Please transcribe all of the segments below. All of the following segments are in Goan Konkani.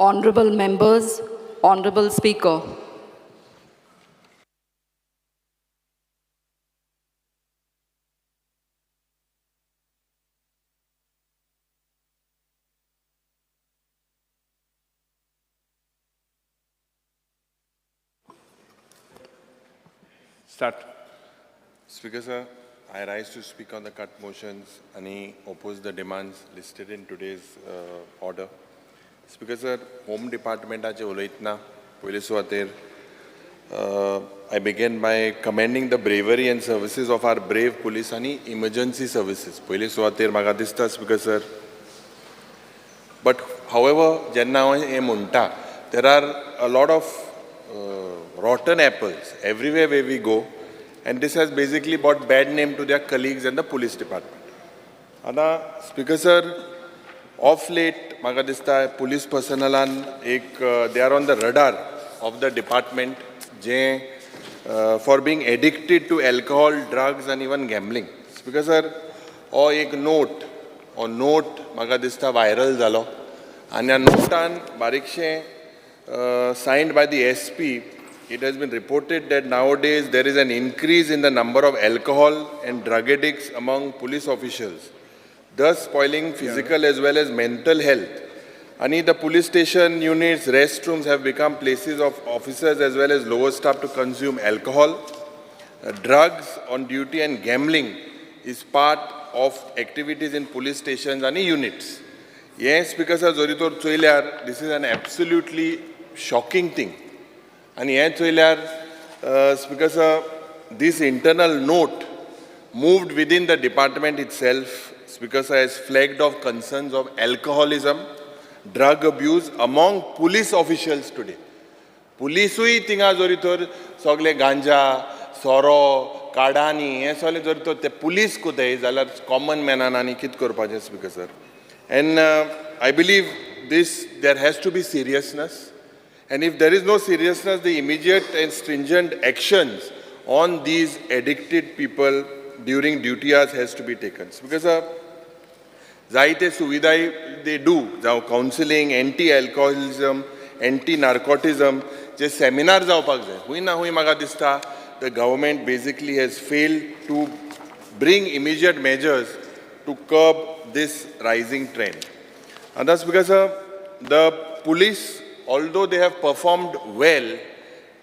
Honorable members, Honorable Speaker. Start. Speaker sir, I rise to speak on the cut motions and oppose the demands listed in today's order. Speaker sir, Home Departmentaचे उलयतना पयले सुवातेर I begin by commending the bravery and services of our brave police आनी emergency services. पयले सुवातेर म्हाका दिसता Speaker sir, but however जेन्ना हांव हें म्हणटा, there are a lot of rotten apples everywhere where we go, and this has basically brought bad name to their colleagues and the police department. आतां Speaker sir, of late म्हाका दिसता पुलीस पर्सनलान एक they are on the radar of the department J for being addicted to alcohol, drugs and even gambling. Speaker sir, हो एक नोट, हो नोट म्हाका दिसता व्हायरल जालो आनी ह्या नोटान बारीकशें signed by the SP, it has been reported that nowadays there is an increase in the number of alcohol and drug addicts among police officials, thus spoiling physical as well as mental health. And the police station units, restrooms have become places of officers as well as lower staff to consume alcohol, drugs on duty, and gambling is part of activities in police stations and units. Yes, Speaker sir, जरी तर चोयल्यार this is an absolutely shocking thing. आनी हें चोयल्यार Speaker sir, this internal note moved within the department itself, Speaker sir, has flagged off concerns of alcoholism, drug abuse among police officials today. पुलिसूय थिंगा जरी तर सगळे गांजा, सोरो, काडानी हें सगळें जरी तर ते पुलीस कोताय जाल्यार कॉमन मॅनान आनी कितें करपाचें Speaker sir? And I believe this, there has to be seriousness, and if there is no seriousness, the immediate and stringent actions on these addicted people during duty hours has to be taken. Because जायते सुविधाय they do, जावं counselling, anti alcoholism, anti narcotism जे सेमिनार जावपाक जाय. हूंय ना हूंय म्हाका दिसता the government basically has failed to bring immediate measures to curb this rising trend. And that's because the police, although they have performed well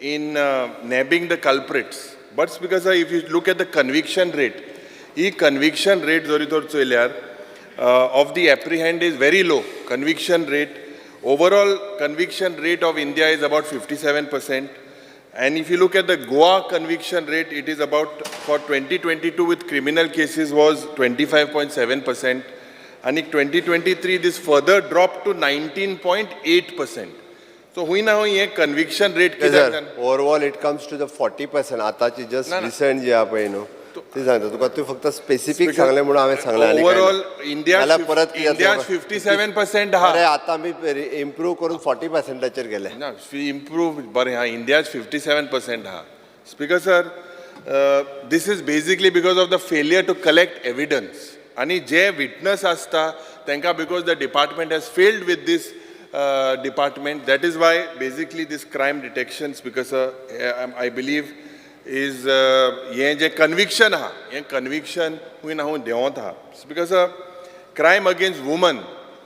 in nabbing the culprits, but because if you look at the conviction rate, he conviction rate जरी तर चोयल्यार of the apprehend is very low. Conviction rate, overall conviction rate of India is about 57%. And if you look at the Goa conviction rate, it is about, for 2022 with criminal cases was 25.7%. And in 2023, this further dropped to 19.8%. So, हुई ना हुई हे conviction rate कित्याक जाण- Overall it comes to the 40%. आतांची जस्ट ना, ना. रिसंट जी आहा पळय न्हू ती सांगता तुका, तूं फक्त स्पेसिफीक सांगलें म्हणून हांवें सांगलें आनी कांय ना. Overall, India, नाल्यार परत कितें India जातलें? 57% आहा. अरे आतां आमी इम्प्रूव करून 40%चेर गेले. ना, इम्प्रूव बरें आहा, इंडियाच 57% आहा. Speaker sir, this is basically because of the failure to collect evidence. आनी जे विटनस आसता तांकां, because the department has failed with this department, that is why basically this crime detection, Speaker sir, I believe is हें जें कन्विक्शन आहा, हें कन्विक्शन खूंय ना खूंय देंवत आहा. Speaker sir, crime against woman,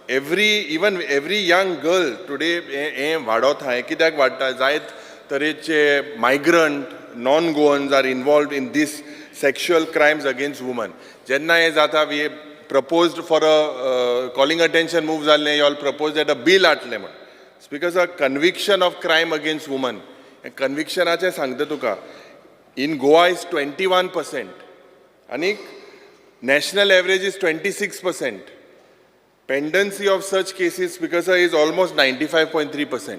every even every young girl today हें वाडत आहा. हें कित्याक वाडटा? जायत तरेचे migrant, non Goans are involved in this sexual crimes against woman. जेन्ना हें जाता, we proposed for a calling attention move जाल्लें, you all propose that a bill हाडलें म्हण. Speaker sir, conviction of crime against woman, हें कन्विक्शनाचें सांगता तुका, in Goa is 21% आनी national average is 26%. Pendency of such cases, Speaker sir, is almost 95.3%.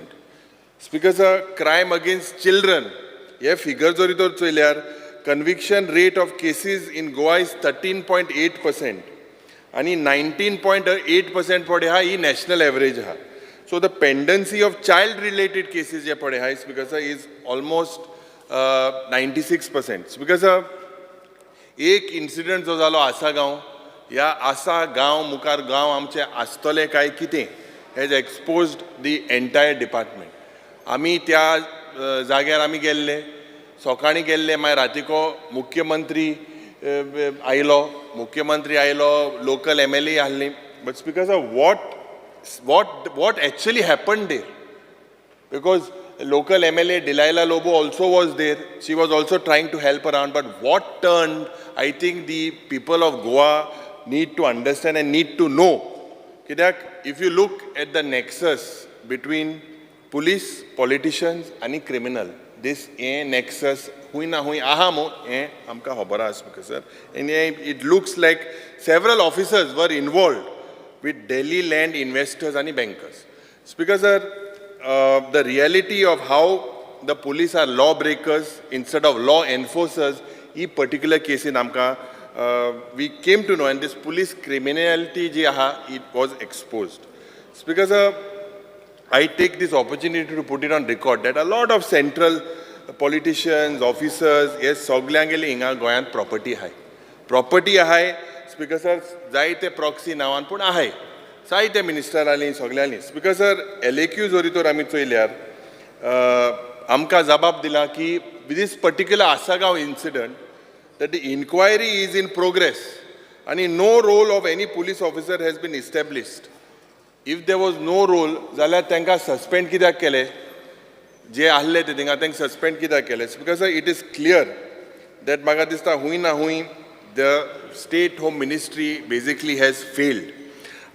Speaker sir, crime against children, hey figure जरी तर चोयल्यार conviction rate of cases in Goa is 13.8% आनी 19.8% पळय आहा, ही नॅशनल एवरेज आहा. So the pendency of child related cases जे पळय आहा, Speaker sir, is almost 96%. Speaker sir, एक इन्सिडंट जो जालो आसा गांव, ह्या आसा गांव मुखार गांव आमचे आसतले काय कितें has exposed the entire department. आमी त्या जाग्यार आमी गेल्ले, सकाळीं गेल्ले, मागीर रातीको मुख्यमंत्री आयलो, मुख्यमंत्री आयलो, लोकल एमएलए आहली. But Speaker sir, what actually happen there, because local MLA Delilah Lobo also was there. She was also trying to help around. But what turned, I think the people of Goa need to understand and need to know. कित्याक if you look at the nexus between police, politicians आनी criminal, this हें nexus हुंय ना हुंय आहा मू हें आमकां खबर आसा, Speaker sir. And it looks like several officers were involved with Delhi land investors and bankers. Speaker sir, the reality of how the police are lawbreakers instead of law enforcers, he particular case in आमकां we came to know, and this police criminality जी आहा, it was exposed. Speaker sir, I take this opportunity to put it on record that a lot of central politicians, officers, हे सगल्यांगेली हिंगा गोंयांत प्रॉपर्टी आहाय, प्रॉपर्टी आहाय. स्पीकर सर, जायते प्रॉक्सी नांवान पूण आहाय, जायते मिनिस्टरांनी सगल्यांनी. स्पीकर सर, एलएक्यू जरी तर आमी चोयल्यार आमकां जबाब दिला की this particular Assagao incident, that the inquiry is in progress आनी no role of any police officer has been established. If there was no role जाल्यार तांकां सस्पेंड कित्याक केले? जे आहले ते थिंगा तांकां सस्पेंड कित्याक केले? Because it is clear that म्हाका दिसता हुंय ना हुंय the state home ministry basically has failed.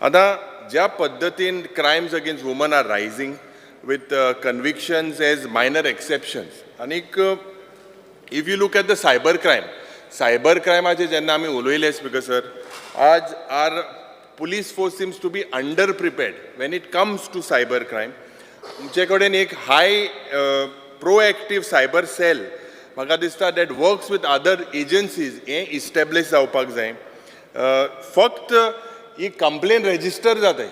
आतां ज्या पद्दतीन crimes against women are rising with convictions as minor exceptions, आनीक if you look at the cyber crime, cyber क्रायमाचे जेन्ना आमी उलयले, स्पीकर सर, आज our police force seems to be under prepared when it comes to cyber crime. आमचे कडेन एक हाय प्रोएक्टीव सायबर सेल म्हाका दिसता that works with other agencies हें इस्टेब्लिश जावपाक जाय. फक्त ही कंप्लेन रेजिस्टर जाताय,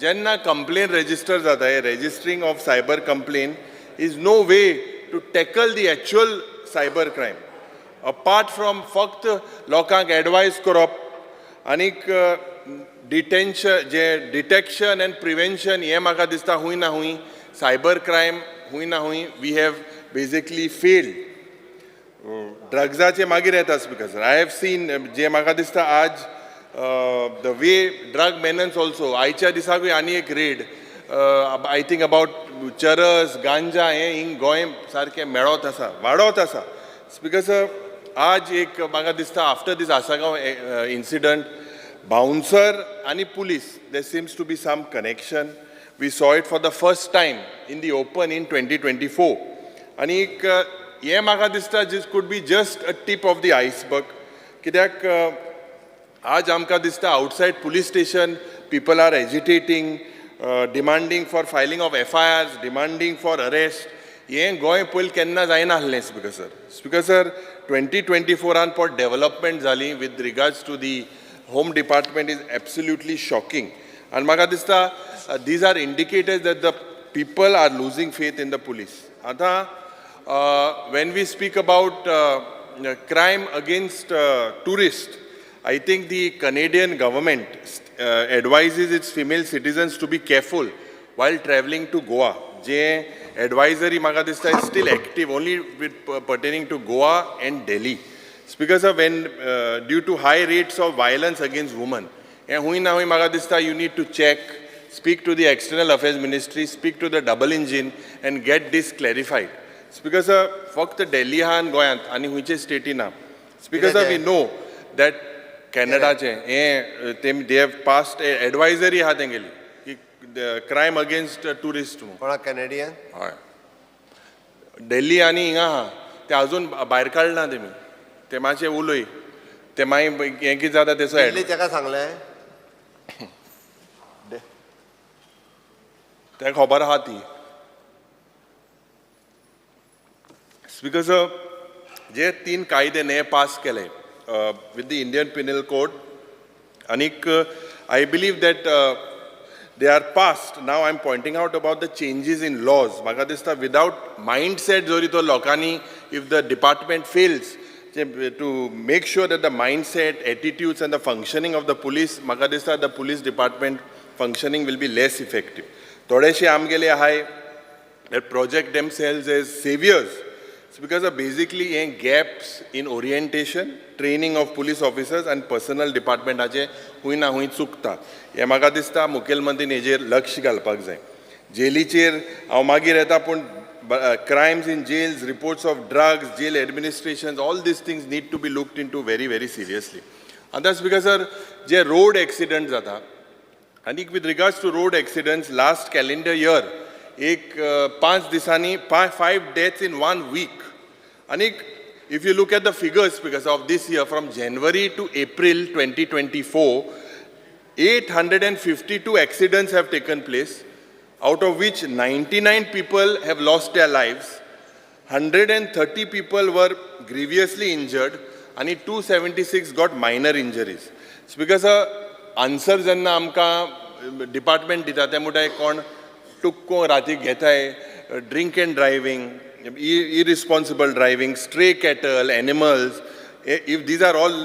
जेन्ना कंप्लेन रेजिस्टर जाताय, registering of cyber complain is no way to tackle the actual cyber crime. Apart from फक्त लोकांक एडवायज करप आनीक detention J detection and prevention हें म्हाका दिसता हुंय ना हुंय सायबर क्रायम हुंय ना हुंय we have basically failed. ड्रग्साचे मागीर येता, Speaker sir. I have seen जे म्हाका दिसता आज the way drug menace also, आयच्या दिसाकूय आनी एक रेड, I think about चरस, गांजा हें हिंग गोंय सारकें मेळत आसा, वाडत आसा. स्पीकर सर, आज एक म्हाका दिसता after this Assagao incident, bouncer आनी police, there seems to be some connection. We saw it for the first time in the open in 2024. आनी एक हें म्हाका दिसता this could be just a tip of the iceberg. कित्याक आज आमकां दिसता outside police station people are agitating, demanding for filing of FIRs, demanding for arrest. हें गोंय पयलीं केन्ना जायना आसलें, Speaker sir. Speaker sir, 2024 आन पोट डेवलपमेंट जाली with regards to the home department is absolutely shocking. आनी म्हाका दिसता these are indicators that the people are losing faith in the police. आतां when we speak about crime against tourist, I think the Canadian government advises its female citizens to be careful while traveling to Goa. J advisory म्हाका दिसता is still active only with pertaining to Goa and Delhi. Speaker sir, when due to high rates of violence against women, हें हुंय ना हुंय म्हाका दिसता you need to check, speak to the External Affairs Ministry, speak to the double engine and get this clarified. Speaker sir, फक्त दिल्ली आहा आनी गोंयांत आनी खंयचे स्टेटी ना. Speaker sir, we know that कॅनडाचें हें ते they have passed advisory आहा तेंगेली की क्रायम अगेन्स्ट ट्युरिस्ट म्हणून. कोणा, कॅनेडियन? हय, दिल्ली आनी हिंगा आहा, ते अजून भायर काडना तेमी. ते मातशे उलय, ते मागीर हें कितें जाता तेचो दिल्ली ताका सांगलें. तेका खबर आहा ती. स्पीकर सर, जे तीन कायदे ने पास केले with the Indian Penal Code आनीक I believe that they are passed. Now I am pointing out about the changes in laws. म्हाका दिसता विदावट मायंडसेट जरी तो लोकांनी, if the department fails to make sure that the mindset, attitudes and the functioning of the police, म्हाका दिसता the police department functioning will be less effective. थोडेशे आमगेले आहाय that project themselves as saviors. It's because of basically हे gaps in orientation, training of police officers and personnel departmentaचे हुंय ना हुंय चुकता. हें म्हाका दिसता मुखेलमंत्रीन हेजेर लक्ष घालपाक जाय. जेलीचेर हांव मागीर येता, पूण crimes in jails, reports of drugs, jail administration, all these things need to be looked into very very seriously. आतां स्पीकर सर, जे रोड एक्सिडंट जाता आनी with regards to road accidents, last calendar year एक 5 दिसांनी five deaths in one week. आनीक if you look at the figures because of this year, from January to April 2024, 852 accidents have taken place, out of which 99 people have lost their lives, 130 people were grievously injured, and 276 got minor injuries. It's because a answer जेन्ना आमकां डिपार्टमेंट दिता ते म्हणटाय कोण टुक्को राती घेताय, drink and driving, irresponsible driving, stray cattle, animals, if these are all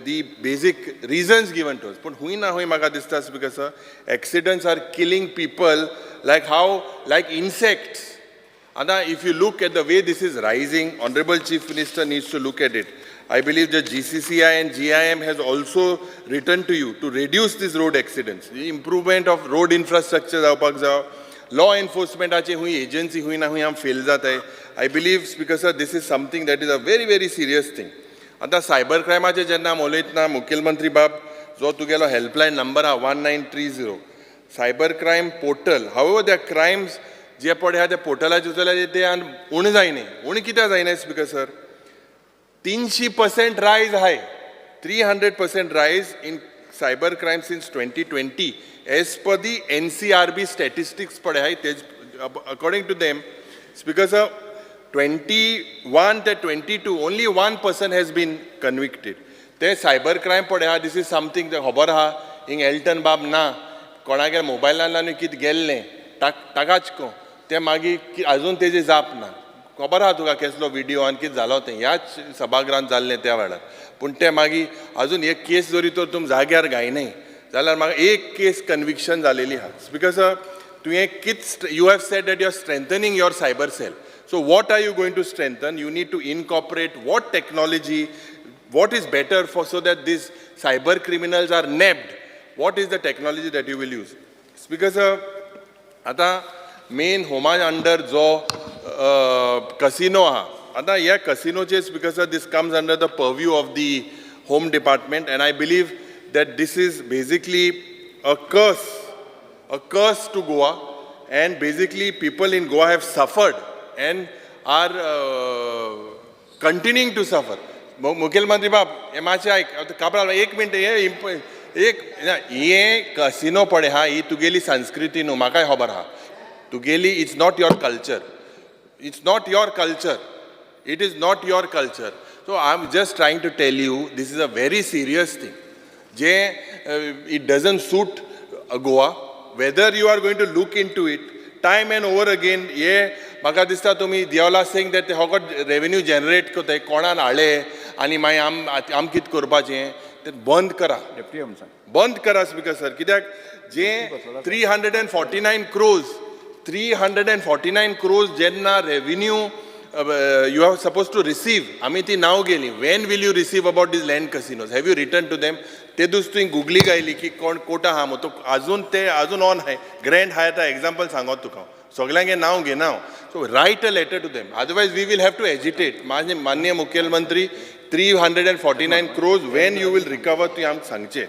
the basic reasons given to us. पूण हुंय ना हुंय म्हाका दिसता, because accidents are killing people like how, like insects. आतां if you look at the way this is rising, Honorable Chief Minister needs to look at it. I believe the GCCI and GIM has also written to you to reduce these road accidents. The improvement of road infrastructure जावपाक जाव. लॉ एन्फोर्समेंटाची हुंय एजन्सी हुंय ना हुंय आम फेल जाताय. I believe, Speaker sir, this is something that is a very very serious thing. आतां सायबर क्रायमाचेर जेन्ना आमी उलयतना, मुखेलमंत्री बाब, जो तुगेलो हेल्पलायन नंबर आहा 1930, cyber crime portal, however त्या क्रायम्स जे पळय आहा त्या पोर्टलाचेर जाल्यार ते आनी उणें जायना. उणें कित्याक जायना स्पीकर सर? 300% रायज आहाय, 300% rise in cyber crime since 2020 as per the NCRB statistics पळय आहाय तेज. According to them, Speaker sir, 21 ते 22, only one person has been convicted. ते सायबर क्रायम पळय आहा, this is something खबर आहा. हिंग एल्टन बाब ना कोणागेर मोबायलान आनी कितें गेल्लें ताकाच को ते मागीर अजून तेजी जाप ना. खबर आहा तुका केसलो विडियो आनी कितें जालो तें ह्याच सभागृहांत जाल्लें त्या वेळार. पूण तें मागीर अजून एक केस जरी तर तुमी जाग्यार घायनाय जाल्यार म्हाका एक केस कन्विक्शन जालेली आहा. स्पीकर सर, तुवें कित, you have said that you are strengthening your cyber cell. So what are you going to strengthen? You need to incorporate what technology, what is better for, so that these cyber criminals are nabbed. What is the technology that you will use? Speaker sir, आतां मेन होमा अंडर जो कसिनो आहा, आतां ह्या कसिनोचे, Speaker sir, this comes under the purview of the Home Department, and I believe that this is basically a curse to Goa, and basically people in Goa have suffered and are continuing to suffer. मुखेलमंत्री बाब, हे मातशें आयक. आतां काब्राल, एक मिनट. हे एक ना, हे कसिनो पळय हा, ही तुगेली संस्कृती न्हू. म्हाकाय खबर आहा तुगेली. It's not your culture, it's not your culture, it is not your culture. So I am just trying to tell you, this is a very serious thing J it doesn't suit Goa. Whether you are going to look into it time and over again, हे म्हाका दिसता तुमी दिवला सिंग that ते फकत रेवेन्यू जनरेट करताय कोणान हाडले आनी मागीर आम कितें करपाचें तें बंद करा. डेप्टी सांग. बंद करा स्पीकर सर, कित्याक जे 349 crores, 349 crores जेन्ना revenue you have suppose to receive, आमी ती नांव गेली. When will you receive about these land casinos? Have you written to them? ते दीस तुवें गुगली घायली की कोण कोटा आहा मग तो अजून ते अजून ऑन आहाय. ग्रँड हाय आतां एग्जाम्पल सांगत तुका हांव, सगल्यांगे नांव घेना हांव. So write a letter to them, otherwise we will have to agitate. मान्य मुखेलमंत्री, 349 crores when you will recover, तुवें आमकां सांगचें.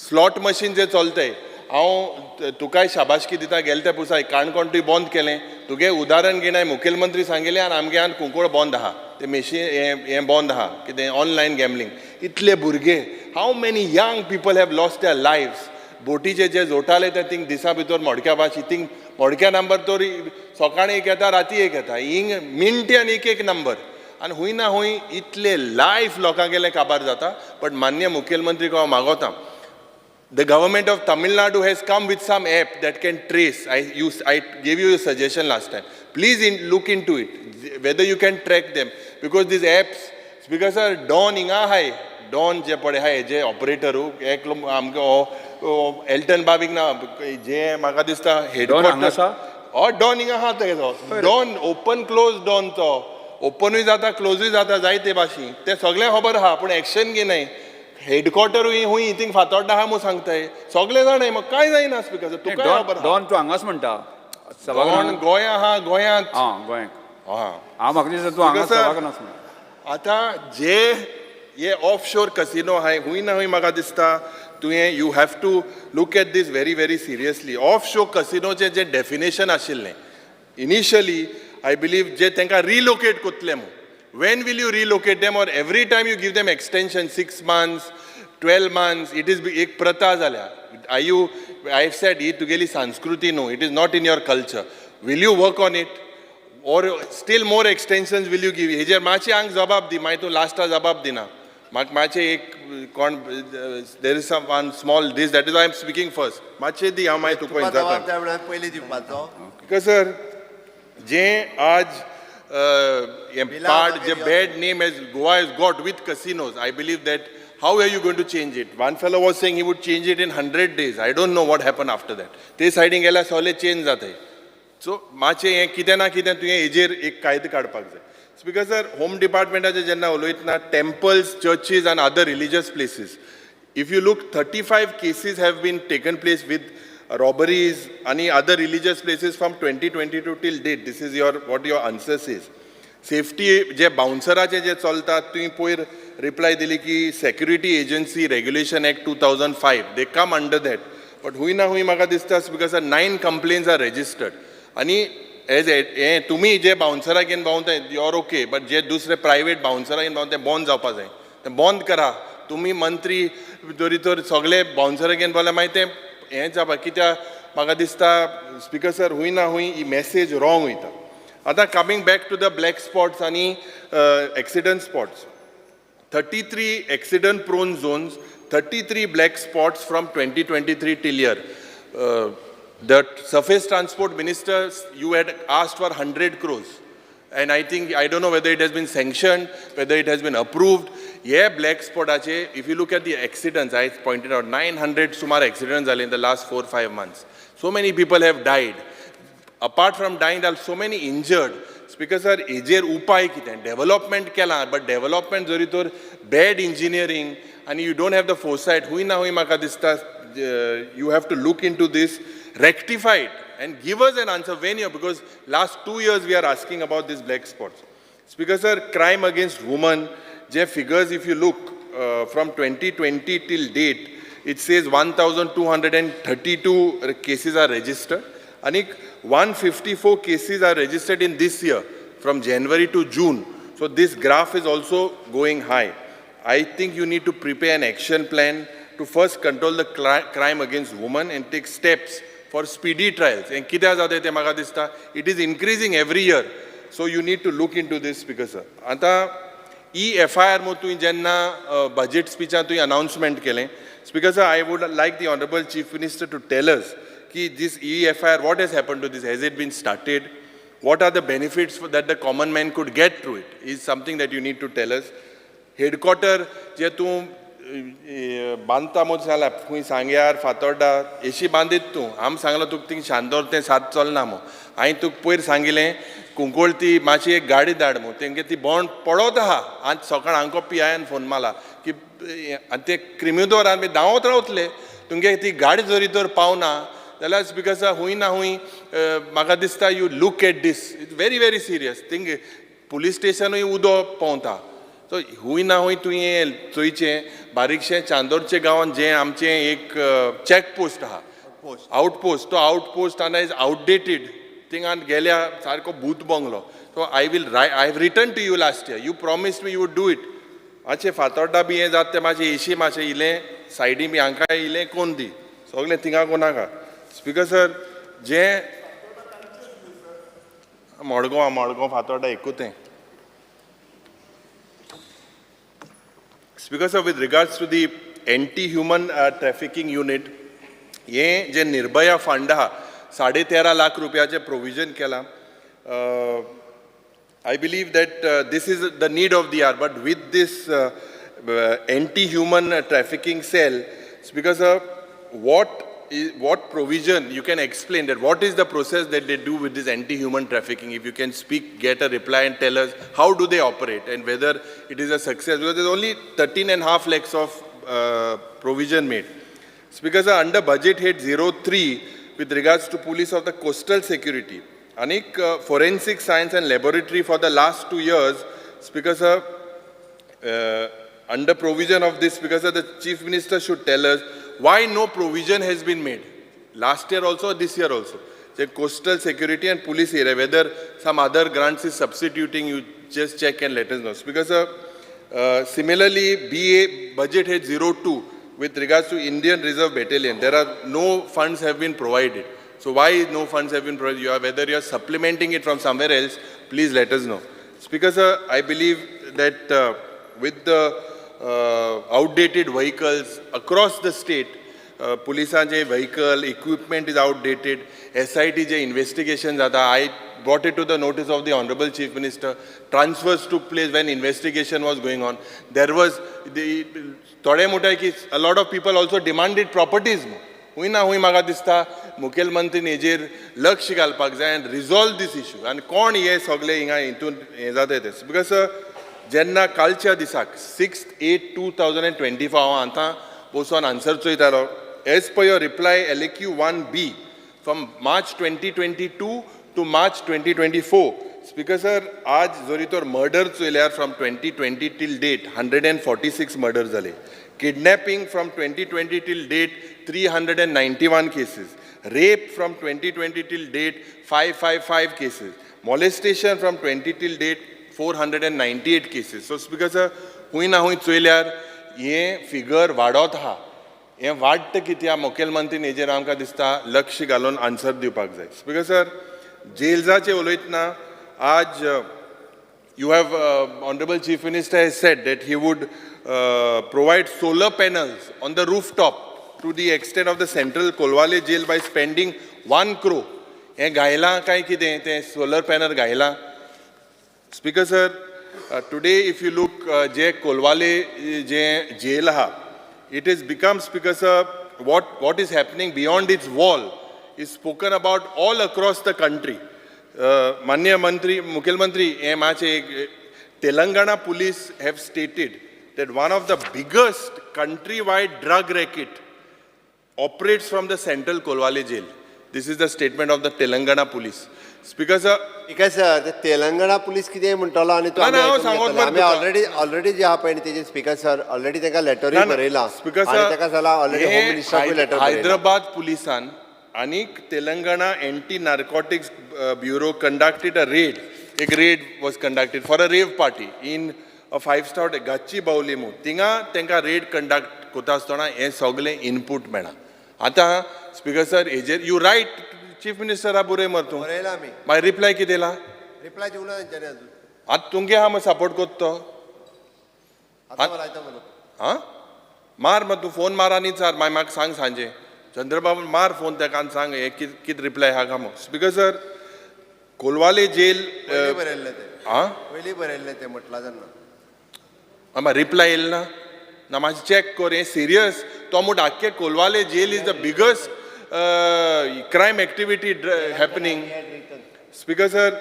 स्लॉट मशीन जे चलताय, हांव तुकाय शाबासकी दिता. गेले ते पुसाय काणकोण तुवें बंद केलें. तुगे उदाहरण घेवन हांवें मुखेलमंत्री सांगिल्लें आनी आमगे आनी कुंकळ बंद आहा ते मेशीन, हें बंद आहा कितें ऑनलायन गॅमलींग. इतले भुरगे, how many young people have lost their lives? बोटीचे जे जोटाले ते थिंग दिसा भितर मोडक्या भाशी थिंग मोडक्या नंबर तर सकाळी एक येता, राती एक येता, हिंग मिनट्यान एक एक नंबर आनी हुंय ना हुंय इतले लायफ लोकांगेले काबार जाता. बट मान्य मुखेलमंत्री हांव मागोता, the government of Tamil Nadu has come with some app that can trace. I gave you a suggestion last time. Please look into it, whether you can track them. Because these apps, because sir, Don हिंगा आहाय. डॉन जे पळय आहा हेजे ऑपरेटरू एकलो आमकां हो एल्टन बाबीक ना जे म्हाका दिसता. डॉन हांगा आसा? हय, डॉन हिंगा आहा तेजो. डॉन ओपन क्लोज, डॉन तो ओपनूय जाता, क्लोजूय जाता, जायते भाशेन तें सगळें खबर आहा, पूण एक्शन घेनाय. हेडक्वॉर्टरूय हूंय थिंग फातोड्डा आहा म्हूण सांगताय, सगळे जाणाय, म्हाका कांय जायना. स्पिकर, तुका खबर आहा. डॉन तूं हांगाच म्हणटा? डॉन सभागृहात? गोंया आहा, गोंयांत. आं, गोंयांत. आं. हांव म्हाका दिसता तूं हांगा Speaker sir, सभागृहात म्हणटा. आतां जे हे ऑफ शोर कसिनो आहाय, हूंय ना हूंय म्हाका दिसता तुवें you have to look at this very very seriously. Offshore कसिनोचें जें डेफिनेशन आशिल्लें इनिशियली, I believe जे तांकां रिलोकेट कोतले म्हूण, when will you relocate them, or every time you give them extension 6 months, 12 months? It is एक प्रथा जाल्या. I you I have said ही तुगेली संस्कृती न्हू, it is not in your culture. Will you work on it or still more extensions will you give? हेजेर मातशी हांग जबाब दी, मागीर तूं लास्टा जबाब दिना म्हाका. मातशें एक कोण, there is some one small this, that is I am speaking first. मातशें दी, हांव मागीर तुका तुका विचारता. जबाब जाय म्हणल्यार पयलीं दिवपाचो. सर, जें आज हें बिलां पार्ट जे वगैरे. Bad name as Goa is got with casinos, I believe that how are you going to change it? One fellow was saying he would change it in 100 days. I don't know what happen after that. ते सायडीन गेल्यार सगळें चेंज जाताय. सो मातशें हें कितें ना कितें तुवें हेजेर एक कायदो काडपाक जाय. स्पिकर सर, होम डिपार्टमेंटाचें जेन्ना उलयतना, temples, churches and other religious places, if you look, 35 cases have been taken place with robberies and other religious places from 2022 till date. This is your what your answer says. Safety जे बाउन्सराचे जे चलता, तुवें पयर रिप्लाय दिली की Security Agency Regulation Act 2005, they come under that. But हूंय ना हूंय म्हाका दिसता, because nine complaints are registered आनी एज हें तुमी जे बाउन्सरा घेवन भोंवताय, you are okay, but जे दुसरे प्रायवेट बाउन्सरा घेवन भोंवता, ते बंद जावपा जाय. तें बंद करा तुमी मंत्री. जरी तर सगळे बाउन्सरा घेवन भोंवल्यार मागीर तें हें जावपा कित्याक? म्हाका दिसता, स्पिकर सर, हूंय ना हूंय ही मॅसेज रॉंग वयता. आतां coming back to the black spots आनी accident spots, 33 accident prone zones, 33 black spots from 2023 till year. The surface transport minister, you had asked for 100 crores. And I think, I don't know whether it has been sanctioned, whether it has been approved. Yeah, black spot, ache, if you look at the accidents, I pointed out 900 सुमार accidents जाले in the last 4, 5 months. So many people have died. Apart from dying, there are so many injured. Speaker sir, हेजेर उपाय कितें? डेव्हलपमेंट केलां, बट डेव्हलपमेंट जरी तर बॅड इंजिनियरींग आनी you don't have the foresight. हूंय ना हूंय म्हाका दिसता you have to look into this, rectify it and give us an answer when you, because last 2 years we are asking about this black spots. Speaker sir, crime against woman J figures, if you look, from 2020 till date, it says 1232 cases are registered आणि 154 cases are registered in this year from January to June. So this graph is also going high. I think you need to prepare an action plan to first control the crime against women and take steps for speedy trials. And कित्याक जाता तें म्हाका दिसता, it is increasing every year. So you need to look into this, Speaker sir. आतां ई एफ I R म्हूण तुवें जेन्ना बजेट स्पिचान तुवें अनाउन्समेंट केलें, Speaker sir, I would like the honourable Chief Minister to tell us की this e-FIR, what has happen to this? Has it been started? What are the benefits that the common man could get through it is something that you need to tell us. Headquarter जे तूं बांदता म्हूण सांगला, खंय सांग्यार फातोर्डा एशी बांदीत तूं. आम सांगलां तुका, थिंग शांतोर तें सात चलना म्हूण. हांवें तुका पयर सांगिलें, कुंकोळ ती मातशी एक गाडी धाड म्हूण. तेंगे ती बोंड पडत आहा. आज सकाळ आमकां पी आयन फोन मारला की आनी ते क्रिमिदोर आमी धांवत रावतले. तुमगे ती गाडी जरी तर पावना जाल्यार, because हूंय ना हूंय म्हाका दिसता you look at this, it's very very serious. Thing police स्टेशनूय उदो पोंवता. सो हूंय ना हूंय तुवें चोयचें बारीकशें. चांदोरचे गांवांत जें आमचें एक चॅक पोस्ट आहा, आउट पोस्ट, तो आउट पोस्ट आतां is outdated. थिंगा गेल्या सारको भूत bungalow. So I have written to you last year, you promise me you would do it. मातशें फातोड्डा बी हें जाता तें मातशें एशी मातशें इलें सायडी बी हांकां इलें कोन दी, सगळें थिंगा कोनाका. स्पिकर सर, जें मडगांव, मडगांव फातोड्डा एकूच तें. Speaker sir, with regards to the anti human trafficking unit, हें जें निर्भया फंड आहा, 13.5 लाख रुपयाचें प्रोविजन केलां. I believe that this is the need of the hour, but with this anti human trafficking cell. Speaker sir, what provision you can explain that what is the process that they do with this anti-human trafficking? If you can speak, get a reply and tell us how do they operate and whether it is a success, because there's only 13.5 lakhs of provision made. Speaker sir, under budget head 03 with regards to police of the coastal security, anik forensic science and laboratory for the last 2 years, Speaker sir, under provision of this, because the Chief Minister should tell us why no provision has been made. Last year also, this year also. The coastal security and police area, whether some other grants is substituting, you just check and let us know. Because similarly, BA budget head 02 with regards to Indian Reserve Battalion, there are no funds have been provided. So why no funds have been provided? Whether you are supplementing it from somewhere else, please let us know. Speaker sir, I believe that with the outdated vehicles across the state, police vehicle equipment is outdated, SIT je investigations, I brought it to the notice of the Honorable Chief Minister. Transfers took place when investigation was going on. There was the a lot of people also demanded properties. Hui na hui maga dista मुख्यमंत्री हेजेर लक्ष घालपाक जाय and resolve this issue. आनी कोण हे सगळे हिंगा हितून हें जाता ते, because जेन्ना कालच्या दिसाक 6/8/2025 हांव आतां बसून answer चोयतालो, as per your reply LAQ 1B from March 2022 to March 2024. Speaker sir, आज जरी तर murder चोयल्यार from 2020 till date 146 murder जाले. Kidnapping from 2020 till date 391 cases. Rape from 2020 till date 555 cases. Molestation from 20 till date 498 cases. So Speaker sir, हुंय ना हुंय चोयल्यार हे फिगर वाडत आहा. हें वाडटा कित्याक मुखेलमंत्री हेजेर आमकां दिसता लक्ष घालून आन्सर दिवपाक जाय. स्पीकर सर, जेल्साचें उलयतना आज you have Honorable Chief Minister has said that he would provide solar panels on the rooftop to the extent of the central Colvale jail by spending 1 crore. हें घायलां काय कितें तें सोलर पॅनल घायलां? Speaker sir, today if you look जे कोलवाले जे जेल आहा, it is become, Speaker sir, what is happening beyond its wall is spoken about all across the country. माननीय मंत्री मुखेलमंत्री हे मातशें एक Telangana police have stated that one of the biggest country wide drug racket operates from the central Colvale jail. This is the statement of the Telangana police. Speaker sir, Speaker sir, ते तेलंगणा पुलीस कितें म्हणटलो आनी तो ना, हांव सांगोत आमी ऑलरेडी जे आहा पळय न्ही तेजेर स्पीकर सर ऑलरेडी तांकां लेटरूय बरयलां. स्पीकर आनी सर, ताका जाल्यार ऑलरेडी होम मिनिस्टराकूय लेटर बरयलां. हैदराबाद पुलिसान आनी Telangana anti narcotics bureau conducted a raid. एक raid was conducted for a rave party in a 5-star Gachibowli म्हूण. थिंगा तांकां रेड कंडक्ट करता आसतना हें सगळें इनपूट मेळ्ळां. आतां स्पीकर सर हेजेर you right chief मिनिस्टरा बरय मर तूं. बरयलां आमी. मागीर रिप्लाय कितें येयला? रिप्लाय दिवना तेंच्यांनी अजून. आतां तुमगे आहा मग सपोर्ट करता तो. आतां लायता म्हणून. आं मार मग तूं फोन मार आनी चार मागीर म्हाका सांग सांजे. चंद्रबाबू मार फोन ताका आनी सांग हें कितें रिप्लाय आहा काय म्हूण. स्पीकर सर, कोलवाले जेल पयलीं बरयल्लें तें. आं पयलीं बरयल्लें तें म्हटलां तेन्ना. आं रिप्लाय येयला ना? ना मातशें चॅक कर, हें सिरियस. तो म्हणटा आख्खे Colvale jail is the biggest crime activity happening. Speaker sir,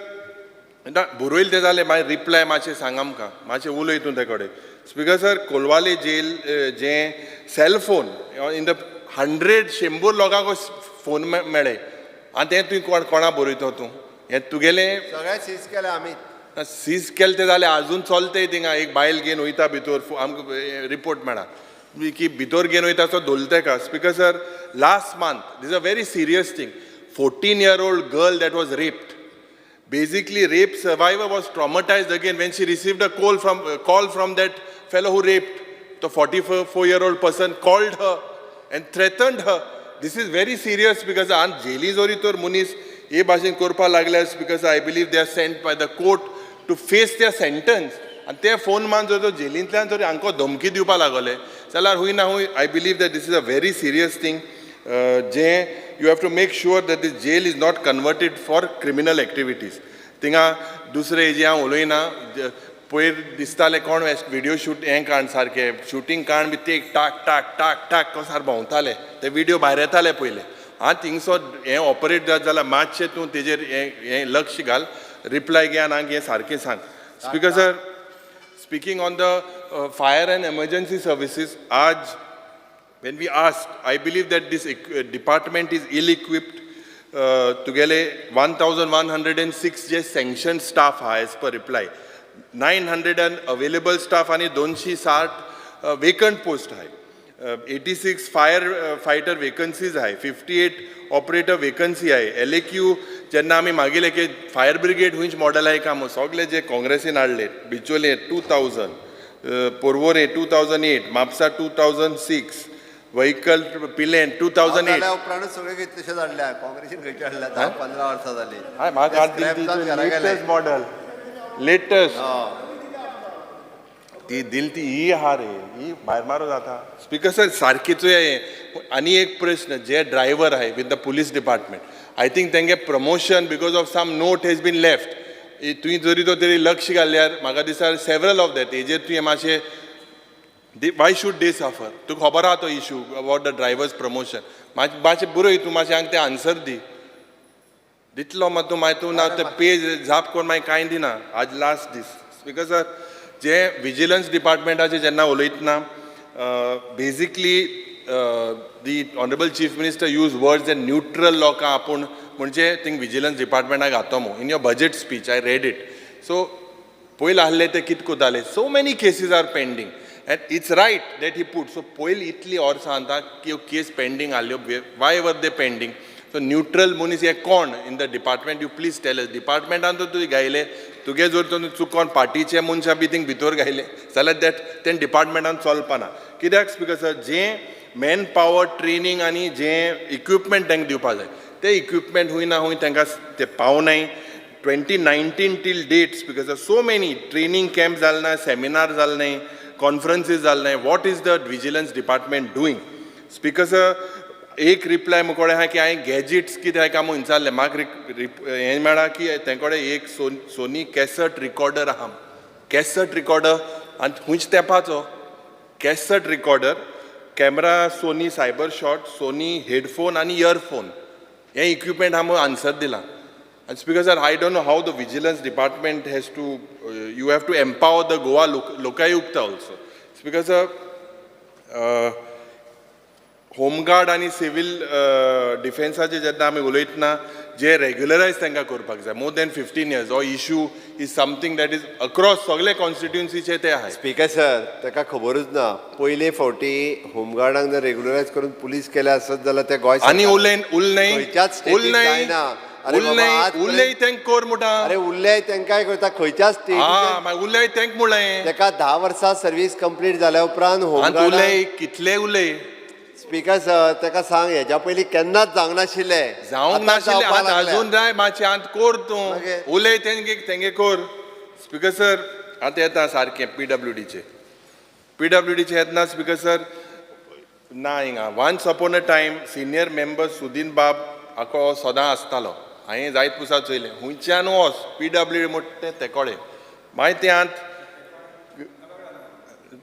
ना बरयलें तें जालें, मागीर रिप्लाय मातशें सांग आमकां, मातशें उलय तूं ते कडेन. स्पीकर सर, कोलवाले जेल जें सेलफोन इन the 100 100 लोकांक फोन मेळ्ळे आनी तें तुवें कोणा बरयतो तूं? हें तुगेलें सगळें सीज केलें आमी. सीज केलें तें जालें, आजून चलताय थिंगा. एक बायल घेवन वयता भितर, आमकां रिपोर्ट मेळ्ळा की भितर घेवन वयता सो धोल तेका. Speaker sir, last month this a very serious thing. 14-year-old girl that was raped. Basically, rape survivor was traumatized again when she received a call from that fellow who raped. The 44-year-old person called her and threatened her. This is very serious because आन जेली जोरी तर मनीस हे भाशेन करपाक लागले, because I believe they are sent by the court to face their sentence. आनी ते फोन मान जर तो जेलींतल्यान जर हांकां धमकी दिवपाक लागले जाल्यार हुंय ना हुंय I believe that this is a very serious thing. J you have to make sure that this jail is not converted for criminal activities. थिंगा दुसरे हेजे हांव उलयना. पयर दिसताले कोण व्हिडियो शूट हें काण सारकें शुटींग काण बी ते टाक टाक टाक टाक कसो सारके भोंवताले, ते व्हिडियो भायर येताले पयले. आं, थिंगसो हें ऑपरेट जात जाल्यार मातशें तूं तेजेर हें हें लक्ष घाल, रिप्लाय घे आनी हें सारकें सांग. Speaker sir, speaking on the fire and emergency services, आज when we asked, I believe that this department is ill-equipped. तुगेले 1106 जे सँक्शन स्टाफ आहा as per reply, 900 and available staff आनी 260 वेकंट पोस्ट आहाय, 86 फायर फायटर वेकन्सीज आहाय, 58 ऑपरेटर वेकन्सी आहाय. LAQ जेन्ना आमी मागिले की फायर ब्रिगेड हुंयच मॉडल आहाय काय म्हूण, सगळे जे काँग्रेसीन हाडले, बिचोले 2000, Porvorim 2008, Mapusa 2006, vehicle Pilerne 2008. जाल्या उपरांतच सगळे कितलेशेच हाडल्या काँग्रेसीन, खंयचे हाडल्या? 10-15 वर्सां जाली. हय, म्हाका ते scrap जावन घरा गेले. लेटस्ट मॉडल, लेटस्ट ती दिल ती ही आहा रे, ही भायर मारू जाता. स्पीकर सर, सारकीच हें. आनी एक प्रश्न, जे ड्रायव्हर आहाय with the police department, I think तेंगे promotion because of some note has been left. तुवें जरी तो तरी लक्ष घाल्यार म्हाका दिसता सेवरल ऑफ that हेजेर तुवें मातशें, why should they suffer? तुका खबर आहा तो issue about the drivers promotion. मातशें बरय तूं, मातशें हांगा तें आन्सर दी. दितलो मात तूं मागीर तूं ना ते पेज जाप कोण मागीर कांय दिना. आज लास्ट दीस. स्पीकर सर, जे विजिलन्स डिपार्टमेंटाचे जेन्ना उलयतना, basically the honourable chief minister use words and neutral लोकां आपूण म्हणजे थिंग विजिलन्स डिपार्टमेंटाक घातो मू. In your budget speech I read it. So पयलीं आहले ते कितें करताले, so many cases are pending and it's right that he put. So पयलीं इतली वर्सां आतां त्यो केस pending आहल्यो, why were they pending? So neutral मनीस हे कोण in the department, you please tell us. डिपार्टमेंटान तर तुवें घायले तुगे, जर तुवें चुकोन पार्टीचे मनशां बी थिंग भितर घायले जाल्यार that तें डिपार्टमेंटान चलपाना. कित्याक स्पीकर सर, जें मॅन पावर ट्रेनींग आनी जें इक्विपमेंट तांकां दिवपा जाय, ते इक्विपमेंट हूंय ना हूंय तांकां ते पावनाय. 2019 till date, speaker sir, so many training camp जाले ना, सेमिनार जाले नाय, कॉन्फरन्सीस जाले नाय. What is the vigilance department doing? Speaker sir, एक रिप्लाय मुकोडे आहा की हांवें गॅजेट्स कितें आहा काय म्हूण विचारलें, म्हाका हें मेळ्ळां की तें कडेन एक सोनी कॅसट रिकॉर्डर आहा. कॅसट रिकॉर्डर आनी खंयच तेंपाचो cassette recorder, camera Sony cyber shot, Sony headphone आनी इयरफोन, हें इक्विपमेंट आहा म्हूण आन्सर दिलां. आनी speaker sir, I don't know how the vigilance department has to, you have to empower the Goa Lokayukta also. Speaker sir, home guard आनी सिवील डिफेन्साचे जेन्ना आमी उलयतना, जे रेग्युलरायज तांकां करपाक जाय, मोर दॅन 15 इयर्स हो issue is something that is across सगळे कॉन्स्टिट्युन्सीचे ते आहाय. स्पीकर सर, ताका खबरूच ना, पयले फावटी होमगार्डांक जर रेग्युलरायज करून पुलीस केले आसत जाल्यार ते गोंय आनी सरकारान उलय उलय खंयच्याच स्टेटीक उलय जायना. अरे बाबा, उलय उलय तेंक कर म्हणटा. अरे, उरले तांकांय करता, खंयच्याच हा स्टेटीक. मागीर उलय तेंक म्हणलें. ताका 10 वर्सां सर्वीस कंप्लीट जाल्या उपरांत आनी होमगार्ड. उलय कितले उलय. स्पीकर सर, ताका सांग, हेज्या पयलीं केन्नाच जावंक नाशिल्लें. जावंक आतां नाशिल्लें. जावपाक आतां लागल्या. अजून जाय मातशें आतां कोर तूं. मागीर? उलय तेंगे तेंगे कोर. स्पीकर सर, आतां येता सारकें पीडब्ल्यूडीचे. पीडब्ल्यूडीचे येतना स्पीकर सर, ना हिंगा once upon a time senior member Sudin बाब आको सदां आसतालो. हांवें जायत पुसा चोयलें, हुंयच्यान वच पीडब्ल्यूडी म्हणटा तें तेकोडे. मागीर तें आत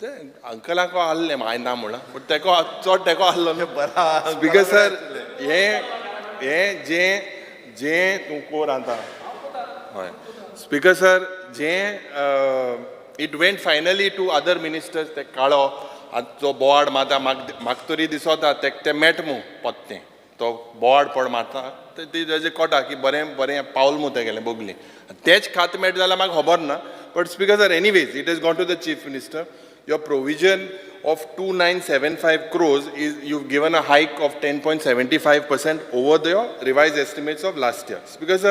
ते अंकलाक आहलें, हांवें ना म्हणलां, बट तेको चड तेको आहलो न्हू. स्पीकर सर, हें हें जें जें तूं कोर आतां. हय स्पीकर सर, जें it went finally to other ministers. ते काळो आतां जो बोवाड मारता, म्हाका म्हाका तरी दिसता तेक तें मेट मू पोत्तें तो बोवाड पड मारता ते तेजें कोटा की बरें बरें पावल मू तेगेलें बोगली तेच खात मेट जाल्यार म्हाका खबर ना. But speaker sir, anyways, it has gone to the chief minister. Your provision of 2975 crores is, you've given a hike of 10.75% over the revised estimates of last year. Because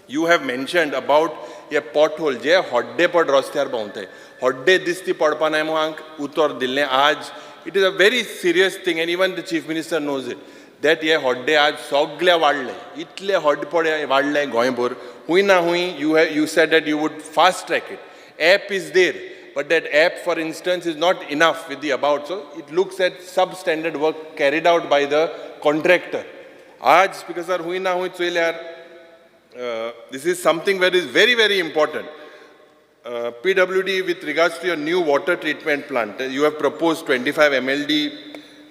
you have mentioned about a pothole जे हड्डे पड रस्त्यार भोंवते, हड्डे दिसती पडपा नाय म्हूण हांक उतर दिल्लें. आज it is a very serious thing and even the chief minister knows it, that हे हड्डे आज सगळे वाडले, इतले हड्डे पड वाडले गोंयभर हुंय ना हुंय. You said that you would fast track it. App is there, but that app, for instance, is not enough with the about. So it looks at substandard work carried out by the contractor. आज because sir, हुंय ना हुंय चोयल्यार, this is something that is very very important. PWD, with regards to your new water treatment plant, you have proposed 25 MLD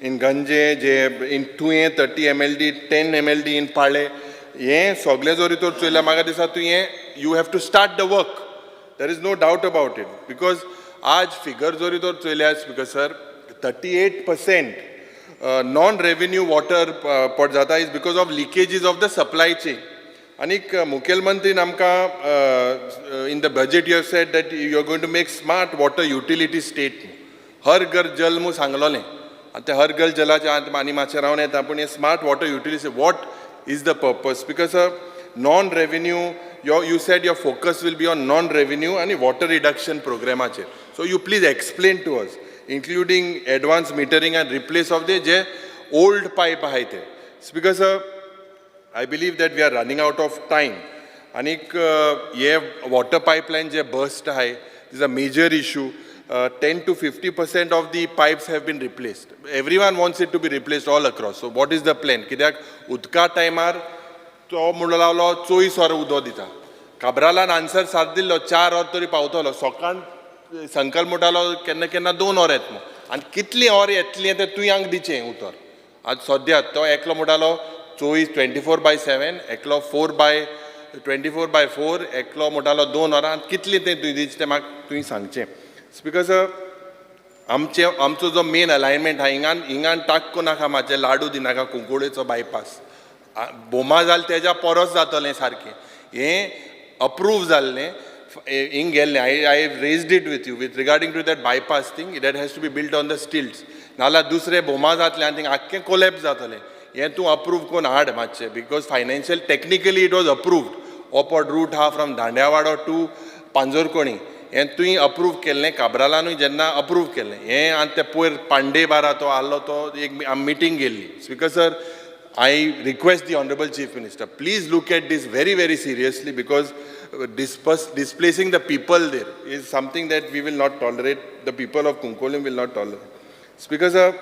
in Ganje, J in Tuye 30 MLD, 10 MLD in Pale. हें सगळें जरी तर चोयल्यार म्हाका दिसता तुवें you have to start the work. There is no doubt about it, because आज फिगर जरी तर चोयल्यार, Speaker sir, 38% non revenue water पड जाता is because of leakages of the supply chain. आनीक मुखेलमंत्रीन आमकां in the budget you have said that you are going to make smart water utility state. हर घर जल म्हूण सांगलोलें आनी ते हर घर जलाचे आतां आनी मातशें रावन येता, पूण हे smart water utility, what is the purpose? Because non revenue, you said your focus will be on non revenue आनी वॉटर रिडक्शन प्रोग्रामाचेर. So you please explain to us, including advance metering and replace of the J old pipe आहाय ते. Because I believe that we are running out of time. आनीक हे वॉटर पायपलायन जे बर्स्ट आहाय is a major issue. 10 to 50% of the pipes have been replaced. Everyone wants it to be replaced all across. So what is the plan? कित्याक उदका टायमार तो म्हणून लागलो 24 वरां उदक दिता. काब्रालान आन्सर साथ दिल्लो, 4 वर तरी पावतलो. सकाळ संकल्प म्हणटालो केन्ना केन्ना 2 वर येतलो आनी कितलीं वर येतलीं तें तुवें आमकां दिचें उतर. आज सद्या तो एकलो म्हणटालो 24, 24/7, एकलो 4 by 24 by 4, एकलो म्हणटालो 2 वरां. कितलीं तें तुवें दिचें तें म्हाका तुवें सांगचें. Because आमचे आमचो जो मेन अलायनमेंट आहा, हिंगान हिंगान टाक नाका, मातशें लाडू दिनाका. कुंकळेचो बायपास बोमा जाल तेज्या परस जातलें सारकें. हें अप्रूव जाल्लें, हिंग गेल्लें. I raised it with you with regarding to that bypass thing that has to be built on the stilts, नाल्यार दुसरें बोमा जातलें आनी थिंग आख्खें कोलॅप्स जातलें. हें तूं अप्रूव करून हाड मातशें, because financial technically it was approved. ओपड रूट आहा फ्रॉम दांड्यावाडो टू पांजोरकोणी, हें तुवें अप्रूव केल्लें. काब्रालानूय जेन्ना अप्रूव केल्लें हें. आनी ते पयर पांडे बारा तो आहलो, तो एक आमी मिटींग गेल्ली. Speaker sir, I request the Honorable Chief Minister, please look at this very, very seriously, because displacing the people there is something that we will not tolerate, the people of Cuncolim will not tolerate. Speaker sir,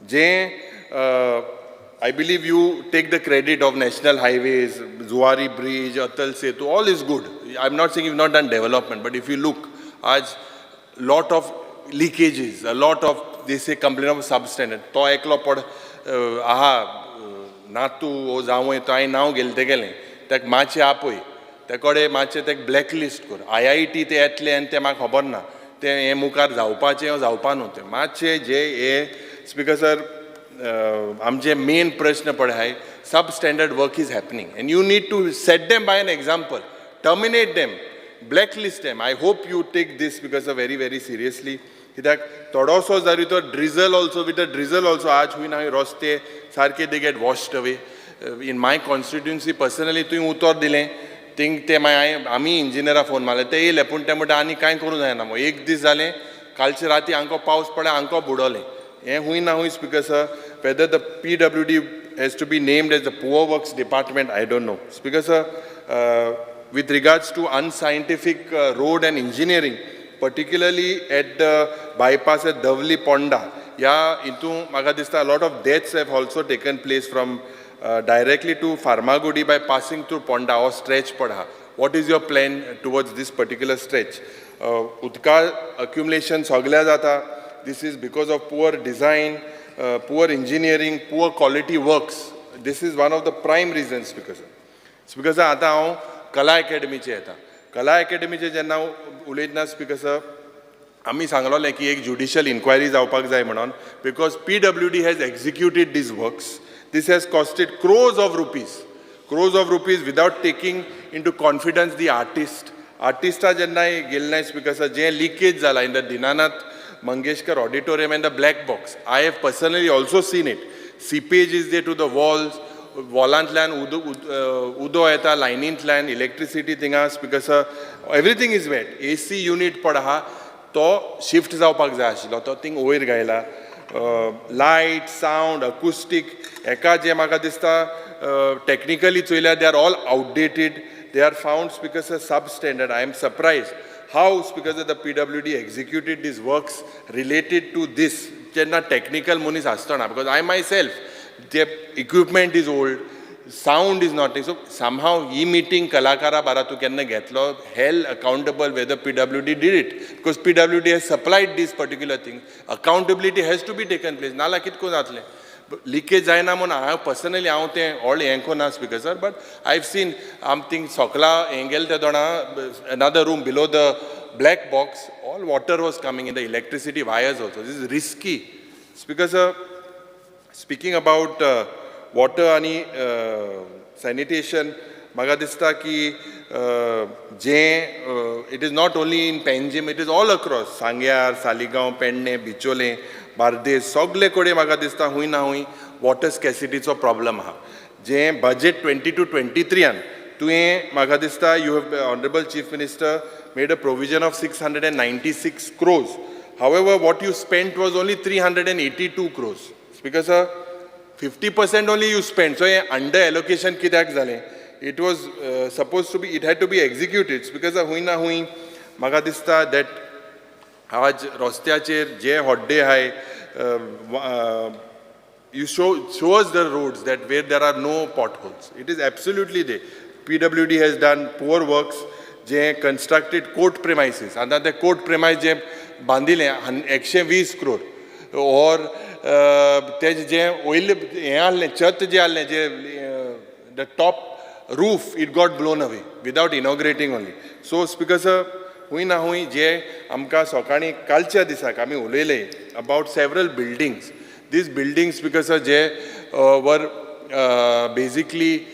J I believe you take the credit of national highways, Zuari Bridge, Atal Setu, all is good. I'm not saying you've not done development, but if you look, आज lot of leakages, a lot of, they say, complaint of substandard. तो एकलो पड आहा नातू वो जावंय, तो हांवें नांव घेतलें तेगेलें. ताका मातशें आपय, ते कडेन मातशें तेका ब्लॅक लिस्ट कर. आयआयटी ते येतले आनी तें म्हाका खबर ना, तें हें मुखार जावपाचें वो जावपा न्हू. तें मातशें जे हे, स्पिकर सर, आमचे मेन प्रश्न पळय आहाय, sub standard work is happening and you need to set them by an example, terminate them, blacklist them. I hope you take this because very, very seriously. कित्याक थोडोसो जरी तो drizzle also, with the drizzle also, आज हुंय ना हुंय रस्ते सारके they get washed away. In my constituency personally तुवें उतर दिलें थिंग, ते मागीर हांवें आमी इंजिनियरा फोन मारले, ते येयले, पूण ते म्हणटा आनी कांय करूं जायना मग. एक दीस जालें, कालचे राती हांकां पावस पडले, हांकां बुडवलें. हें हुंय ना हुंय, Speaker sir, whether the PWD has to be named as the poor works department, I don't know. Speaker sir, with regards to unscientific road and engineering, particularly at the bypass at Davli Ponda, ह्या हितून म्हाका दिसता lot of deaths have also taken place from directly to Farmagudi by passing through Ponda हो stretch पड आहा. What is your plan towards this particular stretch? उदका accumulation सगल्या जाता. This is because of poor design, poor engineering, poor quality works. This is one of the prime reasons, Speaker sir. Speaker sir, आतां हांव कला एकेडमीचे येता. कला एकेडमीचे जेन्ना उलयतना, स्पिकर सर, आमी सांगलोलें की एक ज्युडिशियल इन्क्वायरी जावपाक जाय म्हणून, because PWD has executed these works. This has costed crores of rupees, crores of rupees, without taking into confidence the artist. आर्टिस्टा जेन्ना गेले ना, स्पिकर सर, जें लिकेज जाला in the Dinanath Mangeshkar Auditorium and the black box, I have personally also seen it. Seepage is there to the walls. वॉलांतल्यान उदो उदो येता, लायनींतल्यान, इलेक्ट्रिसिटी थिंगा, Speaker sir, everything is wet. AC unit पड आहा, तो शिफ्ट जावपाक जाय आशिल्लो, तो थिंग वयर घायला. लायट, सावंड, अकुस्टीक हेका जे म्हाका दिसता technically चोयल्यार they are all outdated, they are found, Speaker sir, sub standard. I am surprised how, Speaker sir, the PWD executed these works related to this. जेन्ना टॅक्निकल मनीस आसतना, because I my self, J equipment is old. Sound is not, so somehow he meeting कलाकारा बारा तूं केन्ना घेतलो, held accountable whether PWD did it, because PWD has supplied this particular thing. Accountability has to be taken place. नाल्यार कितें करून जातलें? लिकेज जायना म्हणून हांव पर्सनली हांव तें व्हडलें हें करिना, Speaker sir, but I have seen आम थिंग सोकला हें गेले ते दोणा, another room below the black box, all water was coming in the electricity wires also. This is risky, Speaker sir. Speaking about water आनी सॅनिटेशन, म्हाका दिसता की जें it is not only in Panjim, it is all across सांग्यार, सालिगांव, पेडणे, बिचोले, बार्देस, सगळे कडेन म्हाका दिसता हूंय ना हूंय वॉटर स्कॅसिटीचो प्रॉब्लम आहा. जें बजेट 22-23यान तुवें म्हाका दिसता you have, Honourable Chief Minister, made a provision of 696 crores. However, what you spent was only 382 crores. Because 50% only you spent. So, under allocation कित्याक जालें? It was supposed to be, it had to be executed. Because हुंय ना हुंय म्हाका दिसता that आज रस्त्याचेर जे होड्डे आहाय, you show us the roads that where there are no potholes. It is absolutely there. PWD has done poor works J constructed court premises. आतां ते कोर्ट प्रेमायस जे बांदिले 120 क्रोर or तेजें जें वयलें हें आहलें, छत जें आहलें, जे the top roof, it got blown away without inaugurating only. So, Speaker sir, हुंय ना हुंय जे आमकां सकाळीं कालच्या दिसाक आमी उलयले about several buildings, these buildings, Speaker sir, J were basically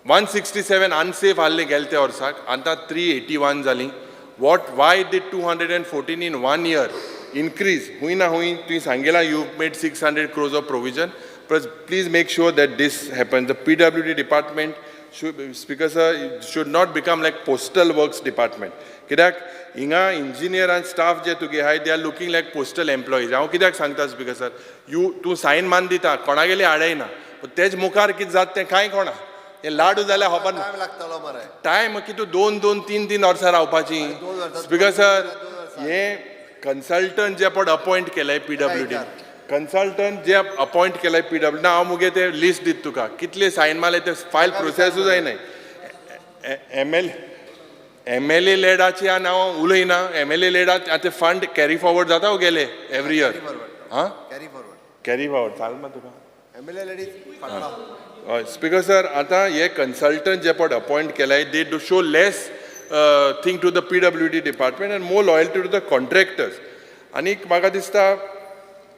167 unsafe आहले गेले त्या वर्साक, आतां 381 जालीं. What, why did 214 in one year increase? हुंय ना हुंय तुवें सांगिलां, you made 600 crores of provision. Please make sure that this happens. The PWD department should, Speaker sir, should not become like postal works department. कित्याक हिंगा इंजिनियर आनी स्टाफ जे तुगे आहाय, they are looking like postal employees. हांव कित्याक सांगता, स्पिकर सर, you तूं सायन मान दिता, कोणागेली आडयना, तेज मुखार कितें जाता तें कांय कोणा हे लाडू जाल्यार खबर ना. टायम लागतलो मरे. टायम कितू, दोन दोन तीन तीन वर्सां रावपाची. दोन वर्सां, स्पिकर सर, दोन वर्सां. हे कन्सल्टंट जे पण अपॉयंट केले पीडब्ल्यूडी, कन्सल्टंट जे अपॉयंट केले पीडब्ल्यू ना, हांव मुगे ते लिस्ट दित तुका, कितले सायन मारले ते फायल प्रोसेसूय जायनाय. एमएलए लेडाचे आनी हांव उलयना. एमएलए लेडात आतां फंड कॅरी फॉरवर्ड जाता वो गेले एवरी इयर. हां. Carry forward. कॅरी फॉरवर्ड चाल मा तुका. एमएलए लेडीज फाटला. हय, स्पिकर सर, आतां हे कन्सल्टंट जे पण अपॉयंट केलाय, they do show less thing to the PWD department and more loyalty to the contractors. आनीक म्हाका दिसता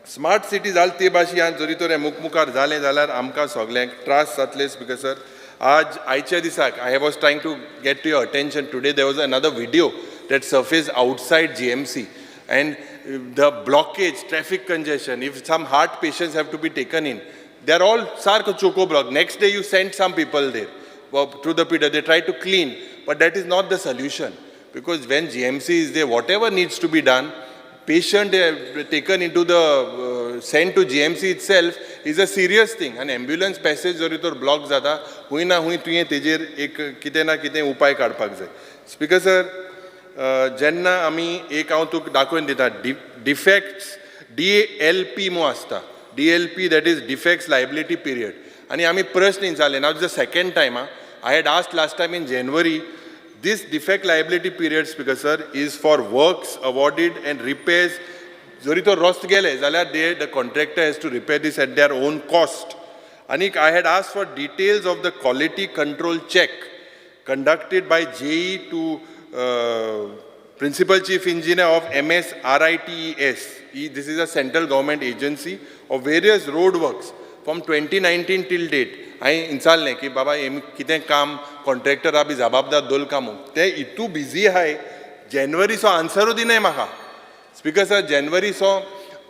स्मार्ट सिटी जाल ते भाशेन जरी तर हें मुखार जालें जाल्यार आमकां सगल्यांक त्रास जातले. स्पिकर सर, आज आयच्या दिसाक I was trying to get to your attention today, there was another video that surfaced outside GMC and the blockage, traffic congestion, if some heart patients have to be taken in, they are all सारको choco block. Next day you send some people there through the Peter, they try to clean, but that is not the solution, because when GMC is there, whatever needs to be done, patient taken into the sent to GMC itself is a serious thing. And ambulance passage जरी तर ब्लॉक जाता, हुंय ना हुंय तुवें तेजेर एक कितें ना कितें उपाय काडपाक जाय. स्पिकर सर, जेन्ना आमी एक हांव तुका दाखोवन दिता, डिफेक्ट्स डीएलपी मो आसता, DLP, that is defects liability period. आनी आमी प्रश्न विचारले. Now the second time I had asked last time in January. This defect liability period, Speaker sir, is for works awarded and repairs. जरी तो रस्तो गेले जाल्यार they the contractor has to repair this at their own cost. आनीक I had asked for details of the quality control check conducted by JE to Principal Chief Engineer of MSRITES. This is a central government agency of various road works from 2019 till date. हांवें विचारलें की बाबा हेमी कितें काम कॉन्ट्रॅक्टरा बी जबाबदार दोल काम, ते इतू बिजी आहाय, जेनवरीचो आन्सरूय दिनाय म्हाका. स्पिकर सर, जेनवरीचो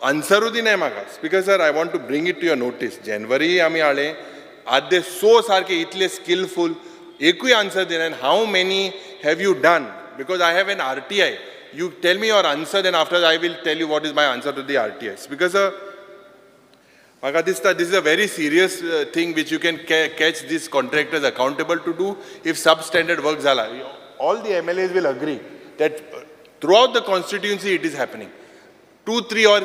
आन्सरूय दिनाय म्हाका. Speaker sir, I want to bring it to your notice. January आमी हाडलें, आद्य सो सारके इतले स्किलफूल, एकूय आन्सर दिना. How many have you done? Because I have an RTI. You tell me your answer, then after I will tell you what is my answer to the RTI. Speaker sir, म्हाका दिसता this is a very serious thing which you can catch these contractors accountable to do if substandard work जाला. All the MLAs will agree that throughout the constituency it is happening. Two three or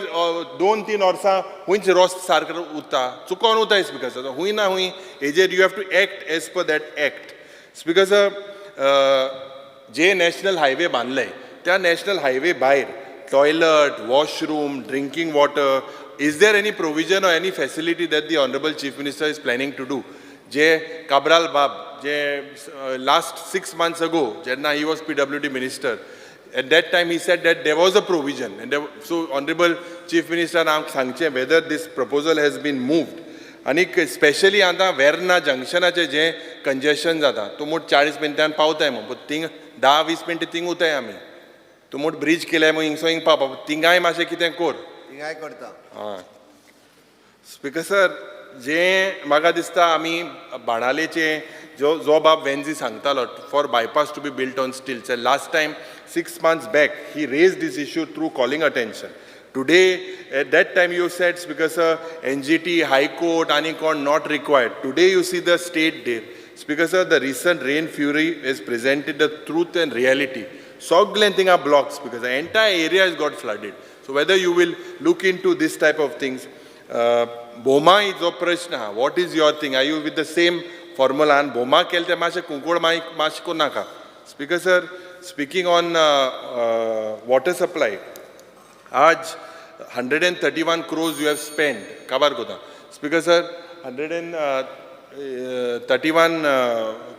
दोन तीन वर्सां हुंयच रस्तो सारको उरता, चुकोन उरता. स्पीकर सर, हुंय ना हुंय हेजेर you have to act as per that act. Speaker sir, J national highway बांदले, त्या नॅशनल हायवे भायर toilet, washroom, drinking water, is there any provision or any facility that the honourable Chief Minister is planning to do? जे काब्राल बाब जे लास्ट 6 मंथ्स अगो जेन्ना he was PWD minister, at that time he said that there was a provision and there, so honorable Chief Minister आमकां सांगचें whether this proposal has been moved. आनीक स्पेशली आतां वेर्ना जंक्शनाचें जें कंजेशन जाता, तूं म्हूण 40 मिनटान पावताय म्हूण, पूण थिंग 10-20 मिनटां थिंग उरताय आमी. तूं म्हूण ब्रीज केल्यार म्हूण हिंगसो हिंग पावपा, थिंगाय मातशें कितें कोर. थिंगाय करता. हय स्पीकर सर, जे म्हाका दिसता आमी बाणालेचे जो जो बाब वेन्जी सांगतालो for bypass to be built on stilts, last time 6 months back he raised this issue through calling attention. Today, at that time you said, Speaker sir, NGT, High Court आनी कोण not required. Today you see the state there. Speaker sir, the recent rain fury has presented the truth and reality. सगळें थिंगा blocks because the entire area has got flooded. So whether you will look into this type of things. Bhoma जो प्रश्न आहा, what is your thing? Are you with the same formula? आनी भोमा केलें तें मातशें कुंकूळ मागीर मातशें करूं नाका. Speaker sir, speaking on water supply, आज 131 crores you have spend, काबार कोता. Speaker sir, 131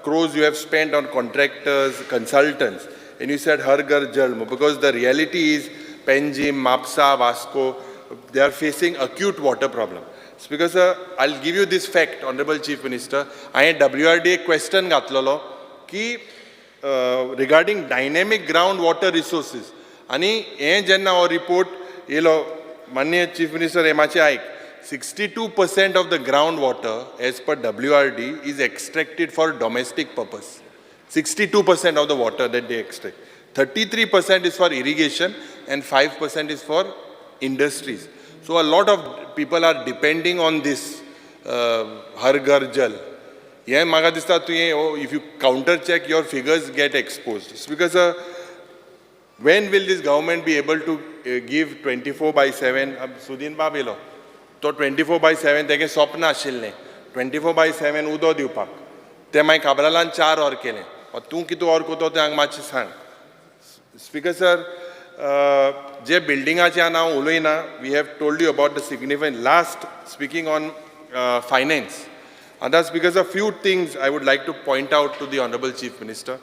crores you have spend on contractors, consultants, and you said Har Ghar Jal, because the reality is Panjim, Mapsa, Vasco, they are facing acute water problem. Speaker sir, I'll give you this fact, Honorable Chief Minister. हांवें WRD एक क्वेश्चन घातलेलो की regarding dynamic ground water resources. आनी हें जेन्ना हो रिपोर्ट येयलो, माननीय चीफ मिनिस्टर, हें मातशें आयक, 62% of the ground water as per WRD is extracted for domestic purpose. 62% of the water that they extract. 33% is for irrigation and 5% is for industries. So a lot of people are depending on this Har Ghar Jal. हें म्हाका दिसता तुवें if you counter check, your figures get exposed. Because when will this government be able to give 24/7? Sudin बाब येयलो तो 24/7, तेगे स्वप्न आशिल्लें 24/7 उदक दिवपाक. तें मागीर काब्रालान 4 वर केलें. तूं कितें वर करतो तें हांगा मातशें सांग. स्पीकर सर, जे बिल्डिंगाचें हांव उलयना. We have told you about the significant last. Speaking on finance, आतां speaker sir, few things I would like to point out to the honourable Chief Minister.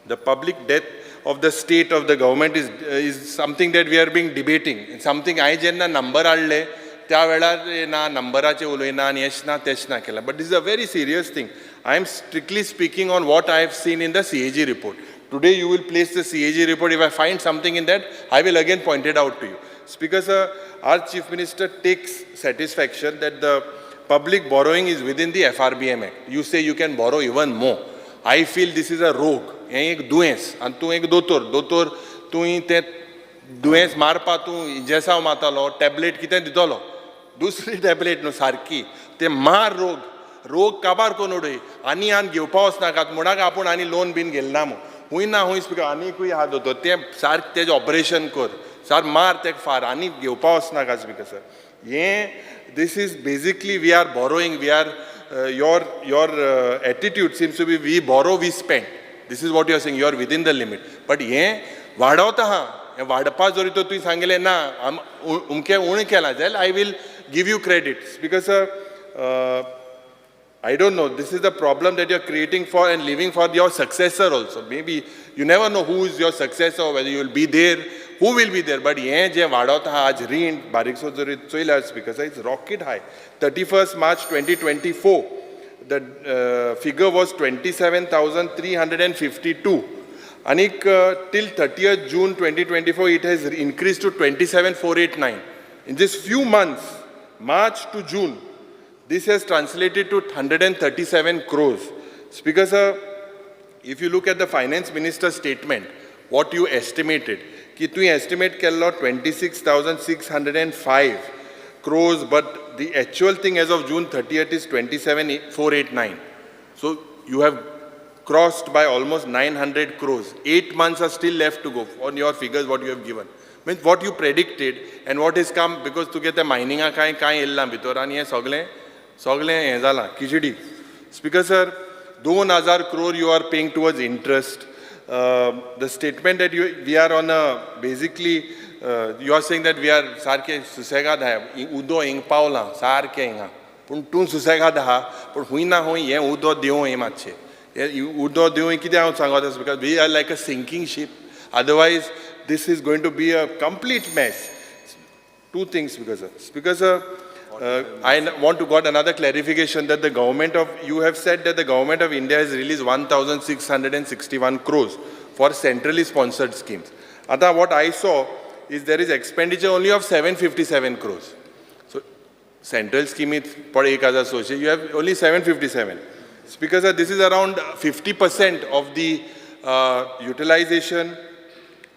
The public debt of the state of the government is something that we are being debating. Something हांवें जेन्ना नंबर हाडले त्या वेळार ना नंबराचे उलयना आनी हेच ना तेच ना केलां, but this is a very serious thing. I am strictly speaking on what I have seen in the CAG report. Today you will place the CAG report. If I find something in that, I will again point it out to you. Speaker sir, our Chief Minister takes satisfaction that the public borrowing is within the FRBM Act. You say you can borrow even more. I feel this is a रोग, हें एक दुयेंस आनी तूं एक दोतोर. दोतोर, तुवें तें दुयेंस मारपा तूं इंजेसांव मारतालो, टॅबलेट कितें दितलो, दुसरी टॅबलेट न्हू सारकी. ते मार रोग, रोग काबार करून उडय आनी आनी घेवपा वचनाकात म्हणाक आपूण आनी लोन बीन घेयना मू. हूंय ना हूंय स्पीकर आनीकूय आहा दोतोर, तें सारकें तेजें ऑपरेशन कर, सार मार तेका फार, आनी घेवपा वचनाका. स्पीकर सर, हें this is basically we are borrowing, we are your attitude seems to be we borrow, we spend. This is what you are saying. You are within the limit, but हें वाडवता आहा. हें वाडपा जरी तर तुवें सांगलें ना आम उमकें उणें केलां जाल्यार I will give you credit. Because I don't know. This is the problem that you're creating for and leaving for your successor also. Maybe you never know who is your successor, whether you will be there, who will be there. But हें जें वाडत आहा आज रीण, बारीकसो जरी चोयल्यार speaker, it's rocket high. 31 March 2024, the figure was 27,352. आनीक till 30 June 2024 it has increase to 27,489. In this few months, March to June, this has translated to 137 crores. Speaker sir, if you look at the finance minister's statement, what you estimated, की तुवें estimate केल्लो 26,605 crores, but the actual thing as of June 30th is 27,489. So you have crossed by almost 900 crores. 8 months are still left to go on your figures what you have given. Means what you predicted and what is come, because तुगे ते मायनिंगा कांय कांय येयलां भितर आनी हें सगळें सगळें हें जालां khichdi. Speaker sir, 2000 crore you are paying towards interest. The statement that you we are on a basically, you are saying that we are सारके सुसेगाद आहा, उदो हिंग पावलां सारकें हिंगा, पूण तूं सुसेगाद आहा, पूण खूंय ना खूंय हें उदो देंवय. हें मातशें हें उदो देंवय. कितें हांव सांगत, because we are like a sinking ship, otherwise this is going to be a complete mess. Two things, because Speaker sir, I want to got another clarification that the government of, you have said that the Government of India has released 1661 crores for centrally sponsored schemes. आता what I saw is there is expenditure only of 757 crores. So central scheme is पड 1600, you have only 757. Speaker sir, this is around 50% of the utilization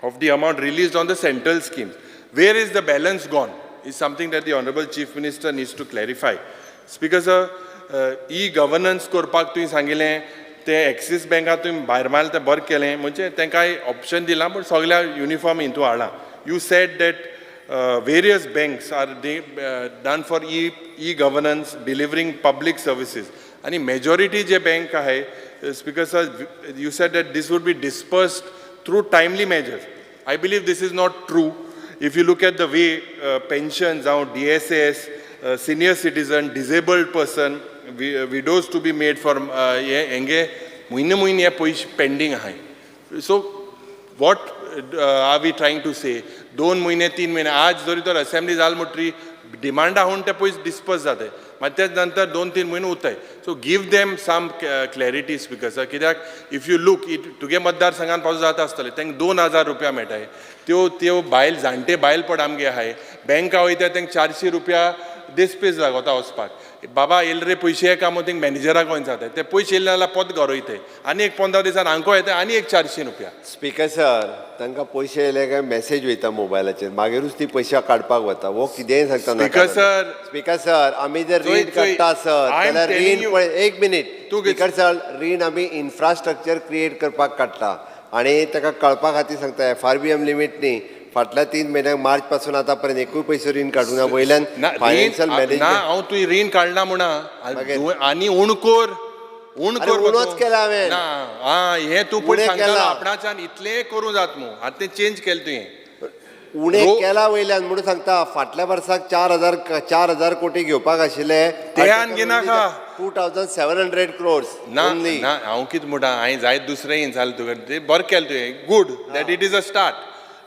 of the amount released on the central schemes. Where is the balance gone is something that the Honorable Chief Minister needs to clarify. Speaker sir, e-governance करपाक तुवें सांगिल्लें, तें एक्सीस बँकात तुवें भायर मारलें, तें बरें केलें. म्हणजे तांकां ऑप्शन दिलां, पूण सगळ्या युनिफॉर्म हितून हाडलां. You said that various banks are they done for e-governance, delivering public services आनी मेजॉरिटी जे बँक आहे. Speaker sir, you said that this would be disbursed through timely measures. I believe this is not true. If you look at the way pensions, now DSS, senior citizen, disabled person, widows to be made for हे हेंगे म्हयने म्हयने हे पयशे पेंडींग आहाय. So what are we trying to say? 2 म्हयने, 3 म्हयने, आज जरी तर असेंब्ली जाल म्हणटरी डिमांडा आहा ते पयशे डिस्पर्स जाताय, मागीर तेच नंतर 2-3 म्हयने उरताय. So give them some clarity, Speaker sir. कित्याक if you look it, तुगे मतदारसंघान पासून जाता आसतलें, तांकां 2000 रुपया मेळटाय. त्यो त्यो बायल, जाणटे बायल पड आमगे आहाय, बँका वयता, तांकां 400 रुपया देस्पेज लागता वचपाक. बाबा येयले रे पयशे का मग, थिंग मॅनेजराक वचून जाता, ते पयशे येयले जाल्यार पोत घर वयताय आनी एक 15 दिसान हांको येता आनी एक 400 रुपया. स्पीकर सर, तांकां पयशे येयले काय मॅसेज वयता मोबायलाचेर, मागीरूच ती पयशे काडपाक वता. हो कितेंय सांगता. Speaker sir. Speaker sir, आमी जर रीण काडटा सर जाल्यार रीण पळय, एक मिनीट. स्पीकर सर, रीण आमी इन्फ्रास्ट्रक्चर क्रिएट करपाक काडटा आनी ताका कळपा खातीर सांगता, एफआरबीएम लिमीट न्ही. फाटल्या 3 म्हयन्याक, मार्च पासून आतां पर्यंत एकूय पयसो रीण काडूंक ना. वयल्यान फायनान्शियल ना, मॅनेजमेंट. हांव तुवें रीण काडना म्हणा. आनी उणकोर, उण अरे, कर. उणोच केला हांवें. ना, आं, हें तूं पूण उणें सांगतालो केला. आपणाच्यान इतलें करूं जात मू, आतां तें चेंज केलें तुवें. उणें केला वयल्यान म्हणून सांगता, फाटल्या वर्साक 4000 कोटी घेवपाक आशिल्ले. ते आनी घेनाका. 2700 crores. ना ना, हांव कितें म्हणटा, हांवें जायत दुसरें जालें तुका, तें बरें केलें तुवें, good that it is a start,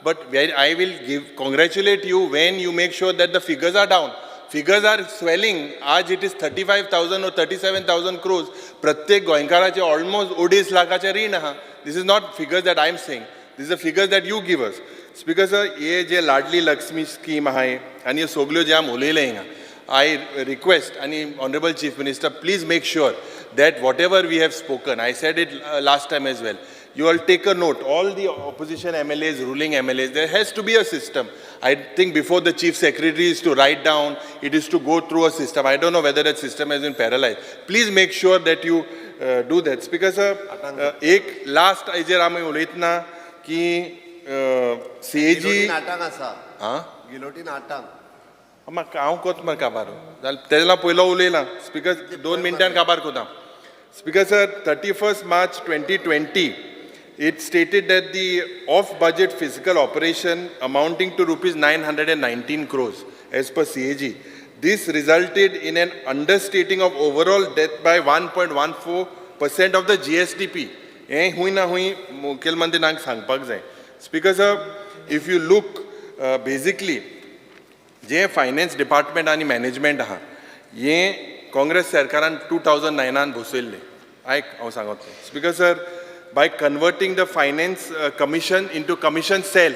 but I will give congratulate you when you make sure that the figures are down. Figures are swelling. आज it is 35,000 or 37,000 crores. प्रत्येक गोंयकाराचे ऑलमोस्ट अडीच लाखाचें रीण आहा. This is not figures that I am saying, this a figures that you give us. Speaker sir, हे जे लाडली लक्ष्मी स्कीम आहा आनी ह्यो सगल्यो जे आमी उलयले हिंगा, I request and Honorable Chief Minister, please make sure that whatever we have spoken, I said it last time as well, you all take a note, all the opposition MLAs, ruling MLAs, there has to be a system. I think before the Chief Secretary is to write down, it is to go through a system. I don't know whether that system has been paralyzed. Please make sure that you do that. Speaker sir, एक last हेजेर आमी उलयतना की सीएजी आठांक आसा. आं. गिलोटीन आठांक. म्हाका हांव कोत मरे काबार जाल्यार तेज्या पयलो उलयला. स्पीकर, 2 मिनटान काबार कोता. Speaker sir, 31 March 2020, it stated that the off budget fiscal operation amounting to rupees 919 crores as per CAG. This resulted in an understating of overall debt by 1.14% of the GSDP. हें खूंय ना खूंय मुखेलमंत्र्यांक सांगपाक जाय. Speaker sir, if you look basically, J finance department आनी मॅनेजमेंट आहा, हें काँग्रेस सरकारान 2009आन बसयल्लें. आयक, हांव सांगत, Speaker sir, by converting the Finance Commission into Commission Cell.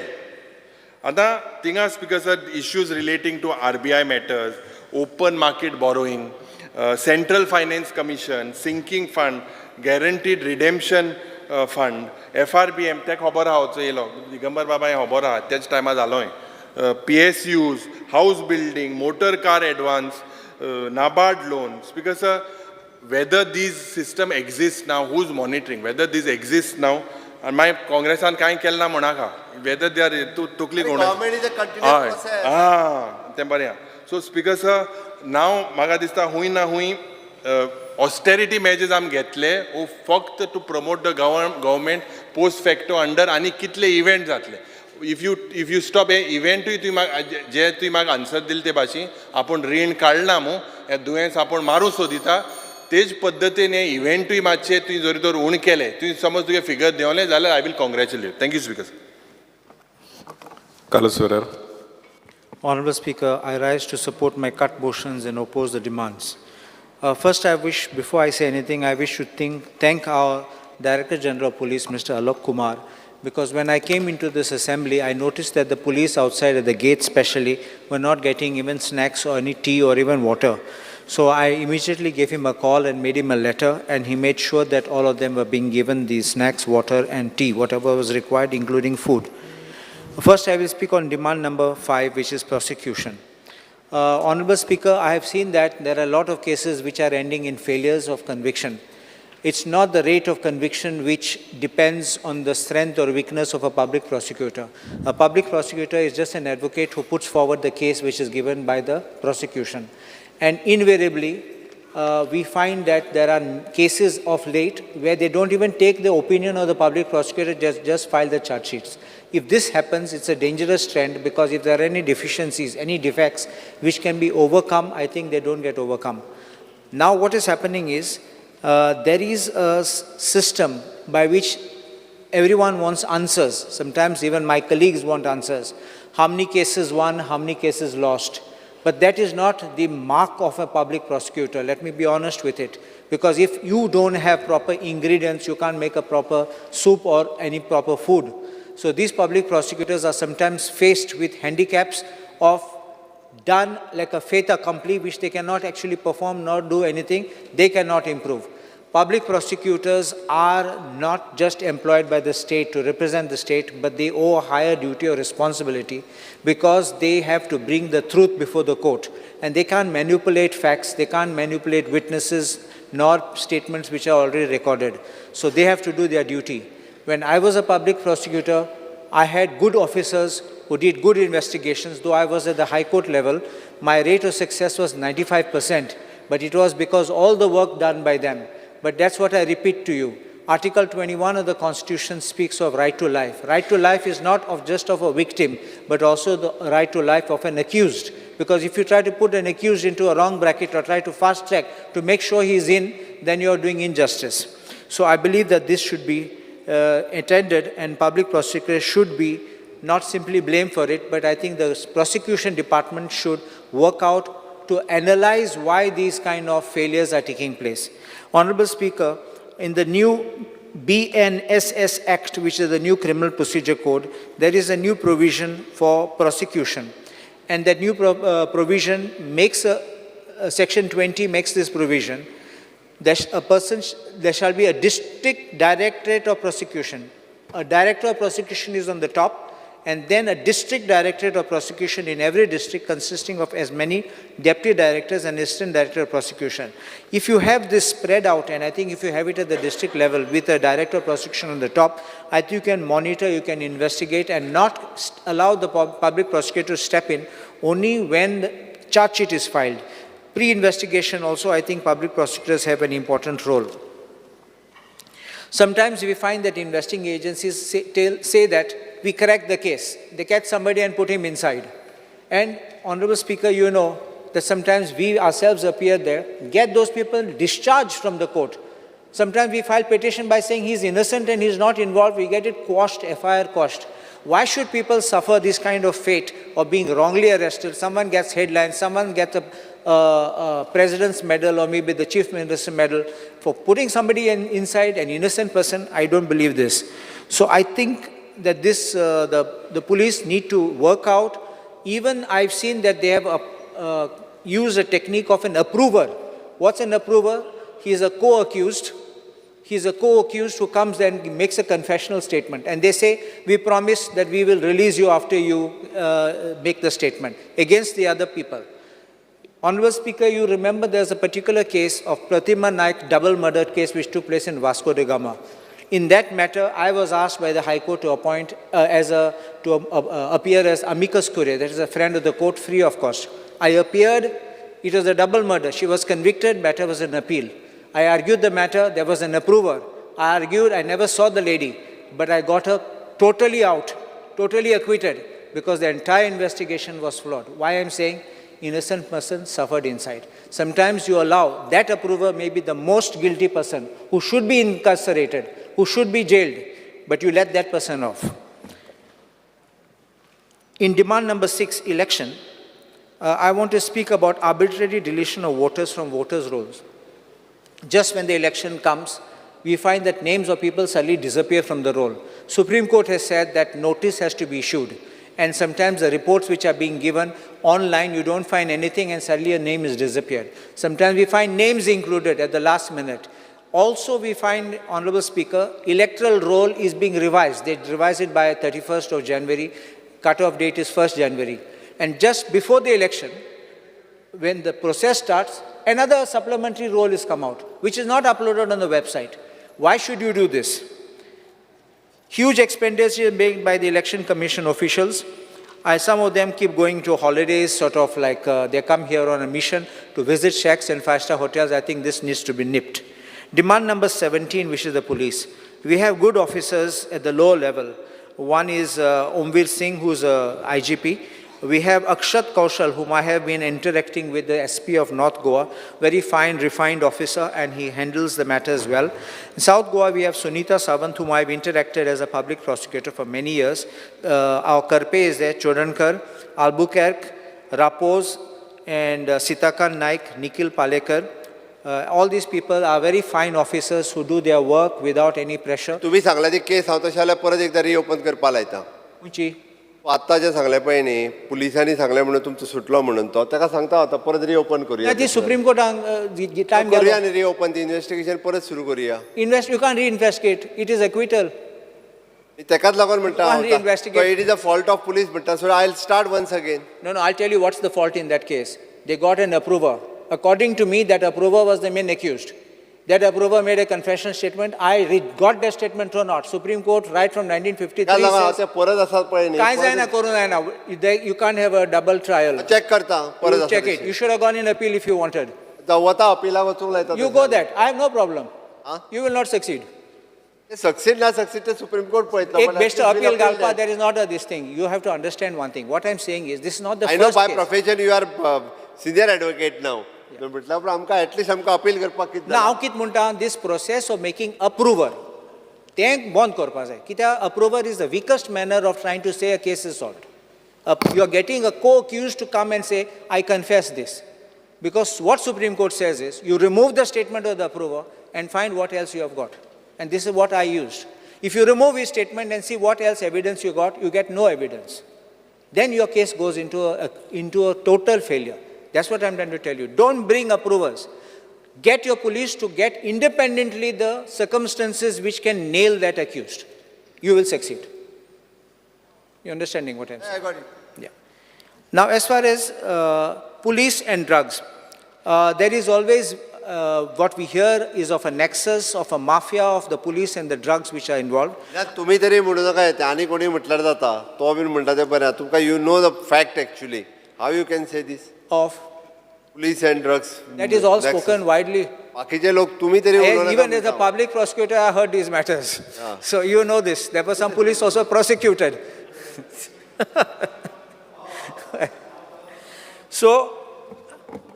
आतां थिंगा, Speaker sir, issues relating to RBI matters, open market borrowing, Central Finance Commission, Sinking Fund, Guaranteed Redemption Fund, FRBM, तें खबर आहा, वचो येयलो दिगंबर बाबा, हें खबर आहा, त्याच टायमार जालो हें, PSUs, house building, motor car advance, NABARD loan. Speaker sir, whether these system exists now, who's monitoring, whether this exists now, आनी मागीर काँग्रेसान कांय केलें ना म्हणनाका, वेदर they are तूं तकली कोण. Government is a continuous process. आं, तें बरें आहा. सो स्पिकर सर, नाव म्हाका दिसता हूंय ना हूंय ऑस्टेरिटी मेजर्स आमी घेतले वो फक्त to promote the government post facto under. आनी कितले इव्हेंट जातले if you stop हे इव्हेंटूय तुवें म्हाका जे तुवें म्हाका आन्सर दिले ते भाशेन आपूण रीण काडना मू, हें दुयेंस आपूण मारूंक सोदिता, तेच पद्दतीन हे इव्हेंटूय मातशे तुवें जरी तर उण केले, तुवें समज तुगे फिगर देंवलें जाल्यार I will congratulate. Thank you speaker sir. Carlos Ferrer. Honorable Speaker, I rise to support my cut motions and oppose the demands. First, I wish, before I say anything, I wish to thank our Director General of Police, Mr. Alok Kumar, because when I came into this assembly, I noticed that the police outside at the gate especially were not getting even snacks or any tea or even water. So I immediately gave him a call and made him a letter, and he made sure that all of them were being given the snacks, water and tea, whatever was required, including food. First, I will speak on demand number 5, which is prosecution. Honorable Speaker, I have seen that there are a lot of cases which are ending in failures of conviction. It's not the rate of conviction which depends on the strength or weakness of a public prosecutor. A public prosecutor is just an advocate who puts forward the case which is given by the prosecution. And invariably, we find that there are cases of late where they don't even take the opinion of the public prosecutor, just file the charge sheets. If this happens, it's a dangerous trend, because if there are any deficiencies, any defects which can be overcome, I think they don't get overcome. Now what is happening is, there is a system by which everyone wants answers. Sometimes even my colleagues want answers. How many cases won, how many cases lost? But that is not the mark of a public prosecutor. Let me be honest with it. Because if you don't have proper ingredients, you can't make a proper soup or any proper food. So these public prosecutors are sometimes faced with handicaps of done like a fait accompli, which they cannot actually perform nor do anything. They cannot improve. Public prosecutors are not just employed by the state to represent the state, but they owe a higher duty or responsibility, because they have to bring the truth before the court. And they can't manipulate facts, they can't manipulate witnesses, nor statements which are already recorded. So they have to do their duty. When I was a public prosecutor, I had good officers who did good investigations. Though I was at the high court level, my rate of success was 95%, but it was because all the work done by them. But that's what I repeat to you. Article 21 of the Constitution speaks of right to life. Right to life is not of just of a victim, but also the right to life of an accused. Because if you try to put an accused into a wrong bracket or try to fast track to make sure he's in, then you're doing injustice. So I believe that this should be attended, and public prosecutors should be not simply blamed for it, but I think the prosecution department should work out to analyze why these kind of failures are taking place. Honorable Speaker, in the new BNSS Act, which is the new Criminal Procedure Code, there is a new provision for prosecution. And that new provision makes a Section 20 makes this provision. There, a person, there shall be a district directorate of prosecution. A director of prosecution is on the top, and then a district directorate of prosecution in every district consisting of as many deputy directors and assistant director of prosecution. If you have this spread out, and I think if you have it at the district level with a director of prosecution on the top, I think you can monitor, you can investigate, and not allow the public prosecutor to step in only when the charge sheet is filed. Pre-investigation also, I think public prosecutors have an important role. Sometimes we find that investigating agencies say that we correct the case. They catch somebody and put him inside. And, Honorable Speaker, you know that sometimes we ourselves appear there, get those people discharged from the court. Sometimes we file petition by saying he's innocent and he's not involved. We get it quashed, FIR quashed. Why should people suffer this kind of fate of being wrongly arrested? Someone gets headlines, someone gets a president's medal or maybe the chief minister's medal for putting somebody inside, an innocent person. I don't believe this. So I think that the police need to work out. Even I've seen that they have used a technique of an approver. What's an approver? He is a co-accused. He is a co-accused who comes and makes a confessional statement. And they say, we promise that we will release you after you make the statement against the other people. Honorable Speaker, you remember there's a particular case of Pratima Naik double murder case which took place in Vasco da Gama. In that matter, I was asked by the High Court to appoint appear as amicus curiae, that is a friend of the court, free of cost. I appeared. It was a double murder. She was convicted. Matter was an appeal. I argued the matter. There was an approver. I argued. I never saw the lady, but I got her totally out, totally acquitted, because the entire investigation was flawed. Why I'm saying innocent person suffered inside. Sometimes you allow that approver may be the most guilty person who should be incarcerated, who should be jailed, but you let that person off. In demand number 6, election, I want to speak about arbitrary deletion of voters from voters' rolls. Just when the election comes, we find that names of people suddenly disappear from the roll. Supreme Court has said that notice has to be issued. And sometimes the reports which are being given online, you don't find anything and suddenly a name is disappeared. Sometimes we find names included at the last minute. Also, we find, Honorable Speaker, electoral roll is being revised. They revise it by 31st of January. Cutoff date is 1st January. And just before the election, when the process starts, another supplementary roll is come out, which is not uploaded on the website. Why should you do this? Huge expenditure made by the Election Commission officials. Some of them keep going to holidays, sort of like they come here on a mission to visit shacks and five-star hotels. I think this needs to be nipped. Demand number 17, which is the police. We have good officers at the lower level. One is Omveer Singh, who's a IGP. We have Akshat Kaushal, whom I have been interacting with, the SP of North Goa, very fine, refined officer, and he handles the matters well. In South Goa, we have Sunita Sawant, whom I have interacted as a public prosecutor for many years. Our Karpe is there, Chodankar, Albuquerque, Rapos, and Sitakan Naik, Nikhil Palekar. All these people are very fine officers who do their work without any pressure. तुम्ही सांगला ती केस हांव तशें जाल्यार परत एकदा रिओपन करपा लायता. खंयची? आत्तां जें सांगलें पळय न्ही, पुलिसांनी सांगलें म्हणून तुमचो सुटलो म्हणून तो ताका सांगता आतां परत रिओपन करुया. ना, ती सुप्रीम कोर्टान टायम करुया न्ही रिओपन, ती इन्वेस्टिगेशन परत सुरू करुया. You can't reinvestigate. It is acquittal. तेकाच लागून म्हणटा You can't reinvestigate. It is a fault of police म्हणटा, so I start once again. No, I'll tell you what's the fault in that case. They got an approver. According to me, that approver was the main accused. That approver made a confession statement. I got that statement or not. Supreme Court, right from 1953, तेका लागून हांव says, तें परत आसा पळय न्ही, काय जायना करूं जायना. You can't have a double trial. Check करता परत You आसा check it. You should have gone in appeal if you wanted. जावं वता अपिलाक वचूंक लायता. You go that. I have no problem. Huh? You will not succeed. Succeed ना सक्सीड ते सुप्रीम कोर्ट पळयतलो. एक बेस्ट अपील घालपा, there is not a this thing. You have to understand one thing. What I am saying is, this is not the I know first by case. Profession you are senior advocate now, म्हटल्यार पूण आमकां एटलिस्ट आमकां अपील करपाक कितें ना, हांव कितें म्हणटा, this process of making approver तें बंद करपाक जाय. कित्याक approver is the weakest manner of trying to say a case is solved. You are getting a co-accused to come and say I confess this, because what Supreme Court says is you remove the statement of the approver and find what else you have got. And this is what I used. If you remove his statement and see what else evidence you got, you get no evidence. Then your case goes into a total failure. That's what I'm trying to tell you. Don't bring approvers. Get your police to get independently the circumstances which can nail that accused. You will succeed. You understanding what I'm saying? I got it. Yeah. Now, as far as police and drugs, there is always what we hear is of a nexus, of a mafia of the police and the drugs which are involved. ना, तुमी तरी म्हणू नाका येता आनी कोणी म्हटल्यार जाता, तो बीन म्हणटा तें बरें. तुमकां you know the fact actually, how you can say this? Of police and drugs. That is all spoken widely. बाकीचे लोक तुमी तरी उलोवं नाका Even as a म्हणटा. Public prosecutor, I heard these matters. So you know this. There were some police also prosecuted. So,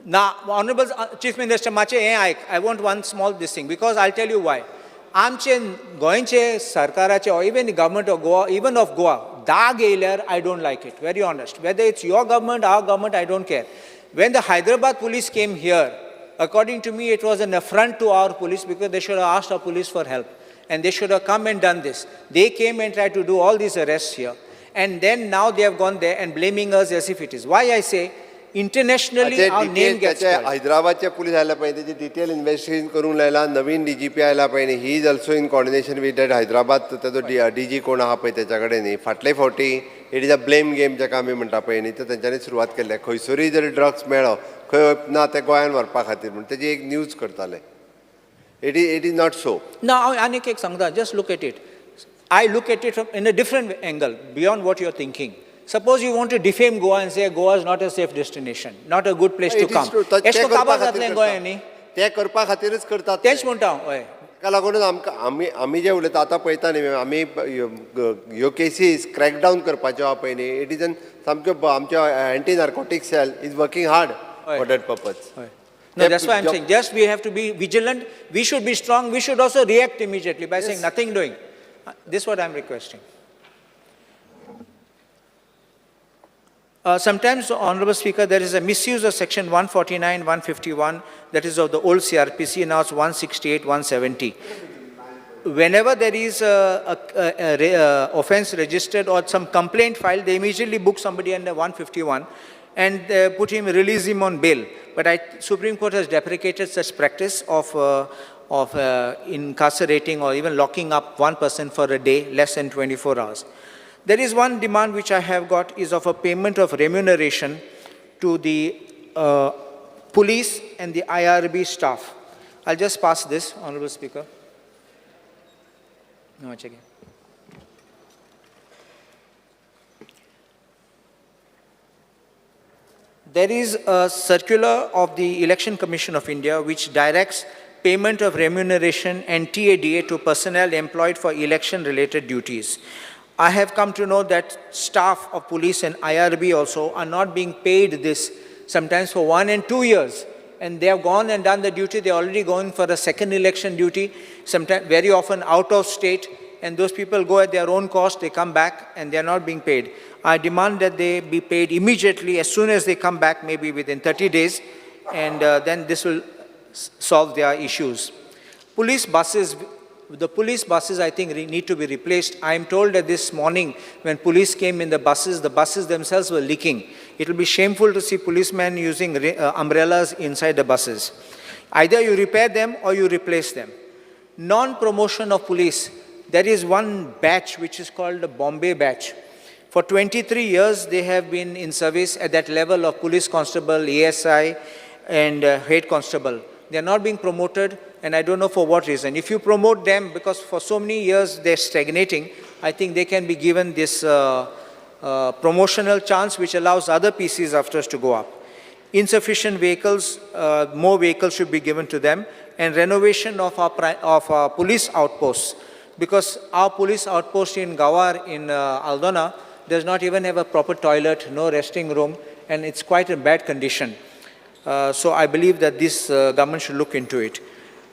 now, Honorable Chief Minister, मातशें हें आयक. I want one small this thing, because I'll tell you why. आमचे गोंयचे सरकाराचे or even the government of Goa, even of Goa, दाग येयल्यार I don't like it, very honest. Whether it's your government, our government, I don't care. When the Hyderabad police came here, according to me, it was an affront to our police, because they should have asked our police for help. And they should have come and done this. They came and tried to do all these arrests here. And then now they have gone there and blaming us as if it is. Why I say, internationally ताचे our name detail gets ताचे spoiled. हैदराबादचे पुलीस आयला पळय, तेजे डिटेल इन्वेस्टिगेशन करूंक लायला. नवीन डीजीपी आयला पळय न्ही, he is also in coordination with that Hyderabad ताजो डीजी कोण आहा पळय तेच्या कडेन न्ही. फाटले फावटी it is a blame game जाका आमी म्हणटा पळय न्ही, तर तेंच्यांनी सुरवात केल्ले, खंयसरूय जर ड्रग्स मेळ्ळो खंय ना ते गोंयान व्हरपा खातीर म्हूण तेजी एक न्यूज करताले. It is not so. ना, हांव आनीक एक सांगता, just look at it. I look at it from in a different angle beyond what you are thinking. Suppose you want to defame Goa and say Goa is not a safe destination, not a good place to come. एशें काबार जातलें गोंय न्ही. ते करपा खातीरच करतात. तेंच म्हणटा हांव, हय. ताका लागूनच आमकां आमी आमी जे उलयता आतां पळयता न्ही, आमी ह्यो केसीस क्रॅकडावन करपाच्यो आहा पळय न्ही, it is an सामक्यो आमच्यो anti narcotic cell is working hard for that purpose. हय. No, that's why I'm saying, just we have to be vigilant, we should be strong, we should also react immediately by saying nothing doing. This is what I'm requesting. Sometimes, Honorable Speaker, there is a misuse of section 149, 151, that is of the old CRPC, now it's 168, 170. Whenever there is a offense registered or some complaint filed, they immediately book somebody under 151 and release him on bail. But Supreme Court has deprecated such practice of incarcerating or even locking up one person for a day, less than 24 hours. There is one demand which I have got is of a payment of remuneration to the police and the IRB staff. I'll just pass this, Honorable Speaker. No, check it. There is a circular of the Election Commission of India which directs payment of remuneration and TADA to personnel employed for election-related duties. I have come to know that staff of police and IRB also are not being paid this, sometimes for 1 and 2 years. And they have gone and done the duty, they are already going for a second election duty, sometimes very often out of state, and those people go at their own cost, they come back and they are not being paid. I demand that they be paid immediately as soon as they come back, maybe within 30 days, and then this will solve their issues. Police buses, the police buses I think need to be replaced. I am told that this morning when police came in the buses themselves were leaking. It will be shameful to see policemen using umbrellas inside the buses. Either you repair them or you replace them. Non-promotion of police. There is one batch which is called the Bombay batch. For 23 years, they have been in service at that level of police constable, ASI, and head constable. They are not being promoted, and I don't know for what reason. If you promote them, because for so many years they're stagnating, I think they can be given this promotional chance which allows other PCs after us to go up. Insufficient vehicles, more vehicles should be given to them, and renovation of our police outposts. Because our police outpost in Gawar, in Aldona, does not even have a proper toilet, no resting room, and it's quite a bad condition. So I believe that this government should look into it.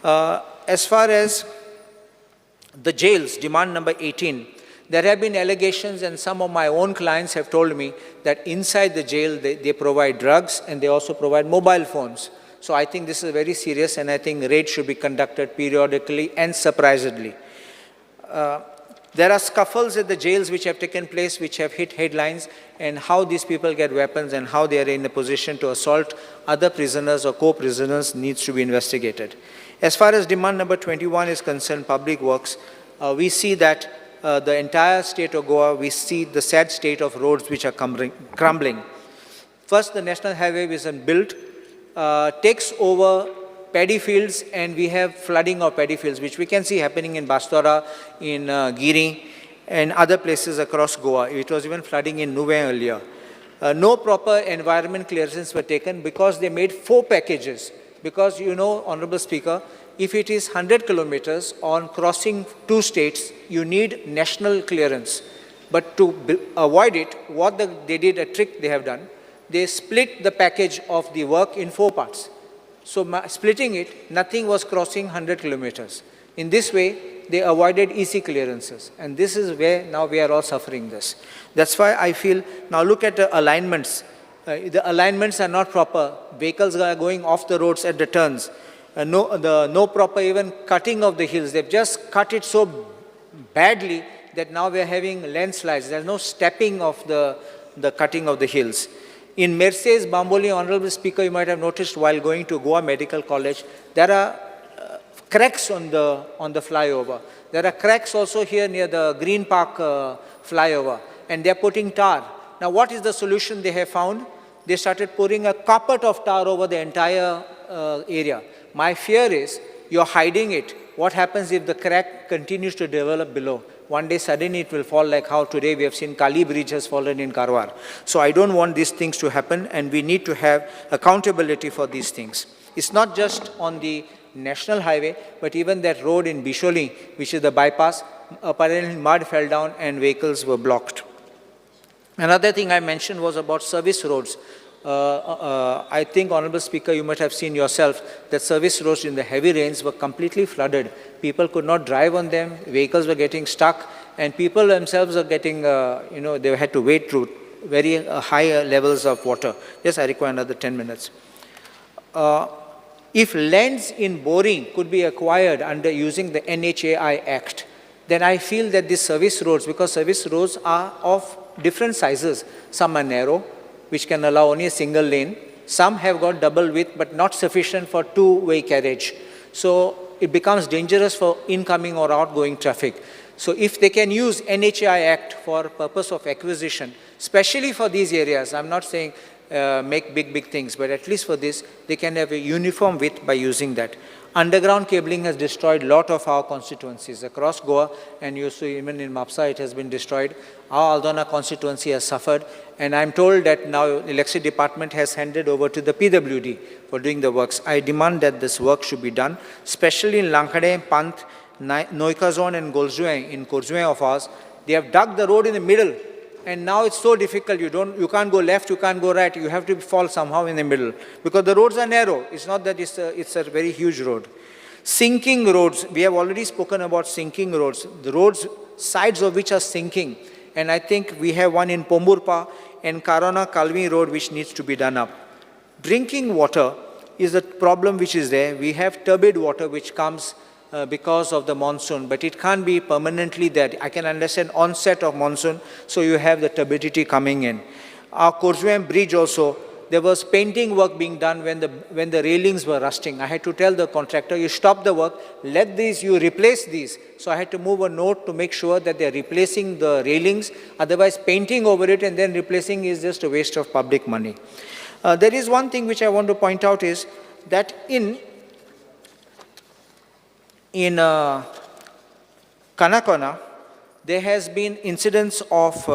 As far as the jails, demand number 18, there have been allegations, and some of my own clients have told me that inside the jail they provide drugs and they also provide mobile phones. So I think this is very serious, and I think raids should be conducted periodically and surprisingly. There are scuffles at the jails which have taken place, which have hit headlines, and how these people get weapons and how they are in a position to assault other prisoners or co-prisoners needs to be investigated. As far as demand number 21 is concerned, public works, we see that the entire state of Goa, we see the sad state of roads which are crumbling. First, the national highway is built, takes over paddy fields, and we have flooding of paddy fields, which we can see happening in Bastora, in Giri, and other places across Goa. It was even flooding in Nuvem earlier. No proper environment clearances were taken because they made 4 packages. Because, you know, Honorable Speaker, if it is 100 kilometers on crossing 2 states, you need national clearance. But to avoid it, what they did, a trick they have done, they split the package of the work in 4 parts. So splitting it, nothing was crossing 100 kilometers. In this way, they avoided EC clearances. And this is where now we are all suffering this. That's why I feel, now look at the alignments. The alignments are not proper. Vehicles are going off the roads at the turns. No proper even cutting of the hills. They've just cut it so badly that now we are having landslides. There's no stepping of the cutting of the hills. In Merces, Bambolim, Honorable Speaker, you might have noticed while going to Goa Medical College, there are cracks on the flyover. There are cracks also here near the Green Park flyover, and they are putting tar. Now, what is the solution they have found? They started pouring a carpet of tar over the entire area. My fear is You're hiding it. What happens if the crack continues to develop below? One day suddenly it will fall, like how today we have seen Kali Bridge has fallen in Karwar. So I don't want these things to happen, and we need to have accountability for these things. It's not just on the national highway, but even that road in Bisholi, which is the bypass, apparently mud fell down and vehicles were blocked. Another thing I mentioned was about service roads. I think, Honorable Speaker, you must have seen yourself that service roads in the heavy rains were completely flooded. People could not drive on them, vehicles were getting stuck, and people themselves are getting, they had to wade through very high levels of water. Yes, I require another 10 minutes. If lands in Boring could be acquired under using the NHAI Act, then I feel that these service roads, because service roads are of different sizes, some are narrow, which can allow only a single lane, some have got double width but not sufficient for two-way carriage. So it becomes dangerous for incoming or outgoing traffic. So if they can use NHAI Act for purpose of acquisition, especially for these areas, I'm not saying make big things, but at least for this, they can have a uniform width by using that. Underground cabling has destroyed a lot of our constituencies across Goa, and you see even in Mapsa it has been destroyed. Our Aldona constituency has suffered, and I'm told that now the electricity department has handed over to the PWD for doing the works. I demand that this work should be done, especially in Lankhade, Panth, Noika zone and Golzue, in Korzue of ours. They have dug the road in the middle, and now it's so difficult. You can't go left, you can't go right. You have to fall somehow in the middle because the roads are narrow. It's not that it's a very huge road. Sinking roads, we have already spoken about sinking roads, the roads, sides of which are sinking. And I think we have one in Pomburpa and Karona Kalvi Road which needs to be done up. Drinking water is a problem which is there. We have turbid water which comes because of the monsoon, but it can't be permanently there. I can understand onset of monsoon, so you have the turbidity coming in. Our Corjuem Bridge also, there was painting work being done when the railings were rusting. I had to tell the contractor, you stop the work, let these, you replace these. So I had to move a note to make sure that they're replacing the railings. Otherwise, painting over it and then replacing is just a waste of public money. There is one thing which I want to point out is that in Canacona, there has been incidents of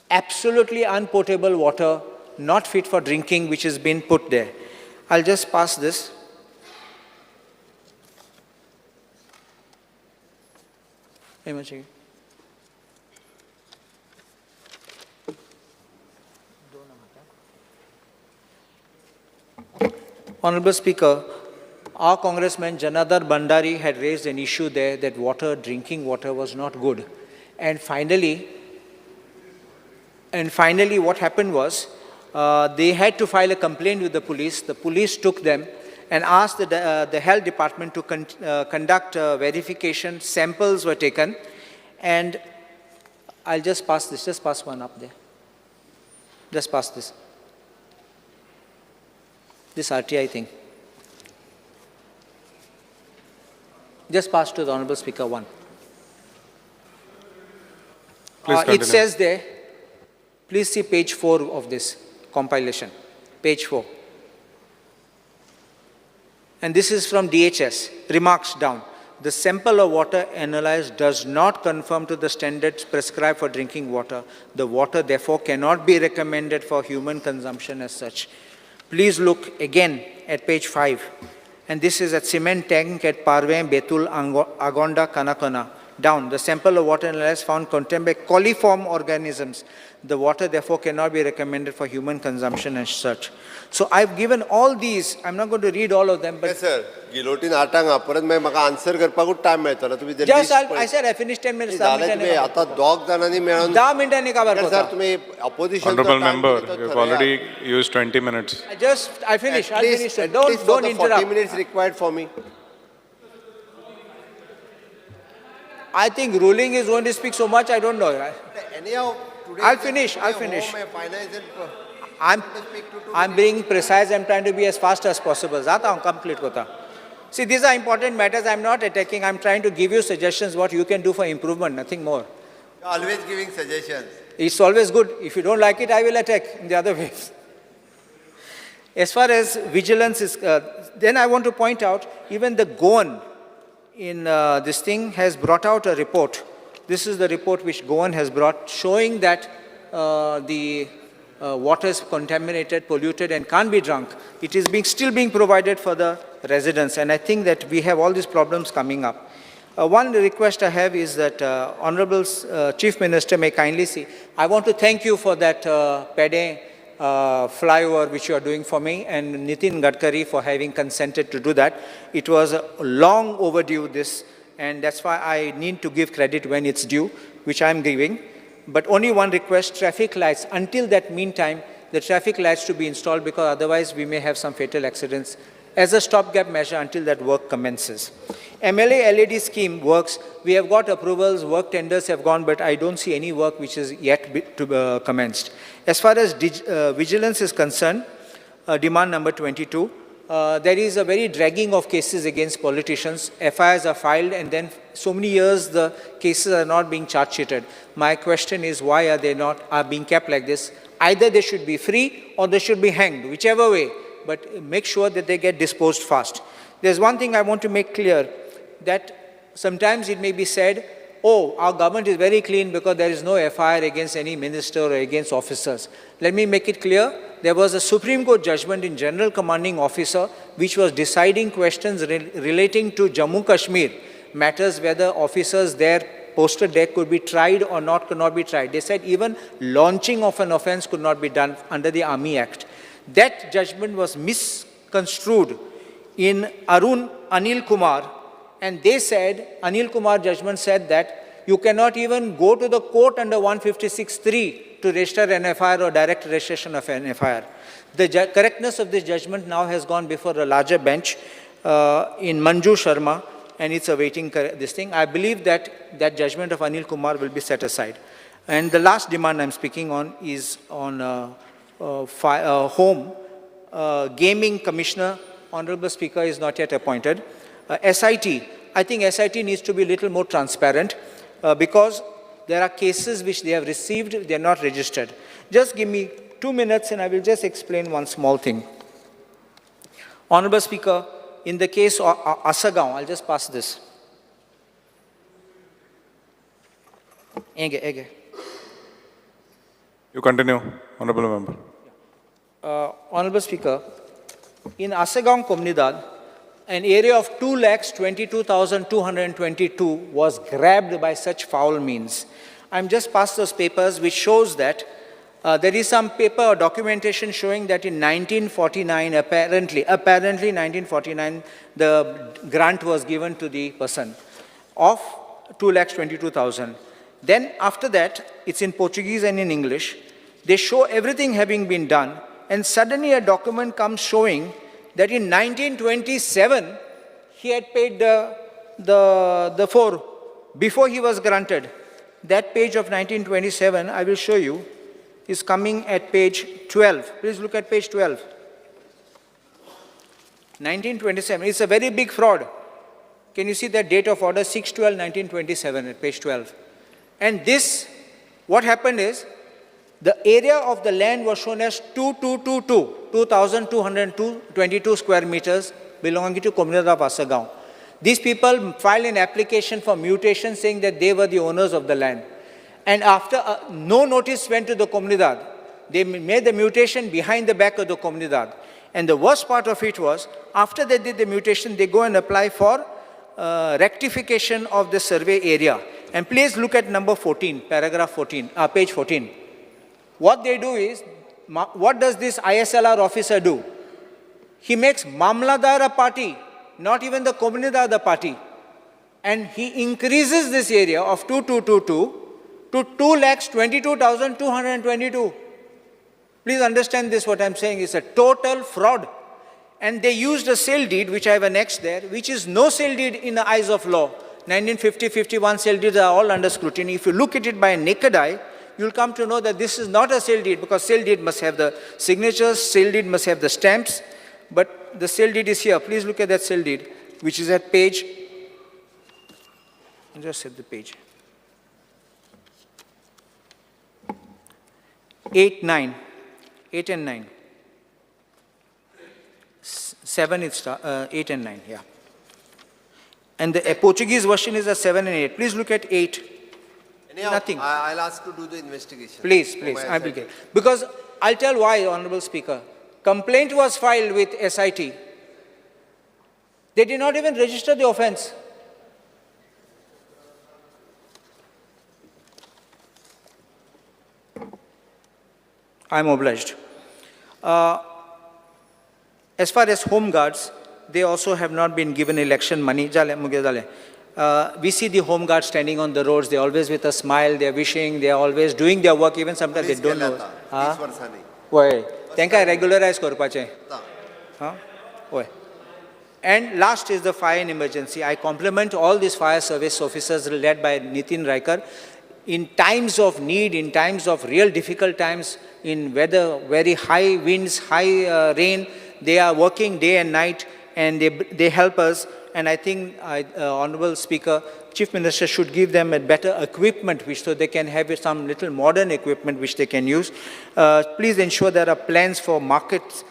absolutely unpotable water, not fit for drinking, which has been put there. I'll just pass this. Honorable Speaker, our Congressman Janardhan Bhandari had raised an issue there that water, drinking water was not good. And finally what happened was, they had to file a complaint with the police. The police took them and asked the health department to conduct a verification. Samples were taken. And I'll just pass this, just pass one up there. Just pass this. This RTI thing. Just pass to the Honorable Speaker one. Please It says there, please see page 4 of this compilation, page 4. And this is from DHS, remarks down. The sample of water analyzed does not conform to the standards prescribed for drinking water. The water therefore cannot be recommended for human consumption as such. Please look again at page 5. And this is at cement tank at Parve, Betul, Agonda, Canacona. Down, the sample of water analyzed found contained by coliform organisms. The water therefore cannot be recommended for human consumption as such. So I've given all these, I'm not going to read all of them, but... Yes, sir. Guillotine आठांक परत मागीर म्हाका आन्सर करपाकूच टायम मेळटलो. तुमी Just, I said I finished 10 minutes. जालें तुमी आतां दोग जाणांनी मेळोन 10 मिनटांनी काबार सर तुमी opposition. Honorable member, you've already used 20 minutes. I finished. I'll finish. Don't interrupt. 40 minutes required for me. I think ruling is going to speak so much, I don't know. Anyhow, today I'll finish. I'm being precise. I'm trying to be as fast as possible. Zata hum complete kota. See, these are important matters. I'm not attacking. I'm trying to give you suggestions what you can do for improvement, nothing more. You're always giving suggestions. It's always good. If you don't like it, I will attack in the other way. As far as vigilance is, then I want to point out, even the Goan in this thing has brought out a report. This is the report which Goan has brought, showing that the water is contaminated, polluted, and can't be drunk. It is still being provided for the residents, and I think that we have all these problems coming up. One request I have is that Honorable Chief Minister may kindly see. I want to thank you for that Pede flyover which you are doing for me, and Nitin Gadkari for having consented to do that. It was long overdue, this, and that's why I need to give credit when it's due, which I'm giving. But only one request, traffic lights. Until that meantime, the traffic lights to be installed, because otherwise we may have some fatal accidents as a stopgap measure until that work commences. MLA LED scheme works. We have got approvals, work tenders have gone, but I don't see any work which is yet to be commenced. As far as vigilance is concerned, demand number 22, there is a very dragging of cases against politicians. FIRs are filed, and then so many years the cases are not being charge sheeted. My question is, why are they not are being kept like this? Either they should be free or they should be hanged, whichever way, but make sure that they get disposed fast. There's one thing I want to make clear, that sometimes it may be said, oh, our government is very clean because there is no FIR against any minister or against officers. Let me make it clear, there was a Supreme Court judgment in General Commanding Officer which was deciding questions relating to Jammu Kashmir, matters whether officers there posted there could be tried or not, could not be tried. They said even launching of an offense could not be done under the Army Act. That judgment was misconstrued in Arun Anil Kumar, and they said, Anil Kumar judgment said that you cannot even go to the court under 156(3) to register an FIR or direct registration of an FIR. The correctness of this judgment now has gone before a larger bench in Manju Sharma, and it's awaiting this thing. I believe that that judgment of Anil Kumar will be set aside. And the last demand I'm speaking on is on home. Gaming Commissioner, Honorable Speaker, is not yet appointed. SIT, I think SIT needs to be a little more transparent because there are cases which they have received, they are not registered. Just give me 2 minutes and I will just explain one small thing. Honorable Speaker, in the case of Asagaon, I'll just pass this. Ege. You continue, Honorable Member. Honorable Speaker, in Asagaon Comunidade, an area of 2,22,222 was grabbed by such foul means. I'm just past those papers which shows that there is some paper or documentation showing that in 1949, apparently 1949, the grant was given to the person of 2,22,000. Then after that, it's in Portuguese and in English. They show everything having been done, and suddenly a document comes showing that in 1927, he had paid the four before he was granted. That page of 1927, I will show you, is coming at page 12. Please look at page 12. 1927, it's a very big fraud. Can you see that date of order, 6/12/1927 at page 12? And this, what happened is, the area of the land was shown as 2222, 2,222 square meters belonging to Comunidade of Asagaon. These people filed an application for mutation saying that they were the owners of the land. And after no notice went to the Comunidade, they made the mutation behind the back of the Comunidade. And the worst part of it was, after they did the mutation, they go and apply for rectification of the survey area. And please look at number 14, paragraph 14, page 14. What they do is, what does this ISLR officer do? He makes Mamladar a party, not even the Comunidade a party. And he increases this area of 2222 to 2,22,222. Please understand this, what I'm saying is a total fraud. And they used a sale deed, which I have annexed there, which is no sale deed in the eyes of law. 1950-51 sale deeds are all under scrutiny. If you look at it by a naked eye, you'll come to know that this is not a sale deed, because sale deed must have the signatures, sale deed must have the stamps, but the sale deed is here. Please look at that sale deed, which is at page, I'll just set the page. 8, 9, 8 and 9. 7 it's 8 and 9, yeah. And the Portuguese version is a 7 and 8. Please look at 8. Anyhow, Nothing. I'll ask to do the investigation. Please, For please, my I will side. get. Because I'll tell why, Honorable Speaker. Complaint was filed with SIT. They did not even register the offense. I'm obliged. As far as home guards, they also have not been given election money. Jale, muge jale. We see the home guards standing on the roads. They're always with a smile. They're wishing. They're always doing their work. Even sometimes they Police don't केल्या know. आतां, हा? 30 वर्सांनी. वय तांकां रेगुलरायज करपाचें. आतां. Huh? Oi. And last is the fire and emergency. I compliment all these fire service officers led by Nitin Raikar. In times of need, in times of real difficult times, in weather, very high winds, high rain, they are working day and night and they help us. And I think, Honorable Speaker, Chief Minister should give them a better equipment which so they can have some little modern equipment which they can use. Please ensure there are plans for markets,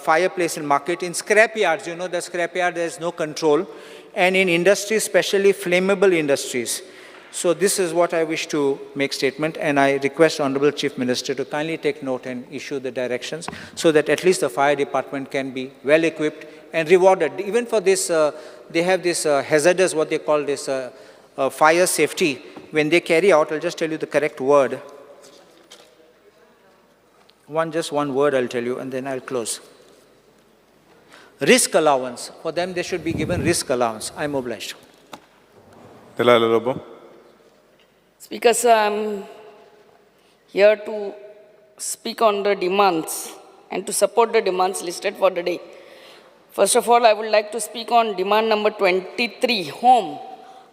fireplace and market. In scrap yards, you know the scrap yard, there is no control. And in industries, especially flammable industries. So this is what I wish to make statement, and I request Honorable Chief Minister to kindly take note and issue the directions so that at least the fire department can be well equipped and rewarded. Even for this, they have this hazardous, what they call this fire safety. When they carry out, I'll just tell you the correct word. Just one word I'll tell you, and then I'll close. Risk allowance. For them, they should be given risk allowance. I'm obliged. Delilah Lobo. Speaker, sir, I'm here to speak on the demands and to support the demands listed for the day. First of all, I would like to speak on demand number 23, home.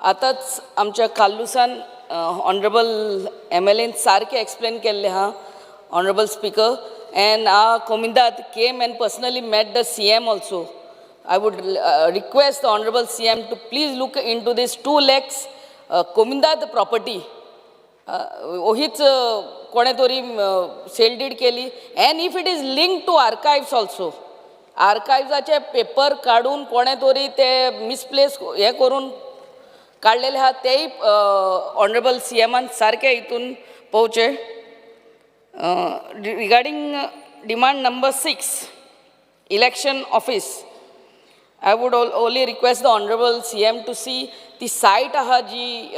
आतांच आमच्या काल्लुसान ऑनरेबल एम एल एन सारकें एक्सप्लेन केल्लें आहा, honourable speaker, and our Comunidade came and personally met the CM also. I would request the Honorable CM to please look into this 2 lakhs Comunidade property. ओहीच कोणें तरी सेल did केली, and if it is linked to archives also, आर्कायव्साचे paper काडून कोणें तरी ते मिसप्लेस हें करून काडलेले आहा, तेय ऑनरेबल सी एमान सारकें हितून पळोवचें. Regarding demand number 6, election office, I would only request the Honorable CM to see ती सायट आहा जी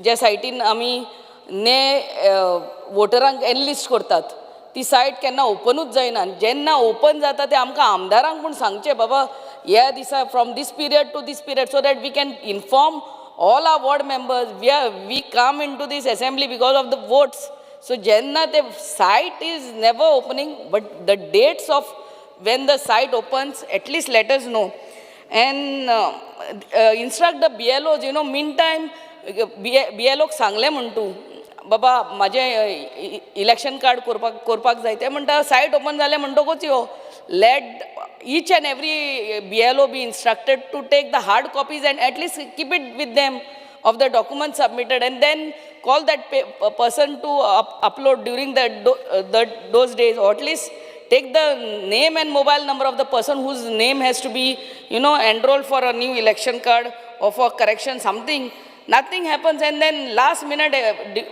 ज्या सायटीन आमी ने वोटरांक एनलिस्ट करतात, ती सायट केन्ना ओपनूच जायना. जेन्ना ओपन जाता ते आमकां आमदारांक पूण सांगचें, बाबा ह्या दिसा from this period to this period, so that we can inform all our ward members. We come in to this assembly because of the votes. So जेन्ना ते site is never opening, but the dates of when the site opens, at least let us know. And instruct the BLOs, you know, meantime, BLO सांगलें म्हण तूं, बाबा म्हाजें इलेक्शन कार्ड करपाक जाय, ते म्हणटा सायट ओपन जालें म्हणटकूच यो. Let each and every BLO be instructed to take the hard copies and at least keep it with them of the document submitted, and then call that person to upload during those days, or at least take the name and mobile number of the person whose name has to be, you know, enrolled for a new election card or for correction, something. Nothing happens, and then last minute,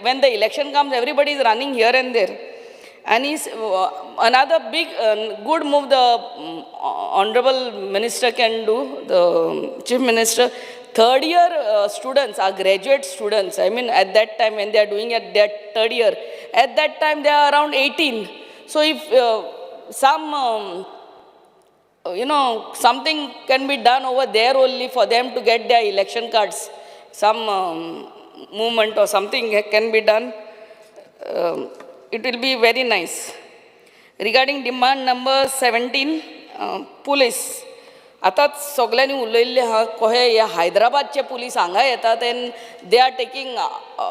when the election comes, everybody is running here and there. And is another big good move the Honorable Minister can do, the Chief Minister. Third year students are graduate students. I mean, at that time when they are doing at their third year, at that time they are around 18. So if some, you know, something can be done over there only for them to get their election cards, some movement or something can be done, it will be very nice. Regarding demand number 17, police. आतांच सगल्यांनी उलयल्लें आहा कशें हे हैदराबादचे पुलीस हांगा येतात and they are taking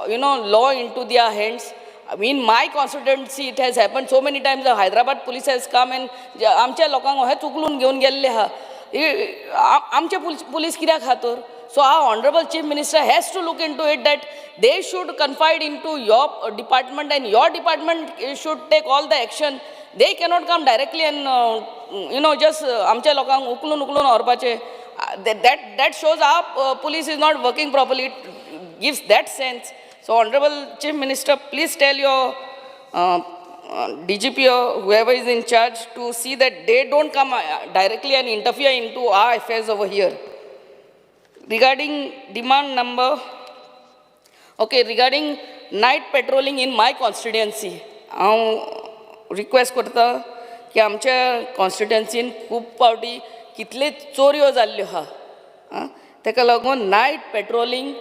you know law into their hands. In my constituency it has happen so many times. Hyderabad police has come and आमच्या लोकांक अशें चुकलून घेवन गेल्ले आहा. आमचे पुलीस कित्याक खातर? So our honourable chief minister has to look into it that they should confide into your department and your department should take all the action. They cannot come directly and you know just आमच्या लोकांक उखलून उखलून व्हरपाचें. That shows our police is not working properly. It gives that sense. So honourable chief minister, please tell your DGP or whoever is in charge to see that they don't come directly and interfere into our affairs over here. Regarding demand number, okay, regarding night patrolling in my constituency, हांव रिक्वेस्ट करता की आमच्या कॉन्स्टिट्युएन्सीन खूब फावटी कितले चोरयो जाल्ल्यो आहा. आं, ताका लागून नायट पेट्रोलिंग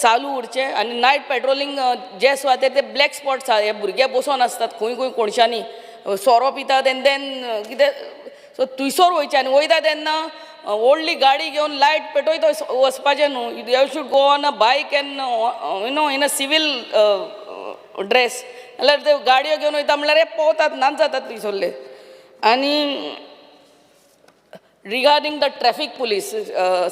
चालू उरचें आनी नायट पेट्रोलिंग जे सुवातेर ते ब्लॅक स्पॉट्स आहा, हे भुरगे बसोन आसतात खंय खंय कोणशांनी सोरो पितात एन्ड then कितें. सो थंयसर वयचें आनी वयता तेन्ना व्हडली गाडी घेवन लायट पेटयत वचपाचें न्हू. You should go on a bike and in a civil dress. जाल्यार त्यो गाडयो घेवन वयता म्हणल्यार हे पोवतात, नाच जातात थंयसरले. आनी regarding the traffic police,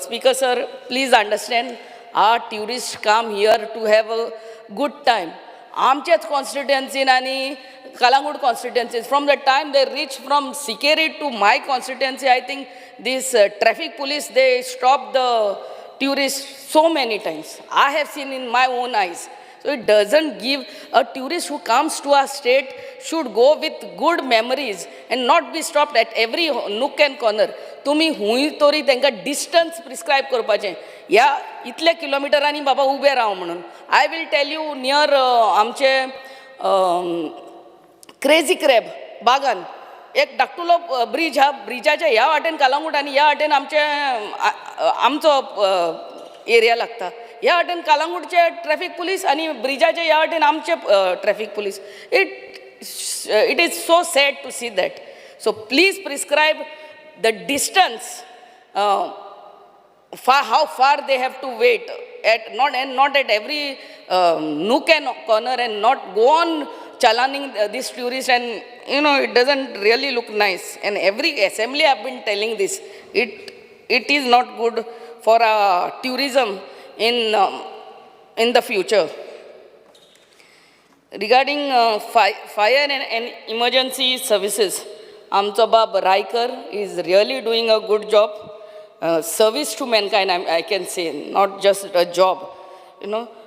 speaker sir, please understand, our tourists come here to have a good time. आमच्याच कॉन्स्टिट्युएन्सीन आनी Calangute constituency, from the time they reach from Sikeri to my constituency, I think this traffic police, they stop the tourist so many times. I have seen in my own eyes. So it doesn't give, a tourist who comes to our state should go with good memories and not be stopped at every nook and corner. तुमी हुंय तरी तांकां डिस्टन्स प्रिस्क्रायब करपाचें, ह्या इतल्या किलोमिटरांनी बाबा उबे राव म्हणून. I will tell you, near आमचे क्रेजी क्रॅब बागान एक धाकटुलो ब्रीज आहा. ब्रिजाच्या ह्या वाटेन कलांगूट आनी ह्या वाटेन आमचे आमचो एरिया लागता. ह्या वाटेन कलांगूटचे ट्रॅफीक पुलीस आनी ब्रिजाच्या ह्या वाटेन आमचे traffic police. It is so sad to see that. So please prescribe the distance, far, how far they have to wait at, not, and not at every nook and corner, and not go on chalaning this tourist, and it doesn't really look nice. And every assembly I've been telling this, it is not good for tourism in the future. Regarding fire and emergency services, आमचो बाब Raikar is really doing a good job, service to mankind, I can say, not just a job.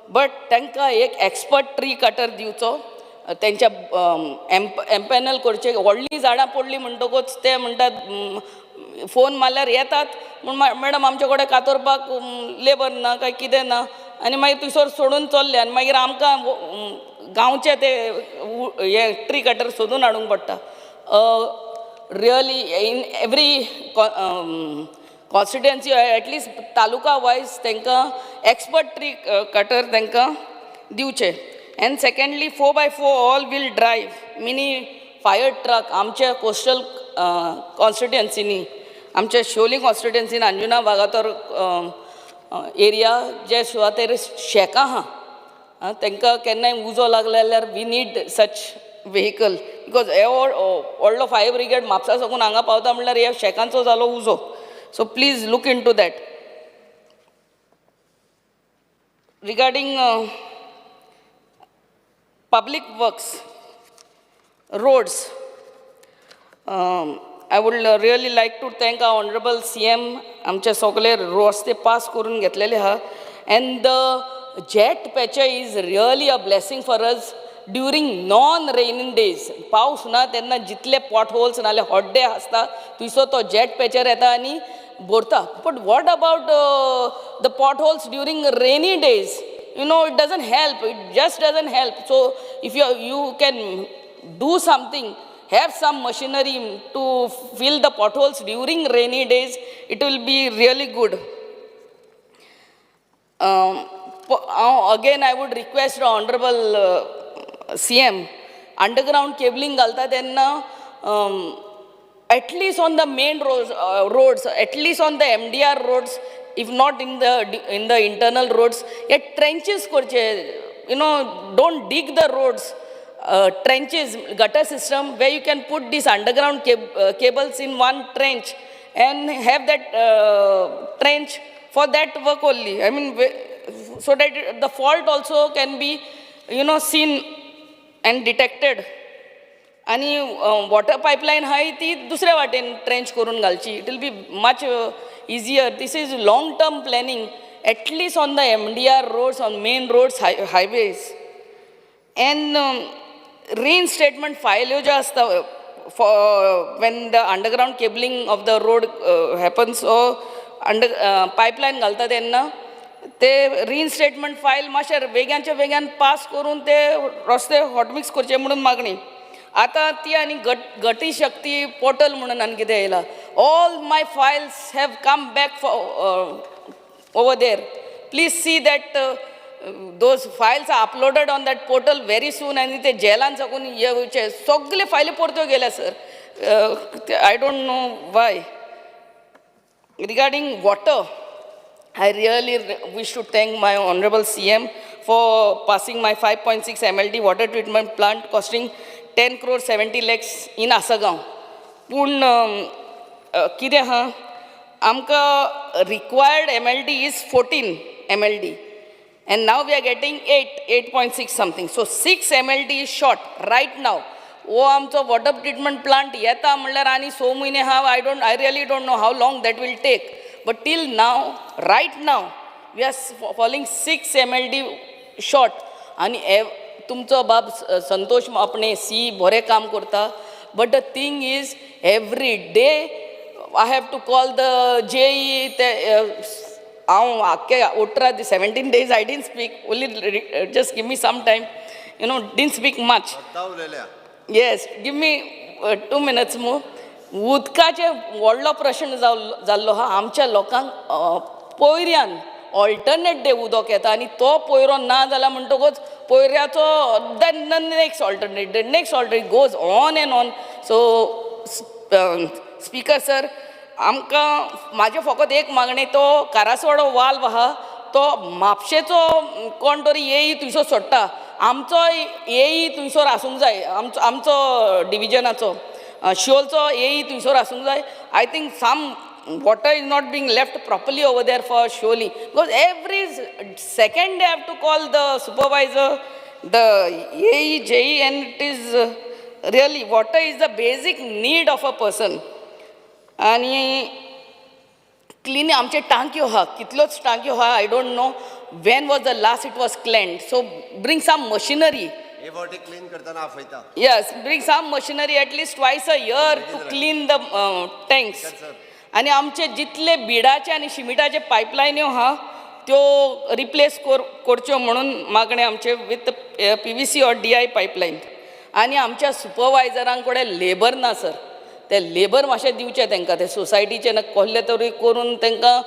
But तांकां एक एक्सपर्ट ट्री कटर दिवचो, तेंच्या एम्पॅनल करचे. व्हडलीं झाडां पडलीं म्हणटकूच ते म्हणटात, फोन मारल्यार येतात पूण मॅडम, आमचे कडेन कातरपाक लेबर ना काय कितें ना. आनी मागीर थंयसर सोडून चल्ले आनी मागीर आमकां गांवचे ते हे ट्री कटर सोदून हाडूंक पडटा. Really, in every constituency, at least taluka wise, तांकां एक्सपर्ट ट्री कटर तांकां दिवचे. And secondly, 4x4 all wheel drive mini fire truck आमच्या कोस्टल कॉन्स्टिट्युएन्सीनी, आमच्या शिवोली कॉन्स्टिट्युएन्सीन, अंजुना वागातोर एरिया, जे सुवातेर शॅकां आहा, तांकां केन्नाय उजो लागलो जाल्यार we need such vehicle, because हे व्हडलो फायर ब्रिगेड म्हापसा साकून हांगा पावता म्हणल्यार ह्या शॅकांचो जालो उजो. So please look into that. Regarding public works, roads, I would really like to thank our honorable CM. आमचे सगळे रस्ते पास करून घेतलेले आहा, and the jet patcher is really a blessing for us during non raining days. पावस ना तेन्ना जितले पॉट होल्स नाल्यार हड्डे आसता, थंयसर तो जेट पॅचर येता आनी भरता. But what about the pot holes during rainy days? It doesn't help. It just doesn't help. So if you can do something, have some machinery to fill the potholes during rainy days, it will be really good. Again, I would request the honorable CM, underground cabling घालता तेन्ना at least on the main roads, at least on the MDR roads, if not in the internal roads, hey trenches करचे. Don't dig the roads. Trenches, gutter system where you can put these underground cables in one trench and have that trench for that work only. I mean, so that the fault also can be seen and detected. आनी वॉटर पायपलायन आहाय ती दुसऱ्या वाटेन ट्रेंच करून घालची. It will be much easier. This is long term planning, at least on the MDR roads, on main roads, highways. And reinstatement फायल्यो ज्यो आसता for when the underground cabling of the road happens, under pipeline घालता तेन्ना ते रिइन्स्टेटमेंट फायल मातशे वेग्यानच्या वेग्यान पास करून ते रस्ते हॉटमिक्स करचे म्हणून मागणी. आतां ती आनी गटी शक्ती पोर्टल म्हणून आनी कितें येयला. All my files have come back for over there. Please see that those files are uploaded on that portal very soon. आनी ते जेलान साकून येवचे सगळे फायली परत्यो गेल्या sir. I don't know why. Regarding water, I really wish to thank my honorable CM for passing my 5.6 MLD water treatment plant costing 10 crore 70 lakhs in Asagaon. पूण कितें आहा, आमकां required MLD is 14 MLD and now we are getting 8.6 something. So 6 MLD is short right now. हो आमचो वॉटर ट्रिटमेंट प्लांट येता म्हणल्यार आनी 6 म्हयने आहा. I really don't know how long that will take, but till now, right now we are falling 6 MLD short. आनी तुमचो बाब संतोष आपणे सी बरें काम करता, but the thing is every day I have to call the JE. ते हांव आख्खे 18 17 days I didn't speak, only just give me some time, didn't speak much. Yes, give me 2 minutes more. उदकाचे व्हडलो प्रश्न जाल्लो आहा आमच्या लोकांक. पयऱ्यान ऑल्टरनेट डे उदक येता आनी तो पयरो ना जाल्यार म्हणटकूच पयऱ्याचो then next alternate day, next alternate goes on and on. So speaker sir, आमकां म्हाजें फकत एक मागणें, तो कारासवाडो वाल्व आहा तो म्हापशेचो कोण तरी एई थंयसर सोडटा, आमचो एई थंयसर आसूंक जाय, आमचो डिविजनाचो शिवोलचो एई थंयसर आसूंक जाय. I think some water is not being left properly over there for Siolim, because every second day I have to call the supervisor, the AE, JE, and it is really water is the basic need of a person. आनी क्लीन आमचे टांक्यो आहा, कितल्योच टांक्यो आहा. I don't know when was the last it was cleaned. So bring some machinery. हे फावटी क्लीन करतना आपयता. Yes, bring some machinery at least twice a year to clean the tanks. आनी आमचे जितले बिडाचे आनी शिमिटाचे पायपलायन्यो आहा त्यो रिप्लेस करच्यो म्हणून मागणें आमचे with PVC or DI pipeline. आनी आमच्या सुपरवायजरां कडेन लेबर ना सर, ते लेबर मातशें दिवचें तांकां, ते सोसायटीचे ना कसले तरी करून तांकां,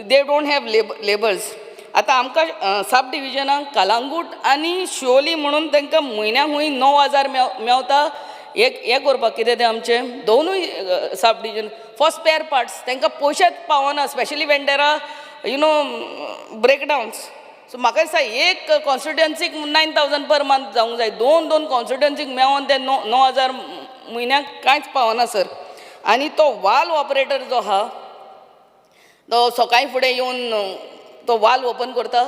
they don't have labours. आतां आमकां सब डिविजनाक कलांगूट आनी शिवोली म्हणून तांकां म्हयन्याक हुंय 9,000 मेवता. हें करपाक कितें तें आमचें दोनूय sub division for spare parts तांकां पयशेच पावना, specially when there are breakdowns. So म्हाका दिसता एक कॉन्स्टिट्युएन्सीक 9,000 पर मंथ जावंक जाय, दोन कॉन्स्टिट्युएन्सीक मेळोन ते 9,000 म्हयन्याक कांयच पावना सर. आनी तो वाल्व ऑपरेटर जो आहा तो सकाळीं फुडें येवन तो वाल्व ओपन करता.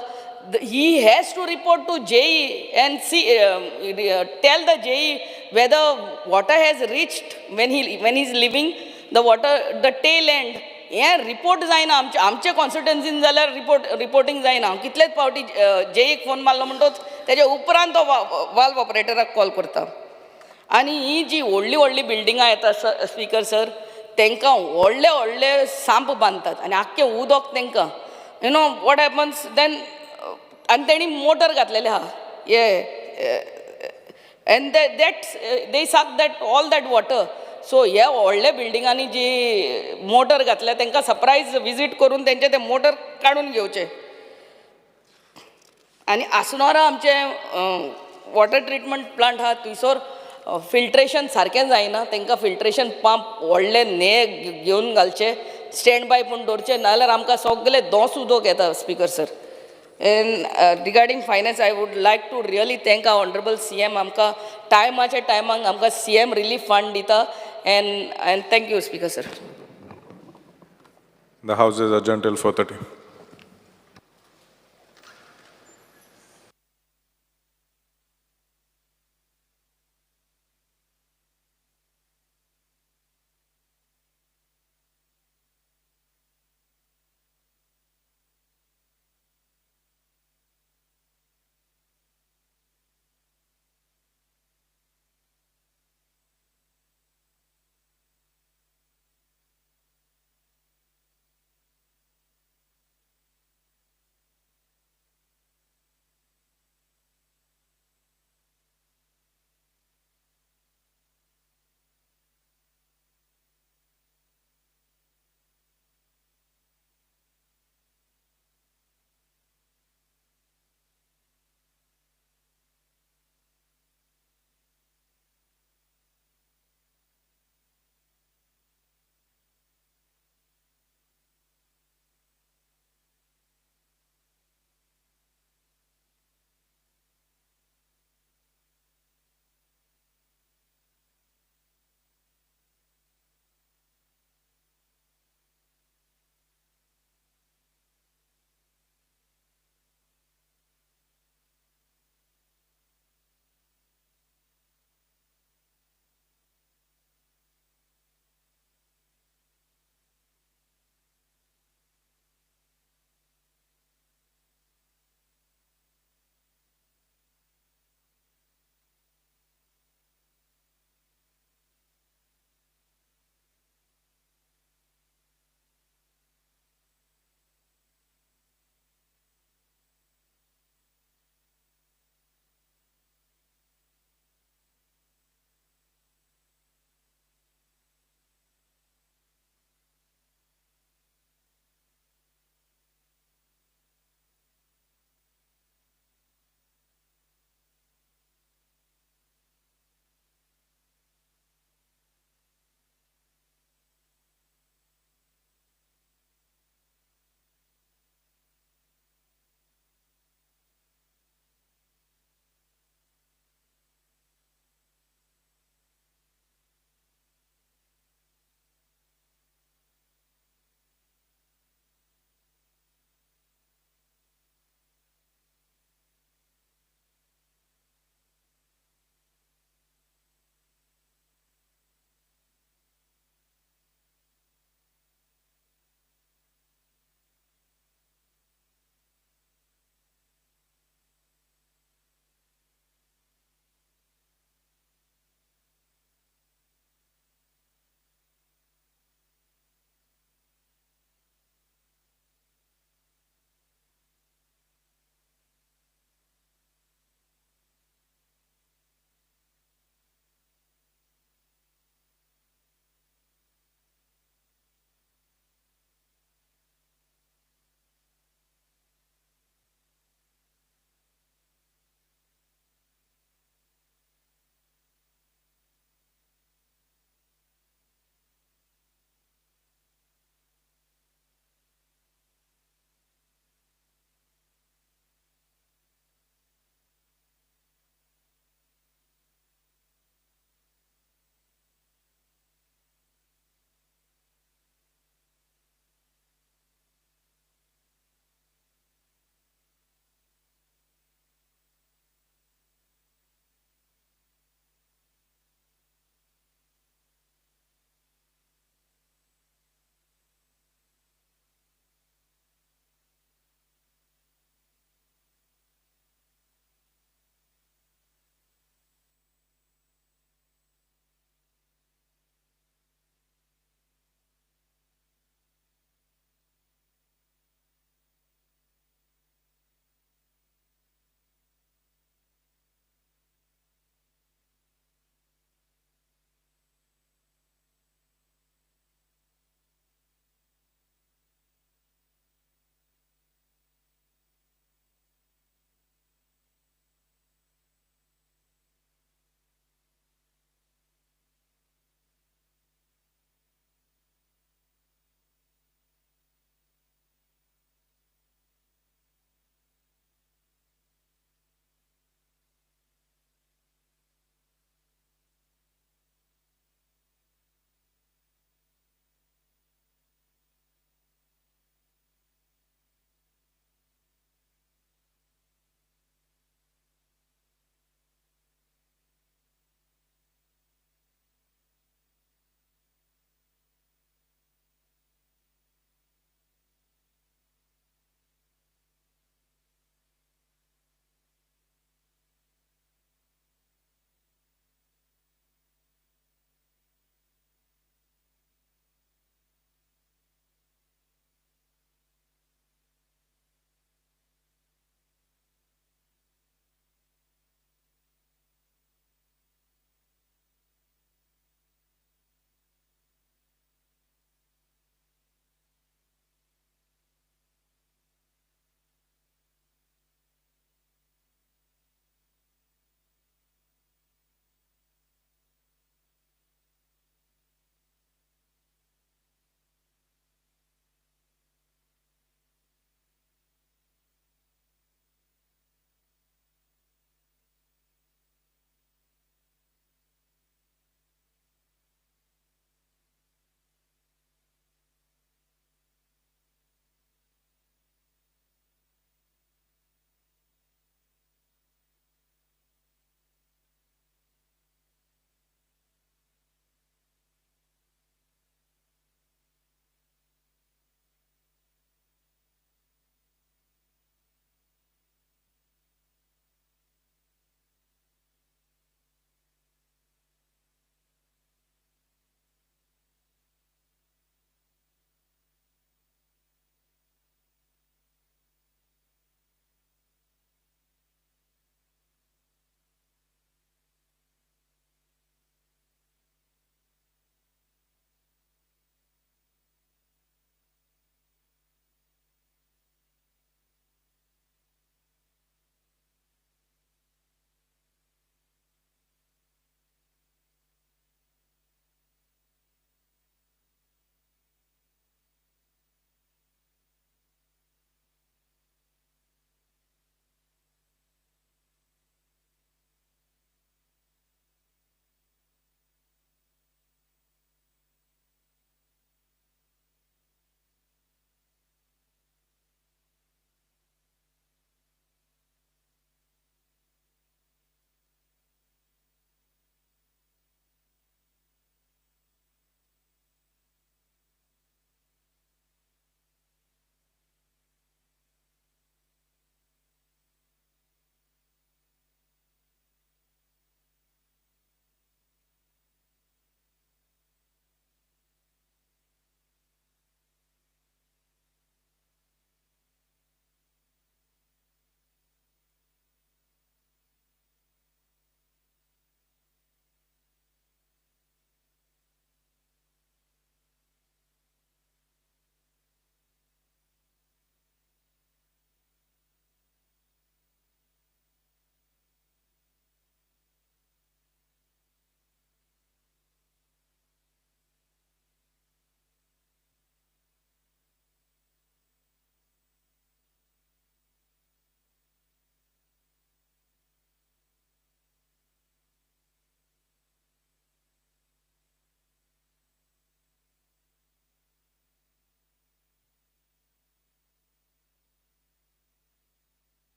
He has to report to JE and see, tell the JE whether water has reached when he is leaving the water, the tail end. हें रिपोर्ट जायना आमचे कॉन्स्टिट्युएन्सीन जाल्यार रिपोर्टींग जायना. कितलेच फावटी जेईक फोन मारलो म्हणटोच तेज्या उपरांत तो वाल्व ऑपरेटराक कॉल करता. आनी ही जी व्हडली व्हडली बिल्डिंगां येता स्पीकर सर, तांकां व्हडले व्हडले सांप बांदतात आनी आख्खें उदक तांकां what happens then. आनी तेणी मोटर घातलेले आहा हे, and that they suck that all that water. So ह्या व्हडल्या बिल्डिंगांनी जी मोटर घातल्या तांकां सरप्रायज विजीट करून तेंचे ते मोटर काडून घेवचे. आनी आसनोरा आमचें वॉटर ट्रिटमेंट प्लांट आहा थंयसर फिल्ट्रेशन सारकें जायना, तांकां फिल्ट्रेशन पंप व्हडले ने घेवन घालचे, स्टँड बाय पूण दवरचे, नाजाल्यार आमकां सगळे दोस उदक येता speaker sir. And regarding finance, I would like to really thank our honourable CM. आमकां टायमाच्या टायमाक आमकां CM relief fund दिता. And thank you speaker sir. The house is adjourned till 4:30.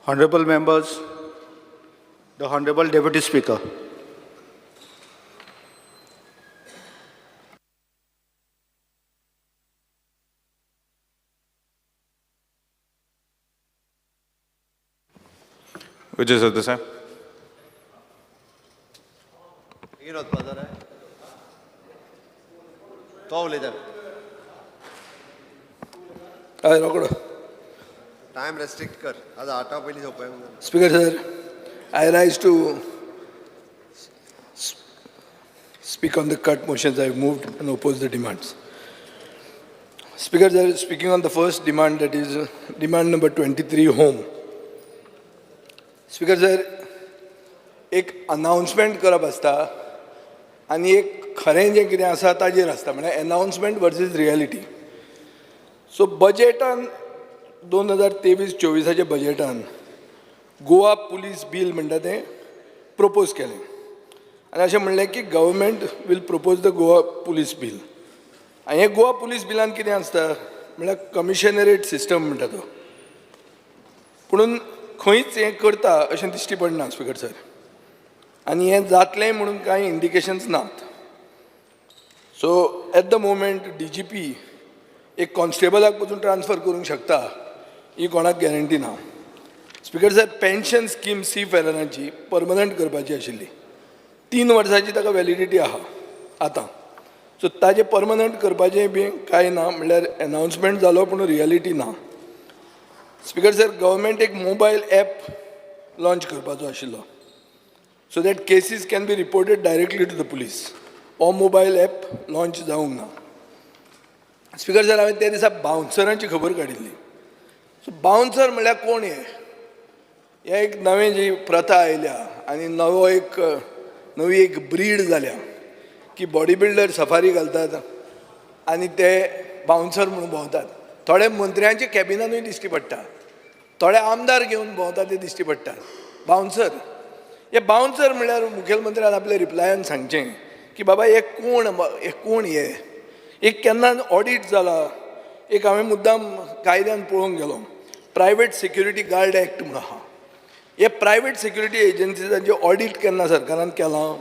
Honorable members, the Honorable Deputy Speaker. Vijay Sardesai. बेगीन वचपा जाय रे. तो उलयता. हय रोकडो. टायम रेस्ट्रिक्ट कर, आज आठा पयलीं सोंपय. Speaker sir, I rise to speak on the cut motions I moved and oppose the demands. Speaker sir, speaking on the first demand, that is demand number 23, home. Speaker sir, एक अनाउन्समेंट करप आसता आनी एक खरें जें कितें आसा ताजेर आसता, म्हळ्यार एनाउन्समेंट वर्सीस रियलिटी. सो बजेटान 2023-24च्या बजेटान गोवा पुलीस बील म्हणटा तें प्रपोज केलें आनी अशें म्हणलें की government will propose the Goa Police Bill. आनी हें गोवा पुलीस बिलान कितें आसता म्हळ्यार कमिशनरेट सिस्टम म्हणटा तो, पुणून खंयच हें करता अशें दिश्टी पडना स्पिकर सर, आनी हें जातलें म्हणून कांय इंडिकेशन्स नात. So at the moment DGP एक कॉन्स्टेबलाक पसून ट्रान्सफर करूंक शकता ही कोणाक गॅरंटी ना. स्पिकर सर, पेन्शन स्कीम सी फेरनाची परमनंट करपाची आशिल्ली, 3 वर्सांची ताका व्हॅलिडिटी आहा आतां. सो ताजें परमनंट करपाचें बी कांय ना, म्हणल्यार एनाउन्समेंट जालो पूण रियलिटी ना. स्पिकर सर, गव्हर्मेंट एक मोबायल एप लॉंच करपाचो आशिल्लो so that cases can be reported directly to the police. हो मोबायल एप लॉंच जावंक ना. स्पिकर सर, हांवें त्या दिसा बाउन्सरांची खबर काडिल्ली. सो बाउन्सर म्हणल्यार कोण हे? हे एक नवें जी प्रथा आयल्या आनी नवो एक नवी एक ब्रीड जाल्या की बॉडी बिल्डर सफारी घालतात आनी ते बाउन्सर म्हणून भोंवतात. थोडे मंत्र्यांच्या कॅबिनानूय दिश्टी पडटा, थोडे आमदार घेवन भोंवतात ते दिश्टी पडटात बाउन्सर. हे बाउन्सर म्हणल्यार मुखेलमंत्र्यान आपल्या रिप्लायान सांगचें की बाबा हे कोण, हे कोण, हे एक केन्ना ऑडीट जाला? एक हांवें मुद्दाम कायद्यान पळोवंक गेलो, प्रायवेट सिक्युरिटी गार्ड एक्ट म्हणून आहा. हे प्रायवेट सिक्युरिटी एजन्सीजांचें ऑडीट केन्ना सरकारान केलां?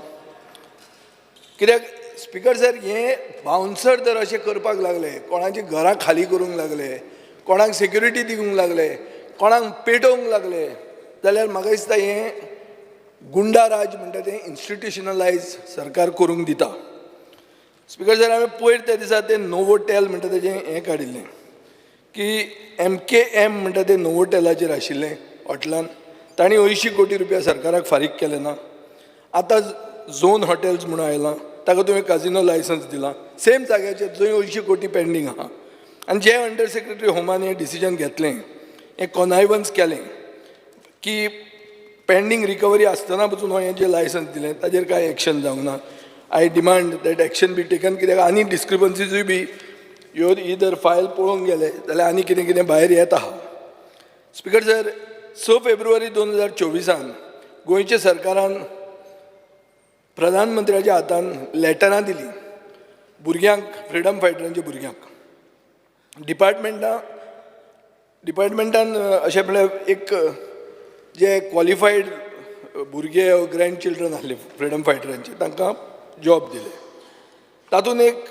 कित्याक स्पिकर सर, हे बाउन्सर जर अशें करपाक लागले, कोणाची घरां खाली करूंक लागले, कोणाक सिक्युरिटी दिवंक लागले, कोणाक पेटोवंक लागले जाल्यार म्हाका दिसता हें गुंडा राज म्हणटा तें इन्स्टिट्युशनलायज सरकार करूंक दिता. स्पिकर सर, हांवें पयर त्या दिसा तें नोवोटेल म्हणटा तेजें हें काडिल्लें की एमकेएम म्हणटा तें नोवोटेलाचेर आशिल्लें हॉटेलान, तांणी 80 कोटी रुपया सरकाराक फारीक केले ना. आतां झोन हॉटेल्स म्हणून आयलां, ताका तुवें काजिनो लायसन्स दिलां सेम जाग्याचेर जंय 80 कोटी पेंडींग आहा. आनी जे अंडर सेक्रेटरी होमान हें डिसिजन घेतलें, हें कॉनायवन्स केलें की पेंडींग रिकवरी आसतना पसून हें जें लायसन्स दिलें ताजेर कांय एक्शन जावंक ना. I demand that action be taken, कित्याक आनी डिस्क्रिपन्सीजूय बी ह्यो ही जर फायल पळोवंक गेले जाल्यार आनी कितें कितें भायर येता आहा. स्पिकर सर, 6 फेब्रुवारी 2024आन गोंयच्या सरकारान प्रधानमंत्र्याच्या हातान लेटरां दिलीं भुरग्यांक, फ्रिडम फायटरांच्या भुरग्यांक. डिपार्टमेंटान अशें म्हळ्यार एक जे क्वॉलिफायड भुरगे ग्रँड चिल्ड्रन आसले फ्रिडम फायटरांचे तांकां जॉब दिले. तातूंत एक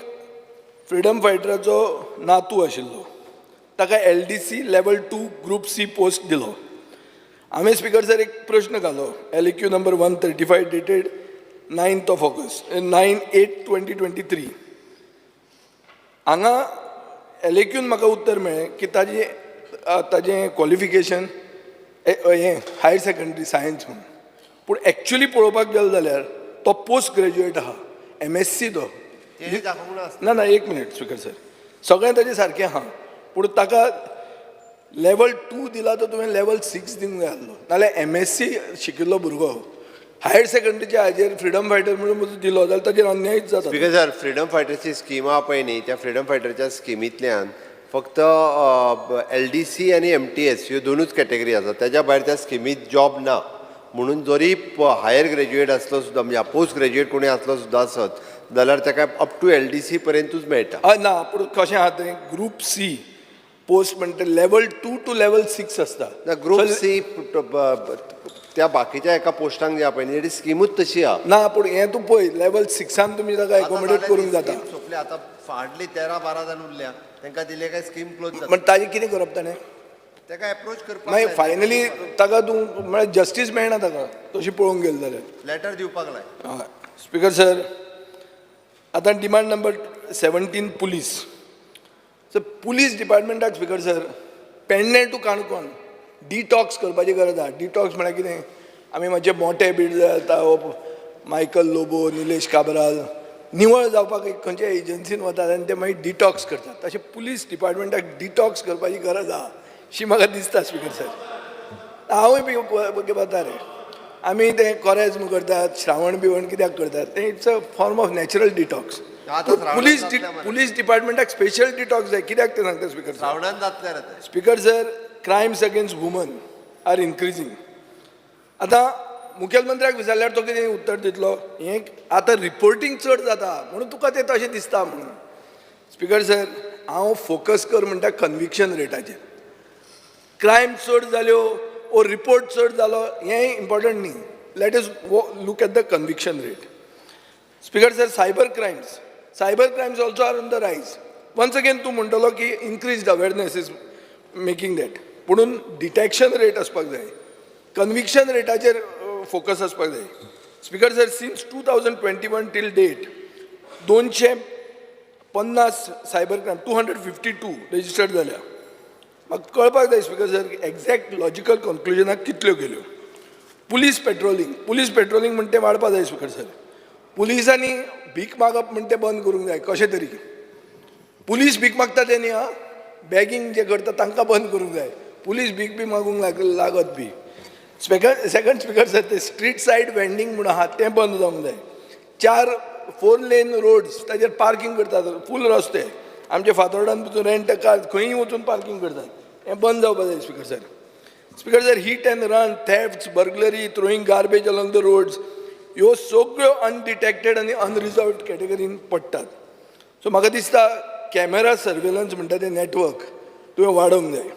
फ्रिडम फायटराचो नातू आशिल्लो, ताका LDC level 2 group C post दिलो. हांवें स्पिकर सर एक प्रश्न घालो, LAQ number 135 dated 9th of August, 9/8/2023. हांगा एलएक्यून म्हाका उत्तर मेळ्ळें की ताजें क्वॉलिफिकेशन हें हायर सेकंडरी सायन्स म्हणून, पूण एक्चुली पळोवपाक गेलो जाल्यार तो पोस्ट ग्रॅज्युएट आहा, एमएससी तो. तेणी दाखोवंक ना. ना ना, एक मिनीट स्पिकर सर, सगळें ताजें सारकें आहा पूण ताका लेवल टू दिला तो तुवें लेवल सिक्स दिवंक जाय आसलो. नाल्यार एमएससी शिकिल्लो भुरगो हायर सेकंडरीच्या हाजेर फ्रिडम फायटर म्हणून दिलो जाल्यार ताजेर अन्यायूच जाता. स्पिकर सर, फ्रिडम फायटरची स्कीम आहा पळय न्ही, त्या फ्रिडम फायटरच्या स्किमींतल्यान फक्त एलडीसी आनी एमटीएस ह्यो दोनूच कॅटेगरी आसा. तेज्या भायर त्या स्किमीत जॉब ना. म्हणून जरी हायर ग्रॅज्युएट आसलो सुद्दां, म्हणजे पोस्ट ग्रॅज्युएट कोणी आसलो सुद्दां आसत जाल्यार ताका अप टू एलडीसी पर्यंतूच मेळटा. हय, ना, पूण कशें आहा तें ग्रूप सी पोस्ट म्हणटा level 2 to level 6 आसता. ना, ग्रुप So, सी त्या बाकीच्या एका पोस्टांक जे पळय ती स्किमूच तशी आहा. ना, पूण हें तूं पळय, लेवल 6 तुमी ताका एकोमोडेट करूंक जाता. सोंपली आतां, हार्डली 13-12 जाण उरल्या. तांकां दिले काय स्कीम क्लोज जाता. पण ताजें कितें करप ताणें? ताका एप्रोच करपाक मागीर फायनली ताका तूं म्हळ्यार जस्टीस मेळना ताका तशी पळोवंक गेले जाल्यार. लेटर दिवपाक लाय. हय स्पीकर सर, आतां demand number 17, police. Sir, police डिपार्टमेंटाक, speaker sir, Pernem to Canacona detox करपाची गरज आहा. डिटॉक्स म्हळ्यार कितें? आमी मातशे मोटे बीड जाता, हो मायकल लोबो, निलेश काब्राल, निवळ जावपाक एक खंयच्या एजन्सीन वतात आनी ते मागीर डिटॉक्स करतात. तशें पुलीस डिपार्टमेंटाक डिटॉक्स करपाची गरज आहा शी म्हाका दिसता. स्पीकर सर, हांवूय बी वता रे. आमी तें कोरेज्म करतात, श्रावण बिवण कित्याक करतात तें? It's a form of natural detox. आतां श्रावणांत पुलीस जातलें मरे. पुलीस डिपार्टमेंटाक स्पेशल डिटॉक्स जाय. कित्याक तें सांगता, स्पीकर सर. श्रावणान जातलें रे तें. Speaker sir, crimes against women are increasing. आतां मुखेलमंत्र्याक विचारल्यार तो कितें उत्तर दितलो? हें आतां रिपोर्टींग चड जाता म्हणून तुका तें तशें दिसता म्हणून. स्पीकर सर, हांव फोकस कर म्हणटा कन्विक्शन रेटाचेर. क्रायम चड जाल्यो ओ रिपोर्ट चड जालो हें इम्पॉर्टंट न्ही. Let us look at the conviction rate. Speaker sir, cyber crimes. Cyber crimes also are on the rise. Once again तूं म्हणटलो की increased awareness is making that, पुणून डिटॅक्शन रेट आसपाक जाय, कन्विक्शन रेटाचेर फोकस आसपाक जाय. Speaker sir, since 2021 till date 250 cyber crime, 252 registered जाल्या. म्हाका कळपाक जाय, स्पीकर सर, एग्जॅक्ट लॉजिकल कन्क्लुजनाक कितल्यो गेल्यो. पुलीस पेट्रोलिंग, पुलीस पेट्रोलिंग म्हणटे वाडपा जाय. स्पीकर सर, पुलिसांनी भीक मागप म्हणटे बंद करूंक जाय कशें तरी. पुलीस भीक मागता ते न्ही आं, बॅगींग जे करता तांकां बंद करूंक जाय. पुलीस भीक बी मागूंक लागत बी. स्पीकर, सेकंड, स्पीकर सर, ते स्ट्रीट सायड वेंडींग म्हूण आहा तें बंद जावंक जाय. चार फोर लेन रोड्स, ताजेर पार्कींग करतात फूल रस्ते. आमचे फातोर्डान वचून रेंट कार खंयूय वचून पार्कींग करतात, हें बंद जावपाक जाय, speaker sir. Speaker sir, hit and run, thefts, burglary, throwing garbage along the roads, ह्यो सगळ्यो अनडिटेक्टेड आनी अनरिजॉल्वड कॅटेगरीन पडटात. सो म्हाका दिसता कॅमेरा सर्वेलन्स म्हणटा तें नॅटवर्क तुवें वाडोवंक जाय.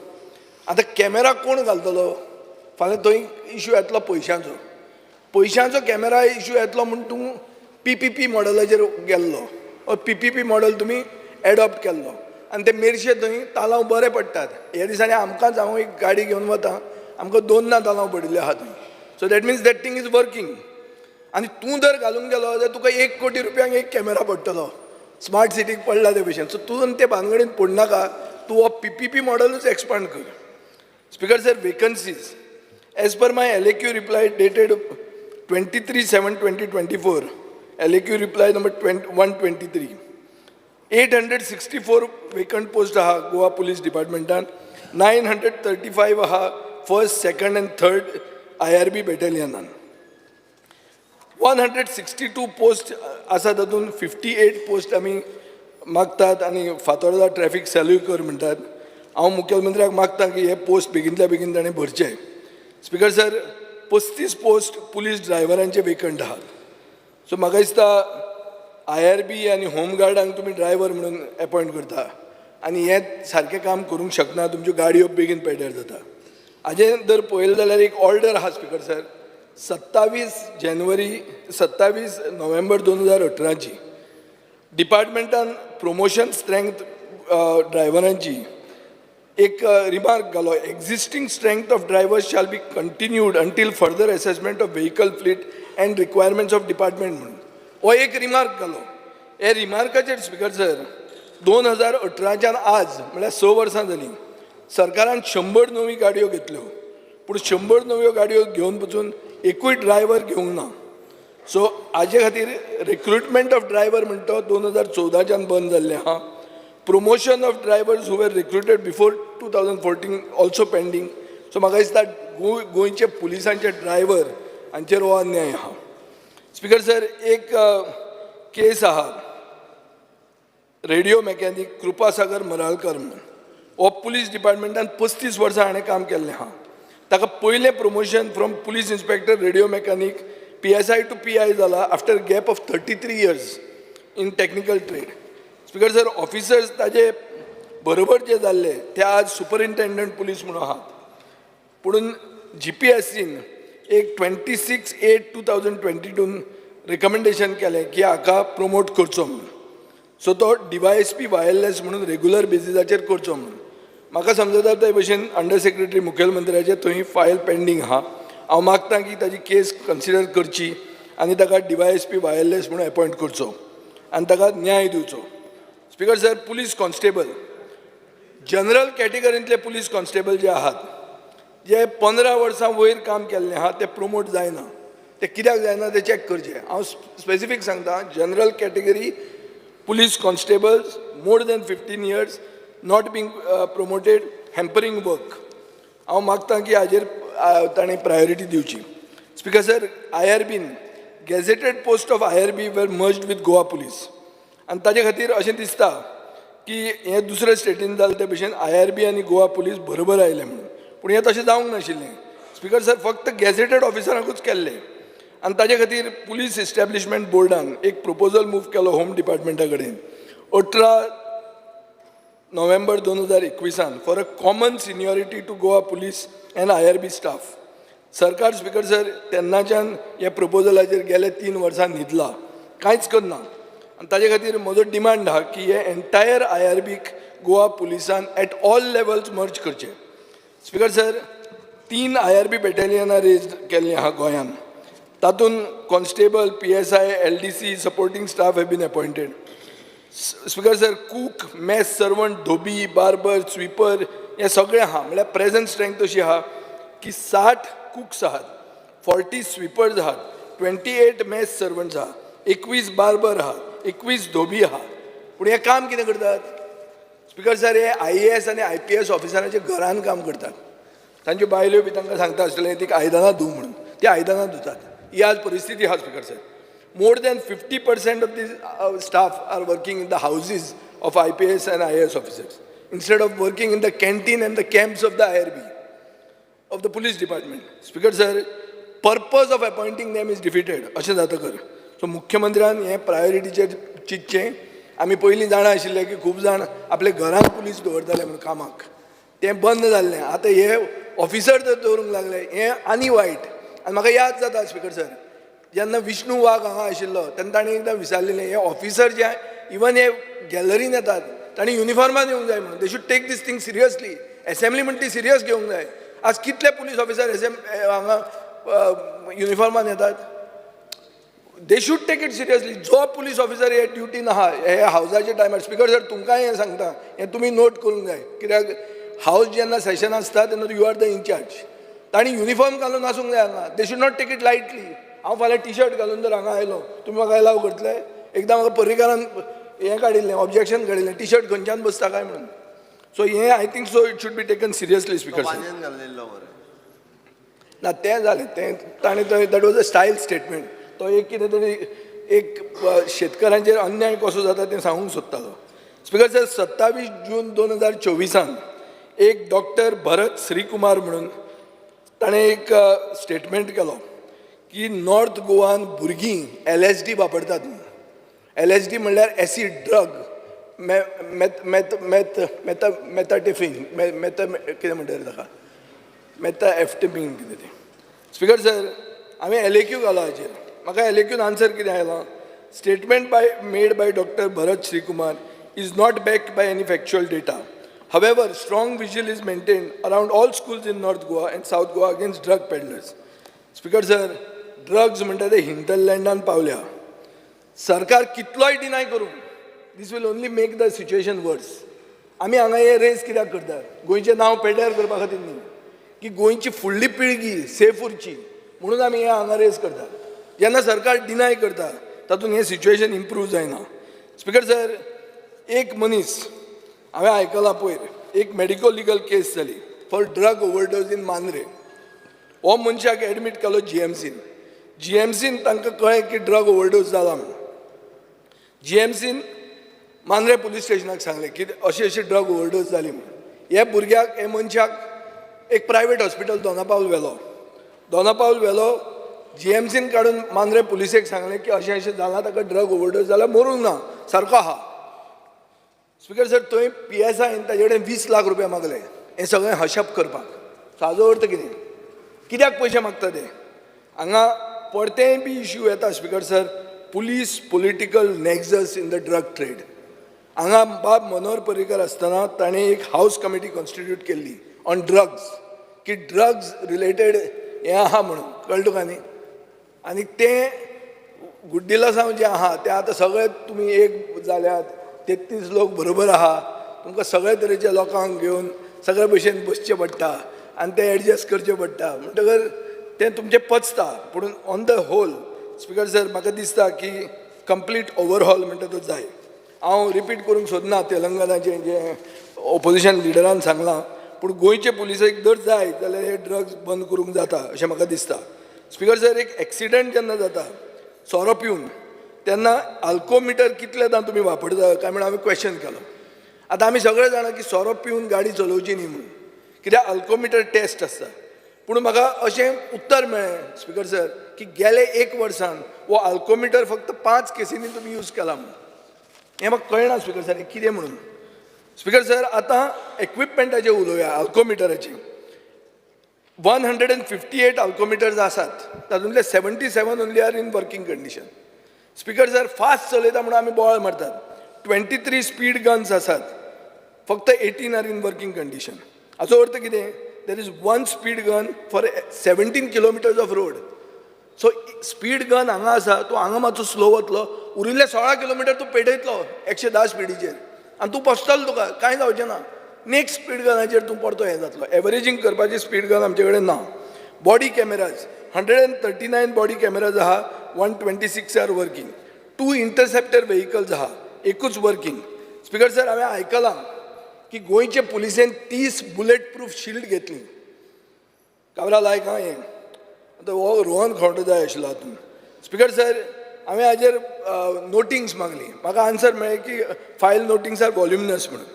आतां कॅमेरा कोण घालतलो? फाल्यां थंय इशू येतलो पयशांचो. पयशांचो कॅमेरा इशू येतलो म्हूण तूं पीपीपी मॉडलाचेर गेल्लो. पीपीपी मॉडल तुमी एडॉप्ट केल्लो आनी ते मेरशे थंय तालांव बरे पडटात. ह्या दिसांनी आमकांच, हांव एक गाडी घेवन वता, आमकां दोनदा तालांव पडिल्ले आहा थंय. So that means that thing is working. आनी तूं जर घालूंक गेलो जाल्यार तुका 1 कोटी रुपयांक एक कॅमेरा पडटलो. स्मार्ट सिटीक पडला ते भशेन. सो तूं ते भानगडीन पडनाका. तूं हो पीपीपी मॉडलूच एक्सपांड कर. Speaker sir, vacancies. As per my LAQ reply dated 23/7/2024, LAQ reply number 123, 864 vacant post आहा गोवा पुलीस डिपार्टमेंटान, 935 आहा first, second and third IRB बॅटेलियनान. 162 post आसा, तातूंत 58 पोस्ट आमी मागतात आनी फातोर्डा ट्रॅफीक सॅल्यूय कर म्हणटात. हांव मुखेलमंत्र्याक मागता की हे पोस्ट बेगीनल्या बेगीन ताणें भरचे. स्पीकर सर, 35 पोस्ट पुलीस ड्रायव्हरांचे वेकंट आहात. सो म्हाका दिसता आयआरबी आनी होमगार्डांक तुमी ड्रायव्हर म्हणून एपॉयंट करता आनी हें सारकें काम करूंक शकना. तुमच्यो गाडयो बेगीन पेड्ड्यार जाता. हाजें जर पळयलें जाल्यार एक ऑर्डर आहा, स्पीकर सर, 27 जानेवारी, 27 नोव्हेंबर 2018ची. डिपार्टमेंटान प्रमोशन स्ट्रेंथ ड्रायव्हरांची एक रिमार्क घालो, "Existing strength of drivers shall be continued until further assessment of vehicle fleet and requirements of department" म्हणून हो एक रिमार्क घालो. हे रिमार्काचेर, स्पीकर सर, 2018च्यान आज म्हळ्यार 6 वर्सां जालीं, सरकारान 100 नवी गाडयो घेतल्यो, पूण 100 नव्यो गाडयो घेवन पसून एकूय ड्रायव्हर घेवंक ना. सो हाजे खातीर रिक्रुटमेंट ऑफ ड्रायव्हर म्हणटा 2014च्यान बंद जाल्लें आहा. Promotion of drivers who were recruited before 2014 also pending. So म्हाका दिसता गोंयचे पुलिसांचे ड्रायव्हर हांचेर हो अन्याय आहा. स्पीकर सर, एक केस आहा, रेडिओ मॅकॅनीक कृपासागर मराळकर म्हणून. हो पुलीस डिपार्टमेंटान 35 वर्सां हाणें काम केल्लें आहा. ताका पयलें promotion from police inspector radio mechanic PSI to PI जाला after gap of 33 years in technical trade. Speaker sir, officers ताजे बरोबर जे जाल्ले ते आज सुपरिंटेंडंट पुलीस म्हणून आहात. पुणून जीपीएससीन एक 26/8/2022 रिकमेंडेशन केलें की हाका प्रमोट करचो म्हणून. सो तो डीवायएसपी वायरलेस म्हणून रेगुलर बेजिसाचेर करचो म्हणून. म्हाका समजता ते भशेन अंडर सेक्रेटरी मुखेलमंत्र्याचे थंय फायल पेंडींग आहा. हांव मागता की ताजी केस कन्सिडर करची आनी ताका डीवायएसपी वायरलेस म्हणून एपॉयंट करचो आनी ताका न्याय दिवचो. Speaker sir, police constable, general कॅटेगरींतले police constable जे आहात, जे 15 वर्सां वयर काम केल्लें आहा, ते प्रमोट जायना. ते कित्याक जायना तें चॅक करचें. हांव स्पेसिफीक सांगता, general category police constables more than 15 years not being promoted, hampering work. हांव मागता की हाजेर ताणें प्रायोरिटी दिवची. स्पिकर सर, आयआरबीन gazetted post of IRB were merged with Goa Police आनी ताजे खातीर अशें दिसता की हें दुसऱ्या स्टेटीन जालें ते भशेन आयआरबी आनी गोवा पुलीस बरोबर आयले म्हणून. पूण हें तशें जावंक नाशिल्लें, स्पिकर सर. फक्त गॅझेटेड ऑफिसरांकूच केल्लें आनी ताजे खातीर पुलीस इस्टॅब्लिशमेंट बोर्डान एक प्रपोजल मूव केलो होम डिपार्टमेंटा कडेन 18 नोव्हेंबर 2021 for a common seniority to Goa Police and IRB staff. सरकार, स्पिकर सर, तेन्नाच्यान ह्या प्रपोजलाचेर गेले 3 वर्सां न्हिदला, कांयच करना. आनी ताजे खातीर म्हजो डिमांड आहा की हे एंटायर आयआरबीक गोवा पुलिसान एट ऑल लेवल्स मर्ज करचे. स्पिकर सर, तीन आयआरबी बॅटेलियनां रेज केल्लीं आहा गोंयांत. तातूंत constable, PSI, LDC, supporting staff have been appointed. Speaker sir, cook, mess servant, Dhobi, barber, sweeper हे सगळे आहा. म्हणल्यार प्रेझेंट स्ट्रेंथ अशी आहा की 60 कुक्स आहात, 40 स्वीपर्स आहात, 28 मेस सर्वंट्स आहा, 21 बार्बर आहा, 21 धोबी आहा. पूण हें काम कितें करतात, स्पिकर सर? हे आयएएस आनी आयपीएस ऑफिसरांच्या घरान काम करतात. तांच्यो बायल्यो बी तांकां सांगता आसतलें ती आयदनां धूव म्हणून, ती आयदनां धुतात. ही आज परिस्थिती आहा, speaker sir. More than 50% of the staff are working in the houses of IPS and IAS officers instead of working in the canteen and the camps of the IRB, of the police department. Speaker sir, purpose of appointing them is defeated. अशें जातकर सो मुख्यमंत्र्यान हें प्रायोरिटीचेर चिंतचें. आमी पयलीं जाणा आशिल्ले की खूब जाण आपल्या घरांत पुलीस दवरताले म्हणून कामाक, तें बंद जाल्लें. आतां हे ऑफिसर जर दवरूंक लागले, हें आनी वायट. आनी म्हाका याद जाता, स्पिकर सर, जेन्ना विष्णू वाघ हांगा आशिल्लो तेन्ना ताणें एकदां विचारलेलें, हे ऑफिसर जे इवन हे गॅलरीन येतात तांणी युनिफॉर्मान येवंक जाय म्हणून. They should take this thing seriously. Assembly म्हण ती सिरियस घेवंक जाय. आज कितले पुलीस ऑफिसर एसेम हांगा युनिफॉर्मान येतात? They should take it seriously. जो पुलीस ऑफिसर हे ड्युटीन आहा हे हावजाच्या टायमार, स्पिकर सर, तुमकांय हें सांगता, हें तुमी नोट करूंक जाय, कित्याक हावज जेन्ना सेशन आसता तेन्ना you are the incharge. तांणी युनिफॉर्म घालून आसूंक जाय हांगा. They should not take it lightly. हांव फाल्यां टी शर्ट घालून जर हांगा आयलो, तुमी म्हाका एलाव करतले? एकदां म्हाका पर्रीकारान हें काडिल्लें, ऑब्जेक्शन काडिल्लें, टी शर्ट खंयच्यान बसता काय म्हणून. सो हें I think so it should be taken seriously, Speaker sir. बानयन घालिल्लो मरे. ना, तें जालें तें ताणें तो that was a style statement. तो एक कितें तरी एक शेतकारांचेर अन्याय कसो जाता तें सांगूंक सोदतालो. स्पिकर सर, 27 जून 2024 एक डॉक्टर भरत श्रीकुमार म्हणून ताणें एक स्टेटमेंट केलो की नॉर्थ गोवान भुरगीं एलएसडी वापरतात म्हणून. एलएसडी म्हणल्यार acid drug, meth meth meth metha methamphetamine, metha कितें म्हणटा रे ताका, मेथाएम्फेटामीन कितें तें. स्पिकर सर, हांवें एलएक्यू घालो हाचेर. म्हाका एलएक्यून आन्सर कितें आयलो? Statement by made by Doctor Bharat Srikumar is not backed by any factual data. However, strong vigil is maintained around all schools in North Goa and South Goa against drug peddlers. Speaker sir, drugs म्हणटा ते हिंटरलँडान पावल्या. सरकार कितलोय डिनाय करूं, this will only make the situation worse. आमी हांगा हे रेज कित्याक करतात? गोंयचें नांव पेड्ड्यार करपा खातीर न्ही, की गोंयची फुडली पिळगी सेफ उरची म्हणून आमी हे हांगा रेज करतात. जेन्ना सरकार डिनाय करता, तातूंत हें सिच्युएशन इम्प्रूव जायना. स्पिकर सर, एक मनीस, हांवें आयकलां, पयर एक मेडिको लिगल केस जाली for drug overdose in Mandrem. हो मनशाक एडमीट केलो जीएमसीन. जीएमसीन तांकां कळ्ळें की ड्रग ओवरडोज जाला म्हणून. जीएमसीन मांद्रे पुलीस स्टेशनाक सांगलें की अशी अशी ड्रग ओवरडोज जाली म्हणून. हे भुरग्याक, हे मनशाक एक प्रायवेट हॉस्पिटल दोनापावल व्हेलो. दोनापावल व्हेलो, जीएमसीन काडून मांद्रे पुलिसेक सांगलें की अशें अशें जालां, ताका ड्रग ओवरडोज जाला, मरूंक ना, सारको आहा. स्पिकर सर, थंय पी एस आयन ताजे कडेन 20 लाख रुपया मागले हें सगळें हशप करपाक. सो हाजो अर्थ कितें? कित्याक पयशे मागता ते? हांगा परतेंय बी इश्यू येता, Speaker sir, police political nexus in the drug trade. हांगा बाब मनोहर पर्रीकर आसतना ताणें एक हावज कमिटी कॉन्स्टिट्यूट केल्ली ऑन ड्रग्स, की ड्रग्स रिलेटेड हें आहा म्हणून. कळ्ळें तुका न्ही? आनी तें गुड्डिलासांव जें आहा तें आतां सगळे तुमी एक जाल्यात, 33 लोक बरोबर आहा. तुमकां सगळे तरेच्या लोकांक घेवन सगळे भशेन बसचें पडटा आनी तें एडजस्ट करचें पडटा, म्हणटकर तें तुमचें पचता. पूण on the whole, Speaker sir, म्हाका दिसता की कंप्लीट ओवरहॉल म्हणटा तो जाय. हांव रिपीट करूंक सोदना तेलंगनाचें जें ओपोजिशन लिडरान सांगलां, पूण गोंयचे पुलिसेक जर जाय जाल्यार हे ड्रग्स बंद करूंक जाता अशें म्हाका दिसता. स्पिकर सर, एक एक्सिडंट जेन्ना जाता सोरो पिवन, तेन्ना अल्कोमिटर कितलेदां तुमी वापरता काय म्हणून हांवें क्वेश्चन केलो. आतां आमी सगळे जाणा की सोरो पिवन गाडी चलोवची न्ही म्हणून, कित्याक अल्कोमिटर टेस्ट आसता. पूण म्हाका अशें उत्तर मेळ्ळें, स्पिकर सर, की गेले एक वर्सान हो अल्कोमिटर फक्त पांच केसींनी तुमी यूज केला म्हणून. हें म्हाका कळना, स्पिकर सर, हें कितें म्हणून. स्पिकर सर, आतां एक्विपमेंटाचेर उलोवया. अल्कोमिटराचेर 158 alcometers आसात, तातूंतले 77 only are in working condition. Speaker sir, fast चलयता म्हणून आमी बोवाळ मारतात. 23 स्पीड गन्स आसात, फक्त 18 are in working condition. हाचो अर्थ कितें? There is one speed gun for 17 kilometers of road. So speed gun हांगा आसा, तूं हांगा मातसो स्लो वतलो, उरिल्ले 16 किलोमिटर तूं पेटयतलो 110 स्पिडीचेर आनी तूं पसतलो, तुका कांय जावचें ना. नेक्स्ट स्पीड गनाचेर तूं परतो हें जातलो. एवरेजींग करपाची स्पीड गन आमचे कडेन ना. Body cameras, 139 body cameras आहा, 126 are working. Two interceptor vehicles आहा, एकूच वर्कींग. स्पिकर सर, हांवें आयकलां की गोंयचे पुलिसेन 30 बुलेट प्रूफ शिल्ड घेतली. काब्राल, आयक आं, हें आतां हो रोहन खंवटो जाय आशिल्लो हातूंत. स्पिकर सर, हांवें हाजेर नोटिंग्स मागली. म्हाका आन्सर मेळ्ळें की फायल नोटिंग्स are voluminous म्हणून.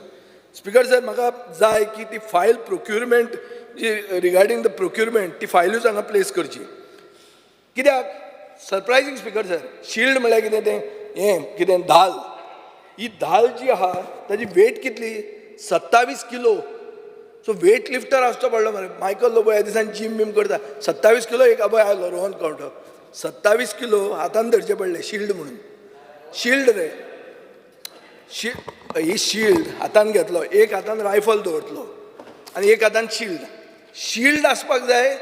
स्पिकर सर, म्हाका जाय की ती फायल प्रोक्युरमेंट जी, रिगार्डींग the procurement, ती फायलूच हांगा प्लेस करची. कित्याक सरप्रायझींग, स्पिकर सर, शिल्ड म्हळ्यार कितें तें? हें कितें धाल. ही धाल जी आहा ताजी वेट कितली? 27 किलो. सो वेट लिफ्टर आसचो पडलो मरे. मायकल लोबो ह्या दिसान जीम बीम करता. 27 किलो एक अभय आयलो रोहन खंवटो, 27 किलो हातान धरचे पडले शिल्ड म्हणून. शिल्ड रे, ही शिल्ड हातान घेतलो, एक हातान रायफल दवरतलो आनी एक हातान शिल्ड. शिल्ड आसपाक जाय.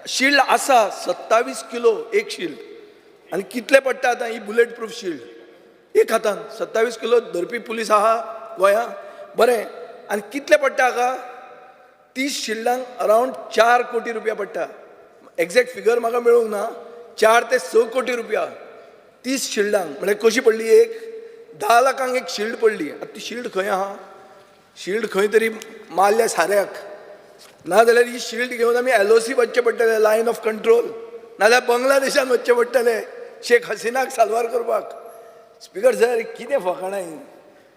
शिल्ड आसा, 27 किलो एक शिल्ड. आनी कितले पडटा आतां ही बुलेट प्रूफ शिल्ड? एक हातान 27 किलो धरपी पुलीस आहा गोंया? बरें, आनी कितले पडटा हाका? 30 शिल्डांक अरावंड 4 कोटी रुपया पडटा. एग्जॅक्ट फिगर म्हाका मेळूंक ना. 4 ते 6 कोटी रुपया 30 शिल्डांक. म्हळ्यार कशी पडली एक? 10 लाखांक एक शिल्ड पडली. आतां ती शिल्ड खंय आहा? शिल्ड खंय तरी मारल्या साऱ्याक. नाजाल्यार ही शिल्ड घेवन आमी एलओसी वचचें पडटलें, लायन ऑफ कंट्रोल, नाजाल्यार बांगलादेशान वचचें पडटलें शेख हसिनाक साल्वार करपाक. स्पिकर सर, कितें फकाणां हीं?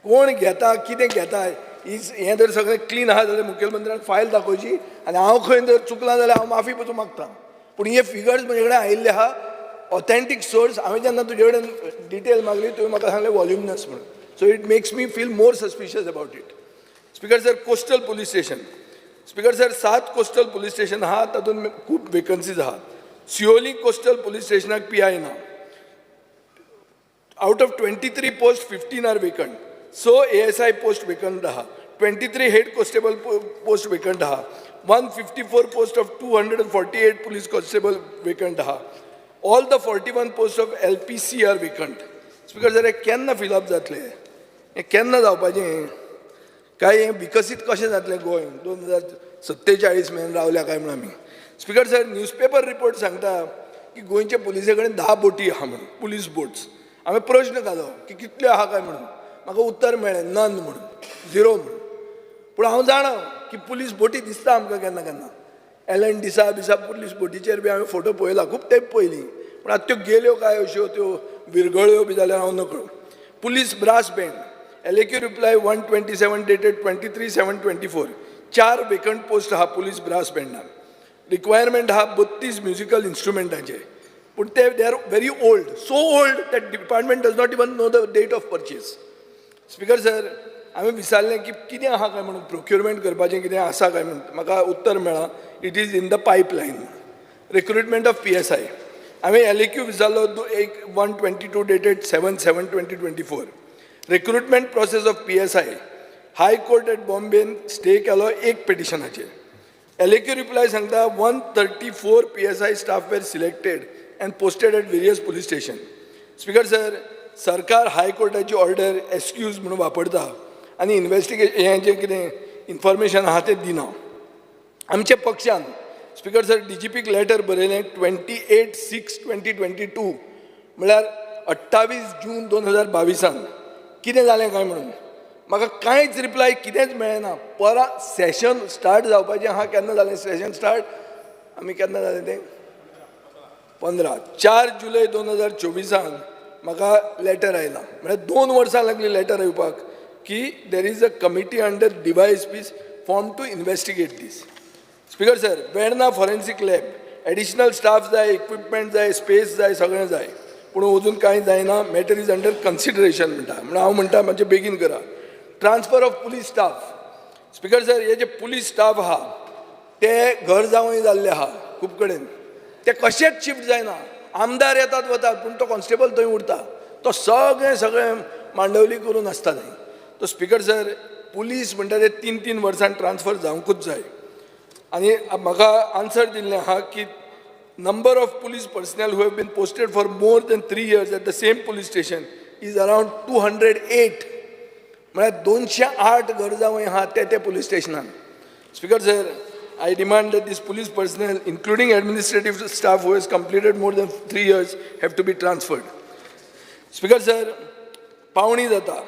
कोण घेता, कितें घेता? ही हें जर सगळें क्लीन आहा जाल्यार मुखेलमंत्र्यान फायल दाखोवची आनी हांव खंय जर चुकलां जाल्यार हांव माफी पसून मागता. पूण हे फिगर्स म्हजे कडेन आयिल्ले आहा, ऑथेंटीक सोर्स. हांवें जेन्ना तुजे कडेन डिटेल मागली, तुवें म्हाका सांगलें वॉल्युमनस म्हणून. So it makes me feel more suspicious about it. Speaker sir, coastal police station. Speaker sir, सात कोस्टल पुलीस स्टेशन आहा, तातूंत खूब वेकन्सीज आहा. Siolim coastal police स्टेशनाक P I ना. Out of 23 post, 15 are vacant. So ASI post vacant आहा, 23 head constable post vacant आहा, 154 post of 248 police constable vacant आहा. All the 41 post of LPC are vacant. Speaker sir, हे केन्ना फिलअप जातले? हे केन्ना जावपाचें काय? हें विकसीत कशें जातलें गोंय 2047 मेरेन रावल्या काय म्हणून आमी? स्पिकर सर, न्यूजपेपर रिपोर्ट सांगता की गोंयच्या पुलिसे कडेन 10 बोटी आहा म्हणून, पुलीस बोट्स. हांवें प्रश्न घालो की कितल्यो आहा काय म्हणून. म्हाका उत्तर मेळ्ळें नन म्हणून, झिरो म्हणून. पूण हांव जाणा की पुलीस बोटी दिसता आमकां केन्ना केन्ना. एलन डिसा बिसा पुलीस बोटीचेर बी हांवें फोटो पळयला खूब तेंप पयलीं. पूण आतां त्यो गेल्यो काय, अश्यो त्यो विरगळ्यो बी जाल्यार हांव नकळो. Police brass band, LAQ reply 127 dated 23/7/24. चार वेकंट पोस्ट आहा पुलीस ब्रास बँडान. रिक्वायरमेंट आहा 32 म्युजिकल इन्स्ट्रुमेंटाचे, पूण ते they are very old, so old that department does not even know the date of purchase. Speaker sir, हांवें विचारलें की कितें आहा काय म्हणून, प्रोक्युरमेंट करपाचें कितें आसा काय म्हणून. म्हाका उत्तर मेळ्ळां, it is in the pipeline. Recruitment of PSI, हांवें LAQ विचारलो एक 122 dated 7/7/2024, recruitment process of PSI. High Court at बॉम्बेन stay केलो एक पिटिशनाचेर. LAQ reply सांगता, 134 PSI staff were selected and posted at various police station. Speaker sir, सरकार हायकोर्टाची ऑर्डर एक्सक्यूज म्हणून वापरता आनी इन्वेस्टिगेशन हें जें कितें इन्फॉर्मेशन आहा तें दिना. आमच्या पक्षान, स्पीकर सर, डीजीपीक लेटर बरयलें 28/6/2022, म्हळ्यार 28 जून 2022आन, कितें जालें काय म्हणून. म्हाका कांयच रिप्लाय कितेंच मेळ्ळें ना. परां सेशन स्टार्ट जावपाचें आहा. केन्ना जालें सेशन स्टार्ट आमी? केन्ना जालें तें? 15, 4 जुलय 2024आन म्हाका लेटर आयलां. म्हळ्यार 2 वर्सां लागलीं लेटर येवपाक की there is a committee under DySPs formed to investigate this. Speaker sir, Verna forensic lab, additional staff जाय, इक्विपमेंट जाय, स्पेस जाय, सगळें जाय, पूण अजून कांय जायना. Matter is under consideration म्हणटा. म्हणून हांव म्हणटा, मातशें बेगीन करा. Transfer of police staff. Speaker sir, हे जे पुलीस स्टाफ आहा ते घर जावंय जाल्ले आहा खूब कडेन. ते कशेच शिफ्ट जायना. आमदार येतात वतात, पूण तो कॉन्स्टेबल थंय उरता. तो सगळें सगळें मांडवली करून आसता थंय तो. स्पीकर सर, पुलीस म्हणटा ते तीन तीन वर्सां ट्रान्सफर जावंकूच जाय. आनी म्हाका आन्सर दिल्लें आहा की number of police personnel who have been posted for more than 3 years at the same police station is around 208. म्हळ्यार 208 घर जावंय आहा ते ते police स्टेशनान. Speaker sir, I demand that this police personnel, including administrative staff who has completed more than 3 years, have to be transferred. Speaker sir, पावणी जाता,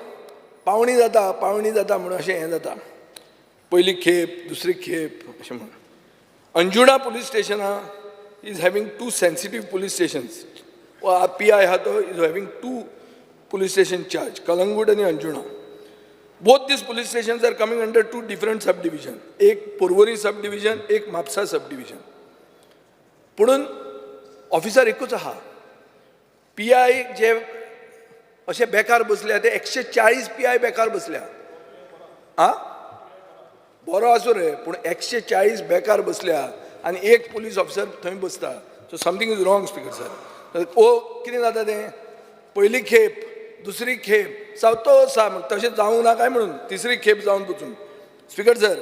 पावणी जाता, पावणी जाता म्हणून अशें हें जाता, पयली खेप, दुसरी खेप अशें म्हणून. अंजुणा पुलीस स्टेशना is having two sensitive police stations. PI आहा तो is having two police station charge, Calangute आनी Anjuna. Both these police stations are coming under two different subdivision, एक पोरवरी सब डिविजन, एक म्हापसा सब डिविजन. पुणून ऑफिसर एकूच आहा. PI जे अशे बेकार बसल्या ते 140 PI बेकार बसल्या. आ बरो आसूं रे, पूण 140 बेकार बसल्या आनी एक पुलीस ऑफिसर थंय बसता, so something is wrong, Speaker sir. ओ कितें जाता तें, पयली खेप, दुसरी खेप, चवथो आसा, तशें जावंक ना काय म्हणून तिसरी खेप जावन पसून. स्पीकर सर,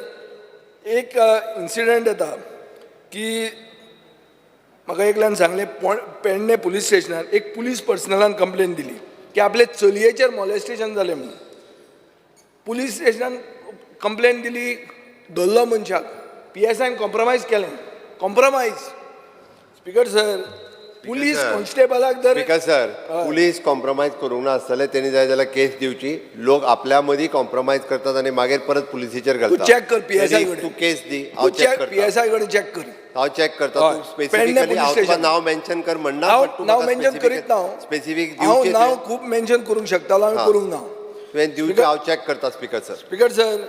एक इन्सिडंट येता की म्हाका एकल्यान सांगलें, पेडणे पुलीस स्टेशनार एक पुलीस पर्सनलान कंप्लेन दिली की आपले चलयेचेर मॉलेस्टेशन जालें म्हणून. पुलीस स्टेशनान कंप्लेन दिली, धरलो मनशाक, PSIन कॉम्प्रोमायज केलें. Compromise, speaker sir, police sir. कॉन्स्टेबलाक जर स्पीकर सर, पुलीस कॉम्प्रोमायज करूंक ना आसतले. तेणी जाय जाल्यार केस दिवची. लोक आपल्या मदीं कॉम्प्रोमायज करतात आनी मागीर परत पुलिसीचेर घालतात. तूं चॅक कर PSI कडेन. तूं केस दी, हांव तूं चॅक चॅक करता. PSI कडेन चॅक कर. हांव चॅक करता. हय. तूं पेडणे स्पेसिफिकली पुलीस हांव तुका स्टेशन. नांव मेन्शन कर म्हणना. हांव but तूं नांव म्हाका मेन्शन करीत ना हांव. स्पेसिफीक हांव दिवचें. नांव खूब मेन्शन करूंक शकतालो, हांवें करूंक ना. तुवें दिवचें, हांव चॅक करता स्पीकर सर. स्पीकर सर,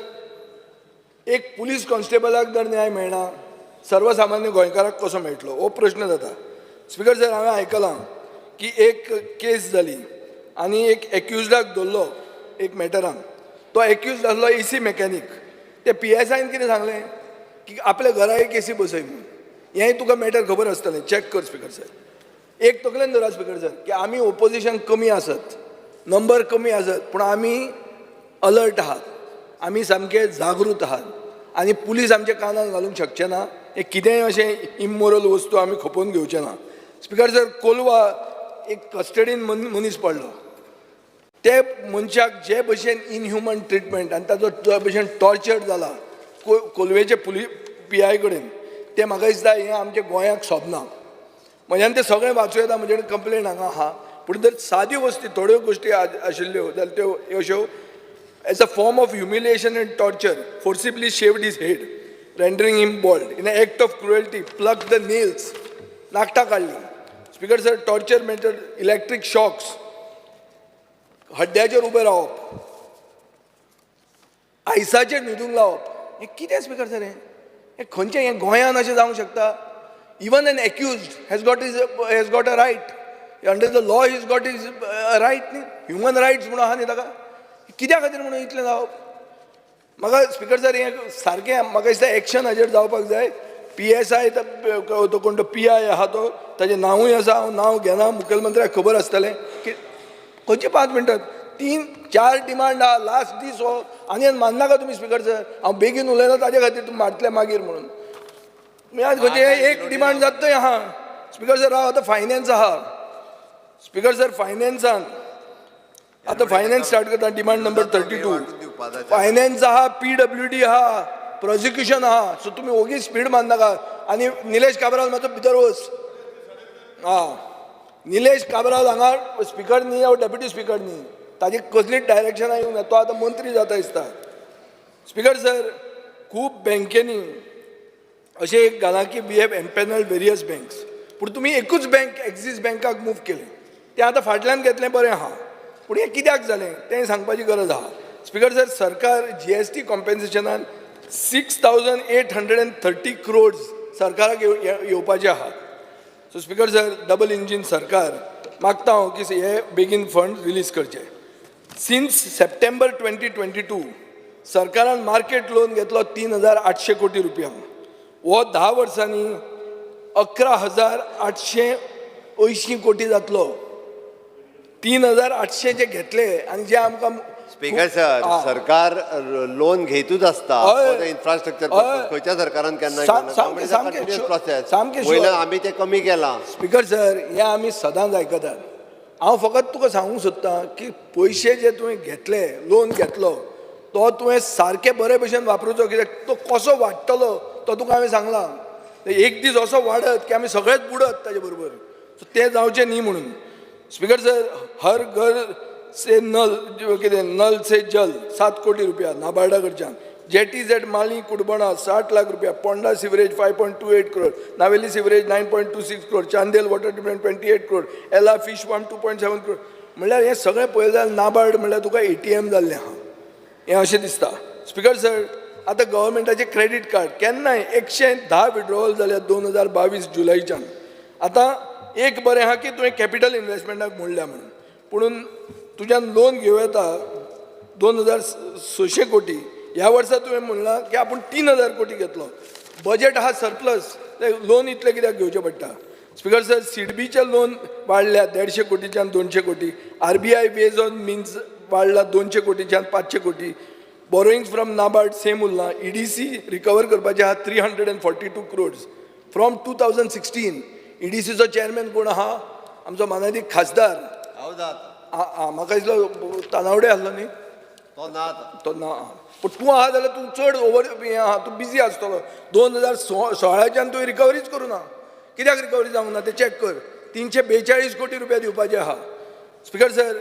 एक पुलीस कॉन्स्टेबलाक जर न्याय मेळना, सर्वसामान्य गोंयकाराक कसो मेळटलो हो प्रश्न जाता. स्पीकर सर, हांवें आयकलां की एक केस जाली आनी एक एक्युजडाक धरलो एक मॅटरान. तो एक्युज आसलो एसी मॅकॅनीक. ते PSIन कितें सांगलें की आपल्या घरा एक एसी बसय म्हणून. हेंय तुका मॅटर खबर आसतलें, चॅक कर. स्पीकर सर, एक तकलेन धरा स्पीकर सर, की आमी ओपोजिशन कमी आसत, नंबर कमी आसत, पूण आमी अलर्ट आहात, आमी सामके जागृत आहात आनी पुलीस आमच्या कानार घालूंक शकचे ना. हे कितेंय अशें इमोरल वस्तू आमी खपोवन घेवचे ना. स्पीकर सर, कोलवा एक कस्टडीन मनीस पडलो. ते मनशाक जे भशेन इनह्युमन ट्रिटमेंट आनी ताजो जे भशेन टॉर्चर जाला कोलवेचे पुलीस PI कडेन, तें म्हाका दिसता हें आमच्या गोंयाक सोबना. म्हज्यान तें सगळें वाचूं येता, म्हजे कडेन कंप्लेन हांगा आहा. पूण जर साद्यो गोश्टी, थोड्यो गोश्टी आशिल्ल्यो जाल्यार त्यो अश्यो: as a form of humiliation and torture, forcibly shaved his head, rendering him bald. In an act of cruelty, plucked the nails, नाकटां काडली. Speaker sir, torture method, electric shocks, हड्ड्याचेर उबें रावप, आयसाचेर न्हिदूंक लावप, हें कितें स्पीकर सर? हें हें खंयचें? हें गोंयान अशें जावंक शकता? Even an accused has got a right under the law, is got his right न्ही. ह्युमन रायट्स म्हणून आहा न्ही ताका. कित्या खातीर म्हणून इतलें जावप? म्हाका स्पिकर सर हें सारकें म्हाका दिसता एक्शन हाजेर जावपाक जाय. पीएसआय तो कोण तो पीआय आहा तो, ताजें नांवूय आसा, हांव नांव घेना, मुखेलमंत्र्याक खबर आसतलें की खंयची. 5 मिनटां 3-4 डिमांड आहा, लास्ट दीस हो, आनी माननाका तुमी स्पिकर सर. हांव बेगीन उलयना ताजे खातीर तुमी मारतले मागीर म्हणून. तुमी आज खंयचे एक डिमांड जाता थंय आहा. स्पिकर सर, हांव आतां फायनान्स आहा. स्पिकर सर, फायनान्सान आतां फायनान्स स्टार्ट करता, डिमांड नंबर 32. फायनान्स आहा, पीडब्ल्यूडी आहा, प्रोसिक्युशन आहा. सो तुमी ओगीच स्पीड मारनाका. आनी निलेश काब्राल मातसो भितर वच. आं, निलेश काब्राल हांगा स्पिकर न्ही हांव डेप्युटी स्पिकर न्ही, ताजी कसलीच डायरेक्शनां येवंक ना, तो आतां मंत्री जाता दिसता. स्पिकर सर, खूब बँकेनी अशें एक घालां की we have empanelled various banks, पूण तुमी एकूच बँक एक्झीस बँकाक मूव केलें, तें आतां फाटल्यान घेतलें, बरें आहा, पूण हें कित्याक जालें तें सांगपाची गरज आहा. स्पिकर सर, सरकार जीएसटी कॉम्पेन्सेशनान 6,830 crores सरकाराक येवपाचे आहा. So speaker sir, double engine सरकार मागता हांव की हे बेगीन फंड रिलीज करचे. सिन्स सप्टेंबर 2022 सरकारान मार्केट लोन घेतलो 3,800 कोटी रुपया. हो 10 वर्सांनी 11,880 कोटी जातलो. 3,800 जे घेतले आनी जे आमकां. स्पीकर सर, सरकार लोन घेतूच आसता फॉर the infrastructure. खंयच्या सरकारान केन्ना सामकें प्रोसेस वयल्यान आमी ते कमी केलां. स्पीकर सर, हें आमी सदांच आयकतात. हांव फकत तुका सांगूंक सोदतां की पयशे जे तुवें घेतले, लोन घेतलो, तो तुवें सारके बरे भशेन वापरुचो, कित्याक तो कसो वाडटलो तो तुका हांवें सांगलां. एक दीस असो वाडत की आमी सगळेच बुडत ताजे बरोबर, सो तें जावचें न्ही म्हणून. स्पीकर सर, हर घर से नल, कितें नल से जल 7 कोटी रुपया नाबार्डा कडच्यान, जेटी झेड माली कुडबणा 60 लाख रुपया, Ponda sewerage 5.28 crore, Navelim sewerage 9.26 crore, Chandel water treatment 28 crore, Ela fish farm 2.7 crore. म्हणल्यार हें सगळें पळयलें जाल्यार नाबार्ड म्हणल्यार तुका एटीएम जाल्लें आहा, हें अशें दिसता. स्पीकर सर, आतां गव्हर्मेंटाचें क्रेडीट कार्ड केन्नाय 110 विड्रॉवल जाल्या 2022 जुलयच्यान. आतां एक बरें आहा की तुवें कॅपिटल इन्वेस्टमेंटाक मोडल्या म्हणून, पुणून तुज्यान लोन घेवं येता 2,600 कोटी. ह्या वर्सा तुवें म्हणलां की आपूण 3,000 कोटी घेतलो, बजेट आहा सरप्लस, लोन इतलें कित्याक घेवचें पडटा? स्पीकर सर, सिडबीचें लोन वाडल्या 150 कोटीच्यान 200 कोटी, आरबीआय वेज ऑन मिन्स वाडला 200 कोटीच्यान 500 कोटी, बोरोइंग्स फ्रॉम नाबार्ड सेम उरलां, ईडीसी रिकवर करपाचें आहा 342 crores from 2016. ईडीसीचो चॅरमॅन कोण आहा? आमचो मानादीक खासदार. म्हाका दिसलो तानावडे आसलो न्ही, तो ना, तो ना, पूण तूं आहा जाल्यार तूं चड ओवर हें आहा, तूं बिजी आसतलो. 2016च्यान तुवें रिकवरीच करूं ना, कित्याक रिकवरी जावंक ना तें चॅक कर. 342 कोटी रुपया दिवपाचे आहा. स्पिकर सर,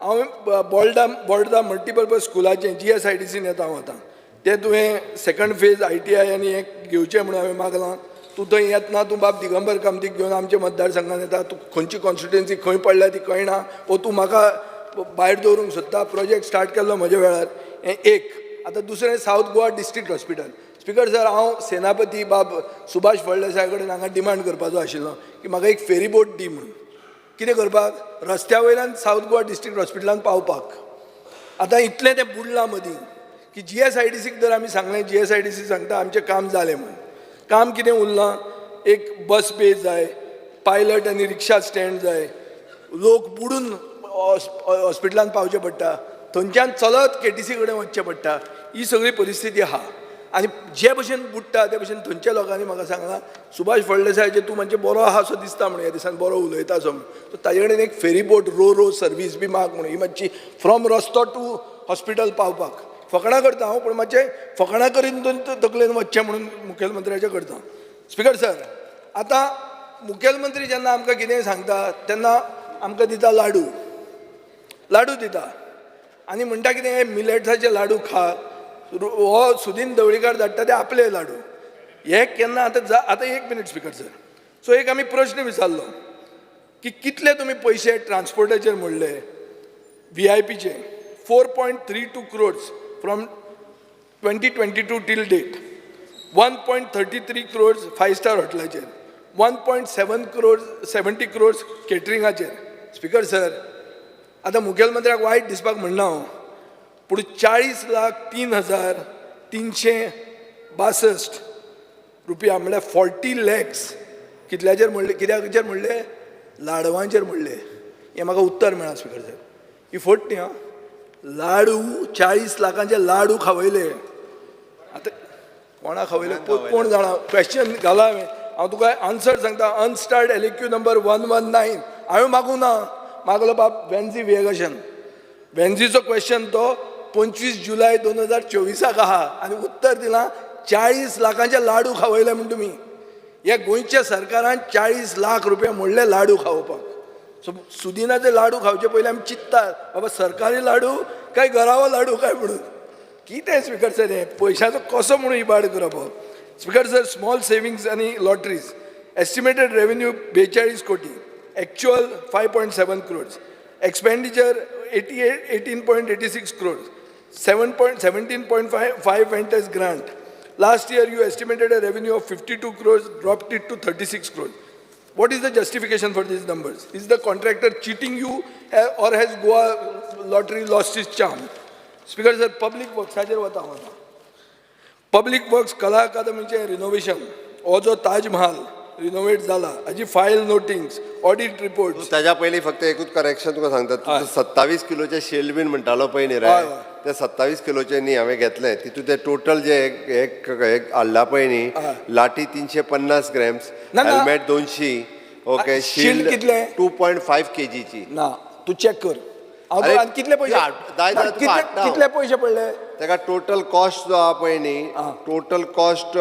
हांव बोल्डा बोल्डा मल्टीपर्पज स्कुलाचें जीएसआयडीसीन येता हांव आतां, तें तुवें सेकंड फेज आयटीआय आनी हें घेवचें म्हणून हांवें मागलां. तूं थंय येतना तूं बाब दिगंबर कामतीक घेवन आमच्या मतदारसंघात येता, तूं खंयची कॉन्स्टिट्युएन्सी खंय पडल्या ती कळना, वो तूं म्हाका भायर दवरूंक सोदता. प्रोजेक्ट स्टार्ट केल्लो म्हज्या वेळार, हें एक. आतां दुसरें South Goa district hospital. Speaker sir, हांव सेनापती बाब सुभाष फळदेसाय कडेन हांगा डिमांड करपाचो आशिल्लो की म्हाका एक फेरीबोट दी म्हणून. कितें करपाक? रस्त्या वयल्यान सावथ गोवा डिस्ट्रिक्ट हॉस्पिटलान पावपाक. आतां इतलें तें बुडलां मदीं की जीएसआयडीसीक जर आमी सांगलें, जीएसआयडीसी सांगता आमचें काम जालें म्हणून. काम कितें उरलां? एक बस बे जाय, पायलट आनी रिक्षा स्टँड जाय, लोक बुडून हॉस्पिटलान पावचें पडटा, थंयच्यान चलत केटीसी कडेन वचचें पडटा. ही सगळी परिस्थिती आहा आनी जे भशेन बुडटा ते भशेन थंयच्या लोकांनी म्हाका सांगलां, सुभाष फळदेसायाचे तूं मातशें बरो आहा असो दिसता म्हणून, ह्या दिसान बरो उलयता असो म्हणून, सो ताजे कडेन एक फेरीबोट रो रो सर्वीस बी माग म्हणून, ही मातशी फ्रॉम रस्तो टू हॉस्पिटल पावपाक. फकाणां करता हांव, पूण मातशें फकाणां करीन तकलेन वचचें म्हणून मुखेलमंत्र्याचें करता. स्पिकर सर, आतां मुखेलमंत्री जेन्ना आमकां कितेंय सांगता तेन्ना आमकां दिता लाडू, लाडू दिता आनी म्हणटा कितें, हे मिलेट्साचे लाडू खा. हो सुदीन ढवळीकार धाडटा ते आपले लाडू. हे केन्ना आतां आतां एक मिनीट स्पिकर सर. सो एक आमी प्रश्न विचारलो की कितले तुमी पयशे ट्रान्सपोर्टाचेर मोडले व्हीआयपीचे, 4.32 crores from 2022 till date, 1.33 crores 5 star हॉटेलाचेर, 1.7 crores 70 crores केटरिंगाचेर. Speaker sir, आतां मुखेलमंत्र्याक वायट दिसपाक म्हणना हांव, पूण 40,03,362 रुपया म्हणल्यार 40 लॅक्स कितल्याचेर म्हणले, कित्याचेर म्हणले? लाडवांचेर म्हणले. हें म्हाका उत्तर मेळ्ळां स्पिकर साहेब. ही फट न्ही आं. लाडू, 40 लाखांचे लाडू खावयले. आतां कोणा खावयले कोण जाणा. क्वेश्चन घाला हांवें, हांव तुका आन्सर सांगता. Unstarred LAQ number 119. हांवें मागूं ना, मागलो बाब वेन्झी विएगाशान. वेन्झीचो क्वेश्चन तो 25 जुलय 2024 आहा आनी उत्तर दिलां, 40 लाखांचे लाडू खावयले म्हूण तुमी. ह्या गोंयच्या सरकारान 40 लाख रुपया मोडले लाडू खावोवपाक. सो सुदिनाचे लाडू खावचे पयलीं आमी चिंततात, बाबा सरकारी लाडू काय घरावो लाडू काय म्हणून. कितें स्पिकर सर, हें पयशाचो कसो म्हणून इबाड करप हो? स्पिकर सर, स्मॉल सेविंग्स आनी लॉटरीज एस्टिमेटेड रेवेन्यू 42 कोटी, actual 5.7 crores, expenditure 88 18.86 crores, 7 point 17.55 went as grant. Last year you estimated a revenue of 52 crores, dropped it to 36 crores. What is the justification for these numbers? Is the contractor cheating you or has Goa Lottery lost its charm? Speaker sir, public works हाचेर वता हांव आतां. पब्लीक वर्क्स, कला अकादमीचें रिनोवेशन, हो जो ताजमहाल रिनोवेट जाला हाजी फायल नोटिंग्स, ऑडिट रिपोर्ट्स. ताज्या पयलीं फक्त एकूच करेक्शन तुका सांगता. तूं 27 किलोचे शिल्ड बीन म्हणटालो पळय न्ही रे, हय, हय. ते 27 किलोचे न्ही हांवें घेतले. तितून ते टोटल जे एक एक एक हाडला पळय न्ही, लाठी 350 ग्रॅम्स, ना, ना. Helmet 200, okay. शिल्ड कितले? 2.5 केजीची. ना, तूं चॅक कर. हांव अरे, तुका आनी कितले पयशे तूं जाय जाल्यार तुका कितले हाडटा हांव. कितले पयशे पडले? ताका टोटल कॉस्ट जो आहा पळय न्ही, टोटल कॉस्ट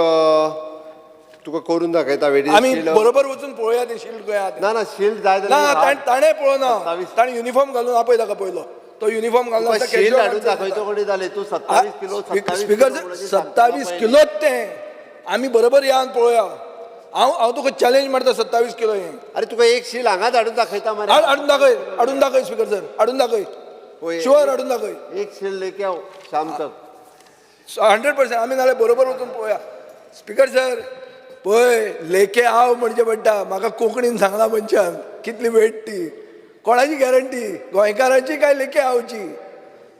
तुका करून दाखयता वेडी. आमी बरोबर वचून पळोवया ते शिल्ड खंय आहा तें. ना ना, शिल्ड जाय ना. जाल्यार ताणें पळोवना. 27. ताणें युनिफॉर्म घालून आपय ताका पयलो, तो युनिफॉर्म घालून. तुका शिल्ड हाडून दाखयतो कडेन जालें. तूं 27 किलो, 27 स्पिकर किलो म्हणून सांगता 27 पळय न्ही. किलोच तें. आमी बरोबर या आनी पळोवया. हांव हांव तुका चॅलेंज मारता, 27 किलो हें. अरे, तुका एक शील हांगाच हाडून दाखयता मरे. हाडून दाखय, हाडून दाखय स्पिकर सर, हाडून दाखय. पळय. शुअर, हाडून दाखय. एक शील लेके आओ शाम तक. 100%. आमी नाल्यार बरोबर वचून पळोवया. स्पिकर सर, पळय, लेके आव म्हणचें पडटा म्हाका. कोंकणीन सांगला मनशान कितली वेट ती. कोणाची गॅरंटी, गोंयकारांची काय लेके आवची?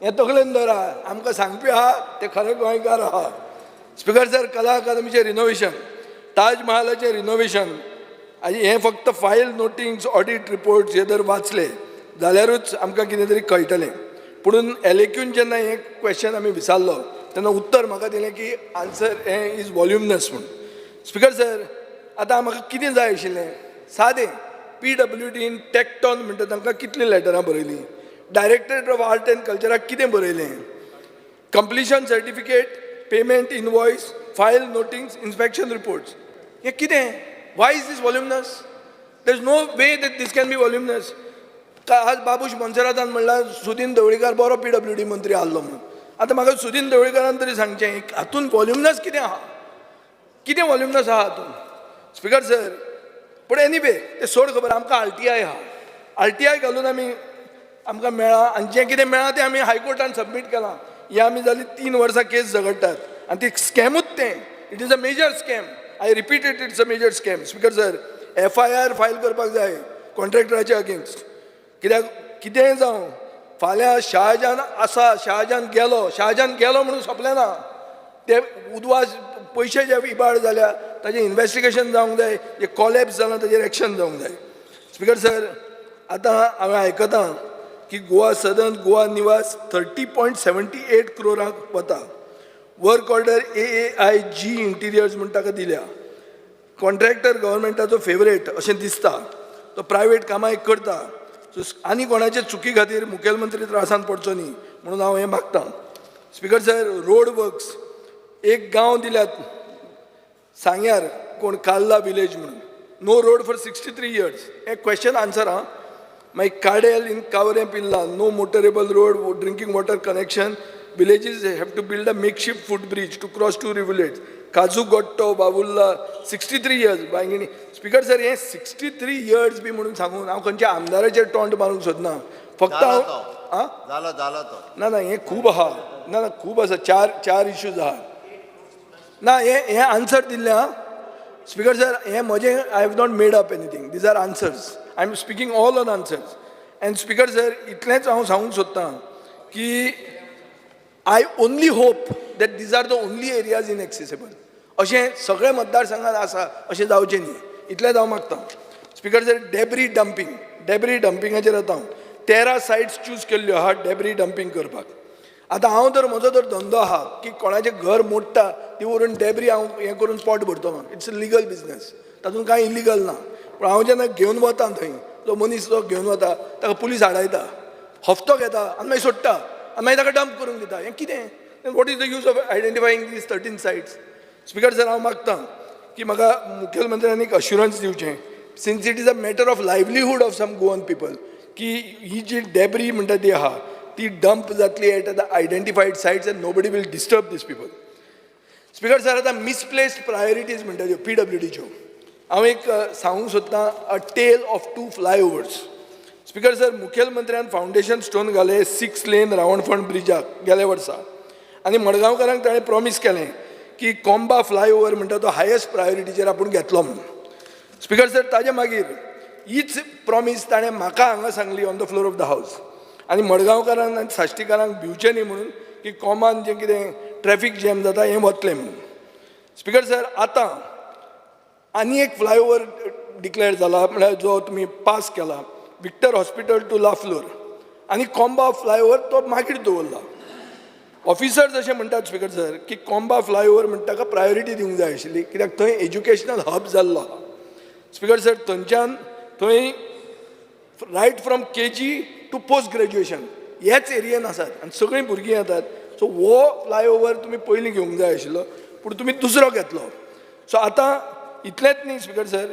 हें तकलेन दवरा. आमकां सांगपी आहा ते खरे गोंयकार आहा. स्पिकर सर, कला अकादमीचें रिनोवेशन, ताजमहालाचें रिनोवेशन आनी हें फक्त फायल नोटिंग्स, ऑडिट रिपोर्ट्स हे जर वाचले जाल्यारूच आमकां कितें तरी कळटलें. पुणून एलएक्यून जेन्ना हें क्वेश्चन आमी विचारलो तेन्ना उत्तर म्हाका दिलें की आन्सर हें is वॉल्युमनस म्हूण. स्पिकर सर, आतां म्हाका कितें जाय आशिल्लें सादें, पीडब्ल्यूडीन टॅक्टॉन म्हणटा तांकां कितलीं लेटरां बरयलीं, डायरेक्टरेट ऑफ आर्ट एंड कल्चराक कितें बरयलें, completion certificate, payment invoice, file notings, inspection reports, हें कितें? Why is this voluminous? There is no way that this can be voluminous. आज बाबूश मोन्सेरातान म्हणला सुदीन ढवळीकार बरो पीडब्ल्यूडी मंत्री आहलो म्हणून. आतां म्हाका सुदीन ढवळीकारान तरी सांगचें, हातून वॉल्युमनस कितें आहा? कितें वॉल्युमनस आहा हातून स्पिकर सर? पूण एनीवे, तें सोड खबर. आमकां आरटीआय आहा. आरटीआय घालून आमी आमकां मेळ्ळां आनी जें कितें मेळ्ळां तें आमी हायकोर्टान सबमीट केलां. हें आमी जालीं 3 वर्सां केस झगडटात आनी ती स्कॅमूच तें. It is a major scam. I repeat it, it's a major scam. Speaker sir, FIR file करपाक जाय कॉन्ट्रॅक्टराच्या अगेन्स्ट. कित्याक कितेंय जावं, फाल्यां शाहजहान आसा, शाहजहान गेलो, शाहजहान गेलो म्हणून सोंपलें ना ते. उदवास पयशे जे इबाड जाल्या ताजें इन्वेस्टिगेशन जावंक जाय. जे कॉलेप्स जाला ताजेर एक्शन जावंक जाय. स्पिकर सर, आतां हांवें आयकतां की गोवा सदन, गोवा निवास 30.78 क्रोरांक वता. Work order AAIG Interiors म्हूण ताका दिल्या. कॉन्ट्रॅक्टर गव्हर्मेंटाचो फेवरेट अशें दिसता. तो प्रायवेट कामां एक करता. सो आनी कोणाचे चुकी खातीर मुखेलमंत्री त्रासान पडचो न्ही म्हणून हांव हें मागतां. स्पिकर सर, रोड वर्क्स, एक गांव दिल्यात सांग्यार कोण कार्ला विलेज म्हणून, no road for 63 years. हें क्वेश्चन आन्सर आहा. मागीर काडेल इन कावरें पिल्ला, no motorable road, drinking water connection, villages have to build a makeshift foot bridge to cross two rivulets. काजू गोट्टो बाबुल्ला, 63 years Bainguinim. Speaker sir, हे 63 इयर्स बी म्हणून सांगून हांव खंयच्या आमदाराचेर टोंट मारूंक सोदना. फक्त जालो हांव तो. आं जालो, जालो तो. ना ना, हें खूब आहा. ना ना, खूब आसा. चार चार इश्यूज आहा. ना, हे हे आन्सर दिल्लें आहा. स्पिकर सर, हें म्हजें, I have not made up anything. These are answers. I am speaking all on answers. And speaker sir, इतलेंच हांव सांगूंक सोदतां की I only hope that these are the only areas inaccessible. अशें सगळे मतदारसंघात आसा अशें जावचें न्ही, इतलेंच हांव मागता. Speaker sir, debris dumping, debris डंपिंगाचेर आतां हांव 13 सायट्स चूज केल्ल्यो आहा डेब्री डंपींग करपाक. आतां हांव तर म्हजो तर धंदो आहा की कोणाचें घर मोडटा ती व्हरून डेब्री हांव हें करून पोट भरतलो. It's a legal business, तातूंत कांय इलिगल ना. पूण हांव जेन्ना घेवन वता थंय, जो मनीस जो घेवन वता ताका पुलीस आडायता, हप्तो घेता आनी मागीर सोडटा आनी मागीर ताका डंप करूंक दिता. हें कितें? What is the use of identifying these 13 sites? Speaker sir, हांव मागता की म्हाका मुखेलमंत्र्यांनी एक अश्युरन्स दिवचें, since it is a matter of livelihood of some Goan people, की ही जी डेब्री म्हणटा ती आहा ती डंप जातली at the identified sites and nobody will disturb these people. Speaker sir, आतां मिसप्लेस्ड प्रायोरिटीज म्हणटा त्यो पीडब्ल्यूडीच्यो, हांव एक सांगूंक सोदतां, a tale of two flyovers. Speaker sir, मुखेलमंत्र्यान foundation stone घाले 6 लेन रावणफण ब्रिजाक गेल्या वर्सा आनी मडगांवकारांक ताणें प्रॉमीस केलें की कोंबा फ्लायओवर म्हणटा तो हायस्ट प्रायोरिटीचेर आपूण घेतलो म्हणून. स्पीकर सर, ताजे मागीर हीच प्रॉमीस ताणें म्हाका हांगा सांगली on the floor of the house आनी मडगांवकारांक आनी साश्टीकारांक भिवचें न्ही म्हणून की कोमान जें कितें ट्रॅफीक जॅम जाता हें वतलें म्हणून. स्पीकर सर, आतां आनी एक फ्लायओवर डिक्लेअर जाला, म्हळ्यार जो तुमी पास केला, विक्टर हॉस्पिटल टू लाफ्लोर, आनी कोंबा फ्लायओवर तो मागीर दवरला. ऑफिसर्स अशें म्हणटात स्पीकर सर की कोंबा फ्लायओवर म्हणटा ताका प्रायोरिटी दिवंक जाय आशिल्ली, कित्याक थंय एज्युकेशनल हब जाल्लो आहा. स्पीकर सर, थंयच्यान थंय right from KG to post graduation ह्याच एरियेन आसात आनी सगळीं भुरगीं येतात. सो हो फ्लायओवर तुमी पयलीं घेवंक जाय आशिल्लो, पूण तुमी दुसरो घेतलो. सो आतां इतलेंच न्ही स्पीकर सर,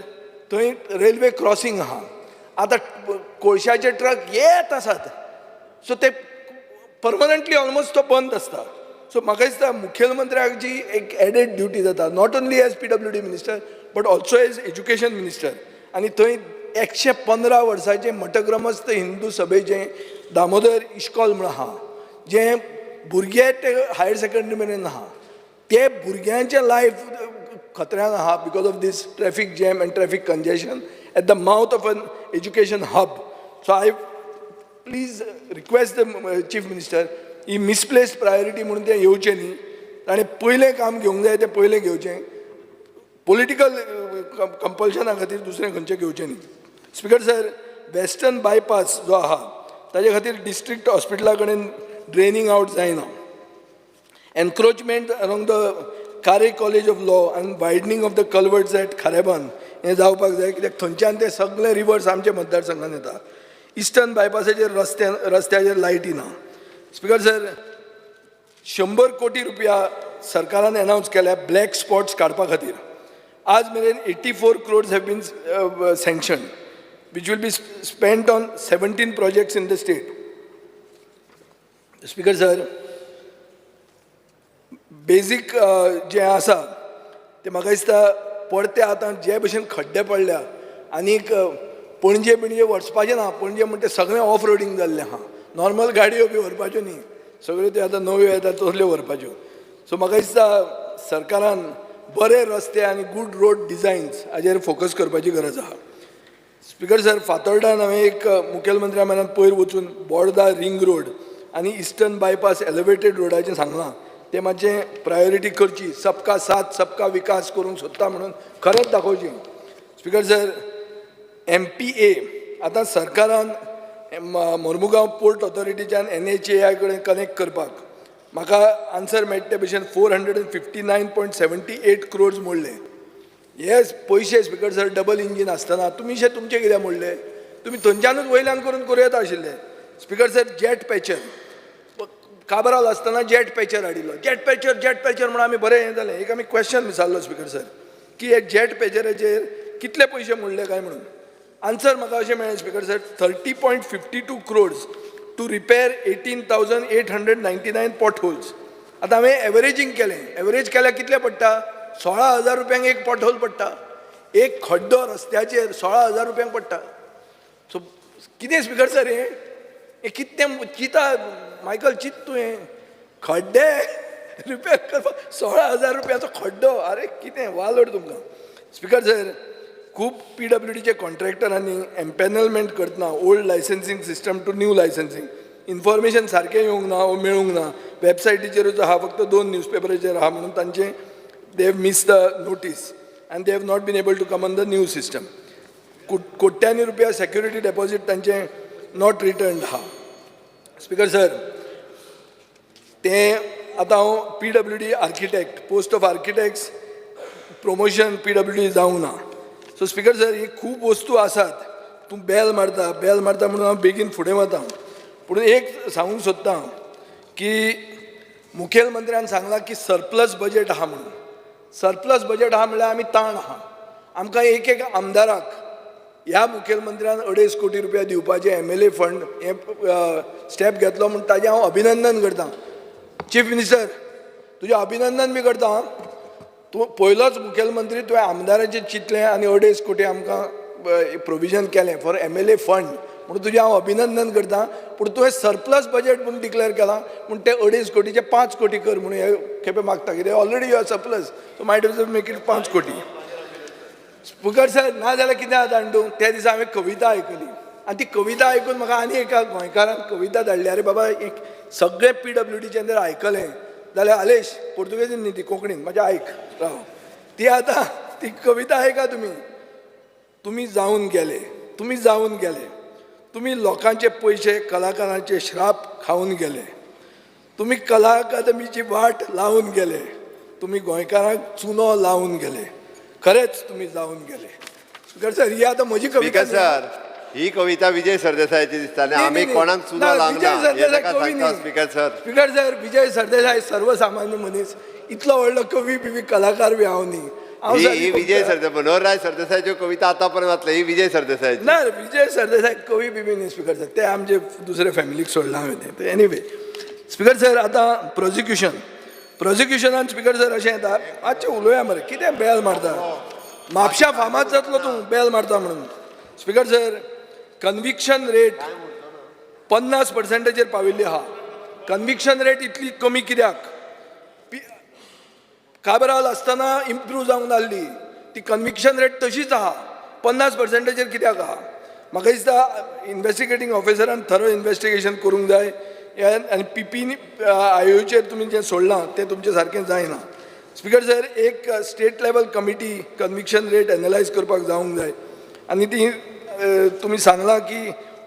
थंय रेल्वे क्रॉसींग आहा. आतां कोळशाचे ट्रक येत आसात, सो ते परमनंटली ऑलमोस्ट तो बंद आसता. सो म्हाका दिसता मुखेलमंत्र्याक जी एक एडेड ड्युटी जाता, not only as PWD minister but also as education minister, आनी थंय 115 वर्सांचें मठग्रमस्थ हिंदू सभेचें दामोदर इश्कॉल म्हूण आहा, जें भुरगे ते हायर सेकंडरी मेरेन आहा, ते भुरग्यांचें लायफ खतऱ्यान आहा because of this traffic jam and traffic congestion at the mouth of an education hub. So I please request the chief minister, he misplaced priority म्हणून तें येवचें न्ही. ताणें पयलें काम घेवंक जाय तें पयलें घेवचें, पॉलिटिकल कंपल्शना खातीर दुसरें खंयचें घेवचें न्ही. स्पीकर सर, वेस्टर्न बायपास जो आहा ताजे खातीर डिस्ट्रिक्ट हॉस्पिटला कडेन ड्रेनींग आवट जायना. Encroachment along the Kare College of Law and widening of the culverts at Kharebandh हें जावपाक जाय, कित्याक थंयच्यान ते सगळे रिवर्स आमच्या मतदारसंघान येता. इस्टर्न बायपासाचेर रस्त्याचेर लायटी ना. स्पीकर सर, 100 कोटी रुपया सरकारान अनावन्स केल्या ब्लॅक स्पॉट्स काडपा खातीर. आज मेरेन 84 crores have been sanction, which will be spent on 17 projects in the state. Speaker sir, basic जें आसा तें म्हाका दिसता परते आतां जे भशेन खड्डे पडल्या आनीक पणजे बिणजे वचपाचें ना. पणजे म्हणटा सगळें ऑफ रोडींग जाल्लें आहा, नॉर्मल गाडयो बी व्हरपाच्यो न्ही, सगळ्यो त्यो आतां नव्यो येतात तसल्यो व्हरपाच्यो. सो म्हाका दिसता सरकारान बरे रस्ते आनी गूड रोड डिजायन्स हाजेर फोकस करपाची गरज आहा. स्पीकर सर, फातोर्डान हांवें एक मुखेलमंत्र्या मेरेन पयर वचून बोर्दा रिंग रोड आनी इस्टर्न बायपास एलिवेटेड रोडाचें सांगलां, तें मातशें प्रायोरिटी करची. सबका साथ सबका विकास करूंक सोदता म्हणून खरेंच दाखोवची. स्पीकर सर, एमपीए आतां सरकारान मोर्मुगांव पोर्ट ऑथॉरिटीच्यान एनएचएआय कडेन कनेक्ट करपाक म्हाका आन्सर मेळटा ते भशेन 459.78 crores मोडले. हे पयशे स्पीकर सर, डबल इंजीन आसतना तुमी शे तुमचे कित्याक मोडले? तुमी थंयच्यानूच वयल्यान करून करूं येता आशिल्ले. Speaker sir, jet patcher, Cabral आसतना जेट पॅचर हाडिल्लो. जेट पॅचर, जेट पॅचर म्हणून आमी बरें हें जालें. एक आमी क्वेश्चन विचारलो स्पीकर सर की हे जेट पॅचराचेर कितले पयशे मोडले काय म्हणून. आन्सर म्हाका अशें मेळ्ळें, speaker sir, 30.52 crores to repair 18,899 pot holes. आतां हांवें एवरेजींग केलें. एवरेज केल्यार कितले पडटा? 16,000 रुपयांक एक पॉट होल पडटा. एक खड्डो रस्त्याचेर 16,000 रुपयांक पडटा. सो कितें स्पीकर सर, हें हें कितें चिंता? मायकल, चिंत तूं, हें खड्डे रिपेर करपाक 16,000 रुपयाचो खड्डो. अरे कितें वालोर तुमकां! स्पीकर सर, खूब पीडब्ल्यूडीचे कॉन्ट्रॅक्टरांनी एम्पॅनलमेंट करतना old licensing system to new licensing information सारकें येवंक ना वो मेळूंक ना. वेबसायटीचेरूच आहा, फक्त दोन न्यूजपेपराचेर आहा म्हणून तांचे they have miss the notice and they have not been able to come on the new system. कोट्यांनी रुपया सेक्युरिटी डेपॉझीट तांचें not return आहा. स्पीकर सर, तें आतां हांव PWD architect, post of architects promotion PWD जावंक ना. सो स्पीकर सर, ही खूब वस्तू आसात. तूं बेल मारता, बेल मारता म्हणून हांव बेगीन फुडें वता. पूण एक सांगूंक सोदतां की मुखेलमंत्र्यान सांगलां की सरप्लस बजेट आहा म्हणून. सरप्लस बजेट आहा म्हणल्यार आमी ताण आहा. आमकां एक एक आमदाराक ह्या मुखेलमंत्र्यान 2.5 कोटी रुपया दिवपाचे एमएलए फंड हें स्टेप घेतलो म्हूण ताजें हांव अभिनंदन करता. चीफ मिनिस्टर, तुजें अभिनंदन बी करता आं. तूं पयलोच मुखेलमंत्री, तुवें आमदाराचें चिंतलें आनी 2.5 कोटी आमकां प्रोविजन केलें फॉर एमएलए फंड म्हणून तुजें हांव अभिनंदन करता. पूण तुवें सरप्लस बजेट म्हूण डिक्लेर केलां म्हूण ते 2.5 कोटीचे 5 कोटी कर म्हणून हे खेपे मागता. कित्याक already you are surplus, so might as make it 5 कोटी. स्पीकर सर, ना जाल्यार कितें जाता जाणा तूं, त्या दिसा हांवें कविता आयकली आनी ती कविता आयकून म्हाका आनी एका गोंयकारान कविता धाडली. आरे बाबा, एक सगळें पीडब्ल्यूडीचें जर आयकलें जाल्यार, आलेश, पुर्तुगेजीन न्ही ती, कोंकणीन म्हाजें आयक राव. ती आतां ती कविता आयका तुमी. तुमी जावन गेले, तुमी जावन गेले, तुमी लोकांचे पयशे, कलाकारांचे श्राप खावन गेले. तुमी कला अकादमीची वाट लावन गेले. तुमी गोंयकारांक चुनो लावन गेले. खरेंच तुमी जावन गेले. स्पीकर सर, ही आतां म्हजी कविता स्पीकर न्ही. सर, ही कविता विजय सरदेसायाची दिसता आनी न्ही, आमी न्ही, कोणाक चुनो ना, लावंक विजय ना हें सरदेसाय ताका कवी सांगता. न्ही. Speaker sir. Speaker sir, Vijay Sardesai सर्वसामान्य मनीस. इतलो व्हडलो कवी बिवी कलाकार बी हांव न्ही. हांव ही सारको ही विजय सरदेसाय, मनोहरराय सरदेसायाच्यो कविता आतां पर्यंत वाचल्या, ही विजय सरदेसायाची. ना रे, विजय सरदेसाय कवी बिबी न्ही स्पीकर सर. ते आमचे दुसरे फॅमिलीक सोडलां हांवें तें. एनिवे स्पीकर सर, आतां प्रोसिक्युशन, प्रोसिक्युशनान स्पीकर सर अशें येता. मातशें उलोवया मरे, कितें बेल मारता? म्हापशा फामाद जातलो तूं बेल मारता म्हणून. स्पीकर सर, कन्विक्शन रेट 50 पर्संटाचेर पाविल्ली आहा. कन्विक्शन रेट इतली कमी कित्याक? काबराल आसतना इम्प्रूव जावंक नासली ती कन्विक्शन रेट, तशीच आहा. 50 पर्संटाचेर कित्याक आहा? म्हाका दिसता इन्वेस्टिगेटींग ऑफिसरान थरो इन्वेस्टिगेशन करूंक जाय. आनी पीपी आयोचेर तुमी जें सोडलां तें तुमचें सारकें जायना. स्पीकर सर, एक state level committee conviction rate analyse करपाक जावंक जाय. आनी ती तुमी सांगलां की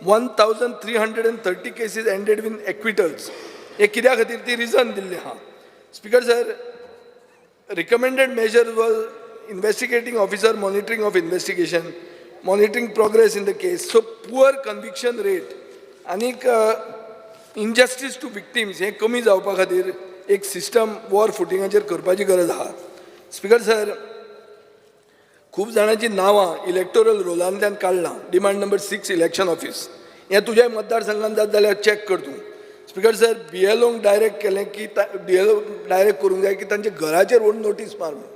1330 cases ended with acquittals, हे कित्या खातीर ती रिजन दिल्ली आहा. Speaker sir, recommended measures was investigating officer monitoring of investigation, monitoring progress in the case. So poor conviction rate आनीक इनजस्टीस टू विक्टीम्स हें कमी जावपा खातीर एक सिस्टम वॉर फुटिंगाचेर करपाची गरज आहा. स्पीकर सर, खूब जाणांची नांवां इलेक्टोरल रोलांतल्यान काडलां. Demand number 6, election office. हें तुज्या मतदारसंघात जात जाल्यार चॅक कर तूं. स्पीकर सर, बीएलओंक डायरेक्ट केलें की बीएलओ डायरेक्ट करूंक जाय की तांच्या घराचेर व्हरून नोटीस मार म्हणून.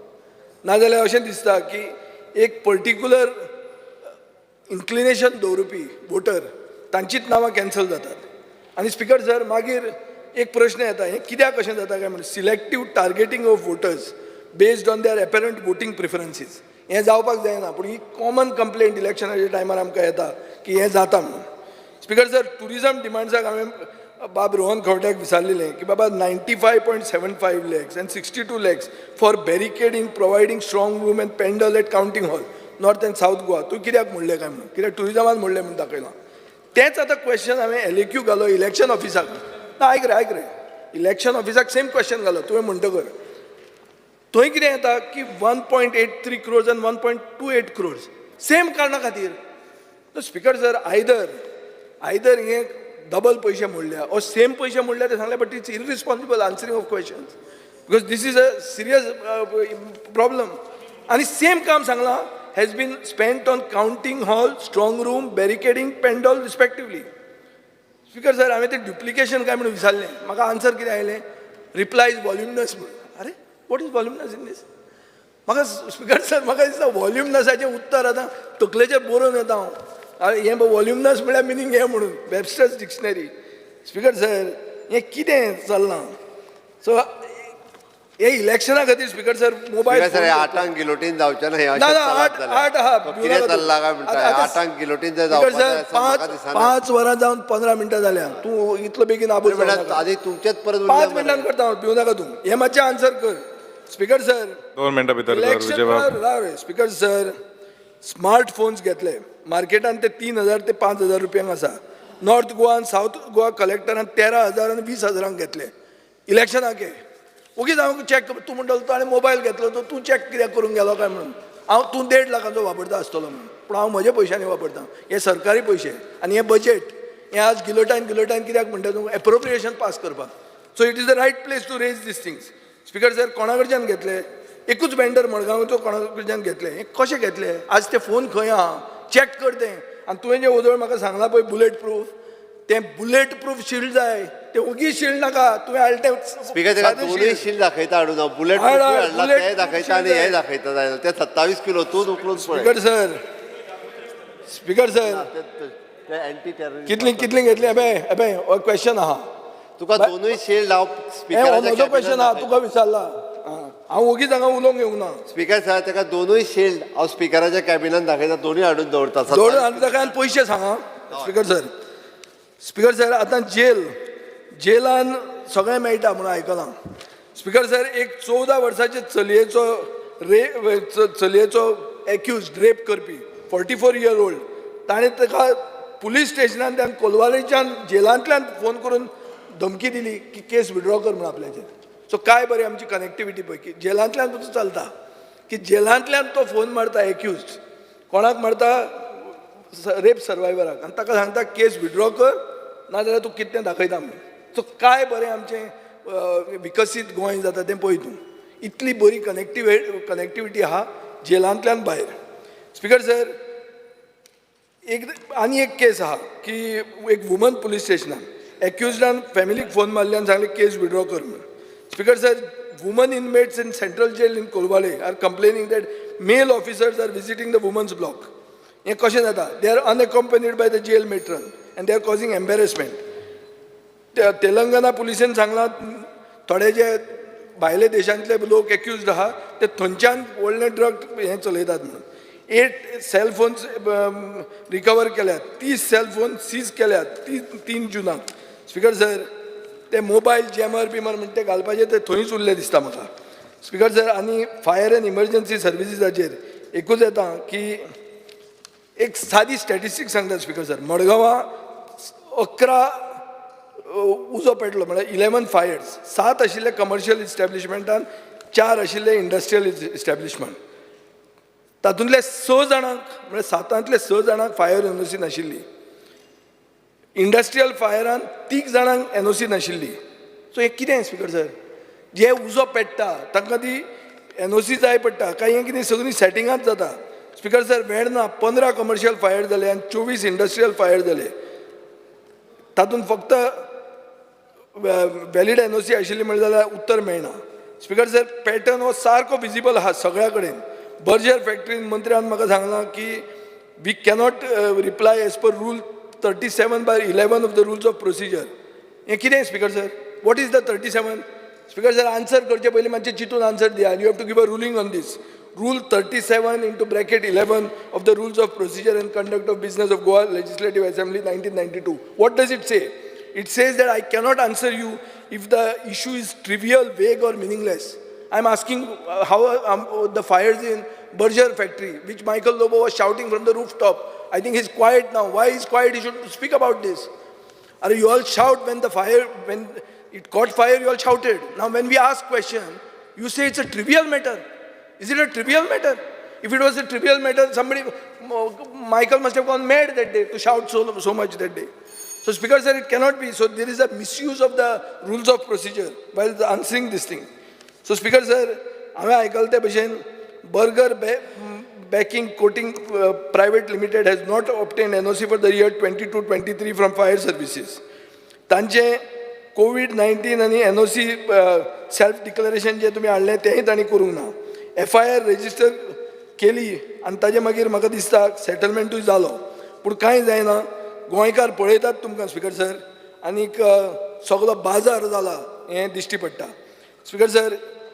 नाजाल्यार अशें दिसता की एक पर्टिक्युलर इन्क्लिनेशन दवरुपी वोटर तांचीच नांवां कॅन्सल जातात. आनी स्पीकर सर, मागीर एक प्रश्न येता, हें कित्याक अशें जाता काय म्हणून. Selective targeting of voters based on their apparent voting preferences हें जावपाक जायना. पूण ही कॉमन कंप्लेंट इलेक्शनाच्या टायमार आमकां येता की हें जाता म्हणून. स्पीकर सर, ट्युरिजम डिमांड्साक हांवें बाब रोहन खंवट्याक विचारलेलें की बाबा, 95.75 lakhs and 62 lakhs for barricading, providing strong room and pandal at counting hall, North and South Goa, तूं कित्याक म्हणलें काय म्हणून. कित्याक ट्युरिजमान म्हणलें म्हणून दाखयलां. तेंच आतां क्वेश्चन हांवें एलएक्यू घालो इलेक्शन ऑफिसाक. ना, आयक रे, आयक रे. इलेक्शन ऑफिसाक सेम क्वेश्चन घालो तुवें म्हणटकर थंय कितें येता की 1.83 crores आनी 1.28 crores same कारणा खातीर. स्पीकर सर, आयदर हे डबल पयशे मोडल्या or same पयशे मोडल्या ते सांगले, but it's irresponsible answering of questions because this is a serious problem. आनी सेम काम सांगलां, has been spent on counting hall, strong room, barricading, pandal respectively. Speaker sir, हांवें तें डुप्लिकेशन काय म्हणून विचारलें. म्हाका आन्सर कितें आयलें? रिप्लाय is व्हॉल्युमनस म्हणून. अरे, what is voluminous in this? म्हाका स्पीकर सर, म्हाका दिसता व्हॉल्युमनसाचें उत्तर आतां तकलेचेर बरोवन येता हांव. हें व्हॉल्युमनस म्हळ्यार मिनींग हें म्हणून, वेबस्टर्स डिक्शनरी. स्पीकर सर, हें कितें चल्लां? सो हे इलेक्शना खातीर speaker sir mobile speaker sir, हे आठांक गिलोटीन जावचें ना हे अशें ना, ना, चलत आठ- जाल्यार. आठ आहा, तो भिवू कितें नाका तूं. चल्ला काय म्हणटा आतां- आठांक गिलोटीन जर स्पीकर जावपाचें सर आसा म्हाका पांच दिसना. पांच वरां जावन 15 मिनटां जाल्या तूं इतलो बेगीन आबूज अरे म्हणल्यार जावं नाका. आदी तुमचेच परत 5 उरले मिनटान मरे. करता हांव भिवू नाका तूं हें मातशें आन्सर कर स्पीकर सर 2 मिनटां भितर कर इलेक्शन विजयबाब. स्पीकर सर स्मार्ट फोन्स घेतले मार्केटान ते 3000 ते 5000 रुपयांक आसा नॉर्थ गोवा आनी सावथ गोवा कलेक्टरान 13,000 आनी 20,000 घेतले इलेक्शनाक हे ओगीच हांव चॅक तूं म्हणटलो तो आनी मोबायल घेतलो तो तूं चॅक कित्याक करूंक गेलो काय म्हणून हांव तूं 1.5 लाखाचो वापरता आसतलो म्हणून पूण हांव म्हज्या पयशांनी वापरता हे सरकारी पयशे आनी हे बजेट हें आज गिलोटायन गिलोटायन कित्याक म्हणटा तूं एप्रोप्रिएशन पास करपाक. So it is the right place to raise these things. Speaker sir कोणा कडच्यान घेतले एकूच वेंडर मडगांवचो कोणा कडच्यान घेतले हें कशें घेतले आज ते फोन खंय आहा चॅक कर तें आनी तुवें जें ओदोळ म्हाका सांगलां पळय बुलेट प्रूफ तें बुलेट प्रूफ शिल्ड जाय तें ओगी शिल्ड नाका तुवें हाडलें तें स्पीकर ताका सादें दोनूय shield. शील दाखयता हाडून हांव बुलेट हय, हय, हाडला bullet तें दाखयता आनी shield हें दाखयता जायना ते 27 किलो तूंच उखलून पळय स्पीकर सर स्पीकर सर ते एंटी टेररिस्ट कितली कितली घेतली अबे अबे हो क्वेश्चन आहा तुका दोनूय शील्ड हांव हें हो स्पिकराच्या म्हजो क्वेश्चन आहा तुका विचारला हांव ओगीच हांगा उलोवंक येवंक ना स्पीकर सर ताका दोनूय शील्ड हांव स्पिकराच्या कॅबिनान दाखयता दोनूय हाडून दवरता दोन आनी ताका आनी पयशे सांग स्पीकर सर स्पीकर सर आतां जेल जेलान सगळें मेळटा म्हणून आयकलां स्पीकर सर एक 14 वर्साचे चलयेचो रे चलयेचो एक्यूज रेप करपी 44 इयर ओल्ड ताणें ताका पुलीस स्टेशनान त्या कोलवालेच्यान जेलांतल्यान फोन करून धमकी दिली की केस विड्रॉ कर म्हणून आपल्याचेर. सो काय बरी आमची कनेक्टिविटी पळय की जेलांतल्यान सुद्दां चलता की जेलांतल्यान तो फोन मारता एक्यूज कोणाक मारता रेप सर्वायवराक आनी ताका सांगता केस विड्रॉ कर नाजाल्यार तूं कितें दाखयता म्हणून. सो काय बरें आमचें विकसीत गोंय जाता तें पळय तूं इतली बरी कनेक्टिविटी आहा जेलांतल्यान भायर. स्पीकर सर एक आनी एक केस आहा की एक वुमन पुलीस स्टेशनान एक्युजडान फॅमिलीक फोन मारले आनी सांगलें केस विड्रॉ कर म्हणून. Speaker sir woman inmates in central jail in Colvale are complaining that male officers are visiting the women's block. हें कशें जाता they are unaccompanied by the jail matron and they are causing embarrassment. Telangana पुलिसेन सांगलां थोडे जे भायले देशांतले लोक एक्युज्ड आहा ते थंयच्यान व्हडलें ड्रग हें चलयतात म्हणून. 8 सेलफोन्स रिकवर केल्यात 30 सेलफोन सीज केल्यात 3 जुनाक. स्पीकर सर ते मोबायल जॅमर बिमर म्हणटा ते घालपाचे ते थंयच उरले दिसता म्हाका. स्पीकर सर आनी फायर एंड इमर्जन्सी सर्विसीसाचेर एकूच येता की एक सादी स्टॅटिस्टीक सांगता स्पीकर सर मडगांवां 11 उजो पेटलो म्हळ्यार 11 फायर्स 7 आशिल्ले कमर्शियल इस्टॅब्लिशमेंटान 4 आशिल्ले इंडस्ट्रियल इस्टॅब्लिशमेंट तातूंतले 6 जाणांक म्हळ्यार 7तांतले 6 जाणांक फायर एनओसी नाशिल्ली इंडस्ट्रियल फायरान 3 जाणांक एनओसी नाशिल्ली. सो हें कितें स्पीकर सर जे उजो पेट्टा तांकां ती एनओसी जाय पडटा काय हें कितें सगळीं सेटिंगांच जाता. Speaker sir Verna 15 commercial fire जाले आनी 24 इंडस्ट्रियल फायर जाले तातूंत फक्त वॅलीड एनओसी आशिल्ली म्हणलें जाल्यार उत्तर मेळना. स्पीकर सर पॅटर्न हो सारको विजिबल आहा सगळ्या कडेन. बर्जर फॅक्टरीन मंत्र्यान म्हाका सांगलां की we cannot reply as per rule 37/11 of the rules of procedure. हें कितें speaker sir what is the 37? Speaker sir answer करचे पयलीं मातशें चिंतून आन्सर दिया you have to give a ruling on this. Rule 37(11) of the Rules of Procedure and Conduct of Business of Goa Legislative Assembly 1992. What does it say? It says that I cannot answer you if the issue is trivial, vague or meaningless. I'm asking how the fires in Berger factory, which Michael Lobo was shouting from the rooftop. I think he's quiet now. Why he's quiet? He should speak about this. Are you all shout when the fire, when it caught fire, you all shouted. Now when we ask question, you say it's a trivial matter. Is it a trivial matter? If it was a trivial matter, somebody, Michael must have gone mad that day to shout so much that day. So Speaker sir, it cannot be. So there is a misuse of the rules of procedure while answering this thing. So Speaker sir, हांवें आयकलें ते भशेन Berger Baking Coating Private Limited has not obtained NOC for the year 22-23 from fire services. तांचे कोवीड-19 आनी एनओसी सेल्फ डिक्लरेशन जे तुमी हाडलें तेंय तांणी करूंक ना. एफआयआर रजिस्टर केली आनी ताजे मागीर म्हाका दिसता सेटलमेंटूय जालो पूण कांय जायना. गोंयकार पळयतात तुमकां स्पीकर सर आनीक सगलो बाजार जाला हें दिश्टी पडटा. Speaker sir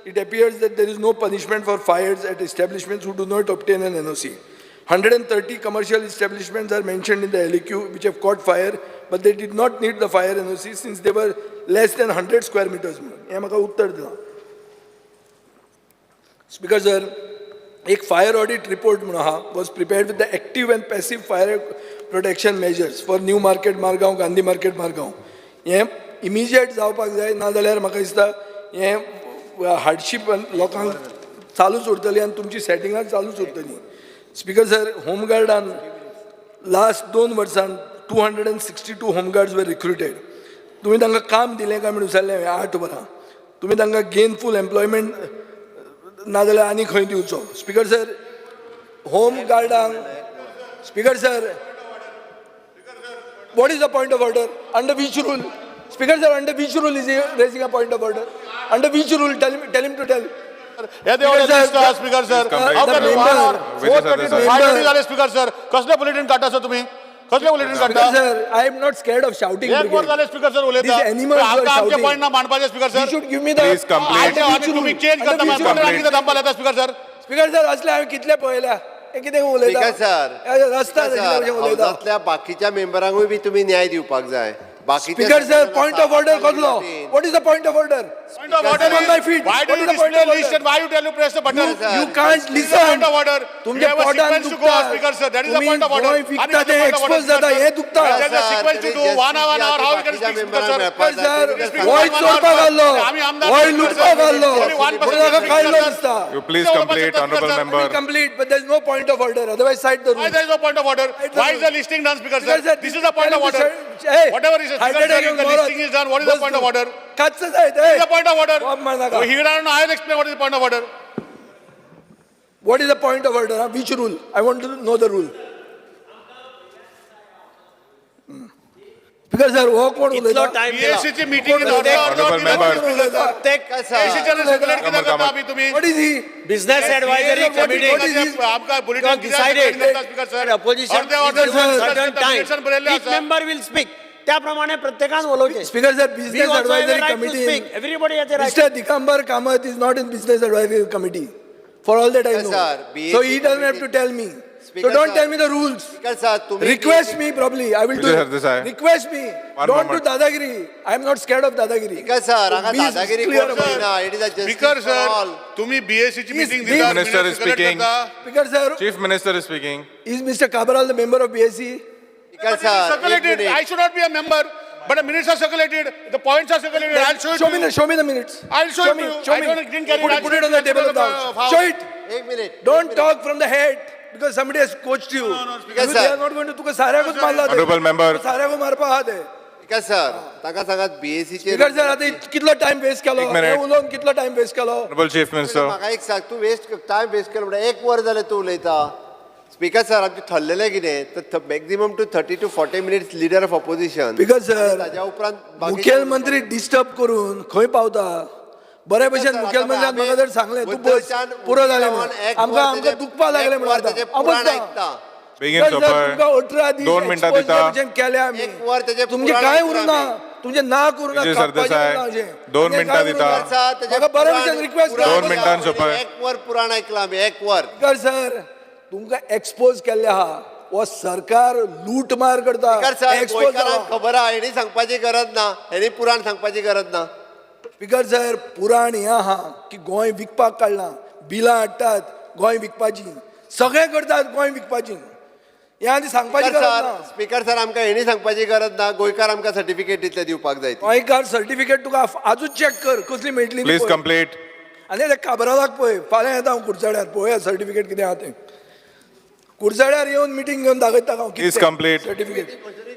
it appears that there is no punishment for fires at establishments who do not obtain an NOC. 130 commercial establishments are mentioned in the LAQ which have caught fire, but they did not need the fire NOC since they were less than 100 square meters. हें म्हाका उत्तर दिलां. स्पीकर सर, एक फायर ऑडिट रिपोर्ट म्हणून आहा, was prepared with the active and passive fire protection measures for New Market Margao, Gandhi Market Margao. हें इमिजिएट जावपाक जाय, नाजाल्यार म्हाका दिसता हें हार्डशीप लोकांक चालूच उरतली आनी तुमची सेटिंगां चालूच उरतली. स्पीकर सर, होमगार्डान लास्ट 2 वर्सान 262 होमगार्ड्स वर रिक्रुटेड. तुमी तांकां काम दिलें काय म्हणून विचारलें हांवें 8 वरां. तुमी तांकां गेनफूल एम्प्लॉयमेंट नाजाल्यार आनी खंय दिवचो. स्पीकर सर, होम गार्डांक, speaker sir, what is the point of order? Under which rule? Speaker sir, under which rule is raising a point of order? Under which rule? Tell him to tell. हे देवळे दिसता speaker sir. Vijay Sardesai. 4:30 जाले स्पीकर सर. कसले बुलेटीन काडटा सर तुमी? कसले बुलेटीन काडटा? Sir, I am not scared of shouting. एक वर जाले स्पीकर सर उलयता. These animals were आमकां आमचे shouting. Point ना मांडपाचे speaker You sir. should give me the Please complete. Under which rule? तुमी चेंज Under करता which rule? आनी कितें थांबपाक लायता स्पीकर सर? स्पीकर सर, असले हांवें कितले पळयल्या. हे कितें उलयता? स्पीकर सर, हे रस्ता आशिल्ल्या भशेन उलयता. हावजांतल्या बाकीच्या मेंबरांकूय बी तुमी न्याय दिवपाक जाय. बाकीचे speaker sir, point of order कसलो? What is the point of order? Point of order I'm on my feet. Why do What you is the point display of list order? And why you tell you press the button? You can't listen. Point of order. तुमच्या पोटान दुखता. Speaker sir, that is the point of order. Goa विकता ते एक्सपोज जाता हे दुखता. Sequence to do 1 hour, 1 hour, how you can speak, speaker sir? Sir, Goa चोरपाक आसलो, गोंय लुटपाक आसलो, ताका काडलो दिसता. You please complete, honorable member. Complete, but there is no point of order. Otherwise, cite the Why rule. there is no point of order? Why is the listing done, Speaker sir? This is the point of order. Hey, Whatever is, Speaker sir, if the listing is done, what is the point of order? काच जायत. What is the point of order? बाब मार नाका. He don't know. I will explain what is the point of order. What is the point of order? Which rule? I want to know the rule. Speaker sir, हो कोण उलयता? BSc ची meeting Honorable member. कोण उलयता? कितें करता आमी तुमी? What is he? Business Advisory Committee What is his- आमकां bulletin decided speaker sir. Opposition अर्धे is given certain time. बरयल्लें Each आसा. member will speak. त्याप्रमाणे प्रत्येकान उलोवचें. Speaker sir, We business also have a advisory right to committee. speak. Everybody has a right. Mr. Digambar Kamath is not in business advisory committee. For all that I Speaker know. sir, BAC So he doesn't have to committee- tell me. So Speaker don't sir. tell me the rules. Speaker sir, तुम्ही Request me probably, I will do Vijay it. Sardesai. Request me. One Don't do moment. dadagiri. I am not scared of dadagiri. Speaker sir, हांगा Be दादागिरी clear कोण about it. करिना. It is a justice speaker for sir, all. तुम्ही बीएससी ची Please, meeting please. दिता. Minister is speaking. Speaker sir, Chief Minister is speaking. is Mr. Cabral the member of BSc? Speaker sir, एक circulated. Minute. I should not be a member, but the minutes are circulated. The points are circulated. I'll show it Show to me you. the, show me the minutes. I'll show it me, to you. Show I me. didn't carry Put it. it, put it on the table of the house. Show it. एक minute. Don't talk from the head because somebody has coached you. Speaker You- sir. They are not going to तुका साऱ्याकूच मारला ते. Honorable member. साऱ्याकू मारपा आहा ते. स्पीकर सर, ताका सांगात बीएसी चे स्पीकर सर, आता कितलो टाइम वेस्ट केलो? एक minute. हे उलोवन कितलो टाइम वेस्ट केलो? Honorable Chief Minister. म्हाका एक सांग, तूं वेस्ट टायम वेस्ट केलो म्हणटा, एक वर जालें तूं उलयता. स्पीकर सर, आमचें ठरलेलें कितें तर maximum to 30 to 40 minutes leader of opposition. Speaker sir, ताज्या उपरांत बाकीचे- मुखेलमंत्री डिस्टर्ब करून खंय पावता? बऱ्या भशेन सर, मुखेलमंत्र्यान आता म्हाका जर सांगलें तूं बस बुद्धाच्यान पुरो जालें म्हणून, एक आमकां वर आमकां तेजें- दुखपाक लागलें एक म्हणून वर आतां. तेजें हांव पुराण बसता. ऐकता. Begin sir, sir, supper. तुमकां 18 दीस दोन मिनटां expose दिता. भशेन केल्या आमी. एक वर तेजें तुमचें पुराण कांय ऐकता उरूना, आमी. तुमचें नाक उरूना, विजय कापपाचें सरदेसाय, उरूना अशें. दोन आनी मिनटां कांय दिता. उरूना. सर, तेजें म्हाका बऱ्या पुराण- भशेन रिक्वेस्ट पुराण दोन मिनटां सोंपय. एक वर पुराण ऐकलां आमी, एक वर. स्पीकर सर, तुमकां एक्सपोज केल्लें आहा. हो सरकार लूटमार करता. स्पीकर सर, एक्सपोज गोंयकारांक खबर आहा, हेणी सांगपाची गरज ना, हेणी पुराण सांगपाची गरज ना. स्पीकर सर, पुराण हें आहा की गोंय विकपाक काडलां, बिलां हाडटात गोंय विकपाची, सगळें करतात गोंय विकपाची. हें आनी सांगपाची स्पीकर गरज सर, ना. स्पीकर सर, आमकां हेणी सांगपाची गरज ना, गोंयकार आमकां सर्टिफिकेट दितले दिवपाक जाय ती. गोंयकार सर्टिफिकेट तुका आजूच चॅक कर कसली मेळटली ती Please पळय. complete. आनी त्या काबरालाक पळय, फाल्यां येता हांव कुडचड्यार, पळोवया सर्टिफिकेट कितें आहा तें. कुडचड्यार येवन मिटींग घेवन दाखयता हांव. Please complete. Certificate.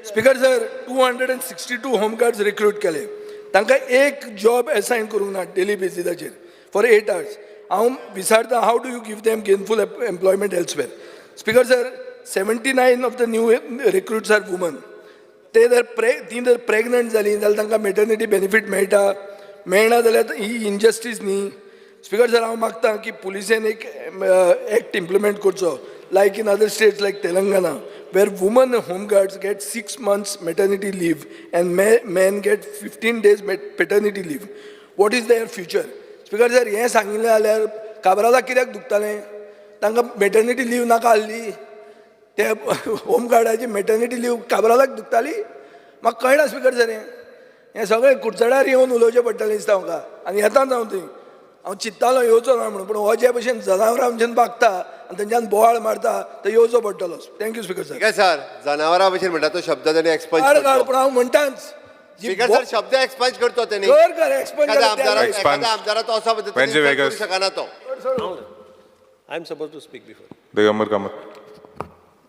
Speaker sir, 262 home guards recruit केले, तांकां एक जॉब एसायन करूंक ना डेली बेसिसाचेर फॉर 8 आवर्स. हांव विचारता, how do you give them gainful employment elsewhere? Speaker sir, 79 of the new recruits are woman. ते जर ती जर प्रेग्नंट जाली जाल्यार तांकां मेटर्निटी बेनिफीट मेळटा? मेळना जाल्यार ही इनजस्टीस न्ही? स्पीकर सर, हांव मागता की पुलिसेन एक एक्ट इम्प्लिमेंट करचो like in other states like Telangana, where woman home guards get 6 months maternity leave and men get 15 days paternity leave. What is their future? Speaker sir, हें सांगिल्लें जाल्यार काब्रालाक कित्याक दुखतालें? तांकां मॅटर्निटी लीव नाका आसली? ते होम गार्डाची मॅटर्निटी लीव काब्रालाक दुखताली? म्हाका कळना स्पिकर सर. हें हें सगळें कुडचड्यार येवन उलोवचें पडटलें दिसता म्हाका. आनी येताच हांव थंय. हांव चिंत्तालो येवचो ना म्हणून, पूण हो जे भशेन जनावरां भशेन वागता आनी थंयच्यान बोवाळ मारता, थंय येवचो पडटलो. Thank you speaker sir. Speaker sir, जनावरां भशेन म्हणटा तो शब्द ताणें एक्सपंज काड काड करतो. पूण हांव म्हणटाच जी स्पीकर सर, शब्द एक्सपंज करतो त्यांनी. कर कर एक्सपंज. एखाद्या आमदाराक Expunge. एखाद्या आमदाराचो असो पद्दतीन Venzy insult करू Vegas. शकना तो. I am suppose to speak before. Digambar Kamat.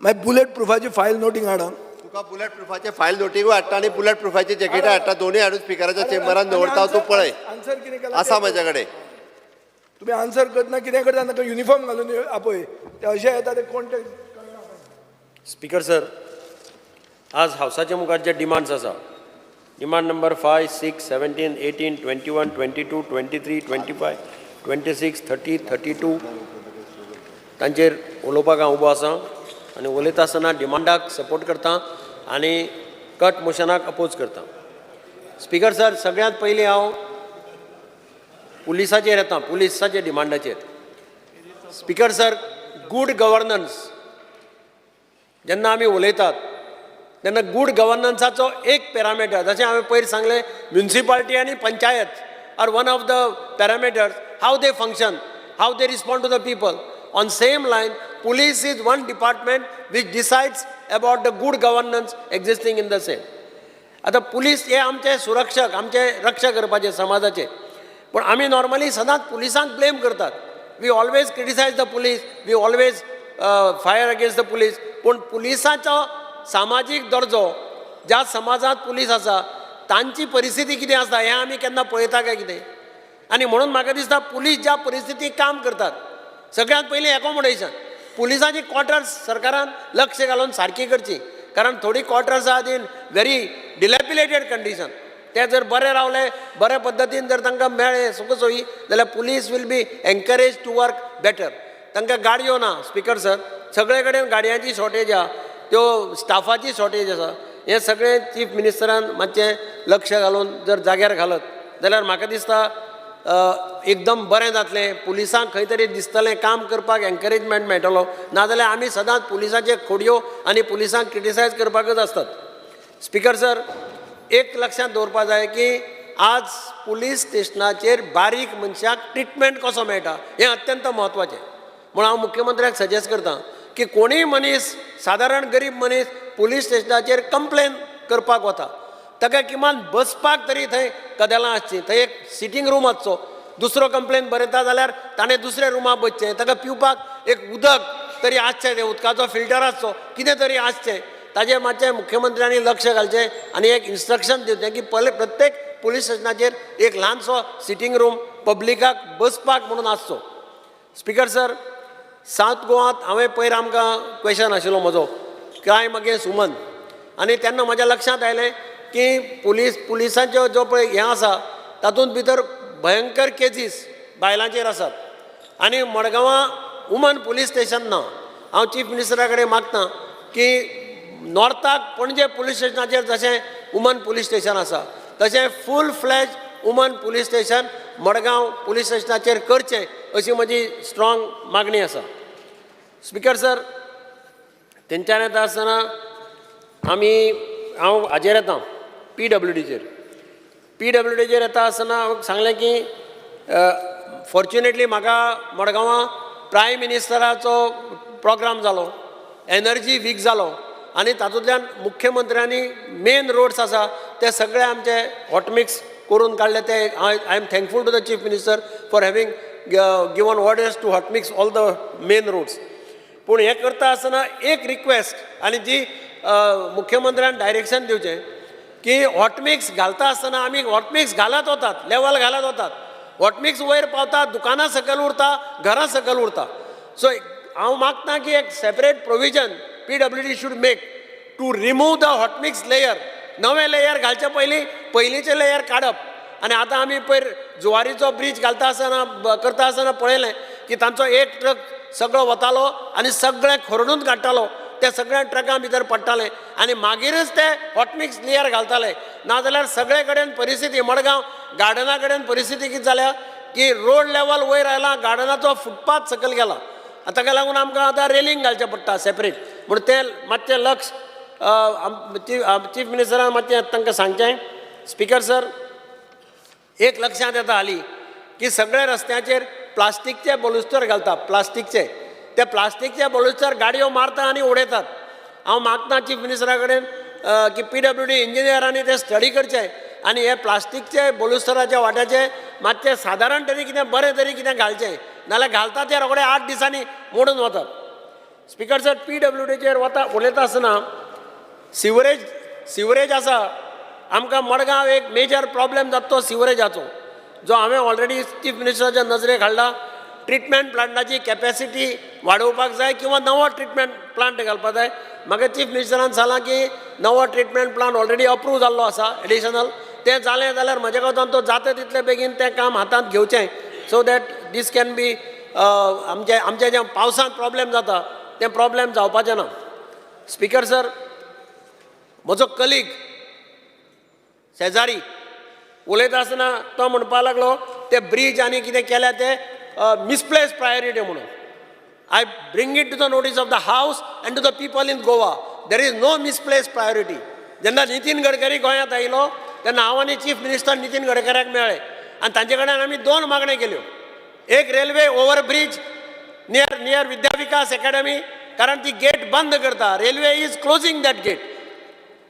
मागीर बुलेट प्रुफाची फायल नोटींग हाड. तुका बुलेट प्रुफाचे फायल नोटिंगूय हाडटा आनी बुलेट प्रुफाचे जॅकेटां हाडटा. दोनूय हाडून स्पिकराच्या चेंबरान दवरता हांव, तूं पळय. आन्सर कितें केलां आसा तें. म्हाज्या कडेन. तुमी आन्सर करतना कितें करता, तांकां युनिफॉर्म घालून आपय. ते अशें येता, ते कोण ते. स्पीकर सर, आज हावसाच्या मुखार जे डिमांड्स आसा, demand number 5, 6, 17, 18, 21, 22, 23, 25, 26, 30, 32, तांचेर उलोवपाक हांव उबो आसा आनी उलयता आसतना डिमांडाक सपोर्ट करता आनी कट मोशनाक अपोज करता. स्पीकर सर, सगळ्यांत पयलीं हांव पुलिसाचेर येता, पुलिसाच्या डिमांडाचेर. स्पीकर सर, गूड गवर्नन्स जेन्ना आमी उलयतात तेन्ना गूड गवर्नन्साचो एक पॅरामिटर, जशें हांवें पयर सांगलें, म्युनिसिपालिटी आनी panchayat are one of the parameters, how they function, how they respond to the people. On same line, police is one department which decides about the good governance existing in the same. आतां पुलीस हे आमचे सुरक्षक, आमचे रक्षा करपाचे समाजाचे. पूण आमी नॉर्मली सदांच पुलिसांक ब्लेम करतात. We always criticize the police, we always fire against the police. पूण पुलिसाचो सामाजीक दर्जो, ज्या समाजांत पुलीस आसा तांची परिस्थिती कितें आसा हें आमी केन्ना पळयता काय कितें? आनी म्हणून म्हाका दिसता, पुलीस ज्या परिस्थितीक काम करतात, सगळ्यांत पयलीं एकोमोडेशन, पुलिसांची क्वॉर्टर्स सरकारान लक्ष घालून सारकी करची, कारण थोडी क्वॉर्टर्स आहात इन व्हेरी डिलेपिलेटेड कंडिशन. ते जर बरे रावले, बरे पद्दतीन जर तांकां मेळ्ळे सुख सोयी, जाल्यार police will be encourage to work better. तांकां गाडयो ना स्पीकर सर. सगळे कडेन गाडयांची शॉर्टेज आहा, त्यो स्टाफाची शॉर्टेज आसा. हें सगळें चीफ मिनिस्टरान मातशें लक्ष घालून जर जाग्यार घालत जाल्यार म्हाका दिसता एकदम बरें जातलें. पुलिसांक खंय तरी दिसतलें, काम करपाक एनकरेजमेंट मेळटलो. नाजाल्यार आमी सदांच पुलिसांचे खोडयो आनी पुलिसांक क्रिटिसायज करपाकच आसतात. स्पीकर सर, एक लक्षांत दवरपा जाय की आज पुलीस स्टेशनाचेर बारीक मनशाक ट्रिटमेंट कसो मेळटा हें अत्यंत म्हत्वाचें. म्हूण हांव मुख्यमंत्र्याक सजेस्ट करता की कोणीय मनीस, सादारण गरीब मनीस पुलीस स्टेशनाचेर कंप्लेन करपाक वता, ताका किमान बसपाक तरी थंय कदेलां आसचीं, थंय एक सिटींग रूम आसचो. दुसरो कंप्लेन बरयता जाल्यार ताणें दुसऱ्या रुमां बसचें. ताका पिवपाक एक उदक तरी आसचें, तें उदकाचो फिल्टर आसचो, कितें तरी आसचें. ताजेर मातशें मुख्यमंत्र्यांनी लक्ष घालचें आनी एक इन्स्ट्रक्शन दिवचें की पले प्रत्येक पुलीस स्टेशनाचेर एक ल्हानसो सिटींग रूम पब्लिकाक बसपाक म्हणून आसचो. स्पीकर सर, सावथ गोवात हांवें पयर आमकां क्वेशन आशिल्लो म्हजो क्रायम अगेन्स्ट वुमन, आनी तेन्ना म्हज्या लक्षांत आयलें की पुलिसांच्यो जो पळय हें आसा, तातूंत भितर भयंकर केजीस बायलांचेर आसात आनी मडगांवां वुमन पुलीस स्टेशन ना. हांव चीफ मिनिस्टरा कडेन मागता की नॉर्थाक पणजे पुलीस स्टेशनाचेर जशें वुमन पुलीस स्टेशन आसा, तशें full fledge woman police station Madgaon police स्टेशनाचेर करचें, अशी म्हजी स्ट्रॉंग मागणी आसा. स्पिकर सर, थंयच्यान येता आसतना आमी हांव हाजेर येता, पीडब्ल्यूडीचेर. पीडब्ल्यूडीचेर येता आसतना हांव सांगलें की फॉर्च्युनेटली म्हाका मडगांवां प्रायम मिनिस्टराचो प्रोग्राम जालो, एनर्जी वीक जालो आनी तातूंतल्यान मुख्यमंत्र्यांनी मेन रोड्स आसा ते सगळे आमचे हॉटमिक्स करून काडले. ते I am thankful to the Chief Minister for having given orders to hotmix all the main roads. पूण हें करता आसतना एक रिक्वेस्ट आनी जी मुख्यमंत्र्यान डायरेक्शन दिवचें की हॉटमिक्स घालता आसतना आमी हॉटमिक्स घालत वतात, लेवल घालत वतात, हॉटमिक्स वयर पावता, दुकानां सकयल उरता, घरां सकयल उरता. सो हांव मागता की एक separate provision PWD should make to remove the hot mix layer. नवें लेयर घालचे पयलीं पयलींचें लेयर काडप. आनी आतां आमी पयर जुवारीचो ब्रीज घालता आसतना करता आसतना पळयलें की तांचो एक ट्रक सगळो वतालो आनी सगळें खरडून काडटालो. ते सगळ्या ट्रकां भितर पडटाले आनी मागीरच ते हॉटमिक्स लेयर घालताले. नाजाल्यार सगळे कडेन परिस्थिती, मडगांव गार्डना कडेन परिस्थिती कितें जाल्या? की रोड लेवल वयर आयला, गार्डनाचो फुटपाथ सकयल गेला आनी ताका लागून आमकां आतां रेलिंग घालचें पडटा सेपरेट. म्हूण तें मातशें लक्ष चीफ मिनिस्टरान मातशें तांकां सांगचें. स्पिकर सर, एक लक्षांत येता हालीं की सगळे रस्त्याचेर प्लास्टीकचे बलुस्तर घालता, प्लास्टीकचे. ते प्लास्टीकचे बलुस्तर गाडयो मारता आनी उडयतात. हांव मागता चीफ मिनिस्टरा कडेन की पीडब्ल्यूडी इंजिनियरांनी ते स्टडी करचे आनी हे प्लास्टीकचे बलुस्तराच्या वाट्याचे मातशें सादारण तरी कितें बरें तरी कितें घालचें, नाल्यार घालता ते रोखडे 8 दिसांनी मोडून वतात. स्पिकर सर, पीडब्ल्यूडीचेर वता उलयता आसतना सिवरेज आसा. आमकां मडगांव एक मेजर प्रॉब्लेम जाता तो सिवरेजाचो, जो हांवें ऑलरेडी चीफ मिनिस्टराच्या नजरेक हाडला. ट्रिटमेंट प्लांटाची कॅपेसिटी वाडोवपाक जाय किंवा नवो ट्रिटमेंट प्लांट घालपाक जाय. म्हाका चीफ मिनिस्टरान सांगलां की नवो ट्रिटमेंट प्लांट ऑलरेडी अप्रूव जाल्लो आसा एडिशनल, तें जालें जाल्यार म्हज्या कोतान तो जाता तितले बेगीन तें काम हातांत घेवचें, so that this can be आमचे आमचे जें पावसांत प्रॉब्लेम जाता तें प्रॉब्लेम जावपाचें ना. स्पिकर सर, म्हजो कलीग शेजारी उलयता आसतना तो म्हणपाक लागलो ते ब्रीज आनी कितें केल्या ते मिसप्लेस प्रायोरिटी म्हणून. I bring it to the notice of the house and to the people in Goa, there is no misplace priority. जेन्ना नितीन गडकरी गोंयांत आयलो तेन्ना हांव आनी चीफ मिनिस्टर नितीन गडकऱ्याक मेळ्ळे आनी तांचे कडेन आमी 2 मागण्यो केल्यो. एक railway overbridge near Vidya Vikas academy, कारण ती गेट बंद करता, railway is closing that gate,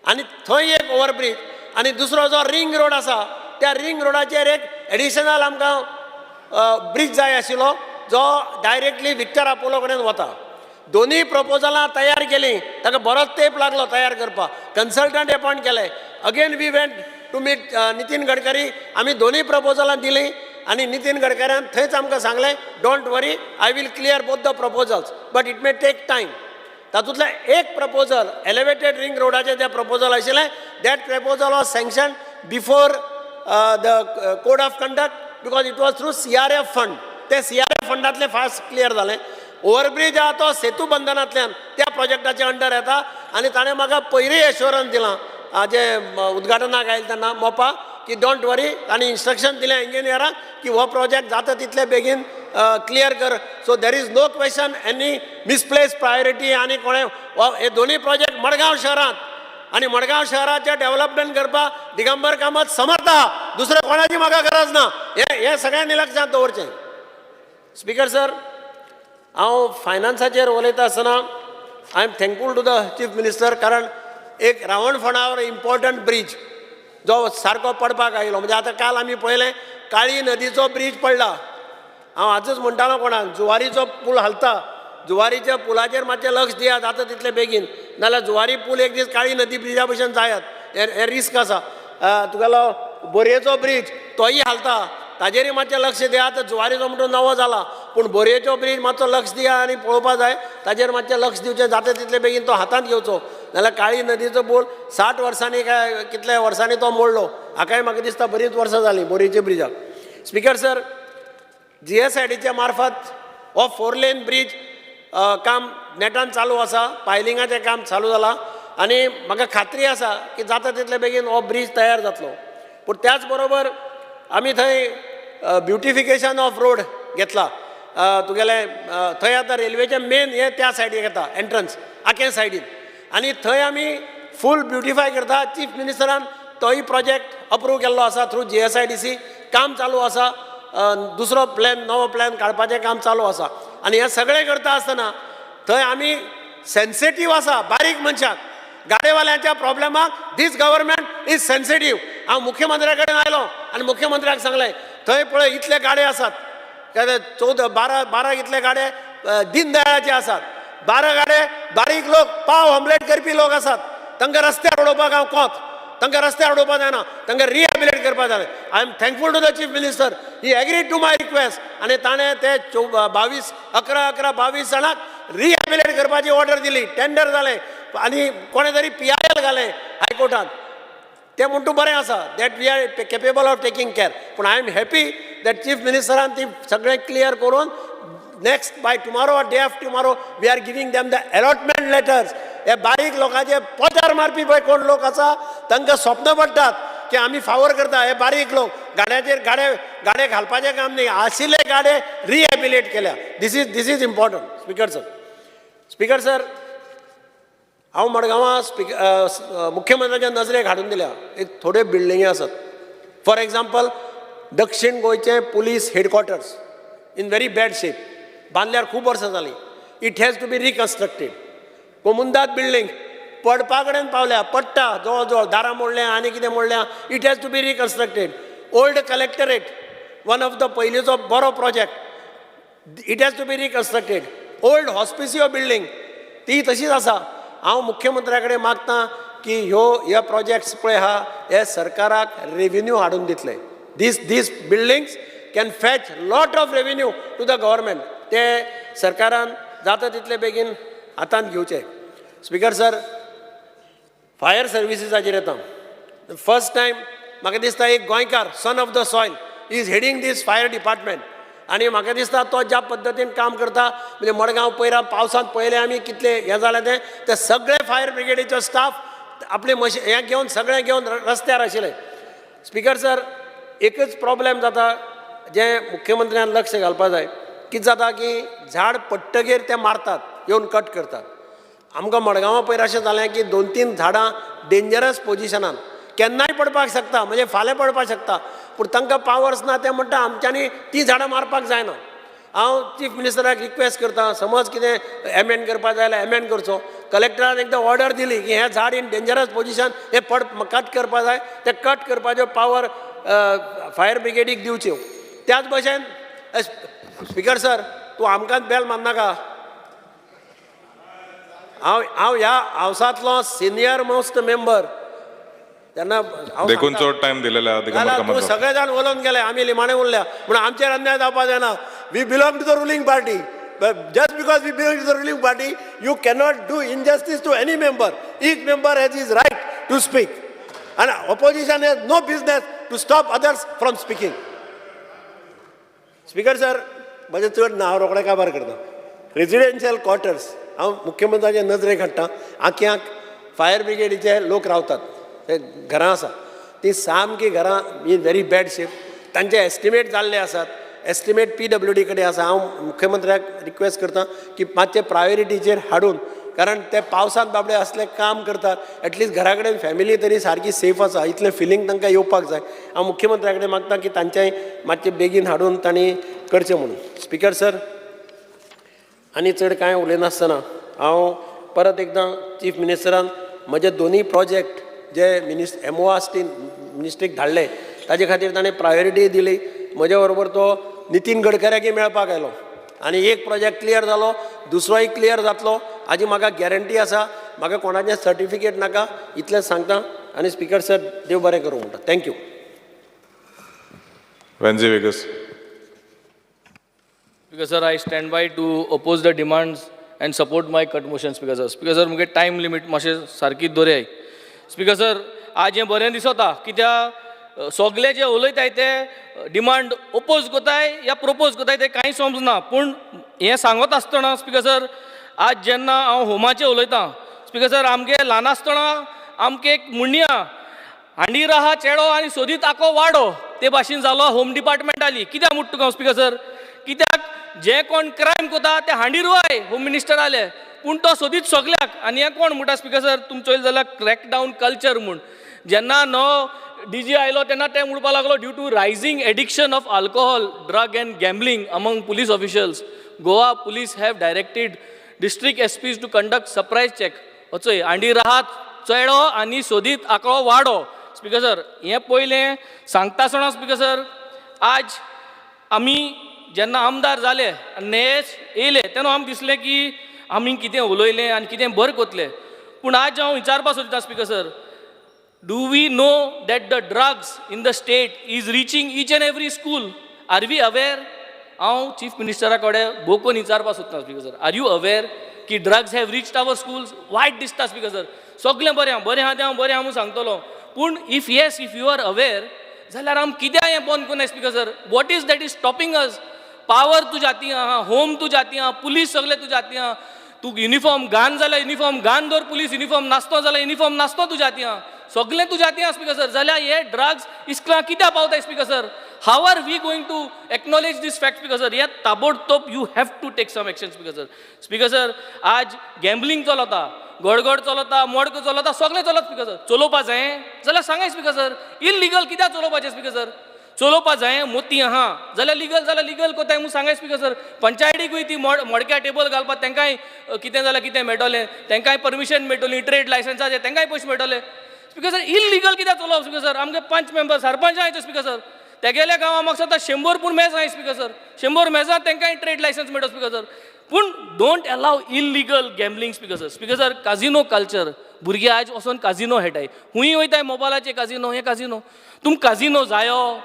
आनी थंय एक ओवरब्रीज. आनी दुसरो जो रिंग रोड आसा त्या रिंग रोडाचेर एक एडिशनल आमकां ब्रीज जाय आशिल्लो जो डायरेक्टली विक्टर आपोलो कडेन वता. दोनूय प्रपोजलां तयार केलीं, ताका बरोच तेंप लागलो तयार करपाक, कन्सल्टंट एपॉयंट केले. Again we went to meet Nitin Gadkari, आमी दोनूय प्रपोजलां दिलीं आनी नितीन गडकऱ्यान थंयच आमकां सांगलें don't worry, I will clear both the proposals, but it may take time. तातूंतलें एक प्रपोजल एलिवेटेड रिंग रोडाचें जें प्रपोजल आशिल्लें, that proposal was sanction before the code of conduct because it was through CRF fund. तें सीआरएफ फंडांतलें फास्ट क्लियर जालें. ओवरब्रीज आहा तो सेतू बंधनांतल्यान त्या प्रोजेक्टाच्या अंडर येता आनी ताणें म्हाका पयरूय एश्योरन्स दिलां हाजें उद्घाटनाक आयलें तेन्ना मोपा की don't वरी, ताणें इन्स्ट्रक्शन दिलें इंजिनियराक की हो प्रोजेक्ट जाता तितले बेगीन क्लियर कर. So there is no question any misplace priority. आनी कोणें हे दोनूय प्रोजेक्ट मडगांव शहरांत आनी मडगांव शहराचें डेव्हलपमेंट करपाक दिगंबर कामत समर्थ आहा, दुसरें कोणाची म्हाका गरज ना. हें सगळ्यांनी लक्षांत दवरचें. स्पिकर सर, हांव फायनान्साचेर उलयता आसतना I am thankful to the chief minister, कारण एक रावणफोंडावर इम्पॉर्टंट ब्रीज जो सारको पडपाक आयलो, म्हणजे आतां काल आमी पळयलें काळी नदीचो ब्रीज पडला. हांव आजच म्हणटालो कोणाक, जुवारीचो पूल हालता, जुवारीच्या पुलाचेर मातशें लक्ष दियात जाता तितले बेगीन, नाल्यार जुवारी पूल एक दीस काळी नदी ब्रिजा भशेन जायात, हें रिस्क आसा. तुगेलो बोरयेचो ब्रीज तोय हालता, ताजेरय मातशें लक्ष दियात. जुवारीचो म्हणटो नवो जाला, पूण बोरयेचो ब्रीज मातसो लक्ष दिया आनी पळोवपा जाय, ताजेर मातशें लक्ष दिवचें, जाता तितले बेगीन तो हातांत घेवचो. नाल्यार काळी नदीचो पूल 60 वर्सांनी काय कितल्या वर्सांनी तो मोडलो, हाकाय म्हाका दिसता बरीच वर्सां जालीं बोरयेच्या ब्रिजाक. स्पिकर सर, जीएसआयडीच्या मार्फत हो 4 लेन ब्रीज काम नेटान चालू आसा, पायलिंगाचें काम चालू जालां आनी म्हाका खात्री आसा की जाता तितले बेगीन हो ब्रीज तयार जातलो. पूण त्याच बरोबर आमी थंय ब्युटिफिकेशन ऑफ रोड घेतला. तुगेलें थंय आतां रेल्वेचें मेन हें त्या सायडीक येता एंट्रन्स आकें सायडीन, आनी थंय आमी फूल ब्युटिफाय करता. चीफ मिनिस्टरान तोय प्रोजेक्ट अप्रूव केल्लो आसा थ्रू जीएसआयडीसी, काम चालू आसा. दुसरो प्लॅन, नवो प्लॅन काडपाचें काम चालू आसा. आनी हें सगळें करता आसतना थंय आमी सेन्सिटीव आसा बारीक मनशाक, गाडेवाल्यांच्या प्रॉब्लेमाक these government is sensitive. हांव मुख्यमंत्र्या कडेन आयलो आनी मुख्यमंत्र्याक सांगलें थंय पळय इतले गाडे आसात, 14 12 12 इतले गाडे दीनदयाळाचे आसात, 12 गाडे बारीक लोक पाव ऑमलेट करपी लोक आसात, तांकां रस्त्यार उडोवपाक हांव कोत, तांकां रस्त्यार उडोवपाक जायना, तांकां रिहेबिलिटेट करपाक जाय. I am thankful to the chief minister, he agreed to my request आनी ताणें ते 22 11 11 22 जाणांक रिहेबिलिटेट करपाची ऑर्डर दिली. टेंडर जालें आनी कोणें तरी PIL घालें हायकोर्टान, तें म्हणटू बरें आसा, that we are capable of taking care. पूण I am happy that chief मिनिस्टरान ती सगळें क्लियर करून next by tomorrow or day after tomorrow we are giving them the allotment letters. हे बारीक लोकांचे पोटार मारपी पळय कोण लोक आसा, तांकां स्वप्न पडटात की आमी फावर करता. हे बारीक लोक गाड्याचेर गाडे गाडे घालपाचें काम न्ही, आशिल्ले गाडे रिहॅबिलेट केल्या. This is important, speaker sir. Speaker sir, हांव मडगांवां मुख्यमंत्र्याच्या नजरेक हाडून दिल्या एक थोड्यो बिल्डिंगी आसात. फॉर एग्जाम्पल, दक्षिण गोंयचें police headquarters in very bad shape, बांदल्यार खूब वर्सां जालीं. It has to be reconstructed. Comunidade building पडपा कडेन पावल्या, पडटा जवळ जवळ, दारां मोडल्या आनी कितें मोडल्या. It has to be reconstructed. Old collectorate, one of the पयलींचो बरो project, it has to be reconstructed. Old Hospicio building ती तशीच आसा. हांव मुख्यमंत्र्या कडेन मागता की ह्यो हे प्रोजेक्ट्स पळय आहा हे सरकाराक रेवेन्यू हाडून दितले. These buildings can fetch lot of revenue to the government. ते सरकारान जाता तितले बेगीन हातांत घेवचे. स्पिकर सर, फायर सर्विसीसाचेर येता. फर्स्ट टायम म्हाका दिसता एक गोंयकार, son of the soil, is heading this fire department. आनी म्हाका दिसता तो ज्या पद्दतीन काम करता, म्हणजे मडगांव पयरा पावसांत पळयलें आमी कितले हें जालें तें, ते सगळे फायर ब्रिगेडीचो स्टाफ आपले मशी हें घेवन सगळें घेवन रस्त्यार आशिल्ले. स्पिकर सर, एकच प्रॉब्लेम जाता जें मुख्यमंत्र्यान लक्ष घालपा जाय. कितें जाता की झाड पडटगीर ते मारतात, येवन कट करतात. आमकां मडगांवां पयर अशें जालें की दोन तीन झाडां डेंजरस पोजिशनान, केन्नाय पडपाक शकता, म्हणजे फाल्यां पडपाक शकता, पूण तांकां पावर्स ना. ते म्हणटा आमच्यांनी ती झाडां मारपाक जायना. हांव चीफ मिनिस्टराक रिक्वेस्ट करता, समज कितें एमेंड करपाक जाय जाल्यार एमेंड करचो. कलेक्टरान एकदां ऑर्डर दिली की हें झाड इन डेंजरस पोजिशन, हें पड कट करपा जाय, तें कट करपाच्यो पावर फायर ब्रिगेडीक दिवच्यो. त्याच भशेन स्पिकर सर, तूं आमकांच बेल मारनाका. हांव ह्या हावसांतलो सिनियर मोस्ट मेंबर तेन्ना हांव देखून सांगता. चड टायम दिलेले आहा दिगंबर जाल्यार तूं कामत. सगळे जाण उलोवन गेले, आमी निमाणे उरल्या म्हणून आमचेर अन्याय जावपा जायना. We belong to the ruling party. But just because we belong to the ruling party, you cannot do injustice to any member. Each member has his right to speak. And opposition has no business to stop others from speaking. Speaker sir, म्हजें चड ना, हांव रोखडें काबार करता. रेजिडेन्शियल क्वॉर्टर्स हांव मुख्यमंत्र्याचे नजरेक हाडटा. आक्याक फायर ब्रिगेडीचे लोक रावतात, ते घरां आसा, ती सामकी घरां इन व्हेरी बॅड शेप. तांचे एस्टिमेट जाल्ले आसात, एस्टिमेट पीडब्ल्यूडी कडेन आसा. हांव मुख्यमंत्र्याक रिक्वेस्ट करता की मातशें प्रायोरिटीचेर हाडून, कारण ते पावसांत बाबडे असले काम करतात, एटलिस्ट घरा कडेन फॅमिली तरी सारकी सेफ आसा इतलें फिलींग तांकां येवपाक जाय. हांव मुख्यमंत्र्या कडेन मागता की तांचें मातशें बेगीन हाडून तांणी करचें म्हणून. स्पिकर सर, आनी चड कांय उलयनासतना हांव परत एकदां चीफ मिनिस्टरान म्हजे दोनूय प्रोजेक्ट जे एमओआसटी मिनिस्ट्रीक धाडले ताजे खातीर ताणें प्रायोरिटी दिली. म्हजे बरोबर तो नितीन गडकऱ्याकय मेळपाक आयलो आनी एक प्रोजेक्ट क्लियर जालो, दुसरोय क्लियर जातलो हाजी म्हाका गॅरंटी आसा. म्हाका कोणाचें सर्टिफिकेट नाका, इतलेंच सांगता आनी स्पिकर सर, देव बरें करूं म्हणटा. Thank you. Venzy Viegas. Speaker sir, I stand by to oppose the demands and support my cut motion, Speaker sir. Speaker sir, मुगे टायम लिमीट मातशें सारकी दवरयाय. स्पीकर सर, आज हें बरें दिसता कित्याक सगळे जे उलयताय ते डिमांड ओपोज कोताय या प्रपोज कोताय ते कांय समजना. पूण हें सांगत आसतना स्पीकर सर, आज जेन्ना हांव होमाचें उलयतां स्पीकर सर, आमगे ल्हान आसतना आमकां एक म्हणया, हांडीर आहा चेडो आनी सोदीत आको वाडो, ते भाशेन जालो होम डिपार्टमेंट आली. कित्याक म्हणटा तुका हांव स्पीकर सर, कित्याक जे कोण क्रायम कोता ते हांडीर वय होम मिनिस्टर आले, पूण तो सोदीत सगल्याक. आनी हें कोण म्हणटा स्पीकर सर, तुमचो येयलो जाल्यार क्रॅकडावन कल्चर म्हूण. जेन्ना नवो डीजी आयलो तेन्ना ते म्हणपाक लागलो, due to rising addiction of alcohol, drug and gambling among police officials, Goa police have directed district SPs to conduct surprise check. वचय हांडीर आहात चेडो आनी सोदीत आंकडो वाडो. स्पीकर सर, हें पयलें सांगता आसतना स्पीकर सर, आज आमी जेन्ना आमदार जाले आनी नेच येयले तेन्ना आमकां दिसलें की आमी कितें उलयलें आनी कितें बरें कोतलें. पूण आज हांव विचारपा सोदता speaker sir, do we know that the drugs in the state is reaching each and every school? Are we aware? हांव चीफ मिनिस्टरा कडेन बोकोन विचारपा सोदता speaker sir, are you aware की drugs have reached our schools? वायट दिसता स्पीकर सर. सगळें बरें आहा, बरें आहा तें हांव बरें आहा म्हूण सांगतलो, पूण if yes, if you are aware जाल्यार आम कित्याक हें बंद करुनाय speaker sir? What is that is stopping us? Power तुज्या हाती आहा, होम तुज्या हाती आहा, पुलीस सगळे तुज्या हाती आहा. तूं युनिफॉर्म घान जाल्यार युनिफॉर्म घान दवर, पुलीस युनिफॉर्म नासतो जाल्यार युनिफॉर्म नासतो तुज्या हाती आहा. सगळें तुज्या हातीन आसा स्पीकर सर. जाल्यार हे ड्रग्स इस्कलां कित्याक पावताय speaker sir? How are we going to acknowledge this fact speaker sir? हे ताबडतोब you have to take some action speaker sir. Speaker sir, आज गॅम्बलिंग चलता, गडगड चलता, मडको चलता, सगळें चलत स्पीकर सर. चलोवपा जाय जाल्यार सांगाय स्पीकर सर, इलिगल कित्याक चलोवपाचें स्पीकर सर? चलोवपा जाय मोती आहा जाल्यार लिगल, जाल्यार लिगल कोताय म्हूण सांगाय स्पीकर सर. पंचायतीकूय ती मडक्या टेबल घालपाक तांकांय कितें जाल्यार कितें मेळटलें, तांकांय परमिशन मेळटली, ट्रेड लायसन्साचें तांकांय पयशे मेळटले स्पीकर सर. इलिगल कित्याक चलोवप स्पीकर सर? आमगे पंच मेंबर सरपंच आहाय स्पीकर सर, तेगेल्या गांवां म्हाका दिसता 100 पूण मेज आहाय स्पीकर सर, 100 मेजां तांकांय ट्रेड लायसन्स मेळटा स्पीकर सर. पूण don't allow illegal gambling speaker sir. Speaker sir, casino culture, भुरगे आयज वचोन काजिनो खेळटाय, हुंय वयताय मोबायलाचे काजिनो, हे काजिनो. तुमकां काजिनो जायो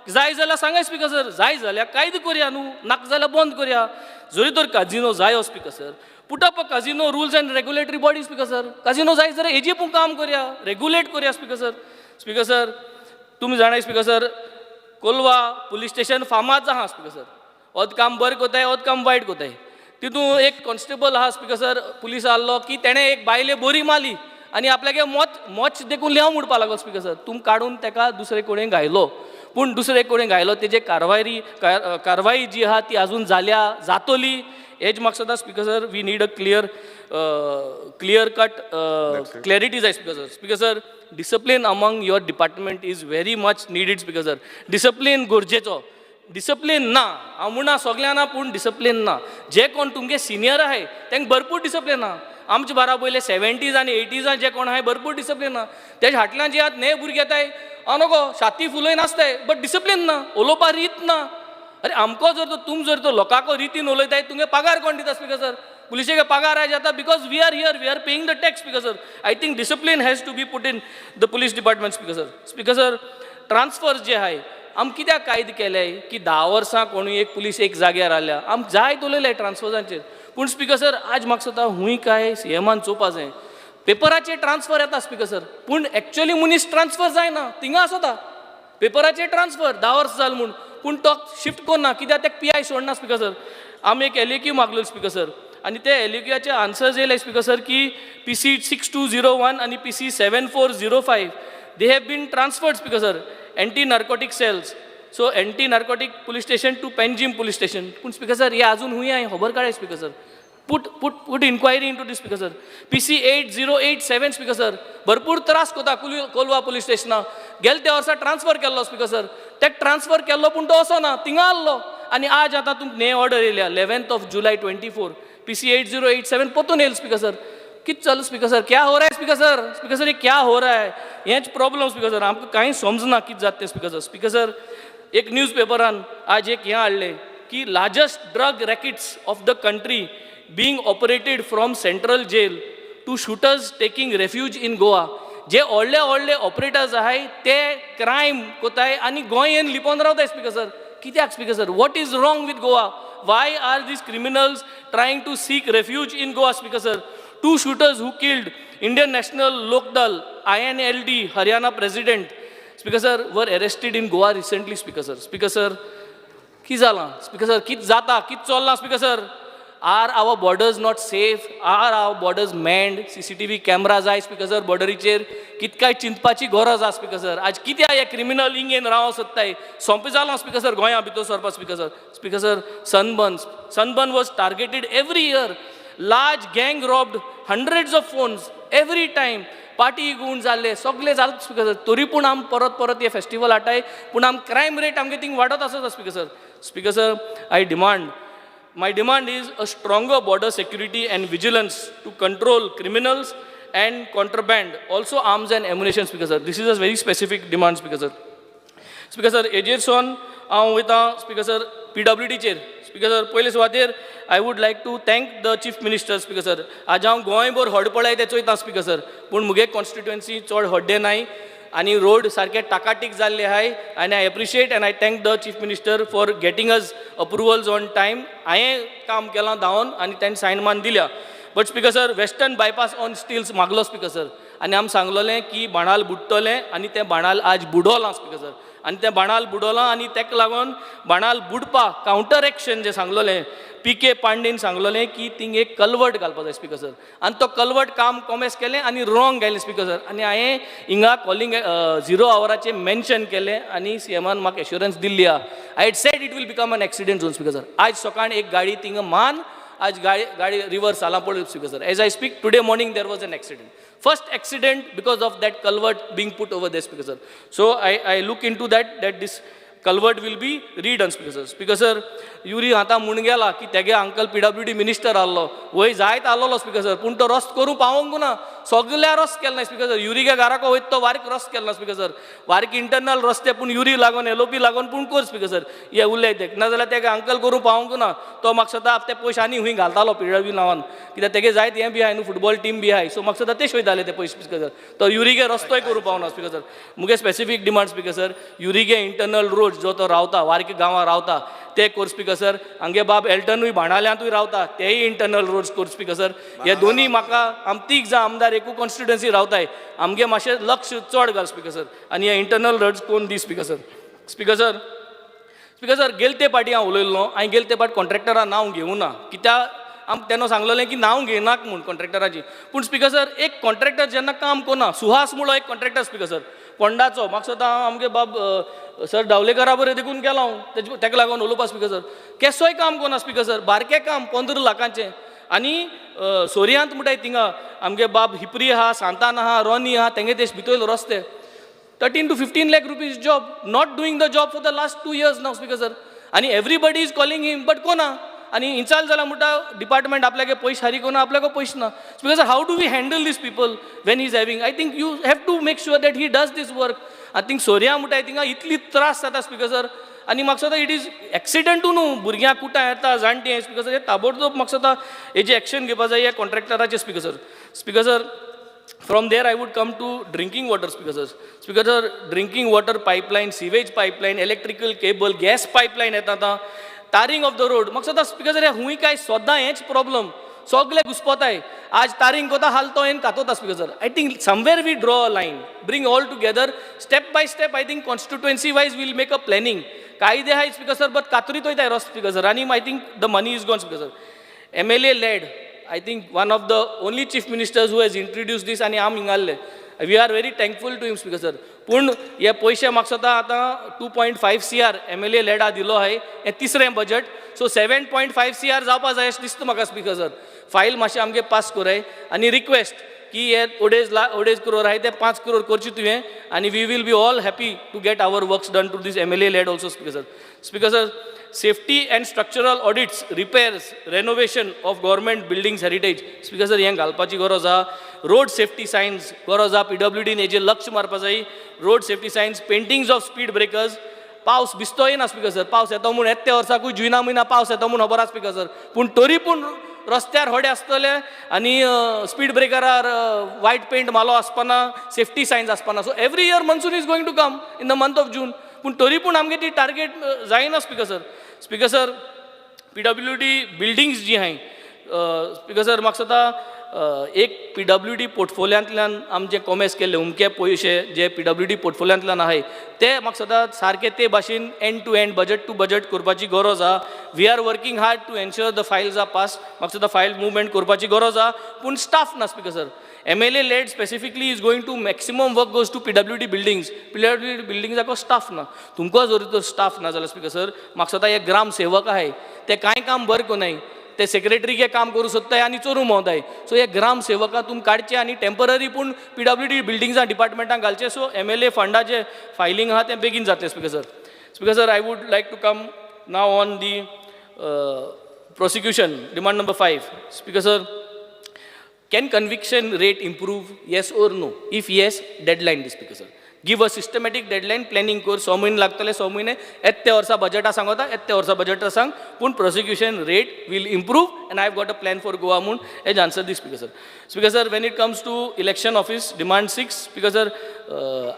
जाय जाल्यार सांगाय स्पीकर सर, जाय जाल्यार कायदो करया न्हू, नाका जाल्यार बंद करया. जरी तर काजिनो जायो speaker sir, put up a casino rules and regulatory body speaker sir. Casino जाय जाल्यार हेजी पूण काम करया, रेगुलेट करया स्पीकर सर. स्पीकर सर, तुमी जाणाय speaker sir, Colva police station फामाद आहा स्पीकर सर. ओद काम बरें कोताय, ओद काम वायट कोताय. तितून एक कॉन्स्टेबल आहा स्पीकर सर, पुलीस आहलो की तेणें एक बायले बरी मारली आनी आपल्यागे मोच देखून लेव म्हणपा लागलो स्पीकर सर. तुम काडून तेका दुसरे कडेन घायलो, पूण दुसरे कडेन घायलो तेजे कारवाई जी आहा ती आजून जाल्या जातली. हेज म्हाका दिसता speaker sir, we need a clear cut clarity जाय speaker sir. Speaker sir, discipline among your department is very much needed speaker sir. Discipline गरजेचो, डिसिप्लीन ना हांव म्हणना सगळ्यां ना, पूण डिसिप्लीन ना. जे कोण तुमगे सिनियर आहाय तांकां भरपूर डिसिप्लीन आहा. आमचे बारा पयले 70s आनी 80s जे कोण आहाय भरपूर डिसिप्लीन आहा. तेजे फाटल्यान जे आतां न्हे भुरगे येताय हांव नको छाती फुलय नासताय, बट डिसिप्लीन ना, उलोवपा रीत ना. अरे आमकां जर तो तुम जर तो लोकांको रितीन उलयताय, तुमगे पगार कोण दिता स्पीकर सर? पुलिशेक पगार आयज जाता because we are here, we are paying the tax speaker sir. I think discipline has to be put in the police department speaker sir. Speaker sir, transfer जे आहाय आम कित्याक कायदे केले की 10 वर्सां कोणूय एक पुलीस एक जाग्यार आल्या, आम जायत उलयले ट्रान्सफर्सांचेर. पूण स्पीकर सर, आज म्हाका दिसता हूंय काय सीएमान चोवपा जाय. पेपराचेर ट्रान्सफर येता स्पीकर सर, पूण एक्चुअली मनीस ट्रान्सफर जायना, थिंगा आसता पेपराचेर ट्रान्सफर 10 वर्सां जाल म्हूण, पूण तो शिफ्ट करना कित्याक तेका पी I सोडना स्पीकर सर. आमी एक LAQ मागलो स्पीकर सर, आनी ते LAQचे आन्सर्स येयले स्पीकर सर की PC 6201 आनी PC 7405 they have been transferred speaker sir, anti narcotic cells, so anti narcotic police station to Panjim police station. पूण स्पीकर सर हे आजून हुंय हांवें खबर काडय speaker sir. Put put put inquiry into this speaker sir. PC 8087 speaker sir, भरपूर त्रास कोता कोलवा पुलीस स्टेशना. गेले त्या वर्सा ट्रान्सफर केल्लो स्पीकर सर, तेका ट्रान्सफर केल्लो पूण तो असो ना थिंगा आहलो. आनी आज आतां तुमकां न्हे ऑर्डर येयल्या 11th July 24 PC 8087 पोतून येयलो स्पीकर सर. कित चल स्पीकर सर, क्या हो रहा है स्पीकर सर? स्पीकर सर ये क्या हो रहा है? हेंच प्रॉब्लम स्पीकर सर, आमकां कांय समजना कितें जाता तें स्पीकर सर. स्पीकर सर, एक न्यूज पेपरान आज एक हें हाडलें की largest drug rackets of the country being operated from central jail to shooters taking refuge in Goa. जे व्हडले व्हडले ऑपरेटर्स आहाय ते क्रायम कोताय आनी गोंयेन लिपोवन रावताय स्पीकर सर. कित्याक speaker sir? What is wrong with Goa? Why are these criminals trying to seek refuge in Goa speaker sir? 2 shooters who killed Indian National Lok Dal INLD Haryana president speaker sir were arrested in Goa recently speaker sir. Speaker sir, कितें जालां स्पीकर सर? कितें जाता, कितें चल्लां speaker sir? Are our borders not safe? Are our borders manned? CCTV camera जाय स्पीकर सर बॉर्डरीचेर. कित काय चिंतपाची गरज आसा स्पीकर सर. आज कित्याक हे क्रिमिनल इंगेन रावंक सोदताय? सोंपें जालां स्पीकर सर गोंया भितर सरपा speaker sir. Speaker sir, sunburn was targeted every year. Large gang robbed hundreds of phones every time. Party गूण जाल्ले सगळे जाले स्पीकर सर. तरी पूण आम परत परत हे फेस्टिवल हाडटाय, पूण आम क्रायम रेट आमगे थिंग वाडत आसता speaker sir. Speaker sir, I demand, my demand is a stronger border security and vigilance to control criminals and contraband, also arms and ammunition speaker sir. This is a very specific demand speaker sir. Speaker sir, हेजेर सोन हांव वयता स्पीकर सर PWDचेर. स्पीकर सर, पयले सुवातेर I would like to thank the chief minister speaker sir. आज हांव गोंयभर हड पळय ते चोयता स्पीकर सर, पूण मुगे कॉन्स्टिट्युएन्सी चड हड्डे नाय आनी रोड सारके टाकाटीक जाल्ले आहाय. आनी I appreciate and I thank the chief minister for getting us approvals on time. हांवें काम केलां धांवन आनी ताणें सायन मान दिल्या. But speaker sir, western bypass on stilts मागलो स्पीकर सर. आनी आमी सांगलोलें की बाणाल बुडटलें आनी तें बाणाल आज बुडोलां स्पीकर सर. आनी तें बाणाल बुडोलां आनी तेका लागून बाणाल बुडपा कावंटर एक्शन जें सांगलोलें P K Pandian सांगलोलें key thing एक कलवट घालपा जाय स्पीकर सर. आनी तो कलवट काम कॉमेस केलें आनी रॉंग घायलें स्पीकर सर. आनी हांवें हिंगा कॉलिंग झिरो आवराचेर मेन्शन केलें आनी सी एमान म्हाका एश्युरन्स दिल्ली आहा. I had said it will become an accident zone speaker sir. आयज सकाळीं एक गाडी थिंगा मान आज गाडी रिवर्स जाला पळय speaker sir. As I speak today morning there was an accident. First accident because of that culvert being put over there speaker sir. So I look into that that this culvert will be redone speaker sir. Speaker sir, Yuri आतां म्हूण गेला की तेगे अंकल पीडब्ल्यूडी मिनिस्टर आहलो, वय जायत आहलोलो स्पीकर सर, पूण तो रस्तो करूंक पावोंक ना, सगल्या रस्तो केलो ना स्पीकर सर. युरीगे घराको वयता तो वारीक रस्तो केलो ना स्पीकर सर, वारीक इंटरनल रस्ते पूण युरी लागोन एलओपी लागोन पूण कर स्पीकर सर. हे उलयत ते नाजाल्यार तेगे अंकल करूंक पावोंक ना, तो म्हाका दिसता ते पयशे आनी खूंय घालतालो पीडब्ल्यू नांवान, कित्याक तेगे जायत हें बी आहाय न्हू, फुटबॉल टीम बी आहाय, सो म्हाका दिसता ते वयताले ते पयशे स्पीकर सर. तो युरीगे रस्तोय करूंक पावना स्पीकर सर. मुगे स्पेसिफीक डिमांड स्पीकर सर, युरीगे इंटरनल रोड जो तो रावता वारके गांवां रावता ते कोर स्पीकर सर. हांगे बाब एल्टनूय बाणाल्यांतूय रावता तेय इंटरनल रोड्स कोर स्पीकर सर. हे दोनी म्हाका आम तीग जाण आमदार एकू कॉन्स्टिट्युएन्सी रावताय, आमगे मातशें लक्ष चड घाल स्पीकर सर आनी हे इंटरनल रोड्स कोण दी speaker sir. Speaker sir, speaker sir, गेल ते पाटी हांव उलयल्लो, हांवें गेल ते पाट कॉन्ट्रॅक्टरा नांव घेवना कित्याक आम तेन्ना सांगलेलें की नांव घेयनाक म्हूण कॉन्ट्रॅक्टराची. पूण स्पीकर सर, एक कॉन्ट्रॅक्टर जेन्ना काम करना, सुहास म्हणलो एक कॉन्ट्रॅक्टर स्पीकर सर फोंडाचो, म्हाका दिसता हांव आमगे बाब सर डावलेकरा बरें देखून गेलो हांव तेका लागून उलोवपा स्पीकर सर. केसोय काम करना स्पीकर सर, बारकें काम 15 लाखांचें. आनी सोरयांत म्हणटाय थिंगा आमगे बाब हिपरी आहा, सांतान आहा, रोनी आहा, तेंगे ते भितर रस्ते 13 to 15 lakh rupees job, not doing the job for the last 2 years now speaker sir. आनी everybody is calling him but कोना आनी इन्चाल जाला म्हणटा डिपार्टमेंट आपल्यागे पयशे हारी कोना, आपल्याक पयशे ना speaker sir. How do we handle these people when he is having? I think you have to make sure that he does this work. I think Sorya म्हणटाय थिंगा इतली त्रास जाता स्पीकर सर. आनी म्हाका दिसता it is एक्सिडंटू न्हू, भुरग्यांक कुटां येता जाणटीं स्पीकर सर. हे ताबडतोब म्हाका दिसता हेजी एक्शन घेवपा जाय ह्या कॉन्ट्रॅक्टराचेर speaker sir. Speaker sir, from there I would come to drinking water speaker sir. Speaker sir, drinking water pipeline, sewage pipeline, electrical cable, gas pipeline येता आतां, तारींग ऑफ the road. म्हाका दिसता स्पीकर सर, हूंय काय सद्दां हेंच प्रॉब्लम, सगळे घुसपोताय. आज तारींग कोता हाल तो हेन कातोता speaker sir. I think somewhere we draw a line, bring all together step by step. I think constituency wise we'll make a planning. कायदे आहाय स्पीकर सर, बट कातरीत वयताय रस्तो स्पीकर सर. आनी I think the money is gone speaker sir. MLA led, I think one of the only chief ministers who has introduced this आनी आम हिंगाल्ले, we are very thankful to him speaker sir. पूण हे पयशे म्हाका दिसता आतां 2.5 CR MLA लेडा दिलो आहाय, हें तिसरें बजट, सो 7.5 CR जावपा जाय अशें दिसता म्हाका स्पीकर सर. फायल मातशें आमगे पास कोराय आनी रिक्वेस्ट की हे अडेज करोड आहाय ते 5 करोड करचे तुवें आनी we will be all happy to get our works done to this MLA led also speaker sir. Speaker sir, safety and structural audits, repairs, renovation of government buildings heritage speaker sir, हें घालपाची गरज आहा. रोड सेफ्टी सायन्स गरज आहा, पीडब्ल्यूडीन हेजेर लक्ष मारपा जाय. Road safety signs, paintings of speed breakers. पावस बिस्तोय ना स्पीकर सर, पावस येतो म्हूण येत त्या वर्साकूय जुना म्हयना पावस येतो म्हूण खबर आसा स्पीकर सर, पूण तरी पूण रस्त्यार होडे आसतले आनी स्पीड ब्रेकरार वायट पेंट मालो आसपाना, सेफ्टी सायन्स आसपाना. So every year monsoon is going to come in the month of June, पूण तरी पूण आमगे ती टार्गेट जायना speaker sir. Speaker sir, PWD buildings जी आहाय स्पीकर सर, म्हाका दिसता एक पीडब्ल्यूडी पोर्टफोलियांतल्यान आमचे कॉमेस केल्ले उमके पयशे जे पीडब्ल्यूडी पोर्टफोलियांतल्यान आहाय ते म्हाका दिसता सारके ते भाशेन end to end budget to budget करपाची गरज आहा. We are working hard to ensure the files are pass. म्हाका दिसता फायल मुवमेंट करपाची गरज आहा, पूण स्टाफ ना speaker sir. MLA led specifically is going to maximum work goes to PWD buildings. PWD बिल्डिंग्साको staff ना, तुमकां जर तर स्टाफ ना जाल्यार स्पीकर सर म्हाका दिसता हे ग्राम सेवक आहाय ते कांय काम बरें करनाय, ते सेक्रेटरीके काम करूं सोदताय आनी चोरूं भोंवताय. सो हे ग्राम सेवका तुमी काडचे आनी टेंपररी पूण पीडब्ल्यूडी बिल्डिंग्सां डिपार्टमेंटान घालचे, सो MLA फंडाचे फायलींग आहा तें बेगीन जातलें speaker sir. Speaker sir, I would like to come now on the prosecution demand number 5. Speaker sir, can conviction rate improve? Yes or no? If yes, deadline this speaker sir. Give a systematic deadline, planning कर, 6 म्हयने लागतले, 6 म्हयने येत ते वर्सा बजेटा सांगता, येत ते वर्सा बजेटा सांग, पूण prosecution rate will improve and I have got a plan for Goa म्हूण has answer the speaker sir. Speaker sir, when it comes to election office demand 6 speaker sir,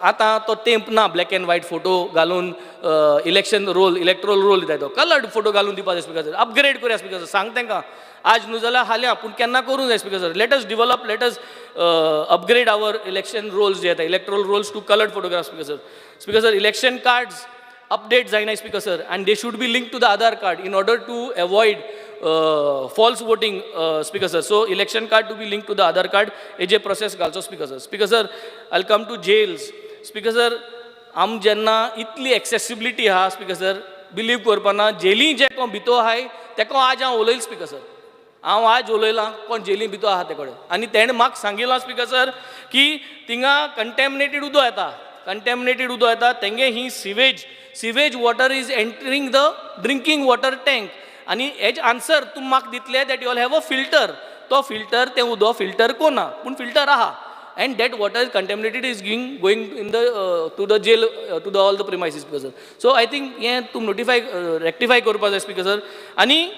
आतां तो तेंप ना ब्लॅक एंड व्हायट फोटो घालून इलेक्शन रोल इलेक्ट्रोल रोल दिता, तो कलर्ड फोटो घालून दिवपा जाय स्पीकर सर. अपग्रेड करुया स्पीकर सर, सांग तांकां आज न्हू जाल्यार हाल्यां, पूण केन्ना करूंक जाय speaker sir. Let us develop, let us upgrade our election rolls जे येता, electoral rolls to coloured photograph, Speaker sir. Speaker sir, election cards update जायना, Speaker sir, and they should be link to the Aadhaar card in order to avoid false voting, Speaker sir. So election card to be link to the Aadhaar card हेजे process घालचो, Speaker sir. Speaker sir, I come to jails. Speaker sir, आम जेन्ना इतली एक्सेसिबिलिटी आहा, स्पीकर सर, बिलीव करपाना, जेली जे कोण भितर आहाय तेका आज हांव उलयलां, स्पीकर सर. हांव आज उलयलां कोण जेली भितर आहा ते कडेन आनी तेणें म्हाका सांगिलां, स्पीकर सर, की थिंगा कंटेमिनेटेड उदक येता, कंटेमिनेटेड उदक येता तेंगे. ही sewage water is entering the drinking water tank. आनी हेज आन्सर तुमी म्हाका दितले that you all have a filter. तो फिल्टर, तें उदक फिल्टर कोना, पूण फिल्टर आहा, and that water is contaminated, is going in the to the jail, to the all the premises, Speaker sir. So I think हें तूं नोटिफाय, रेक्टिफाय करपा जाय, स्पीकर सर. आनी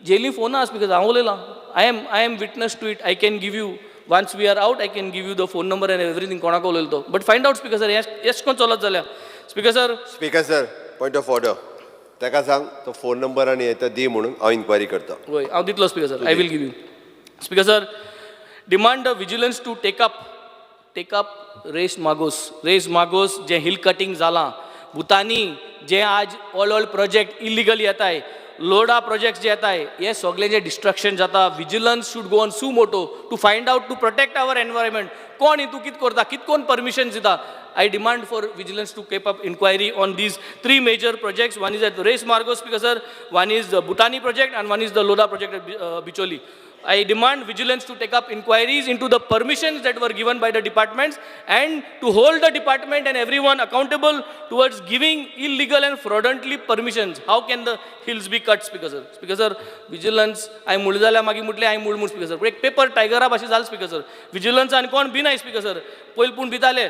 जेली फोन आहा, स्पीकर, हांव उलयलां. I am witness to it. I can give you, once we are out, I can give you the phone number and everything, कोणाक उलयलो तो. But find out, Speaker sir, हें एश कोन चलत जाल्यार, speaker sir. Speaker sir, point of order. ताका सांग तो फोन नंबर आनी हे तो दी म्हणून, हांव इन्क्वायरी करता. वय, हांव दितलो, Speaker sir, I will give you. Speaker sir, demand the vigilance to take up Reis Magos. Reis Magos J hill cutting जालां, भुतानी जे आज ऑल ऑल प्रोजेक्ट इलिगल येताय, लोडा प्रोजेक्ट जे येताय, हे सगळे जे डिस्ट्रक्शन जाता, vigilance should go on suo moto to find out, to protect our environment. कोण हितू कित करता, कित कोण परमिशन दिता? I demand for vigilance to keep up inquiry on these three major projects. One is at Reis Magos, Speaker sir, one is the Bhutani project, and one is the Lodha project at Bicholi. I demand vigilance to take up inquiries into the permissions that were given by the departments and to hold the department and everyone accountable towards giving illegal and fraudulently permissions. How can the hills be cut, Speaker sir? Speaker sir, vigilance, हांवें म्हणलें जाल्यार मागीर म्हटलें हांवें म्हूण, स्पीकर सर, एक पेपर टायगरा भाशेन जालें, स्पीकर सर. विजिलन्स आनी कोण बी नाय, स्पीकर सर. पयलीं पूण भिताले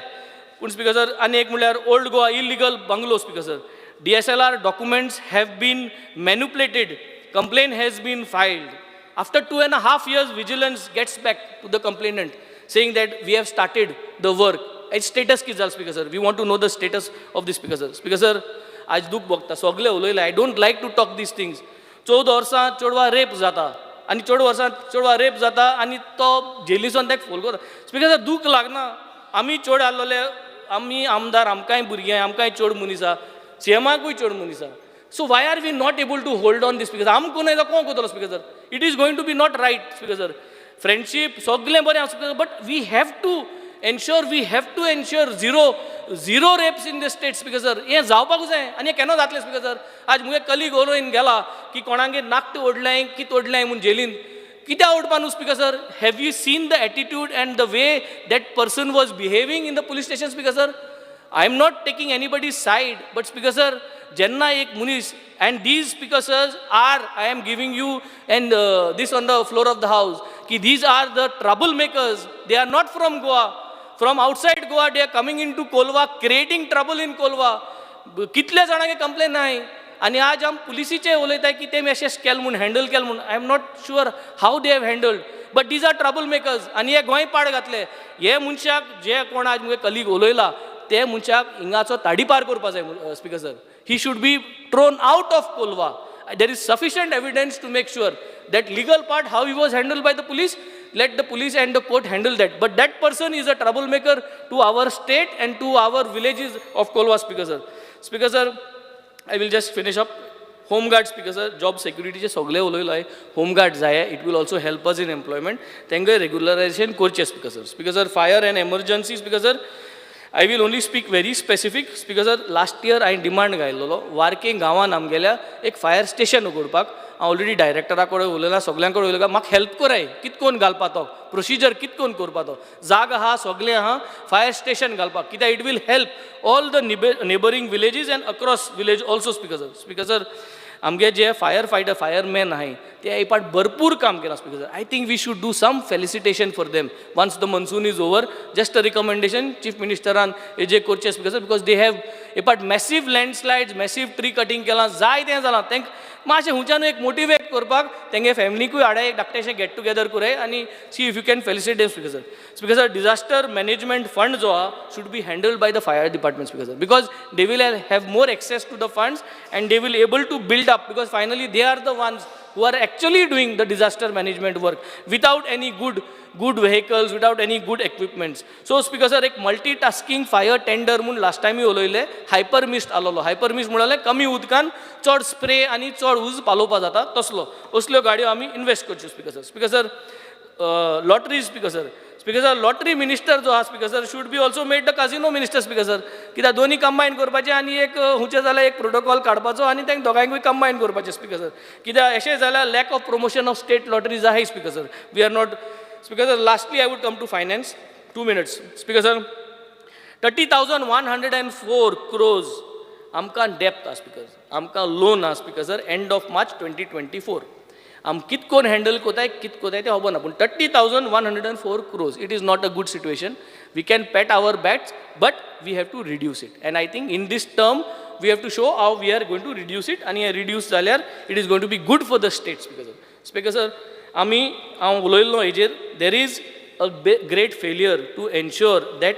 पूण, स्पीकर सर. आनी एक म्हणल्यार Old Goa illegal bungalow, Speaker sir. DSLR documents have been manipulated, complaint has been filed. After 2.5 years, vigilance gets back to the complainant saying that we have started the work. Its status कितें जालें, Speaker sir? We want to know the status of the Speaker sir. Speaker sir, आज दूख भोगता, सगळे उलयले. I don't like to talk these things. 14 वर्सां चेडवा रेप जाता आनी 14 वर्सां चेडवा रेप जाता आनी तो जेलीसून ताका फोन करता. स्पीकर सर, दूख लागना. आमी चेड आहलोले, आमी आमदार, आमकांय भुरगीं, आमकांय चेड मनीस आहा, सीएमाकूय चेड मनीस आहा. So why are we not able to hold on this, Speaker? आमकां न्हय जाल्यार कोण करतलो, Speaker sir? It is going to be not right, Speaker sir. Friendship सगळें बरें आसा, but we have to ensure zero rapes in the state, Speaker sir. हें जावपाकूच जाय आनी हें केन्ना जातलें, स्पीकर सर? आज मुगे कलीग उलोवन गेला की कोणागेर नाकट ओडलें, कित ओडलें म्हूण जेलीन. कित्याक ओडपा न्हू, Speaker sir? Have you seen the attitude and the way that person was behaving in the police station, Speaker sir? I am not taking anybody side, but Speaker sir, जेन्ना एक मनीस, and these, Speaker sirs, are, I am giving you and this on the floor of the house की these are the trouble makers. They are not from Goa. From outside Goa they are coming into Colva, creating trouble in Colva. कितल्या जाणांक कंप्लेन नाय आनी आज आम पुलिसीचे उलयताय की तेमी अशें केलें म्हूण, हँडल केलें म्हूण. I am not sure how they have handled, but these are trouble makers. आनी हे गोंय पाड घातले. हे मनशाक जे कोण आज मुगे कलीग उलयला, ते मनशाक हिंगाचो ताडीपार करपा जाय, Speaker sir. He should be thrown out of Colva. There is sufficient evidence to make sure that legal part, how he was handled by the police, let the police and the court handle that. But that person is a troublemaker to our state and to our villages of Colva, Speaker sir. Speaker sir, I will just finish up. Home guard, Speaker sir, job सेक्युरिटीचे सगळे उलयलो आहे. होम गार्ड जाय, it will also help us in employment. तांकां रेगुलरायझेशन करचें, Speaker sir. Speaker sir, fire and emergency, Speaker sir, I will only speak very specific. Speaker sir, last year हांवें डिमांड घायलेलो वार्के गांवान आमगेल्या एक फायर स्टेशन उगडपाक. हांव ऑलरेडी डायरेक्टरा कडेन उलयलां, सगळ्यां कडेन उलयलां. म्हाका हेल्प कराय, कित कोन घालपा तो प्रोसिजर, कित कोन करपा तो. जाग आहा, सगळें आहा, फायर स्टेशन घालपाक, कित्याक it will help all the neighbouring villages and across village also, Speaker sir. Speaker sir, आमगे जे फायर फायटर, फायरमॅन आहाय, ते हे पाट भरपूर काम केलां, Speaker sir. I think we should do some felicitation for them once the monsoon is over. Just a recommendation, chief मिनिस्टरान हे जे करचें, Speaker sir, because they have हे पाट massive landslides, massive tree cutting केलां, जाय तें जालां. तांकां मातशें हुंच्यान एक मोटिवेट करपाक तेंगे फॅमिलीकूय हाडाय, एक धाकटेशें गेट टुगेदर कराय आनी see if you can felicitate, Speaker sir. Speaker sir, disaster management fund जो आहा should be handled by the fire department, Speaker sir, because they will have more access to the funds and they will able to build up, because finally they are the ones who are actually doing the disaster management work without any good vehicles, without any good equipments. So Speaker sir, एक मल्टीटास्किंग फायर टेंडर म्हूण लास्ट टायमूय उलयले, हायपर मिस्ट आसलेलो. हायपर मिस्ट म्हळ्यार कमी उदकान चड स्प्रे आनी चड उज पालोवपा जाता तसलो, असल्यो गाडयो आमी इन्वेस्ट करच्यो, Speaker sir. Speaker sir, lottery, Speaker sir. Speaker sir, lottery minister जो आहा, Speaker sir, should be also made the casino minister, Speaker sir. कित्याक दोनी कंबायन करपाचें आनी एक हुंचे जाल्यार एक प्रोटोकॉल काडपाचो आनी तांकां दोगांयकूय कंबायन करपाचें, स्पीकर सर. कित्याक अशें जाल्यार lack of promotion of state lotteries आहाय, Speaker sir. We are not, Speaker sir. Lastly, I would come to finance, 2 minutes, Speaker sir. 30,104 crores आमकां डेब्ट आहा, स्पीकर. आमकां लोन आहा, Speaker sir. End of March 2024 आम कित कोन हँडल कोताय, कित कोताय तें खबर ना, पूण 30,104 crores, it is not a good situation. We can pat our backs, but we have to reduce it, and I think in this term we have to show how we are going to reduce it. आनी हें रिड्यूस जाल्यार it is going to be good for the state, Speaker sir. Speaker sir, आमी हांव उलयल्लो हेजेर, there is a great failure to ensure that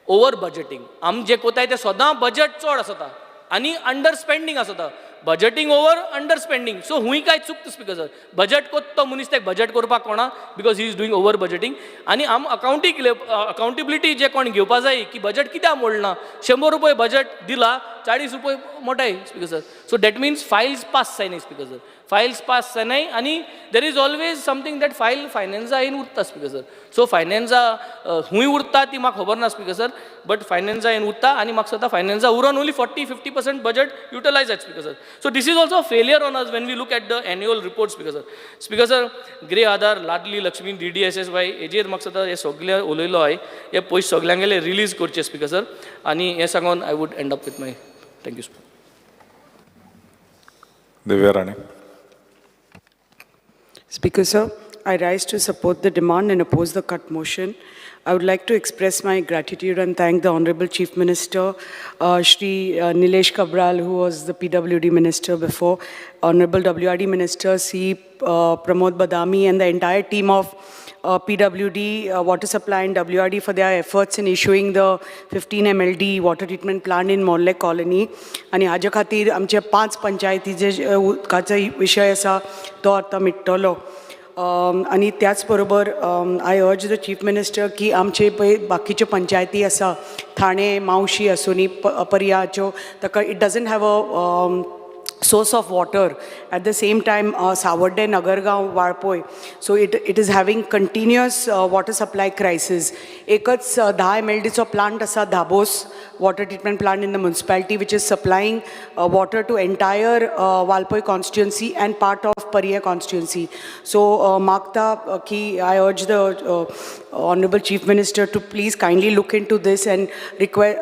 over budgeting. आमी जे कोताय ते सदां बजट चड आसता आनी अंडर स्पेंडींग आसता, budgeting over under spending. So हुंय काय चुकता, स्पीकर सर. बजट कोत्ता तो मनीस तेका बजट करपाक कोणा, because he is doing over budgeting. आनी आम अकावंटी अकाउंटेबिलिटी जे कोण घेवपा जाय की बजट कित्याक मोडना. 100 रुपये बजट दिला, 40 रुपये मोटाय, Speaker sir. So that means files pass जायनाय, स्पीकर सर. फायल्स पास जायनाय आनी there is always something that file फायनान्सा येन उरता, स्पीकर सर. सो फायनान्सा खूंय उरता ती म्हाका खबर ना, स्पीकर सर, बट फायनान्सा येन उरता आनी म्हाका दिसता फायनान्सा उरोन only 40-50% budget utilize जाता, Speaker sir. So this is also failure on us when we look at the annual report, Speaker sir. Speaker sir, Griha Aadhaar, Ladli Lakshmi, DDSSY हेजेर म्हाका दिसता हे सगळे उलयलो हांवें. हे पयशे सगल्यांगेले रिलीज करचे, स्पीकर सर. आनी हें सांगून I would end up with my, thank you. Divya Rane. Speaker sir, I rise to support the demand and oppose the cut motion. I would like to express my gratitude and thank the Honorable Chief Minister, Shri Nilesh Cabral, who was the PWD Minister before, Honorable WRD Minister C. Pramod Badami, and the entire team of PWD, Water Supply and WRD for their efforts in issuing the 15 MLD water treatment plant in Morle Colony. आनी हाजे खातीर आमचे पांच पंचायतीचे जे उदकाचो विशय आसा तो आतां मिट्टलो. आनी त्याच बरोबर I urge the Chief Minister की आमचे पळय बाकीच्यो पंचायती आसा, ठाणे, मावशी आसूनी, पर्याच्यो, ताका it doesn't have a source of water. At the same time, Savarde, Nagargaon, Valpoi. So it is having continuous water supply crisis. एकच 10 एमएलडीचो प्लांट आसा, Dabos water treatment plant in the municipality, which is supplying water to entire Valpoi constituency and part of Pariem constituency. So मागता की I urge the Honorable Chief Minister to please kindly look into this and request,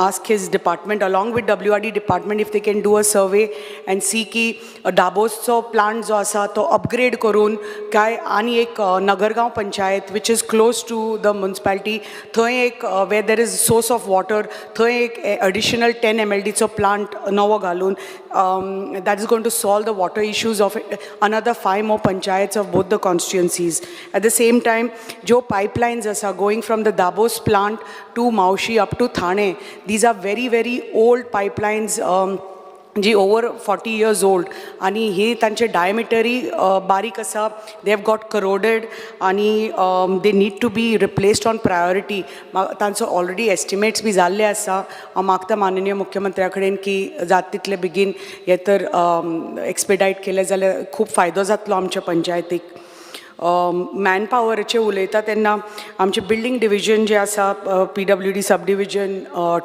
ask his department along with WRD department if they can do a survey and see की दाबोसचो प्लांट जो आसा तो अपग्रेड करून काय आनी एक Nagargao panchayat, which is close to the municipality, थंय एक where there is source of water, थंय एक एडिशनल 10 एमएलडीचो प्लांट नवो घालून that is going to solve the water issues of another five more panchayats of both the constituencies. At the same time, ज्यो pipelines आसा going from the Dabos plant to Maushi up to Thane, these are very, very old pipelines, ji over 40 years old, आनी ही तांचे डायमिटरी बारीक आसा. They have got corroded आनी they need to be replaced on priority. तांचो ऑलरेडी एस्टिमेट्स बी जाल्ले आसा. हांव मागता माननीय मुख्यमंत्र्या कडेन की जात तितले बेगीन हे तर एक्सपेडायट केलें जाल्यार खूब फायदो जातलो आमच्या पंचायतीक. मॅन पावराचें उलयता तेन्ना आमचें बिल्डींग डिविजन जें आसा, PWD sub division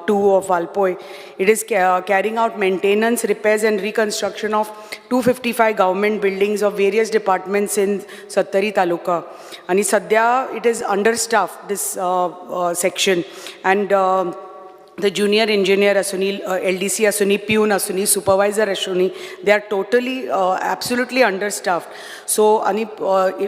2 of Valpoi, it is carrying out maintenance, repairs and reconstruction of 255 government buildings of various departments in Sattari taluka. आनी सद्या it is under staff, this section, and the junior engineer आसूनी, LDC आसूनी, प्यून आसूनी, सुपरवायझर आसूनी, they are totally, absolutely under staffed. So आनी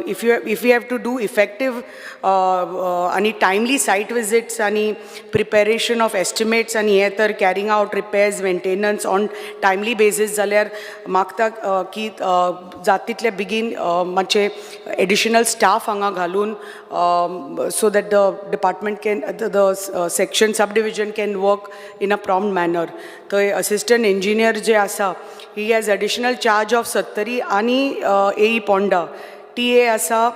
if you have to do effective आनी टायमली सायट विजिट्स आनी प्रिपेरेशन ऑफ एस्टिमेट्स आनी हे तर carrying out repairs, maintenance on timely basis जाल्यार मागता की जात तितले बेगीन मातशे एडिशनल स्टाफ हांगा घालून so that the department can, the section, sub division can can work in a prompt manner. थंय असिस्टंट इंजिनियर जे आसा, he has additional charge of Sattari आनी एई पोंडा. टी ए आसा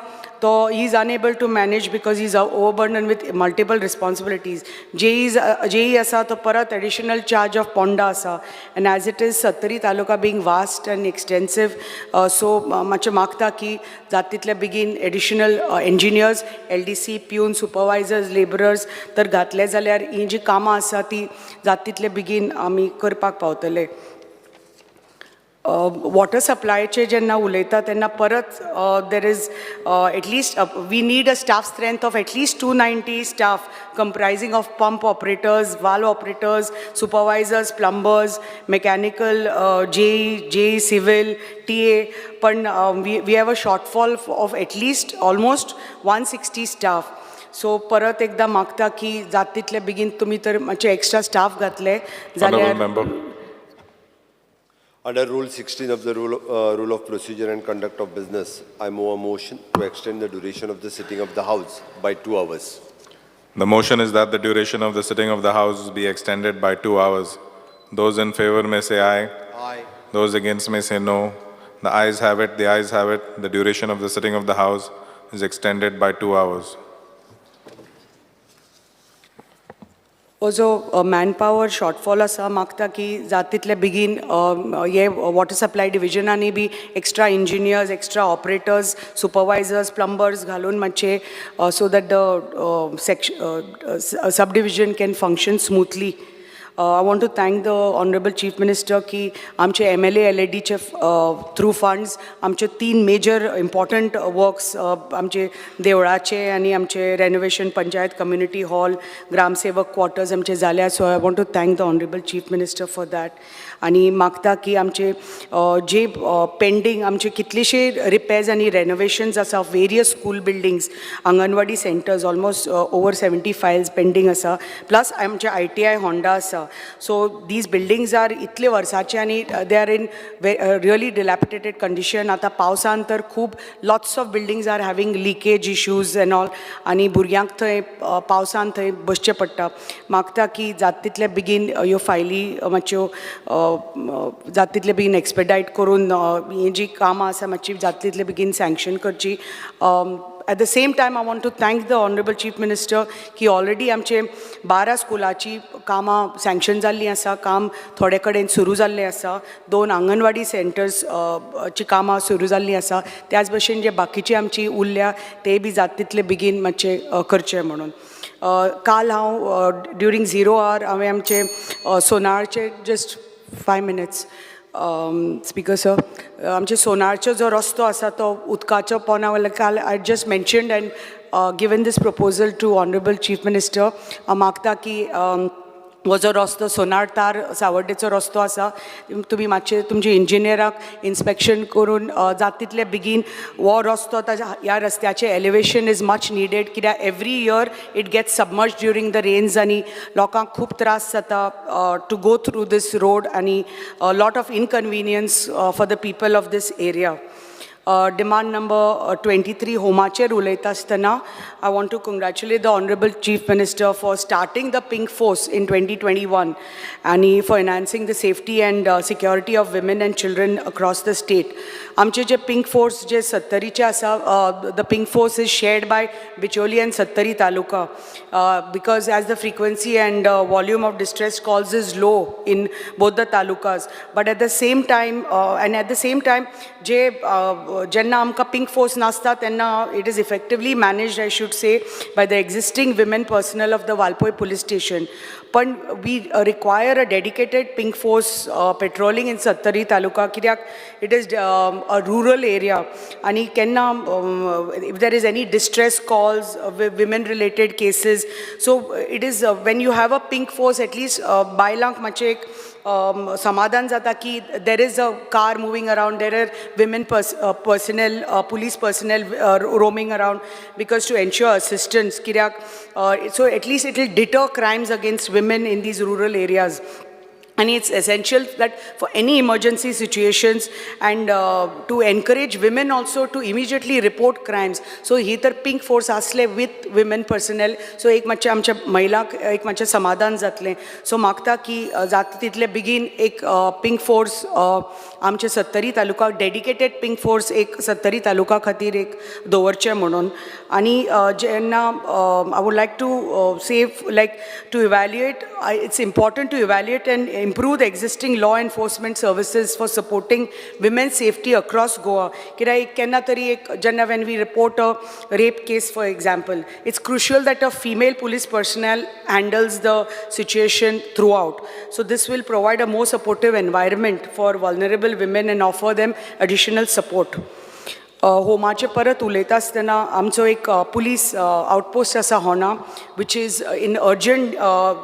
तो he is unable to manage because he is overburden with multiple responsibilities. JE आसा तो परत एडिशनल चार्ज ऑफ पोंडा आसा. And as it is, Sattari taluka being vast and extensive, so मातशें मागता की जाता तितले बेगीन additional engineers, LDC, peon, supervisors, labourers तर घातले जाल्यार ही जी कामां आसा ती जाता तितले बेगीन आमी करपाक पावतले. वॉटर सप्लायचे जेन्ना उलयता तेन्ना परत there is at least we need a staff strength of at least 290 staff comprising of pump operators, valve operators, supervisors, plumbers, mechanical, JE, civil, TA. पण we have a shortfall of at least almost 160 staff. So परत एकदा मागता की जात तितले बेगीन तुमी तर मातशे एक्स्ट्रा स्टाफ घातले Honorable जाल्यार. Member. Under Rule 16 of the Rule of Procedure and Conduct of Business, I move a motion to extend the duration of the sitting of the House by 2 hours. The motion is that the duration of the sitting of the House be extended by 2 hours. Those in favor may say aye. Aye. Those against may say no. The ayes have it, the ayes have it. The duration of the sitting of the House is extended by 2 hours. हो जो मॅन पावर शॉर्टफॉल आसा, मागता की जाता तितले बेगीन हे वॉटर सप्लाय डिविजनांनी बी extra engineers, extra operators, supervisors, plumbers घालून मातशे, so that the sub division can function smoothly. I want to thank the Honorable Chief Minister की आमचे एमएलए एलएडीचे थ्रू फंड्स आमचे तीन मेजर इम्पॉर्टंट वर्क्स, आमचे देवळाचे आनी आमचे रेनोवेशन पंचायत कम्युनिटी हॉल, ग्रामसेवक क्वॉर्टर्स आमचे जाल्या. So I want to thank the Honorable Chief Minister for that. आनी मागता की आमचे जे पेंडींग आमचे कितलेशे रिपेर्स आनी रेनोवेशन्स आसा, various school buildings, anganwadi centres, almost over 70 files pending आसा. प्लस आमचे आयटीआय होंडा आसा. सो these buildings are इतले वर्साचे आनी they are in really dilapidated condition. आतां पावसान तर खूब lots of buildings are having leakage issues and all आनी भुरग्यांक थंय पावसान थंय बसचें पडटा. मागता की जाता तितले बेगीन ह्यो फायली मातश्यो जाता तितले बेगीन एक्सपेडायट करून ही जी कामां आसा मातशी जाता तितले बेगीन सँक्शन करची. At the same time, I want to thank the Honorable Chief Minister की ऑलरेडी आमचे 12 स्कुलाची कामां सँक्शन जाल्लीं आसा, काम थोडे कडेन सुरू जाल्लें आसा. दोन आंगणवाडी सेंटर्स ची कामां सुरू जाल्लीं आसा. त्याच भशेन जे बाकीची आमची उरल्या ते बी जाता तितले बेगीन मातशे करचे म्हणून. काल हांव ड्युरींग झिरो our हांवें आमचे सोनारचे, just 5 minutes, Speaker sir, आमचे सोनारचो जो रस्तो आसा तो उदकाचो पोना वयल्यान काल I just mentioned and given this proposal to Honorable Chief Minister. हांव मागता की हो जो रस्तो सोनार तार सावर्डेचो रस्तो आसा, तुमी मातशे तुमचे इंजिनियराक इन्स्पेक्शन करून जाता तितले बेगीन हो रस्तो, ताज्या ह्या रस्त्याचें एलिवेशन is much needed, कित्याक every year it gets submerge during the rains आनी लोकांक खूब त्रास जाता to go through this road आनी lot of inconvenience for the people of this area. Demand number 23, होमाचेर उलयता आसतना, I want to congratulate the Honorable Chief Minister for starting the Pink Force in 2021 आनी for enhancing the safety and security of women and children across the state. आमचे जे पिंक फोर्स जे सत्तरीचे आसा, the Pink Force is shared by Bicholim and Sattari taluka because as the frequency and volume of distress calls is low in both the talukas. But at the same time, and at the same time, जे जेन्ना आमकां पिंक फोर्स नासता तेन्ना it is effectively managed, I should say, by the existing women personnel of the Valpoi police station. पण we require a dedicated Pink Force patrolling in Sattari taluka, कित्याक it is a rural area आनी केन्ना if there is any distress calls, women related cases, so it is when you have a Pink Force, at least बायलांक मातशें एक समाधान जाता की there is a car moving around, there are women personnel, police personnel roaming around because to ensure assistance, कित्याक so at least it will deter crimes against women in these rural areas. And it's essential that for any emergency situations and to encourage women also to immediately report crimes. So ही तर pink force आसले with women personnel, so एक मातशें आमच्या महिलांक एक मातशें समाधान जातलें. सो मागता की जाता तितले बेगीन एक पिंक फोर्स आमचे Sattari taluka, dedicated pink force एक सत्तरी तालुका खातीर एक दवरचें म्हणून. आनी जेन्ना I would like to say, like to evaluate, it's important to evaluate and improve the existing law enforcement services for supporting women's safety across Goa. कित्याक एक केन्ना तरी एक जेन्ना when we report a rape case, for example, it's crucial that a female police personnel handles the situation throughout. So this will provide a more supportive environment for vulnerable women and offer them additional support. होमाचे परत उलयता आसतना आमचो एक पुलीस आउटपोस्ट आसा होना, which is in urgent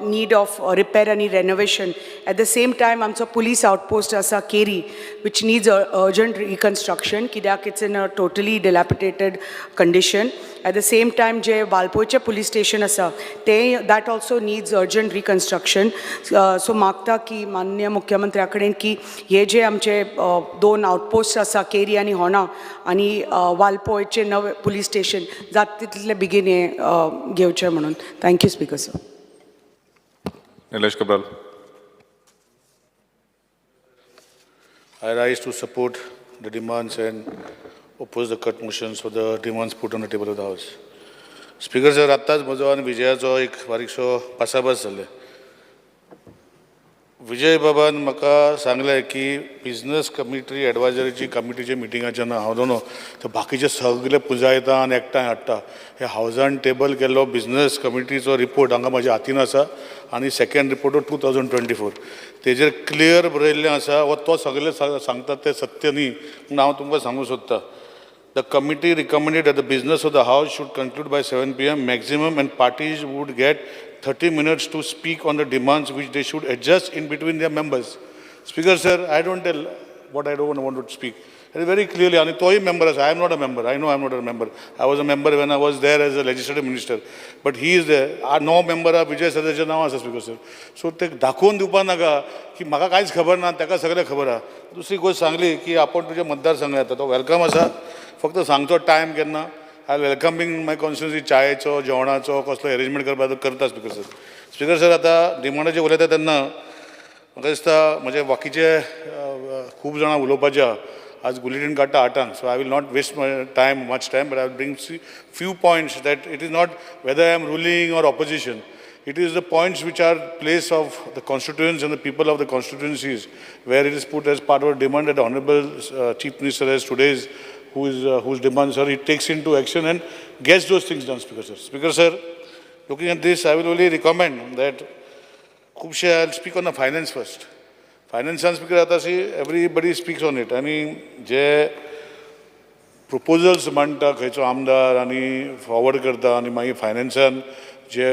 need of repair आनी renovation. At the same time आमचो पुलीस आउटपोस्ट आसा केरी, which needs urgent reconstruction कित्याक it's in a totally dilapidated condition. At the same time जे वालपोयचे पुलीस स्टेशन आसा तें, that also needs urgent reconstruction. So मागता की माननीय मुख्यमंत्र्या कडेन की हे जे आमचे दोन आउटपोस्ट आसा, केरी आनी होना, आनी वालपोयचे नवे पुलीस स्टेशन, जाता तितले बेगीन हें घेवचें म्हणून. Thank you, Speaker sir. Nilesh Cabral. I rise to support the demands and oppose the cut motions for the demands put on the table of the House. Speaker sir, आत्ताच म्हजो आनी विजयाचो एक बारीकसो भासाभास जाले. विजय बाबान म्हाका सांगलें की बिजनस कमिटी एडवायजरीची कमिटीच्या मिटिंगाचे ना हांव न्हू ते बाकीचे सगळे पुंजायता आनी एकठांय हाडटा. हे हावजान टेबल केल्लो बिजनस कमिटीचो रिपोर्ट हांगा म्हज्या हातीन आसा आनी सेकंड रिपोर्ट 2024, तेजेर क्लियर बरयल्लें आसा व तो सगळे सांगता तें सत्य न्ही म्हूण हांव तुमकां सांगूंक सोदतां. The committee recommended that the business of the House should conclude by 7 p.m. maximum and parties would get 30 minutes to speak on the demands, which they should adjust in between their members. Speaker sir, I don't tell what I don't want to speak. And very clearly, आनी तोय member आसा. I am not a member. I know I am not a member. I was a member when I was there as a legislative minister. But he is there. No member आहा, विजय सरदेसाय नांव आसा स्पीकर सर. सो ते दाखोवन दिवपा नाका की म्हाका कांयच खबर ना, ताका सगळें खबर आहा. दुसरी गोश्ट सांगली की आपण तुज्या मतदारसंघात येता, तो welcome आसा. फक्त सांगचो टायम केन्ना. I welcoming my constituency. चायेचो, जेवणाचो कसलो एरेंजमेंट करपाचो करता स्पीकर सर. स्पीकर सर, आतां डिमांडाचेर उलयता तेन्ना म्हाका दिसता म्हजे बाकीचे खूब जाणां उलोवपाचे आहा. आज बुलेटीन काडटा 8आंक, so I will not waste my time, much time, but I will bring few points that it is not whether I am ruling or opposition. It is the points which are place of the constituents and the people of the constituencies, where it is put as part of demand that the Honorable Chief Minister has today's, whose demands are, he takes into action and gets those things done, Speaker sir. Speaker sir, looking at this, I will only recommend that खुबशे, I will speak on the finance first. फायनान्सान speaker आतां C everybody speaks on it आनी जे प्रपोजल्स मांडटा खंयचो आमदार आनी फॉरवर्ड करता आनी मागीर फायनान्सान जे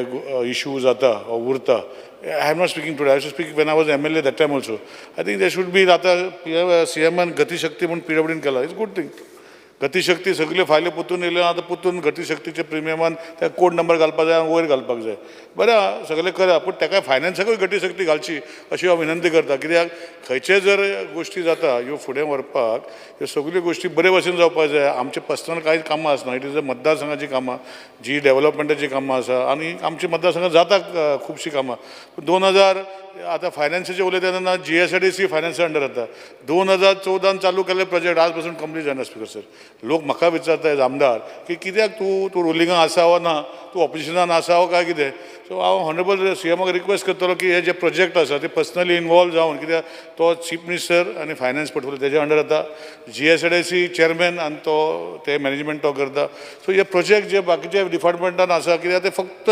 इशू जाता वा उरता. I am not speaking today, I to speak when I was MLA that time also. I think there should be, आतां सीएमान गतीशक्ती म्हूण पीडब्ल्यूडीन केला, it's good thing. गतीशक्ती सगल्यो फायल्यो पोतून येयल्यो, आतां पोतून गतीशक्तीचे प्रिमियमान त्या कोड नंबर घालपाक जाय आनी वयर घालपाक जाय. बरें आहा, सगळें करा, पूण ताका फायनान्साकूय गतीशक्ती घालची अशी हांव विनंती करता. कित्याक खंयचे जर गोश्टी जाता ह्यो फुडें व्हरपाक, ह्यो सगल्यो गोश्टी बरे भशेन जावपाक जाय. आमचे पर्सनल कांय कामां आसना, it is a मतदारसंघाची कामां, जी डेवलपमेंटाची कामां आसा आनी आमच्या मतदारसंघात जाता खुबशीं कामां. 2000 आतां फायनान्साचें उलयता तेन्ना जीएसआयडीसी फायनान्सा अंडर येता. 2014 चालू केल्ले प्रोजेक्ट आज पासून कंप्लीट जायना स्पीकर सर. लोक म्हाका विचारता एज आमदार की कित्याक तूं तूं रुलिंगाक आसा वा ना, तूं ऑपोजिशनान आसा वा काय कितें. सो हांव ऑनरेबल सीएमाक रिक्वेस्ट करतलो की हे जे प्रोजेक्ट आसा ते पर्सनली इनवॉल्व जावन, कित्याक तो चीफ मिनिस्टर आनी फायनान्स पोर्टफोलियो तेज्या अंडर येता, जीएसआयडीसी चेअरमॅन आनी तो ते मॅनेजमेंट तो करता. सो हे प्रोजेक्ट जे बाकीचे डिपार्टमेंटान आसा, कित्याक ते फक्त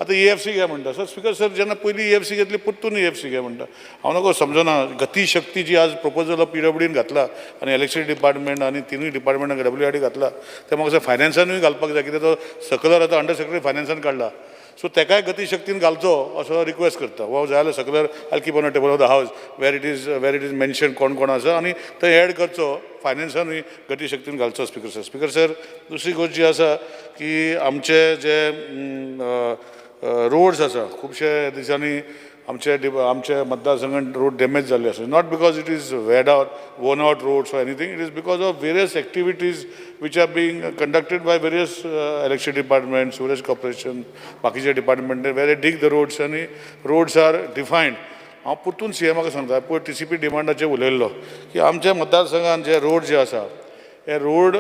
आतां ईएफसी घे म्हणटा. सो स्पीकर सर, जेन्ना पयलीं ईएफसी घेतली, परतून ईएफसी घे म्हणटा, हांव नको समजना. गतीशक्ती जी आज प्रपोजल पीडब्ल्यूडीन घातला आनी इलेक्ट्रिसिटी डिपार्टमेंट आनी तिनूय डिपार्टमेंटान डब्ल्यूआरडी घातला, ते म्हाका फायनान्सानूय घालपाक जाय, कित्याक तो सकलर आतां अंडर सेक्रेटरी फायनान्सान काडला. सो तेकाय गतीशक्तीन घालचो असो रिक्वेस्ट करता. वा जाय जाल्यार circular I keep on a table of the House where it is mention कोण कोण आसा आनी थंय एड करचो, फायनान्सानूय गतीशक्तीन घालचो स्पीकर सर. स्पीकर सर, दुसरी गोश्ट जी आसा की आमचे जे रोड्स आसा, खुबशे दिसांनी आमचे आमच्या मतदारसंघात रोड डॅमेज जाल्ले आसा. Not because it is weared out, worn out roads or anything, it is because of various activities which are being conducted by various election department, sewerage corporation, बाकीचे department, where they dig the roads आनी रोड्स आर डिफायन्ड. हांव परतून सी एमाक सांगता, पयर टी सी पी डिमांडाचेर उलयल्लो की आमच्या मतदारसंघात जे रोड जे आसा हे रोड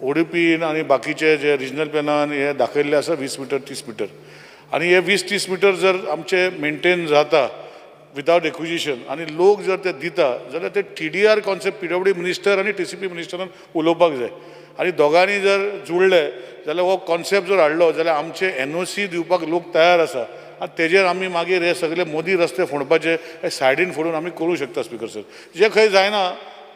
ओडीपीन आनी बाकीचे जे रिजनल प्लॅनान हे दाखयल्ले आसा 20 मिटर 30 मिटर, आनी हे 20-30 मिटर जर आमचे मेनटेन जाता विदावट एक्विजिशन आनी लोक जर ते दिता जाल्यार ते TDR concept PWD minister आनी टीसीपी मिनिस्टरान उलोवपाक जाय, आनी दोगांनी जर जुळ्ळे जाल्यार हो कॉन्सेप्ट जर हाडलो जाल्यार आमचे एनओसी दिवपाक लोक तयार आसा, आनी तेजेर आमी मागीर हे सगळे मोदी रस्ते फोंडपाचे हे सायडीन फोडून आमी करूं शकता स्पिकर सर. जे खंय जायना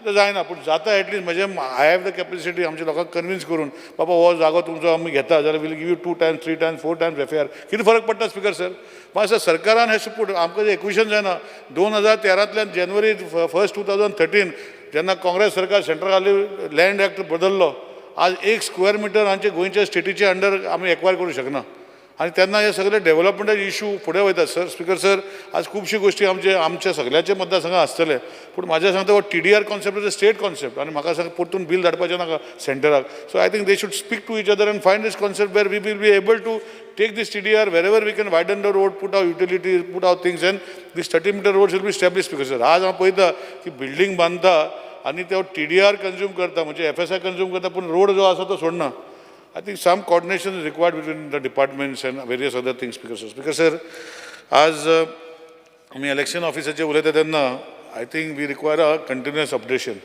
ते जायना, पूण जाता एटलीस्ट म्हजें I have the capacity आमच्या लोकांक कन्विन्स करून बाबा हो जागो तुमचो आमी घेता जाल्यार we'll give you 2 times 3 times 4 times FAR. कितें फरक पडटा स्पिकर सर? मातसो सरकारान हें सपोर्ट आमकां एक्विशन जायना. 2013 जानेवारी 1 2013 जेन्ना काँग्रेस सरकार सेंट्रल आसली लँड एक्ट बदल्लो, आज 1 स्क्वेअर मिटर आमच्या गोंयच्या स्टेटीचे अंडर आमी एक्वायर करूं शकना, आनी तेन्ना हे सगळे डेवलपमेंटाचे इशू फुडें वयता सर. स्पिकर सर, आज खुबश्यो गोश्टी आमचे आमच्या सगळ्याचे मतदारसंघात आसतले, पूण म्हाज्या सांगता हो TDR concept is a state concept, आनी म्हाका सांग परतून बील धाडपाचें नाका सेंटराक. So I think they should speak to each other and find this concept where we will be able to take this TDR wherever we can widen the road, put our utilities, put our things, and this 30 meter roads will be establish. Speaker sir, आज हांव पळयता की बिल्डींग बांदता आनी तो TDR consume करता, म्हणजे FSI consume करता, पूण रोड जो आसा तो सोडना. I think some coordination is required between the departments and various other things, Speaker sir. Speaker sir, as आमी election officer उलयता तेन्ना I think we require a continuous updation.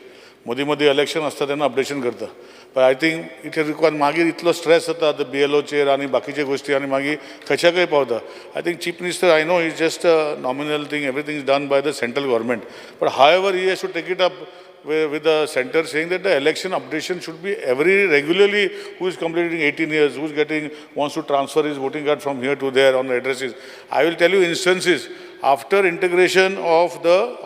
मदीं मदीं election आसता तेन्ना अपडेशन करता, but I think it is required. मागीर इतलो स्ट्रेस जाता आतां BLOचेर आनी बाकीचे गोश्टी, आनी मागीर खंयच्याकय पावता. I think Chief Minister, I know is just a nominal thing, everything is done by the central government, but however he has to take it up with the center saying that the election updation should be every regularly, who is completing 18 years, who is getting, wants to transfer his voting card from here to there on addresses. I will tell you instances, after integration of the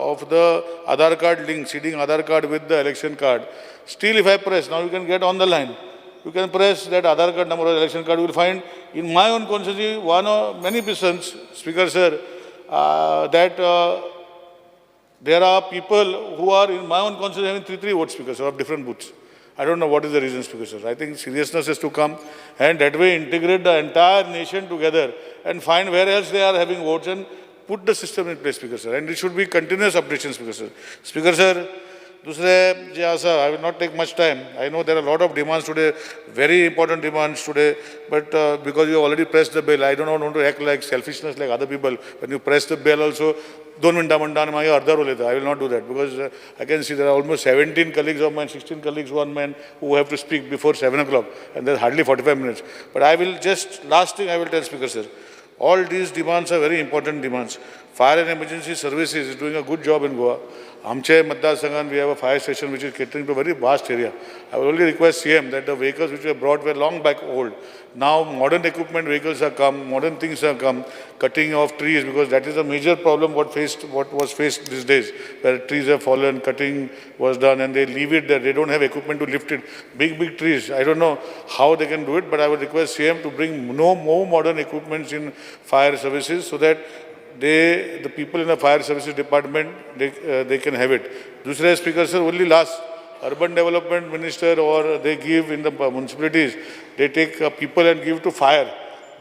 Aadhaar card link, seeding Aadhaar card with the election card, still if I press, now you can get on the line, you can press that Aadhaar card number or election card, you will find in my own constituency, one or many persons, Speaker sir, that there are people who are in my own constituency having 3 vote, Speaker sir, of different booths. I don't know what is the reason, Speaker sir. I think seriousness has to come, and that way integrate the entire nation together and find where else they are having votes and put the system in place, Speaker sir. And it should be continuous updation, Speaker sir. Speaker sir, दुसरे जे आसा, I will not take much time. I know there are lot of demands today, very important demands today, but because you already press the bell, I don't want to act like selfishness like other people. When you press the bell also, 2 मिनटां म्हणटा आनी मागीर अर्दर उलयता. I will not do that, because I can see there are almost 17 colleagues of mine, 16 colleagues one man who have to speak before 7 o'clock, and there hardly 45 minutes. But I will just, last thing I will tell, Speaker sir, all these demands are very important demands. Fire and emergency services is doing a good job in Goa. आमचे मतदारसंघात we have a fire station which is catering to a very vast area. I will only request CM that the vehicles which were brought were long back old. Now modern equipment vehicles have come, modern things have come, cutting of trees, because that is a major problem what was faced these days, where trees have fallen, cutting was done, and they leave it there. They don't have equipment to lift it. Big, big trees. I don't know how they can do it, but I would request CM to bring no more modern equipments in fire services so that they, the people in the fire services department, they can have it. Dusre Speaker sir, only last, urban development minister or they give in the municipalities, they take people and give to fire.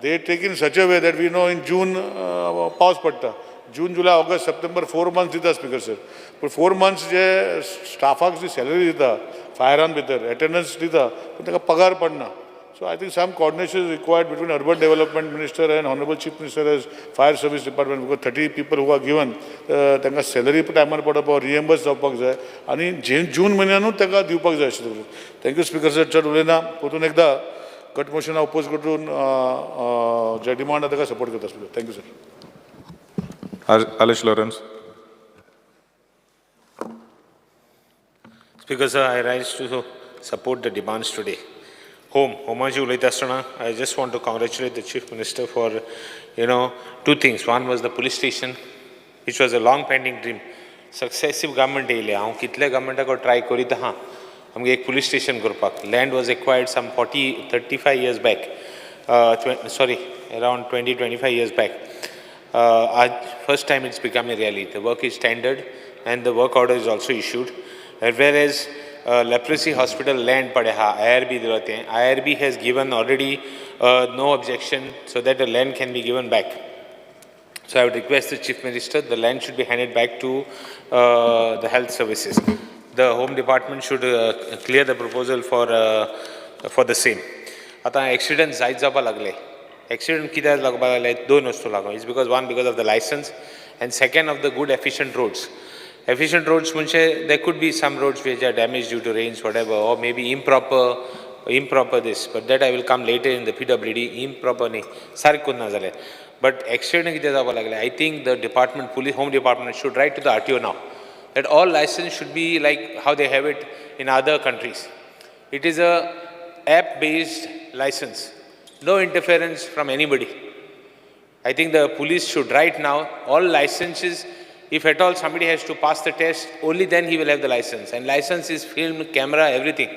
They take in such a way that we know in June, pause patta. June, July, August, September, 4 months dita, Speaker sir. But 4 months je staffak ji salary dita, firearm bhitar, attendance dita, पण ताका पगार पडना. So I think some coordination is required between Urban Development Minister and Honorable Chief Minister as Fire Service Department, because 30 people who are given, तांकां सॅलरी टायमार पडप, रिएम्बर्स जावपाक जाय, आनी जून म्हयन्यानूच तांकां दिवपाक जाय आशिल्लें. Thank you speaker sir. चड उलयना, परतून एकदां कट मोशना ओपोज करून जे डिमांड आसा ताका सपोर्ट करता speaker. Thank you sir. Alish Lawrence. Speaker sir, I rise to support the demands today. Home, Homaji उलयता आसतना I just want to congratulate the Chief Minister for, you know, 2 things. One was the police station, which was a long pending dream. Successive government येयले, हांव कितले गव्हर्मेंटाक ट्राय करीत आहा आमगे एक पुलीस स्टेशन करपाक. Land was acquired some 35 years back, sorry, around 20-25 years back. आज first time it's become a reality. The work is standard and the work order is also issued. Whereas leprosy hospital land पडे आहा, IRB दिलो तें, IRB has given already no objection so that the land can be given back. So I would request the Chief Minister, the land should be handed back to the health services. The Home Department should clear the proposal for the same. आतां एक्सिडंट जायत जावपा लागले. एक्सिडंट कित्याक लागपा लागले? दोन वस्तू लागून. It's because one, because of the licence and second of the good efficient roads. Efficient roads म्हणजे there could be some roads which are damage due to rains, whatever, or maybe improper this, but that I will come later in the PWD. Improper न्ही, सारकें करना जाल्यार. बट एक्सिडंट कितें जावपा लागले, I think the department, police, home department should write to the RTO now that all license should be like how they have it in other countries. It is a app based license, no interference from anybody. I think the police should write now all licenses, if at all somebody has to pass the test, only then he will have the license. And license is film, camera, everything.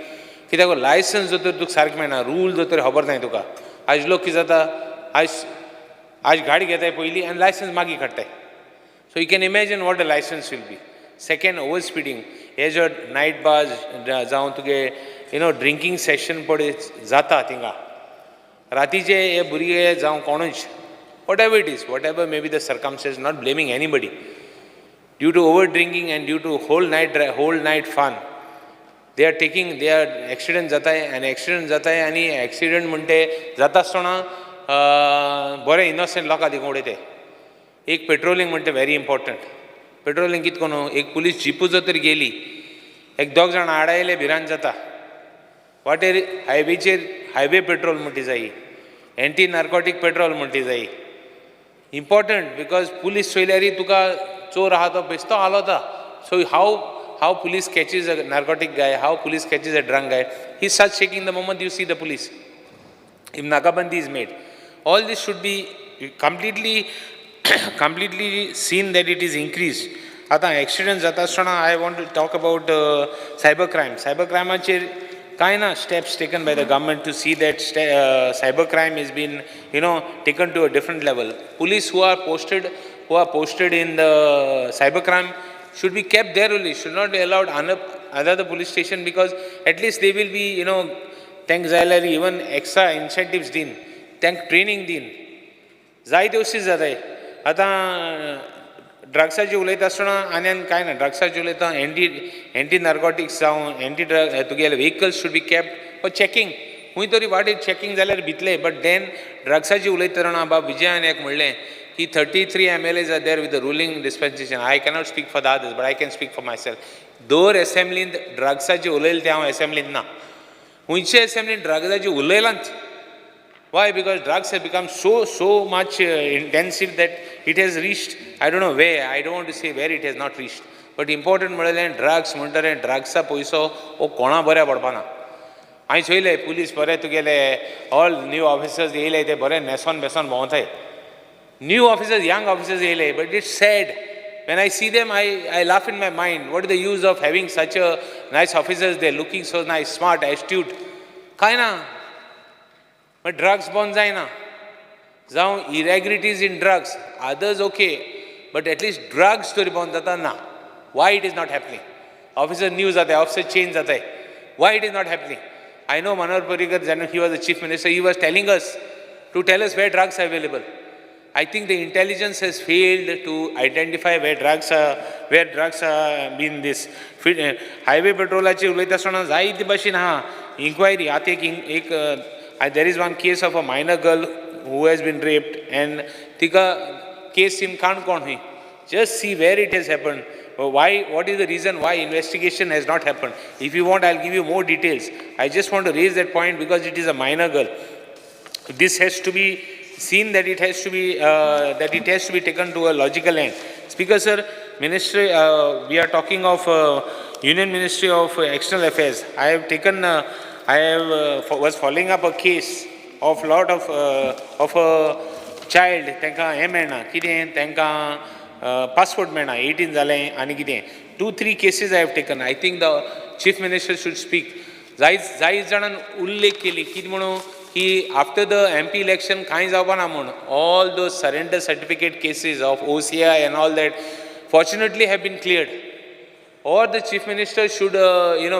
कित्याक लायसन्स जर तुका सारकें मेळना, रूल जर तर खबर नाय तुका. आयज लोक कितें जाता, आयज गाडी घेताय पयलीं आनी लायसन्स मागीर काडटाय. So you can imagine what the licence will be. Second, over speeding. हे जो नायट बाज जावं तुगे ड्रिंकींग सेशन पळय जाता थिंगा रातीचे, हे भुरगे जावं कोणूच, whatever it is, whatever may be the circumstance, not blaming anybody, due to over drinking and due to whole night fun, they are taking, they are accident जाताय आनी एक्सिडंट जाताय. आनी एक्सिडंट म्हणटे जाता आसतना बरें इनोसंट लोकां थिंगा उडयताय. एक पेट्रोलिंग म्हणटे व्हेरी इम्पॉर्टंट. पेट्रोलिंग कित करून एक पुलीस जिपू जर तर गेली, एक दोग जाण आडायले, भिरांत जाता वाटेर हायवेचेर. हायवे पेट्रोल म्हणटी जायी, एंटी नार्कोटीक पेट्रोल म्हणटी जायी. इम्पॉर्टंट because police चोयल्यारी तुका चोर आहा तो बेश्तो हालोता. So how police catches a narcotic guy, how police catches a drunk guy? He start shaking the moment you see the police. If nakabandi is made, all this should be completely seen that it is increased. आतां एक्सिडंट जाता आसतना I want to talk about cyber crime. Cyber क्रायमाचेर कांय ना steps taken by the government to see that cyber crime is been taken to a different level. Police who are posted in the cyber crime should be kept there only, should not be allowed another police station, because at least they will be तांकां जाय जाल्यार इवन एक्स्ट्रा इन्सेंटिव्स दीन, तांकां ट्रेनींग दीन. जायते अशी जाताय. आतां ड्रग्साची उलयता आसतना आनी आनी कांय ना. ड्रग्साची उलयता, एंटी नार्कोटिक्स जावं एंटी ड्रग तुगेले vehicles should be kept for checking. खंय तरी वाटेर चॅकिंग जाल्यार भितले. बट then ड्रग्साची उलयता तेन्ना बाब विजयान एक म्हणलें की 33 MLAs are there with the ruling dispensation. I cannot speak for the others, but I can speak for my self. दर एसेंब्लींत ड्रग्साची उलयलें तें हांव एसेंब्लींत ना. खंयचे एसेंब्लीन ड्रग्साची उलयलांच. Why? Because drugs have become so much intensive that it has reached, I don't know where, I don't want to say where it has not reached. But important म्हणलें ड्रग्स म्हणटरे ड्रग्सा पयसो हो कोणा बऱ्या पडपाना. हांवें चोयलें, पुलीस बरे तुगेले ऑल न्यू ऑफिसर्स येयले, ते बरे न्हेसोन बेसोन भोंवताय. न्यू ऑफिसर्स, यंग ऑफिसर्स येयले, but it's sad. When I see them, I laugh in my mind. What is the use of having such a nice officers? They're looking so nice, smart, astute. कांय ना. बट ड्रग्स बंद जायना. जावं irregularities in drugs, others okay, but at least drugs तरी बंद जाता ना. Why it is not happening? Officer new जाताय, ऑफिसर चेंज जाताय, why it is not happening? I know Manohar Parrikar, जेन्ना he was the chief minister, he was telling us to tell us where drugs are available. I think the intelligence has failed to identify where drugs are been this. Highway पेट्रोलाची उलयता आसतना जायते भाशेन आहा इन्क्वायरी. आतां एक there is one case of a minor girl who has been raped and तिका केस इन काणकोण हुंय. Just see where it has happened. Why, what is the reason why investigation has not happened? If you want, I'll give you more details. I just want to raise that point because it is a minor girl. This has to be seen that it has to be taken to a logical end. Speaker sir, ministry, we are talking of Union Ministry of External Affairs. I have taken, I have was following up a case of lot of a child. तांकां हें मेळना कितें, तांकां पासपोर्ट मेळना 18 जालें आनी कितें. Two three cases I have taken. I think the Chief Minister should speak. जायत जायत जाणान उल्लेख केली कितें म्हणून. की आफ्टर the MP election कांय जावपा ना म्हूण. All those surrender certificate cases of OCI and all that fortunately have been cleared. Or the chief minister should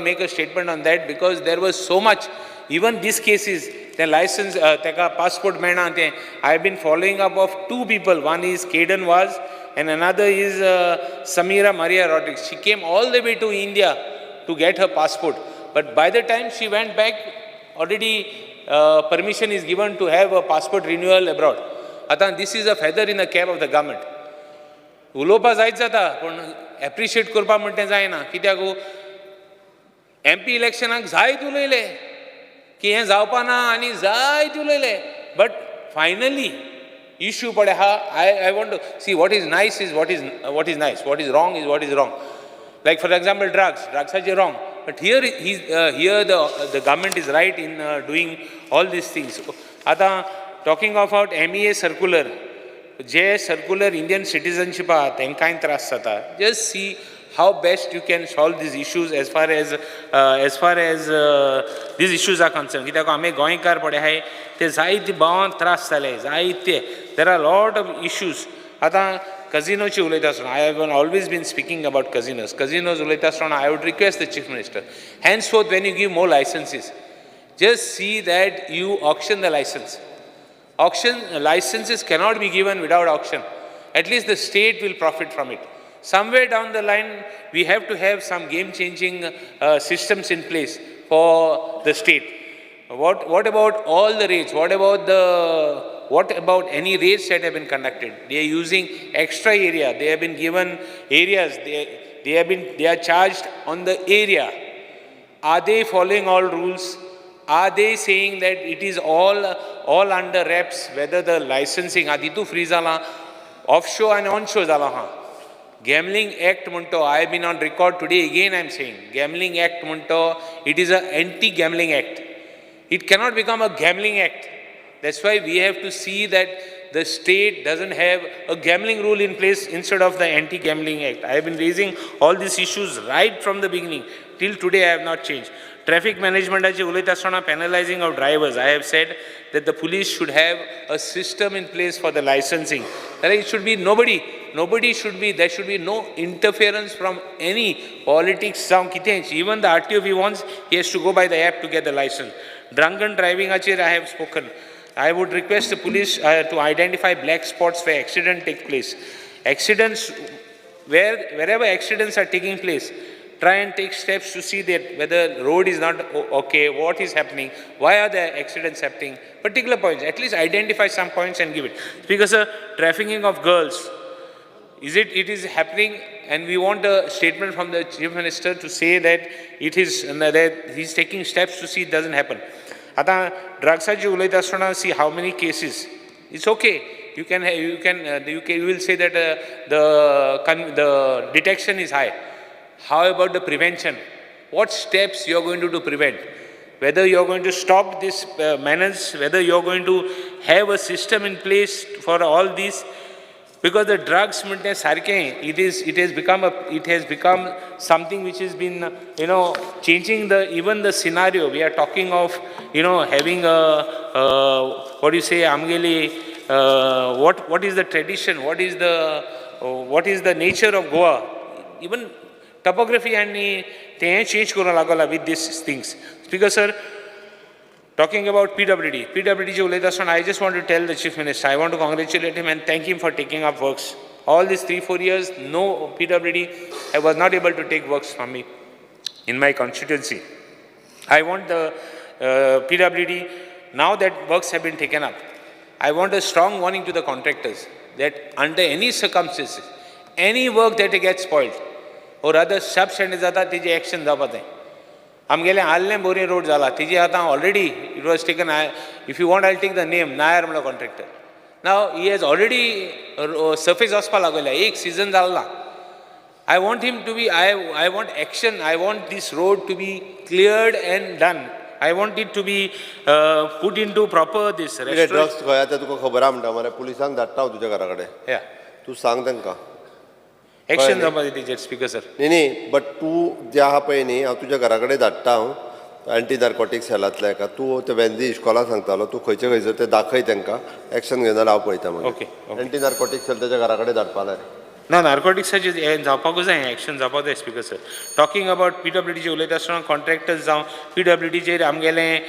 make a statement on that, because there was so much, even these cases, the license, teka passport मेळना ते. I have been following up of two people. One is Caden Vaz and another is Samira Maria Rodriguez. She came all the way to India to get her passport, but by the time she went back, already permission is given to have a passport renewal abroad. Atan this is a feather in the cap of the government. उलोवपा जायत जाता पूण एप्रिशिएट करपा म्हणटा तें जायना. कित्याक एमपी इलेक्शनाक जायत उलयले की हें जावपा ना आनी जायत उलयले, बट फायनली इशू पळय आहा. I want to see what is nice is what is nice, what is wrong is what is wrong. Like for example drugs, ड्रग्साचे wrong, but here here the government is right in doing all these things. आतां talking about MEA circular, J circular Indian citizenship आहा तांकांय त्रास जाता. Just see how best you can solve these issues as far as these issues are concerned. कित्याक आमी गोंयकार पळय आहाय ते जायते भावांक त्रास जाले जायते. There are lot of issues. आतां कजिनोची उलयता आसतना, I have always been speaking about casinos. Casinos उलयता आसतना, I would request the chief minister, henceforth when you give more licenses, just see that you auction the license. Auction licenses cannot be given without auction. At least the state will profit from it. Somewhere down the line, we have to have some game-changing systems in place for the state. What about all the raids? What about any raids that have been conducted? They are using extra area. They have been given areas. They are charged on the area. Are they following all rules? Are they saying that it is all under wraps, whether the licensing, तितू free जाला, offshore and onshore जाला हा. Gambling Act म्हणतो, I have been on record today again I am saying, Gambling Act म्हणतो, it is a anti-gambling act. It cannot become a gambling act. That's why we have to see that the state doesn't have a gambling rule in place instead of the anti-gambling act. I have been raising all these issues right from the beginning. Till today I have not changed. Traffic management उलयता आसतना, penalizing of drivers, I have said that the police should have a system in place for the licensing. That it should be nobody should be, there should be no interference from any politics, जावं कितेंच. Even the RTO, if he wants, he has to go by the app to get the license. Drunken driving आचेर I have spoken. I would request the police to identify black spots where accident take place. Accidents, wherever accidents are taking place, try and take steps to see that whether road is not okay, what is happening, why are the accidents happening, particular points, at least identify some points and give it. Because trafficking of girls, it is happening, and we want a statement from the Chief Minister to say that it is, that he is taking steps to see it doesn't happen. आतां ड्रग्साची उलयता आसतना, see how many cases. It's okay, you will say that the detection is high. How about the prevention? What steps you are going to do to prevent? Whether you are going to stop this menace, whether you are going to have a system in place for all these, because the drugs म्हणटे सारकें, it has become something which has been changing the even the scenario. We are talking of having a what do you say, आमगेली what is the tradition, what is the nature of Goa, even topography आनी तें change करूंक लागला with these things. Speaker sir, talking about PWD, PWD चे उलयता आसतना, I just want to tell the Chief Minister, I want to congratulate him and thank him for taking up works. All these 3-4 years, no PWD, I was not able to take works from me in my constituency. I want the PWD, now that works have been taken up, I want a strong warning to the contractors that under any circumstances, any work that gets spoiled, or rather substandard जाता, तेजी action जावपा जाय. आमगेले आल्लें बोरी रोड जाला, तेजी आतां already it was taken. If you want, I take the name, Nair म्हणलो contractor. Now he has already surface वचपा लागल्या, एक सिजन जालो ना. I want him to be, I want action, I want this road to be cleared and done. I want it to be put into proper this कितें ड्रग्स खंय आतां तुका खबर आहा म्हणटा मरे, पुलिसांक धाडटा हांव तुज्या घरा कडेन. तूं सांग तांकां. एक्शन जावपा जाय तेजेर, स्पीकर सर. न्ही न्ही, बट तूं जें आहा पळय न्ही, हांव तुज्या घरा कडेन धाडटा हांव. एंटी नार्कोटीक सेलांतल्या हेका. तूं ते वेंदी इश्कोला सांगतालो, तूं खंयचे खंयसर ते दाखय तांकां, एक्शन घेना जाल्यार हांव पळयता मागीर. ओके. एंटी नार्कोटीक सेल तेच्या घरा कडेन धाडपा जाय. ना, नार्कोटिक्साचेर हें जावपाकूच जाय, एक्शन जावपाक जाय. Speaker sir, talking about पीडब्ल्यूडीचेर उलयता आसतना, कॉन्ट्रॅक्टर्स जावं पीडब्ल्यूडीचेर आमगेलें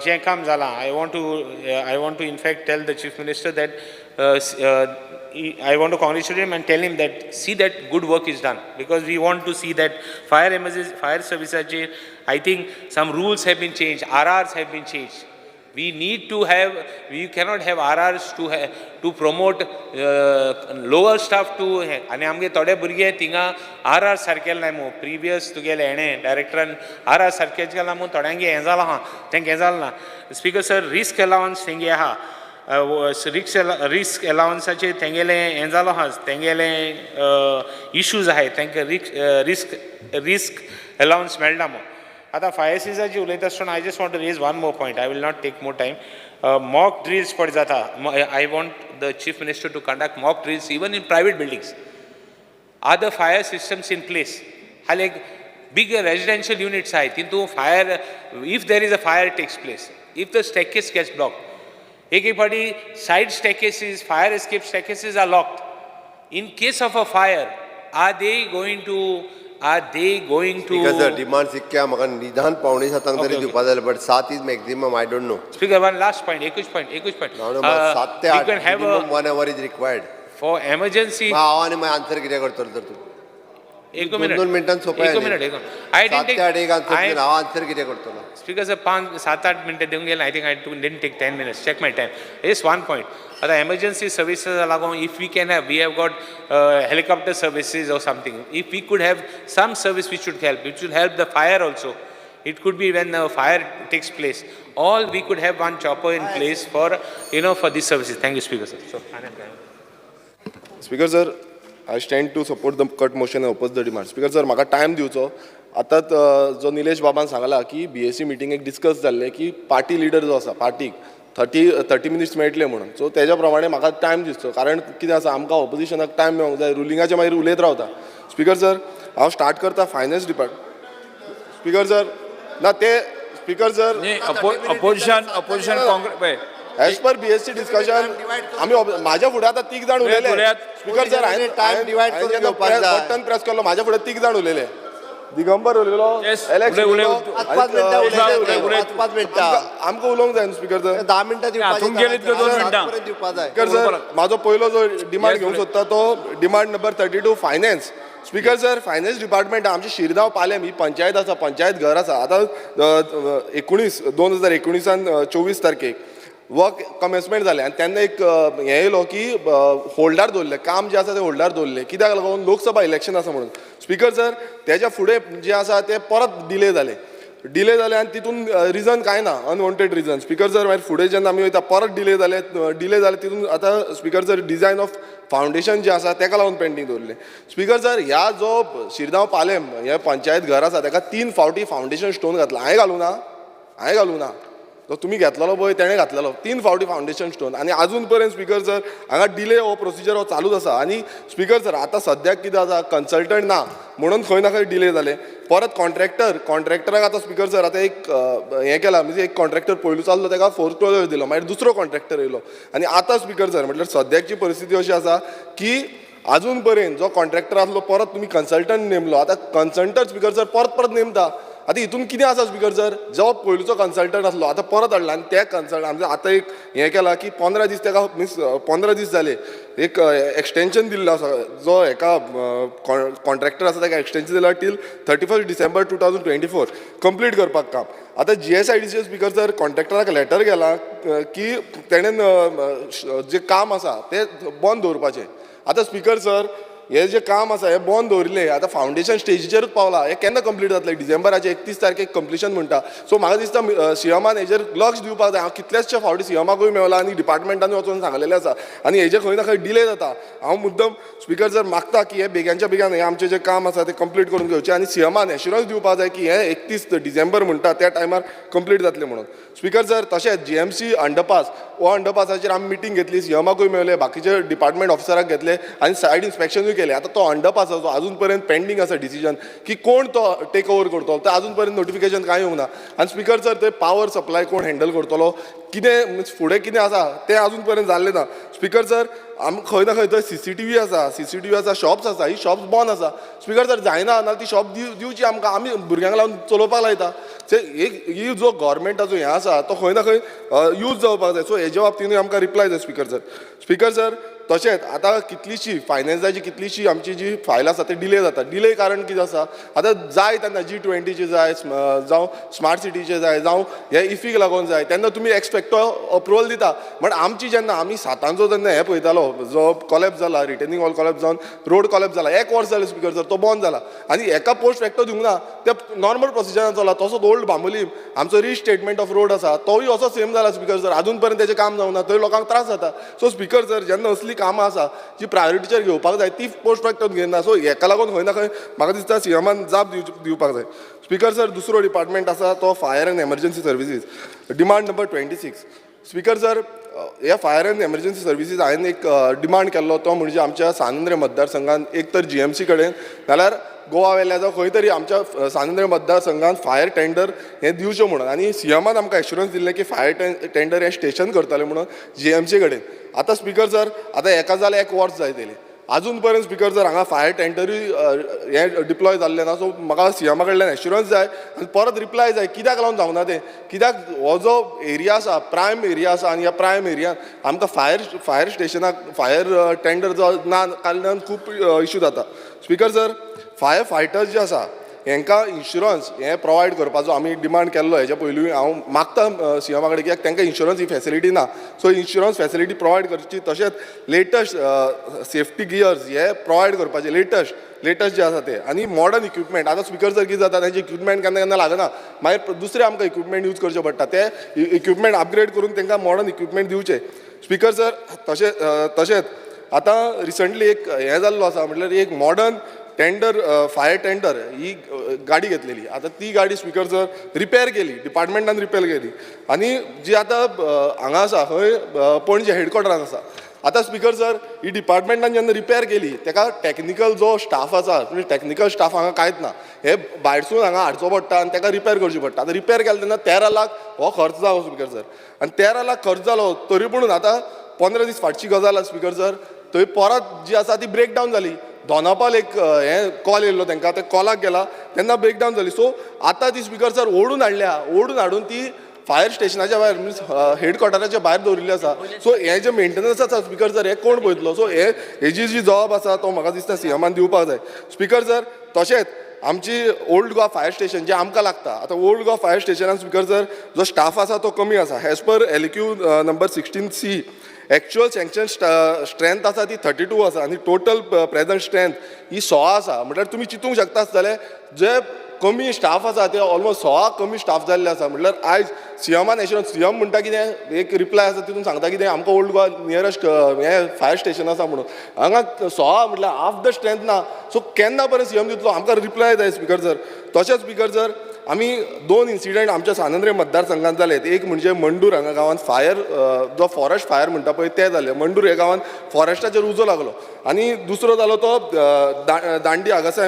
जें काम जालां, I want to in fact tell the Chief Minister that I want to congratulate him and tell him that see that good work is done, because we want to see that fire emergency, fire services. I think some rules have been changed, RRs have been changed. We need to have, we cannot have RRs to promote lower staff to. आनी आमगे थोडे भुरगे थिंगा are are सारकेले नाय मू. प्रिवियस तुगेले हेणें डायरेक्टरान are are सारकें केलां मू, थोड्यांगे हें जालां आहा, तेंकां हें जालें ना. स्पीकर सर, रिस्क अलावन्स तेंगे आहा, रिस्क अलावन्साचेर तेंगेलें हें जालो आहा, तेंगेलें इशूज आहाय, तेंकां रिस्क अलावन्स मेळना मू. आतां फायर सिजाची उलयता आसतना, I just want to raise one more point. I will not take more time. Mock drills पळय जाता, I want the Chief Minister to conduct mock drills even in private buildings. Are the fire systems in place? हाले एक big residential units आहाय, तितू fire, if there is a fire takes place, if the staircase gets blocked, एक एक फावटी side staircases, fire escape staircases are locked. In case of a fire, are they going to because the demands इतके, म्हाका निदान 6:45 तरी दिवपा जाय, but 7 is maximum, I don't know. Speaker, one last point, एकूच पॉयंट, एकूच पॉयंट. 7 ते 8, minimum one hour is required. For emergency. हांव आनी मागीर आन्सर कितें करतलो तर तूं? एक दोन मिनिट. दोन मिनटान सोंपें. एक मिनिट, एक. I 7 ते 8 एक आन्सर, हांव आन्सर कितें करतलो? स्पीकर सर, 5, 7, 8 मिनटां दिवंक गेले. I think I didn't take 10 minutes. Check my time. Yes, one point. आतां एमर्जन्सी सर्विसीस लागून if we can have, we have got helicopter services or something, if we could have some service which should help, which should help the fire also. It could be when the fire takes place. All we could have one chopper in place for these services. Thank you, Speaker sir. So, Speaker sir, I stand to support the cut motion and oppose the demand. Speaker sir, म्हाका टायम दिवचो. आतांच जो निलेश बाबान सांगला की बीएसी मिटिंगेक डिस्कस जाल्लें की पार्टी लिडर जो आसा पार्टीक थर्टी मिनिट्स मेळटले म्हणून. सो तेज्या प्रमाणे म्हाका टायम दिसचो, कारण कितें आसा, आमकां ऑपोजिशनाक टायम मेळोंक जाय, रुलिंगाचे मागीर उलयत रावता. स्पीकर सर, हांव स्टार्ट करता फायनान्स डिपार्ट. स्पीकर सर, ना ते speaker sir. Opposition Congress. As per BSC discussion आमी माझ्या फुडें आतां तीग जाण उलयले. स्पीकर सर, हांवें टायम डिवायड करून घेवपाक जाय. बटन प्रेस केलो, माझ्या फुडें तीग जाण उलयले. दिगंबर उलयलो, एलेक्स उलयलो. 5-5 मिनटां उलयले, 5-5 मिनटां. आमकां उलोवंक जाय न्हू स्पीकर सर. 10 मिनटां दिवपाची, 2 मिनटां दिवपा जाय. स्पीकर सर, म्हाजो पयलो जो डिमांड घेवंक सोदता तो demand number 32, finance. Speaker sir, finance department, आमची शिरगांव पालेम ही पंचायत आसा, पंचायत घर आसा. आतां एकुणीस 2019 24 तारखेक वर्क कमेन्समेंट जालें आनी तेन्ना एक हें येयलो की होल्डार दवरलें काम, जें आसा तें होल्डार दवरलें. कित्याक लागून? लोकसभा इलेक्शन आसा म्हणून. स्पीकर सर, तेज्या फुडें जें आसा तें परत डिले जालें. डिले जालें आनी तितून रिजन कांय ना, अनवॉन्टेड रिजन. स्पीकर सर, मागीर फुडें जेन्ना आमी वयता, परत डिले जाले, डिले जाले. तितून आतां speaker sir, design of foundation जें आसा तेका लागून पेंडींग दवरलें. स्पीकर सर, ह्या जो शिरगांव पालेम हे पंचायत घर आसा, तेका तीन फावटी फावंडेशन स्टोन घातला. हांवें घालूं ना, हांवें घालूं ना, जो तुमी घेतलेलो पळय तेणें घातलेलो तीन फावटी फावंडेशन स्टोन. आनी आजून पर्यंत स्पीकर सर, हांगा डिले हो प्रोसिजर हो चालूच आसा. आनी स्पीकर सर, आतां सद्याक कितें आसा, कन्सल्टंट ना म्हणून खंय ना खंय डिले जाले. परत कॉन्ट्रॅक्टराक आतां स्पीकर सर, आतां एक हें केलां, म्हणजे एक कॉन्ट्रॅक्टर पयलू चल्लो, तेका फोर्थ क्लोजर दिलो, मागीर दुसरो कॉन्ट्रॅक्टर येयलो. आनी आतां स्पीकर सर, म्हटल्यार सद्याची परिस्थिती अशी आसा की आजून पर्यंत जो कॉन्ट्रॅक्टर आसलो, परत तुमी कन्सल्टंट नेमलो. आतां कन्सल्टंट स्पीकर सर परत परत नेमता. आतां हितून कितें आसा स्पीकर सर, जो पयलूचो कन्सल्टंट आसलो, आतां परत हाडला आनी त्या कन्सल्ट आमचे आतां एक हें केलां की 15 दीस तेका, मिन्स 15 दीस जाले, एक एक्सटेंशन दिल्लो आसा. जो हेका कॉन्ट्रॅक्टर आसा तेका एक्सटेंशन दिला till 31 December 2024 complete करपाक काम. आतां जीएसआयडीसी, स्पीकर सर, कॉन्ट्रॅक्टराक लेटर गेला की तेणेन जें काम आसा तें बंद दवरपाचें. आतां स्पीकर सर, हे जे काम आसा हें बंद दवरिल्लें, आतां फावंडेशन स्टेजीचेरूच पावला. हें केन्ना कंप्लीट जातलें? डिसेंबराचे 31 तारखेक कंप्लिशन म्हणटा. सो म्हाका दिसता सीएमान हेजेर लक्ष दिवपाक जाय. हांव कितलेशे फावटी सीएमाकूय मेवला आनी डिपार्टमेंटानूय वचोन सांगलेलें आसा आनी हेजे खंय ना खंय डिले जाता. हांव मुद्दम स्पीकर सर मागता की हे बेग्यांच्या बेगान हें आमचें जें काम आसा तें कंप्लीट करून घेवचें आनी सीएमान एश्युरन्स दिवपाक जाय की हें 31 डिसेंबर म्हणटा त्या टायमार कंप्लीट जातलें म्हणून. स्पीकर सर, तशेंच जीएमसी अंडरपास, हो अंडरपासाचेर आमी मिटींग घेतली, सीएमाकूय मेवले, बाकीचे डिपार्टमेंट ऑफिसराक घेतले आनी सायड इन्स्पेक्शनूय केलें. केले. आतां तो अंडरपासाचो अजून पर्यंत पेंडींग आसा डिसिजन की कोण तो टेक ओवर करतलो, ते अजून पर्यंत नोटिफिकेशन कांय येवंक ना. आनी स्पिकर सर, ते पावर सप्लाय कोण हँडल करतलो, कितें मिन्स फुडें कितें आसा तें अजून पर्यंत जाल्लें ना. स्पिकर सर, आम खंय ना खंय थंय सीसीटीव्ही आसा, सीसीटीव्ही आसा, शॉप्स आसा, ही शॉप्स बंद आसा. स्पिकर सर, जायना ना ती शॉप दिवची आमकां, आमी भुरग्यांक लावन चलोवपाक लायता. एक ही जो गव्हर्मेंटाचो हें आसा तो खंय ना खंय यूज जावपाक जाय. सो हेजे बाबतीनूय आमकां रिप्लाय जाय स्पिकर सर. स्पिकर सर, तशेंच आतां कितलीशी फायनान्साची कितलीशी आमची जी फायल आसा ती डिले जाता. डिले कारण कितें आसा, आतां जाय तेन्ना G20चे जाय, जावं स्मार्ट सिटीचे जाय, जावं हे इफीक लागून जाय, तेन्ना तुमी एक्सपेक्टो अप्रुवल दिता. बट आमची जेन्ना आमी सातांचो जेन्ना हें पळयतालो जो कॉलेप्स जाला, रिटेनिंग वॉल कॉलेप्स जावन रोड कॉलेप्स जाला, एक वर्स जालें स्पिकर सर तो बंद जाला आनी एका पोस्ट फॅक्टो दिवंक ना, ते नॉर्मल प्रोसिजरान चला. तसोच ओल्ड बांबोलीम आमचो रिस्टेटमेंट ऑफ रोड आसा तोय असो सेम जाला स्पिकर सर, अजून पर्यंत तेजें काम जावंक ना, थंय लोकांक त्रास जाता. सो स्पिकर सर, जेन्ना असली कामां आसा जी प्रायोरिटीचेर घेवपाक जाय ती पोस्ट फॅक्टोन घेयना. सो हेका लागून खंय ना खंय म्हाका दिसता सीएमान जाप दिवपाक जाय. स्पिकर सर, दुसरो डिपार्टमेंट आसा तो fire and emergency services, demand number 26. Speaker sir, ह्या फायर अँड एमर्जन्सी सर्विसीस हांवें एक डिमांड केल्लो तो म्हणजे आमच्या सांत आंद्रे मतदारसंघान एक तर जीएमसी कडेन नाल्यार गोवा वेल्या जावं खंय तरी आमच्या सांत आंद्रे मतदारसंघान फायर टेंडर हें दिवचें म्हणून, आनी सीएमान आमकां एश्युरन्स दिल्लें की फायर टेंडर हें स्टेशन करतलें म्हणून जीएमसी कडेन. आतां स्पिकर सर, आतां एका जाल्यार एक वर्स जायत येयलें, अजून पर्यंत स्पिकर सर हांगा फायर टेंडरूय हें डिप्लॉय जाल्लें ना. सो म्हाका सीएमा कडल्यान एश्युरन्स जाय आनी परत रिप्लाय जाय कित्याक लागून जावना तें, कित्याक हो जो एरिया आसा प्रायम एरिया आसा आनी ह्या प्रायम एरियान आमकां फायर स्टेशनाक फायर टेंडर जो ना कारणान खूब इश्यू जाता. स्पिकर सर, फायर फायटर्स जे आसा हेंकां इन्शुरन्स हें प्रोवायड करपाचो आमी डिमांड केल्लो. हेच्या पयलूय हांव मागता सीएमा कडेन कित्याक तांकां इन्शुरन्स ही फेसिलिटी ना, सो इन्शुरन्स फेसिलिटी प्रोवायड करची. तशेंच लेटस्ट सेफ्टी गियर्स हे प्रोवायड करपाचे, लेटस्ट जे आसा ते, आनी मॉडर्न इक्विपमेंट. आतां स्पिकर सर कितें जाता, तांचे इक्विपमेंट केन्ना केन्ना लागना, मागीर दुसरे आमकां इक्विपमेंट यूज करचे पडटा, ते इक्विपमेंट अपग्रेड करून तांकां मॉडर्न इक्विपमेंट दिवचे. स्पिकर सर, तशेंच आतां रिसंटली एक हें जाल्लो आसा म्हटल्यार एक मॉडर्न टेंडर फायर टेंडर ही गाडी घेतलेली. आतां ती गाडी स्पिकर सर रिपेर केली, डिपार्टमेंटान रिपेर केली आनी जी आतां हांगा आसा खंय पणजे हेडक्वॉर्टरान आसा. आतां स्पिकर सर, ही डिपार्टमेंटान जेन्ना रिपेर केली तेका टॅक्निकल जो स्टाफ आसा, म्हणजे टॅक्निकल स्टाफ हांगा कांयच ना, हे भायरसून हांगा हाडचो पडटा आनी तेका रिपेर करची पडटा. आतां रिपेर केलें तेन्ना 13 लाख हो खर्च जालो स्पिकर सर, आनी 13 लाख खर्च जालो तरी पुणून आतां 15 दीस फाटची गजाल आसा स्पिकर सर, थंय परत जी आसा ती ब्रेक डावन जाली. दोनापाल एक हें कॉल येयल्लो तांकां, ते कॉलाक गेला तेन्ना ब्रेक डावन जाली. सो आतां ती स्पिकर सर ओडून हाडल्या, ओडून हाडून ती फायर स्टेशनाच्या भायर मिन्स हेडक्वॉर्टराच्या भायर दवरिल्ली आसा. सो हें जें मेंटेनन्स आसा स्पिकर सर, हें कोण पळयतलो? सो हे हेजी जी जबाब आसा तो म्हाका दिसता सीएमान दिवपाक जाय. स्पिकर सर, तशेंच आमची ओल्ड गोवा फायर स्टेशन जें आमकां लागता, आतां ओल्ड गोवा फायर स्टेशनान स्पिकर सर जो स्टाफ आसा तो कमी आसा. As per LQ number 16C actual sanction strength आसा ती 32 आसा आनी टोटल प्रेजंट स्ट्रेंथ ही 16 आसा. म्हटल्यार तुमी चिंतूंक शकता आसतले जे कमी स्टाफ आसा ते ऑलमोस्ट 16 कमी स्टाफ जाल्ले आसा. म्हटल्यार आयज सीएमान एश्युरन्स, सीएम म्हणटा कितें एक रिप्लाय आसा तितून सांगता कितें आमकां ओल्ड गोवा नियरस्ट हें फायर स्टेशन आसा म्हणून, हांगा 16 म्हटल्यार हाफ the strength ना. सो केन्ना पर्यंत सीएम दितलो, आमकां रिप्लाय जाय स्पिकर सर. तशेंच स्पिकर सर, आमी 2 इन्सिडंट आमच्या सांत आंद्रे मतदारसंघात जाले. एक म्हणजे मंडूर हांगा गांवांत फायर जो फॉरेस्ट फायर म्हणटा पळय ते जाले, मंडूर ह्या गांवांत फॉरेस्टाचेर उजो लागलो. आनी दुसरो जालो तो दांडी हांगासर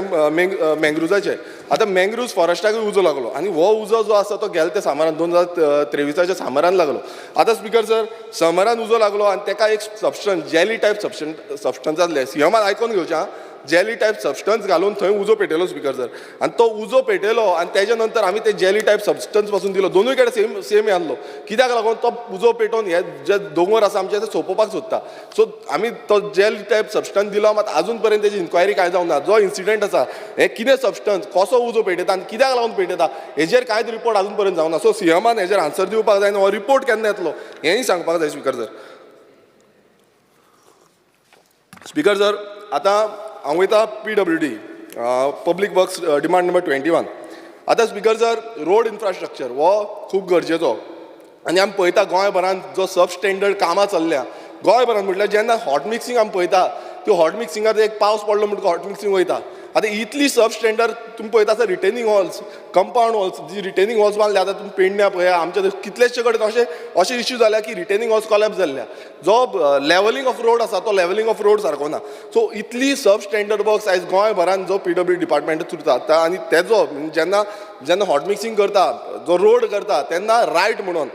मँग्रुजाचे. आतां मँग्रुज फॉरेस्टाकूय उजो लागलो आनी हो उजो जो आसा तो गेले ते सामरान 2023 सामरान लागलो. आतां स्पिकर सर, समरान उजो लागलो आनी तेका एक सबस्टन्स जेली टायप सबस्टन्स आसलें, सीएमान आयकोन घेवचें आं, जेली टायप सबस्टन्स घालून थंय उजो पेटयलो स्पिकर सर. आनी तो उजो पेटयलो आनी तेज्या नंतर आमी ते जेली टायप सबस्टन्स पासून दिलो, दोनूय कडेन सेम हें आहलो. कित्याक लागून तो उजो पेटोवन हे जे दोंगर आसा आमचे ते सोंपोवपाक सोदता. सो आमी तो जेली टायप सबस्टन्स दिलो, मात आजून पर्यंत तेजी इन्क्वायरी कांय जावंक ना. जो इन्सिडंट आसा हें कितें सबस्टन्स, कसो उजो पेटयता आनी कित्याक लागून पेटयता हेजेर कांयच रिपोर्ट आजून पर्यंत जावंक ना. सो सीएमान हेजेर आन्सर दिवपाक जाय आनी हो रिपोर्ट केन्ना येतलो हेंय सांगपाक जाय स्पिकर सर. स्पिकर सर, आतां हांव वयता PWD public works demand number 21. आतां स्पिकर सर, रोड इन्फ्रास्ट्रक्चर हो खूब गरजेचो आनी आमी पळयता गोंयभरांत जो सब स्टँडर्ड कामां चल्ल्या गोंयभरांत, म्हटल्यार जेन्ना हॉट मिक्सिंग आमी पळयता त्यो हॉट मिक्सिंगार एक पावस पडलो म्हणटकच हॉट मिक्सिंग वयता. आतां इतली सब स्टँडर्ड तुमी पळयता आसतना रिटेनींग वॉल्स, कंपावंड वॉल्स, जी रिटेनींग वॉल्स बांदल्या, आतां तुमी पेडण्या पळया, आमच्या कितलेशे कडेन अशे अशे इश्यू जाल्या की रिटेनींग वॉल्स कॉलॅप्स जाल्ल्या. जो लेवलिंग ऑफ रोड आसा, तो लेवलिंग ऑफ रोड सारको ना. सो इतली सब स्टँडर्ड वर्क्स आयज गोंयभरान जो पीडब्ल्यू डिपार्टमेंट चलता आनी तेजो जेन्ना जेन्ना हॉट मिक्सिंग करता, जो रोड करता, तेन्ना रायट म्हणून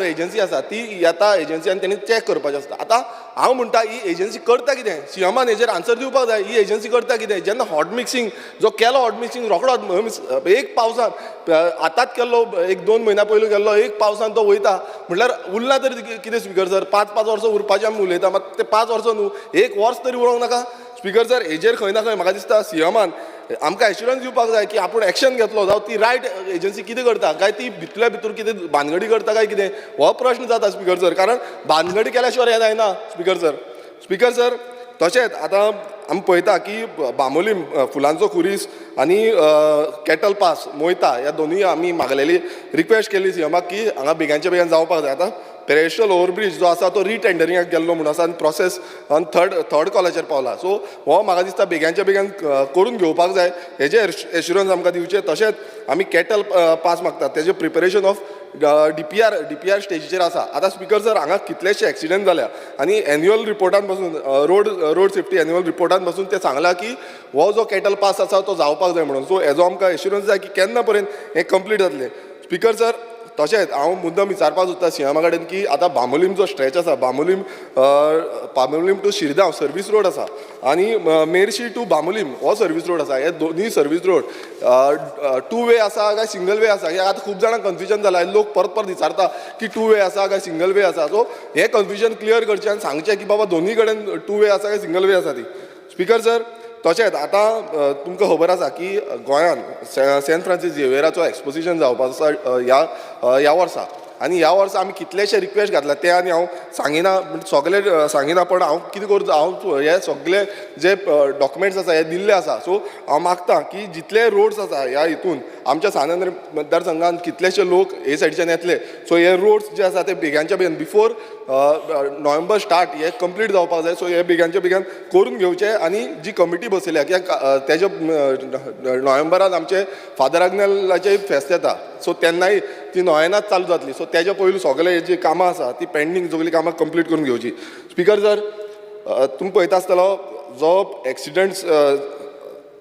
एजन्सी आसा, ती येता एजन्सी आनी तेणी चॅक करपाचें आसता. आतां हांव म्हणटा, ही एजन्सी करता कितें? सीएमान हेजेर आन्सर दिवपाक जाय. ही एजन्सी करता कितें? जेन्ना हॉट मिक्सिंग जो केलो, हॉट मिक्सिंग रोखडो एक पावसान आतांच केल्लो, एक दोन म्हयन्या पयलू केल्लो, एक पावसान तो वयता म्हटल्यार उरला तरी कितें? स्पिकर सर, 5-5 वर्सां उरपाचें आमी उलयता, मात ते 5 वर्सां न्हू, एक वर्स तरी उरोंक नाका? स्पिकर सर, हेजेर खंय ना खंय म्हाका दिसता सीएमान आमकां एश्युरन्स दिवपाक जाय की आपूण एक्शन घेतलो, जावं ती रायट एजन्सी कितें करता काय, ती भितरल्या भितर कितें भानगडी करता काय कितें, हो प्रश्न जाता स्पिकर सर. कारण भानगडी केल्या शिवाय हें जायना स्पिकर सर. स्पिकर सर, तशेंच आतां आमी पळयता की बांबोलीम फुलांचो खुरीस आनी कॅटल पास मोयता ह्या दोनूय आमी मागलेली, रिक्वेस्ट केली सीएमाक की हांगा बेगानच्या बेगान जावपाक जाय. आतां पेडेस्ट्रियल ओवरब्रीज जो आसा, तो रिटेंडरिंगाक गेल्लो म्हणून आसा आनी प्रोसेस ऑन थर्ड थर्ड कॉलाचेर पावला. सो हो म्हाका दिसता बेगानच्या बेगान करून घेवपाक जाय, हेजे एश्युरन्स आमकां दिवचें. तशेंच आमी कॅटल पास मागतात, तेजें प्रिपरेशन ऑफ डीपीआर स्टेजीचेर आसा. आतां स्पिकर सर, हांगा कितलेशे एक्सिडंट जाल्या आनी एन्युअल रिपोर्टान पासून, रोड सेफ्टी एन्युअल रिपोर्टान पासून ते सांगलां की हो जो कॅटल पास आसा तो जावपाक जाय म्हणून. सो हेजो आमकां एश्युरन्स जाय की केन्ना पर्यंत हें कंप्लीट जातलें. स्पिकर सर, तशेंच हांव मुद्दम विचारपाक सोदता सीएमा कडेन की आतां बांबोलीम जो स्ट्रेच आसा, Bambolim to Shirgaon service road आसा आनी मेरशी टू बांबोलीम हो सर्वीस रोड आसा, हे दोनूय सर्वीस रोड टू वे आसा काय सिंगल वे आसा? हे आतां खूब जाणांक कन्फ्युजन जालां. लोक परत परत विचारता की टू वे आसा काय सिंगल वे आसा. सो हें कन्फ्युजन क्लियर करचें आनी सांगचें की बाबा, दोनूय कडेन टू वे आसा काय सिंगल वे आसा ती. स्पिकर सर, तशेंच आतां तुमकां खबर आसा की गोंयान सेंट फ्रांसीस झेवियराचो एक्सपोजिशन जावपाचो आसा ह्या ह्या वर्सा आनी ह्या वर्सा आमी कितलेशे रिक्वेस्ट घातला ते आनी हांव सांगिना, सगळे सांगिना, पण हांव कितें करता, हांव हे सगळे जे डॉक्युमेंट्स आसा हे दिल्ले आसा. सो हांव मागता की जितले रोड्स आसा ह्या हितून, आमच्या सांत मतदारसंघात कितलेशे लोक हे सायडीच्यान येतले, सो हे रोड्स जे आसा ते बेगानच्या बेगीन बिफोर नोव्हेंबर स्टार्ट हे कंप्लीट जावपाक जाय. सो हे बेगानच्या बेगान करून घेवचे आनी जी कमिटी बसयल्या, कित्याक तेजे नोव्हेंबरान आमचे फादर आग्नेलाचे फेस्त येता, सो तेन्नाय ती नोव्हेंनाच चालू जातली. सो तेज्या पयलू सगळे जी कामां आसा ती पेंडींग सगळीं कामां कंप्लीट करून घेवची. स्पिकर सर, तुमी पळयता आसतलो जो accidents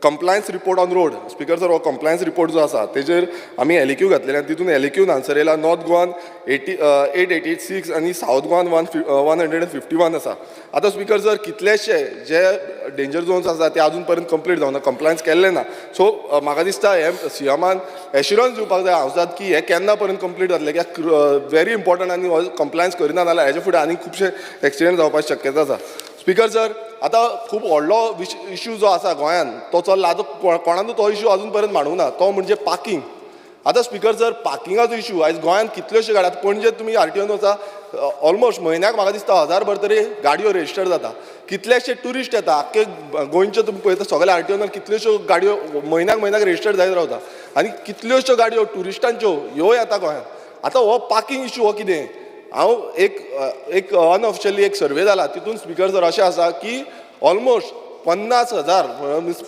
compliance report on road. Speaker sir, हो कंप्लायन्स रिपोर्ट जो आसा तेजेर आमी एलएक्यू घातलेले आनी तितून एलएक्यून आन्सर येयला, नॉर्थ गोवान 886 आनी सावथ गोवान 151 आसा. आतां स्पिकर सर, कितलेशे जे डेंजर झोन्स आसा ते आजून पर्यंत कंप्लीट जावना, कंप्लायन्स केल्लें ना. सो म्हाका दिसता हे सीएमान एश्युरन्स दिवपाक जाय हावजात की हे केन्ना पर्यंत कंप्लीट जातलें, कित्याक व्हेरी इम्पॉर्टंट आनी हो कंप्लायन्स करिना जाल्यार हेजे फुडें आनी खुबशे एक्सिडंट जावपाची शक्यता आसा. स्पिकर सर, आतां खूब व्हडलो इशू जो आसा गोंयान तो चल्ला, आतां कोणानूच तो इशू अजून पर्यंत मांडूंक ना, तो म्हणजे पार्किंग. आतां स्पिकर सर, पार्किंगाचो इशू आयज गोंयांत कितल्योश्यो गाडयो, आतां पणजे तुमी आरटीओन वचा, ऑलमोस्ट म्हयन्याक म्हाका दिसता हजारभर तरी गाडयो रजिस्टर जाता. कितलेशे ट्युरिस्ट येता आख्खे गोंयचे, तुमी पळयता सगळे आरटीओनार कितल्योश्यो गाडयो म्हयन्याक म्हयन्याक रजिस्टर जायत रावता आनी कितल्योश्यो गाडयो ट्युरिस्टांच्यो ह्यो येता गोंयांत. आतां हो पार्किंग इशू हो कितें, हांव एक एक अनऑफिशियली एक सर्वे जाला, तितून स्पिकर सर अशें आसा की ऑलमोस्ट 50,000,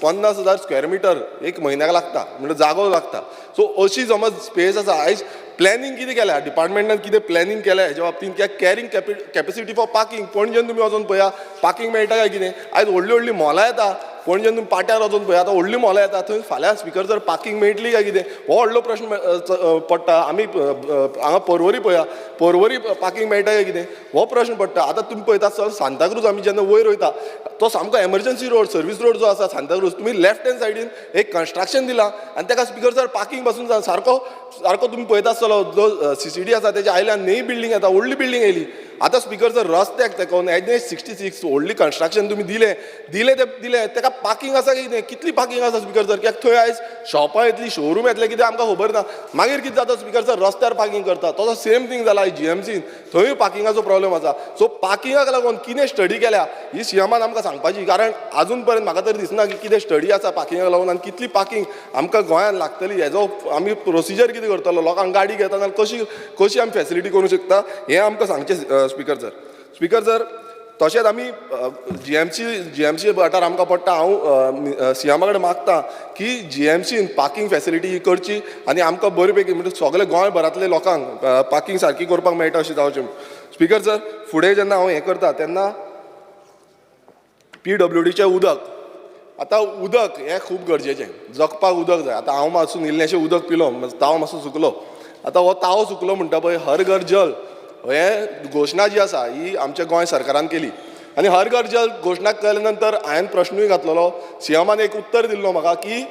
50,000 स्क्वेअर मिटर एक म्हयन्याक लागता, म्हणजे जागो लागता. सो अशी समज स्पेस आसा, आयज प्लॅनिंग कितें केल्या डिपार्टमेंटान, कितें प्लॅनिंग केल्या हेज्या बाबतीन, कित्याक कॅरिंग कॅपेसिटी फॉर पार्किंग? पणजेन तुमी वचोन पळया, पार्किंग मेळटा काय कितें? आयज व्हडलीं व्हडलीं मॉलां येता, पणजेन तुमी पाट्यार वचोन पळया, आतां व्हडलीं मॉलां येता थंय, फाल्यां स्पिकर सर पार्किंग मेळटली काय कितें, हो व्हडलो प्रश्न पडटा. आमी हांगा परवरी पळया, परवरी पार्किंग मेळटा काय कितें, हो प्रश्न पडटा. आतां तुमी पळयता सर, सांताक्रूज आमी जेन्ना वयर वयता तो सामको एमर्जन्सी रोड, सर्वीस रोड जो आसा सांताक्रूज, तुमी लेफ्ट हँड सायडीन एक कन्स्ट्रक्शन दिलां आनी ताका स्पिकर सर पार्किंग पासून सारको सारको तुमी पळयता आसतलो, जो सीसीडी आसा तेच्या आयल्यान नवी बिल्डींग येता, व्हडली बिल्डींग येयली. आतां स्पिकर सर, रस्त्याक तेकोन एनएच 66 व्हडली कन्स्ट्रक्शन तुमी दिलें दिलें तें दिलें, ताका पार्किंग आसा कितें? कितली पार्किंग आसा स्पिकर सर? कित्याक थंय आयज शॉपां येतली, शोरूम येतले, कितें आमकां खबर ना. मागीर कितें जाता स्पिकर सर, रस्त्यार पार्किंग करता. तसो सेम थींग जाला जीएमसीन, थंय पार्किंगाचो प्रॉब्लेम आसा. सो पार्किंगाक लागून कितें स्टडी केल्या ही सीएमान आमकां सांगपाची, कारण आजून पर्यंत म्हाका तरी दिसना की कितें स्टडी आसा पार्किंगाक लागून आनी कितली पार्किंग आमकां गोंयांत लागतली, हेजो आमी प्रोसिजर कितें करतलो, लोकांक गाडी घेता जाल्यार कशी कशी आमी फेसिलिटी करूंक शकता, हें आमकां सांगचें स्पिकर सर. स्पिकर सर, तशेंच आमी जीएमसी वाठार आमकां पडटा. हांव सीएमा कडेन मागता की जीएमसीन पार्किंग फॅसिलिटी ही करची आनी आमकां बरे पैकी म्हणजे सगळे गोंयभरांतले लोकांक पार्किंग सारकी करपाक मेळटा अशें जावचें. स्पीकर सर, फुडें जेन्ना हांव हें करता तेन्ना पीडब्ल्यूडीचें उदक, आतां उदक हें खूब गरजेचें, जगपाक उदक जाय. आतां हांव मातसो इल्लेंशें उदक पिलो, ताव मातसो सुकलो, आतां हो ताव सुकलो म्हणटा पळय, हर घर जल हें घोशणा जी आसा ही आमच्या गोंय सरकारान केली आनी हर घर जल घोशणा केले नंतर हांवें प्रश्नूय घातलेलो, सीएमान एक उत्तर दिल्लो म्हाका की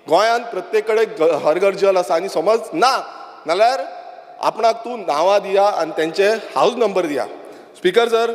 गोंयांत प्रत्येक कडेन हर घर जल आसा आनी समज ना नाल्यार आपणाक तूं नांवां दिया आनी तेंचे हावज नंबर दिया. स्पीकर सर,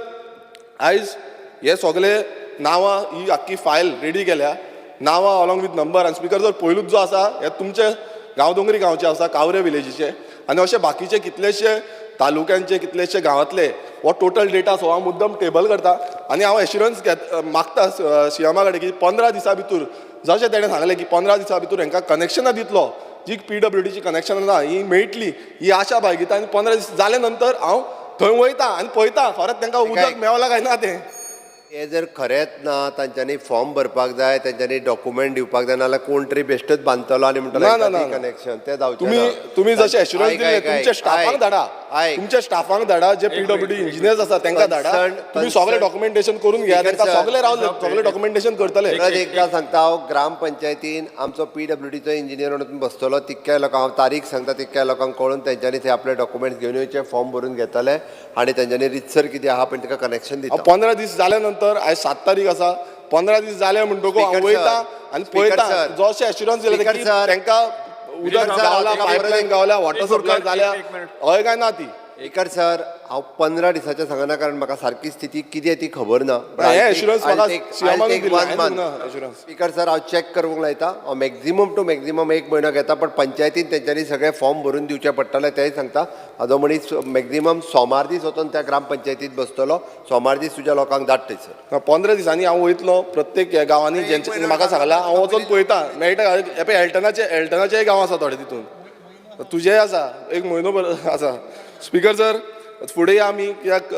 आयज हे सगळे नांवां ही आख्खी फायल रेडी केल्या, नांवां अलॉंग विथ नंबर. आनी स्पीकर सर, पयलूच जो आसा हे तुमचे गांवदोंगरी गांवचे आसा, कावरे विलेजीचे, आनी अशे बाकीचे कितलेशे तालुक्यांचे कितलेशे गांवांतले हो टोटल डेटा सो हांव मुद्दम टेबल करता आनी हांव एश्युरन्स घेत मागता सीएमा कडेन की 15 दिसां भितर जशें तेणें सांगलें की 15 दिसां भितर हांकां कनेक्शनां दितलो, जी पीडब्ल्यूडीची कनेक्शनां ना ही मेळटली ही आशा बाळगिता आनी 15 दीस जाले नंतर हांव थंय वयता आनी पळयता खरेंच तांकां उदक मेवलां काय ना तें. हे जर खरेंच ना तांच्यांनी फॉर्म भरपाक जाय, तांच्यांनी डॉक्युमेंट दिवपाक जाय, नाल्यार कोण तरी बेश्टच बांदतलो आनी म्हणटलो कनेक्शन तें जावचें. तुमी जशें एश्युरन्स दिलें तुमच्या स्टाफांक धाडा, तुमच्या स्टाफांक धाडा, जे पीडब्ल्यूडी इंजिनियर्स आसा तांकां धाडा, तुमी सगळें डॉक्युमेंटेशन करून घेया, तांकां सगळें रावले सगळें डॉक्युमेंटेशन करतले. परत एकदां सांगता हांव, ग्रामपंचायतीन आमचो पीडब्ल्यूडीचो इंजिनियर म्हणून बसतलो, तितक्या लोकांक हांव तारीख सांगता, तितक्या लोकांक कळून तेंच्यांनी ते आपले डॉक्युमेंट्स घेवन येवचे, फॉर्म भरून घेतले आनी तेंच्यांनी रितसर कितें आहा पण ताका कनेक्शन दिता. 15 दीस जाल्या नंतर आयज 7 तारीख आसा, 15 दीस जाले म्हणटकूच हांव वयता आनी पळयता जशें एश्युरन्स दिलें की तांकां उदक गावला, पायपलायन गावल्या, वॉटर सप्लाय जाल्या, हय काय ना ती. स्पीकर सर, हांव 15 दिसाचें सांगना कारण म्हाका सारकी स्थिती कितें ती खबर ना. स्पीकर सर, हांव चॅक करूंक लायता, हांव मॅक्झिमम टू मॅक्झिमम 1 म्हयनो घेता, पण पंचायतीन तेंच्यांनी सगळे फॉर्म भरून दिवचे पडटले तेंय सांगता. हाजो मनीस मॅक्झिमम सोमार दीस वचून त्या ग्रामपंचायतीत बसतलो, सोमार दीस तुज्या लोकांक धाड थंयसर. 15 दिसांनी हांव वयतलो प्रत्येक गांवांनी जेंचे म्हाका सांगला हांव वचून पळयता, मेळटा. एल्टनाचेय गांव आसा थोडे तितून, तुजेय आसा, 1 म्हयनो आसा. स्पीकर सर, फुडें आमी कित्याक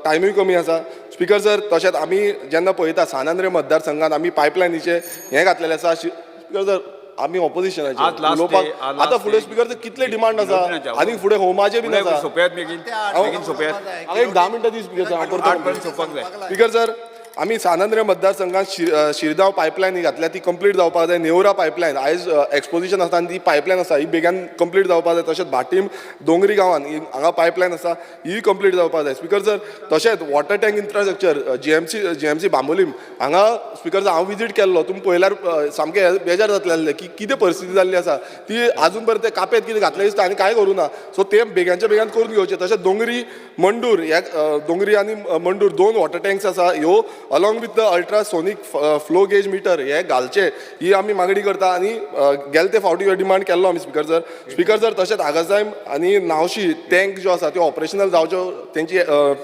टायमूय कमी आसा. स्पीकर सर, तशेंच आमी जेन्ना पळयता सान आंद्रे मतदारसंघात आमी पायपलायनीचें हें घातलेलें आसा. स्पीकर सर, आमी ऑपोजिशनाचे उलोवपाक आतां फुडें स्पीकर सर कितले डिमांड आसा आनी फुडें होमाचे बीन आसा. एक 10 मिनटां दी स्पीकर सर, हांव करता. स्पीकर सर, आमी सान आंद्रे मतदारसंघात शिरगांव पायपलायन घातल्या ती कंप्लीट जावपाक जाय. नेवरा पायपलायन आयज एक्सपोजिशन आसा आनी ती पायपलायन आसा ही बेगीन कंप्लीट जावपाक जाय. तशेंच भाटीम दोंगरी गांवान हांगा पायपलायन आसा ही कंप्लीट जावपाक जाय. स्पीकर सर, तशेंच water tank infrastructure GMC Bambolim हांगा स्पीकर सर हांव विजीट केल्लो, तुमी पळयल्यार सामकें बेजार जातले आसले की कितें परिस्थिती जाल्ली आसा ती आजून पर्यंत ते कापेत कितें घातलें दिसता आनी कांय करूं ना. सो ते बेगानच्या बेगान करून घेवचें. तशेंच दोंगरी मंडूर ह्या दोंगरी आनी मंडूर 2 वॉटर टँक्स आसा ह्यो along with the ultrasonic flow gauge meter हे घालचे ही आमी मागणी करता आनी गेले ते फावटी हो डिमांड केल्लो आमी स्पीकर सर. स्पीकर सर, तशेंच आगासायम आनी नावशी टँक ज्यो आसा त्यो ऑपरेशनल जावच्यो, तेंची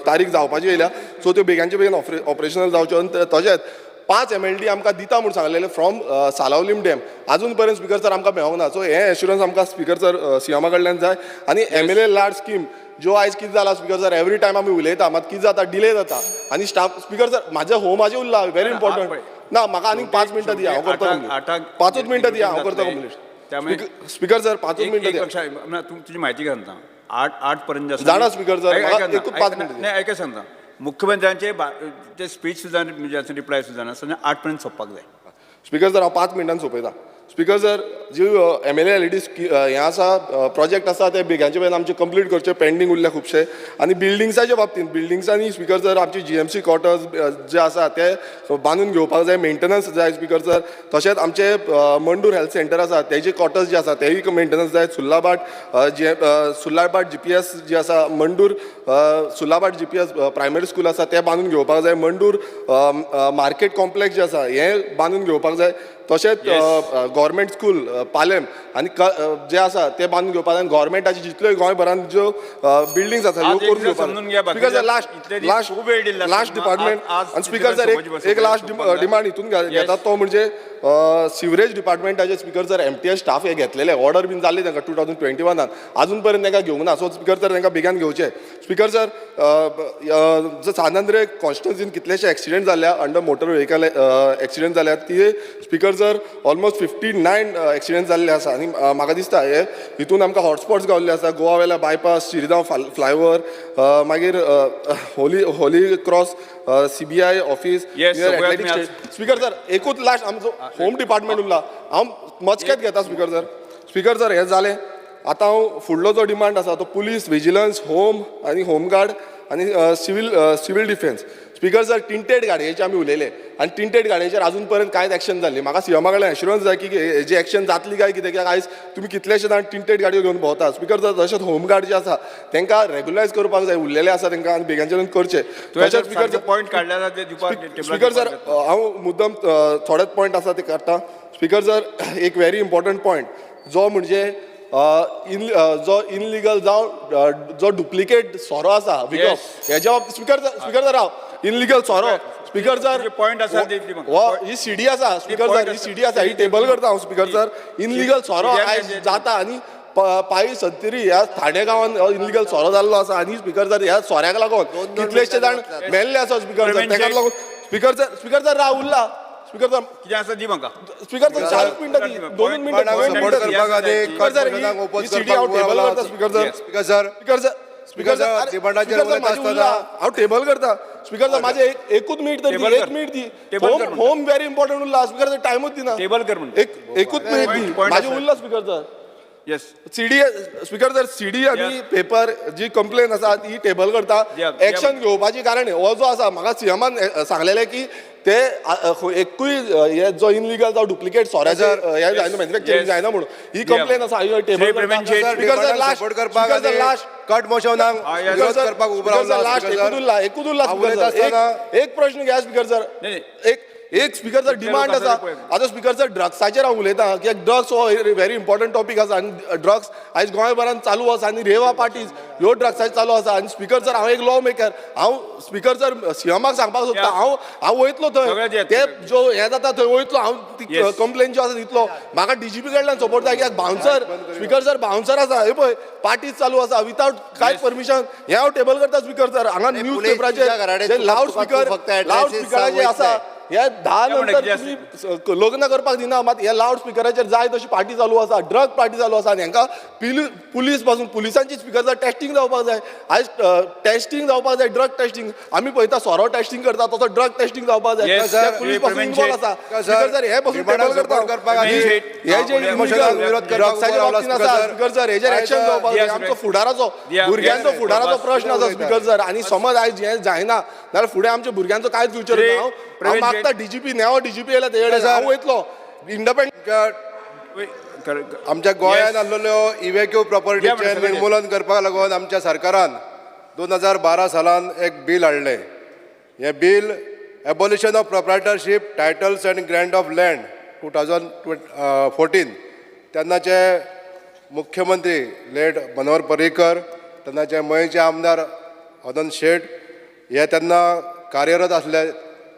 तारीख जावपाची येयल्या, सो त्यो बेगानचे बेगीन ऑपरेशनल जावच्यो. आनी तशेंच 5 MLD आमकां दिता म्हूण सांगलेलें फ्रॉम सालावलीम डॅम, आजून पर्यंत स्पीकर सर आमकां मेळोंक ना. सो हें एश्युरन्स आमकां स्पीकर सर सीएमा कडल्यान जाय. आनी MLA large scheme ज्यो आयज कितें जाला स्पीकर सर, एवरी टायम आमी उलयता मात कितें जाता डिले जाता आनी स्टाफ स्पीकर सर म्हाजें होमाचें उरला व्हेरी इम्पॉर्टंट ना. म्हाका आनीक 5 मिनटां दिया, हांव करता कंप्लीट. 5 मिनटां दिया, हांव करता कंप्लीट. स्पीकर सर 5 मिनटां दिया. तुजी म्हायती सांगता 8 पर्यंत जाणा स्पीकर सर, एकूच 5 मिनटां. नाही ऐका सांगता, मुख्यमंत्र्यांचे ते स्पीच सुद्दां म्हणजे रिप्लाय सुद्दां ना 8 पर्यंत सोंपपाक जाय. स्पीकर सर, हांव 5 मिनटान सोंपयता. स्पीकर सर, जी MLA LED हें आसा प्रोजेक्ट आसा ते बेगानचे बेगीन आमचे कंप्लीट करचे, पेंडींग उरल्या खुबशे. आनी बिल्डिंग्साच्या बाबतींत बिल्डिंग्सांनी स्पीकर सर आमची जीएमसी क्वॉर्टर्स जे आसा ते बांदून घेवपाक जाय, मेंटेनन्स जाय स्पीकर सर. तशेंच आमचे मंडूर हेल्थ सेंटर आसा तेजे क्वॉर्टर्स जे आसा तेय मेंटेनन्स जाय. सुर्लाभाट सुर्लाभाट GPS जे आसा, मंडूर सुर्लाभाट GPS primary school आसा ते बांदून घेवपाक जाय. मंडूर मार्केट कॉम्प्लेक्स जे आसा हें बांदून घेवपाक जाय. तशेंच गव्हर्मेंट स्कूल पालेम आनी जे आसा ते बांदून घेवपाक जाय आनी गोवोरमेंटाची जितल्यो गोंयभरान ज्यो बिल्डिंग्स आसा ह्यो आज एक करून दिसा समजून घ्या, घेवपाक. स्पीकर सर, बाकीचे इतले लास्ट दीस लास्ट खूब वेळ दिल्लो आसा. लास्ट डिपार्टमेंट आज आनी स्पीकर सर, सोबत एक लास्ट बसोवपाक डिमांड हितून घेता तो म्हणजे sewerage डिपार्टमेंटाचे speaker sir MTS staff हे घेतलेले, ऑर्डर बीन जाल्ली तांकां 2021 अजून पर्यंत तांकां घेवंक ना. सो स्पीकर सर, तांकां बेगान घेवचे. स्पीकर सर, सान आंद्रे कॉन्स्टिट्युन्सीन कितलेशे एक्सिडेंट जाल्या, अंडर मोटर व्हेकल एक्सिडेंट जाल्या ती स्पीकर सर ऑलमोस्ट 59 एक्सिडेंट जाल्ले आसा. आनी म्हाका दिसता हे हितून आमकां हॉटस्पॉट्स गावल्ले आसा, गोवा वेल्या बायपास, शिरगांव फ्लायओवर, मागीर Holy Cross, CBI office. Yes, सगळ्यात मी आज- स्पीकर सर, एकूच लास्ट आमचो होम डिपार्टमेंट उरला, हांव मचकेत घेता स्पीकर सर. स्पीकर सर, हें जालें. आतां हांव फुडलो जो डिमांड आसा तो पुलीस, विजिलन्स, होम आनी होमगार्ड आनी civil defence. Speaker sir, tinted गाडयेचे आमी उलयले आनी टिंटेड गाडयेचेर अजून पर्यंत कांयच एक्शन जाल्ली. म्हाका सीएमा कडल्यान एश्युरन्स जाय की हेजी एक्शन जातली काय कितें, कित्याक आयज तुमी कितलेशे जाण टिंटेड गाडयो घेवन भोंवता. स्पीकर सर, तशेंच होमगार्ड जे आसा तांकां रेगुलरायज करपाक जाय, उरलेले आसा तांकां आनी बेगांच्यान करचें. तुवें तशेंच स्पीकर सर, पॉयंट काडले जाल्यार ते दिवपाक टेबलार स्पीकर सर, हांव मुद्दम थोडेच पॉयंट आसा ते काडटा. स्पीकर सर, एक व्हेरी इम्पॉर्टंट पॉयंट जो म्हणजे जो इनलिगल जावं जो डुप्लिकेट सोरो आसा विकप हेज्या बाबतीत स्पीकर सर, स्पीकर सर, राव, इनलिगल सोरो स्पीकर सर पॉयंट आसा ते दी म्हाका. हो ही सीडी आसा स्पीकर सर, ही सीडी आसा, ही टेबल करता हांव स्पीकर सर. इनलिगल सोरो आयज जाता आनी पाळी सत्तरी ह्या ठाणे गांवान इनलिगल सोरो जाल्लो आसा आनी स्पीकर सर ह्या सोऱ्याक लागून कितलेशे जाण मेल्ले आसा स्पीकर सर. तेका लागून स्पीकर सर, स्पीकर सर राव उरला स्पीकर सर, कितें आसा दी म्हाका. स्पीकर सर 4 मिनटां दी, 2 मिनटां, 2 सपोर्ट करपाक आनी स्पीकर सर, ही सीडी हांव टेबल करता speaker sir. Speaker sir, speaker sir, speaker sir, डिमांडाचेर speaker sir, उलयता म्हाजें आसतना उरला, हांव टेबल करता स्पीकर सर, म्हाजें एकूच मिनट तर दी, एक मिनट दी. टेबल होम व्हेरी इम्पॉर्टंट उरला स्पीकर सर, टायमूच दिना. टेबल कर म्हणटा. एकूच मिनट दी, म्हाजें उरला speaker sir. Yes, CD speaker sir, CD आनी पेपर जी कंप्लेन आसा ती टेबल करता, एक्शन घेवपाची. कारण हो जो आसा म्हाका सीएमान सांगलेलें की ते एकूय हे जो इनलिगल जावं डुप्लिकेट सोऱ्याचे हे जायना, मॅन्युफॅक्चरींग जायना म्हणून ही कंप्लेन आसा. हांवें टेबल करता स्पीकर सर, लास्ट करपाक लास्ट कट मोशनाक विरोध करपाक उबो रावला. लास्ट एकूच उरला, एकूच उरला स्पीकर सर, एक प्रश्न घ्या स्पीकर सर. एक स्पीकर सर डिमांड आसा. आतां स्पीकर सर ड्रग्साचेर हांव उलयतां कित्याक ड्रग्स हो व्हेरी इम्पॉर्टंट टॉपीक आसा आनी ड्रग्स आयज गोंयभरान चालू आसा आनी रेवा पार्टीज ह्यो ड्रग्साचेर चालू आसा. आनी स्पीकर सर हांव एक लॉ मेकर, हांव स्पीकर सर सीएमाक सांगपाक सोदता, हांव वयतलो थंय, ते जो हें जाता थंय वयतलो हांव, ती कंप्लेन ज्यो आसा दितलो. म्हाका डीजीपी कडल्यान सपोर्ट जाय कित्याक बाउन्सर स्पीकर सर बाउन्सर आसा, हे पळय पार्टीज चालू आसा विथआउट कांयच परमिशन. हें हांव टेबल करता स्पीकर सर. हांगा न्यूज पेपराचेर लावड स्पीकर, लावड स्पिकराचेर आसा हे 10 नंतर तुमी लग्न करपाक दिना, मात हे लावड स्पिकराचेर जाय तशी पार्टी चालू आसा, ड्रग पार्टी चालू आसा. आनी हांकां पुलीस पासून पुलिसांची स्पिकर सर टेस्टिंग जावपाक जाय. आयज टेस्टिंग जावपाक जाय, ड्रग टेस्टिंग आमी पळयता सोरो टेस्टिंग करता तसो ड्रग टेस्टिंग जावपाक जाय. पुलीस पासून इनवॉल्व आसा स्पीकर सर, हे पासून टेबल करता. हे जे ड्रग्साच्या बाबतीन आसा स्पीकर सर, हेजेर एक्शन जावपाक जाय. आमचो फुडाराचो, भुरग्यांचो फुडाराचो प्रश्न आसा स्पीकर सर. आनी समज आयज हें जायना जाल्यार फुडें आमच्या भुरग्यांचो कांयच फ्युचर ना. हांव मागता डीजीपी, नेवो डीजीपी येयला तेजे कडेन हांव वयतलो इंडिपेंडंट. आमच्या गोंयांत आसलेल्यो इव्हेक्यू प्रॉपर्टीचें निर्मूलन करपाक लागून आमच्या सरकारान 2012 सालान एक बील हाडलें. हें bill abolition of proprietorship titles and grant of land 2014. तेन्नाचे मुख्यमंत्री लेट मनोहर पर्रीकर, तेन्नाचे मयेचे आमदार मदन शेट हे तेन्ना कार्यरत आसले.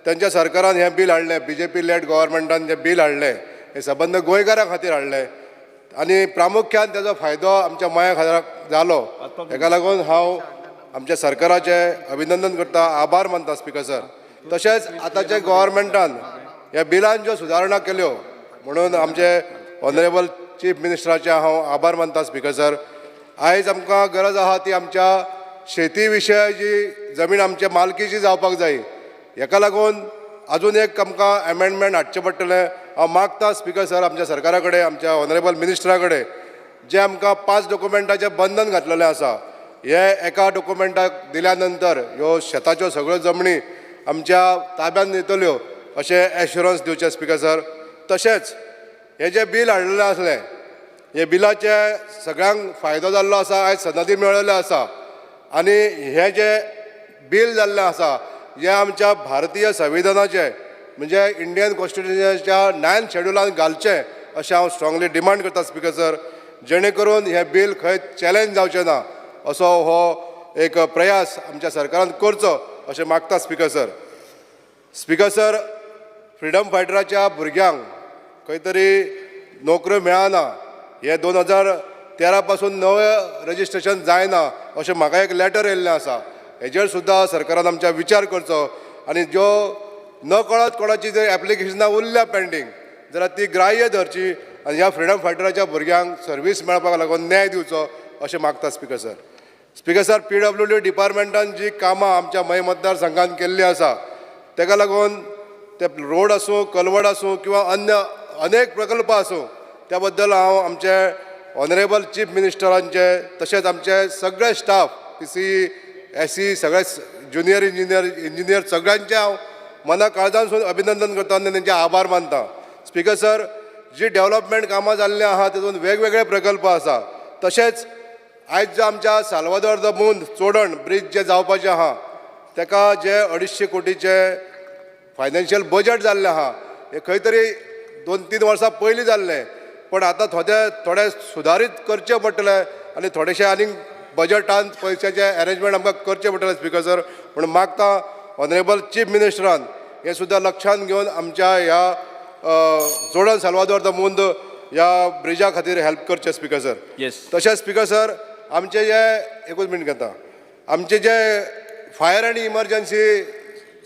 तेंच्या सरकारान हें बील हाडलें, बीजेपी लेड गव्हर्मेंटान जें बील हाडलें हें सबंद गोंयकारां खातीर हाडलें आनी प्रामुख्यान तेजो फायदो आमच्या मया खातीर जालो. हेका लागून हांव आमच्या सरकाराचें अभिनंदन करता, आभार मानता स्पीकर सर. तशेंच आतांच्या गव्हर्मेंटान ह्या बिलान ज्यो सुदारणा केल्यो म्हणून आमचे ऑनरेबल चीफ मिनिस्टराचे हांव आभार मानता स्पीकर सर. आयज आमकां गरज आहा ती आमच्या शेती विशयाची जमीन आमच्या मालकीची जावपाक जाय. हेका लागून अजून एक आमकां एमेंडमेंट हाडचें पडटलें. हांव मागता स्पीकर सर आमच्या सरकारा कडेन, आमच्या ऑनरेबल मिनिस्टरा कडेन, जें आमकां 5 डॉक्युमेंटाचें बंधन घातलेलें आसा, हे एका डॉक्युमेंटाक दिल्या नंतर ह्यो शेताच्यो सगळ्यो जमनी आमच्या ताब्यांत येतल्यो अशें एश्युरन्स दिवचें स्पीकर सर. तशेंच हें जें बील हाडलेलें आसलें, हे बिलाचे सगळ्यांक फायदो जाल्लो आसा, आयज सनदी मेळिल्ल्यो आसा. आनी हें जें बील जाल्लें आसा हें आमच्या भारतीय संविधानाचें म्हणजे इंडियन कॉन्स्टिट्युशनाच्या 9th शेड्युलान घालचें अशें हांव स्ट्रांगली डिमांड करता स्पीकर सर, जेणे करून हें बील खंय चॅलेंज जावचें ना असो हो एक प्रयास आमच्या सरकारान करचो अशें मागता speaker sir. Speaker sir, freedom फायटराच्या भुरग्यांक खंय तरी नोकऱ्यो मेळना, हे 2013 पासून नवें रजिस्ट्रेशन जायना अशें म्हाका एक लॅटर येयल्लें आसा. हेजेर सुद्दां सरकारान आमच्या विचार करचो आनी ज्यो न कळत कोणाची जर एप्लिकेशनां उरल्या पेंडींग जाल्यार ती ग्राह्य धरची आनी ह्या फ्रिडम फायटराच्या भुरग्यांक सर्वीस मेळपाक लागून न्याय दिवचो अशें मागता speaker sir. Speaker sir, PWD डिपार्टमेंटान जी कामां आमच्या मये मतदारसंघान केल्लीं आसा तेका लागून ते रोड आसूं, कलवड आसूं किंवा अन्य अनेक प्रकल्प आसूं, त्या बद्दल हांव आमचे ऑनरेबल चीफ मिनिस्टरांचे तशेंच आमचे सगळे स्टाफ PCE SE सगळे ज्युनियर इंजिनियर इंजिनियर सगळ्यांचे हांव मना काळजानसून अभिनंदन करता आनी तेंचे आभार मानता. स्पीकर सर, जी डेवलपमेंट कामां जाल्लीं आहा तितून वेगवेगळे प्रकल्प आसा. तशेंच आयज जो आमच्या साल्वादोर the मून चोडण ब्रीज जे जावपाचें आहा तेका जे 250 कोटीचे फायनान्शियल बजट जाल्लें आहा हें खंय तरी 2-3 वर्सां पयलीं जाल्लें, पण आतां थोडे थोडे सुदारीत करचें पडटलें आनी थोडेशें आनीक बजटान पयशाचें एरेंजमेंट आमकां करचें पडटलें स्पीकर सर. म्हूण मागता ऑनरेबल चीफ मिनिस्टरान हें सुद्दां लक्षांत घेवन आमच्या ह्या चोडण साल्वादोर the मुंद ह्या ब्रिजा खातीर हेल्प करचें स्पीकर सर. तशेंच स्पीकर सर, आमचे जे एकूच मिनट घेता, आमचे जे फायर आनी इमर्जन्सी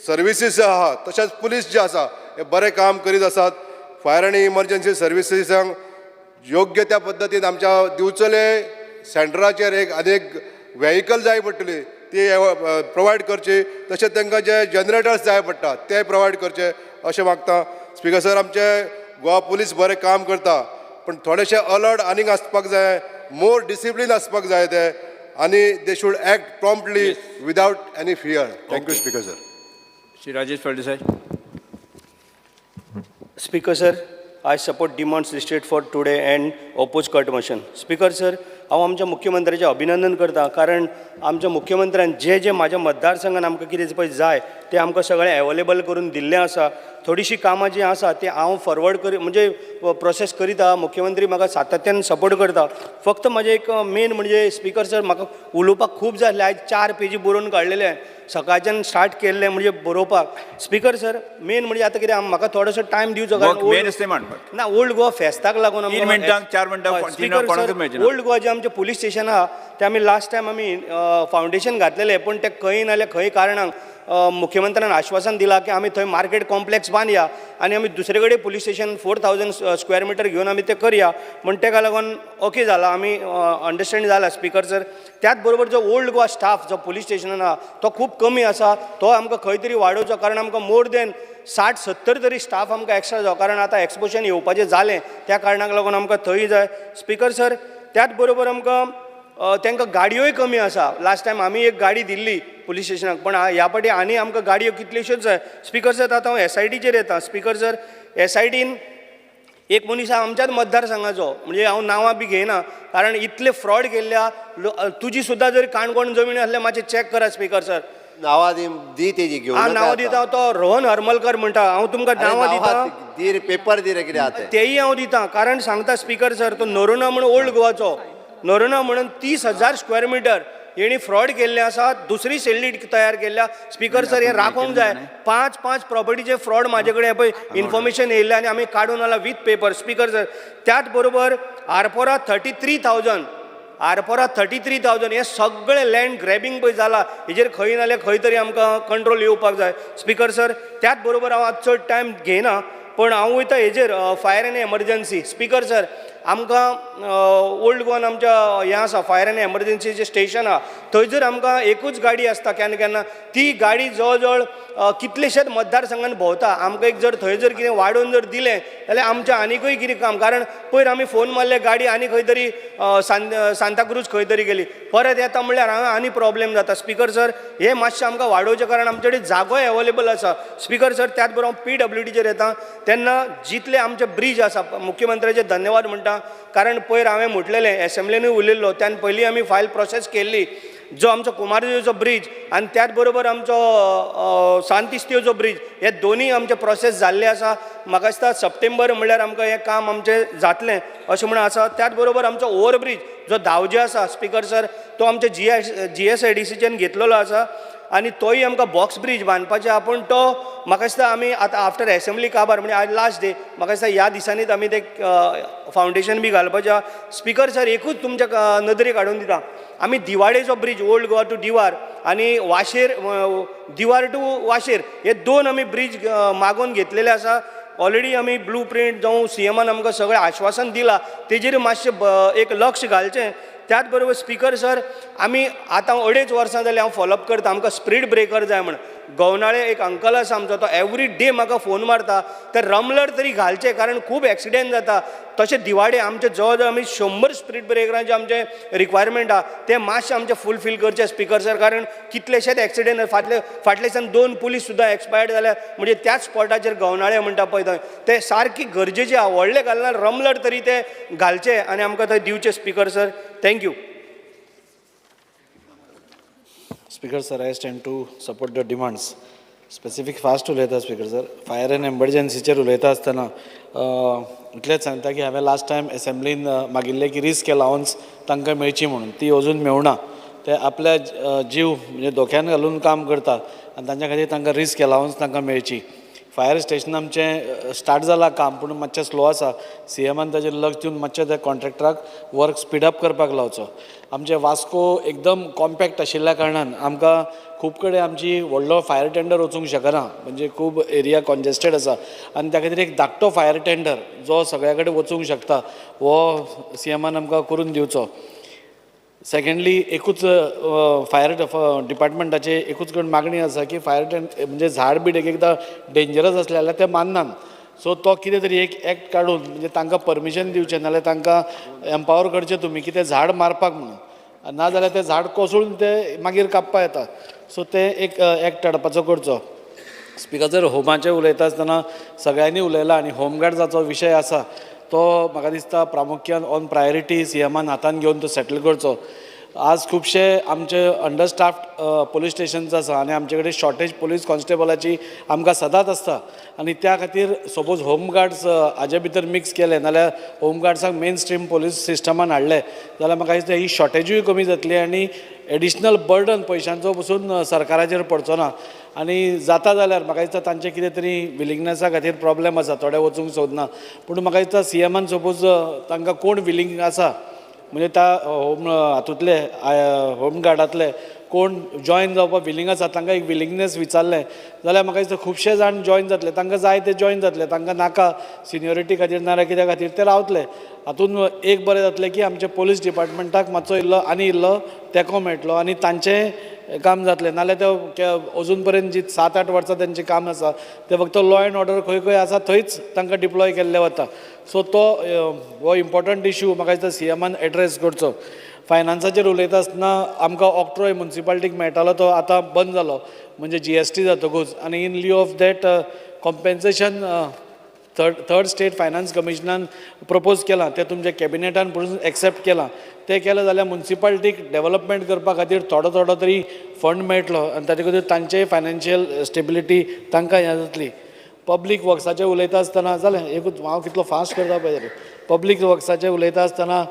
सर्विसीस जे आहा तशेंच पुलीस जे आसा हे बरें काम करीत आसात. फायर आनी इमर्जन्सी सर्विसीसांक योग्य त्या पद्दतीन आमच्या दिवचले सेंटराचेर एक आनी एक व्हेहिकल जाय पडटली ती प्रोवायड करची, तशेंच तांकां जे जनरेटर्स जाय पडटा ते प्रोवायड करचे अशें मागता. स्पीकर सर, आमचे गोवा पुलीस बरें काम करता पण थोडेशे अलर्ट आनीक आसपाक जाय, मोर डिसिप्लीन आसपाक जाय ते, आनी they should act promptly without any fear. Thank you speaker sir. Shri Rajesh Phaldesai. Speaker sir, I support demands listed for today and oppose cut motion. Speaker sir, हांव आमच्या मुख्यमंत्र्याचें अभिनंदन करता, कारण आमच्या मुख्यमंत्र्यान जे जे म्हाज्या मतदारसंघान आमकां कितें पळय जाय तें आमकां सगळें एवेलेबल करून दिल्लें आसा. थोडीशीं कामां जीं आसा तीं हांव फॉरवर्ड करी म्हणजे प्रोसेस करीत आहा. मुख्यमंत्री म्हाका सातत्यान सपोर्ट करता. फक्त म्हाजें एक मेन म्हणजे स्पीकर सर, म्हाका उलोवपाक खूब जाय आसलें. आयज 4 पेजी बरोवन काडलेले, सकाळच्यान स्टार्ट केल्लें म्हणजे बरोवपाक. स्पीकर सर, मेन म्हणजे आतां कितें म्हाका थोडोसो टायम दिवचो, कारण ना ओल्ड गोवा फेस्ताक लागून 3 मिनटां 4 मिनटां ओल्ड गोवा जे आमचें पुलीस स्टेशन आहा तें आमी लास्ट टायम आमी फावंडेशन घातलेलें, पूण तें खंय नाल्यार खंय कारणाक मुख्यमंत्र्यान आश्वासन दिलां की आमी थंय मार्केट कॉम्प्लेक्स बांदया आनी आमी दुसरे कडेन पुलीस स्टेशन 4000 स्क्वेअर मिटर घेवन आमी तें करया म्हण तेका लागून ओके जाला, आमी अंडरस्टँड जाला स्पीकर सर. त्याच बरोबर जो ओल्ड गोवा स्टाफ जो पुलीस स्टेशनान आहा तो खूब कमी आसा, तो आमकां खंय तरी वाडोवचो, कारण आमकां मोर देन 60-70 तरी स्टाफ आमकां एक्स्ट्रा जावो, कारण आतां एक्सपोशन येवपाचें जालें त्या कारणाक लागून आमकां थंय जाय स्पीकर सर. त्याच बरोबर आमकां तांकां गाडयोय कमी आसा. लास्ट टायम आमी एक गाडी दिल्ली पुलीस स्टेशनाक, पण ह्या फावटी आनी आमकां गाडयो कितल्योश्योच जाय स्पीकर सर. आतां हांव SITचेर येता स्पीकर सर. SITन एक मनीस आमच्याच मतदारसंघाचो, म्हणजे हांव नांवां बी घेयना कारण इतले फ्रॉड केल्ल्या, तुजी सुद्दां जर काणकोण जमीन आसल्यार मातशें चॅक करा स्पीकर सर. नांवां दी तेजी घेवन हांव नांवां दिता, तो रोहन हरमलकर म्हणटा, हांव तुमकां नांवां दिता, दी पेपर दी रे कितें आहा तें तेयी हांव दिता, कारण सांगता स्पीकर सर, तो नरोना म्हण ओल्ड गोवाचो नरोना म्हणून 30,000 स्क्वेअर मिटर हेणी फ्रॉड केल्ले आसा, दुसरी सेल्ली तयार केल्ल्या स्पीकर सर. हें राखोवंक जाय. 5-5 प्रॉपर्टीचे फ्रॉड म्हाजे कडेन पळय इन्फॉर्मेशन येयल्लें आनी आमी काडून आला विथ पेपर स्पीकर सर. त्याच बरोबर आरपोरा 33,000, आरपोरा 33,000 हें सगळें लँड ग्रॅबिंग पळय जाला, हेजेर खंय नाल्यार खंय तरी आमकां कंट्रोल येवपाक जाय स्पीकर सर. त्याच बरोबर हांव आतां चड टायम घेयना, पण हांव वयता हेजेर fire and emergency speaker sir. आमकां ओल्ड गोवान आमच्या हें आसा फायर एन्ड एमर्जन्सीचें स्टेशन आहा, थंय जर आमकां एकूच गाडी आसता केन्ना केन्ना, ती गाडी जवळ जवळ कितलेशेच मतदारसंघान भोंवता. आमकां एक जर थंय जर कितें वाडोवन जर दिलें जाल्यार आमचें आनिकूय कितें काम, कारण पयर आमी फोन मारले गाडी आनी खंय तरी सांताक्रूज खंय तरी गेली, परत येता म्हणल्यार हांगा आनी प्रॉब्लेम जाता स्पीकर सर. हें मातशें आमकां वाडोवचें, कारण आमचे कडेन जागोय एवेलेबल आसा स्पीकर सर. त्याच बरोबर हांव PWDचेर येता तेन्ना जितले आमचे ब्रीज आसा, मुख्यमंत्र्याचे धन्यवाद म्हणटा, कारण पयर हांवें म्हटलेलें एसेंब्लीनूय उलयल्लो, त्यान पयलीं आमी फायल प्रोसेस केल्ली. जो आमचो कुमारजुंवेचो ब्रीज आनी त्याच बरोबर आमचो सांत इस्तेवचो ब्रीज हे दोनूय आमचे प्रोसेस जाल्ले आसा. म्हाका दिसता सप्टेंबर म्हणल्यार आमकां हें काम आमचें जातलें अशें म्हणून आसा. त्याच बरोबर आमचो ओवर ब्रीज जो धावजे आसा स्पिकर सर तो आमचे GSIDCच्यान घेतलेलो आसा आनी तोय आमकां बॉक्स ब्रीज बांदपाचें आहा, पूण तो म्हाका दिसता आमी आतां आफ्टर एसेंब्ली काबार म्हणजे आज लास्ट डे म्हाका दिसता ह्या दिसांनीच आमी ते फावंडेशन बी घालपाचें आहा. स्पिकर सर एकूच तुमच्या नदरेक हाडून दिता, आमी दिवाडेचो bridge old Goa to Divar आनी वाशेर दिवार टू वाशेर हे दोन आमी ब्रीज मागोवन घेतलेले आसा. ऑलरेडी आमी ब्लू प्रिंट जावं CMान आमकां सगळें आश्वासन दिलां तेजेर मातशें एक लक्ष घालचें. त्याच बरोबर स्पिकर सर आमी आतां 2.5 वर्सां जालीं हांव फॉलोअप करता, आमकां स्पीड ब्रेकर जाय म्हण. गवनाळे एक अंकल आसा आमचो, तो एवरी डे म्हाका फोन मारता, ते रमलर तरी घालचे कारण खूब एक्सिडेंट जाता. तशें दिवाडे आमचे जवळ जवळ आमी 100 स्पीड ब्रेकरांचे आमचे रिक्वायरमेंट आहा ते मातशें आमचें फुलफील करचे स्पिकर सर, कारण कितलेशेच एक्सिडेंट फाटले दिसान 2 पुलीस सुद्दां एक्सपायर्ड जाल्या म्हणजे त्याच स्पॉटाचेर गवनाळे म्हणटा पळय थंय ते सारकी गरजेचे आहा. व्हडले घालना रमलर तरी ते घालचे आनी आमकां थंय दिवचे speaker sir. Thank you. Speaker sir, I stand to support the demands. Specific fast उलयता स्पीकर सर. फायर एंड एमर्जन्सीचेर उलयता आसतना इतलेंच सांगता की हांवें लास्ट टायम एसेंब्लीन मागिल्लें की रिस्क अलावन्स तांकां मेळची म्हणून, ती अजून मेळना. ते आपल्या जीव म्हणजे धोक्यान घालून काम करता आनी तांच्या खातीर तांकां रिस्क अलावन्स तांकां मेळची. फायर स्टेशन आमचें स्टार्ट जालां काम पूण मातशें स्लो आसा. CMान ताजेर लक्ष दिवन मातशें त्या कॉन्ट्रॅक्टराक वर्क स्पीड अप करपाक लावचो. आमचें वास्को एकदम कॉम्पॅक्ट आशिल्ल्या कारणान आमकां खूब कडेन आमची व्हडलो फायर टेंडर वचूंक शकना, म्हणजे खूब एरिया कॉन्जेस्टेड आसा आनी त्या खातीर एक धाकटो फायर टेंडर जो सगळ्या कडेन वचूंक शकता हो CMान आमकां करून दिवचो. सेकेंडली एकूच फायर डिपार्टमेंटाचे एकूच कडेन मागणी आसा की फायर म्हणजे झाड बीड एक एकदां डेंजरस आसलें जाल्यार ते माननात, सो तो कितें तरी एक एक्ट काडून म्हणजे तांकां परमिशन दिवचें, नाजाल्यार तांकां एम्पावर करचें तुमी की तें झाड मारपाक म्हणून, नाजाल्यार तें झाड कोसळून तें मागीर कापपा येता. सो तें एक एक्ट हाडपाचो करचो. स्पिकर सर, होमाचें उलयता आसतना सगळ्यांनी उलयलां आनी होमगार्ड्साचो विशय आसा तो म्हाका दिसता प्रामुख्यान ऑन प्रायोरिटी CMान हातान घेवन तो सेटल करचो. आज खुबशे आमचे अंडरस्टाफ्ड पोलीस स्टेशन्स आसा आनी आमचे कडेन शॉर्टेज पोलीस कॉन्स्टेबलाची आमकां सदांच आसता आनी त्या खातीर सपोज होमगार्ड्स हाजे भितर मिक्स केले नाल्यार होमगार्ड्सांक मेन स्ट्रीम पोलीस सिस्टमान हाडले जाल्यार म्हाका दिसता ही शॉर्टेजूय कमी जातली आनी एडिशनल बर्डन पयशांचो पसून सरकाराचेर पडचो ना. आनी जाता जाल्यार म्हाका दिसता तांचे कितें तरी विलिंगनेसा खातीर प्रॉब्लेम आसा, थोडे वचूंक सोदना, पूण म्हाका दिसता CMान सपोज तांकां कोण विलिंग आसा म्हणजे त्या होम हातूंतले होमगार्डांतले कोण जॉयन जावपाक विलिंग आसा तांकां एक विलिंगनेस विचारलें जाल्यार म्हाका दिसता खुबशे जाण जॉयन जातले. तांकां जाय ते जॉयन जातले, तांकां नाका सिनियोरिटी खातीर नाल्यार कित्या खातीर ते रावतले. हातूंत एक बरें जातलें की आमच्या पोलीस डिपार्टमेंटाक मातसो इल्लो आनी इल्लो तेंको मेळटलो आनी तांचें काम जातलें. नाल्यार ते अजून पर्यंत जी 7-8 वर्सां तेंचें काम आसा तें फक्त लॉ एंड ऑर्डर खंय खंय आसा थंयच तांकां डिप्लॉय केल्लें वता. सो तो हो इम्पॉर्टंट इशू म्हाका दिसता CMान एड्रेस करचो. फायनान्साचेर उलयता आसतना आमकां ऑक्ट्रॉय मुन्सिपालिटीक मेळटालो तो आतां बंद जालो म्हणजे GST जातकूच, आनी in lieu of that compensation third state finance कमिशनान propose केलां तें तुमच्या कॅबिनेटान पसून एक्सेप्ट केलां. तें केलें जाल्यार मुन्सिपालिटीक डेवलपमेंट करपा खातीर थोडो थोडो तरी फंड मेळटलो आनी ताचे खातीर तांचेय फायनान्शियल स्टेबिलिटी तांकां हें जातली. पब्लीक वर्क्साचें उलयता आसतना जालें एकूच हांव कितलो फास्ट करता पळय. पब्लीक वर्क्साचें उलयता आसतना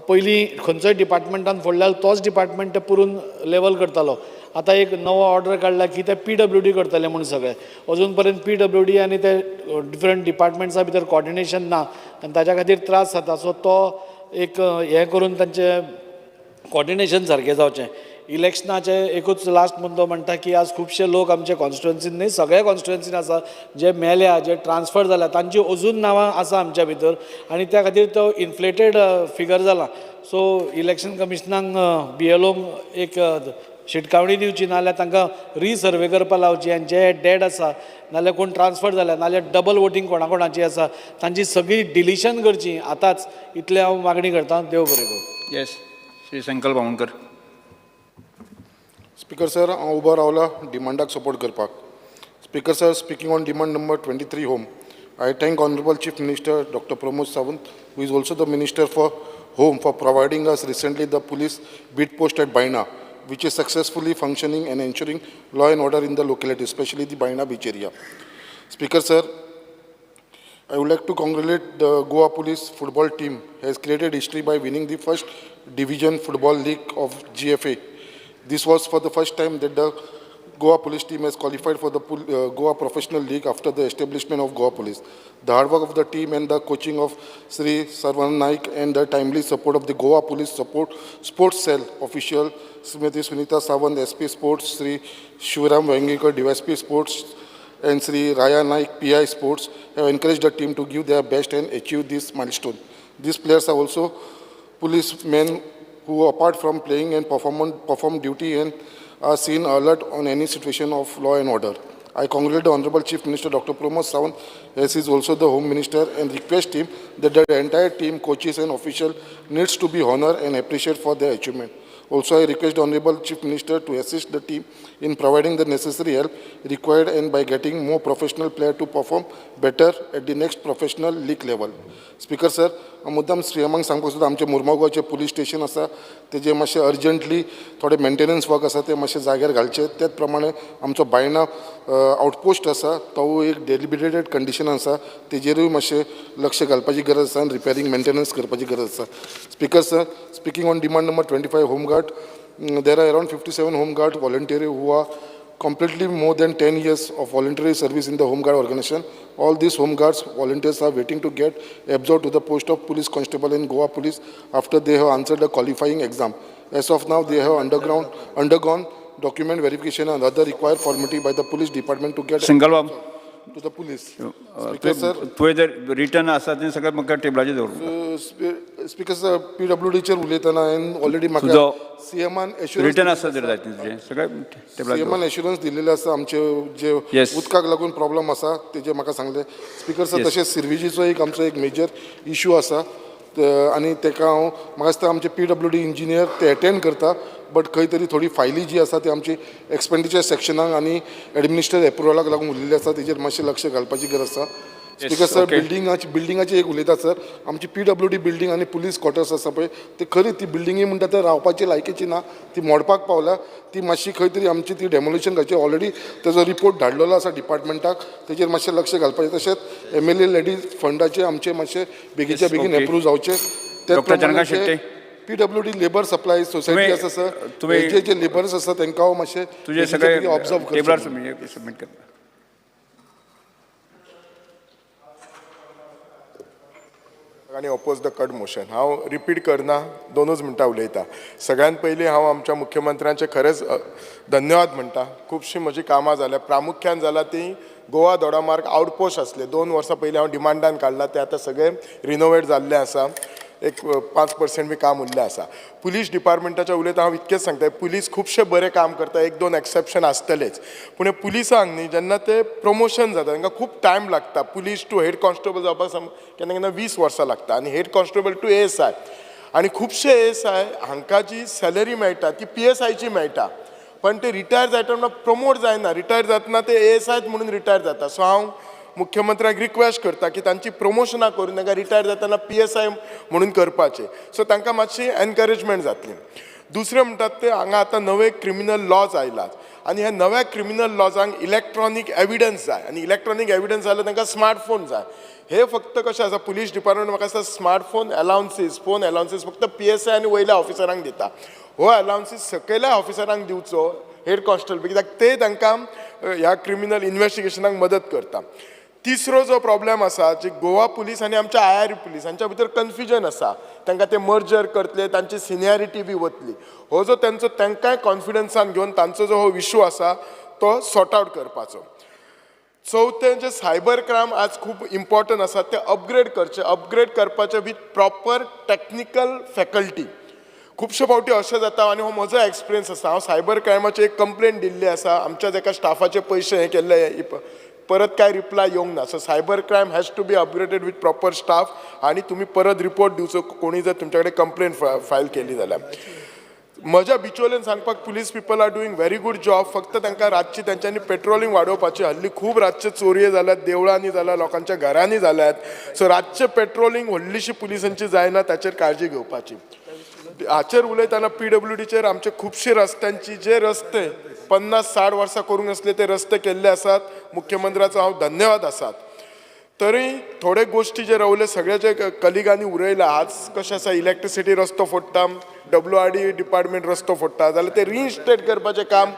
पयलीं खंयचोय डिपार्टमेंटान फोडल्यार तोच डिपार्टमेंट ते पुरून लेवल करतालो. आतां एक नवो ऑर्डर काडला की ते PWD करतले म्हूण सगळे. अजून पर्यंत PWD आनी ते डिफरंट डिपार्टमेंट्सा भितर कॉर्डिनेशन ना आनी ताच्या खातीर त्रास जाता. सो तो एक हें करून तांचें कॉर्डिनेशन सारकें जावचें. इलेक्शनाचे एकूच लास्ट मुद्दो म्हणटा की आज खुबशे लोक आमचे कॉन्स्टिट्युएन्सीन न्ही सगळ्या कॉन्स्टिट्युएन्सीन आसा जे मेल्या जे ट्रान्सफर जाल्या तांची अजून नांवां आसा आमच्या भितर आनी त्या खातीर तो इन्फ्लेटेड फिगर जाला. सो इलेक्शन कमिशनाक BLOंक एक शिटकावणी दिवची, नाल्यार तांकां रिसर्वे करपाक लावची आनी जे डेड आसा नाल्यार कोण ट्रान्सफर जाल्या नाल्यार डबल वोटींग कोणा कोणाची आसा तांची सगळी डिलिशन करची आतांच. इतलें हांव मागणी करता. देव बरें करूं. येस, श्री संकल्प आमोणकर. स्पीकर सर, हांव उबो रावला डिमांडाक सपोर्ट करपाक. Speaker sir, speaking on demand number 23 home, I thank honourable chief minister doctor Pramod Sawant, who is also the minister for home, for providing us recently the police beat post at Baina. which is successfully functioning and ensuring law and order in the locality, especially the Baina Beach area. Speaker sir, I would like to congratulate the Goa Police football team has created history by winning the first division football league of GFA. This was for the first time that the Goa Police team has qualified for the Goa Professional League after the establishment of Goa Police. The hard work of the team and the coaching of Sri Sarvan Naik and the timely support of the Goa Police Support Sports Cell official Srimati Sunita Sawant, SP Sports, Sri Shivaram Vengekar, DSP Sports, and Sri Raya Naik, PI Sports, have encouraged the team to give their best and achieve this milestone. These players are also policemen who, apart from playing and perform duty and are seen alert on any situation of law and order. I congratulate the Honorable Chief Minister Dr. Pramod Sawant, as he is also the Home Minister, and request him that the entire team, coaches and officials needs to be honored and appreciated for their achievement. Also, I request the Honorable Chief Minister to assist the team in providing the necessary help required and by getting more professional players to perform better at the next professional league level. Speaker sir, मुद्दाम सीएमाक सांगपाक सोदता, आमचे मुर्मगांवचें पुलीस स्टेशन आसा तेजें मातशें अर्जंटली थोडें मेंटेनन्स वर्क आसा तें मातशें जाग्यार घालचें. त्याच प्रमाणे आमचो बायणा आउटपोस्ट आसा तो एक डेलिबिरेटेड कंडिशन आसा, तेजेरूय मातशें लक्ष घालपाची गरज आसा आनी रिपेरींग मेंटेनन्स करपाची गरज आसा. Speaker sir, speaking on demand number 25 home guard, there are around 57 home guard volunteer who are completely more than 10 years of voluntary service in the Home Guard organization. All these Home Guards volunteers are waiting to get absorbed to the post of police constable in Goa Police after they have answered the qualifying exam. As of now, they have undergone document verification and other required formality by the police department to get Singal to the police. Speaker sir, तुवें जर रिटर्न आसा तें सगळें म्हाका टेबलाचेर दवर. स्पीकर सर, पीडब्ल्यूडीचेर उलयतना हांवें ऑलरेडी म्हाका सीएमान एश्युरन्स रिटर्न आसा जर जाय तुजें सगळें टेबलाचेर. सीएमान एश्युरन्स दिलेलें आसा आमचे जे उदकाक लागून प्रॉब्लम आसा तेजेर म्हाका सांगलें. स्पीकर सर, तशेंच सिर्विजीचो एक आमचो एक मेजर इशू आसा आनी तेका हांव म्हाका दिसता आमचे पीडब्ल्यूडी इंजिनियर ते एटेंड करता, बट खंय तरी थोडी फायली जी आसा ती आमची एक्सपेंडिचर सेक्शनाक आनी एडमिनिस्ट्रेटिव एप्रुवलाक लागून उरलेली आसा, तेजेर मातशें लक्ष घालपाची गरज आसा. स्पीकर सर, बिल्डिंगाची एक उलयता सर, आमची पीडब्ल्यूडी बिल्डींग आनी पुलीस क्वॉर्टर्स आसा पळय, ते खरी ती बिल्डिंगी म्हणटा ते रावपाची लायकीची ना, ती मोडपाक पावल्या, ती मातशी खंय तरी आमची ती डेमोलिशन घालची. ऑलरेडी तेजो रिपोर्ट धाडलेलो आसा डिपार्टमेंटाक, तेजेर मातशें लक्ष घालपाचें. तशेंच एमएलए लेडीज फंडाचे आमचे मातशे बेगीच्या बेगीन एप्रूव जावचे. त्याच प्रमाणे पीडब्ल्यूडी लेबर सप्लाय सोसायटी आसा सर, जे जे लेबर्स आसा तांकां मातशें तुजे सगळे ऑब्जर्व टेबलार सबमीट करता. आनी ओपोज the cut motion. हांव रिपीट करना, दोनूच मिनटां उलयता. सगळ्यात पयलीं हांव आमच्या मुख्यमंत्र्यांचे खरेंच धन्यवाद म्हणटा. खुबशीं म्हजीं कामां जाल्या, प्रामुख्यान जाल्या ती गोवा दोडामार्ग आउटपोस्ट आसले 2 वर्सां पयलीं हांव डिमांडान काडला, ते आतां सगळे रिनोवेट जाल्ले आसा, एक 5% बी काम उरलें आसा. पुलीस डिपार्टमेंटाच्या उलयता हांव इतकेंच सांगता, पुलीस खुबशें बरें काम करता, 1-2 एक्सेप्शन आसतलेच, पूण पुलिसांक न्ही जेन्ना ते प्रमोशन जाता तांकां खूब टायम लागता. पुलीस टू हेड कॉन्स्टेबल जावपाक केन्ना केन्ना 20 वर्सां लागता आनी हेड कॉन्स्टेबल टू ASI, आनी खुबशे ASI हांकां जी सॅलरी मेळटा ती PSIची मेळटा, पण ते रिटायर जायना तेन्ना प्रमोट जायना, रिटायर जातना ते ASI म्हणून रिटायर जाता. सो हांव मुख्यमंत्र्याक रिक्वेस्ट करता की तांची प्रमोशनां करून तांकां रिटायर जातना PSI म्हणून करपाचें, सो तांकां मातशी एनकरेजमेंट जातली. दुसरें म्हणटात ते हांगा आतां नवे क्रिमिनल लॉज आयलात आनी ह्या नव्या क्रिमिनल लॉजांक इलेक्ट्रॉनीक एविडन्स जाय आनी इलेक्ट्रॉनीक एविडन्स जाल्यार तांकां स्मार्टफोन जाय. हे फक्त कशें आसा, पुलीस डिपार्टमेंट म्हाका दिसता स्मार्टफोन अलावन्सीस, फोन अलावन्सीस फक्त PSI आनी वयल्या ऑफिसरांक दिता. हो अलावन्सीस सकयल्या ऑफिसरांक दिवचो, हेड कॉन्स्टेबल, कित्याक ते तांकां ह्या क्रिमिनल इन्वेस्टिगेशनाक मदत करता. तिसरो जो प्रॉब्लेम आसा, जे गोवा पुलीस आनी आमच्या IRU police हांच्या भितर कन्फ्युजन आसा, तांकां ते मर्जर करतले, तांची सिनियरिटी बी वतली. हो जो तांचो तांकांय कॉन्फिडन्सान घेवन तांचो जो हो इशू आसा तो सॉर्ट आवट करपाचो. चवथें जे सायबर क्रायम आज खूब इम्पॉर्टंट आसा, ते अपग्रेड करचे, अपग्रेड करपाचे वीथ प्रॉपर टॅक्निकल फॅकल्टी. खुबशे फावटी अशें जाता आनी हो म्हजो एक्सपिरियन्स आसा, हांव सायबर क्रायमाची एक कंप्लेन दिल्ली आसा, आमच्याच एका स्टाफाचे पयशे हे केल्ले, परत काय रिप्लाय येवंक ना. So cyber crime has to be upgraded with proper staff आनी तुमी परत रिपोर्ट दिवचो कोणी जर तुमच्या कडेन कंप्लेन फायल केली जाल्यार. म्हज्या बिचोलेन सांगपाक police people are doing very good job, फक्त तांकां रातची तेंच्यांनी पेट्रोलिंग वाडोवपाची. हल्ली खूब रातचे चोरयो जाल्यात, देवळांनी जाल्यात, लोकांच्या घरांनी जाल्यात, सो रातचें पेट्रोलिंग व्हडलीशी पुलिसांची जायना, ताचेर काळजी घेवपाची. हाचेर उलयतना पीडब्ल्यूडीचेर आमचे खुबशे रस्त्यांची जे रस्ते 50-60 वर्सां करूंक नासले ते रस्ते केल्ले आसात. मुख्यमंत्र्याचो हांव धन्यवाद आसात. तरी थोडे गोश्टी जे रावले सगळ्याचे कलिगांनी उरयला. आज कशें आसा, इलेक्ट्रिसिटी रस्तो फोडटा, WRD department रस्तो फोडटा, जाल्यार ते रिइन्स्टेट करपाचें काम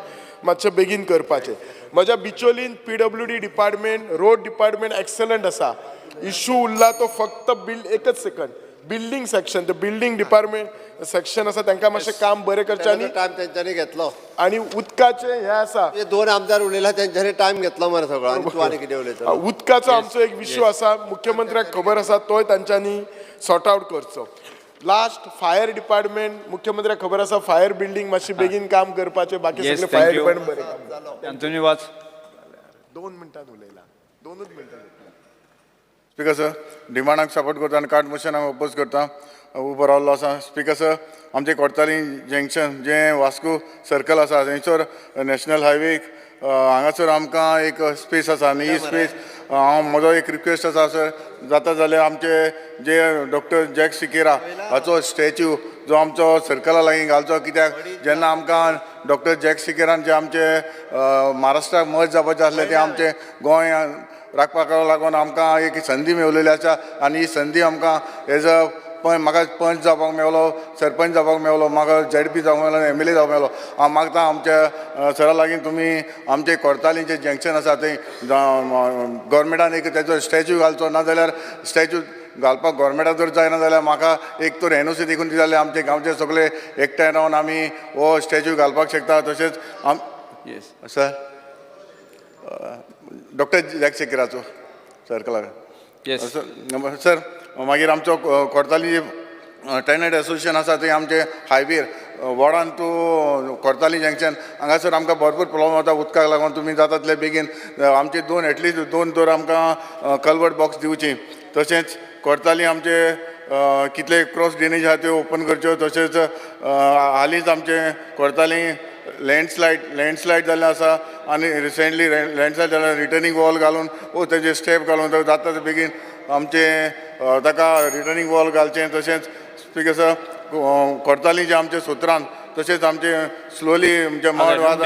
मातशें बेगीन करपाचें. म्हज्या बिचोलीन PWD department, road department excellent आसा. इशू उरला तो फक्त एकच सेकंड, बिल्डींग सेक्शन. ते बिल्डींग डिपार्टमेंट सेक्शन आसा तांकां मातशें काम बरें करचें आनी टायम तेंच्यांनी घेतलो आनी उदकाचें हें आसा. दोन आमदार उलयला तेंच्यांनी टायम घेतलो मरे सगळो आनी तूं आनी कितें उलयता. उदकाचो आमचो एक विशय आसा, मुख्यमंत्र्याक खबर आसा, तोय तांच्यांनी सॉर्ट आवट करचो. लास्ट फायर डिपार्टमेंट, मुख्यमंत्र्याक खबर आसा फायर बिल्डींग मातशी बेगीन काम करपाचें, बाकी सगळें फायर डिपार्टमेंट बरें काम. अंतोनी वाज 2 मिनटां उलयला, 2 मिनटां. स्पीकर सर, डिमांडाक सपोर्ट करता आनी कार्ड मोशनाक अपोज करता उबो रावल्लो आसा. स्पीकर सर, आमचें कोडताली जंक्शन जें वास्को सर्कल आसा थंयसर नॅशनल हायवेक हांगासर आमकां एक स्पेस आसा आनी ही स्पेस हांव म्हजो एक रिक्वेस्ट आसा सर, जाता जाल्यार आमचे जे डॉक्टर जॅक सिकेरा हाचो स्टॅच्यू जो आमचो सर्कला लागीं घालचो. कित्याक जेन्ना आमकां डॉक्टर जॅक सिकेरान जे आमचे महाराष्ट्राक मत जावपाचें आसलें तें आमचें गोंय राखपाक लागून आमकां एक संदी मेवलेली आसा आनी ही संदी आमकां एज अ म्हाका पंच जावपाक मेवलो, सरपंच जावपाक मेवलो, म्हाका ZP जावपाक मेवलो, MLA जावपाक मेवलो. हांव मागता आमच्या सरा लागीं तुमी आमचे कोडताली जें जंक्शन आसा थंय गोवोरमेंटान एक तेजो स्टॅच्यू घालचो, ना जाल्यार स्टॅच्यू घालपाक गोवोरमेंटाक जर जायना जाल्यार म्हाका एक तर NOC देखून दिता जाल्यार आमचे गांवचे सगळे एकठांय रावन आमी हो स्टॅच्यू घालपाक शकता. तशेंच आम सर डॉक्टर जॅक सिकेराचो सर्कलाक सर. मागीर आमचो कोडताली टेनंट एसोसिएशन आसा थंय आमचे हायवेर वॉर्डान टू कोडताली जंक्शन हांगासर आमकां भरपूर प्रॉब्लम जाता उदकाक लागून. तुमी जाता तितले बेगीन आमचे दोन एटलिस्ट दोन तर आमकां कल्वर्ट बॉक्स दिवची. तशेंच कोडताली आमचे कितले क्रॉस ड्रेनेज आसा त्यो ओपन करच्यो. तशेंच हालींच आमचे कोडताली लँडस्लायड जाल्लें आसा आनी रिसेंटली लँडस्लायड जाल्यार रिटर्निंग वॉल घालून वो तेजे स्टेप घालून जाता ते बेगीन आमचे ताका रिटर्निंग वॉल घालचें. तशेंच स्पीकर सर, कोडताली जे आमचे सुत्रान तशेंच आमचे स्लोली आमचे मड वाज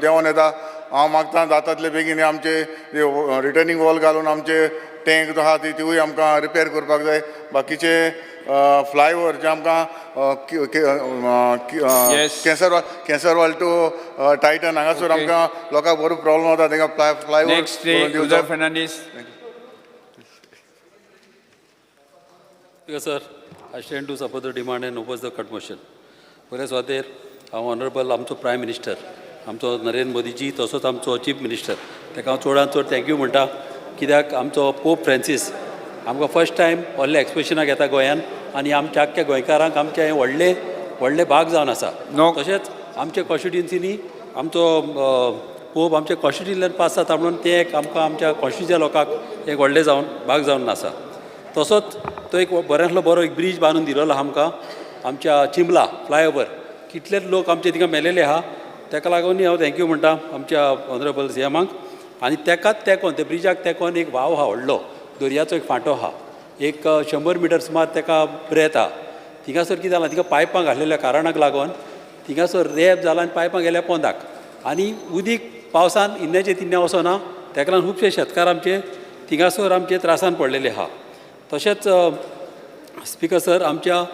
देंवन येता. हांव मागता जाता तितले बेगीन आमचे रिटर्निंग वॉल घालून आमचे टँक जो आहा तिवूय आमकां रिपेर करपाक जाय. बाकीचे फ्लायओवर जे आमकां केसरवाल टू टायटन हांगासर आमकां लोकांक बरो प्रॉब्लम जाता तांकां flyover. Fernandes. Speaker sir, I stand to support the demand and oppose the cut motion. पयल्या सुवातेर हांव ऑनरेबल आमचो प्रायम मिनिस्टर आमचो नरेंद्र मोदीजी तसोच आमचो चीफ मिनिस्टर ताका हांव चडांत चड thank you म्हणटा. कित्याक आमचो पोप फ्रांसीस आमकां फर्स्ट टायम व्हडल्या एक्सपिशनाक येता गोंयान आनी आमच्या आख्ख्या गोंयकारांक आमचें हें व्हडलें व्हडलें भाग जावन आसा. तशेंच आमच्या कॉन्स्टिट्युएन्सीनी आमचो पोप आमच्या कॉन्स्टिट्युएन्सींतल्यान पास जाता म्हणून तें एक आमकां आमच्या कॉन्स्टिट्युएन्सीच्या लोकांक एक व्हडलें जावन भाग जावन आसा. तसोच तो एक बऱ्यांतलो बरो एक ब्रीज बांदून दिलेलो आहा आमकां आमच्या चिंबला फ्लायओवर. कितलेच लोक आमचे थिंगा मेलेले आहा ताका लागूनय हांव thank you म्हणटा आमच्या ऑनरेबल सीएमाक. आनी ताकाच तेंकोन त्या ब्रिजाक तेंकोन एक वाव आहा व्हडलो दर्याचो एक फांटो आहा एक 100 मिटर सुमार ताका ब्रेथ आहा. थिंगासर कितें जालां थिंगा पायपां घातलेल्या कारणाक लागून थिंगासर रेप जाला आनी पायपां गेल्या पोंदाक आनी उदीक पावसान इन्नेचें तिन्ने वचना ताका लागून खुबशे शेतकार आमचे थिंगासर आमचे त्रासान पडलेले आहा. तशेंच स्पीकर सर, आमच्या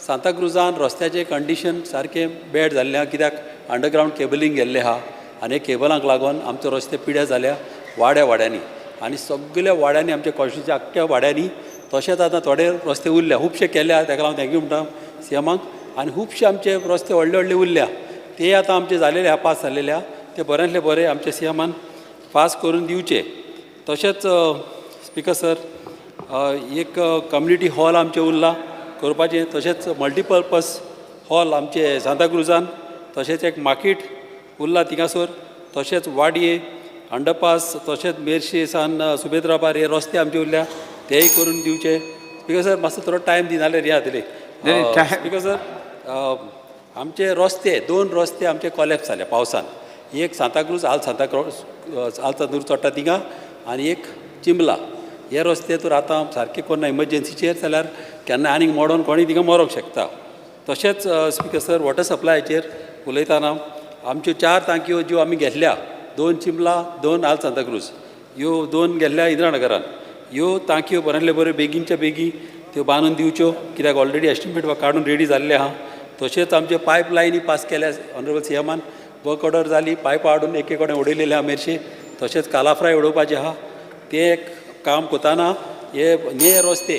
सांताक्रुजान रस्त्याचें कंडिशन सारकें बॅड जाल्लें आहा. कित्याक अंडरग्रावंड केबलिंग गेल्लें आहा आनी केबलांक लागून आमचे रस्ते पिड्यार जाल्या वाड्या वाड्यांनी आनी सगल्या वाड्यांनी आमच्या कॉन्स्टिट्युएन्सीच्या आख्ख्या वाड्यांनी. तशेंच आतां थोडे रस्ते उरल्या खुबशे केल्या ताका लागून thank you म्हणटा सीएमाक. आनी खुबशे आमचे रस्ते व्हडले व्हडले उरल्या ते आतां आमचे जालेले आहा पास जाल्लेले आहा ते बऱ्यांतले बरे आमच्या सीएमान पास करून दिवचे. तशेंच स्पीकर सर, एक कम्युनिटी हॉल आमचें उरलां करपाचें. तशेंच मल्टिपर्पज हॉल आमचे सांताक्रुजान, तशेंच एक मार्केट उरलां थिंगासर, तशेंच वाडये अंडरपास, तशेंच मेरशे सान सुबेद्राबार हे रस्ते आमचे उरल्या तेय करून दिवचे. स्पीकर सर, मातसो थोडो टायम दिना जाल्यार हें जातलें. स्पीकर सर, आमचे रस्ते दोन रस्ते आमचे कॉलेप्स जाले पावसान. एक सांताक्रूज आल सांताक्रूज चडटा थिंगा आनी एक चिंबला. हे रस्ते तर आतां सारके कोन्ना इमर्जन्सीचेर जाल्यार केन्ना आनीक मोडोन कोणूय थिंगा मरोंक शकता. तशेंच स्पिकर सर, वॉटर सप्लायाचेर उलयतना आमच्यो 4 टांकयो ज्यो आमी घेतल्या, 2 चिंबला, 2 आल सांताक्रूज, ह्यो 2 घेतल्या इंदिरानगरान, ह्यो टांकयो बऱ्यांतल्यो बऱ्यो बेगीनच्या बेगीन त्यो बांदून दिवच्यो, कित्याक ऑलरेडी एस्टिमेट काडून रेडी जाल्ले आहा. तशेंच आमच्यो पायप लायनी पास केल्या ऑनरेबल सी एमान, वर्क ऑर्डर जाली, पायपां हाडून एके कडेन उडयलेले आहा मेरशे. तशेंच कालाफ्राय उडोवपाचें आहा, तें एक काम करतना हे ने रस्ते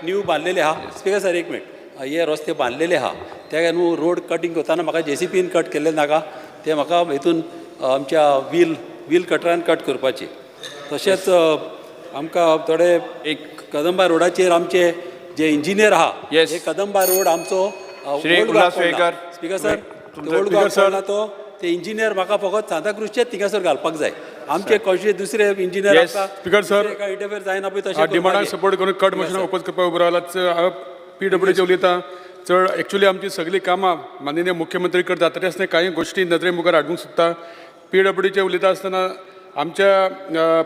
न्यू बांदलेले आहा. स्पिकर सर एक मिनट, हे रस्ते बांदलेले आहा ते न्हू रोड कटींग करतना म्हाका जेसीबीन कट केल्ले नाका, ते म्हाका हितून आमच्या व्हील कटरान कट करपाचे. तशेंच आमकां थोडे एक कदंबा रोडाचेर आमचे जे इंजिनियर आहा, हे कदंबा रोड आमचो स्पिकर सर ओल्ड गोवा पडला तो ते इंजिनियर म्हाका फकत सांताक्रूजचेच थिंगासर घालपाक जाय. आमचे कॉन्स्टिट्युएन्सी दुसरे engineer speaker sir interfere जायना पळय तशें डिमांडाक सपोर्ट करून कट मोशनाक ओपोज करपाक उबो रावला. हांव पीडब्ल्यूडीचे उलयता. चड एक्चुअली आमची सगळीं कामां माननीय मुख्यमंत्री करता, तरी आसतना कांय गोश्टी नदरे मुखार हाडूंक सोदता. पीडब्ल्यूडीचे उलयता आसतना आमच्या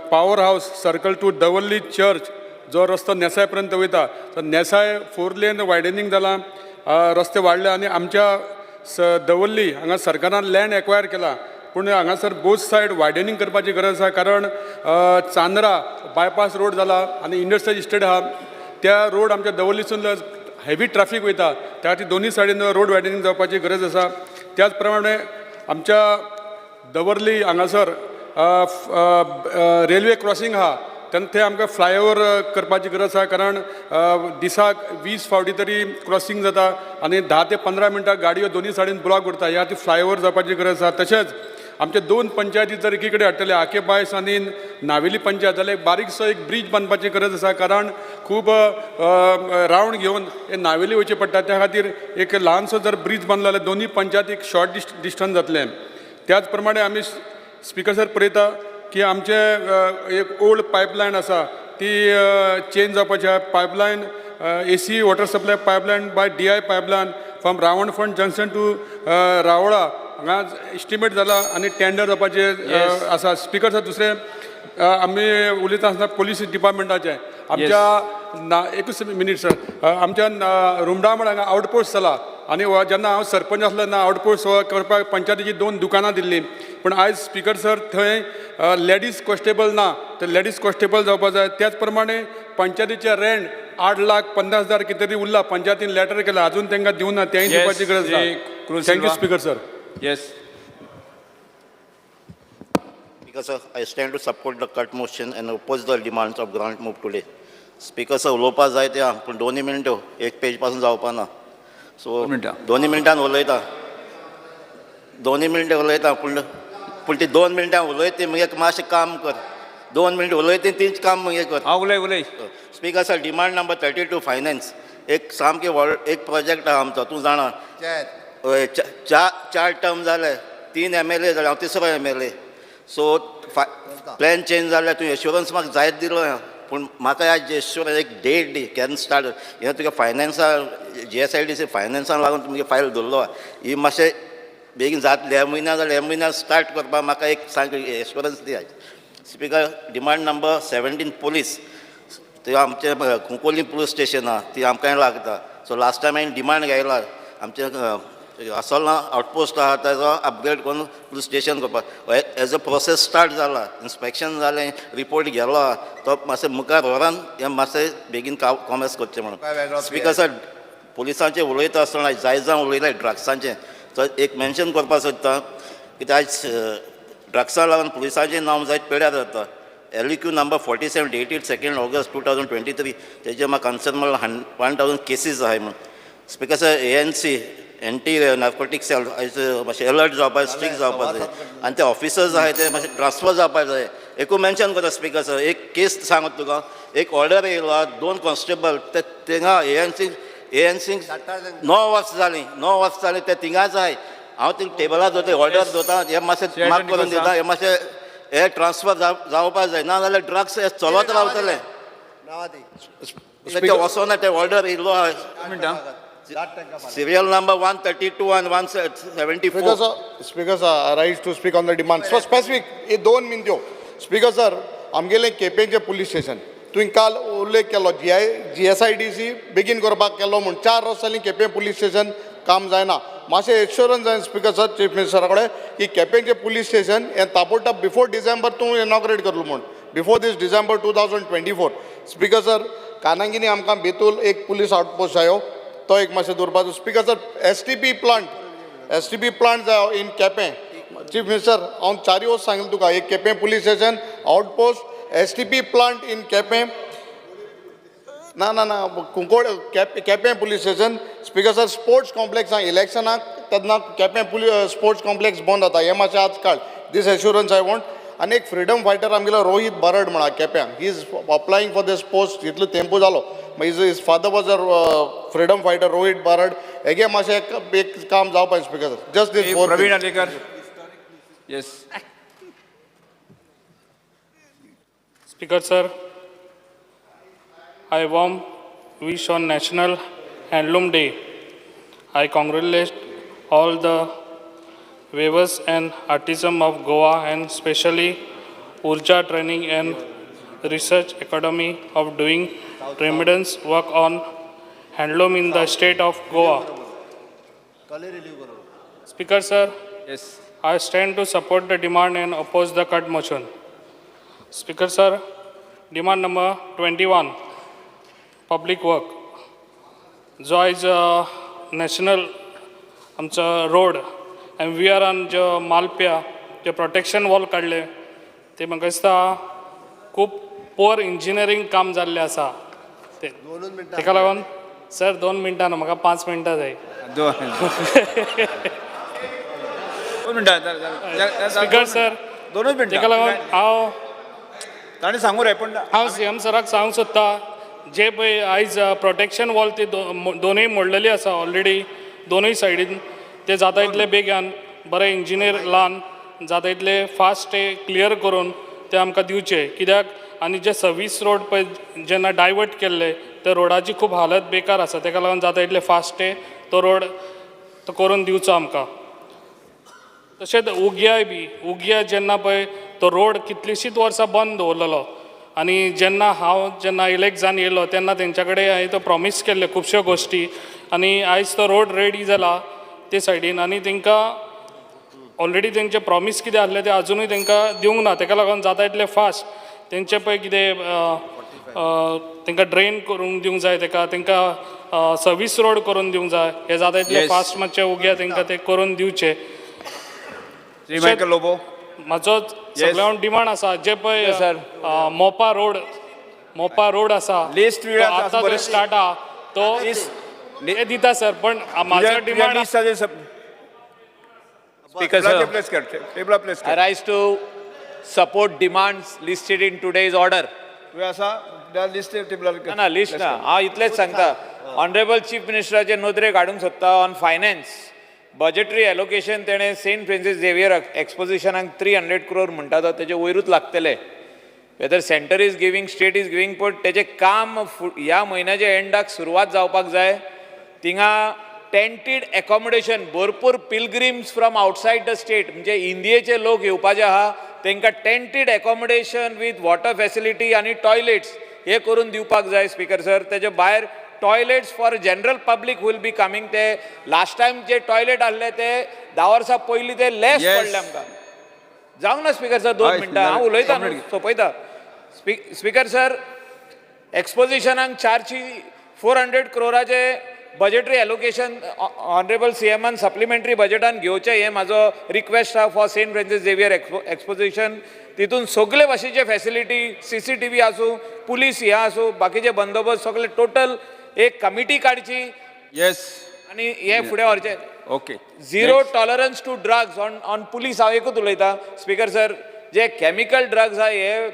power house circle to Davorlim church जो रस्तो नेसाय पर्यंत वयता, तो नेसाय 4 लेन वायडनींग जाला, रस्ते वाडले आनी आमच्या दवर्ली हांगा सरकारान लँड एक्वायर केला, पूण हांगासर बोथ सायड वायडनींग करपाची गरज आसा, कारण चांदरा बायपास रोड जाला आनी इंडस्ट्रियल इस्टेट आहा, त्या रोड आमच्या दवर्लीसून हेवी ट्राफीक वयता, त्या खातीर दोनूय सायडीन रोड वायडनींग जावपाची गरज आसा. त्याच प्रमाणे आमच्या दवर्ली हांगासर रेल्वे क्रॉसींग आहा, तेन्ना थंय आमकां फ्लायओवर करपाची गरज आसा, कारण दिसाक 20 फावटी तरी क्रॉसींग जाता आनी 10 ते 15 मिनटां गाडयो दोनूय सायडीन ब्लॉक उरता, ह्या खातीर फ्लायओवर जावपाची गरज आसा. तशेंच आमचे 2 पंचायती जर एकी कडेन हाडटले, आके बायस आनी नावेली पंचायत, जाल्यार एक बारीकसो एक ब्रीज बांदपाची गरज आसा, कारण खूब रावंड घेवन हे नावेली वयचें पडटा, त्या खातीर एक ल्हानसो जर ब्रीज बांदलो जाल्यार दोनूय पंचायतीक शॉर्ट डिस्टन्स जातलें. त्याच प्रमाणे आमी स्पिकर सर पळयता की आमचे एक ओल्ड पायपलायन आसा ती चेंज जावपाची आहा. Pipeline AC water supply pipeline by DI pipeline from Ravanfond junction to Ravla हांगा एस्टिमेट जाला आनी टेंडर जावपाचें आसा. स्पिकर सर दुसरें आमी उलयता आसतना पोलीस डिपार्टमेंटाचें आमच्या ना एकूच मिनीट सर, आमच्या रुमडामळ हांगा आवटपोस्ट जाला आनी जेन्ना हांव सरपंच आसलो तेन्ना आवटपोस्ट करपाक पंचायतीची 2 दुकानां दिल्लीं, पूण आयज स्पिकर सर थंय लेडीज कॉन्स्टेबल ना, तर लेडीज कॉन्स्टेबल जावपा जाय. त्याच प्रमाणे पंचायतीचें रेंट 8,50,000 कितें तरी उरला, पंचायतीन लेटर केला, अजून तांकां दिवना, तेंय दिवपाची गरज आसा. Thank you speaker sir. Yes. Speaker sir, I stand to support the cut motion and oppose the demands of grant move today. Speaker sir, उलोवपा जाय ते पूण 2 मिनटो एक पेज पासून जावपा ना, सो 2 मिनटान उलयता, 2 मिनटां उलयता, पूण पूण ती 2 मिनटां उलयती मागीर मातशें काम कर, 2 मिनट उलयती तीच काम मागीर कर. उलय उलय. Speaker sir, demand number 32 finance एक सामकें व्हड एक प्रोजेक्ट आहा आमचो, तूं जाणा, 4 टर्म जाले, 3 MLA जाले, हांव तिसरो MLA. सो प्लॅन चेंज जाल्यार तुवें एश्योरन्स म्हाका जायत दिलो, पूण म्हाका आयज एश्योरन्स एक डेट दी केन्ना स्टार्ट. हें तुगे फायनान्सा GSIDC फायनान्सान लागून तुमगे फायल धरलो, ही मातशें बेगीन जातलें ह्या म्हयन्या जाल्यार ह्या म्हयन्या स्टार्ट करपाक म्हाका एक सांग एश्योरन्स दी. Speaker, demand number 17 police, ते आमचें कुंकोली पुलीस स्टेशन आहा ती आमकांय लागता. सो लास्ट टायम हांवें डिमांड घायला आमचें असोल्णा आवटपोस्ट आहा ताजो अपग्रेड करून पुलीस स्टेशन करपाक. एज अ प्रोसेस स्टार्ट जाला, इन्स्पेक्शन जालें, रिपोर्ट गेलो आहा, तो मातशें मुखार व्हरान हें मातशें बेगीन कॉमर्स करचें म्हणून. स्पिकर सर, पुलिसांचें उलयता आसतना जाय जावन उलयलें ड्रग्सांचें, तो एक मेन्शन करपाक सोदता कित्याक आयज ड्रग्सां लागून पुलिसांचें नांव जायत पेड्यार जाता. LQ number 47 dated 2 August 2023 तेजेर म्हाका कन्सर्न म्हणल्यार 1000 केसीस आहाय म्हणून. Speaker sir, ANC anti narcotic cell आयज मातशें अलर्ट जावपाक, स्ट्रिक्ट जावपाक जाय आनी ते ऑफिसर्स आहाय ते मातशे ट्रान्सफर जावपाक जाय. एकू मेन्शन करता स्पिकर सर, एक केस सांगता तुका, एक ऑर्डर येयलो, 2 कॉन्स्टेबल ते थिंगा ANC 9 वर्सां जालीं, 9 वर्सां जालीं ते थिंगाच आहाय. हांव ते टेबलार दवरता, ऑर्डर दवरता, हे मातशें माफ करून दिता, हे मातशें हे ट्रान्सफर जावपाक जाय, ना जाल्यार ड्रग्स हे चलत रावतले. ते वचोना, ते ऑर्डर येयलो आहा. Serial number 132 and 174. Speaker sir, I rise to speak on the demand. So specific, हे 2 मिनटो. स्पीकर सर, आमगेलें केपेंचें पुलीस स्टेशन, तुवें काल उल्लेख केलो GSIDC बेगीन करपाक केलो म्हूण 4 वर्स जालीं केपें पुलीस स्टेशन काम जायना. मातशें एश्योरन्स जाय स्पिकर सर चीफ मिनिस्टरा कडेन की केपेंचें पुलीस स्टेशन हें ताबडतोब बिफोर डिसेंबर तूं इनॉग्रेट करलो म्हूण, before this December 2024. Speaker sir, कानांगिनी आमकां बेतूल एक पुलीस आउटपोस्ट जायो, तो एक मातशें दवरपाचो. Speaker sir, STP plant जायो इन केपें. चीफ मिनिस्टर, हांव 4 वर्स सांगलें तुका, एक Quepem police station outpost, STP plant in Quepem, ना ना ना Cuncolim Quepem police station. Speaker sir, sports complex आहा, इलेक्शनाक तेन्ना केपें स्पोर्ट्स कॉम्प्लेक्स बंद जाता, हें मातशें आज काड, दीस एश्युरन्स I want. आनी एक फ्रिडम फायटर आमगेलो रोहीत बरड म्हणा केप्यां, he is applying for this post, इतलो तेंपू जालो. His father was a freedom fighter Rohit Barad. हेगे मातशें एक काम जावपाक speaker sir, just this four. Praveen Alekar. Yes. Speaker sir, I warm wish on National Handloom Day. I congratulate all the weavers and artisans of Goa and especially Urja Training and Research Academy of doing tremendous work on handloom in the state of Goa. Speaker sir, yes, I stand to support the demand and oppose the cut motion. Speaker sir, demand number 21, public work. जो आयज नॅशनल आमचो रोड MVRान जो मालप्या जे प्रोटेक्शन वॉल काडले ते म्हाका दिसता खूब पुअर इंजिनियरींग काम जाल्लें आसा. ते ताका लागून सर 2 मिनटां न्हू, म्हाका 5 मिनटां जाय. 2 मिनटां. स्पिकर सर, 2 मिनटां. ताका लागून हांव ताणें सांगू रे, पूण हांव CM सराक सांगूंक सोदता, जे पळय आयज प्रोटेक्शन वॉल ती दोनूय मोडलेली आसा ऑलरेडी दोनूय सायडीन, ते जाता इतले बेगान बरे इंजिनियर लावन जाता इतले फास्ट ते क्लियर करून ते आमकां दिवचे. कित्याक आनी जे सर्वीस रोड पळय जेन्ना डायवर्ट केल्ले त्या रोडाची खूब हालत बेकार आसा, ताका लागून जाता इतले फास्ट ते तो रोड तो करून दिवचो आमकां. तशेंच उग्याय बी उग्या जेन्ना पळय तो रोड कितलींशींच वर्सां बंद दवरलेलो आनी जेन्ना हांव जेन्ना इलेक्ट जावन येयलो तेन्ना तेंच्या कडेन हांवें तो प्रॉमीस केल्ले खुबश्यो गोश्टी आनी आयज तो रोड रेडी जाला ते सायडीन आनी तांकां ऑलरेडी तेंचे प्रॉमीस कितें आसलें तें आजुनूय तांकां दिवंक ना. ताका लागून जाता इतलें फास्ट तेंचे पळय कितें तांकां ड्रेन करूंक दिवंक जाय, ताका तांकां सर्वीस रोड करून दिवंक जाय, हें जाता इतलें फास्ट मातशें उग्या तांकां तें करून दिवचें. श्री मायकल लोबो, म्हाजो सगळ्यांक डिमांड आसा जे पळय मोपा रोड आसा आतां स्टार्ट आहा तो ते दिता सर, पण म्हाजो demand. Speaker sir, I rise to support demands listed in today's order. ना लिस्ट ना, हांव इतलेंच सांगता, ऑनरेबल चीफ मिनिस्टराचे नदरेक हाडूंक सोदता ऑन फायनान्स बजेटरी एलोकेशन तेणें सेंट फ्रांसीस झेवियर एक्सपोजिशनाक 300 क्रोर म्हणटा तो तेजे वयरूच लागतले. Whether centre is giving, state is giving, पण तेजें काम ह्या म्हयन्याच्या एंडाक सुरवात जावपाक जाय. थिंगा टेंटीड एकोमोडेशन भरपूर pilgrims from outside the state म्हणजे इंडियेचे लोक येवपाचे आहा, तांकां tented accommodation with water facility आनी टॉयलेट्स हे करून दिवपाक जाय. स्पिकर सर, तेजे भायर toilets for general public will be coming. ते लास्ट टायम जे टॉयलेट आहले ते 10 वर्सां पयलीं ते लेस पडले आमकां. जावंक ना स्पिकर सर 2 मिनटां हांव उलयता न्हू, सोंपयता. स्पिकर सर, एक्सपोजिशनाक 400 क्रोराचे बजेटरी एलोकेशन ऑनरेबल CMान सप्लिमेंटरी बजेटान घेवचें हें म्हाजो रिक्वेस्ट आहा for Saint Francis Xavier exposition. तितून सगळे भाशेचे फॅसिलिटी, CCTV आसूं, पुलीस हें आसूं, बाकीचे बंदोबस्त सगळे टोटल एक कमिटी काडची. येस, आनी हें फुडें व्हरचें. Okay. Zero tolerance to drugs on police. हांव एकूच उलयतां स्पिकर सर, जे केमिकल ड्रग्स आहा हे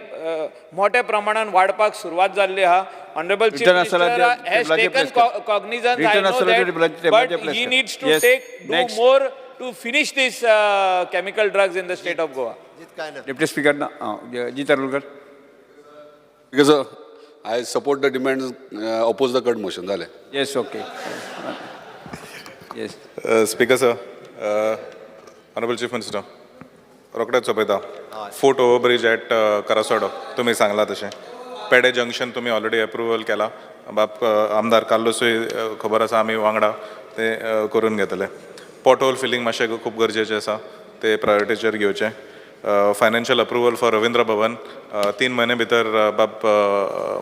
मोठ्या प्रमाणान वाडपाक सुरवात जाल्ली आहा. Honourable chief minister has taken cognizance, I know that, but he needs to take do more to finish this chemical drugs in the state of Goa. Deputy Speaker Jeet Arolkar. Because I support the demands, oppose the cut motion. Zale. Yes, okay. Yes. Speaker sir, Honorable Chief Minister, रोकडेच सोंपयता. Foot overbridge at Karaswada तुमी सांगला तशें पेडे जंक्शन तुमी ऑलरेडी एप्रुवल केला. बाब आमदार कार्लुसूय खबर आसा, आमी वांगडा ते करून घेतले. पोटहोल फिलींग मातशें खूब गरजेचें आसा, ते प्रायोरिटीचेर घेवचें. Financial approval for Ravindra Bhavan 3 म्हयने भितर बाब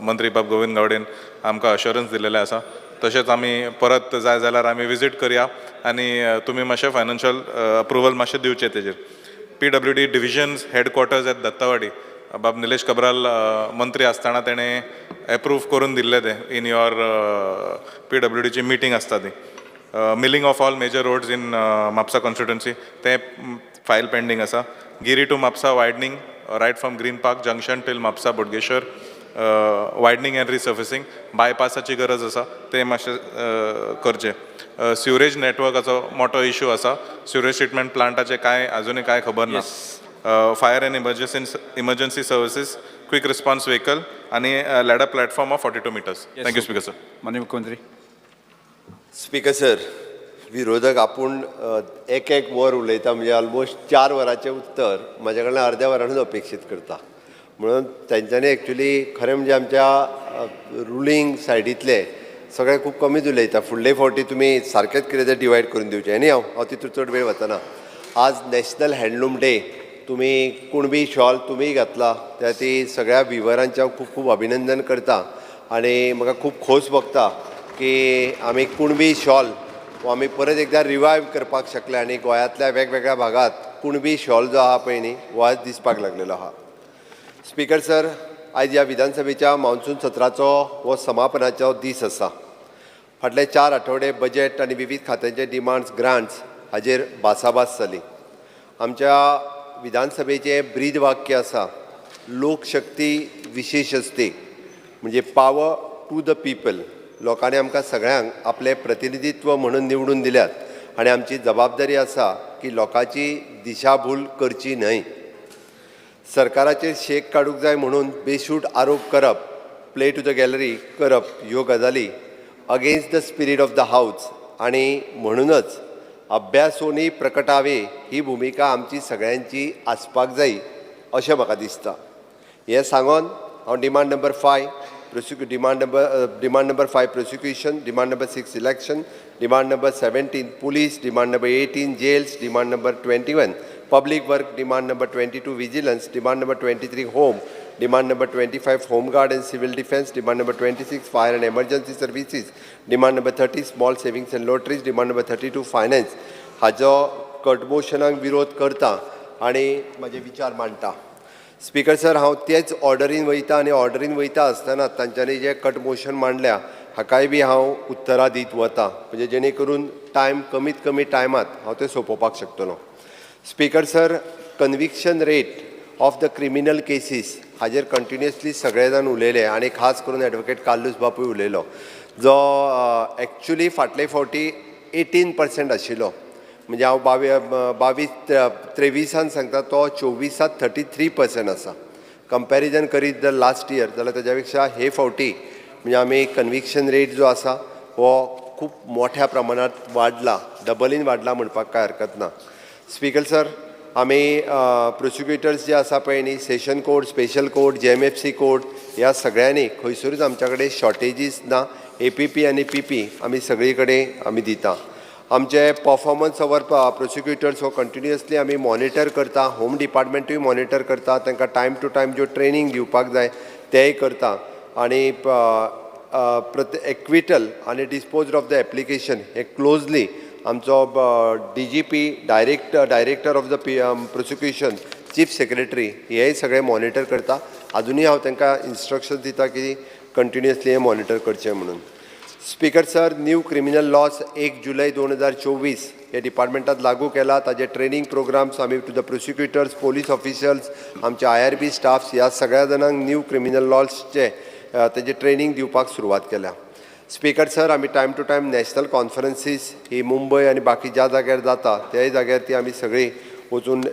मंत्री बाब गोविंद गावडेन आमकां अश्योरन्स दिलेलें आसा. तशेंच आमी परत जाय जाल्यार आमी विजीट करया आनी तुमी मातशें फायनान्शियल अप्रुवल मातशें दिवचें तेजेर. PWD divisions headquarters at Dattawadi, बाब निलेश काब्राल मंत्री आसतना तेणें एप्रूव करून दिल्लें तें इन your पीडब्ल्यूडीची मिटींग आसता ती. Milling of all major roads in Mapusa constituency, तें फायल पेंडींग आसा. Giri to Mapusa widening, right from Green Park junction till Mapusa Bodgeshwar widening and resurfacing, बायपासाची गरज आसा, तें मातशें करचें. सिवरेज नेटवर्काचो मोठो इशू आसा. सिवरेज ट्रिटमेंट प्लांटाचें कांय अजुनूय कांय खबर ना. Fire and emergency services quick response vehicle आनी ladder platform of 42 meters. Thank you, Speaker sir. माननीय मुख्यमंत्री. स्पीकर सर, विरोधक आपूण एक एक वर उलयता, म्हणजे ऑलमोस्ट 4 वरांचें उत्तर म्हाज्या कडल्यान अर्द्या वरानूच अपेक्षीत करता. म्हणून तेंच्यांनी एक्चुली खरें म्हणजे आमच्या रुलींग सायडींतले सगळे खूब कमीच उलयता. फुडले फावटी तुमी सारकेंच कितें तें डिवायड करून दिवचें. आनी हांव तितून चड वेळ वचना. आज नॅशनल हँडलूम डे. तुमी कुणबी शॉल तुमीय घातला, त्या ती सगळ्या विवरांचें हांव खूब खूब अभिनंदन करता आनी म्हाका खूब खोस भोगता की आमी कुणबी शॉल हो आमी परत एकदां रिवायव करपाक शकले आनी गोंयांतल्या वेगवेगळ्या भागात कुणबी शॉल जो आहा पळय न्ही, हो आज दिसपाक लागलेलो आहा. स्पीकर सर, आयज ह्या विधानसभेच्या मान्सून सत्राचो हो समापनाचो दीस आसा. फाटले 4 आठवडे बजेट आनी विवीध खात्यांचे डिमांड्स, ग्रांट्स हाजेर भासाभास जाली. आमच्या विधानसभेचें ब्रीद वाक्य आसा, लोकशक्ती विशेश असते, म्हणजे पावर टू the people. लोकांनी आमकां सगळ्यांक आपलें प्रतिनिधित्व म्हणून निवडून दिल्यात आनी आमची जबाबदारी आसा की लोकांची दिशाभूल करची न्हय. सरकाराचेर शेक काडूंक जाय म्हणून बेशूट आरोप करप, प्ले टू the gallery करप, ह्यो गजाली against the spirit of the house आनी म्हणूनच अभ्यासोनी प्रकटावे ही भुमिका आमची सगळ्यांची आसपाक जाय अशें म्हाका दिसता. हें सांगोन हांव demand number 5 demand number 5 prosecution, demand number 6 election, demand number 17 police, demand number 18 jails, demand number 21 public work, demand number 22 vigilance, demand number 23 home, demand number 25 home guard and civil defence, demand number 26 fire and emergency services, demand number 30 small savings and lotteries, demand number 32 finance हाजो कटमोशनाक विरोध करता आनी म्हाजे विचार मांडटा. स्पीकर सर, हांव तेच ऑर्डरीन वयता आनी ऑर्डरीन वयता आसतना तांच्यांनी जे कट मोशन मांडल्या हाकाय बी हांव उत्तरां दीत वता, म्हणजे जेणे करून टायम कमीत कमी टायमात हांव तें सोंपोवपाक शकतलो. Speaker sir, conviction rate of the criminal cases हाजेर कंटिन्युअसली सगळे जाण उलयले आनी खास करून एडवोकेट कार्लूस बापूय उलयलो, जो एक्चुली फाटले फावटी 18% आशिल्लो, म्हणजे हांव 22 23an सांगता, तो 24आत 33% आसा. कंपॅरिजन करीत जर लास्ट इयर जाल्यार ताज्या पेक्षा हे फावटी म्हणजे आमी कन्विक्शन रेट जो आसा हो खूब मोठ्या प्रमाणात वाडला, डबलीन वाडला म्हणपाक कांय हरकत ना. स्पीकर सर, आमी प्रोसिक्युटर्स जे आसा पळय न्ही, session court, special court, JMFC court, ह्या सगळ्यांनी खंयसरूच आमच्या कडेन शॉर्टेजीस ना. एपीपी आनी पीपी आमी सगळी कडेन आमी दिता. आमचे पर्फॉर्मन्स our prosecutors हो कंटिन्युअसली आमी मॉनिटर करता. होम डिपार्टमेंटूय मॉनिटर करता. तांकां टायम टू टायम ज्यो ट्रेनींग दिवपाक जाय तेय करता आनी एक्विटल आनी dispose of the application hey closely आमचो DGP, director of the P prosecution, chief secretary हेय सगळे मॉनिटर करता. अजुनूय हांव तांकां इन्स्ट्रक्शन दिता की कंटिन्युअसली हें मॉनिटर करचें म्हणून. Speaker sir, new criminal laws 1 जुलय 2024 हे डिपार्टमेंटात लागू केला. ताजे ट्रेनींग प्रोग्राम्स आमी to the prosecutors, police officials, आमचे आयआरबी स्टाफ्स ह्या सगळ्या जाणांक न्यू क्रिमिनल लॉजचे तेजे ट्रेनींग दिवपाक सुरवात केल्या. स्पीकर सर, आमी time to time national conferences ही मुंबय आनी बाकी ज्या जाग्यार जाता त्याय जाग्यार ती आमी सगळीं वचून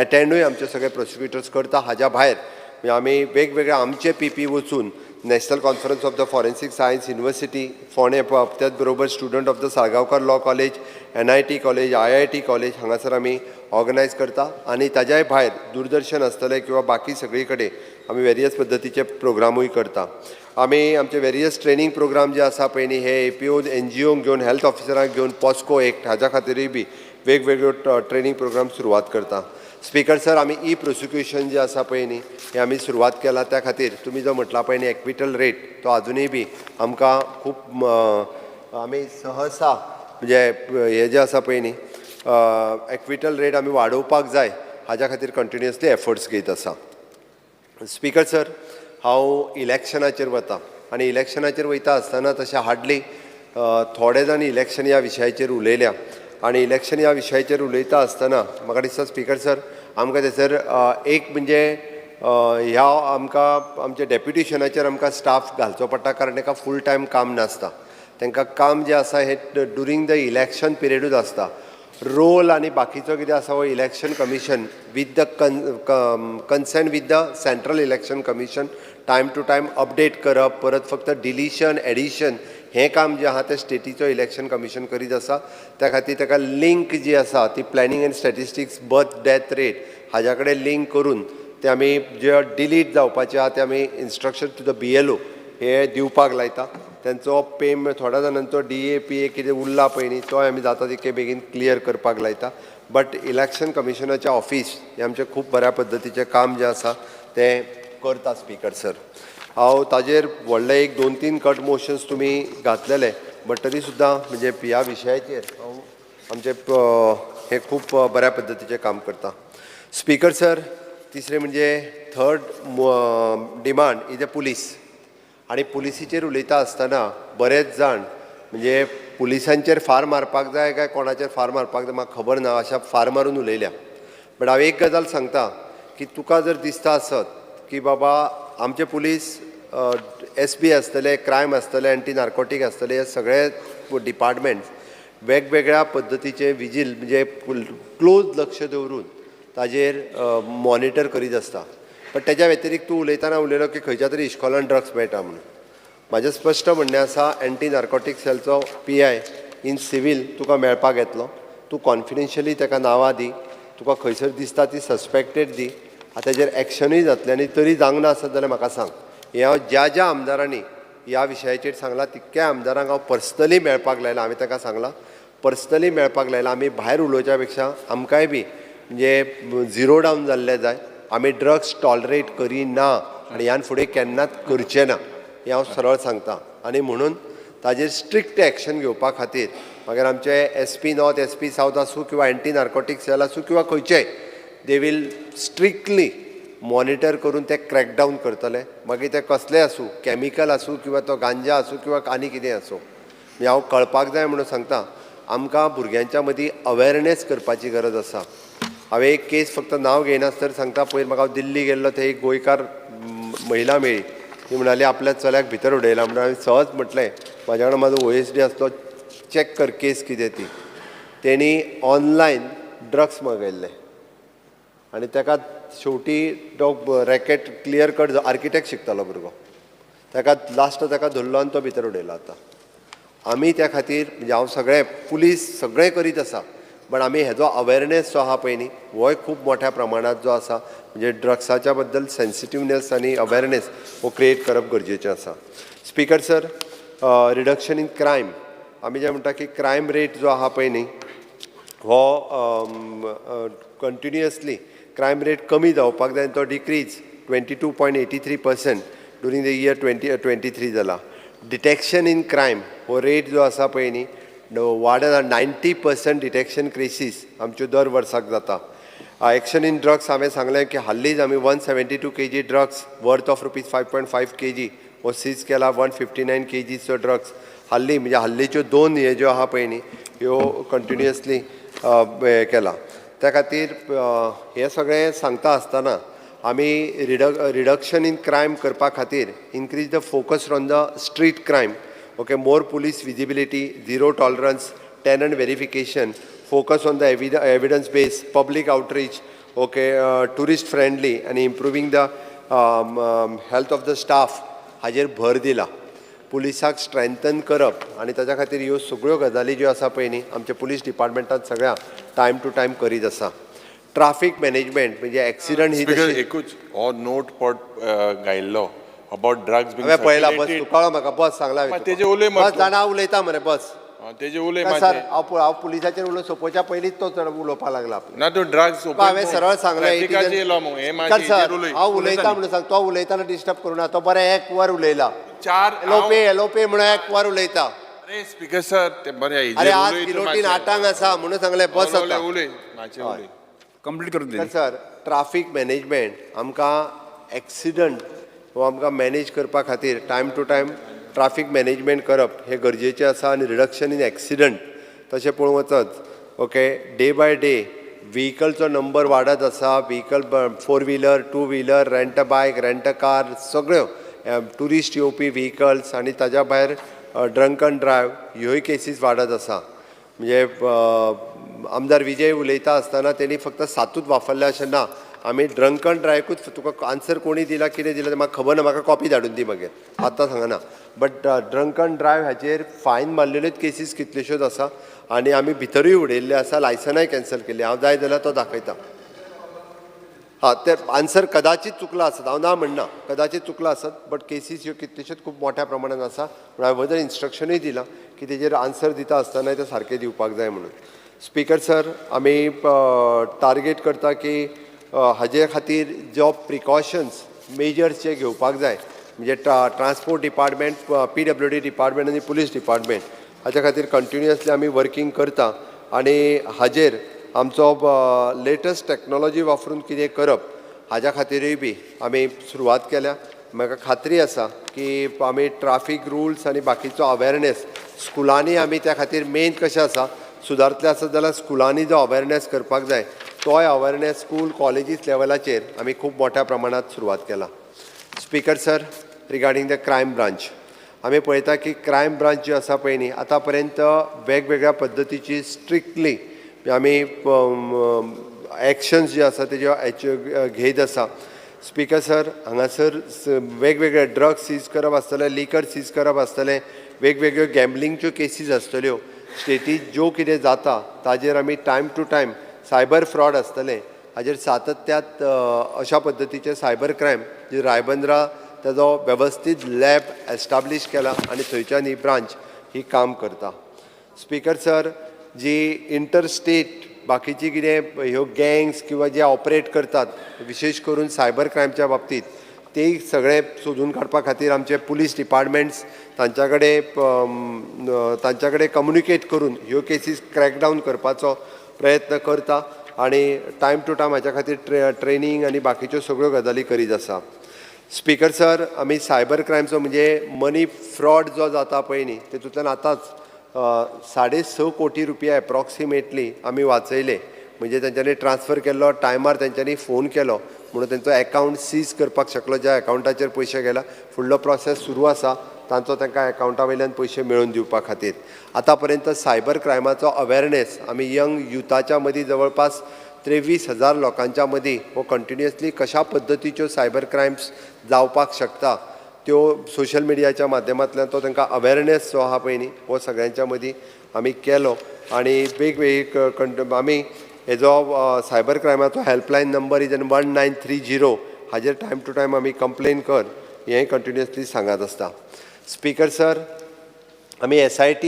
एटेंडूय आमचे सगळे प्रोसिक्युटर्स करता. हाज्या भायर म्हणजे आमी वेगवेगळे आमचे पीपी वचून National Conference of the Forensic Science University फोंडें, त्याच बरोबर student of the Salgaocar Law College, NIT College, IIT College हांगासर आमी ऑर्गनायज करता आनी ताज्याय भायर दूरदर्शन आसतलें किंवा बाकी सगळी कडेन आमी वेरियस पद्दतीचे प्रोग्रामूय करता. आमी आमचे वेरियस ट्रेनींग प्रोग्राम जे आसा पळय न्ही, हे एपीओ एनजीओंक घेवन, हेल्थ ऑफिसरांक घेवन, पॉस्को एक्ट हाज्या खातीरूय बी वेगवेगळ्यो ट्रेनींग प्रोग्राम सुरवात करता. स्पीकर सर, आमी ई प्रोसिक्युशन जे आसा पळय न्ही, हें आमी सुरवात केला. त्या खातीर तुमी जो म्हटला पळय न्ही एक्विटल रेट, तो आजुनूय बी आमकां खूब आमी सहसा म्हणजे हे जे आसा पळय न्ही एक्विटल रेट आमी वाडोवपाक जाय, हाज्या खातीर कंटिन्युअसली एफर्ट्स घेयत आसा. स्पीकर सर, हांव इलेक्शनाचेर वता आनी इलेक्शनाचेर वयता आसतना तशें हार्डली थोडे जाण इलेक्शन ह्या विशयाचेर उलयल्या आनी इलेक्शन ह्या विशयाचेर उलयता आसतना म्हाका दिसता स्पीकर सर, आमकां थंयसर एक म्हणजे ह्या आमकां आमच्या डेप्युटेशनाचेर आमकां स्टाफ घालचो पडटा, कारण ताका फूल टायम काम नासता. तांकां काम जें आसा हें ड्युरींग the election पिरियडूच आसता. रोल आनी बाकीचो कितें आसा हो election commission with the consent with the central election commission time to time update करप, परत फक्त डिलीशन एडिशन हें काम जें आहा तें स्टेटीचो इलेक्शन कमिशन करीत आसा. त्या खातीर ताका लिंक जी आसा ती planning and statistics birth death rate हाज्या कडेन लिंक करून ते आमी जे डिलीट जावपाचे आहा ते आमी instruction to the BLO हे दिवपाक लायता. तेंचो पेमेंट थोड्या जाणांचो डीए पीए कितें उरला पळय न्ही, तोय आमी जाता तितके बेगीन क्लियर करपाक लायता. बट इलेक्शन कमिशनाचें ऑफीस हें आमचें खूब बऱ्या पद्दतीचें काम जें आसा तें करता. स्पीकर सर, हांव ताजेर व्हडले एक 2-3 कट मोशन्स तुमी घातलेले, बट तरी सुद्दां म्हणजे ह्या विशयाचेर हांव आमचें हें खूब बऱ्या पद्दतीचें काम करता. स्पीकर सर, तिसरें म्हणजे third demand is a police. आनी पुलिसीचेर उलयता आसतना बरेच जाण म्हणजे पुलिसांचेर फार मारपाक जाय काय कोणाचेर फार मारपाक जाय म्हाका खबर ना, अशा फार मारून उलयल्या. बट हांव एक गजाल सांगता की तुका जर दिसता आसत की बाबा आमचे पुलीस एस बी आसतले, क्रायम आसतले, एंटी नार्कोटीक आसतले, हे सगळे डिपार्टमेंट्स वेगवेगळ्या पद्दतीचे विजील म्हणजे क्लोज लक्ष दवरून ताजेर मॉनिटर करीत आसता. बट तेज्या व्यतिरिक्त तूं उलयतना उलयलो की खंयच्या तरी इश्कोलान ड्रग्स मेळटा म्हणून. म्हाजें स्पश्ट म्हणणें आसा, एंटी नार्कोटीक सेलचो पीआय इन सिवील तुका मेळपाक येतलो, तूं कॉन्फिडेन्शियली ताका नांवां दी, तुका खंयसर दिसता ती सस्पेक्टेड दी, आतां तेजेर एक्शनूय जातलें आनी तरी जावंक ना आसत जाल्यार म्हाका सांग. हें हांव ज्या ज्या आमदारांनी ह्या विशयाचेर सांगलां तितक्या आमदारांक हांव पर्सनली मेळपाक लायलां. हांवें ताका सांगलां पर्सनली मेळपाक लायलां. आमी भायर उलोवच्या पेक्षा आमकांय बी म्हणजे झिरो डावन जाल्लें जाय. आमी ड्रग्स टॉलरेट करिना आनी ह्यान फुडें केन्नाच करचें ना, हें हांव सरळ सांगता. आनी म्हणून ताजेर स्ट्रिक्ट एक्शन घेवपा खातीर मागीर आमचे SP north, SP south आसूं किंवा एंटी नार्कोटीक सेल आसूं किंवा खंयचेय, they will strictly monitor करून ते क्रॅकडावन करतले. मागीर ते कसलें आसूं, कॅमिकल आसूं किंवा तो गांजा आसूं किंवा आनी कितें आसूं. म्हणजे हांव कळपाक जाय म्हणून सांगता, आमकां भुरग्यांच्या मदीं अवेरनेस करपाची गरज आसा. हांवें एक केस फक्त नांव घेयनासतना सांगता, पयर म्हाका हांव दिल्ली गेल्लो थंय एक गोंयकार महिला मेळ्ळी, ती म्हणाली आपल्या चल्याक भितर उडयला म्हणून. हांवें सहज म्हटलें म्हाज्या वांगडा म्हाजो ओएसडी आसलो, चॅक कर केस कितें ती. तेणी ऑनलायन ड्रग्स मागयल्ले आनी ताका शेवटी तो रॅकेट क्लियर कट आर्किटेक्ट शिकतालो भुरगो, ताका लास्ट ताका धरलो आनी तो भितर उडयलो. आतां आमी त्या खातीर म्हणजे हांव सगळें पुलीस सगळें करीत आसा, बट आमी हेजो अवेरनेस जो आहा पळय न्ही, होय खूब मोठ्या प्रमाणांत जो आसा म्हणजे ड्रग्साच्या बद्दल सेन्सिटिवनेस आनी अवेरनेस हो क्रिएट करप गरजेचें आसा. Speaker sir, reduction in crime, आमी जें म्हणटा की क्रायम रेट जो आहा पळय न्ही, हो कंटिन्युअसली क्रायम रेट कमी जावपाक जाय आनी तो डिक्रीज 22.83% during the year 2023 जाला. डिटेक्शन इन क्रायम हो रेट जो आसा पळय न्ही वाडत, 90% डिटेक्शन केसीस आमच्यो दर वर्साक जाता. एक्शन इन ड्रग्स हांवें सांगलें की हालींच आमी 172 kg drugs worth of rupees 5.5 kg हो सीज केला. 159 केजीचो ड्रग्स हाल्ली म्हणजे हाल्लीच्यो दोन हे ज्यो आहा पळय न्ही ह्यो कंटिन्युअसली केला. त्या खातीर हें सगळें सांगता आसतना आमी रिडक्शन इन क्रायम करपा खातीर increase the focus on the street crime, okay, more police visibility, zero tolerance, tenant verification, focus on the evidence base, public outreach, okay, tourist friendly आनी improving the health of the staff हाजेर भर दिला. पुलिसाक स्ट्रेंथन करप आनी ताच्या खातीर ह्यो सगळ्यो गजाली ज्यो आसा पळय न्ही आमच्या पुलीस डिपार्टमेंटान सगळ्या टायम टू टायम करीत आसा. ट्राफीक मॅनेजमेंट म्हणजे एक्सिडंट ही स्पीकर तशी एकूच हो नोट पॉट घायल्लो अबाउट ड्रग्स हांवें पळयला, बस तूं कळ्ळो म्हाका, बस सांगला हांवें तेजे उलय तुका. बस जाणा उलयता मरे बस. तेजे उलय सर मातशें. हांव पुलिसाचेर उलोवंक सोंपोवच्या पयलींच तो चड उलोवपाक लागला. ना तूं ड्रग्स हांवें सरळ सांगलें, ट्रॅफिकाचेर येयलो मगो हे मातशें सर हेजेर उलय. हांव उलयता म्हणून सांग, तो उलयतना डिस्टर्ब करूं ना. तो बरें एक वर उलयला, चार एलोपे एलोपे म्हणून एक वर उलयता. अरे स्पीकर सर ते बरें हेजेर अरे आज उलय तूं गिलोटीन मातशें. आठांक आसा म्हणून सांगलें, बस उलय आतां. उलय मातशें उलय. कंप्लीट करून तर सर ट्राफीक मॅनेजमेंट आमकां एक्सिडंट हो आमकां मॅनेज करपा खातीर time to time traffic management करप हें गरजेचें आसा आनी रिडक्शन इन एक्सिडंट तशें पळोवंक वचत ओके डे बाय डे व्हिकलचो नंबर वाडत आसा. Vehicle four wheeler, two wheeler, rent a bike, rent a car, सगळ्यो ट्युरिस्ट येवपी व्हिकल्स आनी ताज्या भायर ड्रंकन ड्रायव ह्योय केसीस वाडत आसा. म्हणजे आमदार विजय उलयता आसतना तेणी फक्त 7ूच वापरले अशें ना, आमी ड्रंकन ड्रायकूच तुका आन्सर कोणी दिला कितें दिला तें म्हाका खबर ना, म्हाका कॉपी धाडून दी मागीर, आतां सांगना. बट ड्रंकन ड्रायव हाचेर फायन मारलेल्योच केसीस कितल्योश्योच आसा आनी आमी भितरूय उडयल्ले आसा, लायसनाय कॅन्सल केल्ली. हांव जाय जाल्यार तो दाखयता. हां, ते आन्सर कदाचीत चुकला आसत, हांव ना म्हणना, कदाचीत चुकला आसत, बट केसीस ह्यो कितल्योश्योच खूब मोठ्या प्रमाणान आसा. पूण हांवें वजन इन्स्ट्रक्शनूय दिलां की तेजेर आन्सर दिता आसतना तें सारकें दिवपाक जाय म्हणून. स्पीकर सर आमी टार्गेट करता की हाजे खातीर जो प्रिकॉशन्स मेजर्स जे घेवपाक जाय म्हणजे ट्रान्सपोर्ट डिपार्टमेंट, PWD department आनी पुलीस डिपार्टमेंट हाच्या खातीर कंटिन्युअसली आमी वर्कींग करता आनी हाजेर आमचो लेटस्ट टॅक्नोलॉजी वापरून कितें करप हाज्या खातीरूय बी आमी सुरवात केल्या. म्हाका खात्री आसा की आमी ट्राफीक रुल्स आनी बाकीचो अवेरनेस स्कुलांनी आमी त्या खातीर मेन कशें आसा सुदारतले आसत जाल्यार स्कुलांनी जो अवेरनेस करपाक जाय तोय अवेरनेस स्कूल कॉलेजीस लेवलाचेर आमी खूब मोठ्या प्रमाणांत सुरवात केला. Speaker sir regarding the crime branch आमी पळयता की क्रायम ब्रांच जी आसा पळय न्ही आतां पर्यंत वेगवेगळ्या पद्दतीची स्ट्रिक्टली आमी एक्शन्स जे आसा तेज्यो घेयत आसा. स्पीकर सर हांगासर वेगवेगळे ड्रग्स सीज करप आसतलें, लिकर सीज करप आसतलें, वेगवेगळ्यो गॅम्बलिंगच्यो केसीस आसतल्यो, स्टेटीत ज्यो कितें जाता ताजेर आमी time to time cyber fraud आसतलें हाजेर सातत्यात अशा पद्दतीचे सायबर क्रायम जे रायबंद्रा ताजो वेवस्थीत लॅब एस्टाब्लीश केला आनी थंयच्यान ही ब्रांच ही काम करता. स्पीकर सर जी इंटरस्टेट बाकीची कितें ह्यो गँग्स किंवा जे ऑपरेट करतात विशेश करून सायबर क्रायमच्या बाबतीत ते सगळे सोदून काडपा खातीर आमचे पुलीस डिपार्टमेंट्स तांच्या कडेन कम्युनिकेट करून ह्यो केसीस क्रॅकडावन करपाचो प्रयत्न करता आनी टायम टू टायम हाच्या खातीर ट्रेनींग आनी बाकीच्यो सगळ्यो गजाली करीत आसा. स्पीकर सर आमी सायबर क्रायमचो म्हणजे मनी फ्रॉड जो जाता पळय न्ही तेतूंतल्यान आतांच 6.5 कोटी रुपया एप्रॉक्सिमेटली आमी वाचयले. म्हणजे तेंच्यांनी ट्रान्सफर केल्लो टायमार तेंच्यांनी फोन केलो म्हणून तेंचो एकावंट सीज करपाक शकलो, ज्या एकावंटाचेर पयशे गेला. फुडलो प्रोसेस सुरू आसा तांचो तांकां एकावंटा वयल्यान पयशे मेळोवन दिवपा खातीर. आतां पर्यंत सायबर क्रायमाचो अवेरनेस आमी यंग युथाच्या मदीं जवळपास 23,000 लोकांच्या मदीं हो कंटिन्युअसली कशा पद्दतीच्यो सायबर क्रायम्स जावपाक शकता त्यो सोशल मिडियाच्या माध्यमांतल्यान तो तांकां अवेरनेस जो आहा पळय न्ही हो सगळ्यांच्या मदीं आमी केलो आनी वेगवेगळी आमी हेजो सायबर क्रायमाचो हेल्पलायन नंबर is 1930 हाजेर टायम टू टायम आमी कंप्लेन कर हें कंटिन्युअसली सांगत आसता. स्पीकर सर आमी SIT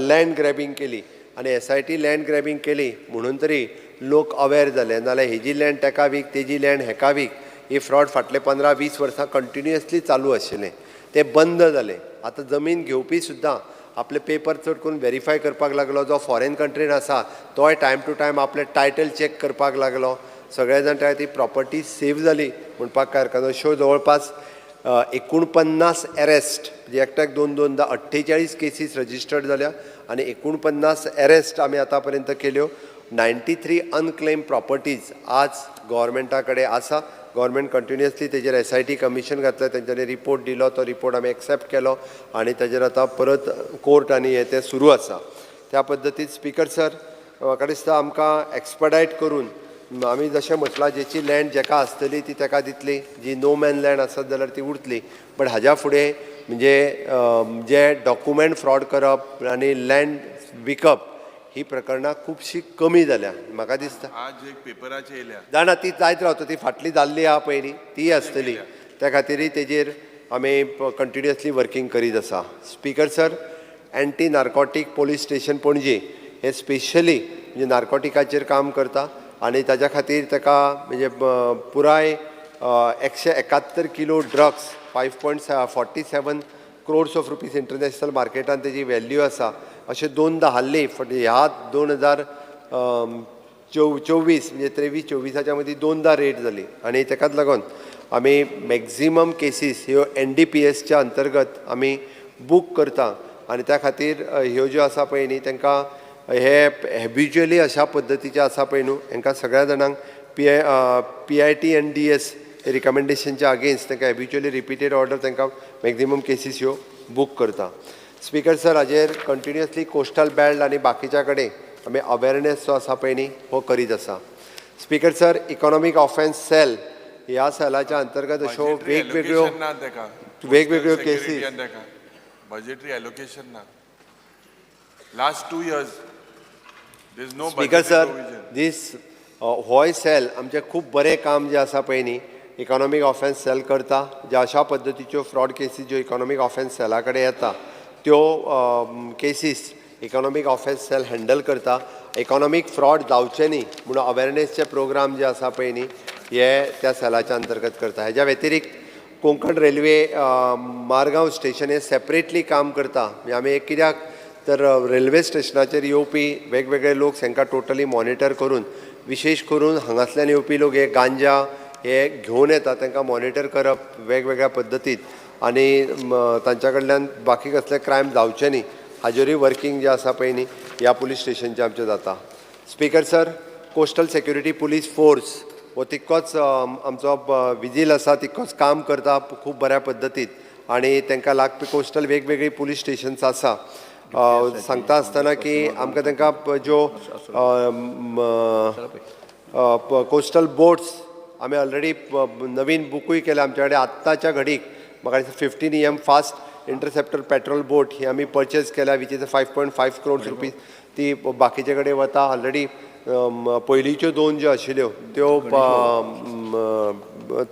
land grabbing केली आनी SIT land grabbing केली म्हणून तरी लोक अवेर जाले, नाजाल्यार हेजी लँड तेका वीक तेजी लँड हेका वीक ही फ्रॉड फाटले 15-20 वर्सां कंटिन्युअसली चालू आशिल्लें, तें बंद जालें. आतां जमीन घेवपी सुद्दां आपले पेपर चड करून वेरीफाय करपाक लागलो, जो फॉरेन कंट्रीन आसा तोय टायम टू टायम आपले टायटल चॅक करपाक लागलो. सगळे जाण त्या ती प्रॉपर्टी सेफ जाली म्हणपाक काय हरकत ना. अश्यो जवळपास 49 एरेस्ट म्हणजे एकट्याक 2-2 48 केसीस रजिस्टर्ड जाल्या आनी 49 एरेस्ट आमी आतां पर्यंत केल्यो. 93 अनक्लेम प्रॉपर्टीज आज गोवोरमेंटा कडेन आसा. गोवोरमेंट कंटिन्युअसली तेजेर SIT commission घातलें, तेंच्यांनी रिपोर्ट दिलो, तो रिपोर्ट आमी एक्सेप्ट केलो आनी तेजेर आतां परत कोर्ट आनी हें तें सुरू आसा. त्या पद्दतीन स्पीकर सर म्हाका दिसता आमकां एक्सपडायट करून आमी जशें म्हटलां जेची लँड जेका आसतली ती तेका दितली, जी नो मॅन लँड आसत जाल्यार ती उरतली. बट हाज्या फुडें म्हणजे जे डॉक्युमेंट फ्रॉड करप आनी लँड विकप ही प्रकरणां खुबशीं कमी जाल्या म्हाका दिसता. आज एक पेपराचेर येयल्या. जाणा, ती जायत रावता, ती फाटली जाल्ली आहा पयलीं तीय आसतली, त्या खातीरय तेजेर आमी कंटिन्युअसली वर्कींग करीत आसा. Speaker sir, anti narcotic police station Panaji हे स्पेशली म्हणजे नार्कोटिकाचेर काम करता आनी ताज्या खातीर ताका म्हणजे पुराय 171 kilo drugs, 5.47 crores of rupees international मार्केटान तेजी व्हॅल्यू आसा. अशें दोनदां हाल्ली ह्या 2024 म्हणजे 23-24 मदीं दोनदां रेड जाली आनी ताकाच लागून आमी मॅक्झिमम केसीस ह्यो NDPSच्या अंतर्गत आमी बूक करता आनी त्या खातीर ह्यो ज्यो आसा पळय न्ही तांकां हे हॅबिच्युअली अशा पद्दतीचे आसा पळय न्हू, हांकां सगळ्या जाणांक PIT and DS रिकमेंडेशनच्या अगेन्स्ट तांकां हॅबिच्युअली रिपीटेड ऑर्डर तांकां मॅक्झिमम केसीस ह्यो बूक करता. स्पीकर सर, हाजेर कंटिन्युअसली कोस्टल बेल्ट आनी बाकीच्या कडेन आमी अवेरनेस जो आसा पळय न्ही हो करीत आसा. Speaker sir, economic offence cell ह्या सेलाच्या अंतर्गत अश्यो वेगवेगळ्यो वेगवेगळ्यो केसीस बजेटरी एलोकेशन ना. Last 2 years there is no speaker sir, this होय सेल आमचें खूब बरें काम जें आसा पळय न्ही इकॉनॉमीक ऑफेन्स सेल करता. ज्या अशा पद्दतीच्यो फ्रॉड केसीस ज्यो इकॉनॉमीक ऑफेन्स सेला कडेन येता त्यो cases economic offence cell handle करता. इकॉनॉमीक फ्रॉड जावचें न्ही म्हणून अवेरनेसचे प्रोग्राम जे आसा पळय न्ही हे त्या सेलाच्या अंतर्गत करता. हेज्या व्यतिरिक्त कोंकण रेल्वे मारगांव स्टेशन हे सेपरेटली काम करता. म्हणजे आमी एक कित्याक तर रेल्वे स्टेशनाचेर येवपी वेगवेगळे लोक तांकां टोटली मॉनिटर करून, विशेश करून हांगासल्यान येवपी लोक हे गांजा हे घेवन येता, तांकां मॉनिटर करप वेगवेगळ्या पद्दतीत आनी तांच्या कडल्यान बाकी कसले क्रायम जावचे न्ही हाजेरूय वर्कींग जें आसा पळय न्ही ह्या पुलीस स्टेशनचें आमचें जाता. Speaker sir, coastal security police force हो तितकोच आमचो विजील आसा, तितकोच काम करता खूब बऱ्या पद्दतीत आनी तांकां लागपी कोस्टल वेगवेगळी पुलीस स्टेशन्स आसा. सांगता आसतना की आमकां तांकां ज्यो कोस्टल बोट्स आमी ऑलरेडी नवीन बुकूय केल्या. आमच्या कडेन आत्ताच्या घडीक म्हाका दिसता 15 EM fast interceptor patrol boat ही आमी पर्चेज केल्या, which is 5.5 crores rupees. ती बाकीचे कडेन वता. ऑलरेडी पयलींच्यो दोन ज्यो आशिल्ल्यो त्यो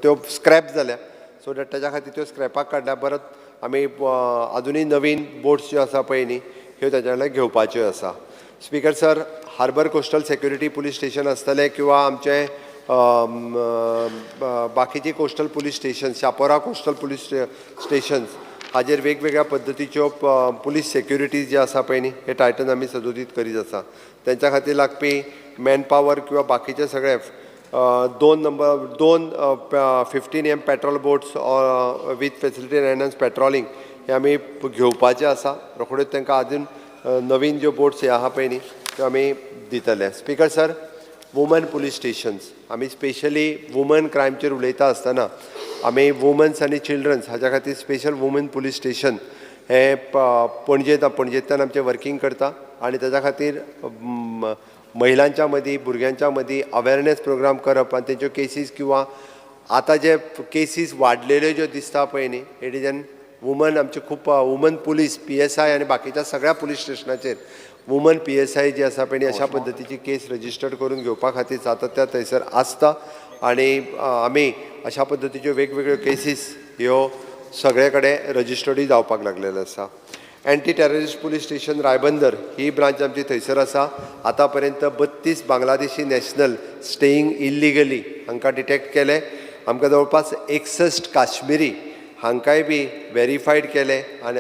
त्यो स्क्रॅप जाल्या, सो that ताच्या खातीर त्यो स्क्रॅपाक काडल्या. परत आमी आजुनूय नवीन बोट्स ज्यो आसा पळय न्ही ह्यो ताच्या कडल्यान घेवपाच्यो आसा. Speaker sir, harbour coastal security police station आसतलें किंवा आमचें बाकीची coastal police station, Chapora coastal police stations हाजेर वेगवेगळ्या पद्दतीच्यो पुलीस सेक्युरिटीज जे आसा पळय न्ही हे टायटन आमी सदोदीत करीत आसा. तेंच्या खातीर लागपी मॅन पावर किंवा बाकीचे सगळे 2 15 M patrol boats with facility enhance patrolling हे आमी घेवपाचे आसा. रोखड्योच तांकां आजून नवीन ज्यो बोट्स हे आहा पळय न्ही त्यो आमी दितले. Speaker sir, woman police stations आमी स्पेशली वुमन क्रायमचेर उलयता आसतना आमी वुमन्स आनी चिल्ड्रन्स हाज्या खातीर स्पेशल वुमन पुलीस स्टेशन हें पणजेंतल्यान आमचें वर्कींग करता आनी ताच्या खातीर महिलांच्या मदीं भुरग्यांच्या मदीं अवेरनेस प्रोग्राम करप आनी तेंच्यो केसीस किंवा आतां जे केसीस वाडलेल्यो ज्यो दिसता पळय न्ही it is an woman आमचे खूब वुमन पुलीस PSI आनी बाकीच्या सगळ्या पुलीस स्टेशनाचेर वुमन PSI जी आसा पळय न्ही अशा पद्दतीची केस रजिस्टर्ड करून घेवपा खातीर सातत्या थंयसर आसता आनी आमी अशा पद्दतीच्यो वेगवेगळ्यो केसीस ह्यो सगळे कडेन रजिस्टर्डूय जावपाक लागलेल्यो आसा. Anti terrorist police station Ribandar ही ब्रांच आमची थंयसर आसा. आतां पर्यंत 32 बांगलादेशी नॅशनल स्टेईंग इल्लिगली हांकां डिटेक्ट केले. आमकां जवळपास 61 काश्मिरी हांकांय बी वेरीफायड केले आनी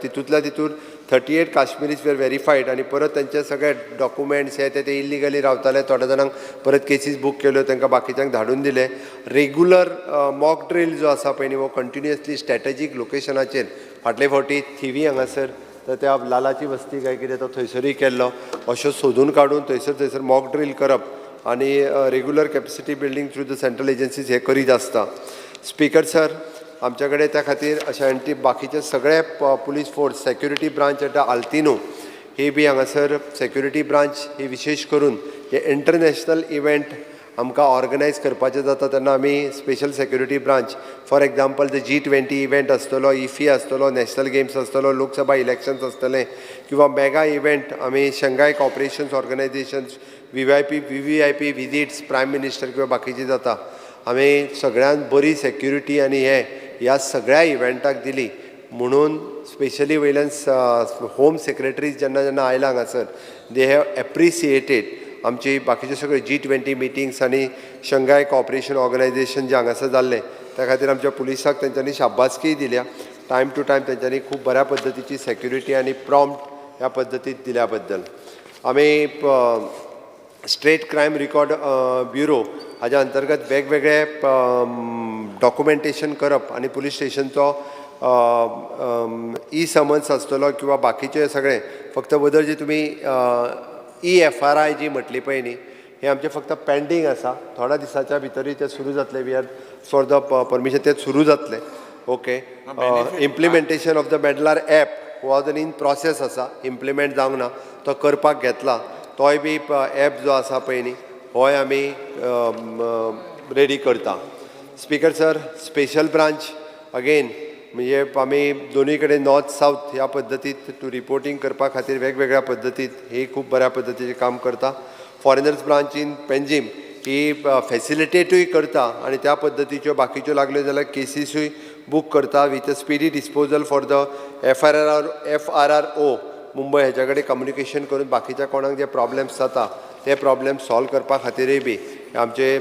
तितूंतल्या तितून 38 काश्मिरीज वेर वेरीफायड आनी परत तांचे सगळे डॉक्युमेंट्स हे ते इल्लिगली रावताले. थोड्या जाणांक परत केसीस बूक केल्यो, तांकां बाकीच्यांक धाडून दिले. रेगुलर मॉक ड्रील जो आसा पळय न्ही हो कंटिन्युअसली स्ट्रॅटेजीक लोकेशनाचेर फाटले फावटी थिवी हांगासर तर त्या लालाची वस्ती काय कितें तो थंयसरूय केल्लो, अश्यो सोदून काडून थंयसर थंयसर मॉक ड्रील करप आनी regular capacity building through the central agencies हे करीत आसता. स्पीकर सर, आमच्या कडेन त्या खातीर अशें एंटी बाकीचे सगळे पुलीस फोर्स सेक्युरिटी ब्रांच येता आल्तिनो ही बी हांगासर सेक्युरिटी ब्रांच ही विशेश करून हे इंटरनॅशनल इव्हेंट आमकां ऑर्गनायज करपाचें जाता तेन्ना आमी special security branch, for example the G20 event आसतलो, इफी आसतलो, नॅशनल गेम्स आसतलो, लोकसभा इलेक्शन्स आसतलें किंवा मेगा इव्हेंट आमी Shanghai Cooperations Organisations, VVIP VVIP visits, prime minister किंवा बाकीचे जाता, आमी सगळ्यांत बरी सेक्युरिटी आनी हे ह्या सगळ्या इव्हेंटाक दिली. म्हणून स्पेशली वयल्यान होम सेक्रेटरीज जेन्ना जेन्ना आयला हांगासर, they have appreciated आमची बाकीचे सगळे G20 meetings आनी शंघाय कॉपरेशन ऑर्गनायझेशन जे हांगासर जाल्लें त्या खातीर आमच्या पुलिसाक तेंच्यांनी शाबासकीय दिल्या. टायम टू टायम तेंच्यांनी खूब बऱ्या पद्दतीची सेक्युरिटी आनी प्रॉम्प्ट ह्या पद्दतीत दिल्या बद्दल. आमी स्टेट क्रायम रिकॉर्ड ब्युरो हाज्या अंतर्गत वेगवेगळे डॉक्युमेंटेशन करप आनी पुलीस स्टेशनचो ई समन्स आसतलो किंवा बाकीचे सगळे, फक्त बदल जे तुमी EFRI जी म्हटली पळय न्ही, हे आमचें फक्त पेंडींग आसा. थोड्या दिसाच्या भितरूय तें सुरू जातलें. We are for the permission, तें सुरू जातलें. Okay, implementation of the Meddler app हो अजून इन प्रोसेस आसा, इम्प्लिमेंट जावंक ना, तो करपाक घेतला. तोय बी एप जो आसा पळय न्ही, होय आमी रेडी करता. Speaker sir, special branch again म्हणजे आमी दोनूय कडेन नॉर्थ सावथ ह्या पद्दतीत टू रिपोर्टींग करपा खातीर वेगवेगळ्या पद्दतीत ही खूब बऱ्या पद्दतीचें काम करता. फॉरेनर्स ब्रांच इन पेंजीम ही फेसिलिटेटूय करता आनी त्या पद्दतीच्यो बाकीच्यो लागल्यो जाल्यार केसीसूय बूक करता with a speedy disposal for the FRRO Mumbai हेच्या कडेन कम्युनिकेशन करून बाकीच्या कोणाक जे प्रॉब्लेम्स जाता ते प्रॉब्लेम सॉल्व करपा खातीरय बी आमचे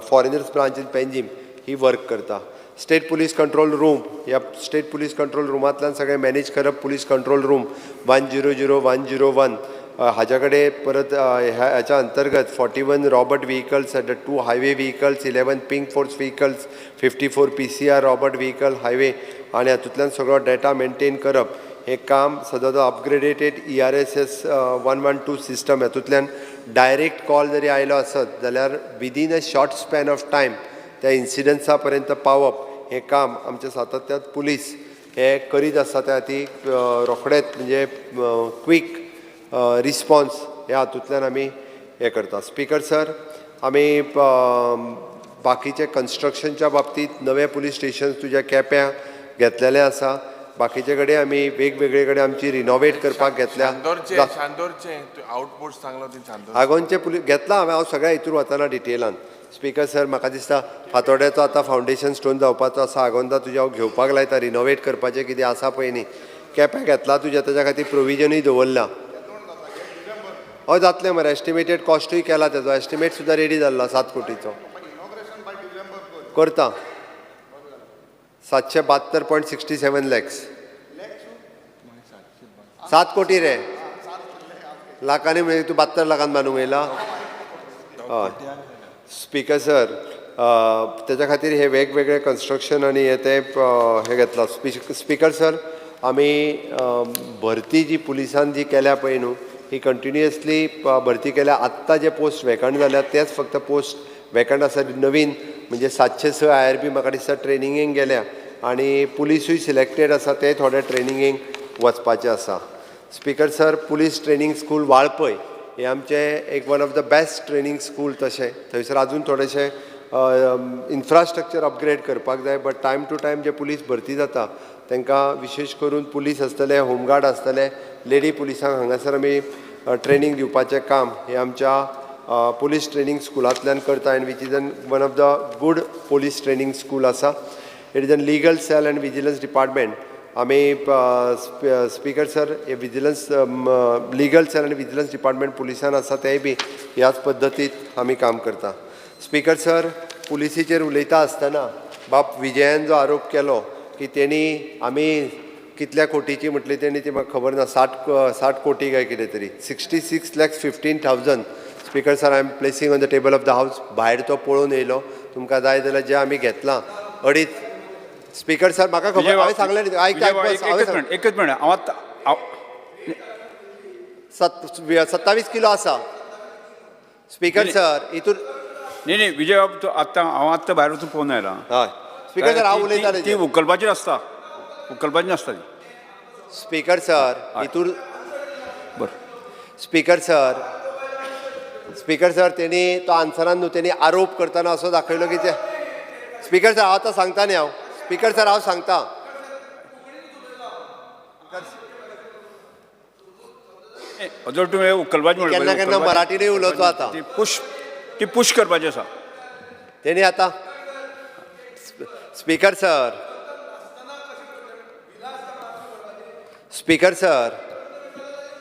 foreigners branch in Panjim he work करता. स्टेट पुलीस कंट्रोल रूम, ह्या स्टेट पुलीस कंट्रोल रुमांतल्यान सगळें मॅनेज करप. Police control room 100101 हाज्या कडेन परत ह्याच्या अंतर्गत 41 robot vehicles, 2 highway vehicles, 11 pink force vehicles, 54 PCR robot vehicle highway आनी हातूंतल्यान सगळो डेटा मेनटेन करप हें काम सदांच upgraded ERSS 112 system हातूंतल्यान डायरेक्ट कॉल जरी आयलो आसत जाल्यार within a short span of time त्या इन्सिडंसा पर्यंत पावप हें काम आमच्या सातत्यात पुलीस हे करीत आसा. त्या खातीर रोखडेच म्हणजे क्वीक रिस्पॉन्स ह्या हातूंतल्यान आमी हें करता. स्पीकर सर, आमी बाकीचे कन्स्ट्रक्शनच्या बाबतींत नवे पुलीस स्टेशन तुज्या केप्यां घेतलेले आसा. बाकीचे कडेन आमी वेगवेगळे कडेन आमची रिनोवेट करपाक घेतल्या. शांदोरचे आउटपोस्ट सांगलो ती चांदोर आगोनचे पुलीस घेतला हांवें, हांव सगळ्या हितूर वतना डिटेलान. स्पीकर सर, म्हाका दिसता फातोड्याचो आतां फावंडेशन स्टोन जावपाचो आसा. आगोंदा तुज्या हांव घेवपाक लायता रिनोवेट करपाचें कितें आसा पळय न्ही. केप्यां घेतला तुज्या, ताच्या खातीर प्रोविजनूय दवरला. हय जातलें मरे, एस्टिमेटेड कॉस्टूय केला तेजो, एस्टिमेट सुद्दां रेडी जाल्लो 7 कोटीचो करता. 772.67 लॅक्स, 7 कोटी रे, लाखांनी म्हणजे तूं 72 लाखान बांदूंक येयला. हय स्पीकर सर, तेच्या खातीर हे वेगवेगळे कन्स्ट्रक्शन आनी हे ते हे घेतला. स्पीकर सर, आमी भरती जी पुलिसान जी केल्या पळय न्हू, ही कंटिन्युअसली भरती केल्या. आत्तां जे पोस्ट वेकंट जाल्यात तेच फक्त पोस्ट वेकंट आसा. नवीन म्हणजे 706 IRB म्हाका दिसता ट्रेनिंगेक गेल्या आनी पुलिसूय सिलेक्टेड आसा, ते थोडे ट्रेनिंगेक वचपाचे आसा. Speaker sir, police training school Valpoi हे आमचें एक one of the best training school. तशें थंयसर आजून थोडेशें इन्फ्रास्ट्रक्चर अपग्रेड करपाक जाय, बट टायम टू टायम जे पुलीस भरती जाता तांकां विशेश करून पुलीस आसतले, होमगार्ड आसतले, लेडी पुलिसांक हांगासर आमी ट्रेनींग दिवपाचें काम हें आमच्या पुलीस ट्रेनींग स्कुलांतल्यान करता and which is an one of the good police training school आसा. It is an legal cell and vigilance department. आमी स्पीकर सर, हे विजिलन्स लिगल सेल आनी विजिलन्स डिपार्टमेंट पुलिसान आसा, तेय बी ह्याच पद्दतीत आमी काम करता. स्पीकर सर, पुलिसीचेर उलयता आसतना बाब विजयान जो आरोप केलो की तेणी आमी कितल्या कोटीची म्हटली तेणी ती म्हाका खबर ना, 60 कोटी काय कितें तरी, 66,15,000. Speaker sir, I am placing on the table of the house. भायर तो पळोवन येयलो, तुमकां जाय जाल्यार जे आमी घेतलां अडीच. स्पीकर सर, म्हाका खबर, हांवें सांगलें न्ही, आयक आयक, एकच मिनट, हांव आतां 27 किलो आसा. स्पीकर सर, हितून न्ही न्ही विजय बाब, तूं आतां हांव आत्तां भायर वचून पळोवन आयलां. हय स्पीकर सर, हांव उलयतालें ती उखलपाची आसता, उखलपाची नासता ती. स्पीकर सर, हितून बरें. Speaker sir, स्पीकर सर, तेणी तो आन्सरान न्हू, तेणी आरोप करतना असो दाखयलो की ते. स्पीकर सर, हांव आतां सांगता न्ही हांव. स्पीकर सर, हांव सांगता. जर तुवें उखलपाचें म्हणलें केन्ना केन्ना मराठीनूय उलोवचो आतां. ती पुश करपाची आसा. तेणी आतां speaker sir, speaker sir,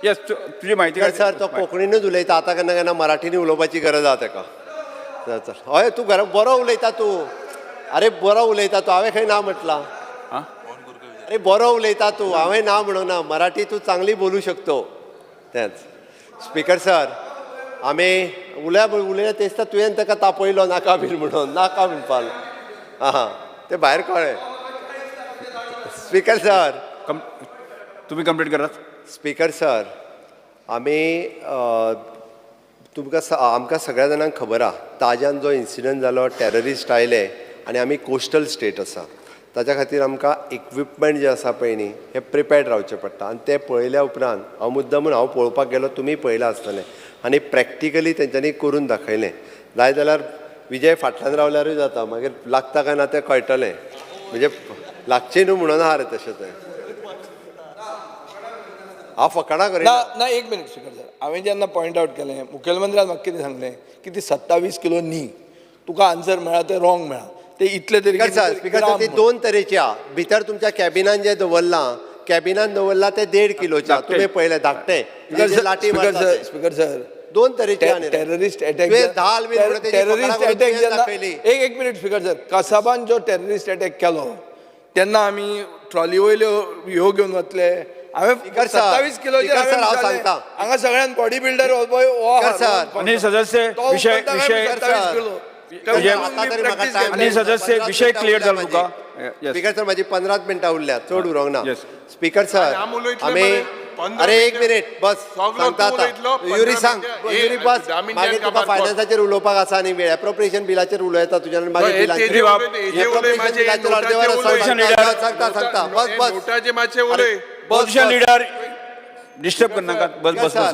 yes, तुजी म्हायती. स्पीकर सर, तो कोंकणीनूच उलयता आतां. केन्ना केन्ना मराठीनूय उलोवपाची गरज आसा ताका. चल चल, हय, तूं घरा बरो उलयता तूं. अरे, बरो उलयता तूं, हांवें खंय ना म्हटलां? अरे, बरो उलयता तूं, हांवें ना म्हणूंक ना. मराठी तूं चांगली बोलू शकतो. तेंच स्पीकर सर, आमी उलया उलया तेच तर तुवें ताका तापयलो नाका बीन म्हणून, नाका म्हणपाक. आं, ते भायर कळ्ळें. स्पीकर सर, तुमी कंप्लीट करात. स्पीकर सर, आमी तुमकां आमकां सगळ्या जाणांक खबर आहा, ताज्यान जो इन्सिडंट जालो, टॅररिस्ट आयले आनी आमी कोस्टल स्टेट आसा, ताच्या खातीर आमकां इक्विपमेंट जे आसा पळय न्ही, हे प्रिपेर्ड रावचें पडटा. आनी तें पळयल्या उपरांत हांव मुद्दमून हांव पळोवपाक गेलो, तुमी पळयलां आसतलें, आनी प्रॅक्टिकली तेंच्यांनी करून दाखयलें. जाय जाल्यार विजय फाटल्यान रावल्यारूय जाता, मागीर लागता काय ना तें कळटलें. म्हणजे लागचें न्हू म्हणून आहा रे तशें तें. हांव फकाणां करिना. ना ना, एक मिनीट स्पीकर सर. हांवें जेन्ना पॉयंट आवट केलें, मुखेलमंत्र्यान म्हाका कितें सांगलें की ती 27 किलो न्ही, तुका आन्सर मेळ्ळा तें रॉंग मेळ्ळा, ते इतले तरी speaker sir, speaker sir, ती दोन तरेची आहा. भितर तुमच्या कॅबिनान जे दवरलां, कॅबिनान दवरलां ते 1.5 किलोचे, तुमी पळयलें धाकटें, लाठी. स्पीकर सर, स्पीकर सर, दोन तरेचे. Terrorist attack, terrorist attack जेन्ना, एक एक मिनीट स्पीकर सर, कसाबान जो टेररिस्ट अटॅक केलो तेन्ना आमी ट्रॉली वयल्यो ह्यो घेवन वतले? हांवें 27 किलोचे सांगता. हांगा सगळ्यान बॉडी बिल्डर. आनी सदस्य विशय विशय आनी सदस्य विशय क्लियर जालो तुका? स्पीकर सर, माझी 15 मिनटां उरल्या, चड उरोंक ना. स्पीकर सर, आमी, अरे एक मिनीट बस, सांगता आतां. युरी सांग, युरी बस, मागीर तुका फायनान्साचेर उलोवपाक आसा आनी वेळ एप्रोप्रिएशन बिलाचेर उलयता तुज्यान मागीर. बिलाचेर, एप्रोप्रिएशन बिलाचेर अर्दे वर. सांगता सांगता, बस बस. ऑपोजिशन लिडर, डिस्टर्ब करनाका. बस बस बस.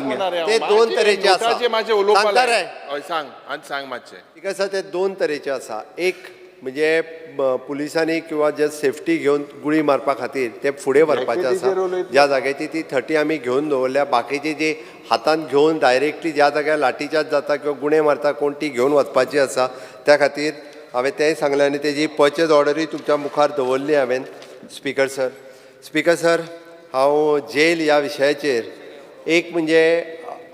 ते दोन तरेचे आसा. सांगता रे. सांग आनी सांग मातशें. स्पीकर सर, ते दोन तरेचे आसा. एक म्हणजे पुलिसांनी किंवा जे सेफ्टी घेवन गुळी मारपा खातीर ते फुडें व्हरपाचे आसा ज्या जाग्याची, ती 30 आमी घेवन दवरल्या. बाकीची जी हातान घेवन डायरेक्टली ज्या जाग्यार लाठीचार्ज जाता किंवा गुणे मारता कोण, ती घेवन वचपाची आसा. त्या खातीर हांवें तेंय सांगलें आनी तेजी पर्चेज ऑर्डरूय तुमच्या मुखार दवरली हांवें स्पीकर सर. स्पीकर सर, हांव जेल ह्या विशयाचेर, एक म्हणजे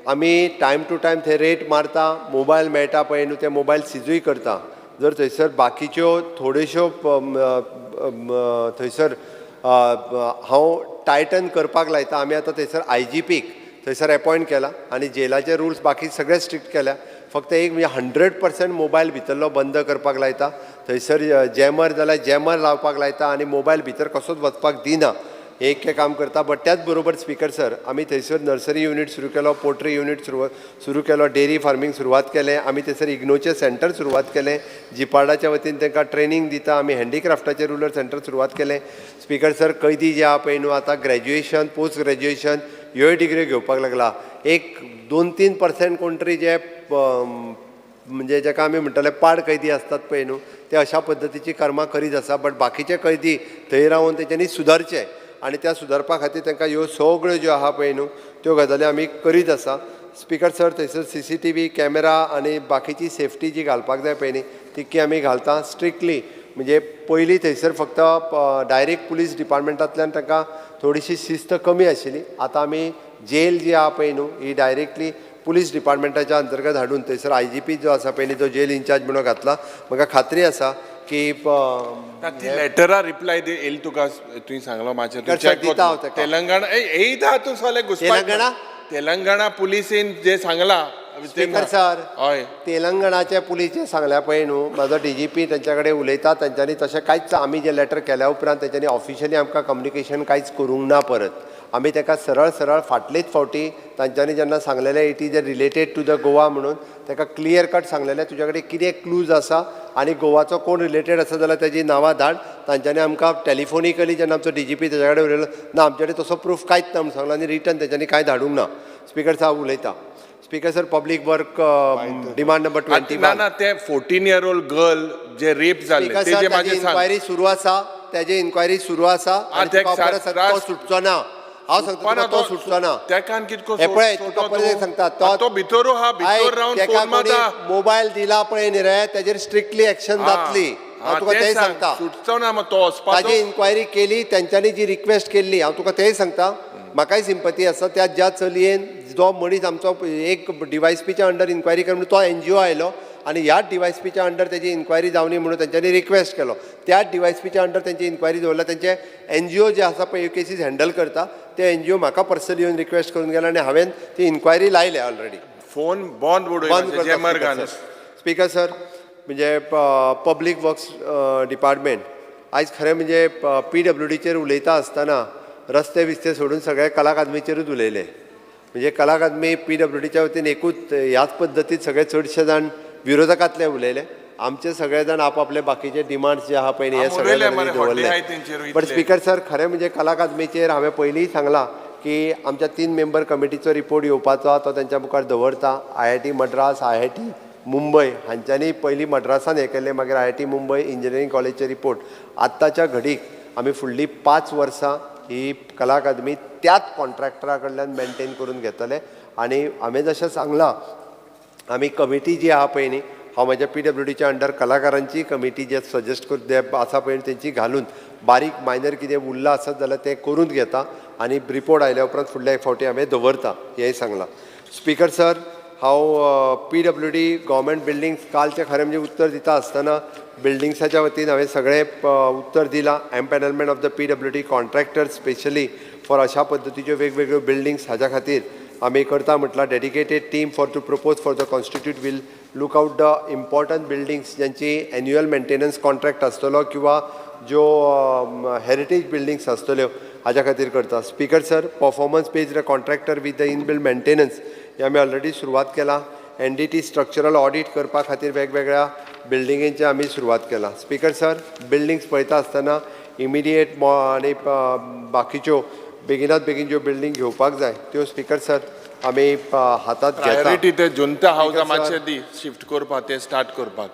आमी टायम टू टायम थंय रेड मारता, मोबायल मेळटा पळय न्हू, ते मोबायल सिजूय करता. जर थंयसर बाकीच्यो थोड्योश्यो थंयसर हांव टायटन करपाक लायता. आमी आतां थंयसर आयजीपीक थंयसर एपॉयंट केला आनी जेलाचे रुल्स बाकी सगळे स्ट्रिक्ट केल्या. फक्त एक म्हणजे 100% मोबायल भितरलो बंद करपाक लायता. थंयसर जॅमर जाल्यार जॅमर लावपाक लायता आनी मोबायल भितर कसोच वचपाक दिना, हे एक काम करता. बट त्याच बरोबर स्पीकर सर, आमी थंयसर नर्सरी युनीट सुरू केलो, पोल्ट्री युनीट सुरू सुरू केलो, डेरी फार्मींग सुरवात केलें. आमी थंयसर इग्नोचें सेंटर सुरवात केलें, जिपार्डाच्या वतीन तांकां ट्रेनींग दिता. आमी हँडीक्राफ्टाचें रुरल सेंटर सुरवात केलें. स्पीकर सर, कैदी जे आहा पळय न्हू, आतां ग्रॅज्युएशन, पोस्ट ग्रॅज्युएशन ह्योय डिग्री घेवपाक लागला. एक 2-3% कोण तरी जे म्हणजे जाका आमी म्हणटाले पाड कैदी आसतात पळय न्हू, ते अशा पद्दतीची कर्मां करीत आसा. बट बाकीचे कैदी थंय रावन तेंच्यांनी सुदारचे आनी त्या सुदारपा खातीर तांकां ह्यो सगळ्यो ज्यो आहा पळय न्हू, त्यो गजाली आमी करीत आसा. स्पीकर सर, थंयसर सीसीटीव्ही कॅमेरा आनी बाकीची सेफ्टी जी घालपाक जाय पळय न्ही, तितकी आमी घालता स्ट्रिक्टली. म्हणजे पयलीं थंयसर फक्त डायरेक्ट पुलीस डिपार्टमेंटांतल्यान तांकां थोडीशी शिस्त कमी आशिल्ली. आतां आमी जेल जी आहा पळय न्हू, ही डायरेक्टली पुलीस डिपार्टमेंटाच्या अंतर्गत हाडून थंयसर आयजीपी जो आसा पळय न्ही, तो जेल इन्चार्ज म्हणून घातला. म्हाका खात्री आसा की ती लेटरा रिप्लाय येयली तुका? तुवें सांगलो मातशें. सर, दिता हांव ताका. तेलंगणा येयता तूं सगळें घुसपाक. तेलंगणा? तेलंगणा पुलिसीन जे सांगला. स्पीकर सर, हय. तेलंगणाचे पुलीस जे सांगल्या पळय न्हू, म्हाजो डीजीपी तेंच्या कडेन उलयता. तेंच्यांनी तशें कांयच, आमी जें लेटर केल्या उपरांत तेंच्यांनी ऑफिशियली आमकां कम्युनिकेशन कांयच करूंक ना परत. आमी ताका सरळ सरळ फाटलेच फावटी तांच्यांनी जेन्ना सांगलेलें it is a related to the Goa म्हणून, ताका क्लियर कट सांगलेलें, तुज्या कडेन कितें क्लूज आसा आनी गोवाचो कोण रिलेटेड आसा जाल्यार तेजी नांवां धाड. तांच्यांनी आमकां टेलिफोनिकली जेन्ना आमचो डीजीपी तेज्या कडेन उलयलो, ना आमचे कडेन तसो प्रूफ कांयच ना म्हूण सांगलो आनी रिटर्न तेंच्यांनी कांय धाडूंक ना. स्पीकर साहेब, उलयता. Speaker sir, public work demand number 21. ना ना, ते 14 इयर ओल्ड गर्ल जे रेप जाल्ले स्पीकर सर, तेजे ताजी मातशें सांग. इन्क्वायरी सुरू आसा, तेजी इन्क्वायरी सुरू आसा आनी तेका तुका परत सांगता, तो सुटचो ना. हांव सांगता तुका, तो सुटचो ना. तेकान कितको हे पळय, तुका परत एक सांगता, तो भितर आहा, भितर रावन तेका फोन मारता. मोबायल दिला पळय न्ही रे, तेजेर स्ट्रिक्टली एक्शन जातली. हांव तुका तेंय सांगता, सुटचो ना मग तो वचपाचो. ताजी इन्क्वायरी केली, तेंच्यांनी जी रिक्वेस्ट केल्ली, हांव तुका तेंय सांगता, म्हाकाय सिंपती आसा त्या ज्या चलयेन, जो मनीस आमचो एक डीवायएसपीच्या अंडर इन्क्वायरी कर म्हणून तो एनजीओ आयलो आनी ह्या डीवायएसपीच्या अंडर तेजी इन्क्वायरी जावनी म्हणून तेंच्यांनी रिक्वेस्ट केलो. त्या डीवायएसपीच्या अंडर तेंची इन्क्वायरी दवरल्या. तेंचे एनजीओ जे आसा पळय केसीस हँडल करता, ते एनजीओ म्हाका पर्सनली येवन रिक्वेस्ट करून गेले आनी हांवें ती इन्क्वायरी लायल्या ऑलरेडी. फोन बंद उडय, बंद. जॅमर घाल. स्पीकर सर, म्हणजे पब्लीक वर्क्स डिपार्टमेंट आयज खरें म्हणजे पीडब्ल्यूडीचेर उलयता आसतना रस्ते बिस्ते सोडून सगळे कला अकादमीचेरूच उलयले. म्हणजे कला अकादमी पीडब्ल्यूडीच्या वतीन एकूच ह्याच पद्दतीत सगळे चडशे जाण विरोधकांतले उलयले. आमचे सगळे जाण आपापले बाकीचे डिमांड्स जे आहा पळय न्ही, हे सगळे जाणांनी दवरले. बट स्पीकर सर, खरें म्हणजे कला अकादमीचेर हांवें पयलींय सांगलां की आमच्या 3 मेंबर कमिटीचो रिपोर्ट येवपाचो, तो तेंच्या मुखार दवरता. IIT Madras, IIT Mumbai हांच्यांनी पयलीं मद्रासान हें केल्लें, मागीर IIT Mumbai engineering कॉलेजचे रिपोर्ट. आत्ताच्या घडीक आमी फुडलीं 5 वर्सां ही कला अकादमी त्याच कॉन्ट्रॅक्टरा कडल्यान मेनटेन करून घेतले. आनी हांवें जशें सांगलां, आमी कमिटी जी आहा पळय न्ही, हांव म्हज्या पीडब्ल्यूडीच्या अंडर कलाकारांची कमिटी जे सजेस्ट कर जे आसा पळय तेंची घालून बारीक मायनर कितें उरलां आसत जाल्यार तें करून घेता आनी रिपोर्ट आयल्या उपरांत फुडल्या एक फावटी हांवें दवरता, हेंय सांगलां. स्पीकर सर, हांव पीडब्ल्यूडी गव्हर्मेंट बिल्डिंग्स कालचें खरें म्हणजे उत्तर दिता आसतना बिल्डिंग्साच्या वतीन हांवें सगळें उत्तर दिलां. Empanelment of the PWD contractor specially for अशा पद्दतीच्यो वेगवेगळ्यो बिल्डिंग्स हाज्या खातीर आमी करता म्हटल्यार dedicated team for to propose for the constitute will look out the important buildings ज्यांची एन्युअल मेंटेनन्स कॉन्ट्रॅक्ट आसतलो किंवा ज्यो हेरिटेज बिल्डिंग्स आसतल्यो हाज्या खातीर करता. Speaker sir, performance based contractor with the inbuilt maintenance हे आमी ऑलरेडी सुरवात केला. एनडीटी स्ट्रक्चरल ऑडीट करपा खातीर वेगवेगळ्या बिल्डिंगेंचे आमी सुरवात केला. स्पीकर सर, बिल्डिंग्स पळयता आसतना इमिडिएट आनी बाकीच्यो बेगिनात बेगीन ज्यो बिल्डींग घेवपाक जाय त्यो स्पीकर सर आमी हातात घेता. प्रायोरिटी ते जुंता हावज मातशें दी शिफ्ट करपाक, ते स्टार्ट करपाक.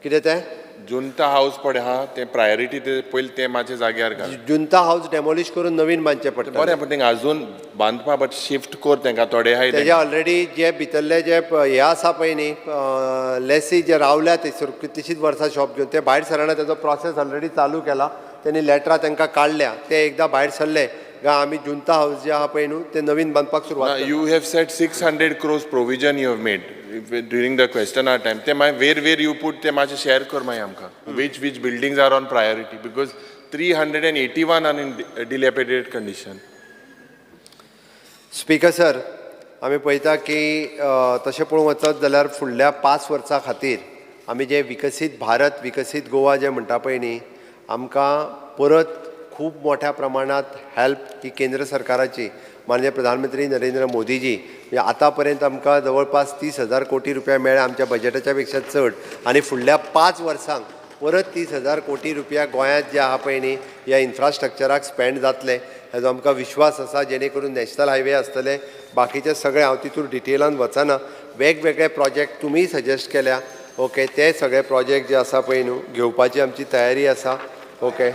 कितें तें जुंता हावज पळय आहा तें प्रायोरिटी ते पयलीं तें मातशें जाग्यार घाल. जुंता हावज डेमोलिश करून नवीन बांदचें पडटा. बरें, पूण तेंका अजून बांदपा बट शिफ्ट कर तेंका थोडे आहाय. तेजे ऑलरेडी जे भितरले जे हे आसा पळय न्ही लेसी जे रावल्या थंयसर कितलींशींच वर्सां शॉप घेवन ते भायर सरना, तेजो प्रोसेस ऑलरेडी चालू केला. तेणी लेटरां तांकां काडल्या, ते एकदां भायर सरले काय आमी जुंता हावज जे आहा पळय न्हू ते नवीन बांदपाक सुरवात. You have said 600 crores provision you have made during the question hour time. ते मागीर वेर you put ते मातशें शेअर कर मागीर आमकां. Which buildings are on priority because 381 are in dilapidated condition. Speaker sir, आमी पळयता की तशें पळोवंक वचत जाल्यार फुडल्या 5 वर्सां खातीर आमी जे विकसीत भारत विकसीत गोवा जें म्हणटा पळय न्ही, आमकां परत खूब मोठ्या प्रमाणांत हेल्प ही केंद्र सरकाराची माननीय प्रधानमंत्री नरेंद्र मोदीजी. म्हणजे आतां पर्यंत आमकां जवळपास 30,000 कोटी रुपया मेळ्ळे आमच्या बजेटाच्या पेक्षा चड, आनी फुडल्या 5 वर्सांक परत 30,000 कोटी रुपया गोंयांत जे आहा पळय न्ही ह्या इन्फ्रास्ट्रक्चराक स्पेंड जातले हेजो आमकां विश्वास आसा. जेणे करून नॅशनल हायवे आसतले, बाकीचे सगळे हांव तितून डिटेलान वचना. वेगवेगळे प्रोजेक्ट तुमी सजेस्ट केल्या, ओके, ते सगळे प्रोजेक्ट जे आसा पळय न्हू घेवपाची आमची तयारी आसा. ओके,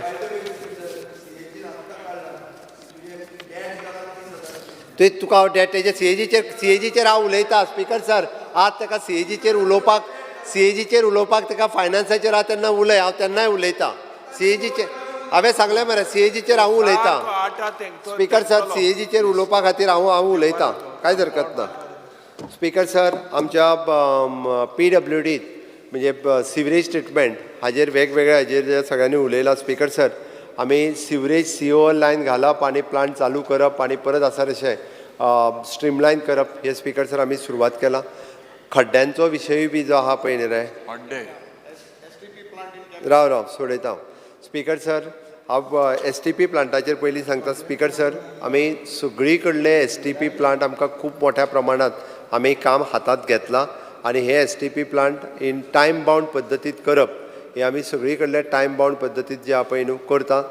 ते तुका हांव तेजे सीएजीचेर हांव उलयता. स्पीकर सर, आज ताका सीएजीचेर उलोवपाक, सीएजीचेर उलोवपाक ताका फायनान्साचेर हांव तेन्ना उलय, हांव तेन्नाय उलयता. सीएजीचेर हांवें सांगलें मरे, सीएजीचेर हांव उलयता. स्पीकर सर, सीएजीचेर उलोवपा खातीर हांव उलयता, कांयच हरकत ना. स्पीकर सर, आमच्या पीडब्ल्यूडीत म्हणजे सिवरेज ट्रिटमेंट हाजेर वेगवेगळ्या हाजेर सगळ्यांनी उलयलां. स्पीकर सर, आमी सिवरेज सीओ लायन घालप आनी प्लांट चालू करप आनी परत आसा तशें स्ट्रीमलायन करप हे स्पीकर सर आमी सुरवात केला. खड्ड्यांचो विशयूय बी जो आहा पळय न्ही रे, राव राव सोडयता हांव. स्पीकर सर, हांव एसटीपी प्लांटाचेर पयलीं सांगता. स्पीकर सर, आमी सगळी कडले एसटीपी प्लांट आमकां खूब मोठ्या प्रमाणांत आमी काम हातांत घेतलां आनी हे STP plant in time bound पद्दतींत करप हे आमी सगळी कडले टायम बावंड पद्दतींत जे आहा पळय न्हू करता.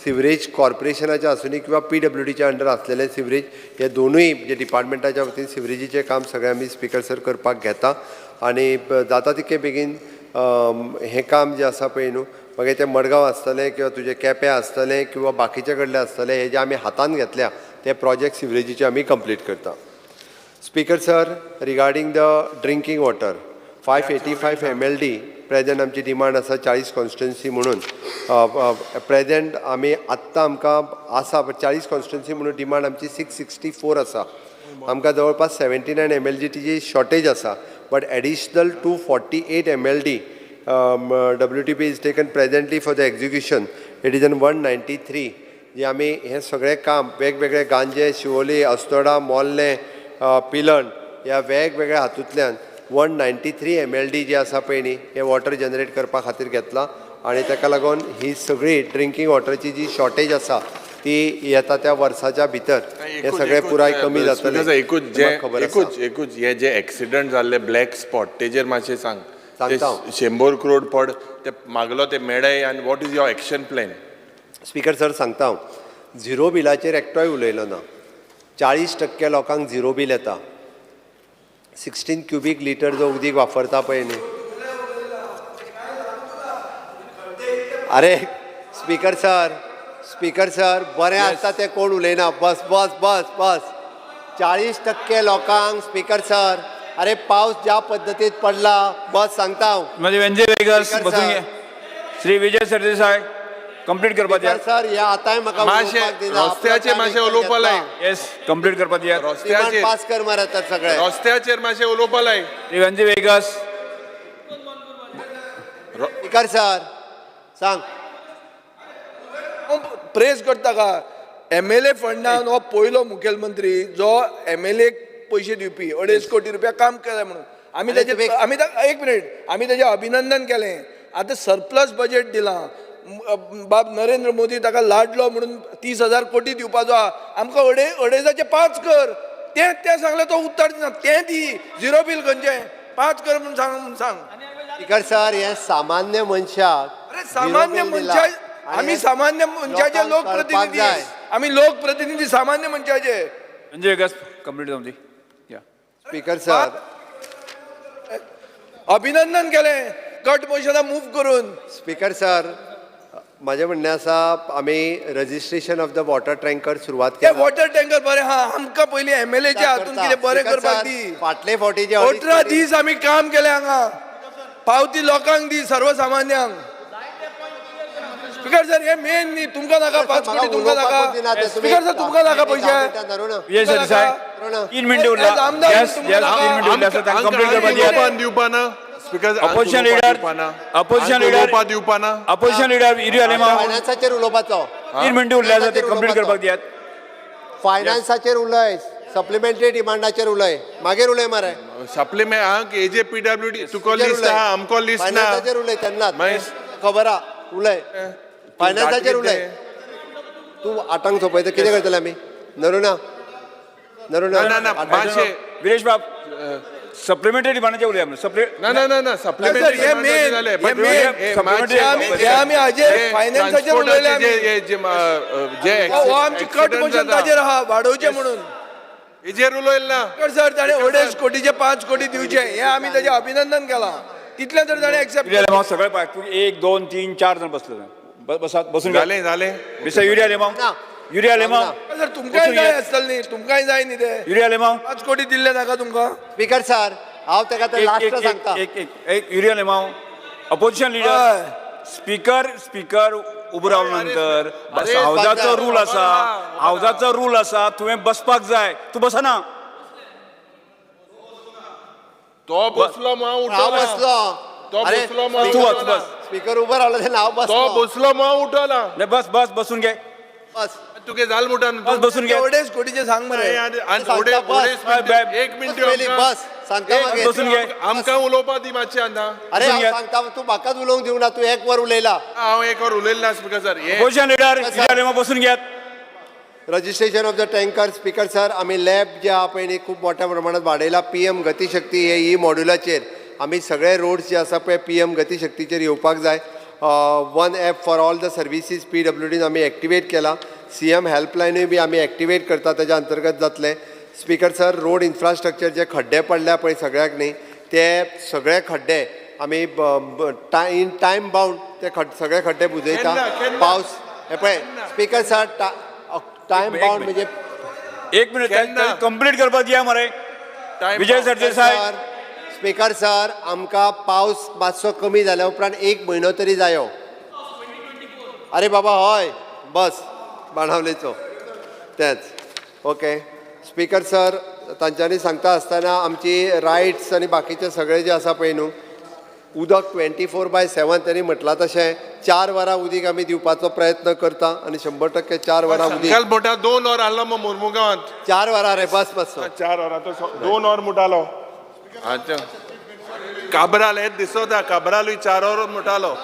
सिवरेज कॉर्पोरेशनाचें आसुनी किंवा पीडब्ल्यूडीच्या अंडर आसलेलें सिवरेज, हे दोनूय जे डिपार्टमेंटाच्या वतीन सिवरेजीचें काम सगळें आमी स्पीकर सर करपाक घेता. आनी जाता तितके बेगीन हें काम जें आसा पळय न्हू, मागीर तें मडगांव आसतलें किंवा तुजें केपें आसतलें किंवा बाकीचे कडलें आसतलें, हे जे आमी हातान घेतल्या ते प्रोजेक्ट सिवरेजीचे आमी कंप्लीट करता. Speaker sir, regarding the drinking water, 585 MLD present आमची डिमांड आसा 40 कॉन्स्टिट्युन्सी म्हणून. प्रेजेंट आमी आत्तां आमकां आसा 40 कॉन्स्टिट्युन्सी म्हणून डिमांड आमची 664 आसा. आमकां जवळपास 79 MLDची शॉर्टेज आसा, but additional 248 MLD WTP is taken presently for the execution. It is an 193. जे आमी हें सगळें काम वेगवेगळे गांजे, शिवोली, अस्नोडा, मोर्लें, पिलण ह्या वेगवेगळ्या हातूंतल्यान 193 MLD जे आसा पळय न्ही, हे वॉटर जनरेट करपा खातीर घेतलां. आनी ताका लागून ही सगळी ड्रिंकींग वॉटरची जी शॉर्टेज आसा ती येता त्या वर्साच्या भितर हे सगळें पुराय कमी जातलें. एकूच जे खबर आसा. एकूच एकूच हे जे एक्सिडंट जाल्ले ब्लॅक स्पॉट तेजेर मातशें सांग. सांगता. 100 करोड पड ते मागलो ते मेळ्ळे आनी what is your action plan? Speaker sir सांगता हांव, झिरो बिलाचेर एकटोय उलयलो ना. 40% लोकांक झिरो बील येता. 16 क्युबीक लिटर जो उदीक वापरता पळय न्ही. अरे स्पीकर सर, स्पीकर सर बरें आसता तें कोण उलयना. बस बस बस बस. 40% लोकांक स्पीकर सर, अरे पावस ज्या पद्दतीत पडला, बस सांगता हांव. म्हणजे श्री विजय सरदेसाय कंप्लीट करपा दियात सर. हे आतांय म्हाका उलोवपाक दिना. रस्त्याचेर मातशें उलोवपा लाय. येस, कंप्लीट करपा दियात. रस्त्याचेर पास कर मारतात सगळे. रस्त्याचेर मातशें उलोवपा लाय. श्री वेंजी वेगस. स्पीकर सर सांग. प्रेस करता का MLA फंडान हो पयलो मुखेलमंत्री जो MLA पयशे दिवपी 2.5 कोटी रुपया काम केलें म्हणून आमी ताजें आमी एक मिनीट आमी ताजें अभिनंदन केलें. आतां सरप्लस बजेट दिलां. बाब नरेंद्र मोदी ताका लाडलो म्हणून 30,000 कोटी दिवपाचो आहा. आमकां अडेजाचे 5 कर तें तें सांगलें तो उत्तर दिना. तें दी झिरो बील खंयचें 5 कर म्हणून सांग म्हणून सांग. स्पीकर सर हे सामान्य मनशाक, अरे सामान्य मनशा, आमी सामान्य मनशाचे लोकप्रतिनिधी, आमी लोकप्रतिनिधी सामान्य मनशाचे. म्हणजे कंप्लीट जावं दी. स्पीकर सर अभिनंदन केलें कट मोशना मूव करून. स्पीकर सर म्हाजें म्हणणें आसा, आमी registration of the water tanker सुरवात केली. वॉटर टँकर बरें हा, आमकां पयलीं MLAच्या हातून कितें बरें करपाक दी. फाटले फावटी जे 18 दीस आमी काम केलें हांगा, पावती लोकांक दी सर्वसामान्यांक. स्पीकर सर हे मेन न्ही, तुमकां नाका 5 कोटी, तुमकां नाका. स्पीकर सर तुमकां नाका पयशे. 3 मिनटं उरला. Opposition leader, opposition leader opposition leader Yuri Alemao फायनान्साचेर उलोवपाचो. 3 मिनटं उरले आसा ते कंप्लीट करपाक दियात. फायनान्साचेर उलय, सप्लिमेंटरी डिमांडाचेर उलय, मागीर उलय मरे. सप्लिमेंट हांव एजे PWD तुका लिस्ट आहा, आमकां लिस्ट ना. फायनान्साचेर उलय तेन्नाच खबर आहा. उलय फायनान्साचेर उलय. तूं 8ांक सोंपयता कितें करतले आमी? नरुणा नरुणा ना ना विरेश बाब सप्लिमेंटरी डिमांडाचेर उलया. ना ना ना ना सप्लिमेंटरी कट मोशन ताजेर आहा वाडोवचें म्हणून हेजेर उलयल ना सर. ताणें 2.5 कोटीचे 5 कोटी दिवचे हें आमी ताजें अभिनंदन केलां. तितलें तर ताणें एक्सेप्ट केलें. सगळें पळय तूं 1 2 3 4 जाण बसले बसात बसून जालें जालें. मिस्टर युरी आलेमाव, युरी आलेमाव सर तुमकांय जाय आसतलें न्ही, तुमकांय जाय न्ही ते. युरी आलेमाव 5 कोटी दिल्ले नाका तुमकां. स्पीकर सर हांव ताका लास्ट सांगता. एक एक Yuri Alemao opposition leader. Speaker speaker उबो रावले नंतर हावजाचो रूल आसा, हावजाचो रूल आसा, तुवें बसपाक जाय, तूं बसना. तो बसलो हांव बसलो, तो बसलो, तूं वच बस. स्पीकर उबो रावलो तेन्ना हांव बसलो. तो बसलो हांव उठला. बस बस बसून घे. बस तुगे जाल मुठा बस बसून घे. 2.5 कोटीचे सांग मरे. एक मिनट बस सांगता बसून घे. आमकां उलोवपा दी मातशें आतां. अरे हांव सांगता, तूं म्हाकाच उलोवंक दिवना. तूं 1 वर उलयला. हांव 1 वर उलयला ना स्पीकर सर. ऑपोजिशन लीडर बसून घेयात. Registration of the tanker speaker sir आमी लॅब जे आहा पळय न्ही खूब मोठ्या प्रमाणात वाडयला. PM Gatishakti हे ई मॉड्युलाचेर आमी सगळे रोड्स जे आसा पळय PM गतिशक्तीचेर येवपाक जाय. One app for all the services PWDन आमी एक्टिवेट केला. CM हेल्पलायनूय बी आमी एक्टिवेट करता, तेज्या अंतर्गत जातलें. स्पीकर सर, रोड इन्फ्रास्ट्रक्चर जे खड्डे पडल्या पळय सगळ्याक न्ही, ते सगळे खड्डे आमी इन टायम बाउंड ते सगळे खड्डे बुजयता. पावस हे पळय स्पीकर सर, टायम बाउंड म्हणजे एक मिनिट कंप्लीट करपाक दिया मरे विजय सरदेसाय. स्पीकर सर, आमकां पावस मातसो कमी जाल्या उपरांत एक म्हयनो तरी जायो. अरे बाबा हय, बस बाणावलेचो तेंच. ओके स्पीकर सर, तांच्यांनी सांगता आसतना आमची रायट्स आनी बाकीचे सगळे जे आसा पळय न्हू, उदक 24/7 त्यांनी म्हटलां तशें 4 वरां उदीक आमी दिवपाचो प्रयत्न करता आनी 100% 4 वरां उदीक. मोटा 2 वर आहलो मग मुर्मुगांवांत. 4 वरां रे बस मातसो. 4 वरां तो 2 वर मुटालो. अच्छा काबराल हेच दिसोता, काबरालूय 4 वर मुटालो.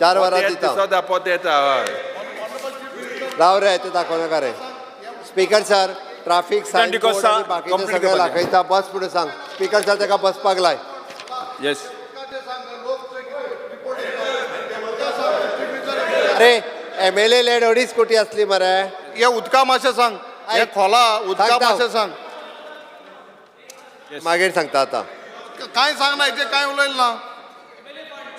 4 वरां दिता दिसोता पोत येता. राव रे, ते दाखोवं नाका रे. स्पीकर सर, ट्राफीक सायन आनी बाकीचे सगळे दाखयता. बस पुढे सांग स्पीकर सर, ताका बसपाक लाय. येस. अरे MLA lead 2.5 कोटी असली मरे. हे उदका मातशें सांग, हे खोला उदका मातशें सांग. मागीर सांगता आतां. कांय सांगना हेजेर, कांय उलयल ना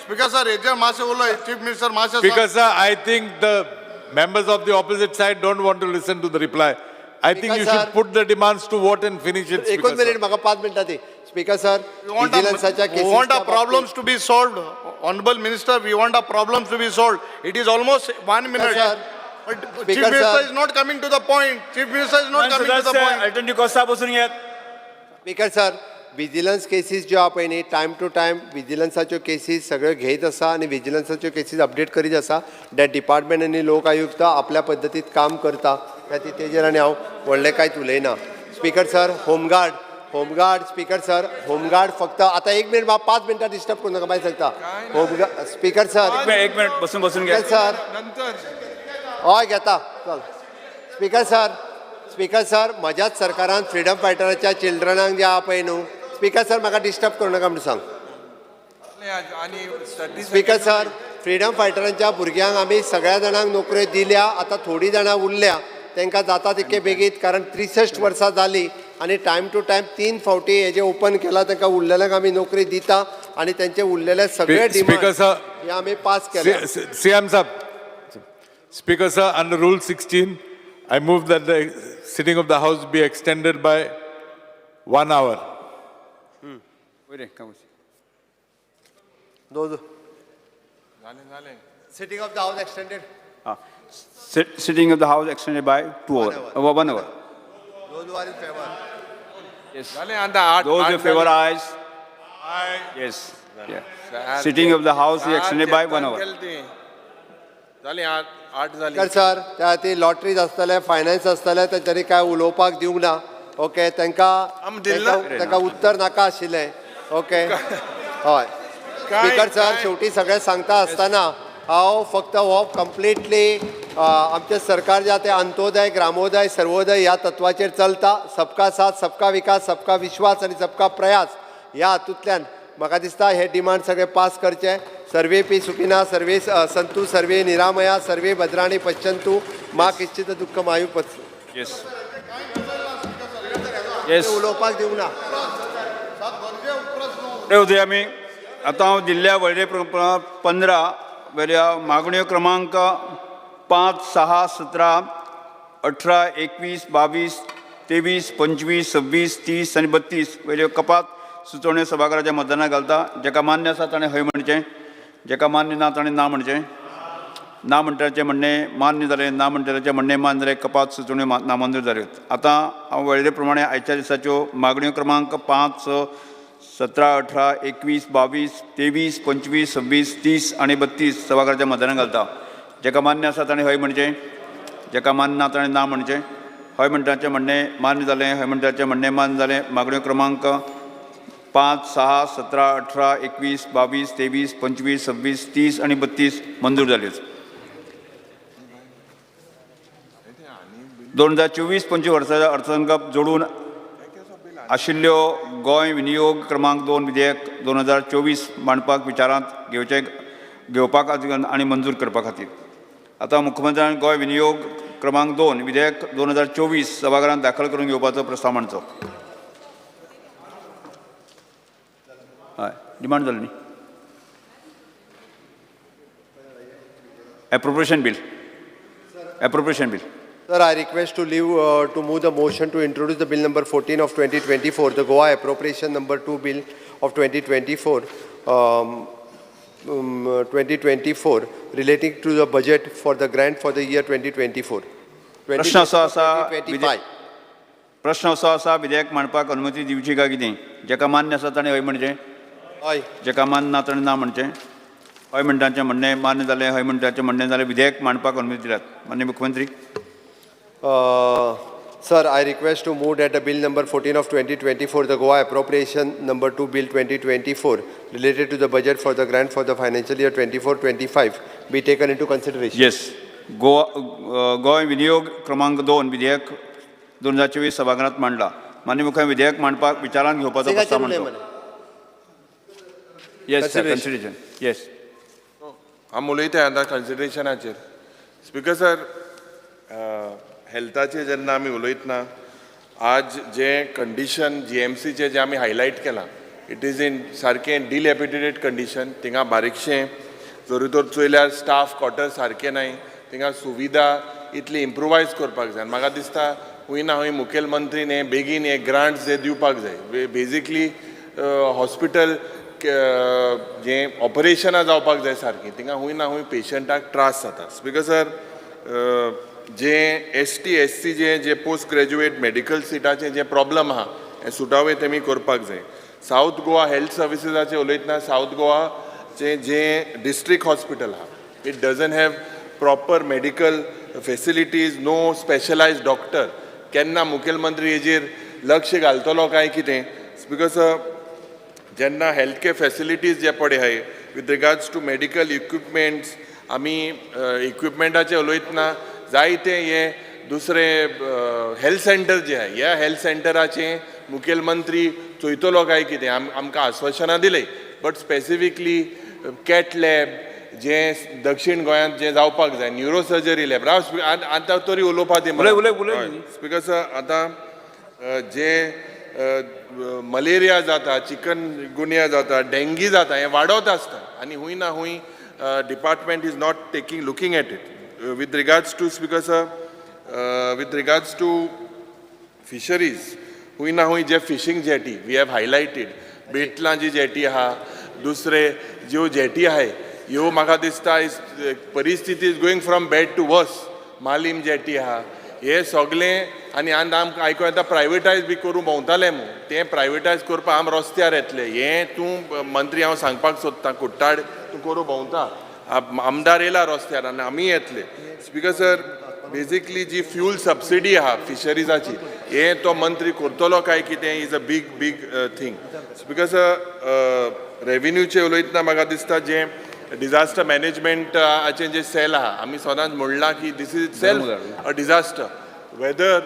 स्पीकर सर, हेजेर मातशें उलय चीफ मिनिस्टर मातशें. Speaker sir, I think the members of the opposite side don't want to listen to the reply. I think you should put the demands to vote and finish it. एकूच मिनिट, म्हाका 5 मिनटां दी. स्पीकर सर, विजिलन्साच्या We want our problems to be solved, honorable minister. We want our problems to be solved. It is almost 1 minute. Sir, but Chief Minister is not coming to the point. Chief Minister is not coming to the point. Alternative Costa बसून घेत. स्पीकर सर, विजिलन्स केसीस ज्यो आहा पळय न्ही, टायम टू टायम विजिलन्साच्यो केसीस सगळ्यो घेयत आसा आनी विजिलन्साच्यो केसीस अपडेट करीत आसा. That department आनी लोक आयुक्त आपल्या पद्दतीत काम करता, त्या तेजेर आनी हांव व्हडलें कांयच उलयना. Speaker sir, home guard, home guard speaker sir, home guard फक्त आतां 1 मिनिट, म्हाका 5 मिनटां डिस्टर्ब करूं नाका, मागीर सांगता. होमगार्ड स्पीकर सर, एक मिनिट बसून बसून घे सर. हय घेता, चल. स्पीकर सर, स्पीकर सर, म्हज्याच सरकारान फ्रिडम फायटराच्या चिल्ड्रनांक जे आहा पळय न्हू, स्पीकर सर म्हाका डिस्टर्ब करूं नाका म्हणून सांग. स्पीकर सर, फ्रिडम फायटरांच्या भुरग्यांक आमी सगळ्या जाणांक नोकऱ्यो दिल्या, आतां थोडीं जाणां उरल्या, तांकां जाता तितके बेगीन, कारण 63 वर्सां जालीं आनी टायम टू टायम 3 फावटी हेजें ओपन केलां, तांकां उरलेल्यांक आमी नोकरी दिता आनी तेंचे उरलेले सगळे डिमांड हे आमी पास केले. CM साहब, speaker sir, under rule 16 I move that the sitting of the house be extended by 1 hour. Sitting of the house extended. Sitting of the house extended by 2 hours. 1 hour. Those who are in favor. Yes. Those in favor, ayes. Yes. Yeah. Sitting of the house is extended by 1 hour. Speaker sir, त्या खातीर लॉटरीज आसतले, फायनान्स आसतले, तेंच्यांनी कांय उलोवपाक दिवंक ना. ओके, तांकां तांकां उत्तर नाका आशिल्लें. ओके, हय स्पीकर सर, शेवटी सगळें सांगता आसतना हांव फक्त हो कंप्लिटली आमचें सरकार जे आहा तें अंत्योदय, ग्रामोदय, सर्वोदय ह्या तत्वाचेर चलता. सबका साथ, सबका विकास, सबका विश्वास आनी सबका प्रयास ह्या हातूंतल्यान म्हाका दिसता हे डिमांड सगळे पास करचे. सर्वे पी सुखिना, सर्वे संतू, सर्वे निरामया, सर्वे भद्राणी पश्यंतु, मा किश्चित दुःख मायू पच. येस. उलोवपाक दिवंक ना. उदय आमी आतां हांव दिल्ल्या वळेरे 15 वेल्या मागण्यो क्रमांक 5, 6, 17, 18, 21, 22, 23, 25, 26, 30 आनी 32 वयल्यो कपात सुचोवण्यो सभाघराच्या मतदानाक घालता. जेका मान्य आसा ताणें हय म्हणचें, जेका मान्य ना ताणें ना म्हणचें. ना म्हणटाचें म्हणणें मान्य जालें, ना म्हणटाचें म्हणणें मान्य जालें, कपात सुचोवण्यो नामंजूर जाल्यो. आतां हांव वळेरे प्रमाणे आयच्या दिसाच्यो मागण्यो क्रमांक 5, 6, 17, 18, 21, 22, 23, 25, 26, 30 आनी 32 सभाघराच्या मतदानाक घालता. जेका मान्य आसा ताणें हय म्हणचें, जेका मान्य ना ताणें ना म्हणचें. हय म्हणटाचें म्हणणें मान्य जालें, हय म्हणटाचें म्हणणें मान्य जालें. मागण्यो क्रमांक 5, 6, 17, 18, 21, 22, 23, 25, 26, 30 आनी 32 मंजूर जाल्यो. 2024-25 वर्साच्या अर्थसंकल्प जोडून आशिल्ल्यो गोंय विनियोग क्रमांक 2 विधेयक 2024 मांडपाक विचारांत घेवचें घेवपा खातीर आनी मंजूर करपा खातीर. आतां मुख्यमंत्र्यान गोंय विनियोग क्रमांक 2 विधेयक 2024 सभाघरांत दाखल करून घेवपाचो प्रस्ताव मांडचो. हय, डिमांड जाली न्ही. Appropriation bill. Appropriation bill. Sir, I request to leave to move the motion to introduce the bill number 14 of 2024, the Goa Appropriation number 2 bill of 2024, 2024 relating to the budget for the grant for the year 2024. प्रश्न असो आसा 2025. प्रश्न असो आसा विधेयक मांडपाक अनुमती दिवची काय कितें? जेका मान्य आसा ताणें हय म्हणचें, हय. जेका मान्य ना ताणें ना म्हणचें. हय म्हणटाचें म्हणणें मान्य जालें, हय म्हणटाचें म्हणणें जालें. विधेयक मांडपाक अनुमती दिल्यात. माननीय मुख्यमंत्री. Sir, I request to move that the bill number 14 of 2024, the Goa Appropriation number 2 bill 2024, related to the budget for the grant for the financial year 24-25, be taken into consideration. Yes. Goa Goa विनियोग क्रमांक 2 विधेयक 2024 सभाघरांत मांडला. माननीय मुख्यमंत्री विधेयक मांडपाक विचारांत घेवपाचो प्रस्ताव मांडचो. Yes sir, consideration. Yes. आमी उलयता आतां कन्सिडरेशनाचेर. स्पीकर सर, हेल्थाचेर जेन्ना आमी उलयतना आज जें कंडिशन जीएमसीचें जें आमी हायलायट केलां, it is in सारकें डिलॅपिडेटेड कंडिशन. थिंगा बारीकशें जरी तर चोयल्यार स्टाफ क्वॉर्टर सारकें नाय, थिंगा सुविधा इतली इम्प्रोवायज करपाक जाय. म्हाका दिसता खूंय ना खूंय मुखेलमंत्रीन हे बेगीन हे ग्रांट्स जे दिवपाक जाय. बेजिकली हॉस्पिटल जें ऑपरेशनां जावपाक जाय सारकीं, थिंगा खूंय ना खूंय पेशंटाक त्रास जाता. स्पीकर सर, जे एस टी एस सी जे जे पोस्ट ग्रॅज्युएट मेडिकल सिटाचें जे प्रॉब्लम आहा हें सुटावे तेमी करपाक जाय. सावथ गोवा हेल्थ सर्विसीसाचें उलयतना सावथ गोवाचें जें डिस्ट्रिक्ट हॉस्पिटल आहा, it doesn't have proper medical facilities, no specialized doctor. केन्ना मुखेलमंत्री हेजेर लक्ष घालतलो काय कितें? Because जेन्ना हेल्थ केअर फॅसिलिटीज जे पळय आहाय with regards to medical equipments, आमी इक्विपमेंटाचे उलयतना जायते हे दुसरे हेल्थ सेंटर जे आहाय, ह्या हेल्थ सेंटराचें मुखेलमंत्री चोयतलो काय कितें? आमकां आश्वासनां दिलें, बट स्पेसिफिकली कॅथ लॅब जें दक्षीण गोंयांत जें जावपाक जाय, न्युरो सर्जरी लॅब. राव, आतां तरी उलोवपा दी. उलय, उलय, उलय. स्पीकर सर, आतां जे मलेरिया जाता, चिकन गुनिया जाता, डेंगी जाता, हें वाडत आसता आनी हूंय ना हूंय department is not taking looking at it. With regards to, Speaker sir, with regards to fisheries, हूंय ना हूंय जे fishing jetty we have highlighted, बेटलां जी जेटी आहा, दुसरे ज्यो जेटी आहाय, ह्यो म्हाका दिसता is परिस्थिती is going from bad to worse. Malim jetty आहा, हे सगळें आनी आनी आमकां आयको येता प्रायवेटायज बी करूं भोंवताले मू, तें प्रायवेटायज करपाक आम रस्त्यार येतले. हें तूं मंत्री हांव सांगपाक सोदता, कुट्टाड तूं करूं भोंवता, आमदार येयला रस्त्यार आनी आमी येतले. स्पीकर सर, बेजिकली जी फ्यूल सबसिडी आहा फिशरीजाची, हें तो मंत्री करतलो काय कितें is a big big thing. Speaker sir, रेविन्यूचे उलयतना म्हाका दिसता जें डिजास्टर मॅनेजमेंटाचें जें सेल आहा, आमी सदांच म्हणलां की this is itself a disaster. Whether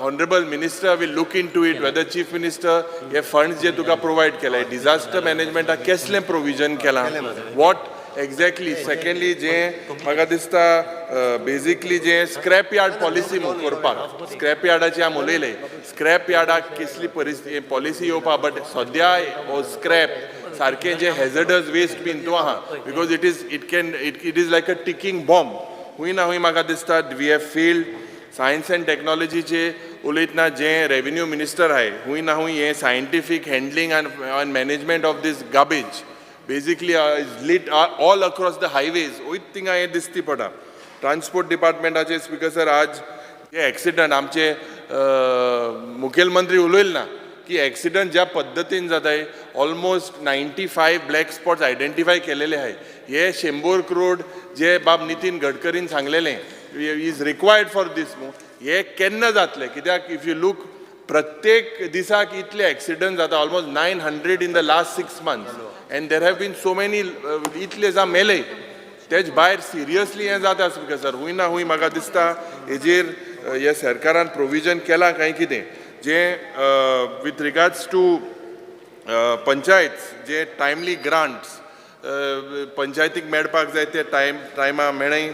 honourable minister will look into it, whether chief minister hey funds जे तुका प्रोवायड केले, डिजास्टर मॅनेजमेंटाक केसलें प्रोविजन केलां, what exactly. Secondly जें म्हाका दिसता बेजिकली जें स्क्रॅप यार्ड पॉलिसी करपाक, स्क्रॅप यार्डाची आमी उलयले, स्क्रॅप यार्डाक कसली परिस्थिती पॉलिसी येवपा, बट सद्या हो स्क्रॅप सारकें जें हेजडस वेस्ट बीन तूं आहा, because it is it can it it is like a ticking bomb. हूंय ना हूंय म्हाका दिसता we have failed. Science and टॅक्नॉलॉजीचे उलयतना जें रेविन्यू मिनिस्टर आहाय, हूंय ना हूंय हें scientific handling and management of this garbage basically is lit all across the highways, वयत थिंगा हें दिसती पडटा. ट्रान्सपोर्ट डिपार्टमेंटाचे, स्पीकर सर, आज जे एक्सिडंट आमचे मुखेलमंत्री उलयल ना की एक्सिडंट ज्या पद्दतीन जाताय, almost 95 black spots identify केलेले आहाय. हे 100 करोड जे बाब नितीन गडकरीन सांगलेले is required for दीस न्हू, हे केन्ना जातले? कित्याक if you look, प्रत्येक दिसाक इतले एक्सिडंट जाता, almost 900 in the last 6 months, and there have been so many, इतले जाण मेले, तेज भायर सिरियसली हें जाता. स्पीकर सर, हूंय ना हूंय म्हाका दिसता हेजेर हे सरकारान प्रोविजन केलां काय कितें? जें विथ रिगार्ड्स टू पंचायत जे टायमली ग्रांट्स पंचायतीक मेळपाक जाय ते टायमा मेळय.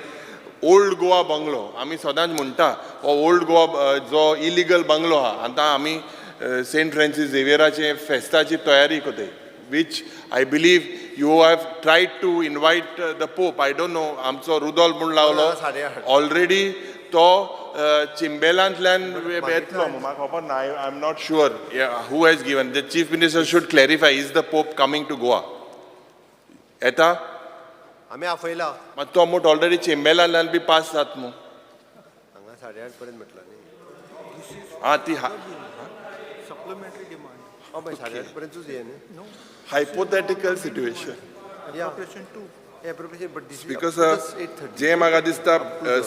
ओल्ड गोवा बंगलो आमी सदांच म्हणटा, हो ओल्ड गोवा जो इलिगल बंगलो आहा, आतां आमी सेंट फ्रांसीस झेवियराचे फेस्ताची तयारी करताय, which I believe you have tried to invite the Pope. I don't know, आमचो रुदोल्फ म्हूण लावलो ऑलरेडी, तो चिंबेलांतल्यान येतलो, म्हाका खबर ना. I am not sure who has given. The Chief Minister should clarify, is the Pope coming to Goa? येता? आमी आपयला. मात तो मोट ऑलरेडी चिंबेलांतल्यान बी पास जात मू. हांगा 8:30 पर्यंत म्हटलं न्ही. आं, ती सप्लिमेंटरी डिमांड. हय, 8:30 पर्यंतूच हे न्ही. Hypothetical situation. Appropriation, but this Speaker sir, जे म्हाका दिसता,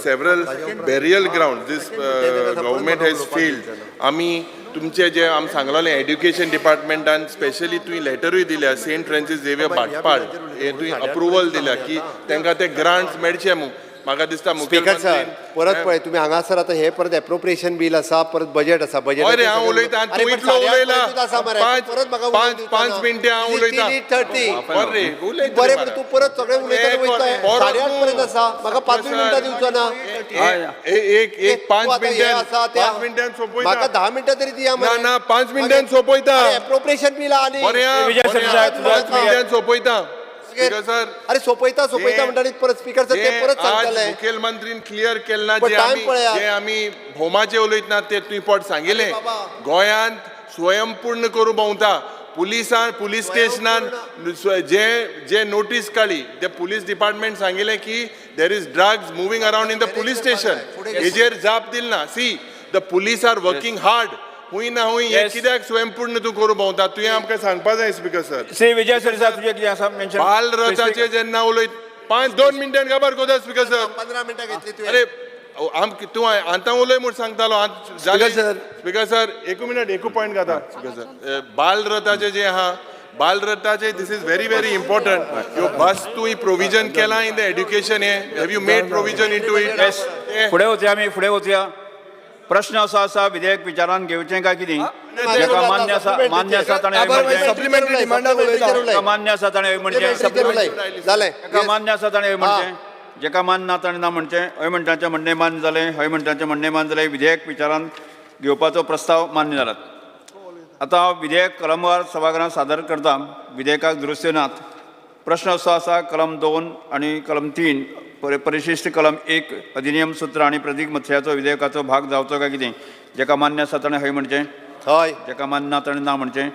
several burial ground this government has failed. आमी तुमचे जे आमी सांगलोले एड्युकेशन डिपार्टमेंटान, स्पेशली तुवें लेटरूय दिल्या, सेंट फ्रांसीस झेवियर भाटपाड हे तुवें अप्रुवल दिल्या की तांकां ते ग्रांट्स मेळचे म्हूण. म्हाका दिसता स्पीकर सर, परत पळय तुमी हांगासर आतां हे परत एप्रोप्रिएशन बील आसा, परत बजेट आसा, बजेट. हय रे, हांव उलयतां, तूं इतलो उलयला. 5 5 मिनटां हांव उलयतां. 30. बरें रे, उलयता. बरें, पूण तूं परत सगळें उलयता वयता. 8:30 पर्यंत आसा, म्हाका 5 मिनटां दिवचो ना? एक एक 5 मिनटां, 5 मिनटां सोंपयता. म्हाका 10 मिनटां तरी दिया. ना ना, 5 मिनटां सोंपयता. एप्रोप्रिएशन बील आनी बरें, 5 मिनटां सोंपयता. Speaker sir. अरे, सोपयता सोपयता म्हणटा परत स्पीकर सर, ते परत सांगतले. मुखेलमंत्रीन क्लियर केलें ना, जे आमी होमाचे उलयतना ते तुवें पोट सांगिल्लें, गोंयांत स्वयंपूर्ण करूं भोंवता पुलिसान. पुलीस स्टेशनान जे जे नोटीस काडली, ते पुलीस डिपार्टमेंट सांगिल्लें की there is drugs moving around in the police station. हेजेर जाप दिली ना. See, the police are working hard. हुंय ना हुंय हें कित्याक स्वयंपूर्ण तूं करूं भोंवता, तुवें आमकां सांगपा जाय स्पीकर सर. श्री विजय सरदेसाय, तुजें कितें आसा मेन्शन? बालरथाचे जेन्ना उलयत, 5 2 मिनटां काबार करता स्पीकर सर. 15 मिनटां घेतली तुवें. अरे, आम तूं आतां उलय म्हूण सांगतालो. स्पीकर सर, एकू मिनट, एकू पॉयंट घाता स्पीकर सर. बालरथाचे जे आहा, बालरथाचे, this is very very important. ह्यो बस तूं प्रोविजन केलां in the education hey? Have you made provision into it? फुडें वचया, आमी फुडें वचया. प्रश्न असो आसा, विधेयक विचारान घेवचें काय कितें? जाका मान्य आसा, मान्य आसा ताणें म्हणचें, मान्य आसा ताणें म्हणचें, जाका मान्य आसा ताणें म्हणचें, जाका मान्य ना ताणें ना म्हणचें. हय म्हणटाचें म्हणणें मान्य जालें, हय म्हणटाचें म्हणणें मान्य जालें. विधेयक विचारान घेवपाचो प्रस्ताव मान्य जाला. आतां हांव विधेयक कलमवार सभागृहांत सादर करता. विधेयकाक दुरुस्त्यो नात. प्रश्न असो आसा, कलम 2 आनी कलम 3, परिशिष्ट कलम 1, अधिनियम सूत्र आनी प्रतीक मत्स्याचो विधेयकाचो भाग जावचो काय कितें? जाका मान्य आसा ताणें हय म्हणचें, हय. जाका मान्य ना ताणें ना म्हणचें.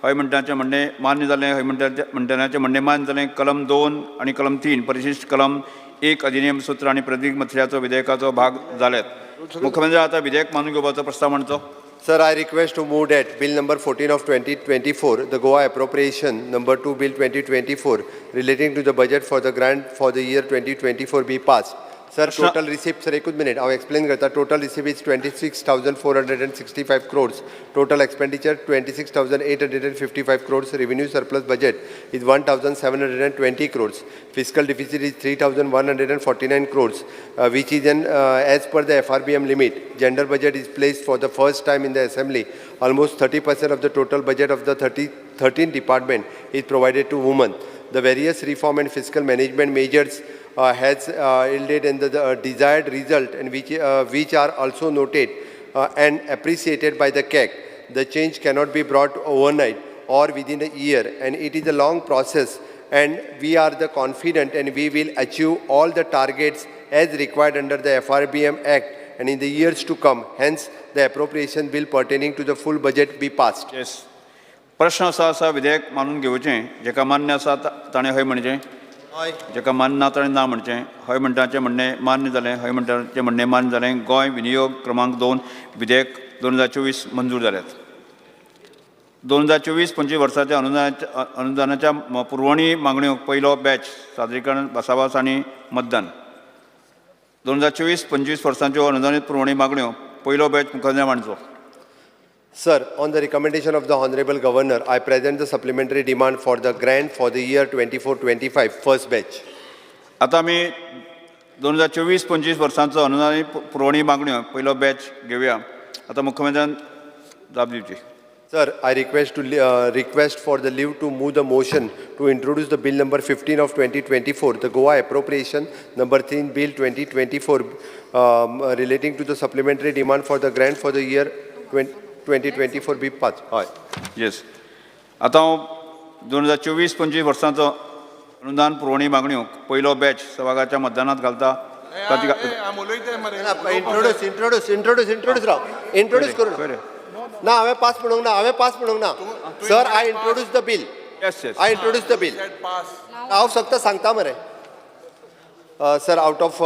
हय म्हणटाचें म्हणणें मान्य जालें, हय म्हणटनाचें म्हणणें मान्य जालें. कलम 2 आनी कलम 3, परिशिष्ट कलम 1, अधिनियम सूत्र आनी प्रतीक मत्स्याचो विधेयकाचो भाग जाल्यात. मुख्यमंत्री आतां विधेयक मानून घेवपाचो प्रस्ताव मांडचो. Sir, I request to move that Bill number 14 of 2024, the Goa Appropriation number 2 Bill 2024, relating to the budget for the grant for the year 2024 be passed. Sir, total receipt, sir, एकूच minute, हांव explain करता. Total receipt is 26,465 crores. Total expenditure 26,855 crores. Revenue surplus budget is 1,720 crores. Fiscal deficit is 3,149 crores, which is an as per the FRBM limit. Gender budget is placed for the first time in the assembly. Almost 30% of the total budget of the 13 department is provided to women. The various reform and fiscal management measures has yielded in the desired result, and which are also noted and appreciated by the CAG. The change cannot be brought overnight or within a year, and it is a long process, and we are the confident and we will achieve all the targets as required under the FRBM Act and in the years to come. Hence, the appropriation bill pertaining to the full budget be passed. Yes. प्रश्न असो आसा, विधेयक मानून घेवचें. जाका मान्य आसा ताणें हय म्हणचें, जाका मान्य ना ताणें ना म्हणचें. हय म्हणटाचें म्हणणें मान्य जालें, हय म्हणटाचें म्हणणें मान्य जालें. गोंय विनियोग क्रमांक 2 विधेयक 2024 मंजूर जाल्यात. 2024-25 वर्साच्या अनुदानाच्या पुरवणी मागण्यो पयलो बॅच सादरीकरण, भासाभास आनी मतदान. 2024-25 वर्सांच्यो अनुदानीत पुरवणी मागण्यो पयलो बॅच मुखार मांडचो. Sir, on the recommendation of the Honorable Governor, I present the supplementary demand for the grant for the year 24-25 first batch. आतां आमी 2024-25 वर्सांचो अनुदानीत पुरवणी मागण्यो पयलो बॅच घेवया. आतां मुख्यमंत्र्यान जाप दिवची. Sir, I request to request for the leave to move the motion to introduce the bill number 15 of 2024, the Goa Appropriation Number 3 Bill 2024, relating to the supplementary demand for the grant for the year 2024 B पाच. हय. येस, आतां हांव 2024-25 वर्सांचो अनुदान पुरवणी मागण्यो पयलो बॅच सभाघराच्या मतदानात घालता. इंट्रोड्यूस इंट्रोड्यूस इंट्रोड्यूस इंट्रोड्यूस राव, इंट्रोड्यूस करून ना. हांवें पास म्हणूंक ना, हांवें पास म्हणूंक ना sir. I introduce the bill. Yes. I introduce the bill. हांव फक्त सांगता मरे sir, out of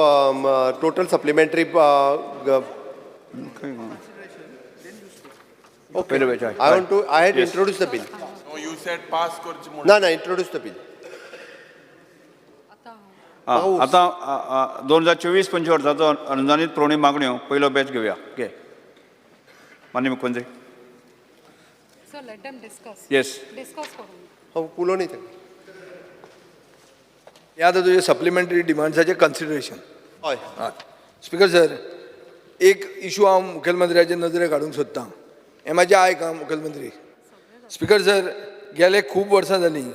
total supplementary पयलो batch. I want to I had introduce the bill. You said pass करची म्हणून. ना ना, इंट्रोड्यूस the bill. आतां 2024-25 वर्साचो अनुदानीत पुरवणी मागण्यो पयलो बॅच घेवया. घे माननीय मुख्यमंत्री. Sir, let them discuss. Yes. Discuss करून. हांव उलोवनी तें. हे आतां तुजें सप्लिमेंटरी डिमांड्साचें कन्सिडरेशन. हय. स्पिकर सर, एक इशू हांव मुखेलमंत्र्याचे नदरेक हाडूंक सोदतां, हें म्हाजें आयक आं मुखेलमंत्री. स्पिकर सर, गेले खूब वर्सां जालीं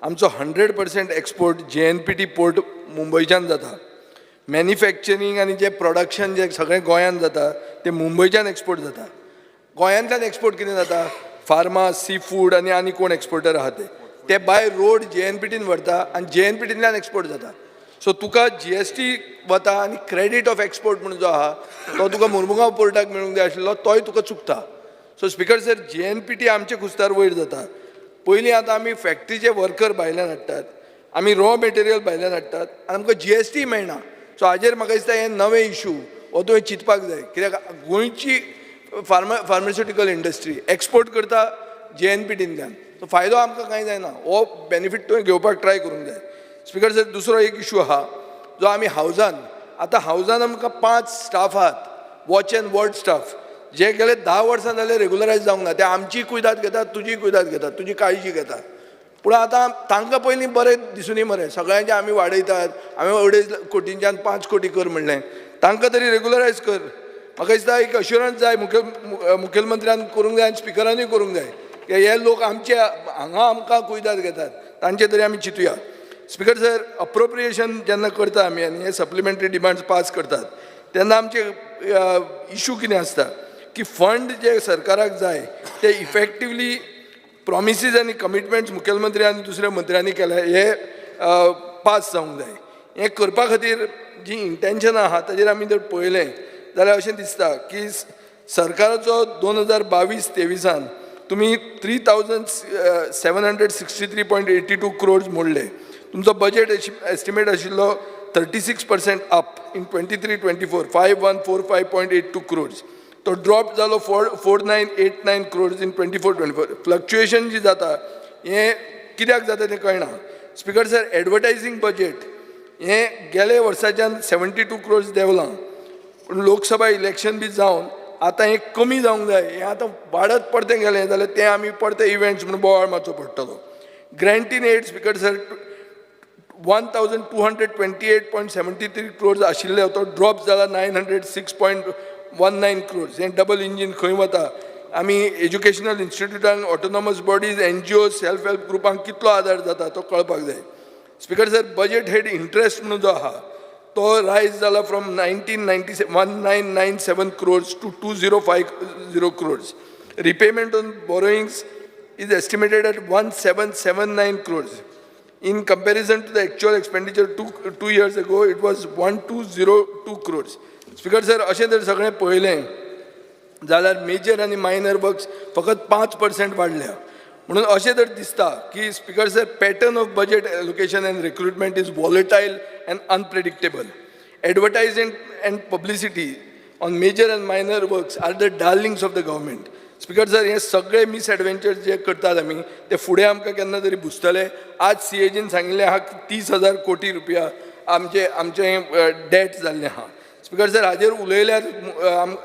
आमचो 100% एक्सपोर्ट JNPT port मुंबयच्यान जाता. मॅन्युफॅक्चरींग आनी जें प्रोडक्शन जें सगळें गोंयांत जाता तें मुंबयच्यान एक्सपोर्ट जाता. गोंयांतल्यान एक्सपोर्ट कितें जाता? फार्मा, सी फूड आनी आनी कोण एक्सपोर्टर आहा ते बाय रोड JNPTन व्हरता आनी JNPTंतल्यान एक्सपोर्ट जाता. सो तुका GST वता आनी क्रेडीट ऑफ एक्सपोर्ट म्हणून जो आहा तो तुका मुरमुगांव पोर्टाक मेळूंक जाय आशिल्लो, तोय तुका चुकता. सो स्पिकर सर, JNPT आमचे खुस्तार वयर जाता. पयलीं आतां आमी फॅक्ट्रीचे वर्कर भायल्यान हाडटात, आमी रॉ मटेरियल भायल्यान हाडटात आनी आमकां GST मेळना. सो हाजेर म्हाका दिसता हे नवे इशू हो तुवें चिंतपाक जाय, कित्याक गोंयची फार्मास्युटिकल इंडस्ट्री एक्सपोर्ट करता JNPTंतल्यान, सो फायदो आमकां कांय जायना. हो बेनिफीट तुवें घेवपाक ट्राय करूंक जाय. स्पिकर सर, दुसरो एक इशू आहा जो आमी हावजान, आतां हावजान आमकां 5 स्टाफ आहात, वॉच एंड वॉर्ड स्टाफ, जे गेले 10 वर्सां जाले रेगुलरायज जावंक ना. ते आमची कुयदाद घेतात, तुजी कुयदाद घेतात, तुजी काळजी घेतात, पूण आतां तांकां पयलीं बरें दिसुनी मरे. सगळ्यांचे आमी वाडयतात, हांवें 2.5 कोटींच्यान 5 कोटी कर म्हणलें, तांकां तरी रेगुलरायज कर. म्हाका दिसता एक अश्युरंस जाय मुखेलमंत्र्यान करूंक जाय आनी स्पिकरानूय करूंक जाय की हे लोक आमचे हांगा आमकां कुयदाद घेतात, तांचे तरी आमी चिंतुया. स्पिकर सर, अप्रोप्रिएशन जेन्ना करता आमी आनी हे सप्लिमेंटरी डिमांड्स पास करतात तेन्ना आमचे इशू कितें आसता की फंड जे सरकाराक जाय ते इफेक्टिवली प्रॉमिसीज आनी कमिटमेंट्स मुखेलमंत्री आनी दुसऱ्या मंत्र्यांनी केले हे पास जावंक जाय. हें करपा खातीर जी इंटेन्शन आहा ताजेर आमी जर पळयलें जाल्यार अशें दिसता की सरकाराचो 2022-23 तुमी 3,763.82 crores मोडले. तुमचो बजेट एस्टिमेट आशिल्लो 36% अप इन 23-24, 5145.82 crores. तो ड्रॉप जालो 4989 crores in 24-24. Fluctuation जी जाता हें कित्याक जाता तें कळना. स्पिकर सर, एडवर्टायजींग बजेट हें गेले वर्साच्यान 72 crores देंवलां, पूण लोकसभा इलेक्शन बी जावन आतां हें कमी जावंक जाय. हें आतां वाडत परतें गेलें जाल्यार तें आमी परते इव्हेंट्स म्हणून बोवाळ मारचो पडटलो. Grant in aid speaker sir 1,228.73 crores आशिल्ले, तो ड्रॉप जाला 906.19 crores. हें डबल इंजीन खंय वता? आमी एज्युकेशनल इन्स्टिट्यूटांक, autonomous bodies, NGO, self help ग्रुपांक कितलो आदार जाता तो कळपाक जाय. Speaker sir, budget head interest म्हणून जो आहा तो रायज जाला from 1997 crores to 2050 crores. Repayment on borrowings is estimated at 1779 crores. In comparison to the actual expenditure two years ago, it was 1202 crores. Speaker sir, अशें जर सगळें पळयलें जाल्यार मेजर आनी मायनर वर्क्स फकत 5% वाडल्या. म्हणून अशें जर दिसता की speaker sir, pattern of budget allocation and recruitment is volatile and unpredictable. Advertising and publicity on major and minor works are the darlings of the government. Speaker sir, हे सगळे मिसएडवेंचर्स जे करतात आमी ते फुडें आमकां केन्ना तरी भुजतले. आज CAGन सांगिल्लें आहा 30,000 कोटी रुपया आमचे आमचे डेट जाल्लें आहा. स्पिकर सर, हाजेर उलयल्यार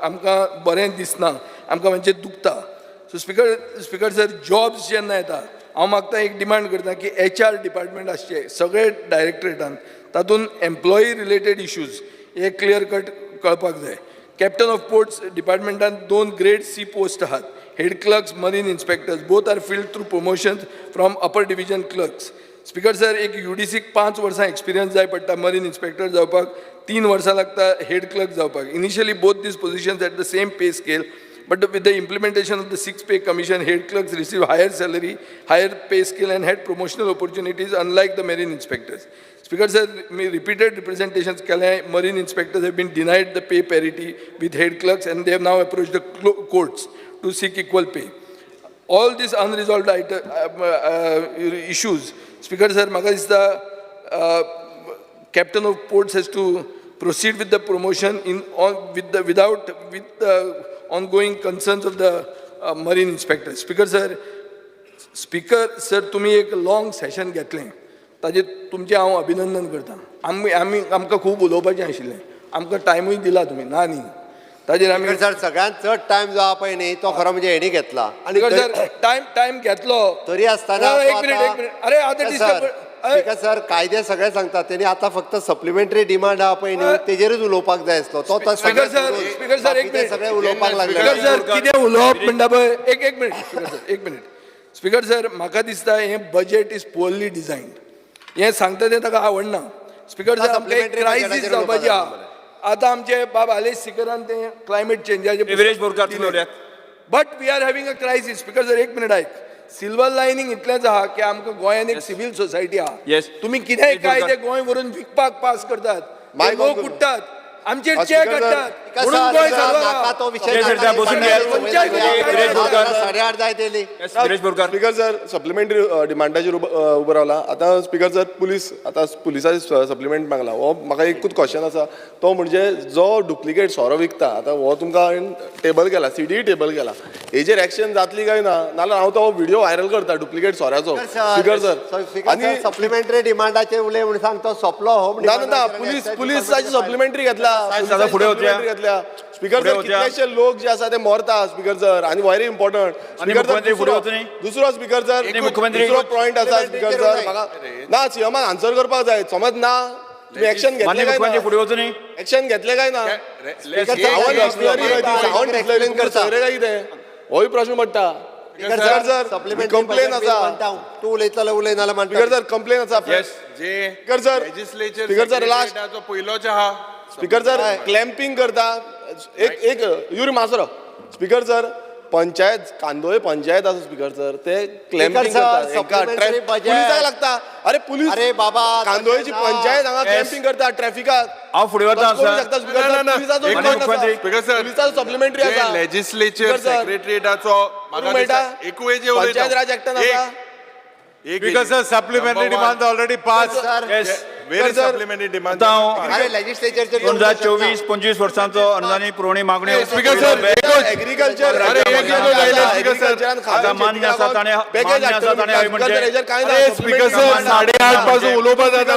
आमकां बरें दिसना, आमकां मातशें दुखता. सो स्पिकर सर, जॉब्स जेन्ना येता हांव मागता, एक डिमांड करता की HR department आसचें सगळे डायरेक्टरेटान, तातूंत एम्प्लॉई रिलेटेड इश्यूज हे क्लियर कट कळपाक जाय. कॅप्टन ऑफ पोर्ट्स डिपार्टमेंटान 2 ग्रेड सी पोस्ट आहात. Head clerks, marine inspectors, both are filled through promotions from upper division clerks. Speaker sir, एक युडीसीक 5 वर्सां एक्सपिरियन्स जाय पडटा मरीन इन्स्पेक्टर जावपाक, 3 वर्सां लागता हेड क्लर्क जावपाक. Initially both these positions at the same pay scale, but with the implementation of the sixth pay commission, head clerks receive higher salary, higher pay scale and had promotional opportunities, unlike the marine inspectors. Speaker sir, me repeated representations केले, marine inspectors have been denied the pay parity with head clerks and they have now approached the courts to seek equal pay. All these unresolved issues, Speaker sir, म्हाका दिसता Captain of Ports has to proceed with the promotion in on with the without with the ongoing concerns of the marine inspector. Speaker sir, Speaker sir, तुमी एक long session घेतलें, ताजें तुमचें हांव अभिनंदन करता. आमी आमी आमकां खूब उलोवपाचें आशिल्लें, आमकां टायमूय दिला तुमी, ना न्ही, ताजेर आमी सर, सगळ्यांत चड टायम जो आहा पळय न्ही, तो खरो म्हणजे हेणी घेतला. आनी सर, टायम घेतलो तरी आसतना एक मिनिट, एक मिनिट. अरे आतां सर, स्पीकर सर, कायदे सगळे सांगतात तेणी, आतां फक्त सप्लिमेंटरी डिमांड आहा पळय न्ही, तेजेरूच उलोवपाक जाय आसलो तो. स्पीकर सर, स्पीकर सर, एक मिनिट. सगळे उलोवपाक लागले. स्पीकर सर, कितें उलोवप म्हणटा पळय, एक मिनिट स्पीकर सर, एक मिनिट स्पीकर सर. म्हाका दिसता हें बजेट is poorly designed. हें सांगता तें ताका आवडना. स्पीकर सर, आमकां एक क्रायसीस जावपाची आहा. आतां आमचे बाब आलेश सिकरान तें क्लायमेट चेंजाचें, but we are having a crisis. Speaker sir, एक मिनिट आयक. सिल्वर लायनींग इतलेंच आहा की आमकां गोंयान एक सिवील सोसायटी आहा. तुमी कितेंय कायदे गोंय व्हरून विकपाक पास करतात, लोक उठ्ठात, आमचेर चेक काडटात, म्हणून गोंय. स्पीकर सर, सप्लिमेंटरी डिमांडाचेर उबो रावला आतां. स्पीकर सर, पुलीस आतां पुलिसाचे सप्लिमेंट मागला. हो म्हाका एकूच क्वेश्चन आसा, तो म्हणजे जो डुप्लिकेट सोरो विकता, आतां हो तुमकां हांवें टेबल केला, सीडी टेबल केला, हेजेर एक्शन जातली काय ना? नाल्यार हांव तो व्हिडिओ व्हायरल करता डुप्लिकेट सोऱ्याचो. स्पीकर सर, आनी सप्लिमेंटरी डिमांडाचेर उलय म्हूण सांग, तो सोंपलो हो. ना ना, पुलीस पुलिसाचे सप्लिमेंटरी घेतला, घेतल्या. स्पीकर सर, कितलेशे लोक जे आसा ते मरता स्पीकर सर, आनी व्हेरी इम्पॉर्टंट स्पीकर सर, दुसरो स्पीकर सर, दुसरो पॉयंट आसा स्पीकर सर, म्हाका ना सीएमान आन्सर करपाक जाय. समज ना तुम्ही एक्शन घेतले काय ना? एक्शन घेतले काय ना? सावंत डिस्लरी काय कितें, होय प्रश्न पडटा. स्पीकर सर, कंप्लेन आसा. तूं उलयतलो उलय नाल्यार स्पीकर सर, कंप्लेन आसा. Speaker sir, speaker sir, last पयलोच आहा. स्पीकर सर, क्लॅम्पिंग करता. एक एक युरी मासरो. स्पीकर सर, पंचायत कांदोळे पंचायत आसा स्पीकर सर, ते क्लॅम्पिंग करता, पुलिसाक लागता. अरे पुलीस, अरे बाबा, कांदोळेची पंचायत हांगा क्लॅम्पिंग करता ट्रॅफिकाक. हांव फुडें वता. पुलिसाचो सप्लिमेंटरी आसा. लेजिस्लेचर सेक्रेटरीटाचो पंचायत राज एक्टान आसा. Speaker sir, supplementary demand already pass. 2024-25 वर्सांचो अनुदानीत पुरवणी मागण्यो एग्रीकल्चर मान्य आसा ताणें, मान्य आसा ताणें हय म्हणचें. स्पीकर सर, 8:30 पासून उलोवपा जाता.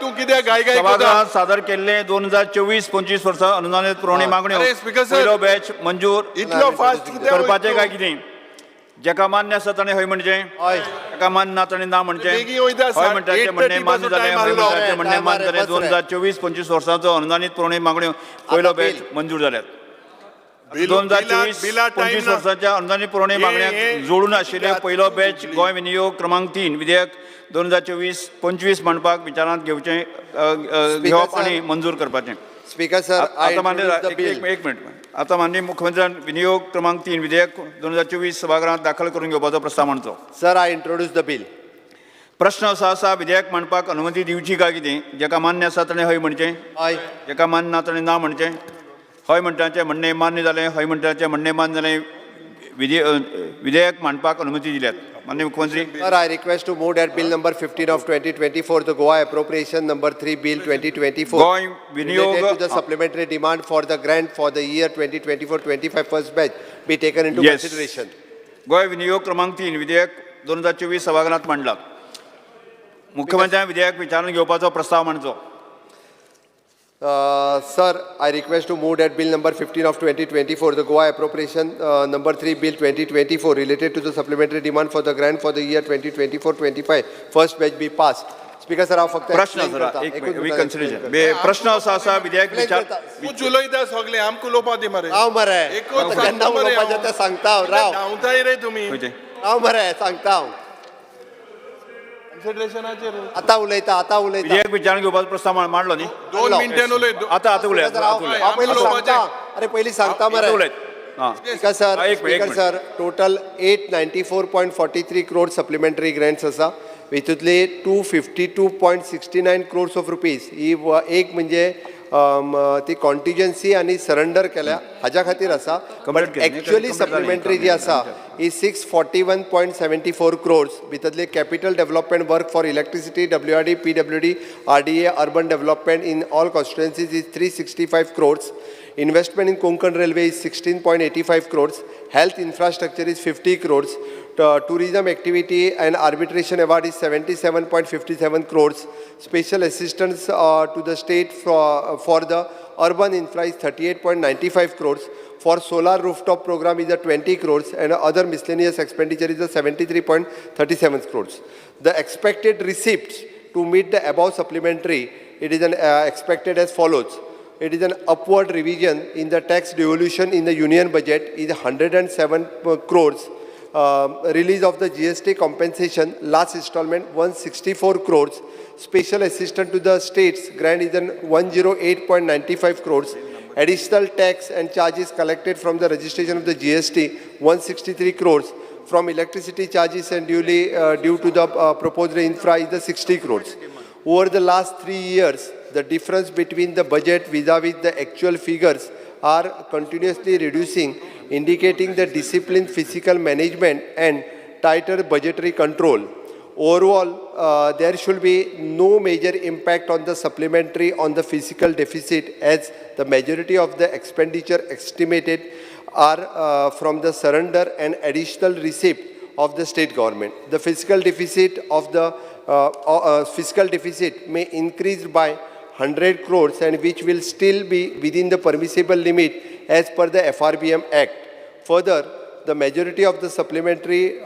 तूं कित्याक घाय घाय सभागृहात सादर केल्ले 2024-25 वर्सां अनुदानीत पुरवणी मागण्यो पयलो बॅच मंजूर इतलो फास्ट करपाचें काय कितें? जेका मान्य आसा ताणें हय म्हणचें, जेका मान्य ना ताणें ना म्हणचें. हय म्हणटाचें म्हणणें मान्य जालें, हय म्हणटाचें म्हणणें मान्य जालें. 2024-25 वर्सांचो अनुदानीत पुरवणी मागण्यो पयलो बॅच मंजूर जाल्यात. 2024-25 वर्साच्या अनुदानीत पुरवणी मागण्यांक जोडून आशिल्ले पयलो बॅच गोंय विनियोग क्रमांक 3 विधेयक 2024-25 मांडपाक विचारांत घेवचें, घेवप आनी मंजूर करपाचें. स्पीकर सर, आतां मान्य, एक मिनिट. आतां माननीय मुख्यमंत्र्यान विनियोग क्रमांक 3 विधेयक 2024 सभागृहात दाखल करून घेवपाचो प्रस्ताव मांडचो. Sir, I introduce the bill. प्रश्न असो आसा, विधेयक मांडपाक अनुमती दिवची काय कितें? जेका मान्य आसा ताणें हय म्हणचें, जेका मान्य ना ताणें ना म्हणचें. हय म्हणटाचें म्हणणें मान्य जालें, हय म्हणटाचें म्हणणें मान्य जालें. विधेयक मांडपाक अनुमती दिल्यात. माननीय मुख्यमंत्री. Sir, I request to move that bill number 15 of 2024, the Goa Appropriation number 3 bill 2024, Goa विनियोग related to the supplementary demand for the grant for the year 2024-25 first batch be taken into consideration. Goa विनियोग क्रमांक 3 विधेयक 2024 सभागृहात मांडला. मुख्यमंत्र्यान विधेयक विचारून घेवपाचो प्रस्ताव मांडचो. Sir, I request to move that bill number 15 of 2024, the Goa Appropriation number 3 bill 2024, related to the supplementary demand for the grant for the year 2024-25 first batch be passed. Speaker sir, हांव फक्त प्रश्न explain आसा करता. एक एकूच मिनटान रिकन्सिलेशन explain करता. प्रश्न असो आसा, विधेयक Explain विचार करता. तूंच उलयता सगळे, आमकां उलोवपा दी मरे. राव मरे, एकूच केन्ना सांगता मरे उलोवपाचें हांव. तें सांगता हांव, राव. धांवताय रे तुमी. राव मरे, सांगता हांव. कन्सिडरेशनाचेर आतां उलयता, आतां उलयता. विधेयक विचारान घेवपाचो प्रस्ताव मांडलो न्ही? 2 मिनटान उलय. आतां आतां उलय. स्पीकर सर, हांव पयलीं सांगता. अरे पयलीं सांगता मरे. उलयत. Speaker sir, speaker sir, total 894.43 crore supplementary grants आसा. हितूंतली 252.69 crores of rupees ही एक म्हणजे ती कॉन्टिजन्सी आनी सरंडर केल्या हाज्या खातीर आसा. बट एक्च्युअली सप्लिमेंटरी जी आसा ही 641.74 crores. भितरली capital development work for electricity, WRD, PWD, RDA, urban development in all constituencies is 365 crores. Investment in Konkan Railway is 16.85 crores. Health infrastructure is 50 crores. Tourism activity and arbitration award is 77.57 crores. Special assistance to the state for the urban infra is 38.95 crores. For solar rooftop program is a 20 crores and other miscellaneous expenditure is a 73.37 crores. The expected receipts to meet the above supplementary, it is an expected as follows. It is an upward revision in the tax devolution in the union budget is 107 crores. Release of the GST compensation, last installment 164 crores. Special assistance to the states grant is an 108.95 crores. Additional tax and charges collected from the registration of the GST 163 crores. From electricity charges and duly due to the proposed infra is the 60 crores. Over the last 3 years, the difference between the budget vis-a-vis the actual figures are continuously reducing, indicating the disciplined fiscal management and tighter budgetary control. Overall, there should be no major impact on the supplementary on the fiscal deficit, as the majority of the expenditure estimated are from the surrender and additional receipt of the state government. The fiscal deficit of the fiscal deficit may increase by 100 crores, and which will still be within the permissible limit as per the FRBM Act. Further, the majority of the supplementary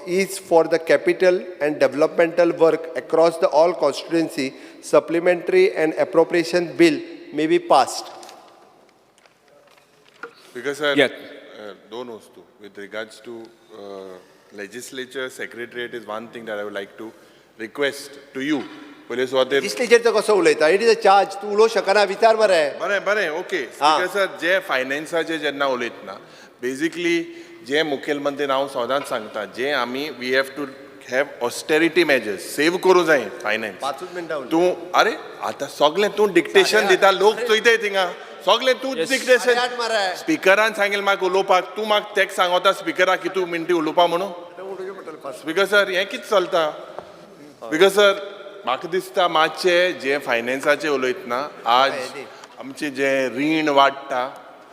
is for the capital and developmental work across the all constituency. Supplementary and appropriation bill may be passed. Because sir, yes. दोन वस्तू with regards to legislature secretariat is one thing that I would like to request to you. पयले सुवातेर लेजिस्लेचरचो कसो उलयता? It is a charge. तूं उलोवंक शकना, विचार मरे. बरें बरें, ओके. स्पीकर सर, जे फायनान्साचे जेन्ना उलयतना बेजिकली जे मुखेलमंत्री हांव सदांच सांगता, जे आमी we have to have austerity measures, save करूं जाय फायनान्स. पांचूच मिनटां. तूं अरे आतां सगळें तूं डिक्टेशन दिता, लोक चोयताय थिंगा सगळें तूं डिक्टेशन. स्पिकरान सांगेल म्हाका उलोवपाक, तूं म्हाका तेका सांगता स्पिकराक की तूं मिनटी उलोवपा म्हणून. स्पीकर सर, हें कितें चलता? स्पीकर सर, म्हाका दिसता मातशें जें फायनान्साचें उलयतना आज आमचें जें रीण वाडटा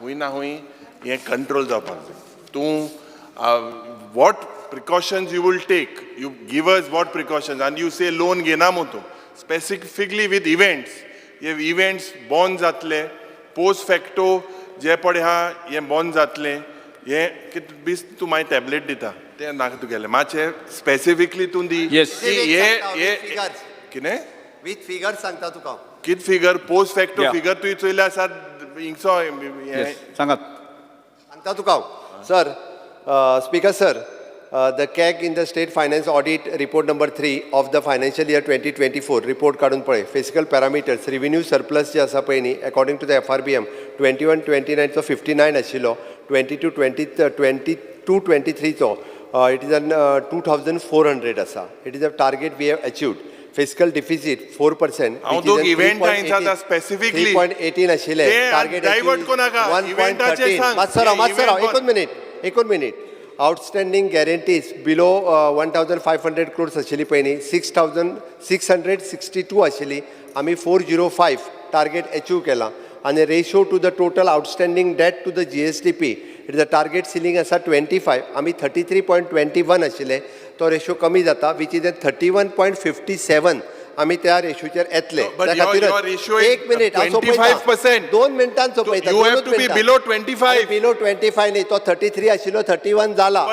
हूंय ना हूंय हें कंट्रोल जावपाक जाय. तूं what precautions you will take, you give us what precautions, आनी you से लोन घेना मू तूं स्पेसिफिकली विथ इव्हेंट्स, हे इव्हेंट्स बॉन्ड जातले पोस्ट फॅक्टो जे पळय आहा हें बॉन्ड जातलें, हें कितें बीस तूं मागीर टॅबलेट दिता तें नाका तुगेलें, मातशें स्पेसिफिकली तूं दी. हे कितें विथ फिगर सांगता तुका. कित फिगर? पोस्ट फॅक्टो फिगर तुवें चोयले आसा हिंगसो. सांगात. सांगता तुका sir. Speaker sir, the CAG in the state finance audit report number 3 of the financial year 2024 report काडून पळय. फिजिकल पॅरामिटर्स रिव्हेन्यू सरप्लस जे आसा पळय न्ही, अकॉर्डिंग टू the FRBM 21-29चो 59 आशिल्लो, 22-23चो it is an 2400 आसा. It is a target we have achieved. Fiscal deficit 4%. हांव तुका इव्हेंटा स्पेसिफिकली 3.18 आशिल्लें, टार्गेट डायवर्ट कोनाका. 1.13. मातसो राव, मातसो राव, एकूच मिनीट, एकूच minute. Outstanding guarantees below 1500 crores आशिल्ली पळय न्ही, 6662 आशिल्ली, आमी 405 टार्गेट अचीव केला. आनी ratio to the total outstanding debt to the GSDP, it is a target ceiling आसा 25, आमी 33.21 आशिल्ले, तो रेशो कमी जाता, which is 31.57. आमी त्या रेशोचेर येतले. त्या खातीर एक मिनीट, हांव सोंपयता, 2 मिनटान सोंपयता. You have to be below 25. Below 25 न्ही, तो 33 आशिल्लो, 31 जाला.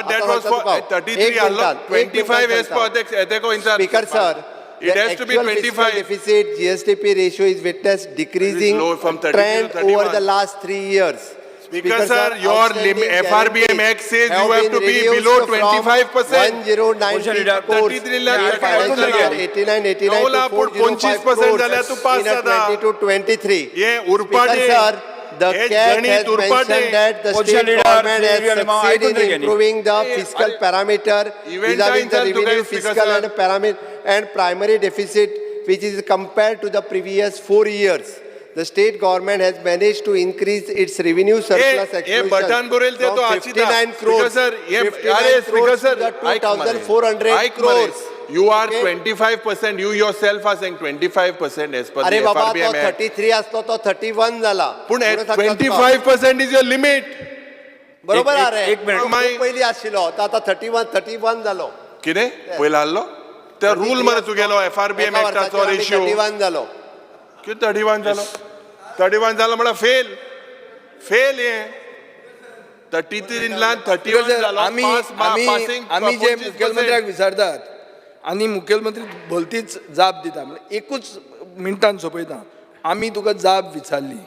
Speaker sir, It has to be 25. Deficit GSDP ratio is witness decreasing low from 33 to trend over 31. The last 3 years. Speaker sir, your FRBM Act says you have to be below 25%. 1093 crores 33 lakh in financial year 89 नऊ 89 lakh to पूण 405 25% जाल्यार crores तूं पास in a जाता. 22-23. हे उरफाटें. Speaker sir, the हे CAG गणित has उरफाटें. mentioned that the Opposition state leader, government has Shri Alemao, succeeded ऐकून in तरी घे न्ही. improving the fiscal parameter Event vis-a-vis the time चालू revenue, तुका, Speaker fiscal sir. and parameter and primary deficit, which is compared to the previous 4 years. The state government has managed to increase its revenue surplus hey explosion button बरयल ते from तो आचिता. 59 crores, Speaker sir, हे 59 अरे speaker crores sir, to the ऐक मरे. 2400 ऐक मरे. crores. You are Okay? 25%, you yourself are saying 25% as per अरे the बाबा, तो FRBM Act. 33 असलो तो 31 जाला. पूण म्हणून सांगता तुका. 25% is your limit. बरोबर एक- अरे एक मिनिट. खूप पयलीं आशिल्लो तो आतां 31 जालो. कितें पयलो आहलो त्या रूल मरे तुगेलो FRBM एका एक्टाचो वर्साचेर आमी रेशियो 31 जालो. कितें 31 जालो? 31 जालो म्हळ्यार फेल फेल हे 33 लान 31 जालो. आमी आमी आमी जे मुखेलमंत्र्याक विचारतात आनी मुखेलमंत्री भलतीच जाप दिता, म्हणल्यार एकूच मिनटान सोंपयता. आमी तुका जाप विचारली,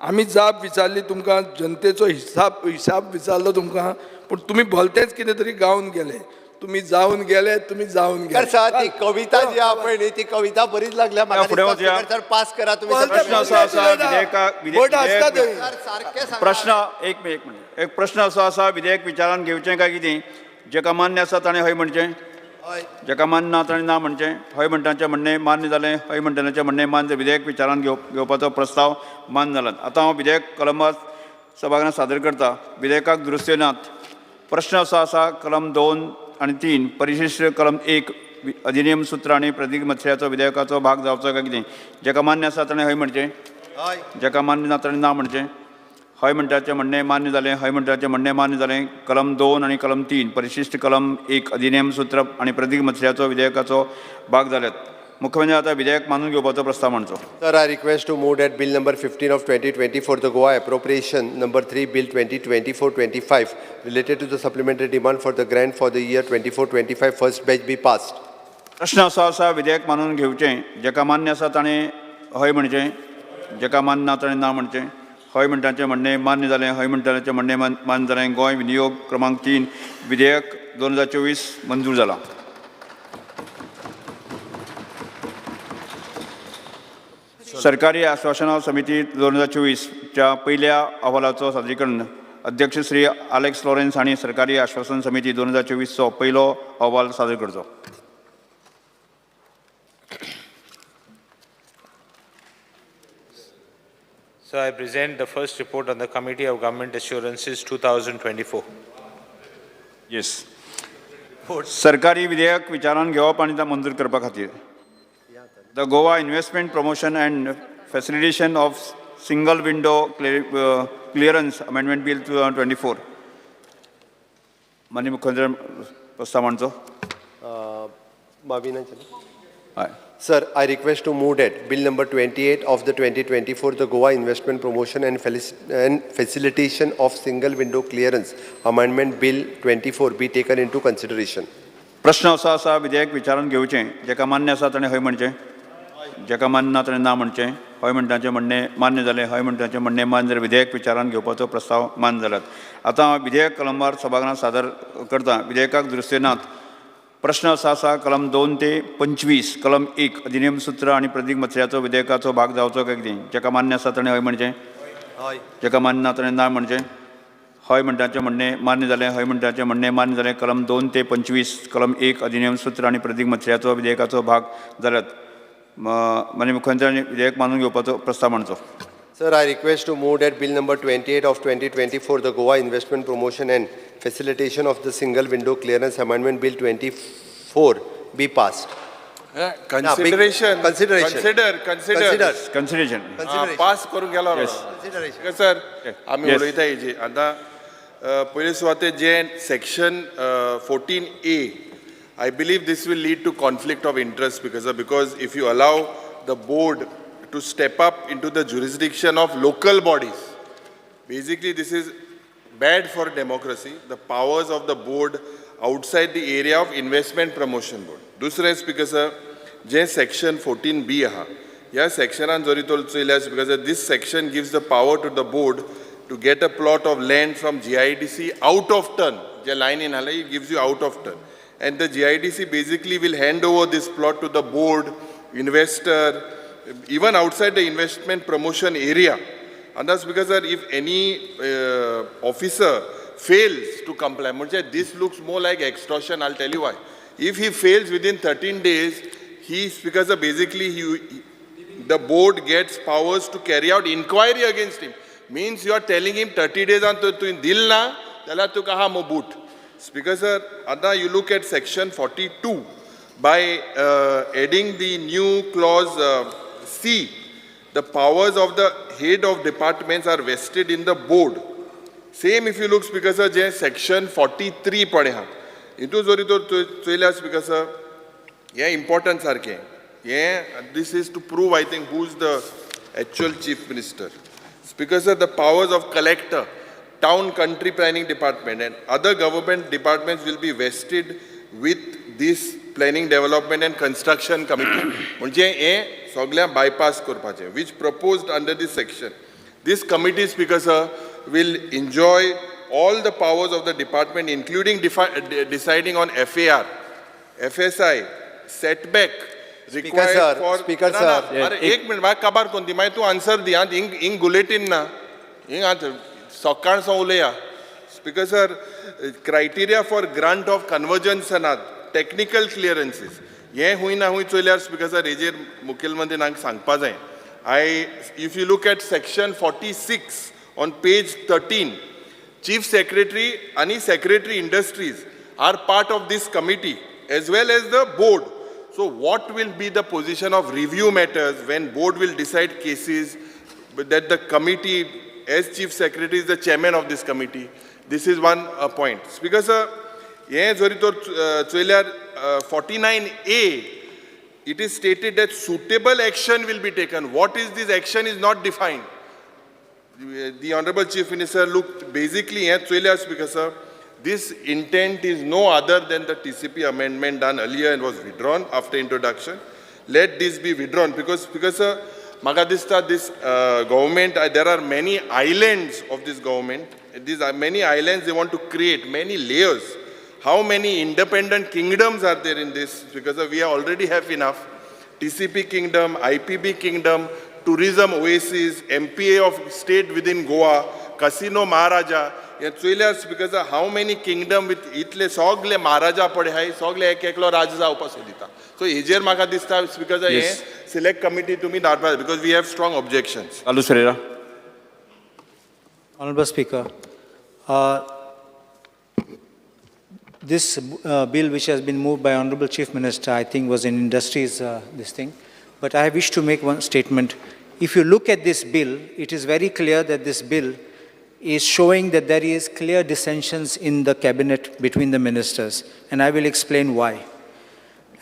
आमी जाप विचारली तुमकां, जनतेचो हिसाब विचारलो तुमकां, पूण तुमी भलतेच कितें तरी गावन गेले. तुमी जावन गेले, तुमी जावन स्पीकर गेले. सर, ती कविता जी आहा पळय न्ही, ती कविता बरीच लागल्या म्हाका. फुडें दिसता वचया. स्पीकर सर, पास करा तुमी. प्रश्न असो आसा विधेयका बोट आसता थंय. सारकें सांगा. प्रश्न एक एक मिनिट. एक प्रश्न असो आसा विधेयक विचारान घेवचें काय कितें? जेका मान्य आसा ताणें हय म्हणचें, जेका मान्य ना ताणें ना म्हणचें. हय म्हणटाचें म्हणणें मान्य जालें, हय म्हणटल्याचें म्हणणें मान्य. विधेयक विचारान घेवपाचो प्रस्ताव मान्य जाला. आतां हांव विधेयक कलमां सभाघरांत सादर करता. विधेयकाक दुरुस्त्यो नात. प्रश्न असो आसा कलम 2 आनी 3 परिशिष्ट कलम 1 अधिनियम सूत्र आनी प्रदीक मत्स्याचो विधेयकाचो भाग जावचो काय कितें? जेका मान्य आसा ताणें हय म्हणचें, जेका मान्य ना ताणें ना म्हणचें. हय म्हणटाचें म्हणणें मान्य जालें, हय म्हणटाचें म्हणणें मान्य जालें. कलम 2 आनी कलम 3 परिशिष्ट कलम 1 अधिनियम सूत्र आनी प्रदीक मत्स्याचो विधेयकाचो भाग जाल्यात. मुख्यमंत्री आतां विधेयक मानून घेवपाचो प्रस्ताव मांडचो. Sir, I request to move that Bill number 15 of 2024, the Goa Appropriation number 3 Bill 2024-25 related to the supplementary demand for the grant for the year 24-25 first batch be passed. प्रश्न असो आसा विधेयक मानून घेवचें. जेका मान्य आसा ताणें हय म्हणचें, जेका मान्य ना ताणें ना म्हणचें. हय म्हणटाचें म्हणणें मान्य जालें, हय म्हणटाचें म्हणणें मान्य जालें. गोंय विनियोग क्रमांक 3 विधेयक 2024 मंजूर जाला. सरकारी आश्वासनां समिती 2024च्या पयल्या अहवालाचो सादरीकरण. अध्यक्ष श्री आलेक्स लॉरेन्स हांणी सरकारी आश्वासन समिती 2024चो पयलो अहवाल सादर करचो. So I present the first report on the Committee of Government Assurances 2024. Yes. सरकारी विधेयक विचारान घेवप आनी मंजूर करपा खातीर the Goa Investment Promotion and Facilitation of Single Window Clearance Amendment Bill 2024. माननीय मुख्यमंत्री प्रस्ताव मांडचो. हय. Sir, I request to move that Bill number 28 of the 2024, the Goa Investment Promotion and Facilitation of Single Window Clearance Amendment Bill 24 be taken into consideration. प्रश्न असो आसा विधेयक विचारान घेवचें. जेका मान्य आसा ताणें हय म्हणचें, जेका मान्य ना ताणें ना म्हणचें. हय म्हणटाचें म्हणणें मान्य जालें, हय म्हणटाचें म्हणणें मान्य जालें. विधेयक विचारान घेवपाचो प्रस्ताव मान्य जाल्यात. आतां हांव विधेयक कलमवार सभाघरांत सादर करता. विधेयकाक दुरुस्त्यो नात. प्रश्न असो आसा कलम 2 ते 25 कलम 1 अधिनियम सूत्र आनी प्रदीक मत्स्याचो विधेयकाचो भाग जावचो काय कितें? जेका मान्य आसा ताणें हय म्हणचें, जेका मान्य ना ताणें ना म्हणचें. हय म्हणटाचें म्हणणें मान्य जालें, हय म्हणटाचें म्हणणें मान्य जालें. कलम 2 ते 25 कलम 1 अधिनियम सूत्र आनी प्रदीक मत्स्याचो विधेयकाचो भाग जाल्यात. माननीय मुख्यमंत्र्यांनी विधेयक मानून घेवपाचो प्रस्ताव मांडचो. Sir, I request to move that Bill number 28 of 2024, the Goa Investment Promotion and Facilitation of the Single Window Clearance Amendment Bill 24 be passed. Consideration. Consideration. Consider. Consideration. Pass करून गेलो. सर, आमी उलयता हेजी आतां पयले सुवातेर जे section 14A, I believe this will lead to conflict of interest because if you allow the board to step up into the jurisdiction of local bodies, basically this is bad for democracy, the powers of the board outside the area of Investment Promotion Board. Dusre, Speaker sir, जें सेक्शन 14B आहा, ह्या सेक्शनान जरी तर चोयल्यार speaker sir, this section gives the power to the board to get a plot of land from GIDC out of turn. जे लायनीन आहा, it gives you out of turn, and the GIDC basically will hand over this plot to the board, investor, even outside the investment promotion area. And that's because, sir, if any officer fails to comply, म्हणजे this looks more like extortion, I'll tell you why. If he fails within 13 days, he, because basically the board gets powers to carry out inquiry against him. Means you are telling him 30 days on तुवें दिल ना जाल्यार तुका आहा मो बूट. Speaker sir, आतां you look at section 42, by adding the new clause C, the powers of the head of departments are vested in the board. Same if you look, Speaker sir, J section 43 पळय आहा, हितून जरी तर चोयल्यार स्पीकर सर, हें इम्पॉर्टंट सारकें, हें this is to prove, I think, who is the actual chief minister. Speaker sir, the powers of collector, town country planning department and other government departments will be vested with this planning development and construction committee. म्हणजे हें सगळ्यां बायपास करपाचें, which proposed under this section. This committee, Speaker sir, will enjoy all the powers of the department, including deciding on FAR, FSI, setback required sir, for Speaker ना, ना, sir. अरे एक मिनट, म्हाका काबार कोण दी, मागीर तूं आन्सर दी आं. हिंग हिंग गुलेटीन ना, हिंग आतां सकाळ सावन उलया. Speaker sir, criteria for grant of कन्वर्जन्सनात, technical clearances, हें खूंय ना खूंय चोयल्यार स्पीकर सर, हेजेर मुखेलमंत्रीन हांकां सांगपा जाय. I if you look at section 46 on page 13, chief secretary आनी secretary industries are part of this committee as well as the board. So what will be the position of review matters when board will decide cases that the committee, as chief secretary is the chairman of this committee? This is one point. Speaker sir, हें जरी तर चोयल्यार 49A, it is stated that suitable action will be taken. What is this action is not defined. The Honorable Chief Minister looked basically हें चोयल्यार Speaker sir, this intent is no other than the TCP amendment done earlier and was withdrawn after introduction. Let this be withdrawn because sir, म्हाका दिसता this government, there are many islands of this government. These are many islands they want to create, many layers. How many independent kingdoms are there in this? Because we already have enough. TCP kingdom, IPB kingdom, tourism oasis, MPA of state within Goa, Casino Maharaja. हे चोयल्यार because how many kingdom with इतले सगले महाराजा पळय आहाय, सगले एक एकलो राजा जावपाक सोदिता. सो हेजेर म्हाका दिसता स्पीकर हे सिलेक्ट कमिटी तुमी धाडपा, because we have strong objections. Carlos Ferreira. Honorable Speaker, this bill which has been moved by Honorable Chief Minister, I think was in industries, this thing. But I wish to make one statement. If you look at this bill, it is very clear that this bill is showing that there is clear dissensions in the cabinet between the ministers. And I will explain why.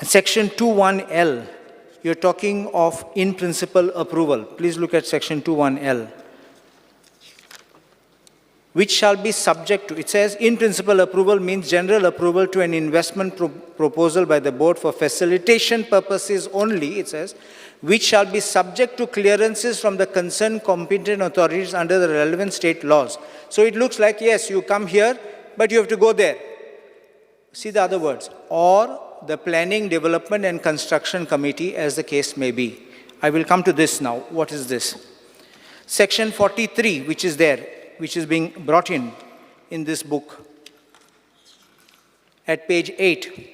Section 21L, you're talking of in principle approval. Please look at section 21L, which shall be subject to, it says in principle approval means general approval to an investment proposal by the board for facilitation purposes only, it says, which shall be subject to clearances from the concerned competent authorities under the relevant state laws. So it looks like, yes, you come here, but you have to go there. See the other words, or the Planning, Development and Construction Committee, as the case may be. I will come to this now. What is this? Section 43, which is there, which is being brought in this book, at page 8,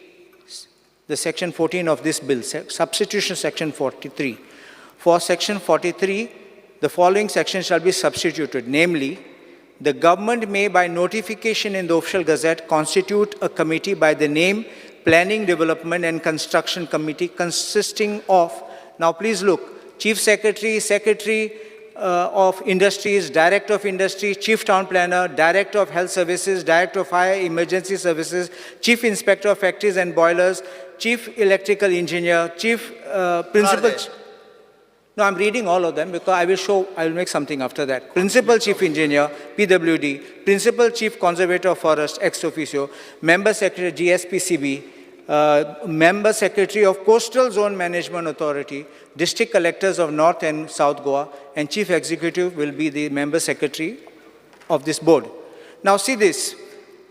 the section 14 of this bill, substitution section 43. For section 43, the following section shall be substituted, namely, the government may by notification in the official gazette constitute a committee by the name Planning, Development and Construction Committee consisting of, now please look, Chief Secretary, Secretary of Industries, Director of Industry, Chief Town Planner, Director of Health Services, Director of Fire Emergency Services, Chief Inspector of Factories and Boilers, Chief Electrical Engineer, Chief Principal... No, I'm reading all of them because I will show, I will make something after that. Principal Chief Engineer, PWD, Principal Chief Conservator of Forest, ex officio, Member Secretary, GSPCB, member secretary of Coastal Zone Management Authority, district collectors of North and South Goa, and chief executive will be the member secretary of this board. Now see this,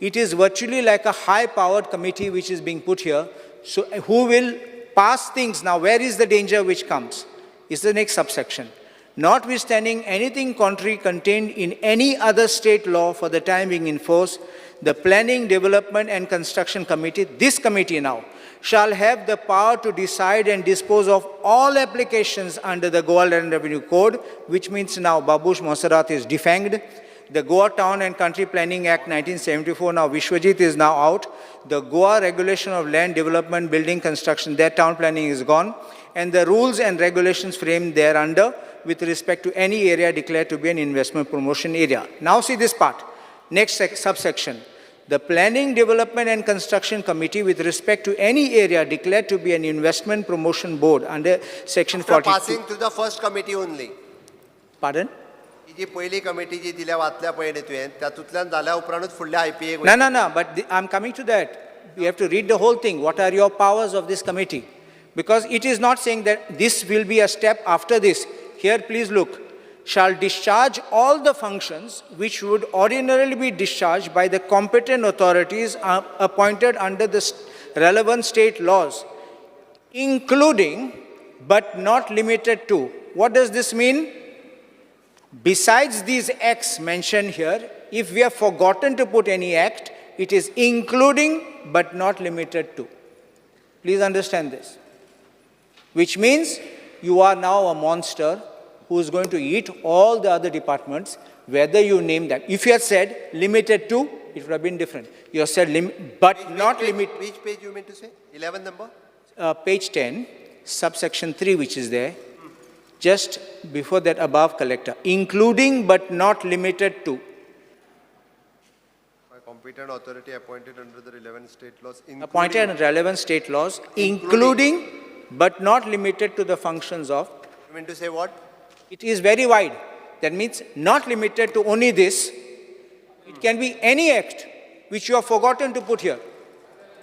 it is virtually like a high-powered committee which is being put here, so who will pass things. Now where is the danger which comes? Is the next subsection. Notwithstanding anything contrary contained in any other state law for the time being in force, the Planning, Development and Construction Committee, this committee now, shall have the power to decide and dispose of all applications under the Goa Land Revenue Code, which means now Babush Monserrat is defanged. The Goa Town and Country Planning Act 1974, now Vishwajit is now out. The Goa Regulation of Land Development, Building Construction, their town planning is gone. And the rules and regulations framed thereunder with respect to any area declared to be an investment promotion area. Now see this part. Next subsection. The Planning, Development and Construction Committee with respect to any area declared to be an investment promotion board under section After 42. Passing through the first committee only. Pardon? ही जी पयली कमिटी जी दिल्या वाचल्या पळय न्ही तुवें तातूंतल्यान जाल्या उपरांतूच फुडल्या IPA No, no, no, but I'm coming to that. We have to read the whole thing. What are your powers of this committee? Because it is not saying that this will be a step after this. Here, please look. Shall discharge all the functions which would ordinarily be discharged by the competent authorities appointed under the relevant state laws, including but not limited to. What does this mean? Besides these acts mentioned here, if we have forgotten to put any act, it is including but not limited to. Please understand this. Which means you are now a monster who is going to eat all the other departments, whether you name them. If you had said limited to, it would have been different. You have said but not limit. Which page you mean to say? 11 number? Page 10, subsection 3, which is there, just before that above collector, including but not limited to. By competent authority appointed under the relevant state laws. Appointed and relevant state laws, including but not limited to the functions of. You mean to say what? It is very wide. That means not limited to only this. It can be any act which you have forgotten to put here.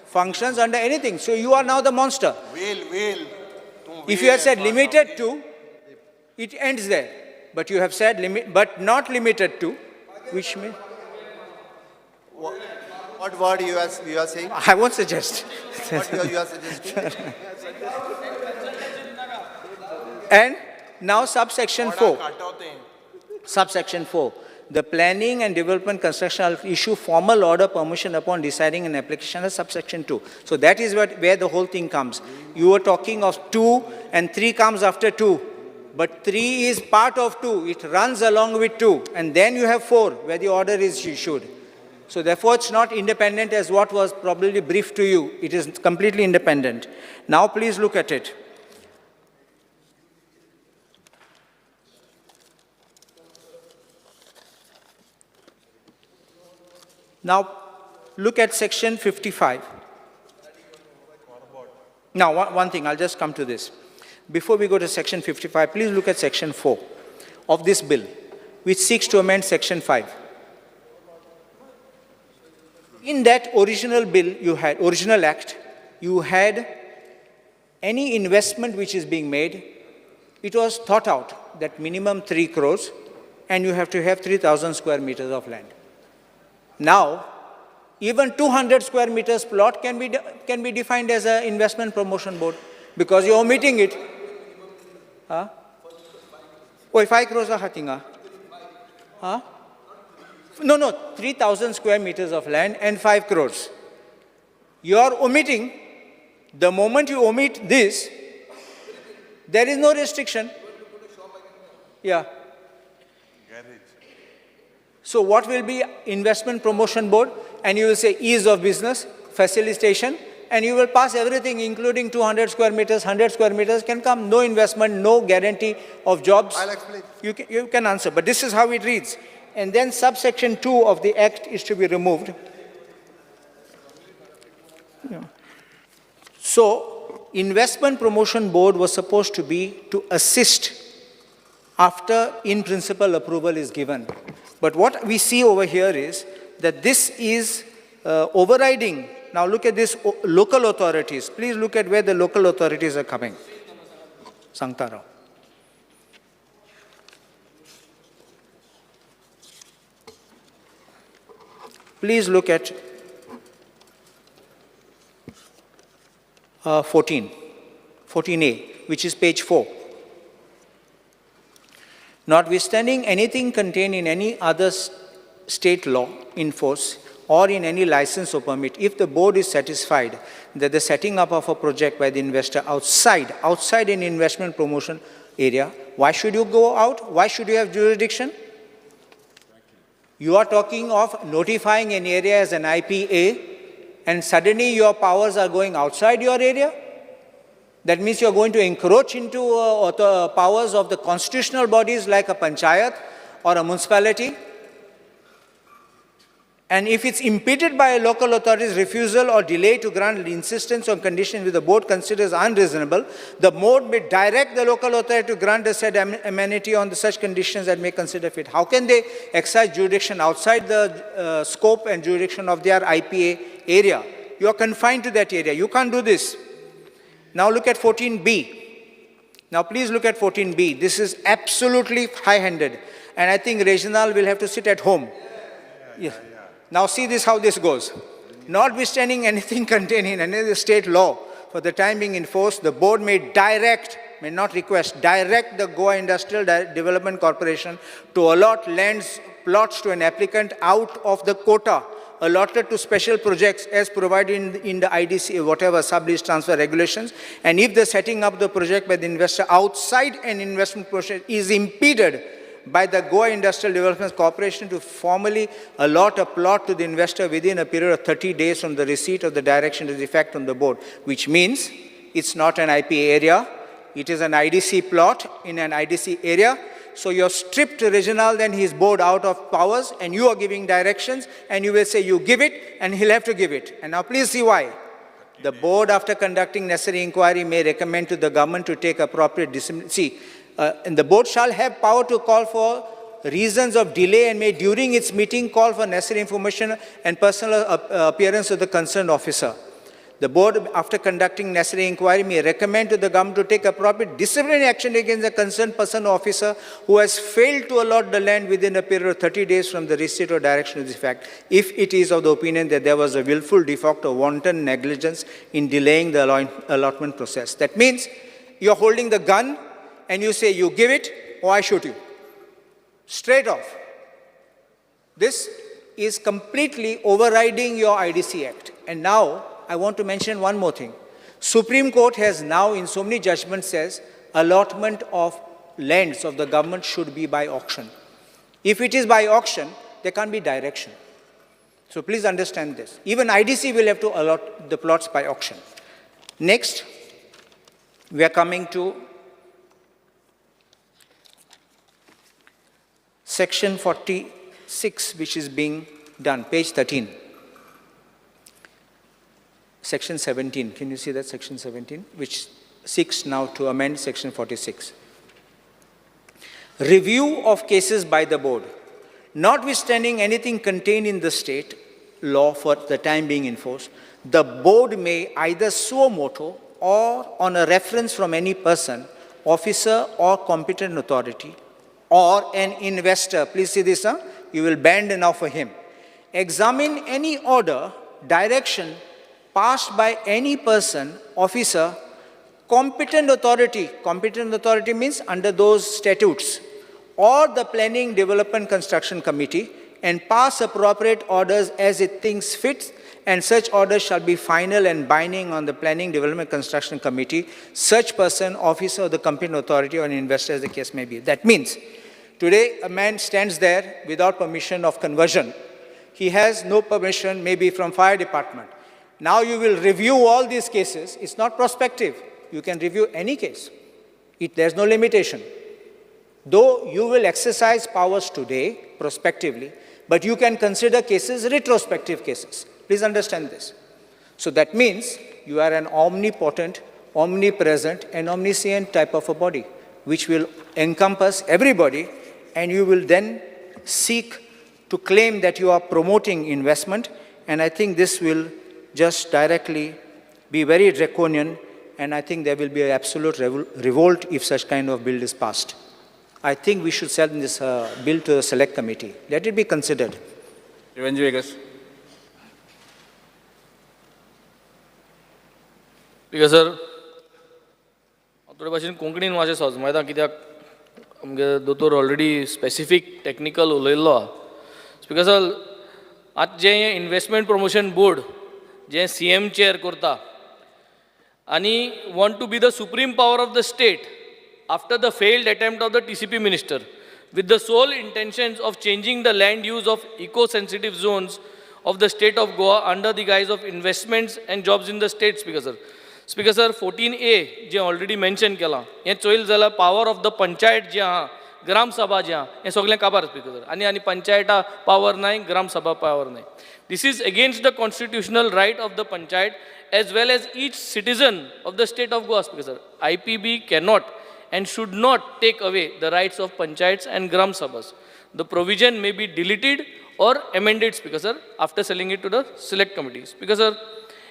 Functions under anything. So you are now the monster. Will. If you had said limited to, it ends there. But you have said limit, but not limited to, which means. What word you are saying? I won't suggest. What you are suggesting? And now subsection 4. Subsection 4. The Planning and Development Construction shall issue formal order permission upon deciding an application as subsection 2. So that is where the whole thing comes. You were talking of 2 and 3 comes after 2. But 3 is part of 2. It runs along with 2. And then you have 4 where the order is issued. So therefore, it's not independent as what was probably briefed to you. It is completely independent. Now please look at it. Now, look at section 55. Now, one thing, I'll just come to this. Before we go to section 55, please look at section 4 of this bill, which seeks to amend section 5. In that original bill you had, original act, you had any investment which is being made, it was thought out that minimum 3 crores and you have to have 3,000 square meters of land. Now, even 200 square meters plot can be defined as an investment promotion board because you're omitting it. Huh? Oh, 5 crores are hatinga. Huh? No, no, 3,000 square meters of land and 5 crores. You are omitting. The moment you omit this, there is no restriction. Yeah. So what will be investment promotion board? And you will say ease of business, facilitation, and you will pass everything, including 200 square meters, 100 square meters can come. No investment, no guarantee of jobs. I'll explain. You can answer, but this is how it reads. And then subsection 2 of the act is to be removed. Yeah. So investment promotion board was supposed to be to assist after in principle approval is given. But what we see over here is that this is overriding Now look at this local authorities. Please look at where the local authorities are coming. सांगता राव. Please look at 14A, which is page 4. Notwithstanding anything contained in any other state law in force or in any license or permit, if the board is satisfied that the setting up of a project by the investor outside an investment promotion area, why should you go out? Why should you have jurisdiction? You are talking of notifying an area as an IPA, and suddenly your powers are going outside your area? That means you are going to encroach into the powers of the constitutional bodies like a panchayat or a municipality. And if it's impeded by a local authority's refusal or delay to grant insistence on conditions which the board considers unreasonable, the board may direct the local authority to grant the said amenity on the such conditions that may consider fit. How can they exercise jurisdiction outside the scope and jurisdiction of their IPA area? You are confined to that area. You can't do this. Now look at 14B. Now please look at 14B. This is absolutely high-handed. And I think Reginald will have to sit at home. Yeah. Now see this, how this goes. Notwithstanding anything contained in any state law for the time being in force, the board may direct, may not request, direct the Goa Industrial Development Corporation to allot lands, plots to an applicant out of the quota allotted to special projects as provided in the IDC, whatever, sub-lease transfer regulations. And if the setting up the project by the investor outside an investment process is impeded by the Goa Industrial Development Corporation to formally allot a plot to the investor within a period of 30 days from the receipt of the direction to the effect on the board, which means it's not an IPA area, it is an IDC plot in an IDC area. So you're stripped Reginald and his board out of powers, and you are giving directions, and you will say you give it, and he'll have to give it. And now please see why. The board, after conducting necessary inquiry, may recommend to the government to take appropriate discipline. See, and the board shall have power to call for reasons of delay and may during its meeting call for necessary information and personal appearance of the concerned officer. The board, after conducting necessary inquiry, may recommend to the government to take appropriate disciplinary action against the concerned person or officer who has failed to allot the land within a period of 30 days from the receipt or direction of the fact, if it is of the opinion that there was a willful defect or wanton negligence in delaying the allotment process. That means you're holding the gun and you say, you give it or I shoot you. Straight off. This is completely overriding your IDC Act. And now, I want to mention one more thing. Supreme Court has now, in so many judgments, says allotment of lands of the government should be by auction. If it is by auction, there can't be direction. So please understand this. Even IDC will have to allot the plots by auction. Next, we are coming to Section 46, which is being done, page 13. Section 17, can you see that, Section 17, which seeks now to amend Section 46. Review of cases by the board. Notwithstanding anything contained in the state law for the time being in force, the board may either suo motu or on a reference from any person, officer or competent authority, or an investor, please see this, huh? You will bend now for him, examine any order, direction passed by any person, officer, competent authority, competent authority means under those statutes, or the Planning Development Construction Committee, and pass appropriate orders as it thinks fit, and such orders shall be final and binding on the Planning Development Construction Committee, such person, officer of the competent authority or an investor as the case may be. That means, today a man stands there without permission of conversion. He has no permission, maybe from fire department. Now you will review all these cases. It's not prospective. You can review any case. There's no limitation. Though you will exercise powers today, prospectively, but you can consider cases, retrospective cases. Please understand this. So that means you are an omnipotent, omnipresent, and omniscient type of a body, which will encompass everybody, and you will then seek to claim that you are promoting investment, and I think this will just directly be very draconian, and I think there will be an absolute revolt if such kind of bill is passed. I think we should send this bill to the select committee. Let it be considered. Venzy Viegas. Speaker sir, हांव थोडे भाशेन कोंकणीन मातशें सजमायता कित्याक आमगे दोतोर ऑलरेडी स्पेसिफीक टॅक्निकल उलयल्लो आहा. स्पीकर सर, आतां जें इनवेस्टमेंट प्रमोशन बोर्ड जें सीएम चेअर करता आनी want to be the supreme power of the state after the failed attempt of the TCP minister with the sole intentions of changing the land use of eco-sensitive zones of the state of Goa under the guise of investments and jobs in the state, Speaker sir. Speaker sir, 14A J already mention केलां हें चोयल जाल्यार पावर ऑफ the पंचायत जे आहा, ग्राम सभा जे आहा, हें सगळें काबार स्पीकर सर. आनी आनी पंचायता पावर नाय, ग्राम सभा पावर नाय. This is against the constitutional right of the panchayat as well as each citizen of the state of Goa, Speaker sir. IPB cannot and should not take away the rights of panchayats and gram sabhas. The provision may be deleted or amended, Speaker sir, after selling it to the select committee. Speaker sir,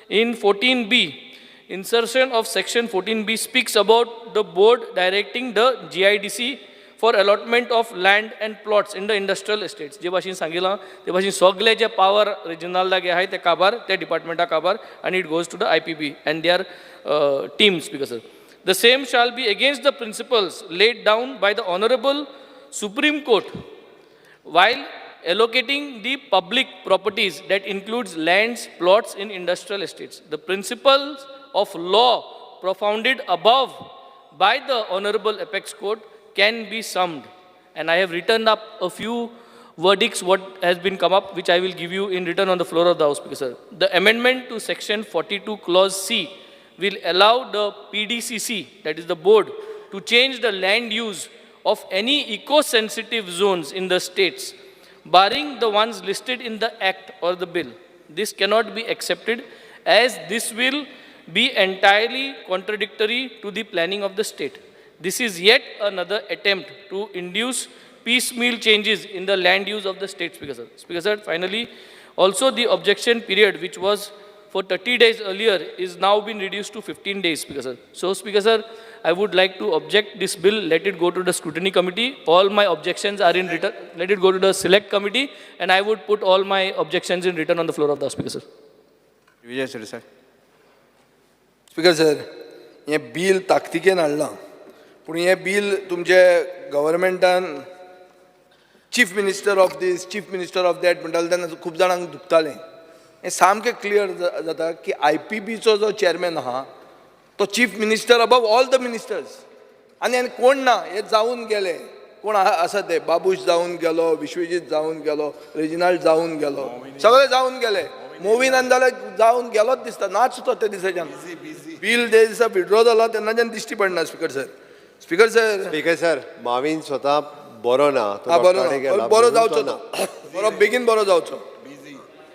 in 14B, insertion of section 14B speaks about the board directing the GIDC for allotment of land and plots in the industrial estates. जे भाशेन सांगिलां ते भाशेन सगळे जे पावर रिजनलागे आहाय ते काबार, ते डिपार्टमेंटा काबार, आनी it goes to the IPB and their team, Speaker sir. The same shall be against the principles laid down by the Honorable Supreme Court while allocating the public properties that includes lands, plots in industrial estates. The principles of law propounded above by the Honorable Apex Court can be summed. And I have written up a few verdicts what has been come up, which I will give you in written on the floor of the House, Speaker sir. The amendment to section 42 clause C will allow the PDCC, that is the board, to change the land use of any eco-sensitive zones in the states, barring the ones listed in the Act or the bill. This cannot be accepted as this will be entirely contradictory to the planning of the state. This is yet another attempt to induce piecemeal changes in the land use of the state, Speaker sir. Speaker sir, finally, also the objection period, which was for 30 days earlier, is now been reduced to 15 days, Speaker sir. So, Speaker sir, I would like to object this bill. Let it go to the scrutiny committee. All my objections are in written. Let it go to the select committee, and I would put all my objections in written on the floor of the House, Speaker sir. Vijay Sardesai. Speaker sir, हें बील ताकतिकेन हाडलां, पूण हें बील तुमचे गव्हर्मेंटान chief minister of this, chief minister of that म्हणटाले तेन्ना खूब जाणांक दुखतालें. हें सामकें क्लियर जाता की आय पी बीचो जो चॅरमॅन आहा तो chief minister above all the ministers, आनी आनी कोण ना. हे जावन गेले कोण आसा ते, बाबूश जावन गेलो, विश्वजीत जावन गेलो, रेजिनाल्ड जावन गेलो, सगळे जावन गेले. मोविनान जाल्यार जावन गेलोच दिसता, नाच तो ते दिसाच्यान. बील जे दिसा विड्रॉ जाला तेन्नाच्यान दिश्टी पडना. Speaker sir, speaker sir. Speaker sir, Mavin स्वता बरो ना. तो हा, बरो डॉक्टरा कडेन ना. गेला, बरो म्हणून जावचो तो ना. तो बरो, बेगीन बरो जावचो.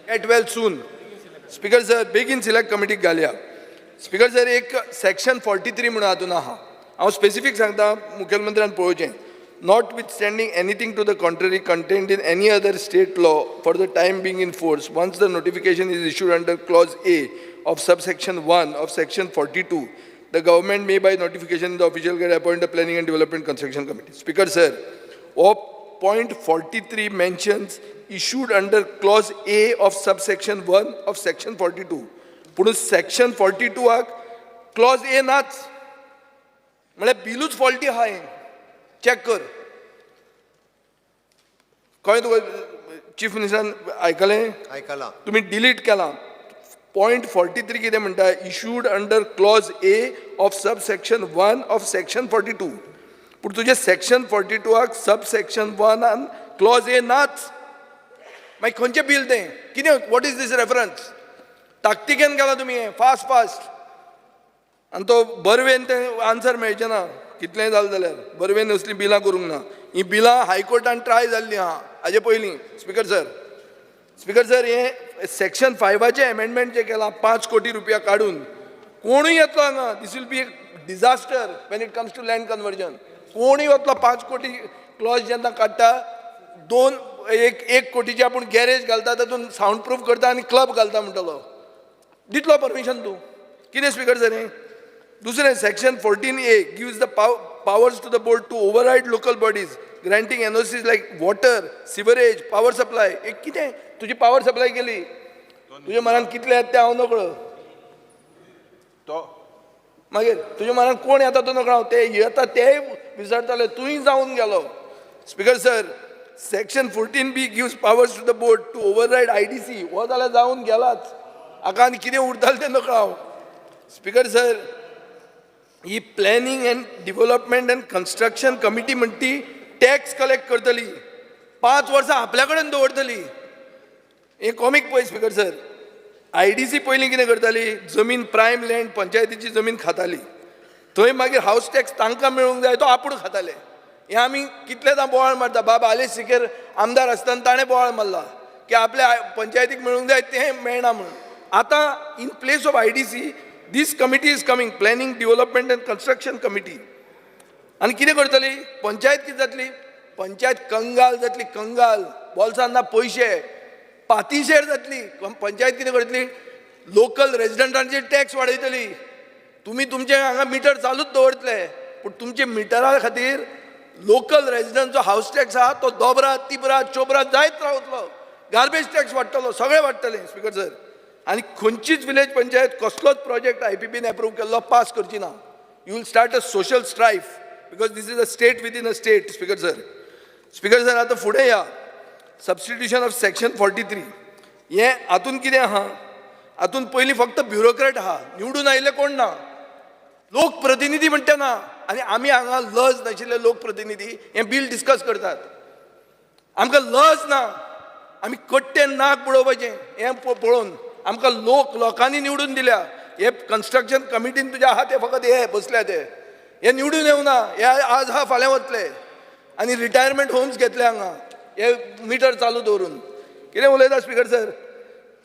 Get well soon. Speaker sir, बेगीन सिलेक्ट कमिटीक घालया. स्पीकर सर, एक सेक्शन 43 म्हणून हातून आहा, हांव स्पेसिफीक सांगता, मुखेलमंत्र्यान पळोवचें. Notwithstanding anything to the contrary contained in any other state law for the time being in force, once the notification is issued under clause A of subsection 1 of section 42, the government may by notification in the official gazette appoint the Planning and Development Construction Committee. Speaker sir, हो point 43 mentions issued under clause A of subsection 1 of section 42. पूण section 42 आक clause A नाच, म्हळ्यार बिलूच फॉल्टी आहा. हें चॅक कर. कळ्ळें तुका? चीफ मिनिस्टरान आयकलें? आयकलां. तुमी डिलीट केलां. पॉयंट 43 कितें म्हणटा? Issued under clause A of subsection 1 of section 42. पूण तुजें सेक्शन 42आक सब सेक्शन 1आन क्लॉज ए नाच. मागीर खंयचें बील तें? कितें? What is this reference? ताकतिकेन केलां तुमी हें, फास्ट फास्ट, आनी तो बरवेन तें आन्सर मेळचें ना. कितलेंय जालें जाल्यार बरवेन असलीं बिलां करूंक ना. हीं बिलां हायकोर्टान ट्राय जाल्लीं आहा हाजे पयलीं. स्पीकर सर, स्पीकर सर, हें सेक्शन 5आचें एमेंडमेंट जें केलां, 5 कोटी रुपया काडून कोणूय येतलो हांगा. This will be a disaster when it comes to land conversion. कोणूय वतलो. 5 कोटी क्लॉज जेन्ना काडटा, दोन एक एक कोटीची आपूण गॅरेज घालता, तातूंत सावंड प्रूफ करता आनी क्लब घालता म्हणटलो. दितलो परमिशन तूं. कितें स्पीकर सर हें? दुसरें, section 14A gives the powers to the board to override local bodies granting NOCs like water, sewerage, power supply. एक कितें तुजी पावर सप्लाय केली, तुज्या मनान कितले येता ते हांव नकळो. तो मागीर तुज्या मनान कोण येता तो नकळो हांव, ते येता तेय विसरताले, तूंय जावन गेलो. Speaker sir, section 14B gives powers to the board to override IDC. हो जाल्यार जावन गेलाच, हाका आनी कितें उरतालें तें नकळो हांव. Speaker sir, he planning and development and construction committee म्हणटी ती टॅक्स कलेक्ट करतली, 5 वर्सां आपल्या कडेन दवरतली. हे कॉमीक पळय स्पीकर सर. IDC पयलीं कितें करताली, जमीन प्रायम लँड पंचायतीची जमीन खाताली, थंय मागीर हावस टॅक्स तांकां मेळूंक जाय तो आपूण खाताले. हें आमी कितलेदां बोवाळ मारता. बाब आलेश सिकेर आमदार आसतना ताणें बोवाळ मारला की आपल्या पंचायतीक मेळूंक जाय तें मेळना म्हणून. आतां in place of IDC this committee is coming, planning development and construction committee. आनी कितें करतली पंचायत? कितें जातली पंचायत? कंगाल जातली, कंगाल. बोल्सान ना पयशे, पातिशेर जातली पंचायत. कितें करतली? लोकल रेजिडंटांचेर टॅक्स वाडयतली. तुमी तुमचे हांगा मिटर चालूच दवरतले, पूण तुमचे मिटरा खातीर लोकल रेजिडंटचो हावस टॅक्स आहा तो दोबरात, तिबरात, चोबरात जायत रावतलो. गार्बेज टॅक्स वाडटलो, सगळें वाडटलें स्पीकर सर. आनी खंयचीच विलेज पंचायत कसलोच प्रोजेक्ट IPPन एप्रूव केल्लो पास करची ना. You will start a social strife because this is a state within a state, speaker sir. Speaker sir, आतां फुडें या. सबस्टिट्यूशन ऑफ सेक्शन 43, हें हातून कितें आहा? हातून पयलीं फक्त ब्युरोक्रेट आहा, निवडून आयिल्ले कोण ना, लोकप्रतिनिधी म्हणटा ना. आनी आमी हांगा लज नाशिल्ले लोकप्रतिनिधी हें बील डिस्कस करतात. आमकां लज ना, आमी कट्टेन नाक बुडोवपाचें हें पळोवन. आमकां लोक लोकांनी निवडून दिल्या. हे कन्स्ट्रक्शन कमिटीन तुजे आहा ते फकत हे बसल्या ते, हे निवडून येवना, हे आज आहा फाल्यां वतले. आनी रिटायरमेंट होम्स घेतले हांगा हे मिटर चालू दवरून. कितें उलयता स्पीकर सर?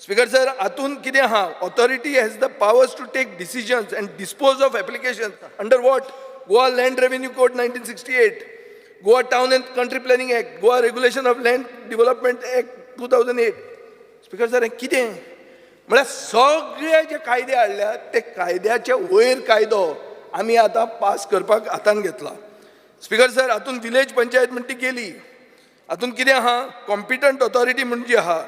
स्पीकर सर, हातून कितें आहा? Authority has the powers to take decisions and dispose of application under what? Goa Land Revenue Code 1968, Goa Town and Country Planning Act, Goa Regulation of Land Development Act 2008. Speaker sir, हें कितें म्हळ्यार सगळे जे कायदे हाडल्यात ते कायद्याचे वयर कायदो आमी आतां पास करपाक हातान घेतला. स्पीकर सर, हातून विलेज पंचायत म्हणटी गेली. हातून कितें आहा? कॉम्पिटंट ऑथॉरिटी म्हण जी आहा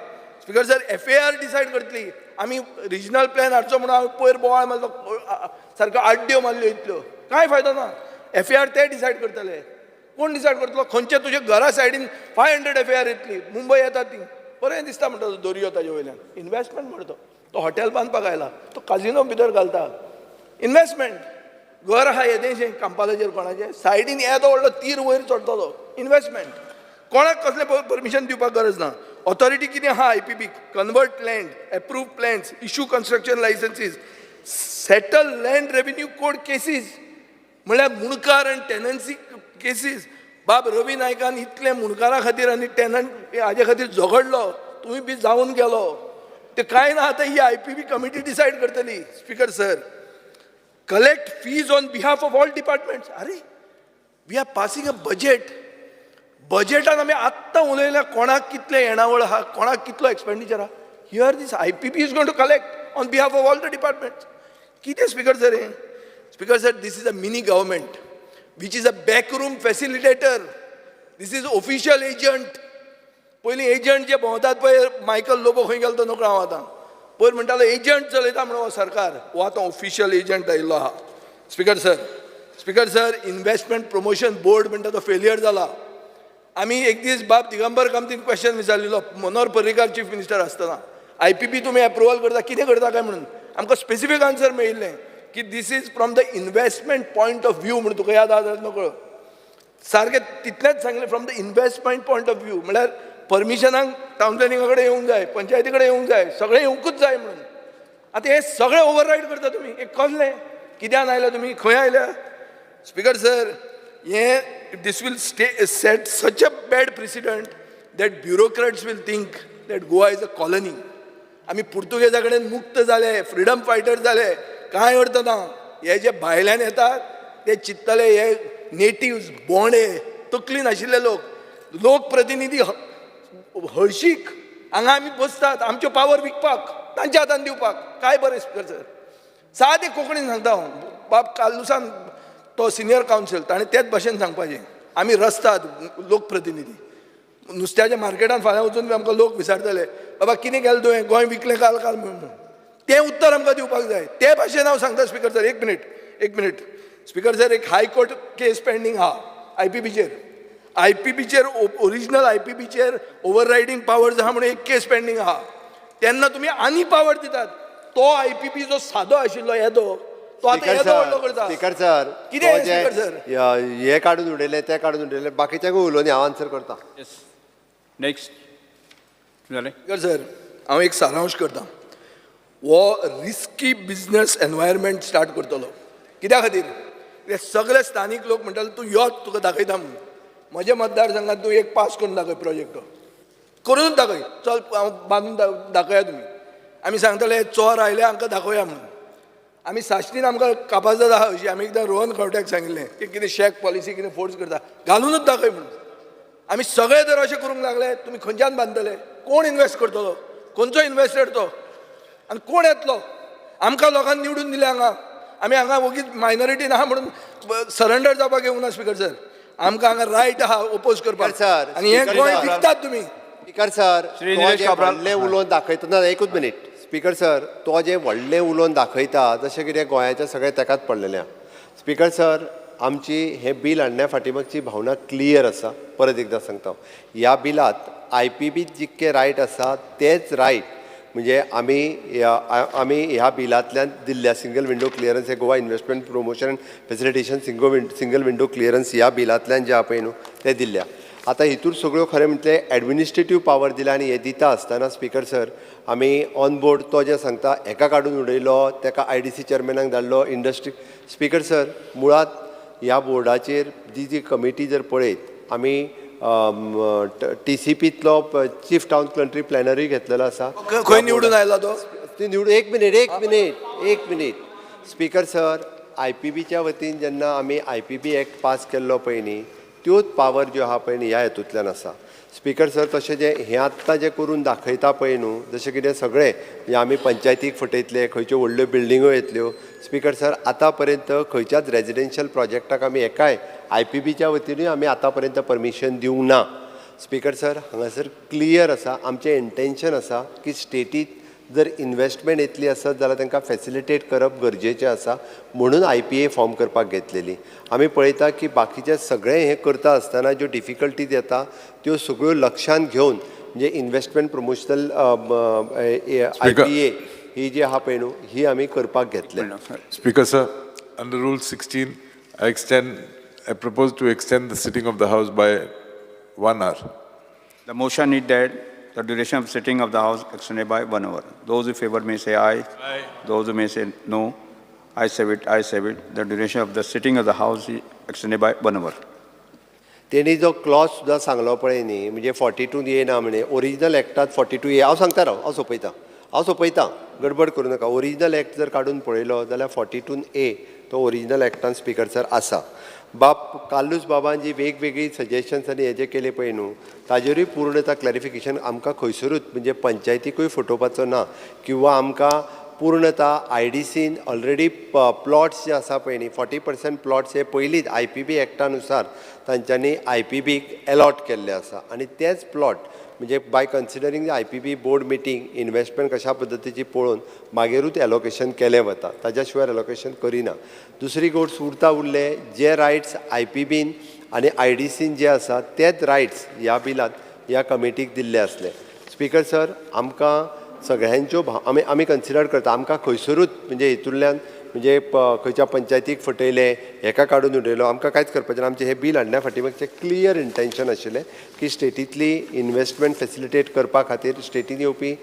स्पीकर सर, FAR decide करतली. आमी रिजनल प्लॅन हाडचो म्हणून हांवें पयर बोवाळ मारलो, सारक्यो आड्ड्यो मारल्यो इतल्यो, कांय फायदो ना. FAR ते डिसायड करतले. कोण डिसायड करतलो? खंयचे तुज्या घरा सायडीन 500 FAR येतली. मुंबय येता ती, बरें दिसता म्हणटा तो दर्यो, ताजे वयल्यान इनवेस्टमेंट म्हणटा. तो हॉटेल बांदपाक आयला, तो काजिनो भितर घालता इनवेस्टमेंट. घर आहा येदेशें कांपालाचेर कोणाचें, सायडीन येदो व्हडलो तीर वयर चडटलो, इनवेस्टमेंट. कोणाक कसलें परमिशन दिवपाक गरज ना. ऑथॉरिटी कितें आहा IPP? Convert land, approve plans, issue construction licenses, settle land revenue code cases, म्हळ्यार मुणकार आनी टेनन्सी केसीस. बाब रवी नायकान इतलें मुणकारा खातीर आनी टेनंट हाजे खातीर झगडलो, तुमी बी जावन गेलो. ते कांय ना, आतां ही IPP committee decide करतली. Speaker sir, collect fees on behalf of all departments. अरे, we are passing a budget. बजेटान आमी आत्तां उलयल्या कोणाक कितलें येणावळ आहा, कोणाक कितलो एक्सपेंडिचर आहा. Here this IPP is going to collect on behalf of all the departments. कितें स्पीकर सर हें? Speaker sir, this is a mini government which is a backroom facilitator. This is official agent. पयलीं एजंट जे भोंवतात पळय, मायकल लोबो खंय गेलो तो नकळो हांव आतां. पयर म्हणटालो एजंट चलयता म्हणून हो सरकार, हो आतां ऑफिशियल एजंट आयिल्लो आहा. Speaker sir, speaker sir, investment promotion board म्हणटा तो फेलियर जाला. आमी एक दीस बाब दिगंबर कामतीन क्वेश्चन विचारलेलो मनोहर पर्रीकार चीफ मिनिस्टर आसतना, IPP तुमी एप्रुवल करता कितें करता काय म्हणून. आमकां स्पेसिफीक आन्सर मेळिल्लें की this is from the investment point of view म्हणून. तुका याद आहा जाल्यार नकळो, सारकें तितलेंच सांगलें, from the investment point of view. म्हळ्यार परमिशनाक टावन प्लॅनिंगा कडेन येवंक जाय, पंचायती कडेन येवंक जाय, सगळें येवंकूच जाय म्हणून. आतां हें सगळें ओवररायड करता तुमी. हें कसलें कित्यान आयल्या तुमी, खंय आयल्या? स्पीकर सर, हें this will stay set such a bad precedent that bureaucrats will think that Goa is a colony. आमी पुर्तुगेजा कडेन मुक्त जाले, फ्रिडम फायटर जाले, कांय अर्थ ना. हे जे भायल्यान येतात ते चिंततले हे नेटिव्ज बोंडे, तकली नाशिल्ले लोक, लोकप्रतिनिधी हळशीक हांगा आमी बसतात आमच्यो पावर विकपाक. तांच्या हातान दिवपाक काय बरें स्पिकर सर. सादें कोंकणीन सांगता हांव, बाब कार्लुसान तो सिनियर कावन्सिल ताणें तेच भाशेन सांगपाचें. आमी रस्ताद लोकप्रतिनिधी, नुस्त्याच्या मार्केटान फाल्यां वचून आमकां लोक विचारतले बाबा कितें केलें तुवें, गोंय विकलें काल काल म्हणून. तें उत्तर आमकां दिवपाक जाय. ते भाशेन हांव सांगता स्पिकर सर. एक मिनीट, एक मिनीट स्पिकर सर. एक हायकोर्ट केस पेंडींग आहा आयपीबीचेर. आयपीबीचेर ओरिजिनल आयपीबीचेर ओवर रायडींग पावर्स आहा म्हणून एक केस पेंडींग आहा. तेन्ना तुमी आनी पावर दितात. तो आयपीबी जो सादो आशिल्लो येदो, तो आतां येदो व्हडलो करता. स्पीकर सर, कितें स्पीकर सर हे काडून उडयले, ते काडून उडयले, बाकीच्यांकूय उलोवनी, हांव आन्सर करता. नेक्स्ट जालें. स्पीकर सर, हांव एक सारांश करता. हो रिस्की बिजनस एनवायरमेंट स्टार्ट करतलो. कित्या खातीर? सगळे स्थानीक लोक म्हणटाले तूं यो तुका दाखयता म्हणून. म्हज्या मतदारसंघात तूं एक पास करून दाखय, प्रोजेक्ट करून दाखय, चल हांव बांदून दाखया तुमी. आमी सांगतले चोर आयले हांकां दाखोवया म्हणून. आमी साश्टीन आमकां कापाजदाद आहा अशी. आमी एकदां रोहन खंवट्याक सांगिल्लें की कितें शॅक पॉलिसी कितें फोर्स करता, घालुनूच दाखय म्हणून. आमी सगळे जर अशें करूंक लागले तुमी खंयच्यान बांदतले? कोण इन्वेस्ट करतलो? खंयचो इन्वेस्टर तो? आनी कोण येतलो? आमकां लोकांनी निवडून दिले हांगा, आमी हांगा वगीच मायनॉरिटी ना म्हणून सरेंडर जावपाक येवंक ना स्पीकर सर. आमकां हांगा रायट आहा ओपोज करपाक. सर, आनी हें गोंय विकतात तुमी. स्पीकर सर, व्हडलें उलोवन दाखयता ना, एकूच मिनीट स्पीकर सर. तो जें व्हडलें उलोवन दाखयता जशें कितें गोंयाचें सगळें तेकाच पडलेलें आहा. स्पीकर सर, आमची हें बील हाडण्या फाटी मागची भावना क्लियर आसा. परत एकदां सांगता, ह्या बिलांत आयपीबी जितके रायट आसा तेच रायट म्हणजे आमी ह्या बिलांतल्यान दिल्ल्या सिंगल विंडो क्लियरन्स हे Goa investment promotion facilitation single window clearance ह्या बिलांतल्यान जे आहा पळय न्हू ते दिल्ल्या. आतां हितूर सगळ्यो खरें म्हटलें एडमिनिस्ट्रेटीव पावर दिल्या. आनी हे दिता आसतना स्पीकर सर आमी ऑन बोर्ड तो जें सांगता हेका काडून उडयलो, तेका आयडीसी चेअरमॅनाक धाडलो, इंडस्ट्री. स्पीकर सर, मुळांत ह्या बोर्डाचेर जी जी कमिटी जर पळयत आमी टीसीपींतलो चीफ टावन कंट्री प्लॅनरूय घेतलेलो आसा. खंय निवडून आयला तो? निवडून एक मिनीट, एक मिनीट, एक मिनीट स्पीकर सर. आयपीबीच्या वतीन जेन्ना आमी आयपीबी एक्ट पास केल्लो पळय न्ही, त्योच पावर ज्यो आहा पळय न्ही ह्या हेतूंतल्यान आसा. स्पीकर सर, तशें जें हें आत्तां जें करून दाखयता पळय न्हू, जशें कितें सगळें म्हणजे आमी पंचायतीक फटयतले, खंयच्यो व्हडल्यो बिल्डिंगो येतल्यो. स्पीकर सर, आतां पर्यंत खंयच्याच रेजिडेन्शियल प्रोजेक्टाक आमी एकाय आयपीबीच्या वतीनूय आमी आतां पर्यंत परमिशन दिवंक ना. स्पीकर सर, हांगासर क्लियर आसा आमचें इंटेन्शन आसा की स्टेटीत जर इन्वेस्टमेंट येतली आसत जाल्यार तांकां फॅसिलिटेट करप गरजेचें आसा म्हणून आयपीए फॉर्म करपाक घेतलेली. आमी पळयता की बाकीचे सगळें हें करता आसतना ज्यो डिफिकल्टीज येता त्यो सगळ्यो लक्षांत घेवन म्हणजे इन्वेस्टमेंट प्रमोशनल आयपीए ही जी आहा पळय न्हू ही आमी करपाक घेतल्या. Speaker sir, under rule 16 I propose to extend the sitting of the house by 1 hour. The motion is that the duration of sitting of the house extended by 1 hour. Those in favor may say aye. Aye. Those who may say no. I say it, I say it. The duration of the sitting of the house is extended by 1 hour. तेणी जो क्लॉज सुद्दां सांगलो पळय न्ही, म्हणजे 42 ए ना म्हणे, ओरिजिनल एक्टात 42 ए. हांव सांगता राव, हांव सोंपयता, हांव सोंपयता, गडबड करूं नाका. ओरिजिनल एक्ट जर काडून पळयलो जाल्यार 42 ए तो ओरिजिनल एक्टान स्पीकर सर आसा. बाब कार्लूस बाबान जी वेगवेगळी सजेशन्स आनी हे जे केले पळय न्हू ताजेरूय पूर्णता क्लॅरिफिकेशन आमकां खंयसरूच म्हणजे पंचायतीकूय फटोवपाचो ना किंवा आमकां पूर्णता आयडीसीन ऑलरेडी प्लॉट्स जे आसा पळय न्ही 40% प्लॉट्स हे पयलींच आयपीबी एक्टानुसार तांच्यांनी आयपीबीक एलॉट केल्ले आसा आनी तेच प्लॉट म्हणजे by considering the IPB board meeting investment कशा पद्दतीची पळोवन मागीरूच एलोकेशन केलें वता, ताज्या शिवाय एलोकेशन करिना. दुसरी गोश्ट उरता उरले जे रायट्स आयपीबीन आनी आयडीसीन जे आसा तेच रायट्स ह्या बिलांत ह्या कमिटीक दिल्ले आसले. स्पीकर सर, आमकां सगळ्यांच्यो आमी आमी कन्सिडर करता. आमकां खंयसरूच म्हणजे हितूंतल्यान म्हणजे खंयच्या पंचायतीक फटयलें, हेका काडून उडयलो, आमकां कांयच करपाचें ना. आमचें हें बील हाडण्या फाटी मागचें क्लियर इंटेन्शन आशिल्लें की स्टेटींतली इन्वेस्टमेंट फॅसिलिटेट करपा खातीर स्टेटीन येवपी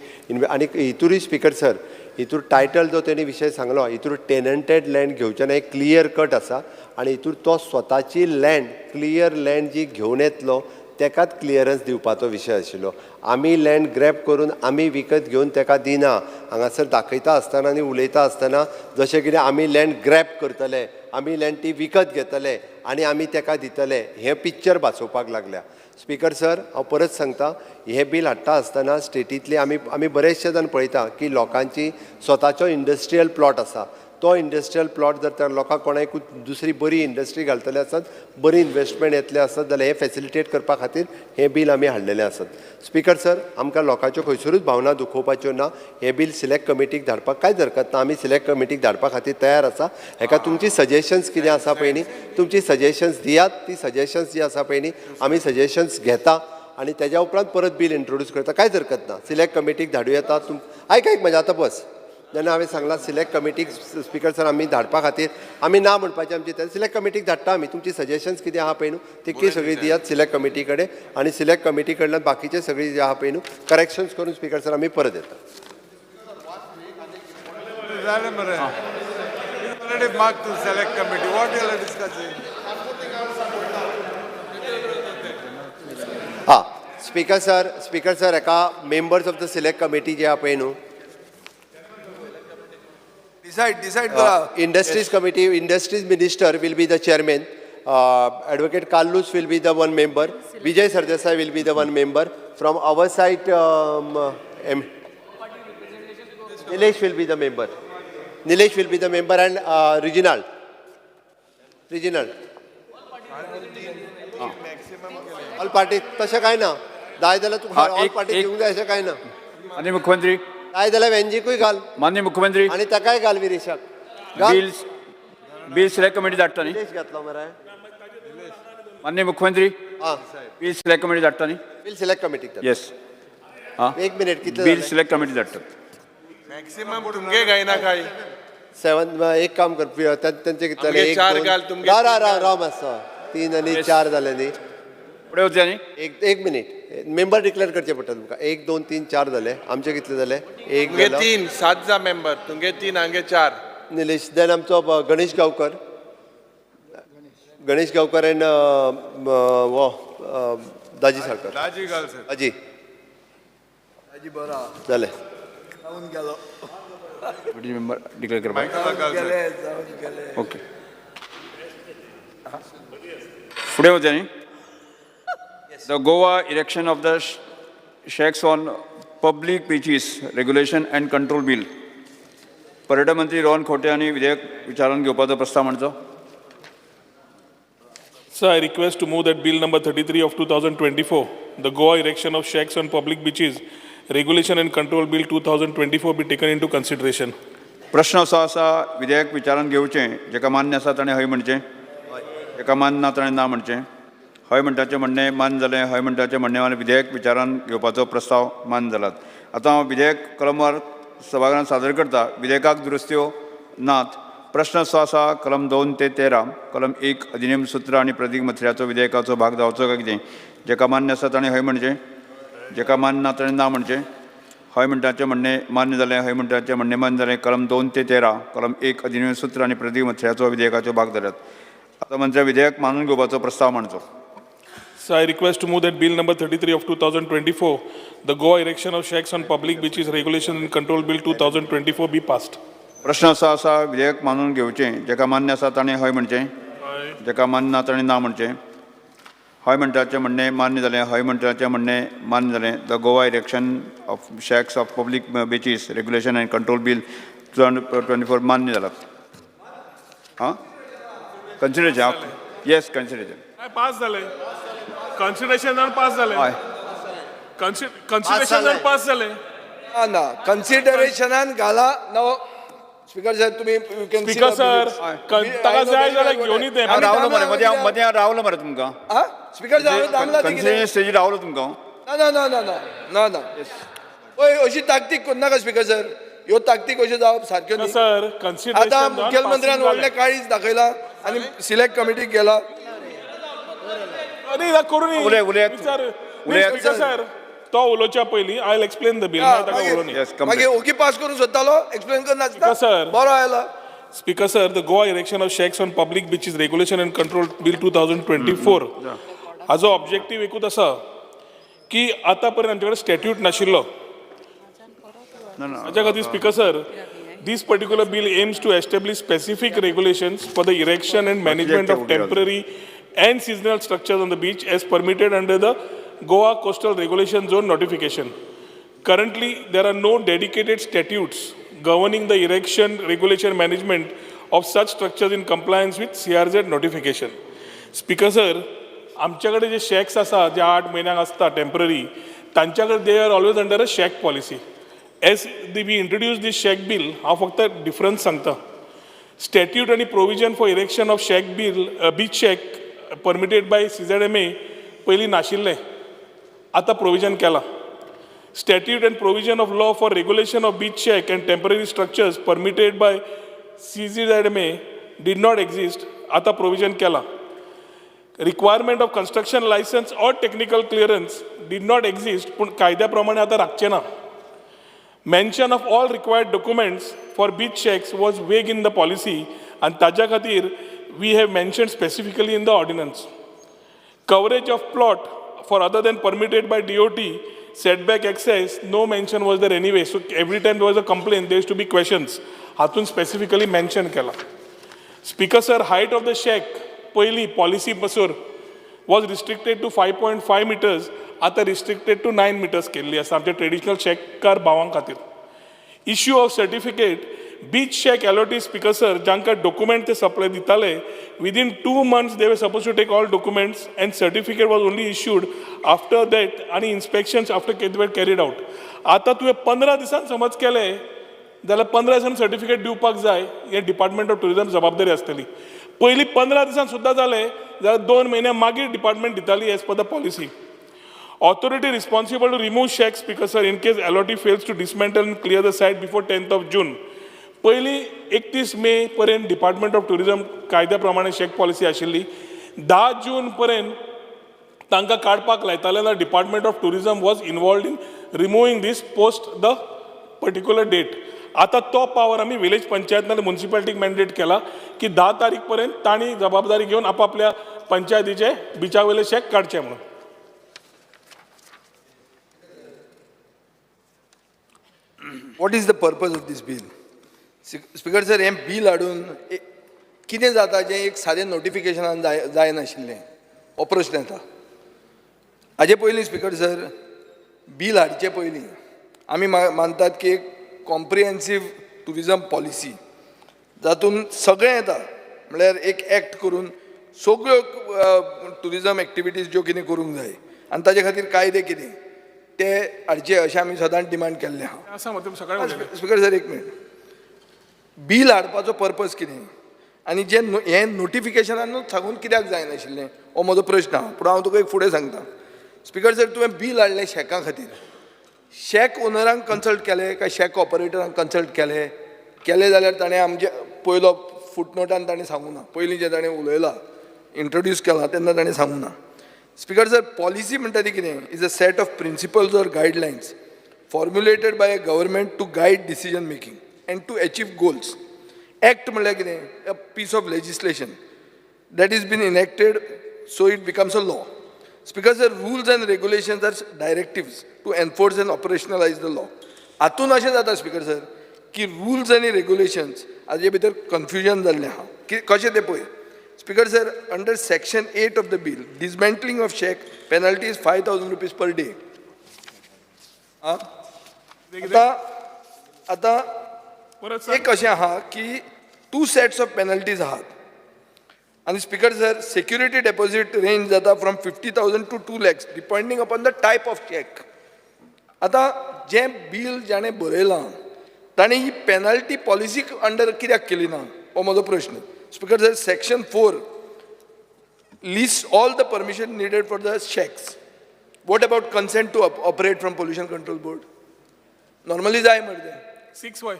आनी हितूरूय स्पीकर सर, हितूर टायटल जो तेणी विशय सांगलो हितूर टेनंटेड लँड घेवचें ना, हें क्लियर कट आसा आनी हितूर तो स्वताची लँड क्लियर लँड जी घेवन येतलो तेकाच क्लियरन्स दिवपाचो विशय आशिल्लो. आमी लँड ग्रॅब करून आमी विकत घेवन तेका दिना. हांगासर दाखयता आसतना आनी उलयता आसतना जशें कितें आमी लँड ग्रॅब करतले आमी लँड ती विकत घेतले आनी आमी तेका दितले, हें पिक्चर भासोवपाक लागल्या. स्पीकर सर, हांव परत सांगता, हें बील हाडटा आसतना स्टेटींतली आमी आमी बरेचशे जाण पळयता की लोकांची स्वताचो इंडस्ट्रियल प्लॉट आसा. तो इंडस्ट्रियल प्लॉट जर त्या लोकांक कोणाकूय दुसरी बरी इंडस्ट्री घालतले आसत, बरी इन्वेस्टमेंट येतले आसत जाल्यार हें फेसिलिटेट करपा खातीर हें बील आमी हाडलेलें आसत. स्पीकर सर, आमकां लोकांच्यो खंयसरूच भावना दुखोवपाच्यो ना. हें बील सिलेक्ट कमिटीक धाडपाक कांयच हरकत ना. आमी सिलेक्ट कमिटीक धाडपा खातीर तयार आसा. हेका तुमची सजेशन्स कितें आसा पळय न्ही, तुमची सजेशन्स दियात. ती सजेशन्स जी आसा पळय न्ही, आमी सजेशन्स घेता आनी तेज्या उपरांत परत बील इंट्रोड्यूस करता. कांयच हरकत ना. सिलेक्ट कमिटीक धाडूं येता. तुम आयक आयक म्हजें आतां बस. जेन्ना हांवें सांगलां सिलेक्ट कमिटीक स्पीकर सर आमी धाडपा खातीर आमी ना म्हणपाचें आमची तयारी. सिलेक्ट कमिटीक धाडटा आमी. तुमची सजेशन्स कितें आहा पळय न्हू तितकी सगळी दियात सिलेक्ट कमिटी कडेन आनी सिलेक्ट कमिटी कडल्यान बाकीचे सगळी जे आहा पळय न्हू करेक्शन्स करून स्पीकर सर आमी परत येता. हां स्पीकर सर, स्पीकर सर एका members of the select committee जे आहा पळय न्हू डिसायड डिसायड करा. Industries committee, industries minister will be the chairman. Advocate Carlos will be the one member. Vijay Sardesai will be the one member. From our side, M. Nilesh will be the member. Nilesh will be the member and Reginald. Reginald. All party तशें काय ना, जाय जाल्यार तुका ऑल पार्टी दिवंक जाय अशें काय ना. माननीय मुख्यमंत्री, जाय जाल्यार वेंजीकूय घाल. माननीय मुख्यमंत्री, आनी ताकाय घाल विरेशाक. बिल सिलेक्ट कमिटी धाडटा न्ही. निलेश घातलो मरे. माननीय मुख्यमंत्री, बिल सिलेक्ट कमिटी धाडटा न्ही. बिल सिलेक्ट कमिटीक. येस. एक मिनिट, कितले? बिल सिलेक्ट कमिटी धाडटात. मॅक्सिमम तुमगे गायना काय 7. एक काम कर, तेंचे कितले जाले? एक 4 घाल, तुमगे राव राव राव मातसो. 3 आनी 4 जाले न्ही. फुडें वचया न्ही. एक मिनीट, मेंबर डिक्लेअर करचे पडटा तुमकां. 1 2 3 4 जाले. आमचे कितले जाले? 1 3 7 जा मेंबर, तुमगे 3 हांगे 4. निलेश. देन आमचो गणेश गांवकर, गणेश गांवकर एंड वो दाजी साळकर. दाजी घाल सर. दाजी दाजी बरो जाले. जावन गेलो. मेंबर डिक्लेअर करपाक. ओके, फुडें वचया न्ही. The Goa Erection of the Shacks on Public Beaches Regulation and Control Bill. पर्यटन मंत्री रोहन खोटे हांणी विधेयक विचारांत घेवपाचो प्रस्ताव मांडचो. Sir, I request to move that bill number 33 of 2024, the Goa Erection of Shacks on Public Beaches Regulation and Control Bill 2024 be taken into consideration. प्रश्न असो आसा, विधेयक विचारांत घेवचें, जेका मान्य आसा ताणें हय म्हणचें, जेका मान्य ना ताणें ना म्हणचें. हय म्हणटाचें म्हणणें मान्य जालें. हय म्हणटाचें म्हणणें मान्य. विधेयक विचारांत घेवपाचो प्रस्ताव मान्य जालात. आतां हांव विधेयक कलमवार सभाघरांत सादर करता. विधेयकाक दुरुस्त्यो नात. प्रश्न असो आसा, कलम 2 ते 13, कलम 1 अधिनेम सूत्र आनी प्रतीक मथळ्याचो विधेयकाचो भाग जावचो काय कितें. जेका मान्य आसा ताणें हय म्हणचें, जेका मान्य ना ताणें ना म्हणचें. हय म्हणटाचें म्हणणें मान्य जालें. हय म्हणटाचें म्हणणें मान्य जालें. कलम 2 ते 13, कलम 1 अधिनेम सूत्र आनी प्रतीक मथळ्याचो विधेयकाचो भाग जाल्यात. आतां मंत्र्या विधेयक मानून घेवपाचो प्रस्ताव मांडचो. Sir, I request to move that bill number 33 of 2024, the Goa Erection of Shacks on Public Beaches Regulation and Control Bill 2024 be passed. प्रश्न असो आसा, विधेयक मानून घेवचें, जेका मान्य आसा ताणें हय म्हणचें, जेका मान्य ना ताणें ना म्हणचें. हय म्हणटाचें म्हणणें मान्य जालें. हय म्हणटाचें म्हणणें मान्य जालें. The Goa Erection of Shacks of Public Beaches Regulation and Control Bill 2024 मान्य जालात. हां, कन्सिडरेशन. येस, कन्सिडरेशन. पास जालें. कन्सिडरेशनान पास जालें. कन्सिडरेशनान पास जालें. ना, कन्सिडरेशनान घाला. नवो स्पीकर सर, तुम्ही स्पीकर सर, ताका जाय जाल्यार घेवन येते. रावलो मरे, मदें हांव रावलो मरे तुमकां. स्पीकर सर, कन्सिडरेशन स्टेजीर रावलो तुमकां. ना ना ना ना ना ना, हय अशी ताकतीक करनाका स्पीकर सर. ह्यो ताकतीक अश्यो जावप सारक्यो न्ही सर. कन्सिडरेशन आतां मुखेलमंत्र्यान व्हडलें काळीज दाखयलां आनी सिलेक्ट कमिटीक गेला. न्ही, करूं न्ही सर. तो उलोवच्या पयलीं I will explain the bill. मागीर ओगी पास करूंक सोदतालो, एक्सप्लेन करनासतना सर बरो आयला. Speaker sir, the Goa Erection of Shacks on Public Beaches Regulation and Control Bill 2024 हाजो ऑब्जेक्टीव एकूच आसा की आतां पर्यंत आमचे कडेन स्टॅट्यूट नाशिल्लो. हाच्या खातीर speaker sir, This particular bill aims to establish specific regulations for the erection and management of temporary and seasonal structures on the beach as permitted under the Goa Coastal Regulation Zone notification. Currently, there are no dedicated statutes governing the erection, regulation, management of such structures in compliance with CRZ notification. Speaker sir, आमचे कडेन जे शॅक्स आसा जे 8 म्हयन्यांक आसता टेम्पररी, तांच्या कडेन they are always under a shack policy. As the we introduce this shack bill, हांव फक्त डिफरन्स सांगता. स्टॅट्यूट आनी provision for erection of shack bill, beach shack permitted by CZMA पयलीं नाशिल्लें, आतां प्रोविजन केलां. Statute and provision of law for regulation of beach shack and temporary structures permitted by CZMA did not exist, आतां प्रोविजन केलां. Requirement of construction licence or technical clearance did not exist, पूण कायद्या प्रमाणे आतां राखचें ना. Mention of all required documents for beach shacks was vague in the policy, आनी ताज्या खातीर we have mention specifically in the ordinance. Coverage of plot for other than permitted by DOT, setback access, no mention was there anyway. So every time there was a complaint, there used to be questions. हातून specifically mention केला. Speaker sir, height of the shack पयली policy Basur was restricted to 5.5 meters, आतां restricted to 9 meters केल्ली आसा आमच्या ट्रेडिशनल शॅककार भावां खातीर. Issue of certificate, beach shack allottees, Speaker sir, जांकां डॉक्युमेंट ते सप्लाय दिताले, within 2 months they were suppose to take all documents, and certificate was only issued after that आनी inspections after were carried out. आतां तुवें 15 दिसान समज केलें जाल्यार 15 दिसान सर्टिफिकेट दिवपाक जाय, हें डिपार्टमेंट ऑफ टुरिजम जबाबदारी आसतली. पयलीं 15 दिसान सुद्दां जालें जाल्यार 2 म्हयन्या मागीर डिपार्टमेंट दिताली as per the policy. Authority responsible to remove shacks, Speaker sir, in case allottee fails to dismantle and clear the site before 10th of June. पयलीं 31 मे पर्यंत डिपार्टमेंट ऑफ टुरिजम कायद्या प्रमाणे शॅक पॉलिसी आशिल्ली. 10 जून पर्यंत तांकां काडपाक लायताले ना. Department of tourism was involved in removing this post the particular date. आतां तो पावर आमी विलेज पंचायत नाल्यार मुन्सिपालिटीक मॅन्डेट केला की 10 तारीख पर्यंत तांणी जबाबदारी घेवन आपापल्या पंचायतीचे बिचा वयले शॅक काडचे म्हणून. What is the purpose of this bill? Speaker sir, हें बील हाडून कितें जाता जें एक सादें नोटिफिकेशनान जायनाशिल्लें, हो प्रश्न येता. हाजे पयलीं स्पीकर सर, बील हाडचे पयलीं आमी मानतात की एक कॉम्प्रिहेन्सीव टुरिजम पॉलिसी जातून सगळें येता, म्हणल्यार एक एक्ट करून सगळ्यो टुरिजम एक्टिविटीज ज्यो कितें करूंक जाय आनी ताजे खातीर कायदे कितें ते हाडचे अशें आमी सदांच डिमांड केल्लें आहा. आसा मग सकाळी उलयले. स्पीकर सर, एक मिनट. बील हाडपाचो पर्पज कितें आनी जे हें नोटिफिकेशनानूच सागून कित्याक जायनाशिल्लें हो म्हजो प्रश्न आहा. पूण हांव तुका एक फुडें सांगता. स्पीकर सर, तुवें बील हाडलें शॅका खातीर. शॅक ओनरांक कन्सल्ट केलें काय शॅक ऑपरेटरांक कन्सल्ट केलें? केलें जाल्यार ताणें आमचे पयलो फुटनोटान ताणें सांगूं ना. पयलीं जें ताणें उलयलां, इंट्रोड्यूस केलां तेन्ना ताणें सांगूं ना. स्पीकर सर, पॉलिसी म्हणटा ती कितें? Is a set of principles or guidelines formulated by a government to guide decision making and to achieve goals. Act म्हणल्यार कितें? A piece of legislation that is been enacted, so it becomes a law. Speaker sir, rules and regulations are directives to enforce and operationalize the law. हातून अशें जाता स्पीकर सर की रुल्स आनी रेगुलेशन्स हाजे भितर कन्फ्युजन जाल्लें आहा की कशें तें पळय. Speaker sir, under section 8 of the bill, dismantling of shack penalty is ₹5,000 per day. आतां आतां एक अशें आहा की टू सेट्स ऑफ पेनल्टीज आहात आनी speaker sir, security deposit range जाता from 50,000 to 2 lakhs, depending upon the type of shack. आतां जें बील जाणें बरयलां ताणें ही पेनल्टी पॉलिसी अंडर कित्याक केली ना हो म्हजो प्रश्न. Speaker sir, section 4 lists all the permission needed for the shacks. What about consent to operate from Pollution Control Board? Normally जाय मरे तें. सिक्स वय.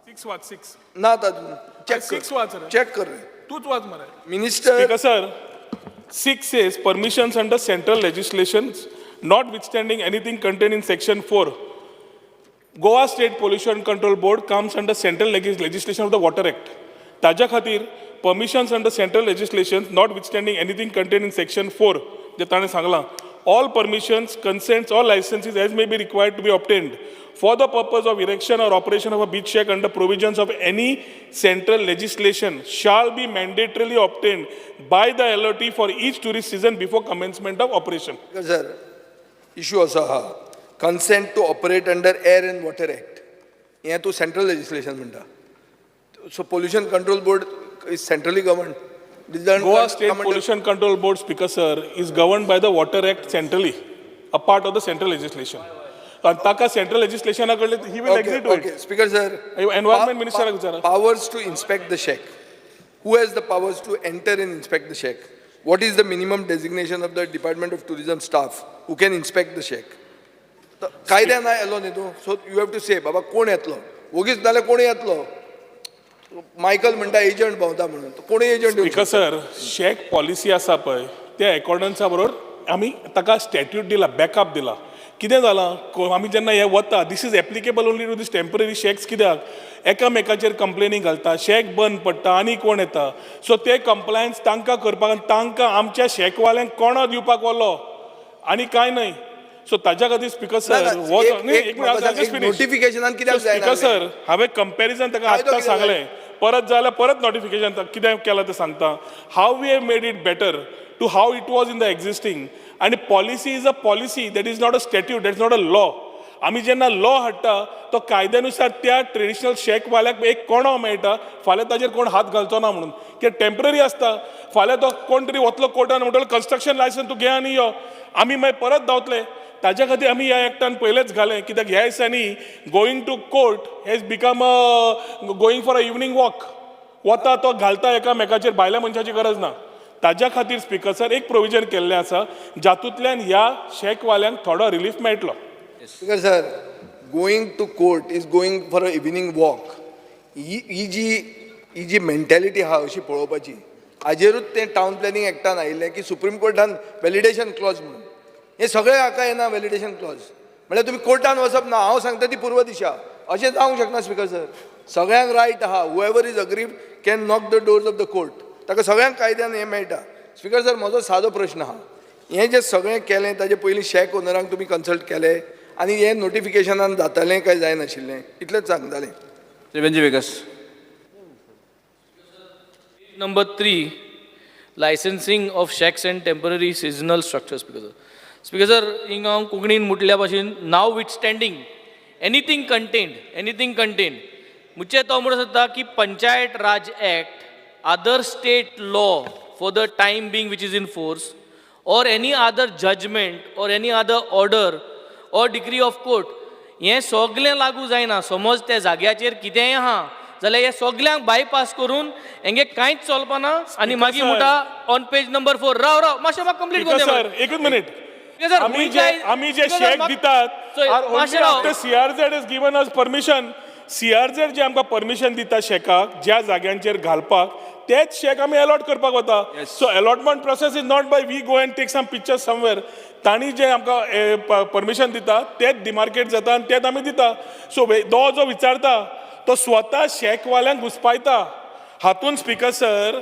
सिक्स वाच, सिक्स. ना तातूंत चॅक. सिक्स वाच रे. चॅक कर रे. तूच वाच मरे. Minister. Speaker sir, 6 says permissions under central legislations, notwithstanding anything contained in section 4. Goa State Pollution Control Board comes under central legislation of the Water Act. ताज्या खातीर permissions under central legislation, notwithstanding anything contained in section 4, जे ताणें सांगलां, All permissions, consents or licenses as may be required to be obtained for the purpose of erection or operation of a beach shack under provisions of any central legislation shall be mandatorily obtained by the allottee for each tourist season before commencement of operation. Sir, issue असो आहा, consent to operate under Air and Water Act हें तूं सेंट्रल लेजिस्लेशन म्हणटा. So Pollution Control Board is centrally governed. Goa State Pollution Control Board, Speaker sir, is governed by the Water Act centrally, a part of the central legislation. And ताका central legislation कडले he will agree to it. Speaker sir, Environment Minister विचारा. Powers to inspect the shack. Who has the powers to enter and inspect the shack? What is the minimum designation of the Department of Tourism staff who can inspect the shack? कायद्यान येलो न्ही तूं, so you have to say बाबा कोण येतलो, वोगीच नाल्यार कोण येतलो. मायकल म्हणटा एजंट भोंवता म्हणून, कोणूय agent. Speaker sir, shack policy आसा पळय त्या एकॉर्डन्सा बरोबर आमी ताका स्टॅट्यूट दिला, बॅकअप दिला. कितें जालां, आमी जेन्ना हें वता, this is applicable only to this temporary shacks. कित्याक एकामेकाचेर कंप्लेनी घालता, शॅक बंद पडटा आनी कोण येता. सो ते कंप्लायन्स तांकां करपाक आनी तांकां आमच्या शॅकवाल्यांक कोणो दिवपाक वलो आनी कांय न्हय. सो ताज्या खातीर स्पीकर सर, हो नोटिफिकेशनान कित्याक स्पीकर सर, हांवें कंपॅरिजन ताका आत्तां सांगलें, परत जाल्यार परत नोटिफिकेशन कितें केलां तें सांगता. How we have made it better to how it was in the existing. आनी policy is a policy, that is not a statute, that is not a law. आमी जेन्ना लॉ हाडटा तो कायद्यानुसार त्या ट्रेडिशनल शॅकवाल्याक एक कोणो मेळटा, फाल्यां ताजेर कोण हात घालचो ना म्हणून, कित्याक टेंपररी आसता. फाल्यां तो कोण तरी वतलो कोर्टान म्हणटलो कन्स्ट्रक्शन लायसन्स तूं घे आनी यो, आमी मागीर परत धांवतले. ताज्या खातीर आमी ह्या एक्टान पयलेच घालें, कित्याक ह्या दिसांनी going to court has become a going for a evening walk. वता तो घालता एकामेकाचेर, भायल्या मनशाची गरज ना. ताज्या खातीर स्पीकर सर एक प्रोविजन केल्लें आसा जातूंतल्यान ह्या शॅकवाल्यांक थोडो रिलीफ मेळटलो. Speaker sir, going to court is going for a evening walk. ही जी जी मेंटेलिटी आहा अशी पळोवपाची, हाजेरूच तें टावन प्लॅनिंग एक्टान आयिल्लें की सुप्रीम कोर्टान व्हॅलिडेशन क्लॉज म्हणून हें सगळें हाका येना. व्हॅलिडेशन क्लॉज म्हणल्यार तुमी कोर्टान वचप ना, हांव सांगता ती पूर्व दिशा, अशें जावंक शकना स्पीकर सर. सगळ्यांक रायट आहा, whoever is aggrieved can knock the doors of the court, ताका सगळ्यांक कायद्यान हें मेळटा. स्पीकर सर, म्हजो सादो प्रश्न आहा, हें जें सगळें केलें ताजे पयलीं शॅक ओनरांक तुमी कन्सल्ट केलें आनी हें नोटिफिकेशनान जातालें काय जायनाशिल्लें, इतलेंच सांगतालें. Number 3, licensing of shacks and temporary seasonal structures. Speaker sir, हिंगा हांव कोंकणीन म्हटल्या भाशेन, notwithstanding anything contained, anything contained मुचे तो म्हणूं सोदता की Panchayat Raj Act, other state law for the time being which is in force, or any other judgment or any other order or decree of court, हें सगलें लागू जायना. समज त्या जाग्याचेर कितेंय आहा जाल्यार हे सगल्यांक बायपास करून हेंगे कांयच चलपाना. आनी मागीर म्हणटा ऑन पेज नंबर 4, राव राव मातशें म्हाका कंप्लीट करून सर, एकूच मिनीट. आमी जे शॅक दितात, CRZ has given us permission. CRZ जे आमकां परमिशन दिता शॅकाक ज्या जाग्यांचेर घालपाक, तेच शॅक आमी अलॉट करपाक वता. So allotment process is not by we go and take some picture somewhere. तांणी जे आमकां परमिशन दिता तेच डिमार्केट जाता आनी तेच आमी दिता. सो तो जो विचारता तो स्वता शॅकवाल्यांक घुसपायता. हातून स्पीकर सर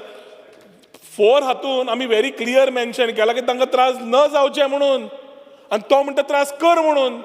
4 हातून आमी व्हेरी क्लियर मेन्शन केला की तांकां त्रास न जावचे म्हणून, आनी तो म्हणटा त्रास कर म्हणून.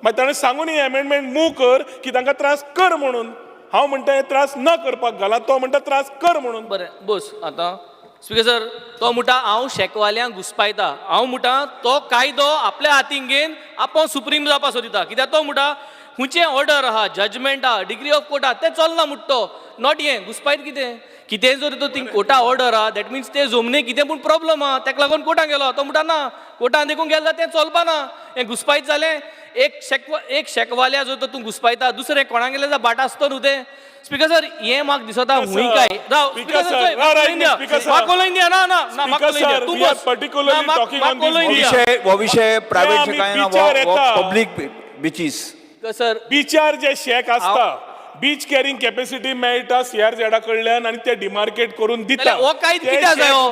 मागीर ताणें सांगून ही अमेंडमेंट मूव कर की तांकां त्रास कर म्हणून. हांव म्हणटा हे त्रास न करपाक घाला, तो म्हणटा त्रास कर म्हणून. बरें बस आतां स्पीकर सर, तो म्हणटा हांव शॅकवाल्यांक घुसपायता, हांव म्हणटा तो कायदो आपल्या हातीन घेवन आपूण सुप्रीम जावपाक सोदिता. कित्याक तो म्हणटा खंयचें ऑर्डर आहा, जजमेंट आहा, डिग्री ऑफ कोर्ट आहा, तें चलना म्हणटा तो. Not हें घुसपायत कितें कितें जर तो थिंग कोर्टा ऑर्डर आहा, that means ते जमनी कितें पूण प्रॉब्लम आहा, तेका लागून कोर्टान गेलो. तो म्हणटा ना, कोर्टान देखून गेलो तें चलपाना. हें घुसपायत जालें. एक शेकवाल्या जर तर तूं घुसपायता, दुसरें कोणाक गेलें जाल्यार बाट आसतो न्हू तें. स्पीकर सर, हें म्हाका दिसता हुंय काय राव स्पीकर सर, म्हाका उलोवन दिया ना ना ना, म्हाका उलोवन दिया तूं बस. हो विशय प्रायव्हेट काय ना, पब्लीक बिचीस सर, बिचार जे शेक आसता, बीच कॅरिंग कॅपॅसिटी मेळटा सीआरझेडा कडल्यान आनी ते डिमार्केट करून दिता. हो कायदो कित्याक जायो?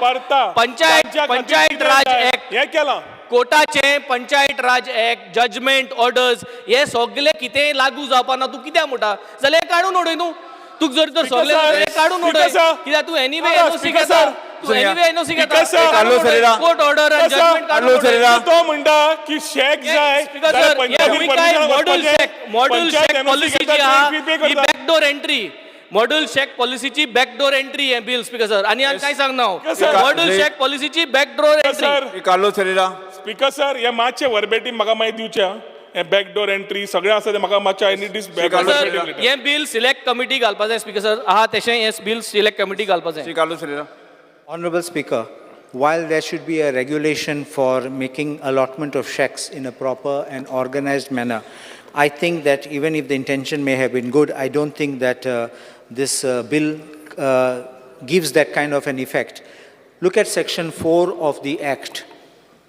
पंचायत राज एक्ट हें केलां, कोर्टाचें Panchayat Raj Act, judgment orders हे सगळे कितेंय लागू जावपा ना. तूं कित्याक म्हणटा जाल्यार हें काडून उडय न्हू. तुका जर तर सगळें काडून उडय, कित्याक तूं एनीवे एनओसी घेता. तू एनिवे एनओसी घेता. कोर्ट ऑर्डर आणि जजमेंट काढून तो म्हणटा की शॅक जाय speaker sir, module shack policy जी आहा ही बॅकडोर एंट्री, मॉड्यूल शॅक पॉलिसीची बॅकडोर एंट्री हे बिल स्पीकर सर. आनी हांव काय सांगना, मॉड्यूल शॅक पॉलिसीची backdoor entry. Carlos Ferreira. Speaker sir, हे मातशें वर्बेटीम म्हाका मागीर दिवचें. हे बॅकडोर एंट्री सगळें आसा तें म्हाका मातशें I need this sir. हे बिल सिलेक्ट कमिटी घालपा जाय स्पीकर सर. आहा तशें हे बिल सिलेक्ट कमिटी घालपा जाय. Carlos Ferreira. Honorable Speaker, while there should be a regulation for making allotment of shacks in a proper and organized manner, I think that even if the intention may have been good, I don't think that this bill gives that kind of an effect. Look at section 4 of the Act.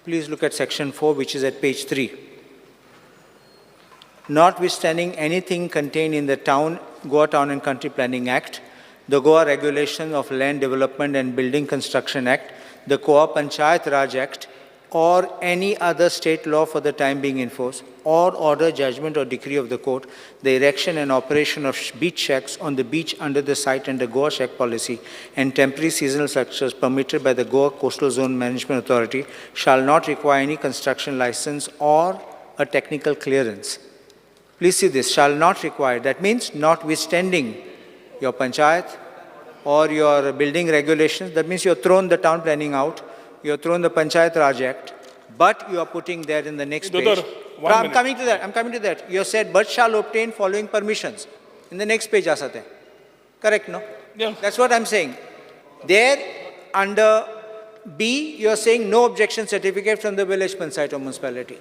Please look at section 4, which is at page 3. Notwithstanding anything contained in the Goa Town and Country Planning Act, the Goa Regulation of Land Development and Building Construction Act, the Goa Panchayat Raj Act, or any other state law for the time being in force, or order, judgment, or decree of the court, the erection and operation of beach shacks on the beach under the site under Goa Shack policy and temporary seasonal structures permitted by the Goa Coastal Zone Management Authority shall not require any construction license or a technical clearance. Please see this, shall not require. That means notwithstanding your panchayat or your building regulations, that means you have thrown the town planning out, you have thrown the Panchayat Raj Act, but you are putting there in the next page. I'm coming to that, I'm coming to that. You have said, but shall obtain following permissions. In the next page, asate. Correct, no? Yeah. That's what I'm saying. There, under B, you are saying no objection certificate from the village panchayat or municipality.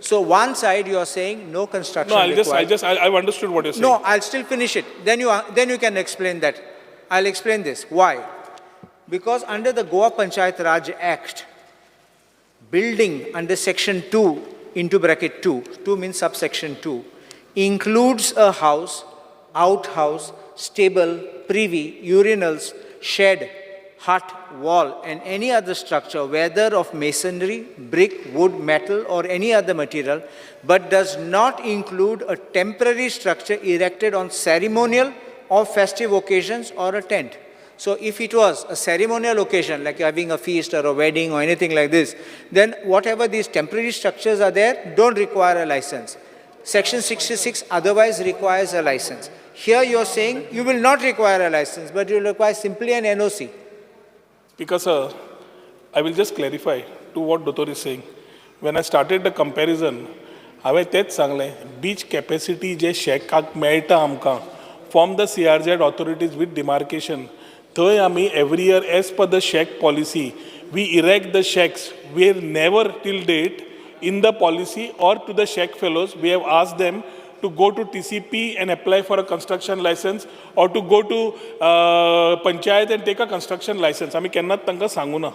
So one side you are saying no construction required. No, I've understood what you're saying. No, I'll still finish it. Then you can explain that. I'll explain this. Why? Because under the Goa Panchayat Raj Act, building under section 2 into bracket 2, 2 means subsection 2, includes a house, outhouse, stable, privy, urinals, shed, hut, wall, and any other structure, whether of masonry, brick, wood, metal, or any other material, but does not include a temporary structure erected on ceremonial or festive occasions or a tent. So if it was a ceremonial occasion, like having a feast or a wedding or anything like this, then whatever these temporary structures are there don't require a license. Section 66 otherwise requires a license. Here you're saying you will not require a license, but you will require simply an NOC. Because sir, I will just clarify to what Dottor is saying. When I started the comparison, हांवें तेच सांगलें, बीच कॅपेसिटी जे शॅकाक मेळटा आमकां from the CRZ authorities with demarcation, थंय आमी every year as per the shack policy we erect the shacks. We are never till date in the policy or to the shack fellows we have asked them to go to TCP and apply for a construction license or to go to panchayat and take a construction license. आमी केन्नाच तांकां सांगू ना.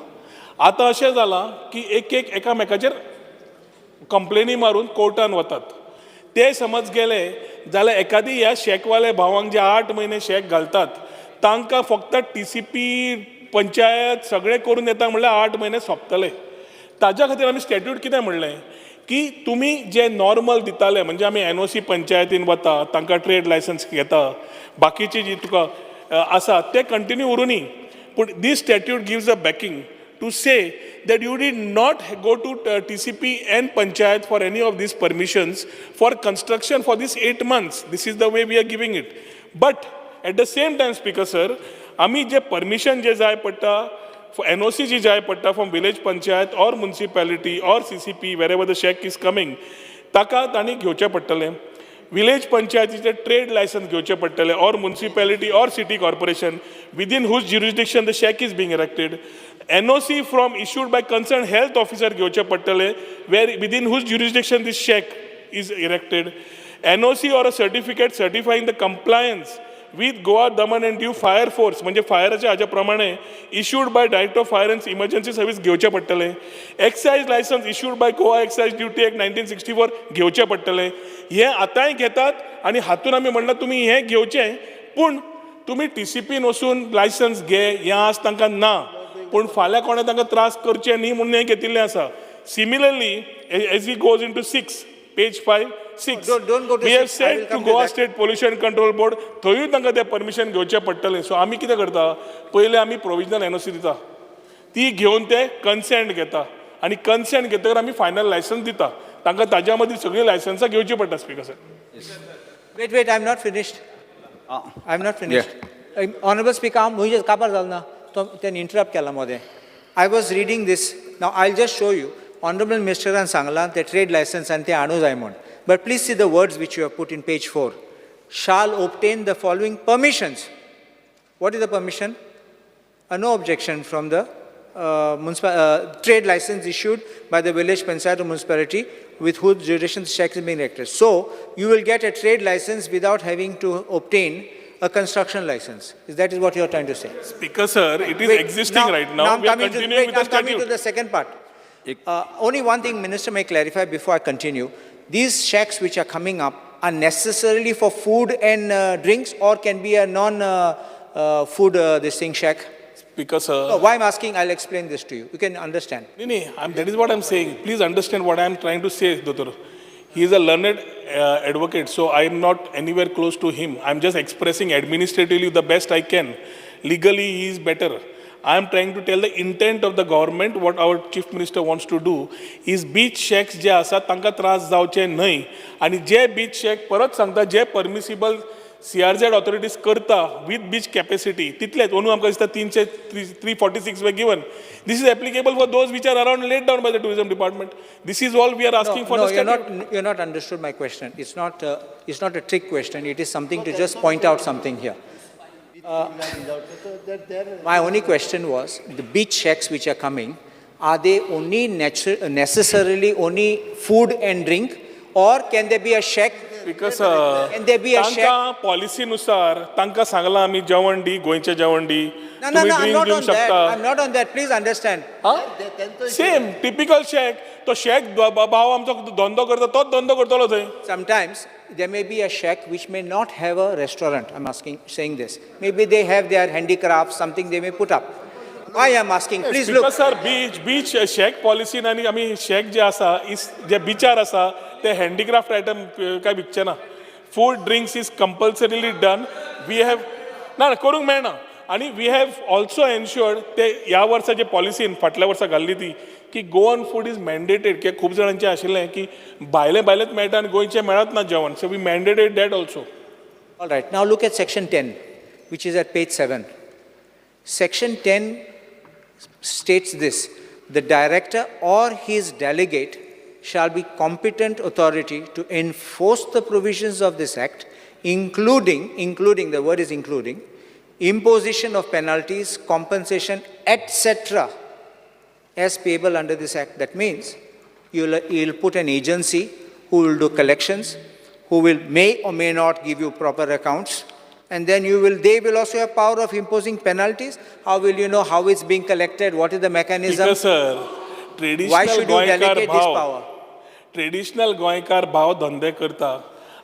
आतां अशें जालां की एक एक एकामेकाचेर कंप्लेनी मारून कोर्टान वतात. ते समज गेले जाल्यार एकादी ह्या शॅकवाले भावांक जे 8 म्हयने शॅक घालतात तांकां फक्त TCP panchayat सगळें करून येता म्हणल्यार 8 म्हयने सोंपतले. ताज्या खातीर आमी स्टॅट्यूट कितें म्हणलें की तुमी जे नॉर्मल दिताले म्हणजे आमी NOC पंचायतीन वता तांकां ट्रेड लायसन्स घेता बाकीची जी तुका आसा ते कंटिन्यू उरुनी. पूण this statute gives a backing to say that you did not go to TCP and panchayat for any of these permissions for construction for these 8 months. This is the way we are giving it. But at the same time, Speaker sir, आमी जे परमिशन जे जाय पडटा, NOC जी जाय पडटा from village panchayat or municipality or CCP, wherever the shack is coming, ताका तांणी घेवचें पडटलें. विलेज पंचायतीचे ट्रेड लायसन्स घेवचें पडटलें or municipality or city corporation within whose jurisdiction the shack is being erected. NOC from issued by concerned health officer घेवचें पडटलें where within whose jurisdiction this shack is erected. NOC or a certificate certifying the compliance with Goa Daman and Diu fire force म्हणजे फायराच्या हाज्या प्रमाणे issued by director of fire and emergency service घेवचें पडटलें. Excise licence issued by Goa excise duty act 1964 घेवचें पडटलें. हें आतांय घेतात आनी हातून आमी म्हणलां तुमी हें घेवचें पूण तुमी TCP वचून लायसन्स घे हें आज तांकां ना, पूण फाल्यां कोणें तांकां त्रास करचे न्ही म्हणून हें घेतिल्लें आसा. Similarly as he goes into 6 page 5 6 don't go to we have 6. said to Goa State Pollution Control Board थंयूय तांकां तें परमिशन घेवचें पडटलें. सो आमी कितें करता, पयलें आमी प्रोविजनल NOC दिता, ती घेवन ते कन्सेंट घेता आनी कन्सेंट घेतकर आमी फायनल लायसन्स दिता तांकां. ताज्या मदीं सगळीं लायसन्सां घेवची पडटा, speaker sir. Wait, wait, I'm not finished. I'm not finished. Honorable Speaker, हांव म्हजे काबार जालो ना तो तेणें इंटरप्ट केला मदें. I was reading this. Now I just show you. Honourable मिनिस्टरान सांगलां ते ट्रेड लायसन्स आनी ते हाडूं जाय म्हूण, but please see the words which you have put in page 4, shall obtain the following permissions. What is the permission? A no objection from the municipal trade license issued by the village panchayat or municipality with whose jurisdiction the shack is being erected. So you will get a trade license without having to obtain a construction license. Is that is what you are trying to say? Speaker sir, it is Wait, existing right now. Now I'm we are coming to, continuing wait, with the I'm coming to statute. the second part. Only one thing, Minister may clarify before I continue. These shacks which are coming up are necessarily for food and drinks, or can be a non food this thing shack? Speaker sir. No, why I'm asking, I'll explain this to you. You can understand. No, that is what I'm saying. Please understand what I'm trying to say, Doctor. He is a learned advocate, so I am not anywhere close to him. I'm just expressing administratively the best I can. Legally, he is better. I am trying to tell the intent of the government, what our chief minister wants to do, is beach shacks जे आसा तांकां त्रास जावचे न्हय आनी जे बीच शॅक परत सांगता जे परमिसिबल CRZ authorities करता with beach capacity तितलेच अंदू आमकां दिसता 346 were given. This is applicable for those which are around laid down by the tourism department. This is all we are asking for No, the you're statute. not, you're not understood my question. It's not a trick question. It is something to just point out something here. My only question was, the beach shacks which are coming, are they only necessarily only food and drink, or can there be a shack? Because Can there be a shack? तांकां पॉलिसीनुसार तांकां सांगलां आमी जेवण दी, गोंयचें जेवण दी, No, no, तुमी no, I'm drink not दिवंक on that. शकता. I'm not on that. Please understand. Same typical shack, तो शॅक भाव आमचो धंदो करता तोच धंदो करतलो थंय. Sometimes there may be a shack which may not have a restaurant. I'm saying this. Maybe they have their handicrafts, something they may put up. I am asking, please look. Because sir, beach shack पॉलिसीन आनी आमी शॅक जे आसा is जे बिचार आसा ते हँडीक्राफ्ट आयटम काय विकचे ना. Food drinks is compulsorily done. We have ना ना, करूंक मेळना आनी we have also एन्श्योर्ड ते ह्या वर्सा जे पॉलिसीन फाटल्या वर्सा घाल्ली ती की गोवन फूड is mandated. कित्याक खूब जाणांचें आशिल्लें की भायलें भायलेंच मेळटा आनी गोंयचें मेळत ना जेवण, so we mandated that also. All right, now look at section 10, which is at page 7. Section 10 states this: the director or his delegate shall be competent authority to enforce the provisions of this act, including, the word is including, imposition of penalties, compensation, etc., as payable under this act. That means you'll put an agency who will do collections, who will may or may not give you proper accounts, and then they will also have power of imposing penalties. How will you know how it's being collected? What is the mechanism? Because, sir, Why should you traditional गोंयकार delegate this भाव power? Traditional गोंयकार भाव धंदे करता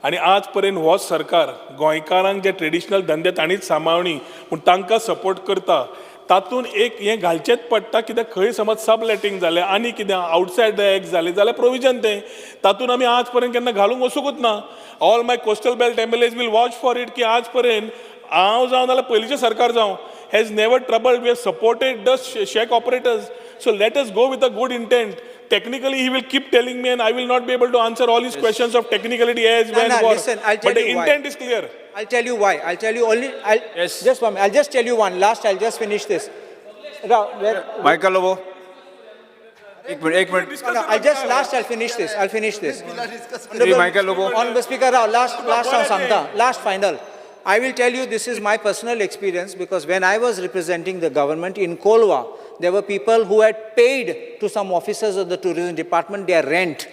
आनी आज पर्यंत हो सरकार गोंयकारांक जे ट्रेडिशनल धंदे तांणीच सांबाळणी पूण तांकां सपोर्ट करता. तातूंत एक हें घालचेंच पडटा कित्याक खंय समज सब लेटींग जालें आनी कितें आउटसायड the act जालें जाल्यार प्रोविजन तें तातूंत आमी आज पर्यंत केन्ना घालूंक वचूंकच ना. All my coastal belt MLAs will watch for it की आज पर्यंत हांव जावं नाल्यार पयलींचें सरकार जावं has never troubled. We have supported the shack operators. So let us go with a good intent. Technically, he will keep telling me and I will not be able to answer all his questions of technicality as, No, when, no, what. listen, I'll tell But the you why. intent is clear. I'll tell you why. I'll tell you only, I'll, just one minute. I'll just tell you one. Last, I'll just finish this. Rao, where, Michael Lobo. एक मिनिट, एक minute. No, no, I'll just, last, I'll finish this. I'll finish this. Shri Michael Lobo. Honorable Speaker Rao, last हांव सांगता, last final. I will tell you this is my personal experience because when I was representing the government in Kolwa, there were people who had paid to some officers of the tourism department their rent.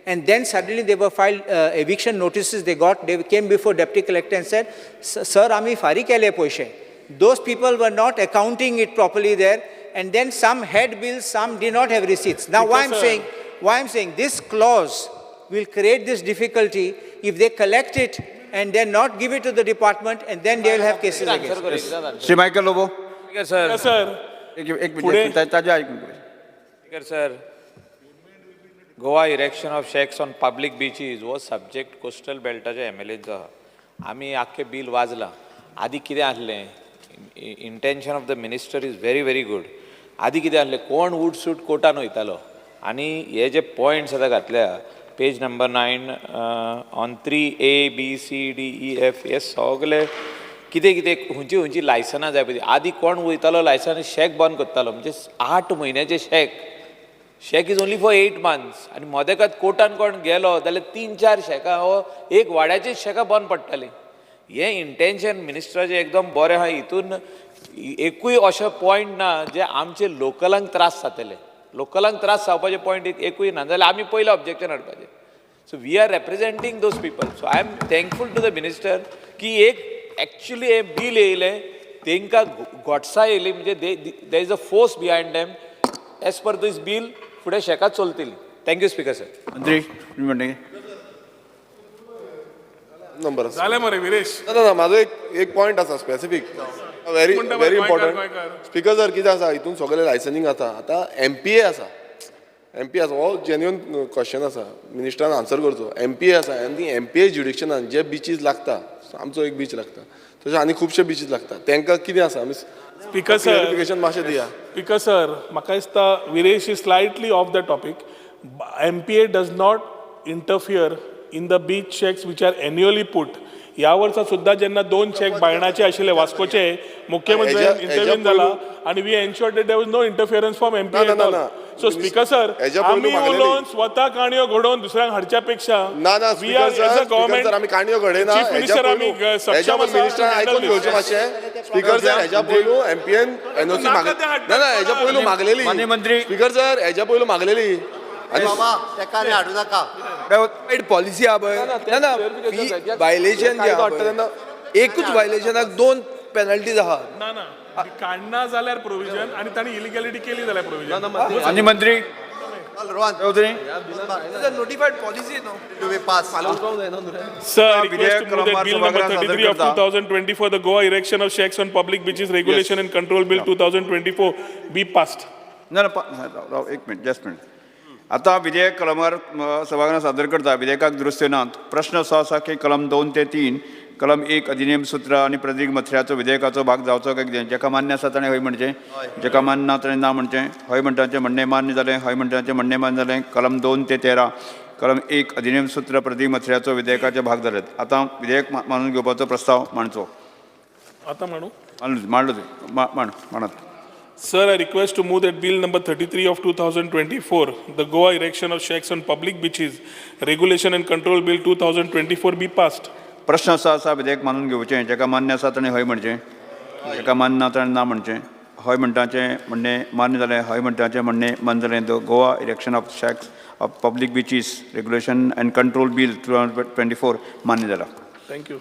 And then suddenly they were filed eviction notices they got. They came before deputy collector and said, Sir, ami fari kele paise. Those people were not accounting it properly there. And then some had bills, some did not have receipts. Now why I'm saying this clause will create this difficulty if they collect it and then not give it to the department, and then they will have cases against. Yes. Shri Michael Lobo. Speaker sir. Yes, sir. एक minute, ताज्या ऐकून. Speaker sir, Goa erection of shacks on public beaches हो सब्जेक्ट कोस्टल बेल्टाच्या एम एल एचो आहा. आमी आख्खें बील वाजलां. आदी कितें आसलें, intention of the minister is very very good. आदी कितें आसलें, कोण उठसूट कोर्टान वयतालो. आनी हे जे पॉयंट्स आतां घातल्या page number 9 on 3A B C D E F हे सगळे कितें कितें खंयची खंयची लायसनां जाय पळय. आदी कोण वयतालो लायसन शॅक बंद करतालो, म्हणजे 8 म्हयन्याचे shack, shack is only for 8 months. आनी मदेकात कोर्टान कोण गेलो जाल्यार 3-4 शॅकां हो एक वाड्याचीच शॅकां बंद पडटालीं. हें इंटेन्शन मिनिस्टराचें एकदम बरें आहा. हितून एकूय अशें पॉयंट ना जे आमचे लोकलांक त्रास जातले, लोकलांक त्रास जावपाचे पॉयंट एकूय ना जाल्यार आमी पयलें ऑब्जेक्शन हाडपाचें. So we are representing those people. So I am thankful to the minister की एक एक्चुली हें बील येयलें तेंकां गोटसाय येयली, म्हणजे there is a force behind them. As per this bill फुडें शेकां चलतलीं. Thank you speaker sir. मंत्री तुम्ही म्हणटा नंबर जालें मरे विरेश. ना ना, म्हाजो एक पॉयंट आसा specific, very very important. Speaker sir, कितें आसा हितून सगळें लायसनींग जाता. आतां एमपीए आसा, एमपी आसा, हो जेन्युन क्वेश्चन आसा, मिनिस्टरान आन्सर करचो. एमपीए आसा आनी एमपीए ज्युडिक्शनान जे बिचीज लागता, आमचो एक बीच लागता, तशें आनी खुबशे बिचीज लागता, तांकां कितें आसा स्पीकर सर क्लॅरिफिकेशन मातशें दिया. स्पीकर सर, म्हाका दिसता Viresh is slightly off the topic. MPA does not interfere in the beach shacks which are annually put. ह्या वर्सा सुद्दां जेन्ना 2 शॅक बायणाचे आशिल्ले वास्कोचे, मुख्यमंत्र्यान इंटरव्हीन जाला आनी we ensured that there was no interference from MPA at all. So speaker sir, आमी उलोवन स्वता काणयो घडोवन दुसऱ्यांक हाडच्या पेक्षा ना ना स्पीकर सर, आमी काणयो घडयना. चीफ मिनिस्टर आमी सक्षम आसा. मिनिस्टरान आयकून घेवचें मातशें. स्पीकर सर, हेज्या पयलू एमपीएन एनओसी मागलेली. ना ना, हेज्या पयलू मागलेली. मंत्री स्पीकर सर, हेज्या पयलू मागलेली. तेका हाडू नाका. पॉलिसी आहा पळय, ना ना, वायलेशन एकूच वायलेशनाक 2 पेनल्टीज आहा. ना ना, काडना जाल्यार प्रोविजन आनी तांणी इलिगॅलिटी केली जाल्यार प्रोविजन. आनी मंत्री notified policy no to be pass. Sir, request to move that bill number 33 of 2024, the Goa Erection of Shacks on Public Beaches Regulation and Control Bill 2024 be passed. ना ना, एक मिनिट, जस्ट मिनिट. आतां विधेयक कलमार सभागृहात सादर करता. विधेयकाक दुरुस्ती नात. प्रश्न असो आसा की कलम 2 ते 3 कलम 1 अधिनियम सूत्र आनी प्रदीप मथऱ्याचो विधेयकाचो भाग जावचो काय कितें. जेका मान्य आसा ताणें हय म्हणचें, जेका मान्य ना ताणें ना म्हणचें. हय म्हणटाचें म्हणणें मान्य जालें, हय म्हणटाचें म्हणणें मान्य जालें. कलम 2 ते 13 कलम 1 अधिनियम सूत्र प्रदीप मथऱ्याचो विधेयकाचे भाग जाले. आतां विधेयक मानून घेवपाचो प्रस्ताव मांडचो. आतां मांडू मांडलो मांड मांडात. Sir, I request to move that bill number 33 of 2024, the Goa Erection of Shacks on Public Beaches Regulation and Control Bill 2024 be passed. प्रश्न असो आसा विधेयक मानून घेवचें. जेका मान्य आसा ताणें हय म्हणचें, जेका मान्य ना ताणें ना म्हणचें. हय म्हणटाचें म्हणणें मान्य जालें, हय म्हणटाचें म्हणणें मान्य जालें. The Goa Erection of Shacks of Public Beaches Regulation and Control Bill 2024 मान्य जाला. Thank you.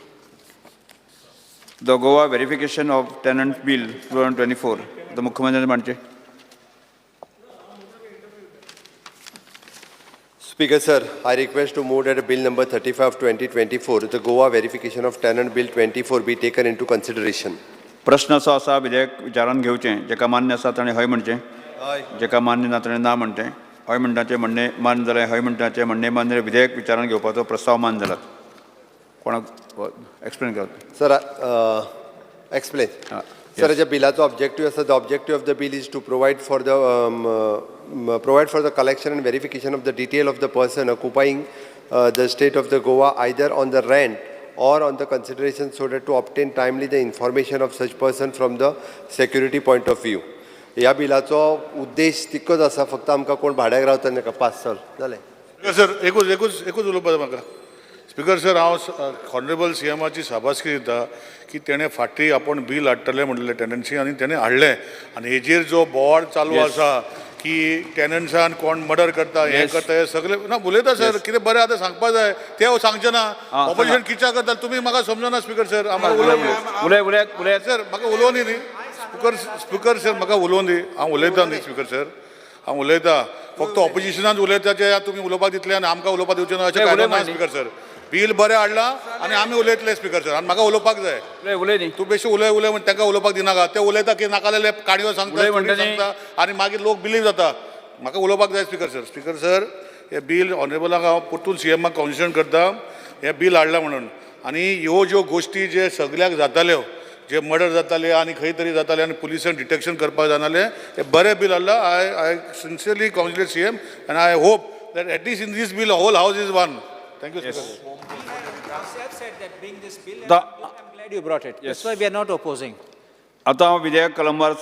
The Goa Verification of Tenant Bill 2024 आतां मुख्यमंत्र्यान मांडचें. Speaker sir, I request to move that bill number 35 2024, the Goa Verification of Tenant Bill 24 be taken into consideration. प्रश्न असो आसा विधेयक विचारान घेवचें. जेका मान्य आसा ताणें हय म्हणचें, जेका मान्य ना ताणें ना म्हणचें. हय म्हणटाचें म्हणणें मान्य जालें, हय म्हणटाचें म्हणणें मान्य जालें. विधेयक विचारान घेवपाचो प्रस्ताव मान्य जाला. कोणाक एक्सप्लेन करात सर. एक्सप्लेन सर, हेज्या बिलाचो ऑब्जेक्टीव आसा. The objective of the bill is to provide for the collection and verification of the detail of the person occupying the state of the Goa either on the rent or on the consideration so that to obtain timely the information of such person from the security point of view. ह्या बिलाचो उद्देश तितकोच आसा, फक्त आमकां कोण भाड्याक रावता नाका. पास सर, जालें. सर, एकूच एकूच एकूच उलोवपाक म्हाका. स्पीकर सर, हांव ऑनरेबल सी एमाची शाबासकी दिता की तेणें फाटीं आपूण बील हाडटलें म्हणलें टेनन्सी आनी तेणें हाडलें. आनी हेजेर जो बोवाळ चालू आसा की टेनन्सान कोण मर्डर करता, हें करता, हें सगळें ना उलयता सर. कितें बरें आतां सांगपा जाय तें सांगचें ना. ऑपोजिशन कित्याक करता तुमी म्हाका समजना स्पीकर सर. उलय उलय उलय सर, म्हाका उलोवं दी न्ही. स्पीकर सर, म्हाका उलोवं दी. हांव उलयतां न्ही स्पीकर सर, हांव उलयतां. फक्त ऑपोजिशनान उलयता जे तुमी उलोवपाक दितले आनी आमकां उलोवपाक दिवचें ना अशें कांय ना स्पीकर सर. बील बरें हाडलां आनी आमी उलयतले स्पीकर सर, आनी म्हाका उलोवपाक जाय. उलय न्ही तूं बेश्टे उलय उलय म्हण तांकां उलोवपाक दिनाका. ते उलयता की नाका जाल्यार काणयो सांगता, सांगता आनी मागीर लोक बिलीव जाता. म्हाका उलोवपाक जाय स्पीकर सर. स्पीकर सर, हें बील ऑनरेबलाक हांव परतून सी एमाक कॉन्सर्न करता, हें बील हाडलां म्हणून. आनी ह्यो ज्यो गोश्टी जे सगल्याक जाताल्यो जे मर्डर जाताले आनी खंय तरी जाताले आनी पुलिसान डिटेक्शन करपाक जानाले, हे बरें बील हाडलां. I sincerely congratulate CM and I hope that at least in this bill whole house is one. Thank you. I'm glad you brought it. That's why we are not opposing. आतां हांव विधेयक कलमवार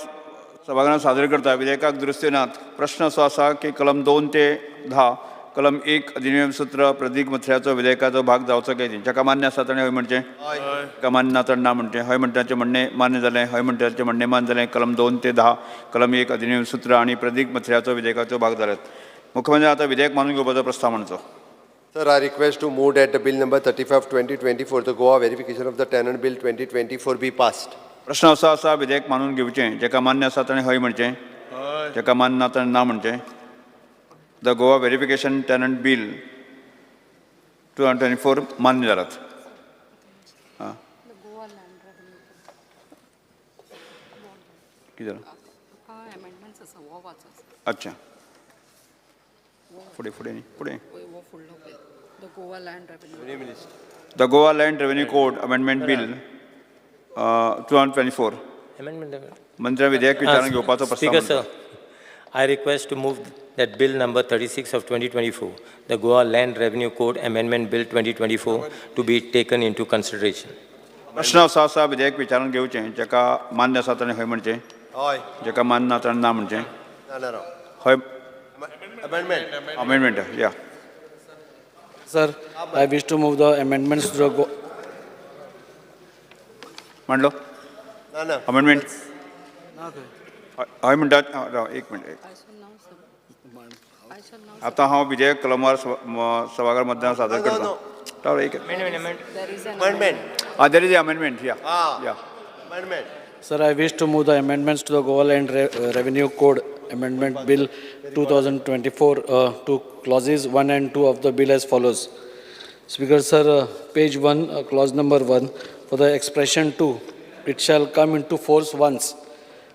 सभागृहात सादर करता. विधेयकाक दुरुस्ती नात. प्रश्न असो आसा की कलम 2 ते 10 कलम 1 अधिनियम सूत्र प्रदीप मथऱ्याचो विधेयकाचो भाग जावचो काय न्ही. जाका मान्य आसा ताणें हय म्हणचें, जाका मान्य ना ताणें ना म्हणचें. हय म्हणटाचें म्हणणें मान्य जालें, हय म्हणटाचें म्हणणें मान्य जालें. कलम 2 ते 10 कलम 1 अधिनियम सूत्र आनी प्रदीप मथऱ्याचो विधेयकाचो भाग जाल्यात. मुख्यमंत्री आतां विधेयक मानून घेवपाचो प्रस्ताव मांडचो. Sir, I request to move that the bill number 35/2024, the Goa Verification of the Tenant Bill 2024 be passed. प्रश्न असो आसा विधेयक मानून घेवचें. जाका मान्य आसा ताणें हय म्हणचें, जाका मान्य ना ताणें ना म्हणचें. The Goa verification tenant bill 2024 मान्य जालात. कितें जालां? अच्छा, फुडें फुडें न्ही फुडें. The Goa Land Revenue Code Amendment Bill 2024. मंत्र्या विधेयक विचारांत घेवपाचो प्रस्ताव. Speaker sir, I request to move that bill number 36 of 2024, the Goa Land Revenue Code Amendment Bill 2024, to be taken into consideration. प्रश्न असो आसा विधेयक विचारांत घेवचें. जाका मान्य आसा ताणें हय म्हणचें, जाका मान्य ना ताणें ना म्हणचें. हय. Amendment, yeah. Sir, I wish to move the amendments to the Goa. मांडलो? ना. अमेंडमेंट? हय म्हणटा. एक मिनट. आतां हांव विधेयक कलमवार सभाघर मतदान सादर करता. एक amendment. There is amendment. Yeah. Yeah. Amendment. Sir, I wish to move the amendments to the Goa Land Revenue Code Amendment Bill 2024 to clauses 1 and 2 of the bill as follows. Speaker sir, page 1, clause number 1, for the expression 2, it shall come into force once.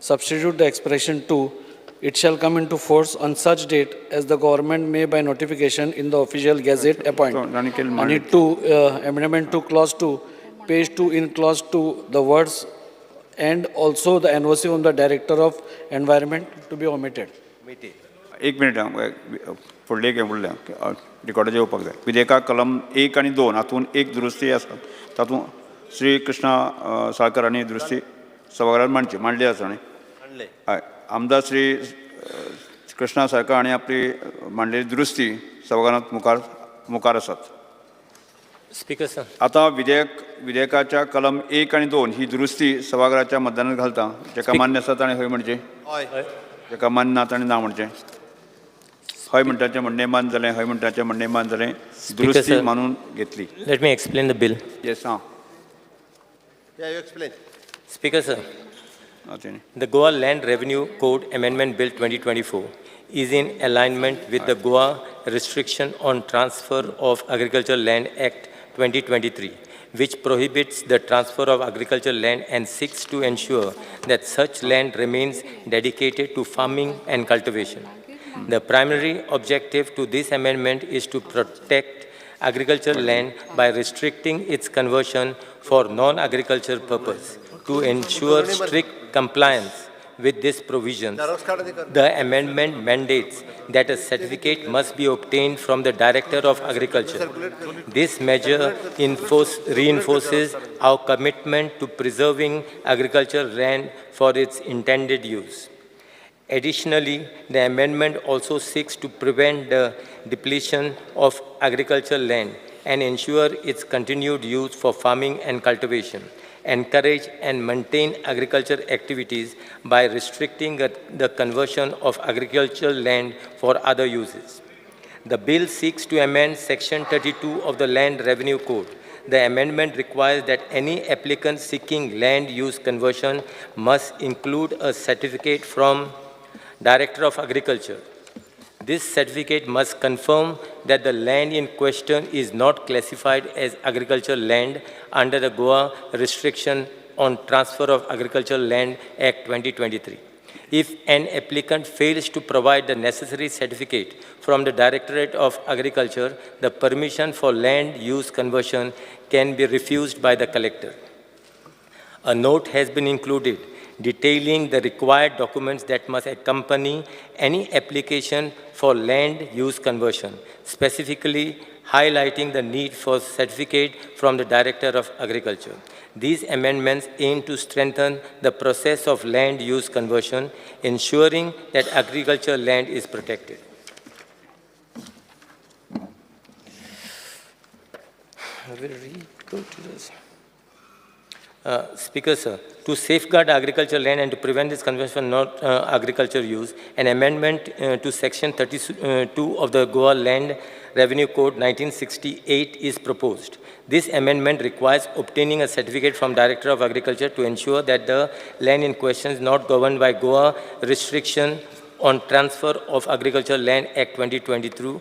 Substitute the expression 2, it shall come into force on such date as the government may by notification in the official gazette appoint. And 2, amendment to clause 2, page 2, in clause 2, the words and also the NOC from the Director of Environment to be omitted. एक मिनिट, फुडलें एक फुडलें रिकॉर्डाचेर येवपाक जाय. विधेयकाक कलम 1 आनी 2 हातूंत एक दुरुस्ती आसा. तातूंत श्री कृष्णा साळकर हांणी दुरुस्ती सभाघरांत मांडची मांडली आसा न्ही. हय, आमदार श्री कृष्णा साळकर हांणी आपली मांडलेली दुरुस्ती सभाघरांत मुखार आसात. Speaker sir, आतां विधेयकाच्या कलम 1 आनी 2 ही दुरुस्ती सभाघराच्या मतदानात घालता. जाका मान्य आसा ताणें हय म्हणचें, जाका मान्य ना ताणें ना म्हणचें. हय म्हणटाचें म्हणणें मान्य जालें, हय म्हणटाचें म्हणणें मान्य जालें. दुरुस्ती मानून घेतली. Let me explain the bill. Yes. हां. Yeah, you explain. Speaker sir, the Goa Land Revenue Code Amendment Bill 2024 is in alignment with the Goa Restriction on Transfer of Agricultural Land Act 2023, which prohibits the transfer of agricultural land and seeks to ensure that such land remains dedicated to farming and cultivation. The primary objective to this amendment is to protect agricultural land by restricting its conversion for non-agricultural purpose. To ensure strict compliance with these provisions, the amendment mandates that a certificate must be obtained from the Director of Agriculture. This measure reinforces our commitment to preserving agricultural land for its intended use. Additionally, the amendment also seeks to prevent the depletion of agricultural land and ensure its continued use for farming and cultivation, encourage and maintain agriculture activities by restricting the conversion of agricultural land for other uses. The bill seeks to amend Section 32 of the Land Revenue Code. The amendment requires that any applicant seeking land use conversion must include a certificate from Director of Agriculture. This certificate must confirm that the land in question is not classified as agricultural land under the Goa Restriction on Transfer of Agricultural Land Act 2023. If an applicant fails to provide the necessary certificate from the Directorate of Agriculture, the permission for land use conversion can be refused by the collector. A note has been included detailing the required documents that must accompany any application for land use conversion, specifically highlighting the need for certificate from the Director of Agriculture. These amendments aim to strengthen the process of land use conversion, ensuring that agricultural land is protected. I will go to this. Speaker, sir, to safeguard agricultural land and to prevent this conversion from not agriculture use, an amendment to Section 32 of the Goa Land Revenue Code 1968 is proposed. This amendment requires obtaining a certificate from Director of Agriculture to ensure that the land in question is not governed by Goa Restriction on Transfer of Agricultural Land Act 2023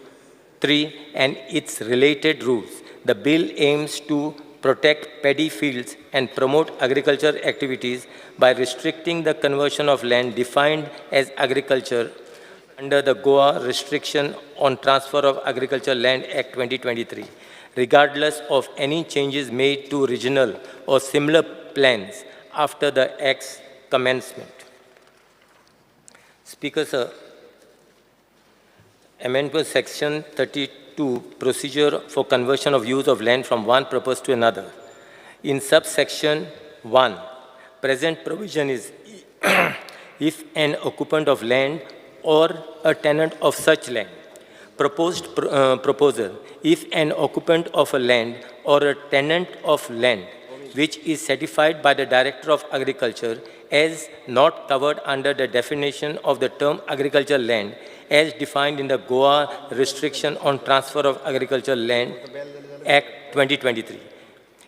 and its related rules. The bill aims to protect paddy fields and promote agriculture activities by restricting the conversion of land defined as agriculture under the Goa Restriction on Transfer of Agricultural Land Act 2023, regardless of any changes made to regional or similar plans after the Act's commencement. Speaker, sir, amendment Section 32, procedure for conversion of use of land from one purpose to another. In subsection 1, present provision is if an occupant of land or a tenant of such land. Proposed proposal, if an occupant of a land or a tenant of land which is certified by the Director of Agriculture as not covered under the definition of the term agricultural land as defined in the Goa Restriction on Transfer of Agricultural Land Act 2023.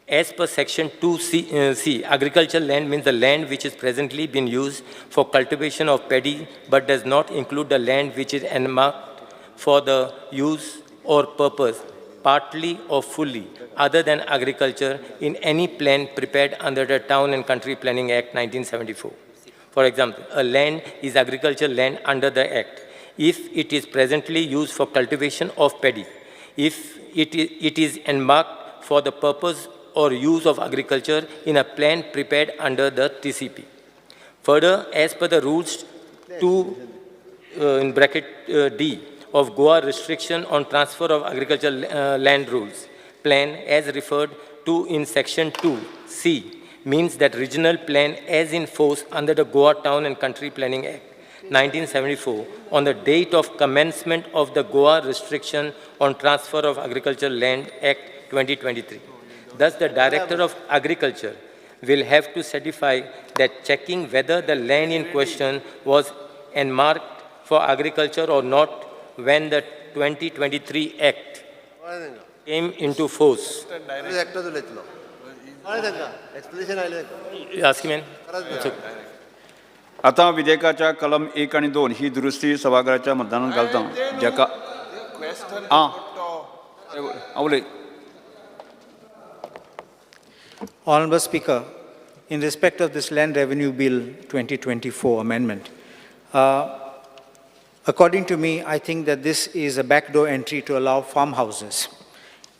As per Section 2C, agricultural land means the land which is presently being used for cultivation of paddy but does not include the land which is earmarked for the use or purpose, partly or fully, other than agriculture in any plan prepared under the Town and Country Planning Act 1974. For example, a land is agricultural land under the Act if it is presently used for cultivation of paddy, if it is earmarked for the purpose or use of agriculture in a plan prepared under the TCP. Further, as per the rules 2 in bracket D of Goa Restriction on Transfer of Agricultural Land Rules plan as referred to in Section 2C means that regional plan as in force under the Goa Town and Country Planning Act 1974 on the date of commencement of the Goa Restriction on Transfer of Agricultural Land Act 2023. Thus, the Director of Agriculture will have to certify that checking whether the land in question was earmarked for agriculture or not when the 2023 Act came into force. आता विधेयकाच्या कलम 1 आणि 2 ही दुरुस्ती सभाघराच्या मतदानात घालता ज्याका आं उलय. Honorable Speaker, in respect of this Land Revenue Bill 2024 amendment, according to me, I think that this is a backdoor entry to allow farmhouses.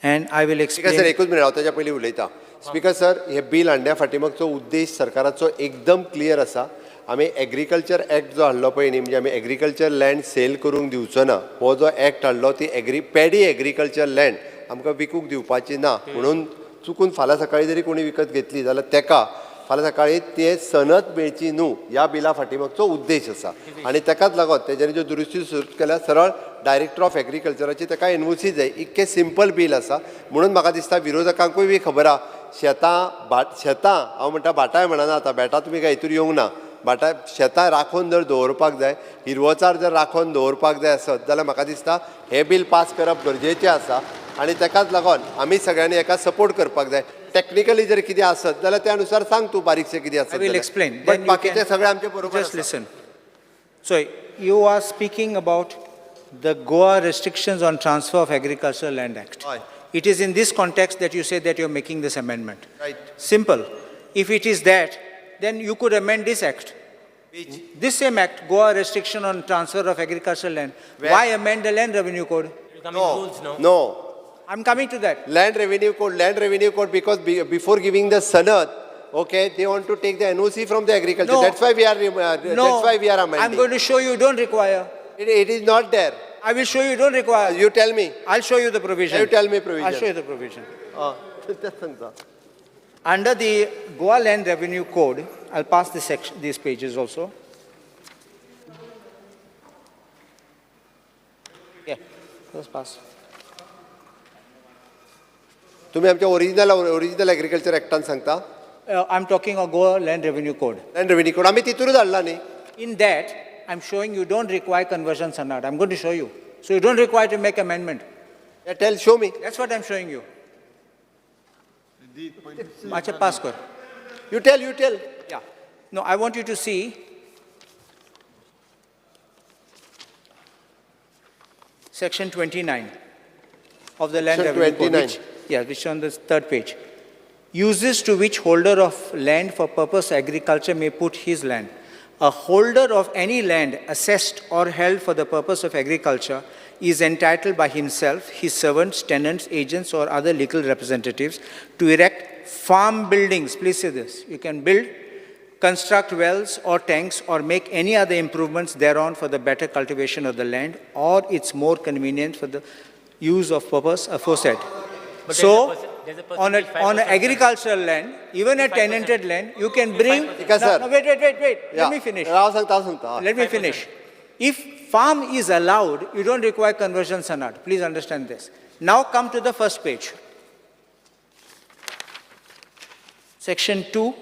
And I will explain. Speaker sir, एकूच मिनिट हांव ताच्या पयलीं उलयता. स्पीकर सर, हे बिल हाडण्या फाटीमागचो उद्देश सरकाराचो एकदम क्लियर आसा. आमी एग्रीकल्चर एक्ट जो हाडलो पळय न्ही, म्हणजे आमी एग्रीकल्चर लँड सेल करूंक दिवचो ना, हो जो एक्ट हाडलो ती पॅडी एग्रीकल्चर लँड आमकां विकूंक दिवपाची ना म्हणून चुकून फाल्यां सकाळीं जरी कोणी विकत घेतली जाल्यार तेका फाल्यां सकाळीं ते सनद मेळची न्हू, ह्या बिला फाटीमागचो उद्देश आसा. आनी तेकाच लागून तेज्यानी ज्यो दुरुस्ती सुरू केल्या सरळ डायरेक्टर ऑफ एग्रीकल्चराची तेका एनओसी जाय. इतकें सिंपल बील आसा म्हणून म्हाका दिसता विरोधकांकूय बी खबर आहा. शेतां शेतां हांव म्हणटा भाटांय म्हणना आतां, बेटां तुमी काय हितूर येवंक ना, भाटां शेतां राखून जर दवरपाक जाय, हिरवोचार जर राखून दवरपाक जाय आसत जाल्यार म्हाका दिसता हें बील पास करप गरजेचें आसा. आनी तेकाच लागून आमी सगळ्यांनी हेका सपोर्ट करपाक जाय. टेक्निकली जर कितें आसत जाल्यार त्या अनुसार सांग तूं बारीकशें कितें आसत. I will explain. But बाकीचें सगळें आमचें बरोबर. Just listen. So you are speaking about the Goa Restrictions on Transfer of Agricultural Land Act. It is in this context that you say that you are making this amendment. Right. Simple. If it is that, then you could amend this act. Which? This same act, Goa Restriction on Transfer of Agricultural Land. Where? Why amend the Land Revenue Code? No. No. I'm coming to that. Land Revenue Code, because before giving the sanad, Okay, they want to take the NOC from the agriculture. No. That's why we are No, that's why we are amending. I'm going to show you don't require. It is not there. I will show you don't require. You tell me. I'll show you the provision. You tell me provision. I'll show you the provision. तेच सांगता. Under the Goa Land Revenue Code, I'll pass this section, these pages also. Yeah, let's pass. तुम्ही आमच्या ओरिजिनल एग्रीकल्चर ऍक्टान सांगता. I'm talking of Goa Land Revenue Code. Land Revenue Code आम्ही तितूनच हाडला न्ही. In that, I'm showing you don't require conversion sanad. I'm going to show you. So you don't require to make amendment. Yeah, tell, show me. That's what I'm showing you. Acha, pass kar. You tell, you tell. Yeah. No, I want you to see section 29 of the Land Section Revenue Code, 29. which, yeah, which is on the third page. Uses to which holder of land for purpose agriculture may put his land. A holder of any land assessed or held for the purpose of agriculture is entitled by himself, his servants, tenants, agents, or other legal representatives to erect farm buildings. Please see this. You can build, construct wells or tanks, or make any other improvements thereon for the better cultivation of the land or its more convenient for the use of purpose aforesaid. But So, there's a on percentage, on a 5%. agricultural land, even a 5%. tenanted land, you can bring. Because, No, sir. no, wait. Yeah. Let me finish. हांव सांगता, हांव सांगता. Let me finish. If farm is allowed, you don't require conversion sanad. Please understand this. Now come to the first page. Section 2,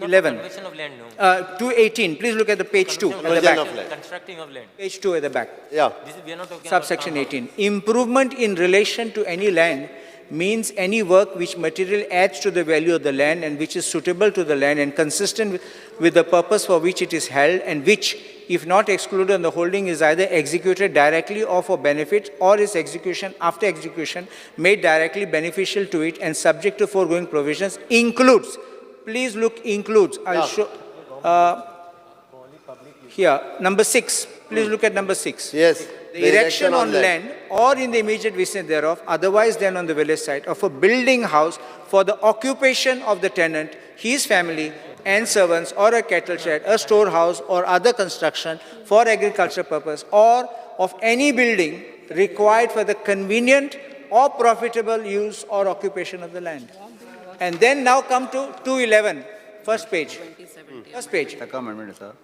11. Conversion of land, no. 218. Please look at the page 2 at the Conversion back. of land. Constructing of land. Page 2 at the back. Yeah. This is, we are not talking about Subsection farm house. 18. Improvement in relation to any land means any work which material adds to the value of the land and which is suitable to the land and consistent with the purpose for which it is held and which, if not excluded on the holding, is either executed directly or for benefit or its execution after execution made directly beneficial to it and subject to foregoing provisions includes, please look, includes, I'll show, here, number 6, please look at number 6. Yes. The erection on land or in the immediate vicinity thereof, otherwise than on the village site, of a building house for the occupation of the tenant, his family, and servants, or a cattle shed, a storehouse, or other construction for agriculture purpose, or of any building required for the convenient or profitable use or occupation of the land. And then now come to 211, first page. First page. ताका amendment आसा.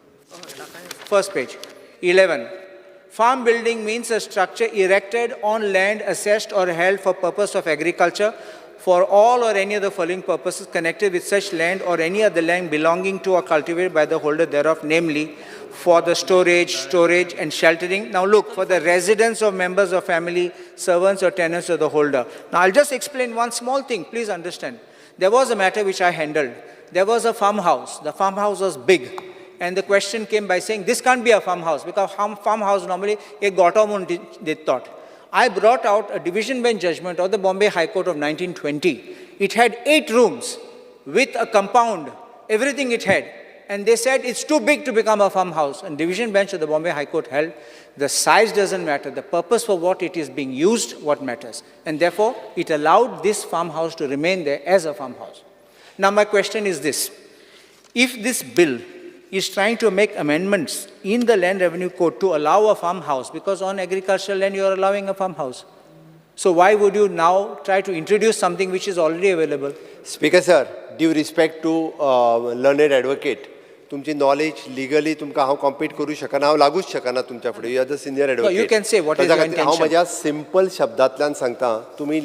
First page, 11. Farm building means a structure erected on land assessed or held for purpose of agriculture for all or any of the following purposes connected with such land or any other land belonging to or cultivated by the holder thereof, namely for the storage and sheltering. Now look, for the residence of members of family, servants or tenants of the holder. Now I'll just explain one small thing, please understand. There was a matter which I handled. There was a farmhouse. The farmhouse was big. And the question came by saying, this can't be a farmhouse, because farmhouse normally a gotamun they thought. I brought out a division bench judgment of the Bombay High Court of 1920. It had 8 rooms with a compound, everything it had. And they said it's too big to become a farmhouse. And division bench of the Bombay High Court held, the size doesn't matter, the purpose for what it is being used, what matters. And therefore, it allowed this farmhouse to remain there as a farmhouse. Now my question is this. If this bill is trying to make amendments in the Land Revenue Code to allow a farmhouse, because on agricultural land you are allowing a farmhouse. So why would you now try to introduce something which is already available? Speaker sir, due respect to learned advocate, तुमची knowledge legally तुमकां हांव compete करूं शकना, हांव लागूच शकना तुमच्या फुडें. You are the senior advocate. You can say what is your intention. हांव म्हज्या सिंपल शब्दांतल्यान सांगता, तुमी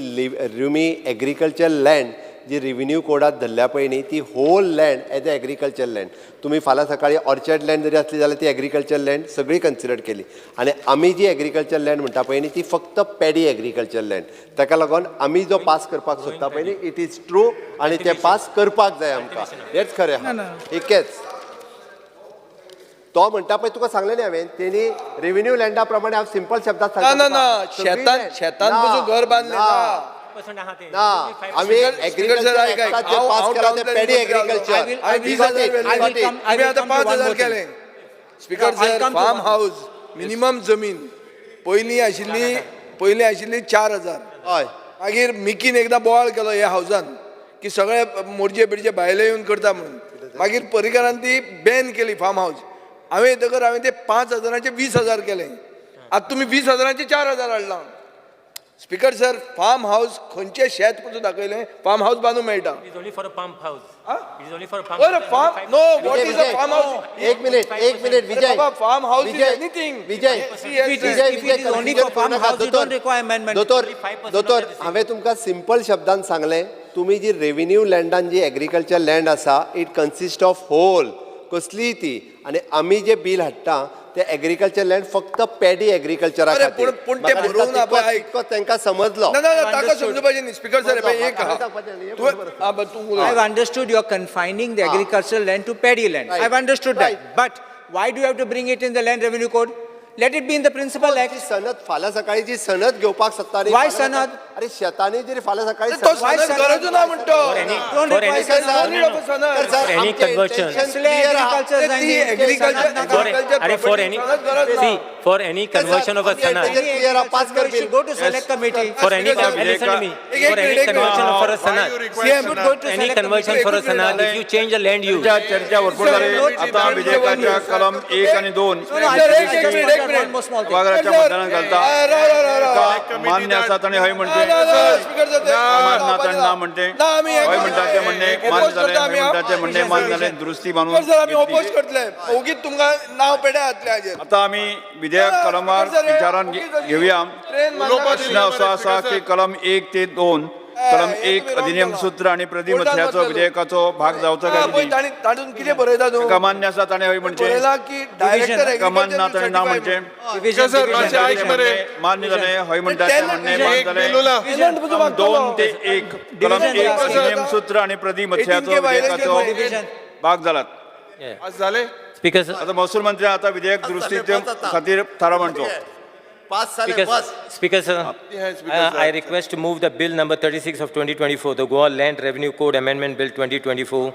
रुमी एग्रीकल्चर लँड जी रेव्हेन्यू कोडात धरल्या पळय न्ही, ती whole land as a agriculture land. तुमी फाल्यां सकाळी ऑर्चर्ड लँड जरी आसली जाल्यार ती एग्रीकल्चर लँड सगळी कन्सिडर केली. आनी आमी जी एग्रीकल्चर लँड म्हणटा पळय न्ही, ती फक्त पॅडी एग्रीकल्चर लँड. ताका लागून आमी जो पास करपाक सोदता पळय न्ही, it is true आनी तें पास करपाक जाय आमकां. हेंच खरें आहा, एकेच. तो म्हणटा पळय, तुका सांगलें न्ही हांवें, तेणी रेव्हेन्यू लँडा प्रमाणे हांव सिंपल शब्दात सांगता. ना ना, शेतान शेतान पसून घर बांदलें ना. ना, आमी एग्रीकल्चर पास केला ते पॅडी एग्रीकल्चर. आतां 5,000 केलें. Speaker sir, farm house minimum जमीन पयलीं आशिल्ली, पयलीं आशिल्ली 4,000. हय. मागीर मिकीन एकदां बोवाळ केलो ह्या हावजान की सगळे मोरजे बिरजे भायले येवन करता म्हणून. मागीर पर्रीकारान ती बॅन केली फार्म हावस. हांवें येतकर हांवें ते 5,000 20,000 केले. आतां तुमी 20,000 4,000 हाडला. स्पिकर सर, फार्म हावस खंयचें शेत पसून दाखयलें फार्म हावस बांदूंक मेळटा. It is only for a pump house. It is only for a pump अरे house. Farm, no, what is a farm house? एक मिनिट, एक minute Vijay. Farm house is Vijay, anything. Vijay, Vijay, Vijay, only for farm house, you don't require amendment. दोतोर, दोतोर, हांवें तुमकां सिंपल शब्दान सांगलें, तुमी जी रेव्हेन्यू लँडान जी एग्रीकल्चर लँड आसा, it consist of whole कसलीय ती, आनी आमी जे बील हाडटा ते एग्रीकल्चर लँड फक्त पॅडी एग्रीकल्चरा अरे, खातीर. पूण ते बरोवंक ना पळय, आयक. तितको तांकां समजलो. ना ना ना, ताका समजुपाचें न्ही. स्पिकर सर, एक आहा. तुवें तूं उलय. I've understood you're confining the agricultural land to paddy land. Right. I've understood that. But why do you have to bring it in the Land Revenue Code? Let it be in the Principal Act. जी सनद फाल्यां सकाळी जी सनद घेवपाक सोदता न्ही, Why फाल्यां सनद? अरे शेतांनी जरी फाल्यां सकाळी तो सनद सनद गरजू ना म्हणतो. Don't For require any- sanad. No need of a sanad. तर सर, For any आमचें conversion. intention कसलें clear आहा. agriculture ती जाय न्ही, agriculture- सनद नाका. For, Agriculture अरे for property any, सनद गरज ना. see, for any conversion of a आमचें sanad, intention clear आहा, पास कर It bill. should go to select committee. for any, Speaker, sir, listen to me, एक- एक for any minute, एक conversion minute. for a sanad, CM, Should go to any select conversion committee. for a sanad, if you change the land use, चर्चा चर्चा भरपूर झाली. आता विधेयकाच्या कलम 1 आणि 2 No, no, I Sir, just, एक I just minute, want एक that minute. one more small thing. सभागृहाच्या मतदानात घालता. का मान्य आसा ताणें हय म्हणचें, ना, ना, स्पीकर सर, ते- मान्य ना ताणें ना म्हणचें, ना, आमी हय म्हणटा ते म्हणणें मान्य oppose जालें, करता हय आमी, म्हणटा ते म्हणणें मान्य जालें, दुरुस्ती स्पीकर बांदून सर, आमी घेतली. ओपोज करतले. ओगीच तुमकां नांव पेड्या जातलें हाजेर. आता आमी विधेयक कलमार विचारान घेवया. प्रश्न असो आसा की कलम 1 ते 2, कलम 1 अधिनियम सूत्र आणि प्रतिमथ्याचो विधेयकाचो भाग जावचो काय पळय कितें? तांणी तातूंत कितें बरयता तूं? ताका मान्य आसा ताणें हय म्हणचें, बरयलां की डायरेक्टर ताका मान्य ना ताणें ना म्हणचें, Division, sir, मातशें आयक मरे. मान्य जालें हय म्हणटा तें म्हणणें मान्य एक बिल उरला. जालें. कलम 2 ते 1, कलम 1 अधिनियम सूत्र आणि प्रतिमथ्याचो विधेयकाचो भाग जालात. आज जालें? Speaker, sir, आता महसूल मंत्री आता विधेयक दुरुस्तीचे खातीर थाराव मांडचो. पास जालें, Speaker, pass. Speaker, sir, Yes, Speaker, sir. I request to move the bill number 36 of 2024, the Goa Land Revenue Code Amendment Bill 2024,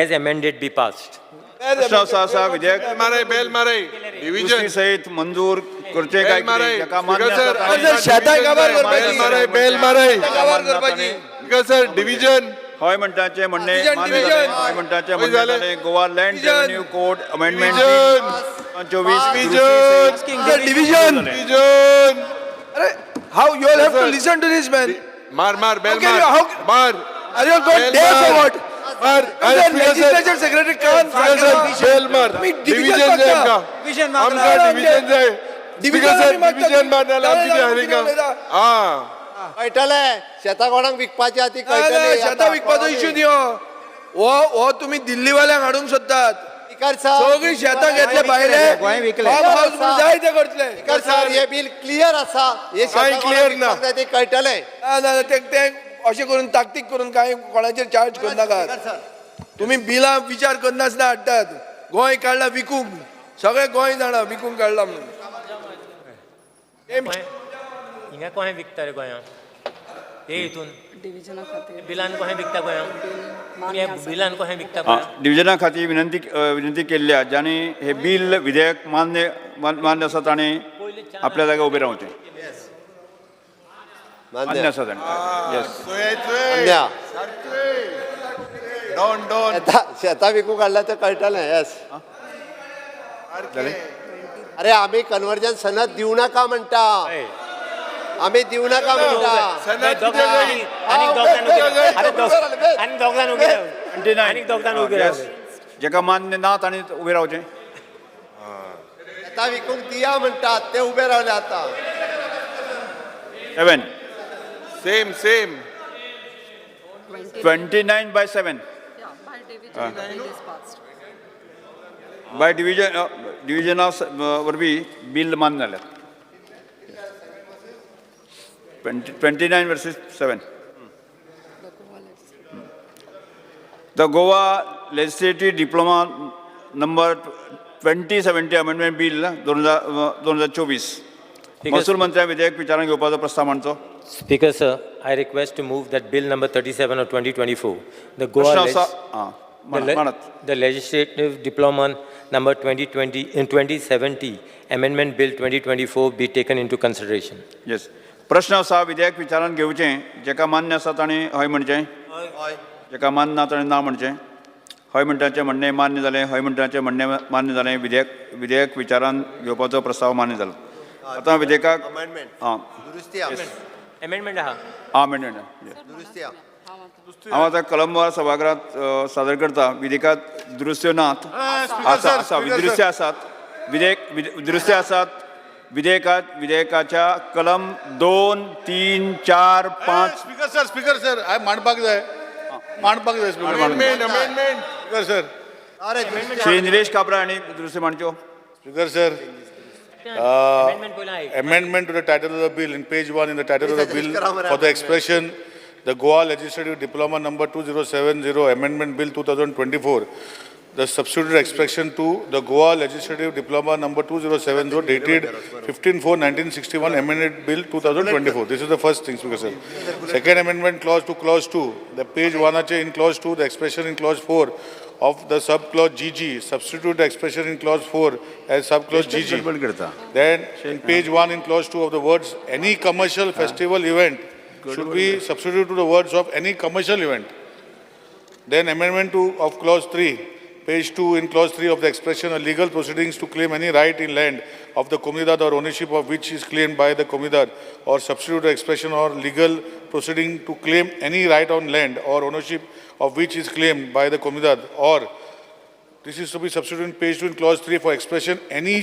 as amended be passed. प्रश्न असो आसा विधेयक माराय, बेल माराय. दुरुस्ती डिव्हिजन. सहित मंजूर करचें काय बेल माराय. कितें? जाका मान्य स्पीकर आसा सर, ताणें सर, शेतां काबार बेल करपाची. माराय, बेल माराय. काबार करपाची. Speaker sir, division. हय म्हणटाचें म्हणणें Division, मान्य division. जालें, हय म्हणटाचें म्हणणें जालें. जालें. Goa land Division. Revenue code amendment division. 24 division. Sir, division. Division. अरे, how you all have to listen to this man. मार मार बेल How can मार. you- how- मार. Are you got bell deaf or मार. what? मार. Sir, legislature secretary can't speaker sir, bell मार. तुम्ही डिव्हिजन डिव्हिजन जाय मागता. आमकां. Division मागला. आमकां डिव्हिजन जाय. डिव्हिजन स्पीकर सर, आमी मागता. डिव्हिजन मार नाल्यार आमची ना, ना, हारिंगा. उलयता. हा. कळटलें, शेतां कोणाक विकपाची आहा ती ना, ना, कळटली. शेतां विकपाचो इश्यू न्ही हो. हो हो तुमी दिल्लीवाल्यांक हाडूंक सोदतात. स्पीकर सर, सगळीं शेतां घेतले भायले, गोंय विकले. फार्म हावस म्हणून जाय ते करतले. स्पीकर सर, हे बिल क्लियर आसा. हे कांय शेतां कोणाक clear ना. विकपाक जाय ते कळटलें. ना ना ना, ते ते अशें करून ताकतीक करून कांय कोणाचेर चार्ज करनाकात. तुमी बिलां विचार करनासतना हाडटात. गोंय काडलां विकूंक, सगळें गोंय जाणा विकूंक काडलां म्हणून. हिंगा कोणें विकता रे गोंयांत? हे हितून डिव्हिजना खातीर बिलान कोणें विकता गोंयांत? मान्य आसा. बिलान कोणें विकता गोंयांत? डिव्हिजना खातीर विनंती विनंती केल्ली आहा, ज्यांनी हे बिल विधेयक मान्य मान्य आसा ताणें आपल्या जाग्यार उबें रावचें. मान्य आसा ताणें, येस. मान्य. Done done. शेतां विकूंक काडल्या तें कळटलें. येस. जालें. अरे, आमी कन्वर्जन सनद दिवं नाका म्हणटा, आमी दिवं नाका म्हणटा. सनद कितें जाय? आनीक दोग जाण उबे राव. अरे आनीक दोग जाण उबे राव. 29. आनीक दोग जाण उबे राव. जेका मान्य ना ताणें उबें रावचें. शेतां विकूंक दिया म्हणटात, ते उबे रावले आतां. 7. Same same. 29 by 7. Yeah, by division, the bill is passed. By division, डिव्हिजना वरवीं बिल मान्य जालें. 29 versus 7. The Goa legislature. The Goa Legislative Diploma number 2070 Amendment Bill 2024. महसूल मंत्र्या विधेयक विचारांत घेवपाचो प्रस्ताव मांडचो. Speaker, sir, I request to move that bill number 37 of 2024, the Goa प्रश्न आसा, आं, मांडात. the legislative diploma number 2020 in 2070 Amendment Bill 2024 be taken into consideration. Yes. प्रश्न आसा विधेयक विचारांत घेवचें, जेका मान्य आसा ताणें हय म्हणचें, जाका मान्य ना ताणें ना म्हणचें. हय म्हणटाचें म्हणणें मान्य जालें. हय म्हणटाचें म्हणणें मान्य जालें. विधेयक विचारान घेवपाचो प्रस्ताव मान्य जालो. आतां विधेयकाक आं अमेंडमेंट आहा. आं अमेंडमेंट हांव आतां कलमवार सभागृहांत सादर करता. विधेयकांत दुरुस्त्यो नात. आसा आसा दुरुस्त्यो आसात. विधेयक दुरुस्त्यो आसात. विधेयकात विधेयकाच्या कलम 2, 3, 4, 5. स्पीकर सर, स्पीकर सर, हांवें मांडपाक जाय, मांडपाक जाय. Amendment, amendment. Speaker sir, Shri Nilesh Kabra हांणी दुरुस्ती मांडच्यो. Speaker sir, amendment to the title of the bill in page 1 in the title of the bill for the expression the Goa Legislative Diploma number 2070 Amendment Bill 2024, the substituted expression to the Goa Legislative Diploma number 2070 dated 15/4/1961 Amended Bill 2024. This is the first thing, Speaker sir. Second amendment clause to clause 2, the page 1 in clause 2, the expression in clause 4 of the sub clause GG, substitute the expression in clause 4 as sub-clause GG. Then in page 1 in clause 2 of the words any commercial festival event should be substituted to the words of any commercial event. Then amendment 2 of clause 3, page 2 in clause 3 of the expression of legal proceedings to claim any right in land of the comunidad or ownership of which is claimed by the comunidad, or substitute the expression or legal proceeding to claim any right on land or ownership of which is claimed by the comunidad, or this is to be substituted in page 2 in clause 3 for expression any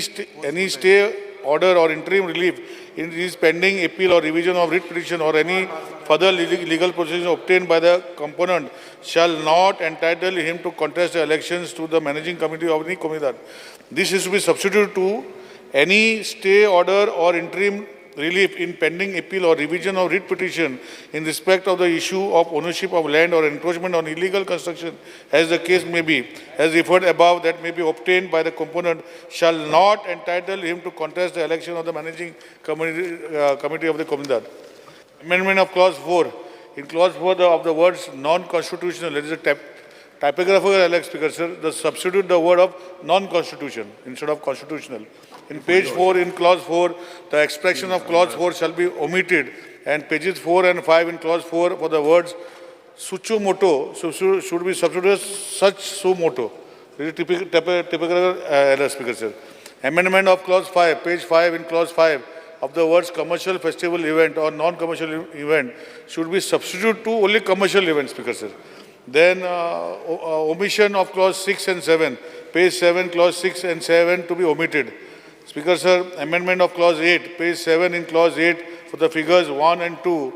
stay, order or interim relief in this pending appeal or revision of writ petition or any further legal proceedings obtained by the component shall not entitle him to contest the elections to the managing committee of any comunidad. This is to be substituted to any stay, order or interim relief in pending appeal or revision of writ petition in respect of the issue of ownership of land or encroachment on illegal construction, as the case may be, as referred above, that may be obtained by the component shall not entitle him to contest the election of the managing committee of the comunidad. Amendment of clause 4. In clause 4 of the words non-constitutional, there is a typographical error, Speaker sir, the substitute the word of non-constitution instead of constitutional. In page 4, in clause 4, the expression of clause 4 shall be omitted, and pages 4 and 5 in clause 4 for the words sucho moto should be substituted such su moto. This is typical error, Speaker sir. Amendment of clause 5, page 5 in clause 5 of the words commercial festival event or non-commercial event should be substituted to only commercial event, Speaker sir. Then omission of clause 6 and 7, page 7, clause 6 and 7 to be omitted. Speaker sir, amendment of clause 8, page 7 in clause 8 for the figures 1 and 2,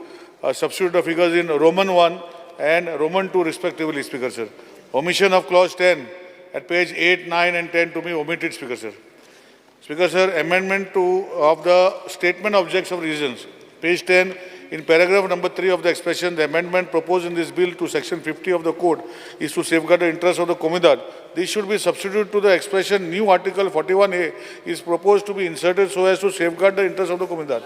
substitute the figures in Roman 1 and Roman 2 respectively, Speaker sir. Omission of clause 10 at page 8, 9 and 10 to be omitted, Speaker sir. Speaker sir, amendment 2 of the statement objects of reasons, page 10, in paragraph number 3 of the expression, the amendment proposed in this bill to section 50 of the code is to safeguard the interest of the comunidad. This should be substituted to the expression new article 41A is proposed to be inserted so as to safeguard the interest of the comunidad.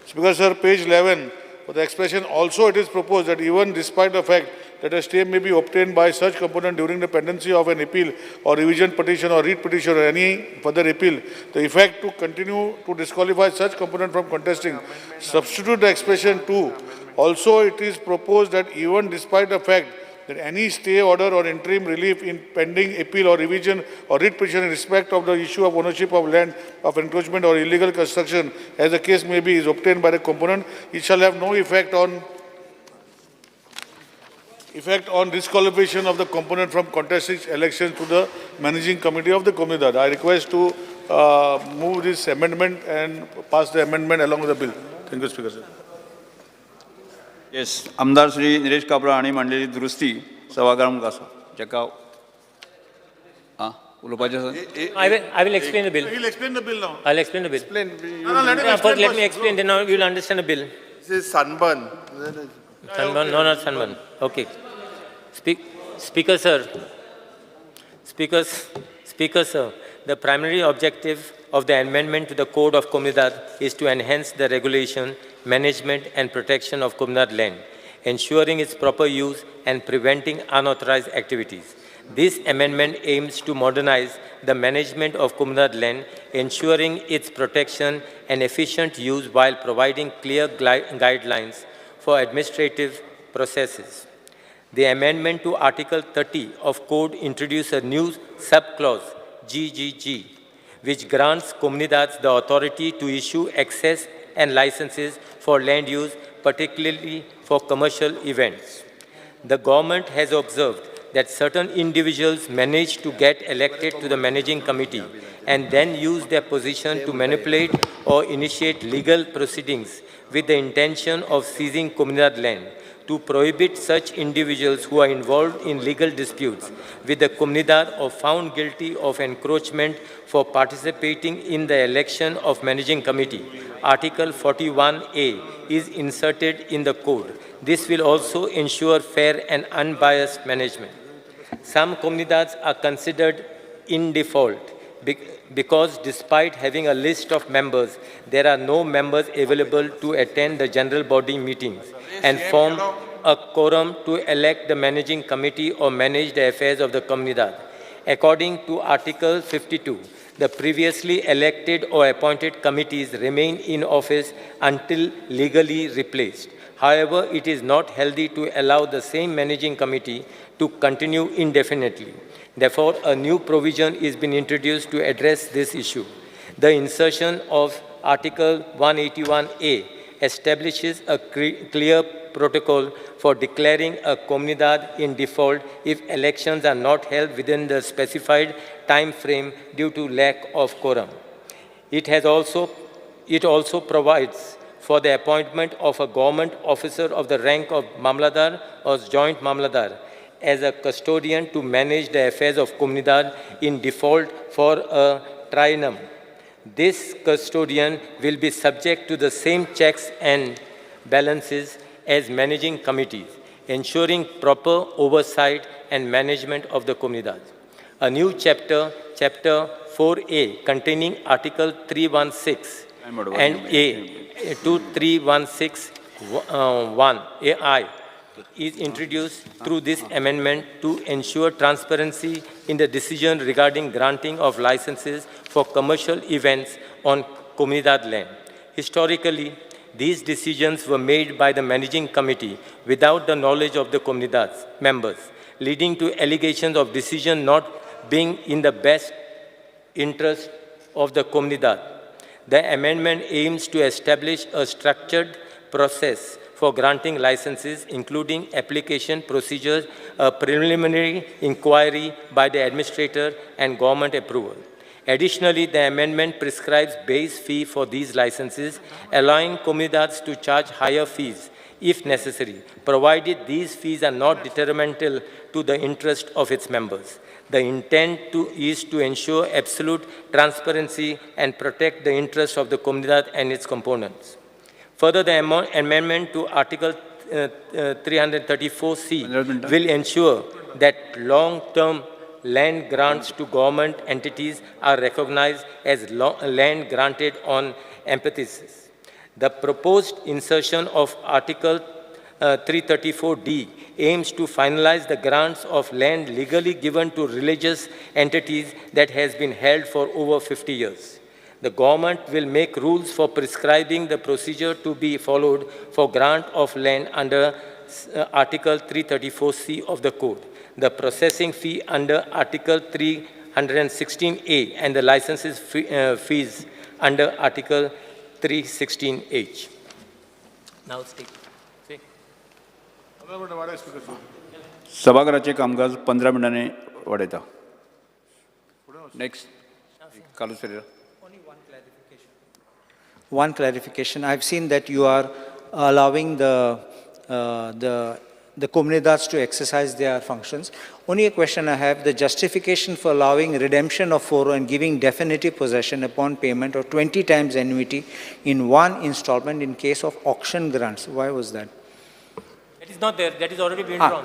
Speaker sir, page 11, for the expression also it is proposed that even despite the fact that a stay may be obtained by such component during the pendency of an appeal or revision petition or writ petition or any further appeal, the effect to continue to disqualify such component from contesting. Substitute the expression to. Also, it is proposed that even despite the fact that any stay order or interim relief in pending appeal or revision or writ petition in respect of the issue of ownership of land of encroachment or illegal construction, as the case may be, is obtained by the component, it shall have no effect on disqualification of the component from contesting elections to the managing committee of the comunidad. I request to move this amendment and pass the amendment along with the bill. Thank you, Speaker sir. Yes, आमदार श्री निलेश काब्रा हांणी मांडलेली दुरुस्ती सभागृहाक आसा. जाका उलोवपाचें आसा. I will explain the bill. He will explain the bill now. I will explain the bill. Explain. No, let him explain. First, let me explain, then you will understand the bill. This is sunburn. Sunburn, no, not sunburn. Okay. Speaker sir, Speaker sir, the primary objective of the amendment to the Code of Comunidad is to enhance the regulation, management and protection of Comunidad land, ensuring its proper use and preventing unauthorized activities. This amendment aims to modernize the management of Comunidad land, ensuring its protection and efficient use while providing clear guidelines for administrative processes. The amendment to Article 30 of Code introduces a new subclause, GGG, which grants Comunidades the authority to issue access and licenses for land use, particularly for commercial events. The government has observed that certain individuals manage to get elected to the managing committee and then use their position to manipulate or initiate legal proceedings with the intention of seizing Comunidad land. To prohibit such individuals who are involved in legal disputes with the Comunidad or found guilty of encroachment for participating in the election of managing committee, Article 41A is inserted in the code. This will also ensure fair and unbiased management. Some Comunidades are considered in default because despite having a list of members, there are no members available to attend the general body meetings and form a quorum to elect the managing committee or manage the affairs of the Comunidad. According to Article 52, the previously elected or appointed committees remain in office until legally replaced. However, it is not healthy to allow the same managing committee to continue indefinitely. Therefore, a new provision is being introduced to address this issue. The insertion of Article 181A establishes a clear protocol for declaring a Comunidad in default if elections are not held within the specified time frame due to lack of quorum. It also provides for the appointment of a government officer of the rank of Mamladar or joint Mamladar as a custodian to manage the affairs of Comunidad in default for a triennium. This custodian will be subject to the same checks and balances as managing committees, ensuring proper oversight and management of the Comunidad. A new chapter, Chapter 4A, containing Article 316 and A 23161 AI is introduced through this amendment to ensure transparency in the decision regarding granting of licenses for commercial events on Comunidad land. Historically, these decisions were made by the managing committee without the knowledge of the Comunidad's members, leading to allegations of decision not being in the best interest of the Comunidad. The amendment aims to establish a structured process for granting licenses, including application procedures, a preliminary inquiry by the administrator, and government approval. Additionally, the amendment prescribes base fee for these licenses, allowing Comunidades to charge higher fees if necessary, provided these fees are not detrimental to the interest of its members. The intent is to ensure absolute transparency and protect the interests of the Comunidad and its components. Further, the amendment to Article 334C will ensure that long-term land grants to government entities are recognized as land granted on emphyteusis. The proposed insertion of Article 334D aims to finalize the grants of land legally given to religious entities that has been held for over 50 years. The government will make rules for prescribing the procedure to be followed for grant of land under Article 334C of the Code, the processing fee under Article 316A, and the licenses fees under Article 316H. Now speak. सभाघराचे कामकाज 15 मिनटांनी वाडयता. Next, Carlos Ferreira. One clarification. I've seen that you are allowing the Comunidades to exercise their functions. Only a question I have, the justification for allowing redemption of foro and giving definitive possession upon payment of 20 times annuity in one installment in case of auction grants. Why was that? That is not there. That is already been withdrawn.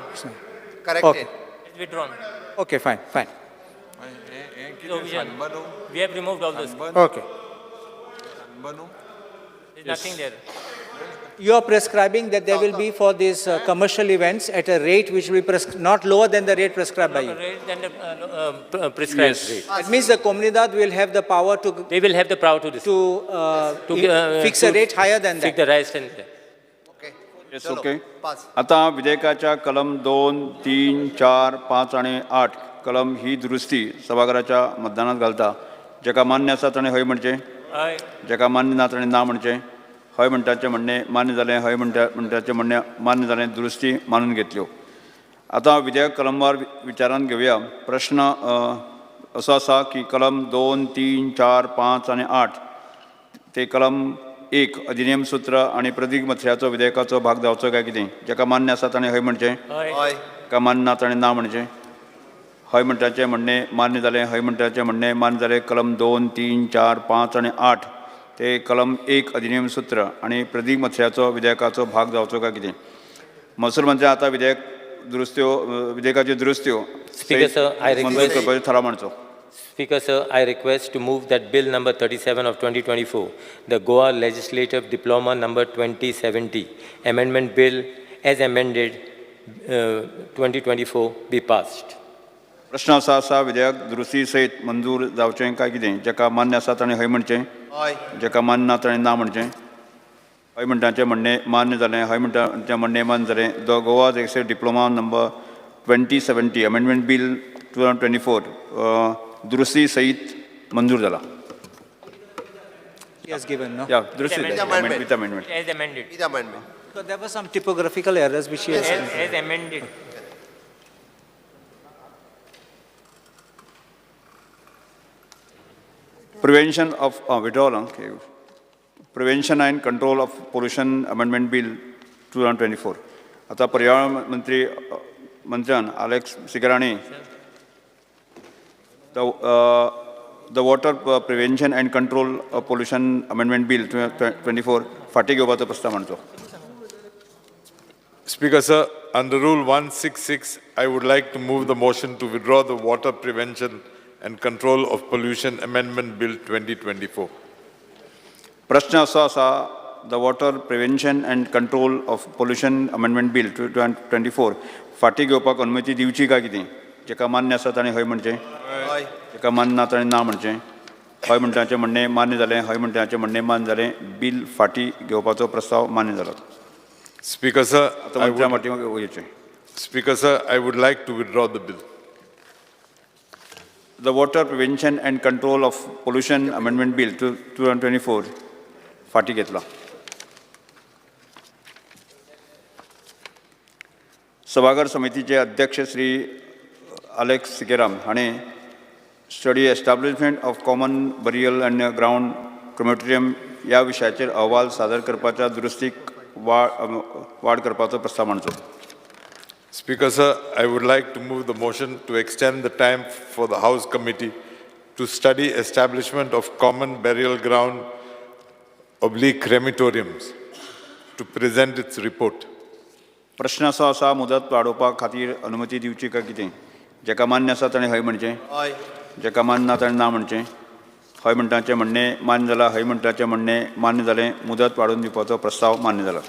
Corrected. Okay. It's withdrawn. Okay, fine, fine. We have removed all this. Okay. There's nothing there. You are prescribing that there will be for these commercial events at a rate which will be not lower than the rate prescribed by you. Rate than the prescribed rate. It means the Comunidad will have the power to. They will have the power to fix a rate higher than that. Fix the rate and. Okay. Yes okay. आतां विधेयकाच्या कलम 2, 3, 4, 5 आनी 8 कलम ही दुरुस्ती सभाघराच्या मतदानात घालता. जेका मान्य आसा ताणें हय म्हणचें, जेका मान्य ना ताणें ना म्हणचें. हय म्हणटाचें म्हणणें मान्य जालें, हय म्हणटाचें म्हणणें मान्य जालें, दुरुस्ती मानून घेतल्यो. आतां विधेयक कलमवार विचारांत घेवया. प्रश्न असो आसा की कलम 2, 3, 4, 5 आनी 8 ते कलम 1 अधिनियम सूत्र आनी प्रदीक मथळ्याचो विधेयकाचो भाग जावचो काय कितें. जेका मान्य आसा ताणें हय म्हणचें, जेका मान्य ना ताणें ना म्हणचें. हय म्हणटाचें म्हणणें मान्य जालें, हय म्हणटाचें म्हणणें मान्य जालें. कलम 2, 3, 4, 5 आनी 8 ते कलम 1 अधिनियम सूत्र आनी प्रदीक मथळ्याचो विधेयकाचो भाग जावचो काय कितें. महसूल मंत्री आतां विधेयक दुरुस्त्यो विधेयकाच्यो दुरुस्त्यो मंजूर करपाचो थाराव मांडचो. Speaker sir, I request to move that Bill number 37 of 2024, the Goa Legislative Diploma number 2070, Amendment Bill as amended 2024 be passed. प्रश्न असा आसा विधेयक दुरुस्ती सयत मंजूर जावचें काय कितें. जेका मान्य आसा ताणें हय म्हणचें, जेका मान्य ना ताणें ना म्हणचें. हय म्हणटाचें म्हणणें मान्य जालें, हय म्हणटाचें म्हणणें मान्य जालें. The Goa legislative diploma number 2070 amendment bill 2024 दुरुस्ती सहित मंजूर जाला. He has given, no? Yeah, दुरुस्ती with amendment. As amended. With amendment. Because there were some typographical errors which he has. As amended. Prevention of withdrawal, okay. Prevention and Control of Pollution Amendment Bill 2024. आता पर्यावरण मंत्री मंत्र्यान Alex Sigrani the Water Prevention and Control of Pollution Amendment Bill 2024 फाटी घेवपाचो प्रस्ताव मांडचो. Speaker sir, under Rule 166, I would like to move the motion to withdraw the Water Prevention and Control of Pollution Amendment Bill 2024. प्रश्न असो आसा the Water Prevention and Control of Pollution Amendment Bill 2024 फाटी घेवपाक अनुमती दिवची काय कितें. जेका मान्य आसा ताणें हय म्हणचें, जेका मान्य ना ताणें ना म्हणचें. हय म्हणटाचें म्हणणें मान्य जालें, हय म्हणटाचें म्हणणें मान्य जालें. बील फाटी घेवपाचो प्रस्ताव मान्य जालो. Speaker sir, Speaker sir, I would like to withdraw the bill. The Water Prevention and Control of Pollution Amendment Bill 2024 फाटी घेतला. सभाघर समितीचे अध्यक्ष श्री अलेक्स सिकेराम हाणें study establishment of common burial and ground crematorium ह्या विशयाचेर अहवाल सादर करपाच्या दुरुस्तीक वाड करपाचो प्रस्ताव मांडचो. Speaker sir, I would like to move the motion to extend the time for the House Committee to study establishment of common burial ground oblique crematoriums to present its report. प्रश्न असो आसा मुदत वाडोवपा खातीर अनुमती दिवची काय कितें. जेका मान्य आसा ताणें हय म्हणचें, जेका मान्य ना ताणें ना म्हणचें. हय म्हणटाचें म्हणणें मान्य जालां, हय म्हणटाचें म्हणणें मान्य जालें. मुदत वाडोवन दिवपाचो प्रस्ताव मान्य जाला.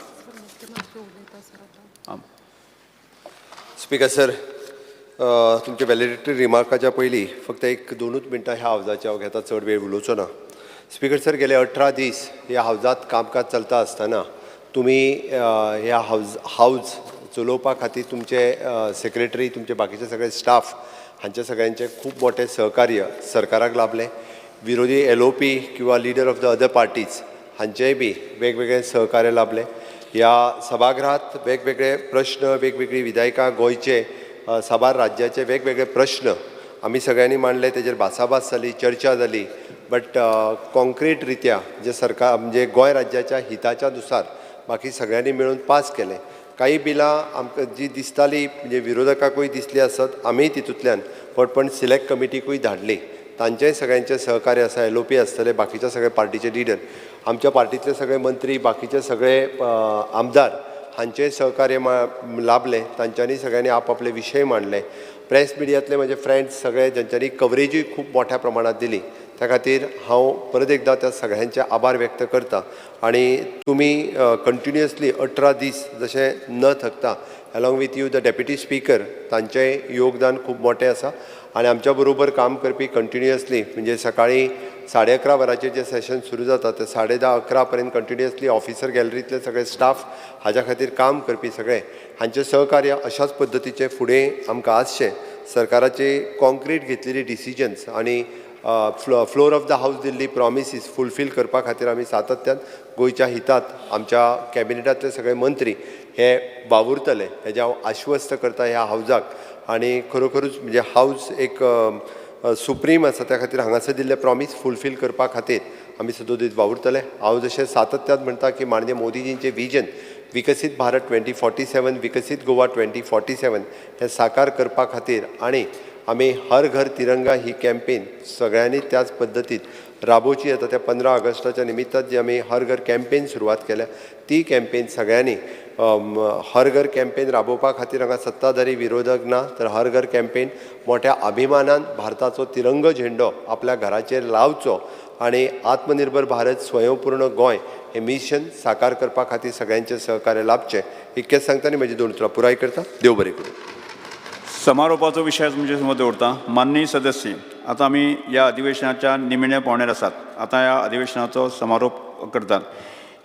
स्पीकर सर, तुमच्या व्हॅलिडिटरी रिमार्काच्या पयलीं फक्त एक 2 मिनटां ह्या हावजाची हांव घेता, चड वेळ उलोवचो ना. स्पीकर सर, गेले 18 दीस ह्या हावजांत कामकाज चलता आसतना तुमी ह्या हावज चलोवपा खातीर तुमचे सेक्रेटरी, तुमचे बाकीचे सगळे स्टाफ हांचे सगळ्यांचे खूब मोठें सहकार्य सरकाराक लाभलें. विरोधी LOP किंवा leader of the other parties हांचेय बी वेगवेगळे सहकार्य लाभलें. ह्या सभागृहात वेगवेगळे प्रश्न, वेगवेगळी विधायकां, गोंयचे साबार राज्याचे वेगवेगळे प्रश्न आमी सगळ्यांनी मांडले, तेजेर भासाभास जाली, चर्चा जाली. बट कॉन्क्रीट रित्या जे सरकार म्हणजे गोंय राज्याच्या हिताच्या नुसार बाकी सगळ्यांनी मेळून पास केलें. काही बिलां आमकां जी दिसताली म्हणजे विरोधकाकूय दिसली आसत, आमीय तितूंतल्यान पण सिलेक्ट कमिटीकूय धाडली. तांचेय सगळ्यांचें सहकार्य आसा. LOP आसतले, बाकीच्या सगळे पार्टीचे लिडर, आमच्या पार्टीतले सगळे मंत्री, बाकीचे सगळे आमदार हांचेय सहकार्य लाभलें. तांच्यांनी सगळ्यांनी आपआपले विशय मांडले. प्रेस मिडियांतले म्हजे फ्रेंड्स सगळे ज्यांच्यांनी कवरेजूय खूब मोठ्या प्रमाणात दिली त्या खातीर हांव परत एकदां त्या सगळ्यांचे आभार व्यक्त करता आनी तुमी कंटिन्युअसली 18 दीस जशें न थकता along with you the deputy speaker तांचें योगदान खूब मोठें आसा आनी आमच्या बरोबर काम करपी कंटिन्युअसली म्हणजे सकाळीं 11:30 वरांचेर जें सेशन सुरू जाता ते 10:30 11 पर्यंत कंटिन्युअसली ऑफिसर गॅलरींतले सगळे स्टाफ हाज्या खातीर काम करपी सगळे हांचें सहकार्य अशाच पद्दतीचें फुडें आमकां आसचें. सरकाराची कॉन्क्रीट घेतलेली डिसिजन्स आनी floor of the house Delhi promises fulfil करपा खातीर आमी सातत्यान गोंयच्या हितात आमच्या कॅबिनेटांतले सगळे मंत्री हे वावुरतले हेजें हांव आश्वस्त करता ह्या हावजाक. आनी खरोखरूच म्हणजे हावज एक सुप्रीम आसा, त्या खातीर हांगासर दिल्ले प्रॉमीस फुलफील करपा खातीर आमी सदोदीत वावुरतले. हांव जशें सातत्यान म्हणटा की माननीय मोदीजींचें विजन विकसीत भारत 2047, विकसीत गोवा 2047 हें साकार करपा खातीर आनी आमी हर घर तिरंगा ही कॅम्पेन सगळ्यांनी त्याच पद्दतीत राबोवची. आतां त्या 15 ऑगस्टाच्या निमित्तान जी आमी हर घर कॅम्पेन सुरवात केल्या ती कॅम्पेन सगळ्यांनी हर घर कॅम्पेन राबोवपा खातीर हांगा सत्ताधारी विरोधक ना, तर हर घर कॅम्पेन मोठ्या अभिमानान भारताचो तिरंगो झेंडो आपल्या घराचेर लावचो आनी आत्मनिर्भर भारत स्वयंपूर्ण गोंय हें मिशन साकार करपा खातीर सगळ्यांचें सहकार्य लाभचें इतकेंच सांगता आनी म्हजी दोन उतरां पुराय करता. देव बरें करूं. समारोपाचो विशय तुमचे समोर दवरता. माननीय सदस्य, आतां आमी ह्या अधिवेशनाच्या निमण्या पावण्यार आसात. आतां ह्या अधिवेशनाचो समारोप करतात.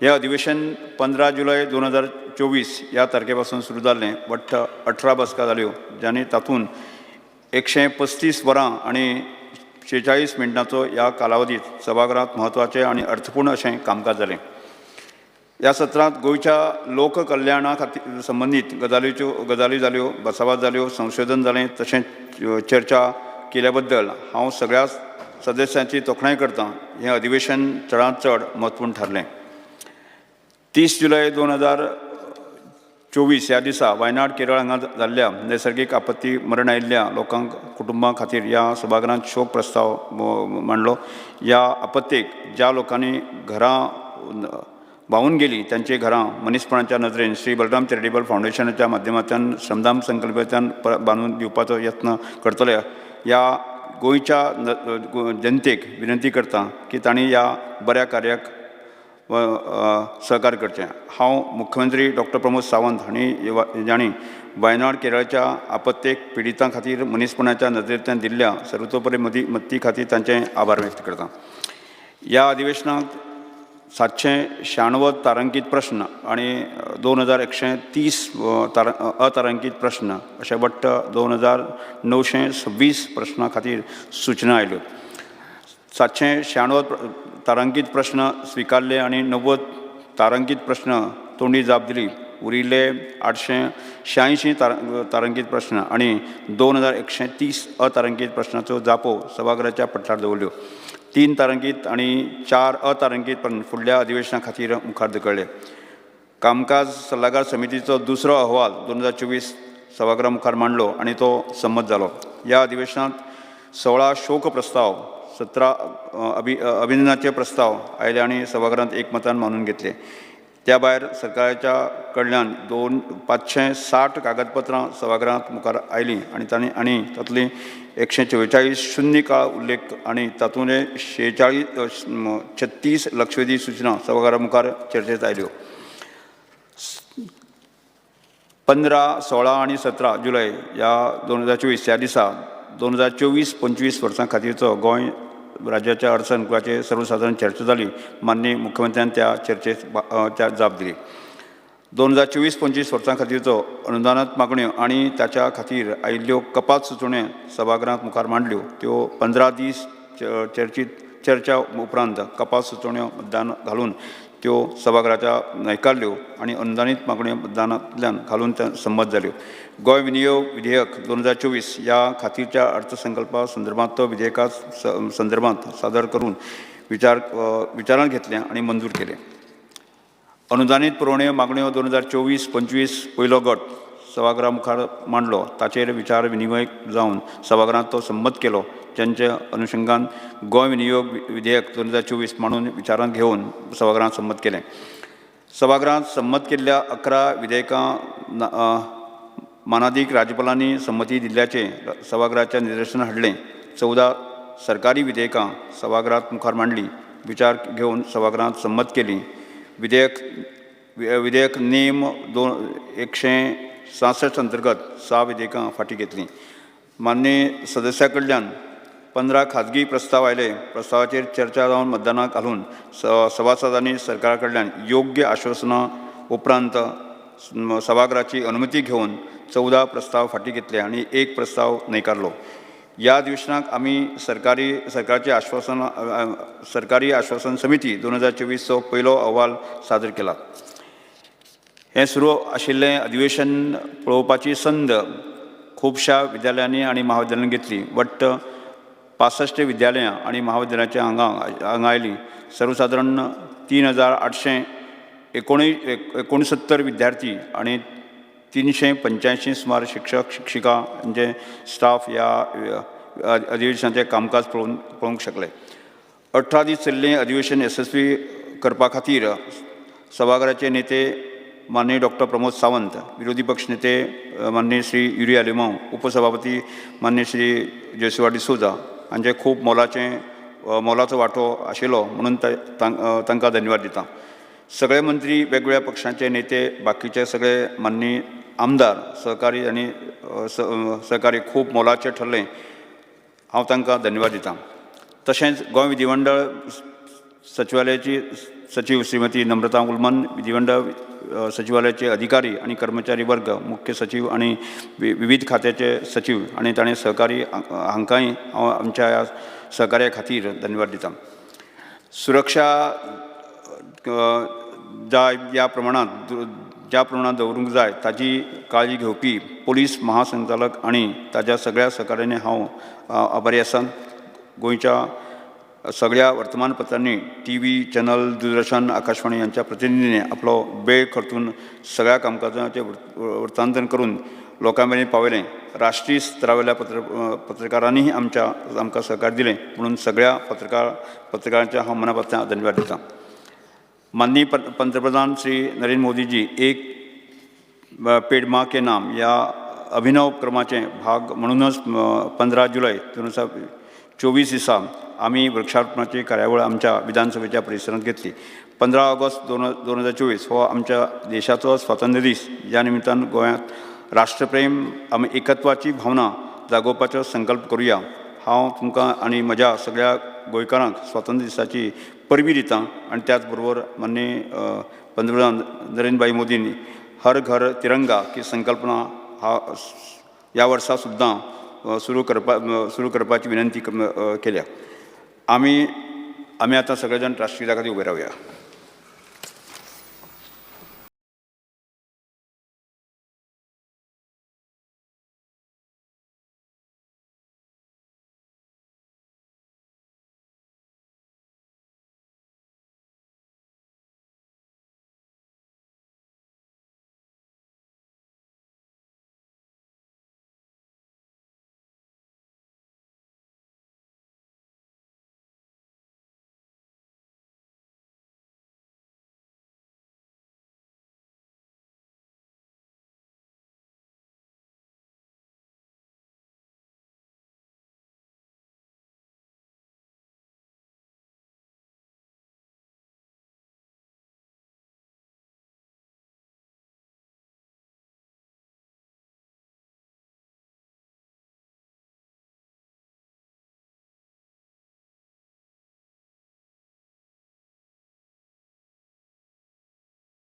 हें अधिवेशन 15 जुलय 2024 ह्या तारखे पासून सुरू जाल्लें. वट्ट 18 बसका जाल्यो, जांणी तातूंत 135 वरां आनी 46 मिनटांचो ह्या कालावधीत सभाघरांत म्हत्वाचें आनी अर्थपूर्ण अशें कामकाज जालें. ह्या सत्रांत गोंयच्या लोककल्याणा खातीर संबंदीत गजाली जाल्यो, भासाभास जाल्यो, संशोधन जालें, तशेंच चर्चा केल्या बद्दल हांव सगळ्या सदस्यांची तोखणाय करतां. हें अधिवेशन चडांत चड म्हत्वपूर्ण थारलें. 30 जुलय 2024 ह्या दिसा वायनाड केरळ हांगा जाल्ल्या नैसर्गीक आपत्ती मरण आयिल्ल्या लोकांक कुटुंबां खातीर ह्या सभाघरांत शोक प्रस्ताव मांडलो. ह्या आपत्तेक ज्या लोकांनी घरां व्हांवून गेली तांची घरां मनीसपणाच्या नदरेन श्री बलराम चॅरिटेबल फावंडेशनाच्या माध्यमांतल्यान श्रमदान संकल्पांतल्यान बांदून दिवपाचो यत्न करतले. ह्या गोंयच्या जनतेक विनंती करता की तांणी ह्या बऱ्या कार्याक सहकार्य करचें. हांव मुख्यमंत्री डॉक्टर प्रमोद सावंत हांणी जांणी वायनाड केरळच्या आपत्तेक पिडितां खातीर मनीसपणाच्या नदरेंतल्यान दिल्ल्या सर्वतोपरी मदती खातीर तांचे आभार व्यक्त करता. ह्या अधिवेशनात 796 तारांकीत प्रश्न आनी 2130 अतारांकीत प्रश्न अशे वट्ट 2926 प्रश्नां खातीर सूचना आयल्यो. 796 तारांकीत प्रश्न स्विकारले आनी 90 तारांकीत प्रश्न तोंडी जाप दिली. उरिल्ले 886 तारांकीत प्रश्न आनी 2130 अतारांकीत प्रश्नाच्यो जापो सभाघराच्या पटलार दवरल्यो. 3 तारांकीत आनी 4 अतारांकीत फुडल्या अधिवेशना खातीर मुखार धुकळ्ळे. कामकाज सल्लागार समितीचो दुसरो अहवाल 2024 सभाघरा मुखार मांडलो आनी तो संमत जालो. ह्या अधिवेशनांत 16 शोक प्रस्ताव, 17 अभिनंदनाचे प्रस्ताव आयले आनी सभाघरांत एकमतान मानून घेतले. त्या भायर सरकाराच्या कडल्यान 560 कागदपत्रां सभाघरांत मुखार आयलीं आनी तांणी आनी तातूंतलीं 144 शून्य काळ उल्लेख आनी तातूंतले 36 लक्षवेधी सूचना सभाघरा मुखार चर्चेत आयल्यो. 15, 16 आनी 17 जुलय ह्या 2024 ह्या दिसा 2024-25 वर्सां खातीरचो गोंय राज्याच्या अर्थसंकल्पाचेर सर्वसादारण चर्चा जाली. माननीय मुख्यमंत्र्यान त्या चर्चेत त्या जाप दिली. 2024-25 वर्सां खातीरचो अनुदानांत मागण्यो आनी ताच्या खातीर आयिल्ल्यो कपात सुचोवण्यो सभाघरांत मुखार मांडल्यो. त्यो 15 दीस चर्चा उपरांत कपात सुचोवण्यो मतदान घालून त्यो सभाघराच्या न्हयकारल्यो आनी अनुदानीत मागण्यो मतदानांतल्यान घालून त्या संमत जाल्यो. गोंय विनियोग विधेयक 2024 ह्या खातीरच्या अर्थसंकल्पा संदर्भांत तो विधेयका संदर्भांत सादर करून विचारांत घेतलें आनी मंजूर केलें. अनुदानीत पुरवण्यो मागण्यो 2024-25 पयलो गट सभाघरा मुखार मांडलो. ताचेर विचार विनिमय जावन सभाघरांत तो संमत केलो. जांच्या अनुशंगान गोंय विनियोग विधेयक 2024 मांडून विचारांत घेवन सभाघरांत संमत केलें. सभाघरांत संमत केल्ल्या 11 विधेयकां मानादीक राज्यपालांनी संमती दिल्ल्याचें सभाघराच्या निदर्शन हाडलें. 14 सरकारी विधेयकां सभागृहात मुखार मांडली, विचार घेवन सभागृहात संमत केली. विधेयक नेम 166 अंतर्गत 6 विधेयकां फाटीं घेतलीं. माननीय सदस्या कडल्यान 15 खाजगी प्रस्ताव आयले. प्रस्तावाचेर चर्चा जावन मतदानाक घालून सभासदांनी सरकारा कडल्यान योग्य आश्वासनां उपरांत सभागृहाची अनुमती घेवन 14 प्रस्ताव फाटीं घेतले आनी 1 प्रस्ताव न्हयकारलो. ह्या अधिवेशनाक आमी सरकारचे आश्वासन सरकारी आश्वासन समिती 2024चो पयलो अहवाल सादर केला. हें सुरू आशिल्लें अधिवेशन पळोवपाची संद खुबश्या विद्यालयांनी आनी महाविद्यालयांनी घेतली. वट्ट 65 विद्यालयां आनी महाविद्यालयांच्या हांगा आयलीं. सर्वसादारण 3869 विद्यार्थी आनी 385 सुमार शिक्षक शिक्षिका म्हणजे स्टाफ ह्या अधिवेशनाचें कामकाज पळोवंक शकले. 18 दीस चल्लें अधिवेशन येसस्वी करपा खातीर सभाघराचे नेते माननीय डॉक्टर प्रमोद सावंत, विरोधी पक्ष नेते माननीय श्री युरी आलेमांव, उपसभापती माननीय श्री जेसुआ डिसोजा हांचे खूब मोलाचो वांटो आशिल्लो म्हणून तांकां धन्यवाद दिता. सगळे मंत्री, वेगवेगळ्या पक्षांचे नेते, बाकीचे सगळे माननीय आमदार सहकारी आनी सहकारी खूब मोलाचें ठरलें. हांव तांकां धन्यवाद दिता. तशेंच गोंय विधिमंडळ सचिवालयाची सचीव श्रीमती नम्रता उलमन, विधिमंडळ सचिवालयाचे अधिकारी आनी कर्मचारी वर्ग, मुख्य सचीव आनी विविध खात्याचे सचीव आनी ताणें सहकारी हांकांय हांव आमच्या ह्या सहकार्या खातीर धन्यवाद दिता. सुरक्षा जाय ज्या प्रमाणांत दवरूंक जाय ताजी काळजी घेवपी पोलीस महासंचालक आनी ताज्या सगळ्या सहकार्याने हांव आभारी आसा. गोंयच्या सगळ्या वर्तमानपत्रांनी, T V channel, Doordarshan, Akashvani हांच्या प्रतिनिधींनी आपलो वेळ खर्चून सगळ्या कामकाजाचें वृत्तांतन करून लोकां मेरेन पावयलें. राष्ट्रीय स्तरावेल्या पत्रकारांनीय आमकां सहकार दिलें म्हणून सगळ्या पत्रकारांच्या हांव मना धन्यवाद दिता. माननीय पंतप्रधान श्री नरेंद्र मोदीजी एक पेड माँ के नाम ह्या अभिनव उपक्रमाचे भाग म्हणूनच 15 जुलय 2024 दिसा आमी वृक्षारोपणाची कार्यावळ आमच्या विधानसभेच्या परिसरांत घेतली. 15 ऑगस्ट 2024 हो आमच्या देशाचो स्वातंत्र्य दीस. ह्या निमित्तान गोंयांत राष्ट्रप्रेम आमी एकत्वाची भावना जागोवपाचो संकल्प करुया. हांव तुमकां आनी म्हज्या सगळ्या गोंयकारांक स्वातंत्र्य दिसाची परबी दिता आनी त्याच बरोबर माननीय पंतप्रधान नरेंद्रभाई मोदींनी हर घर तिरंगा ही संकल्पना ह्या वर्सा सुद्दां सुरू करपाची विनंती केल्या. आमी आतां सगळे जाण राष्ट्रगीता खातीर उबे रावया.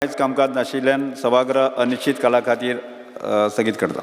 कांयच कामकाज नाशिल्ल्यान सभागृह अनिश्चित काळा खातीर स्थगीत करता.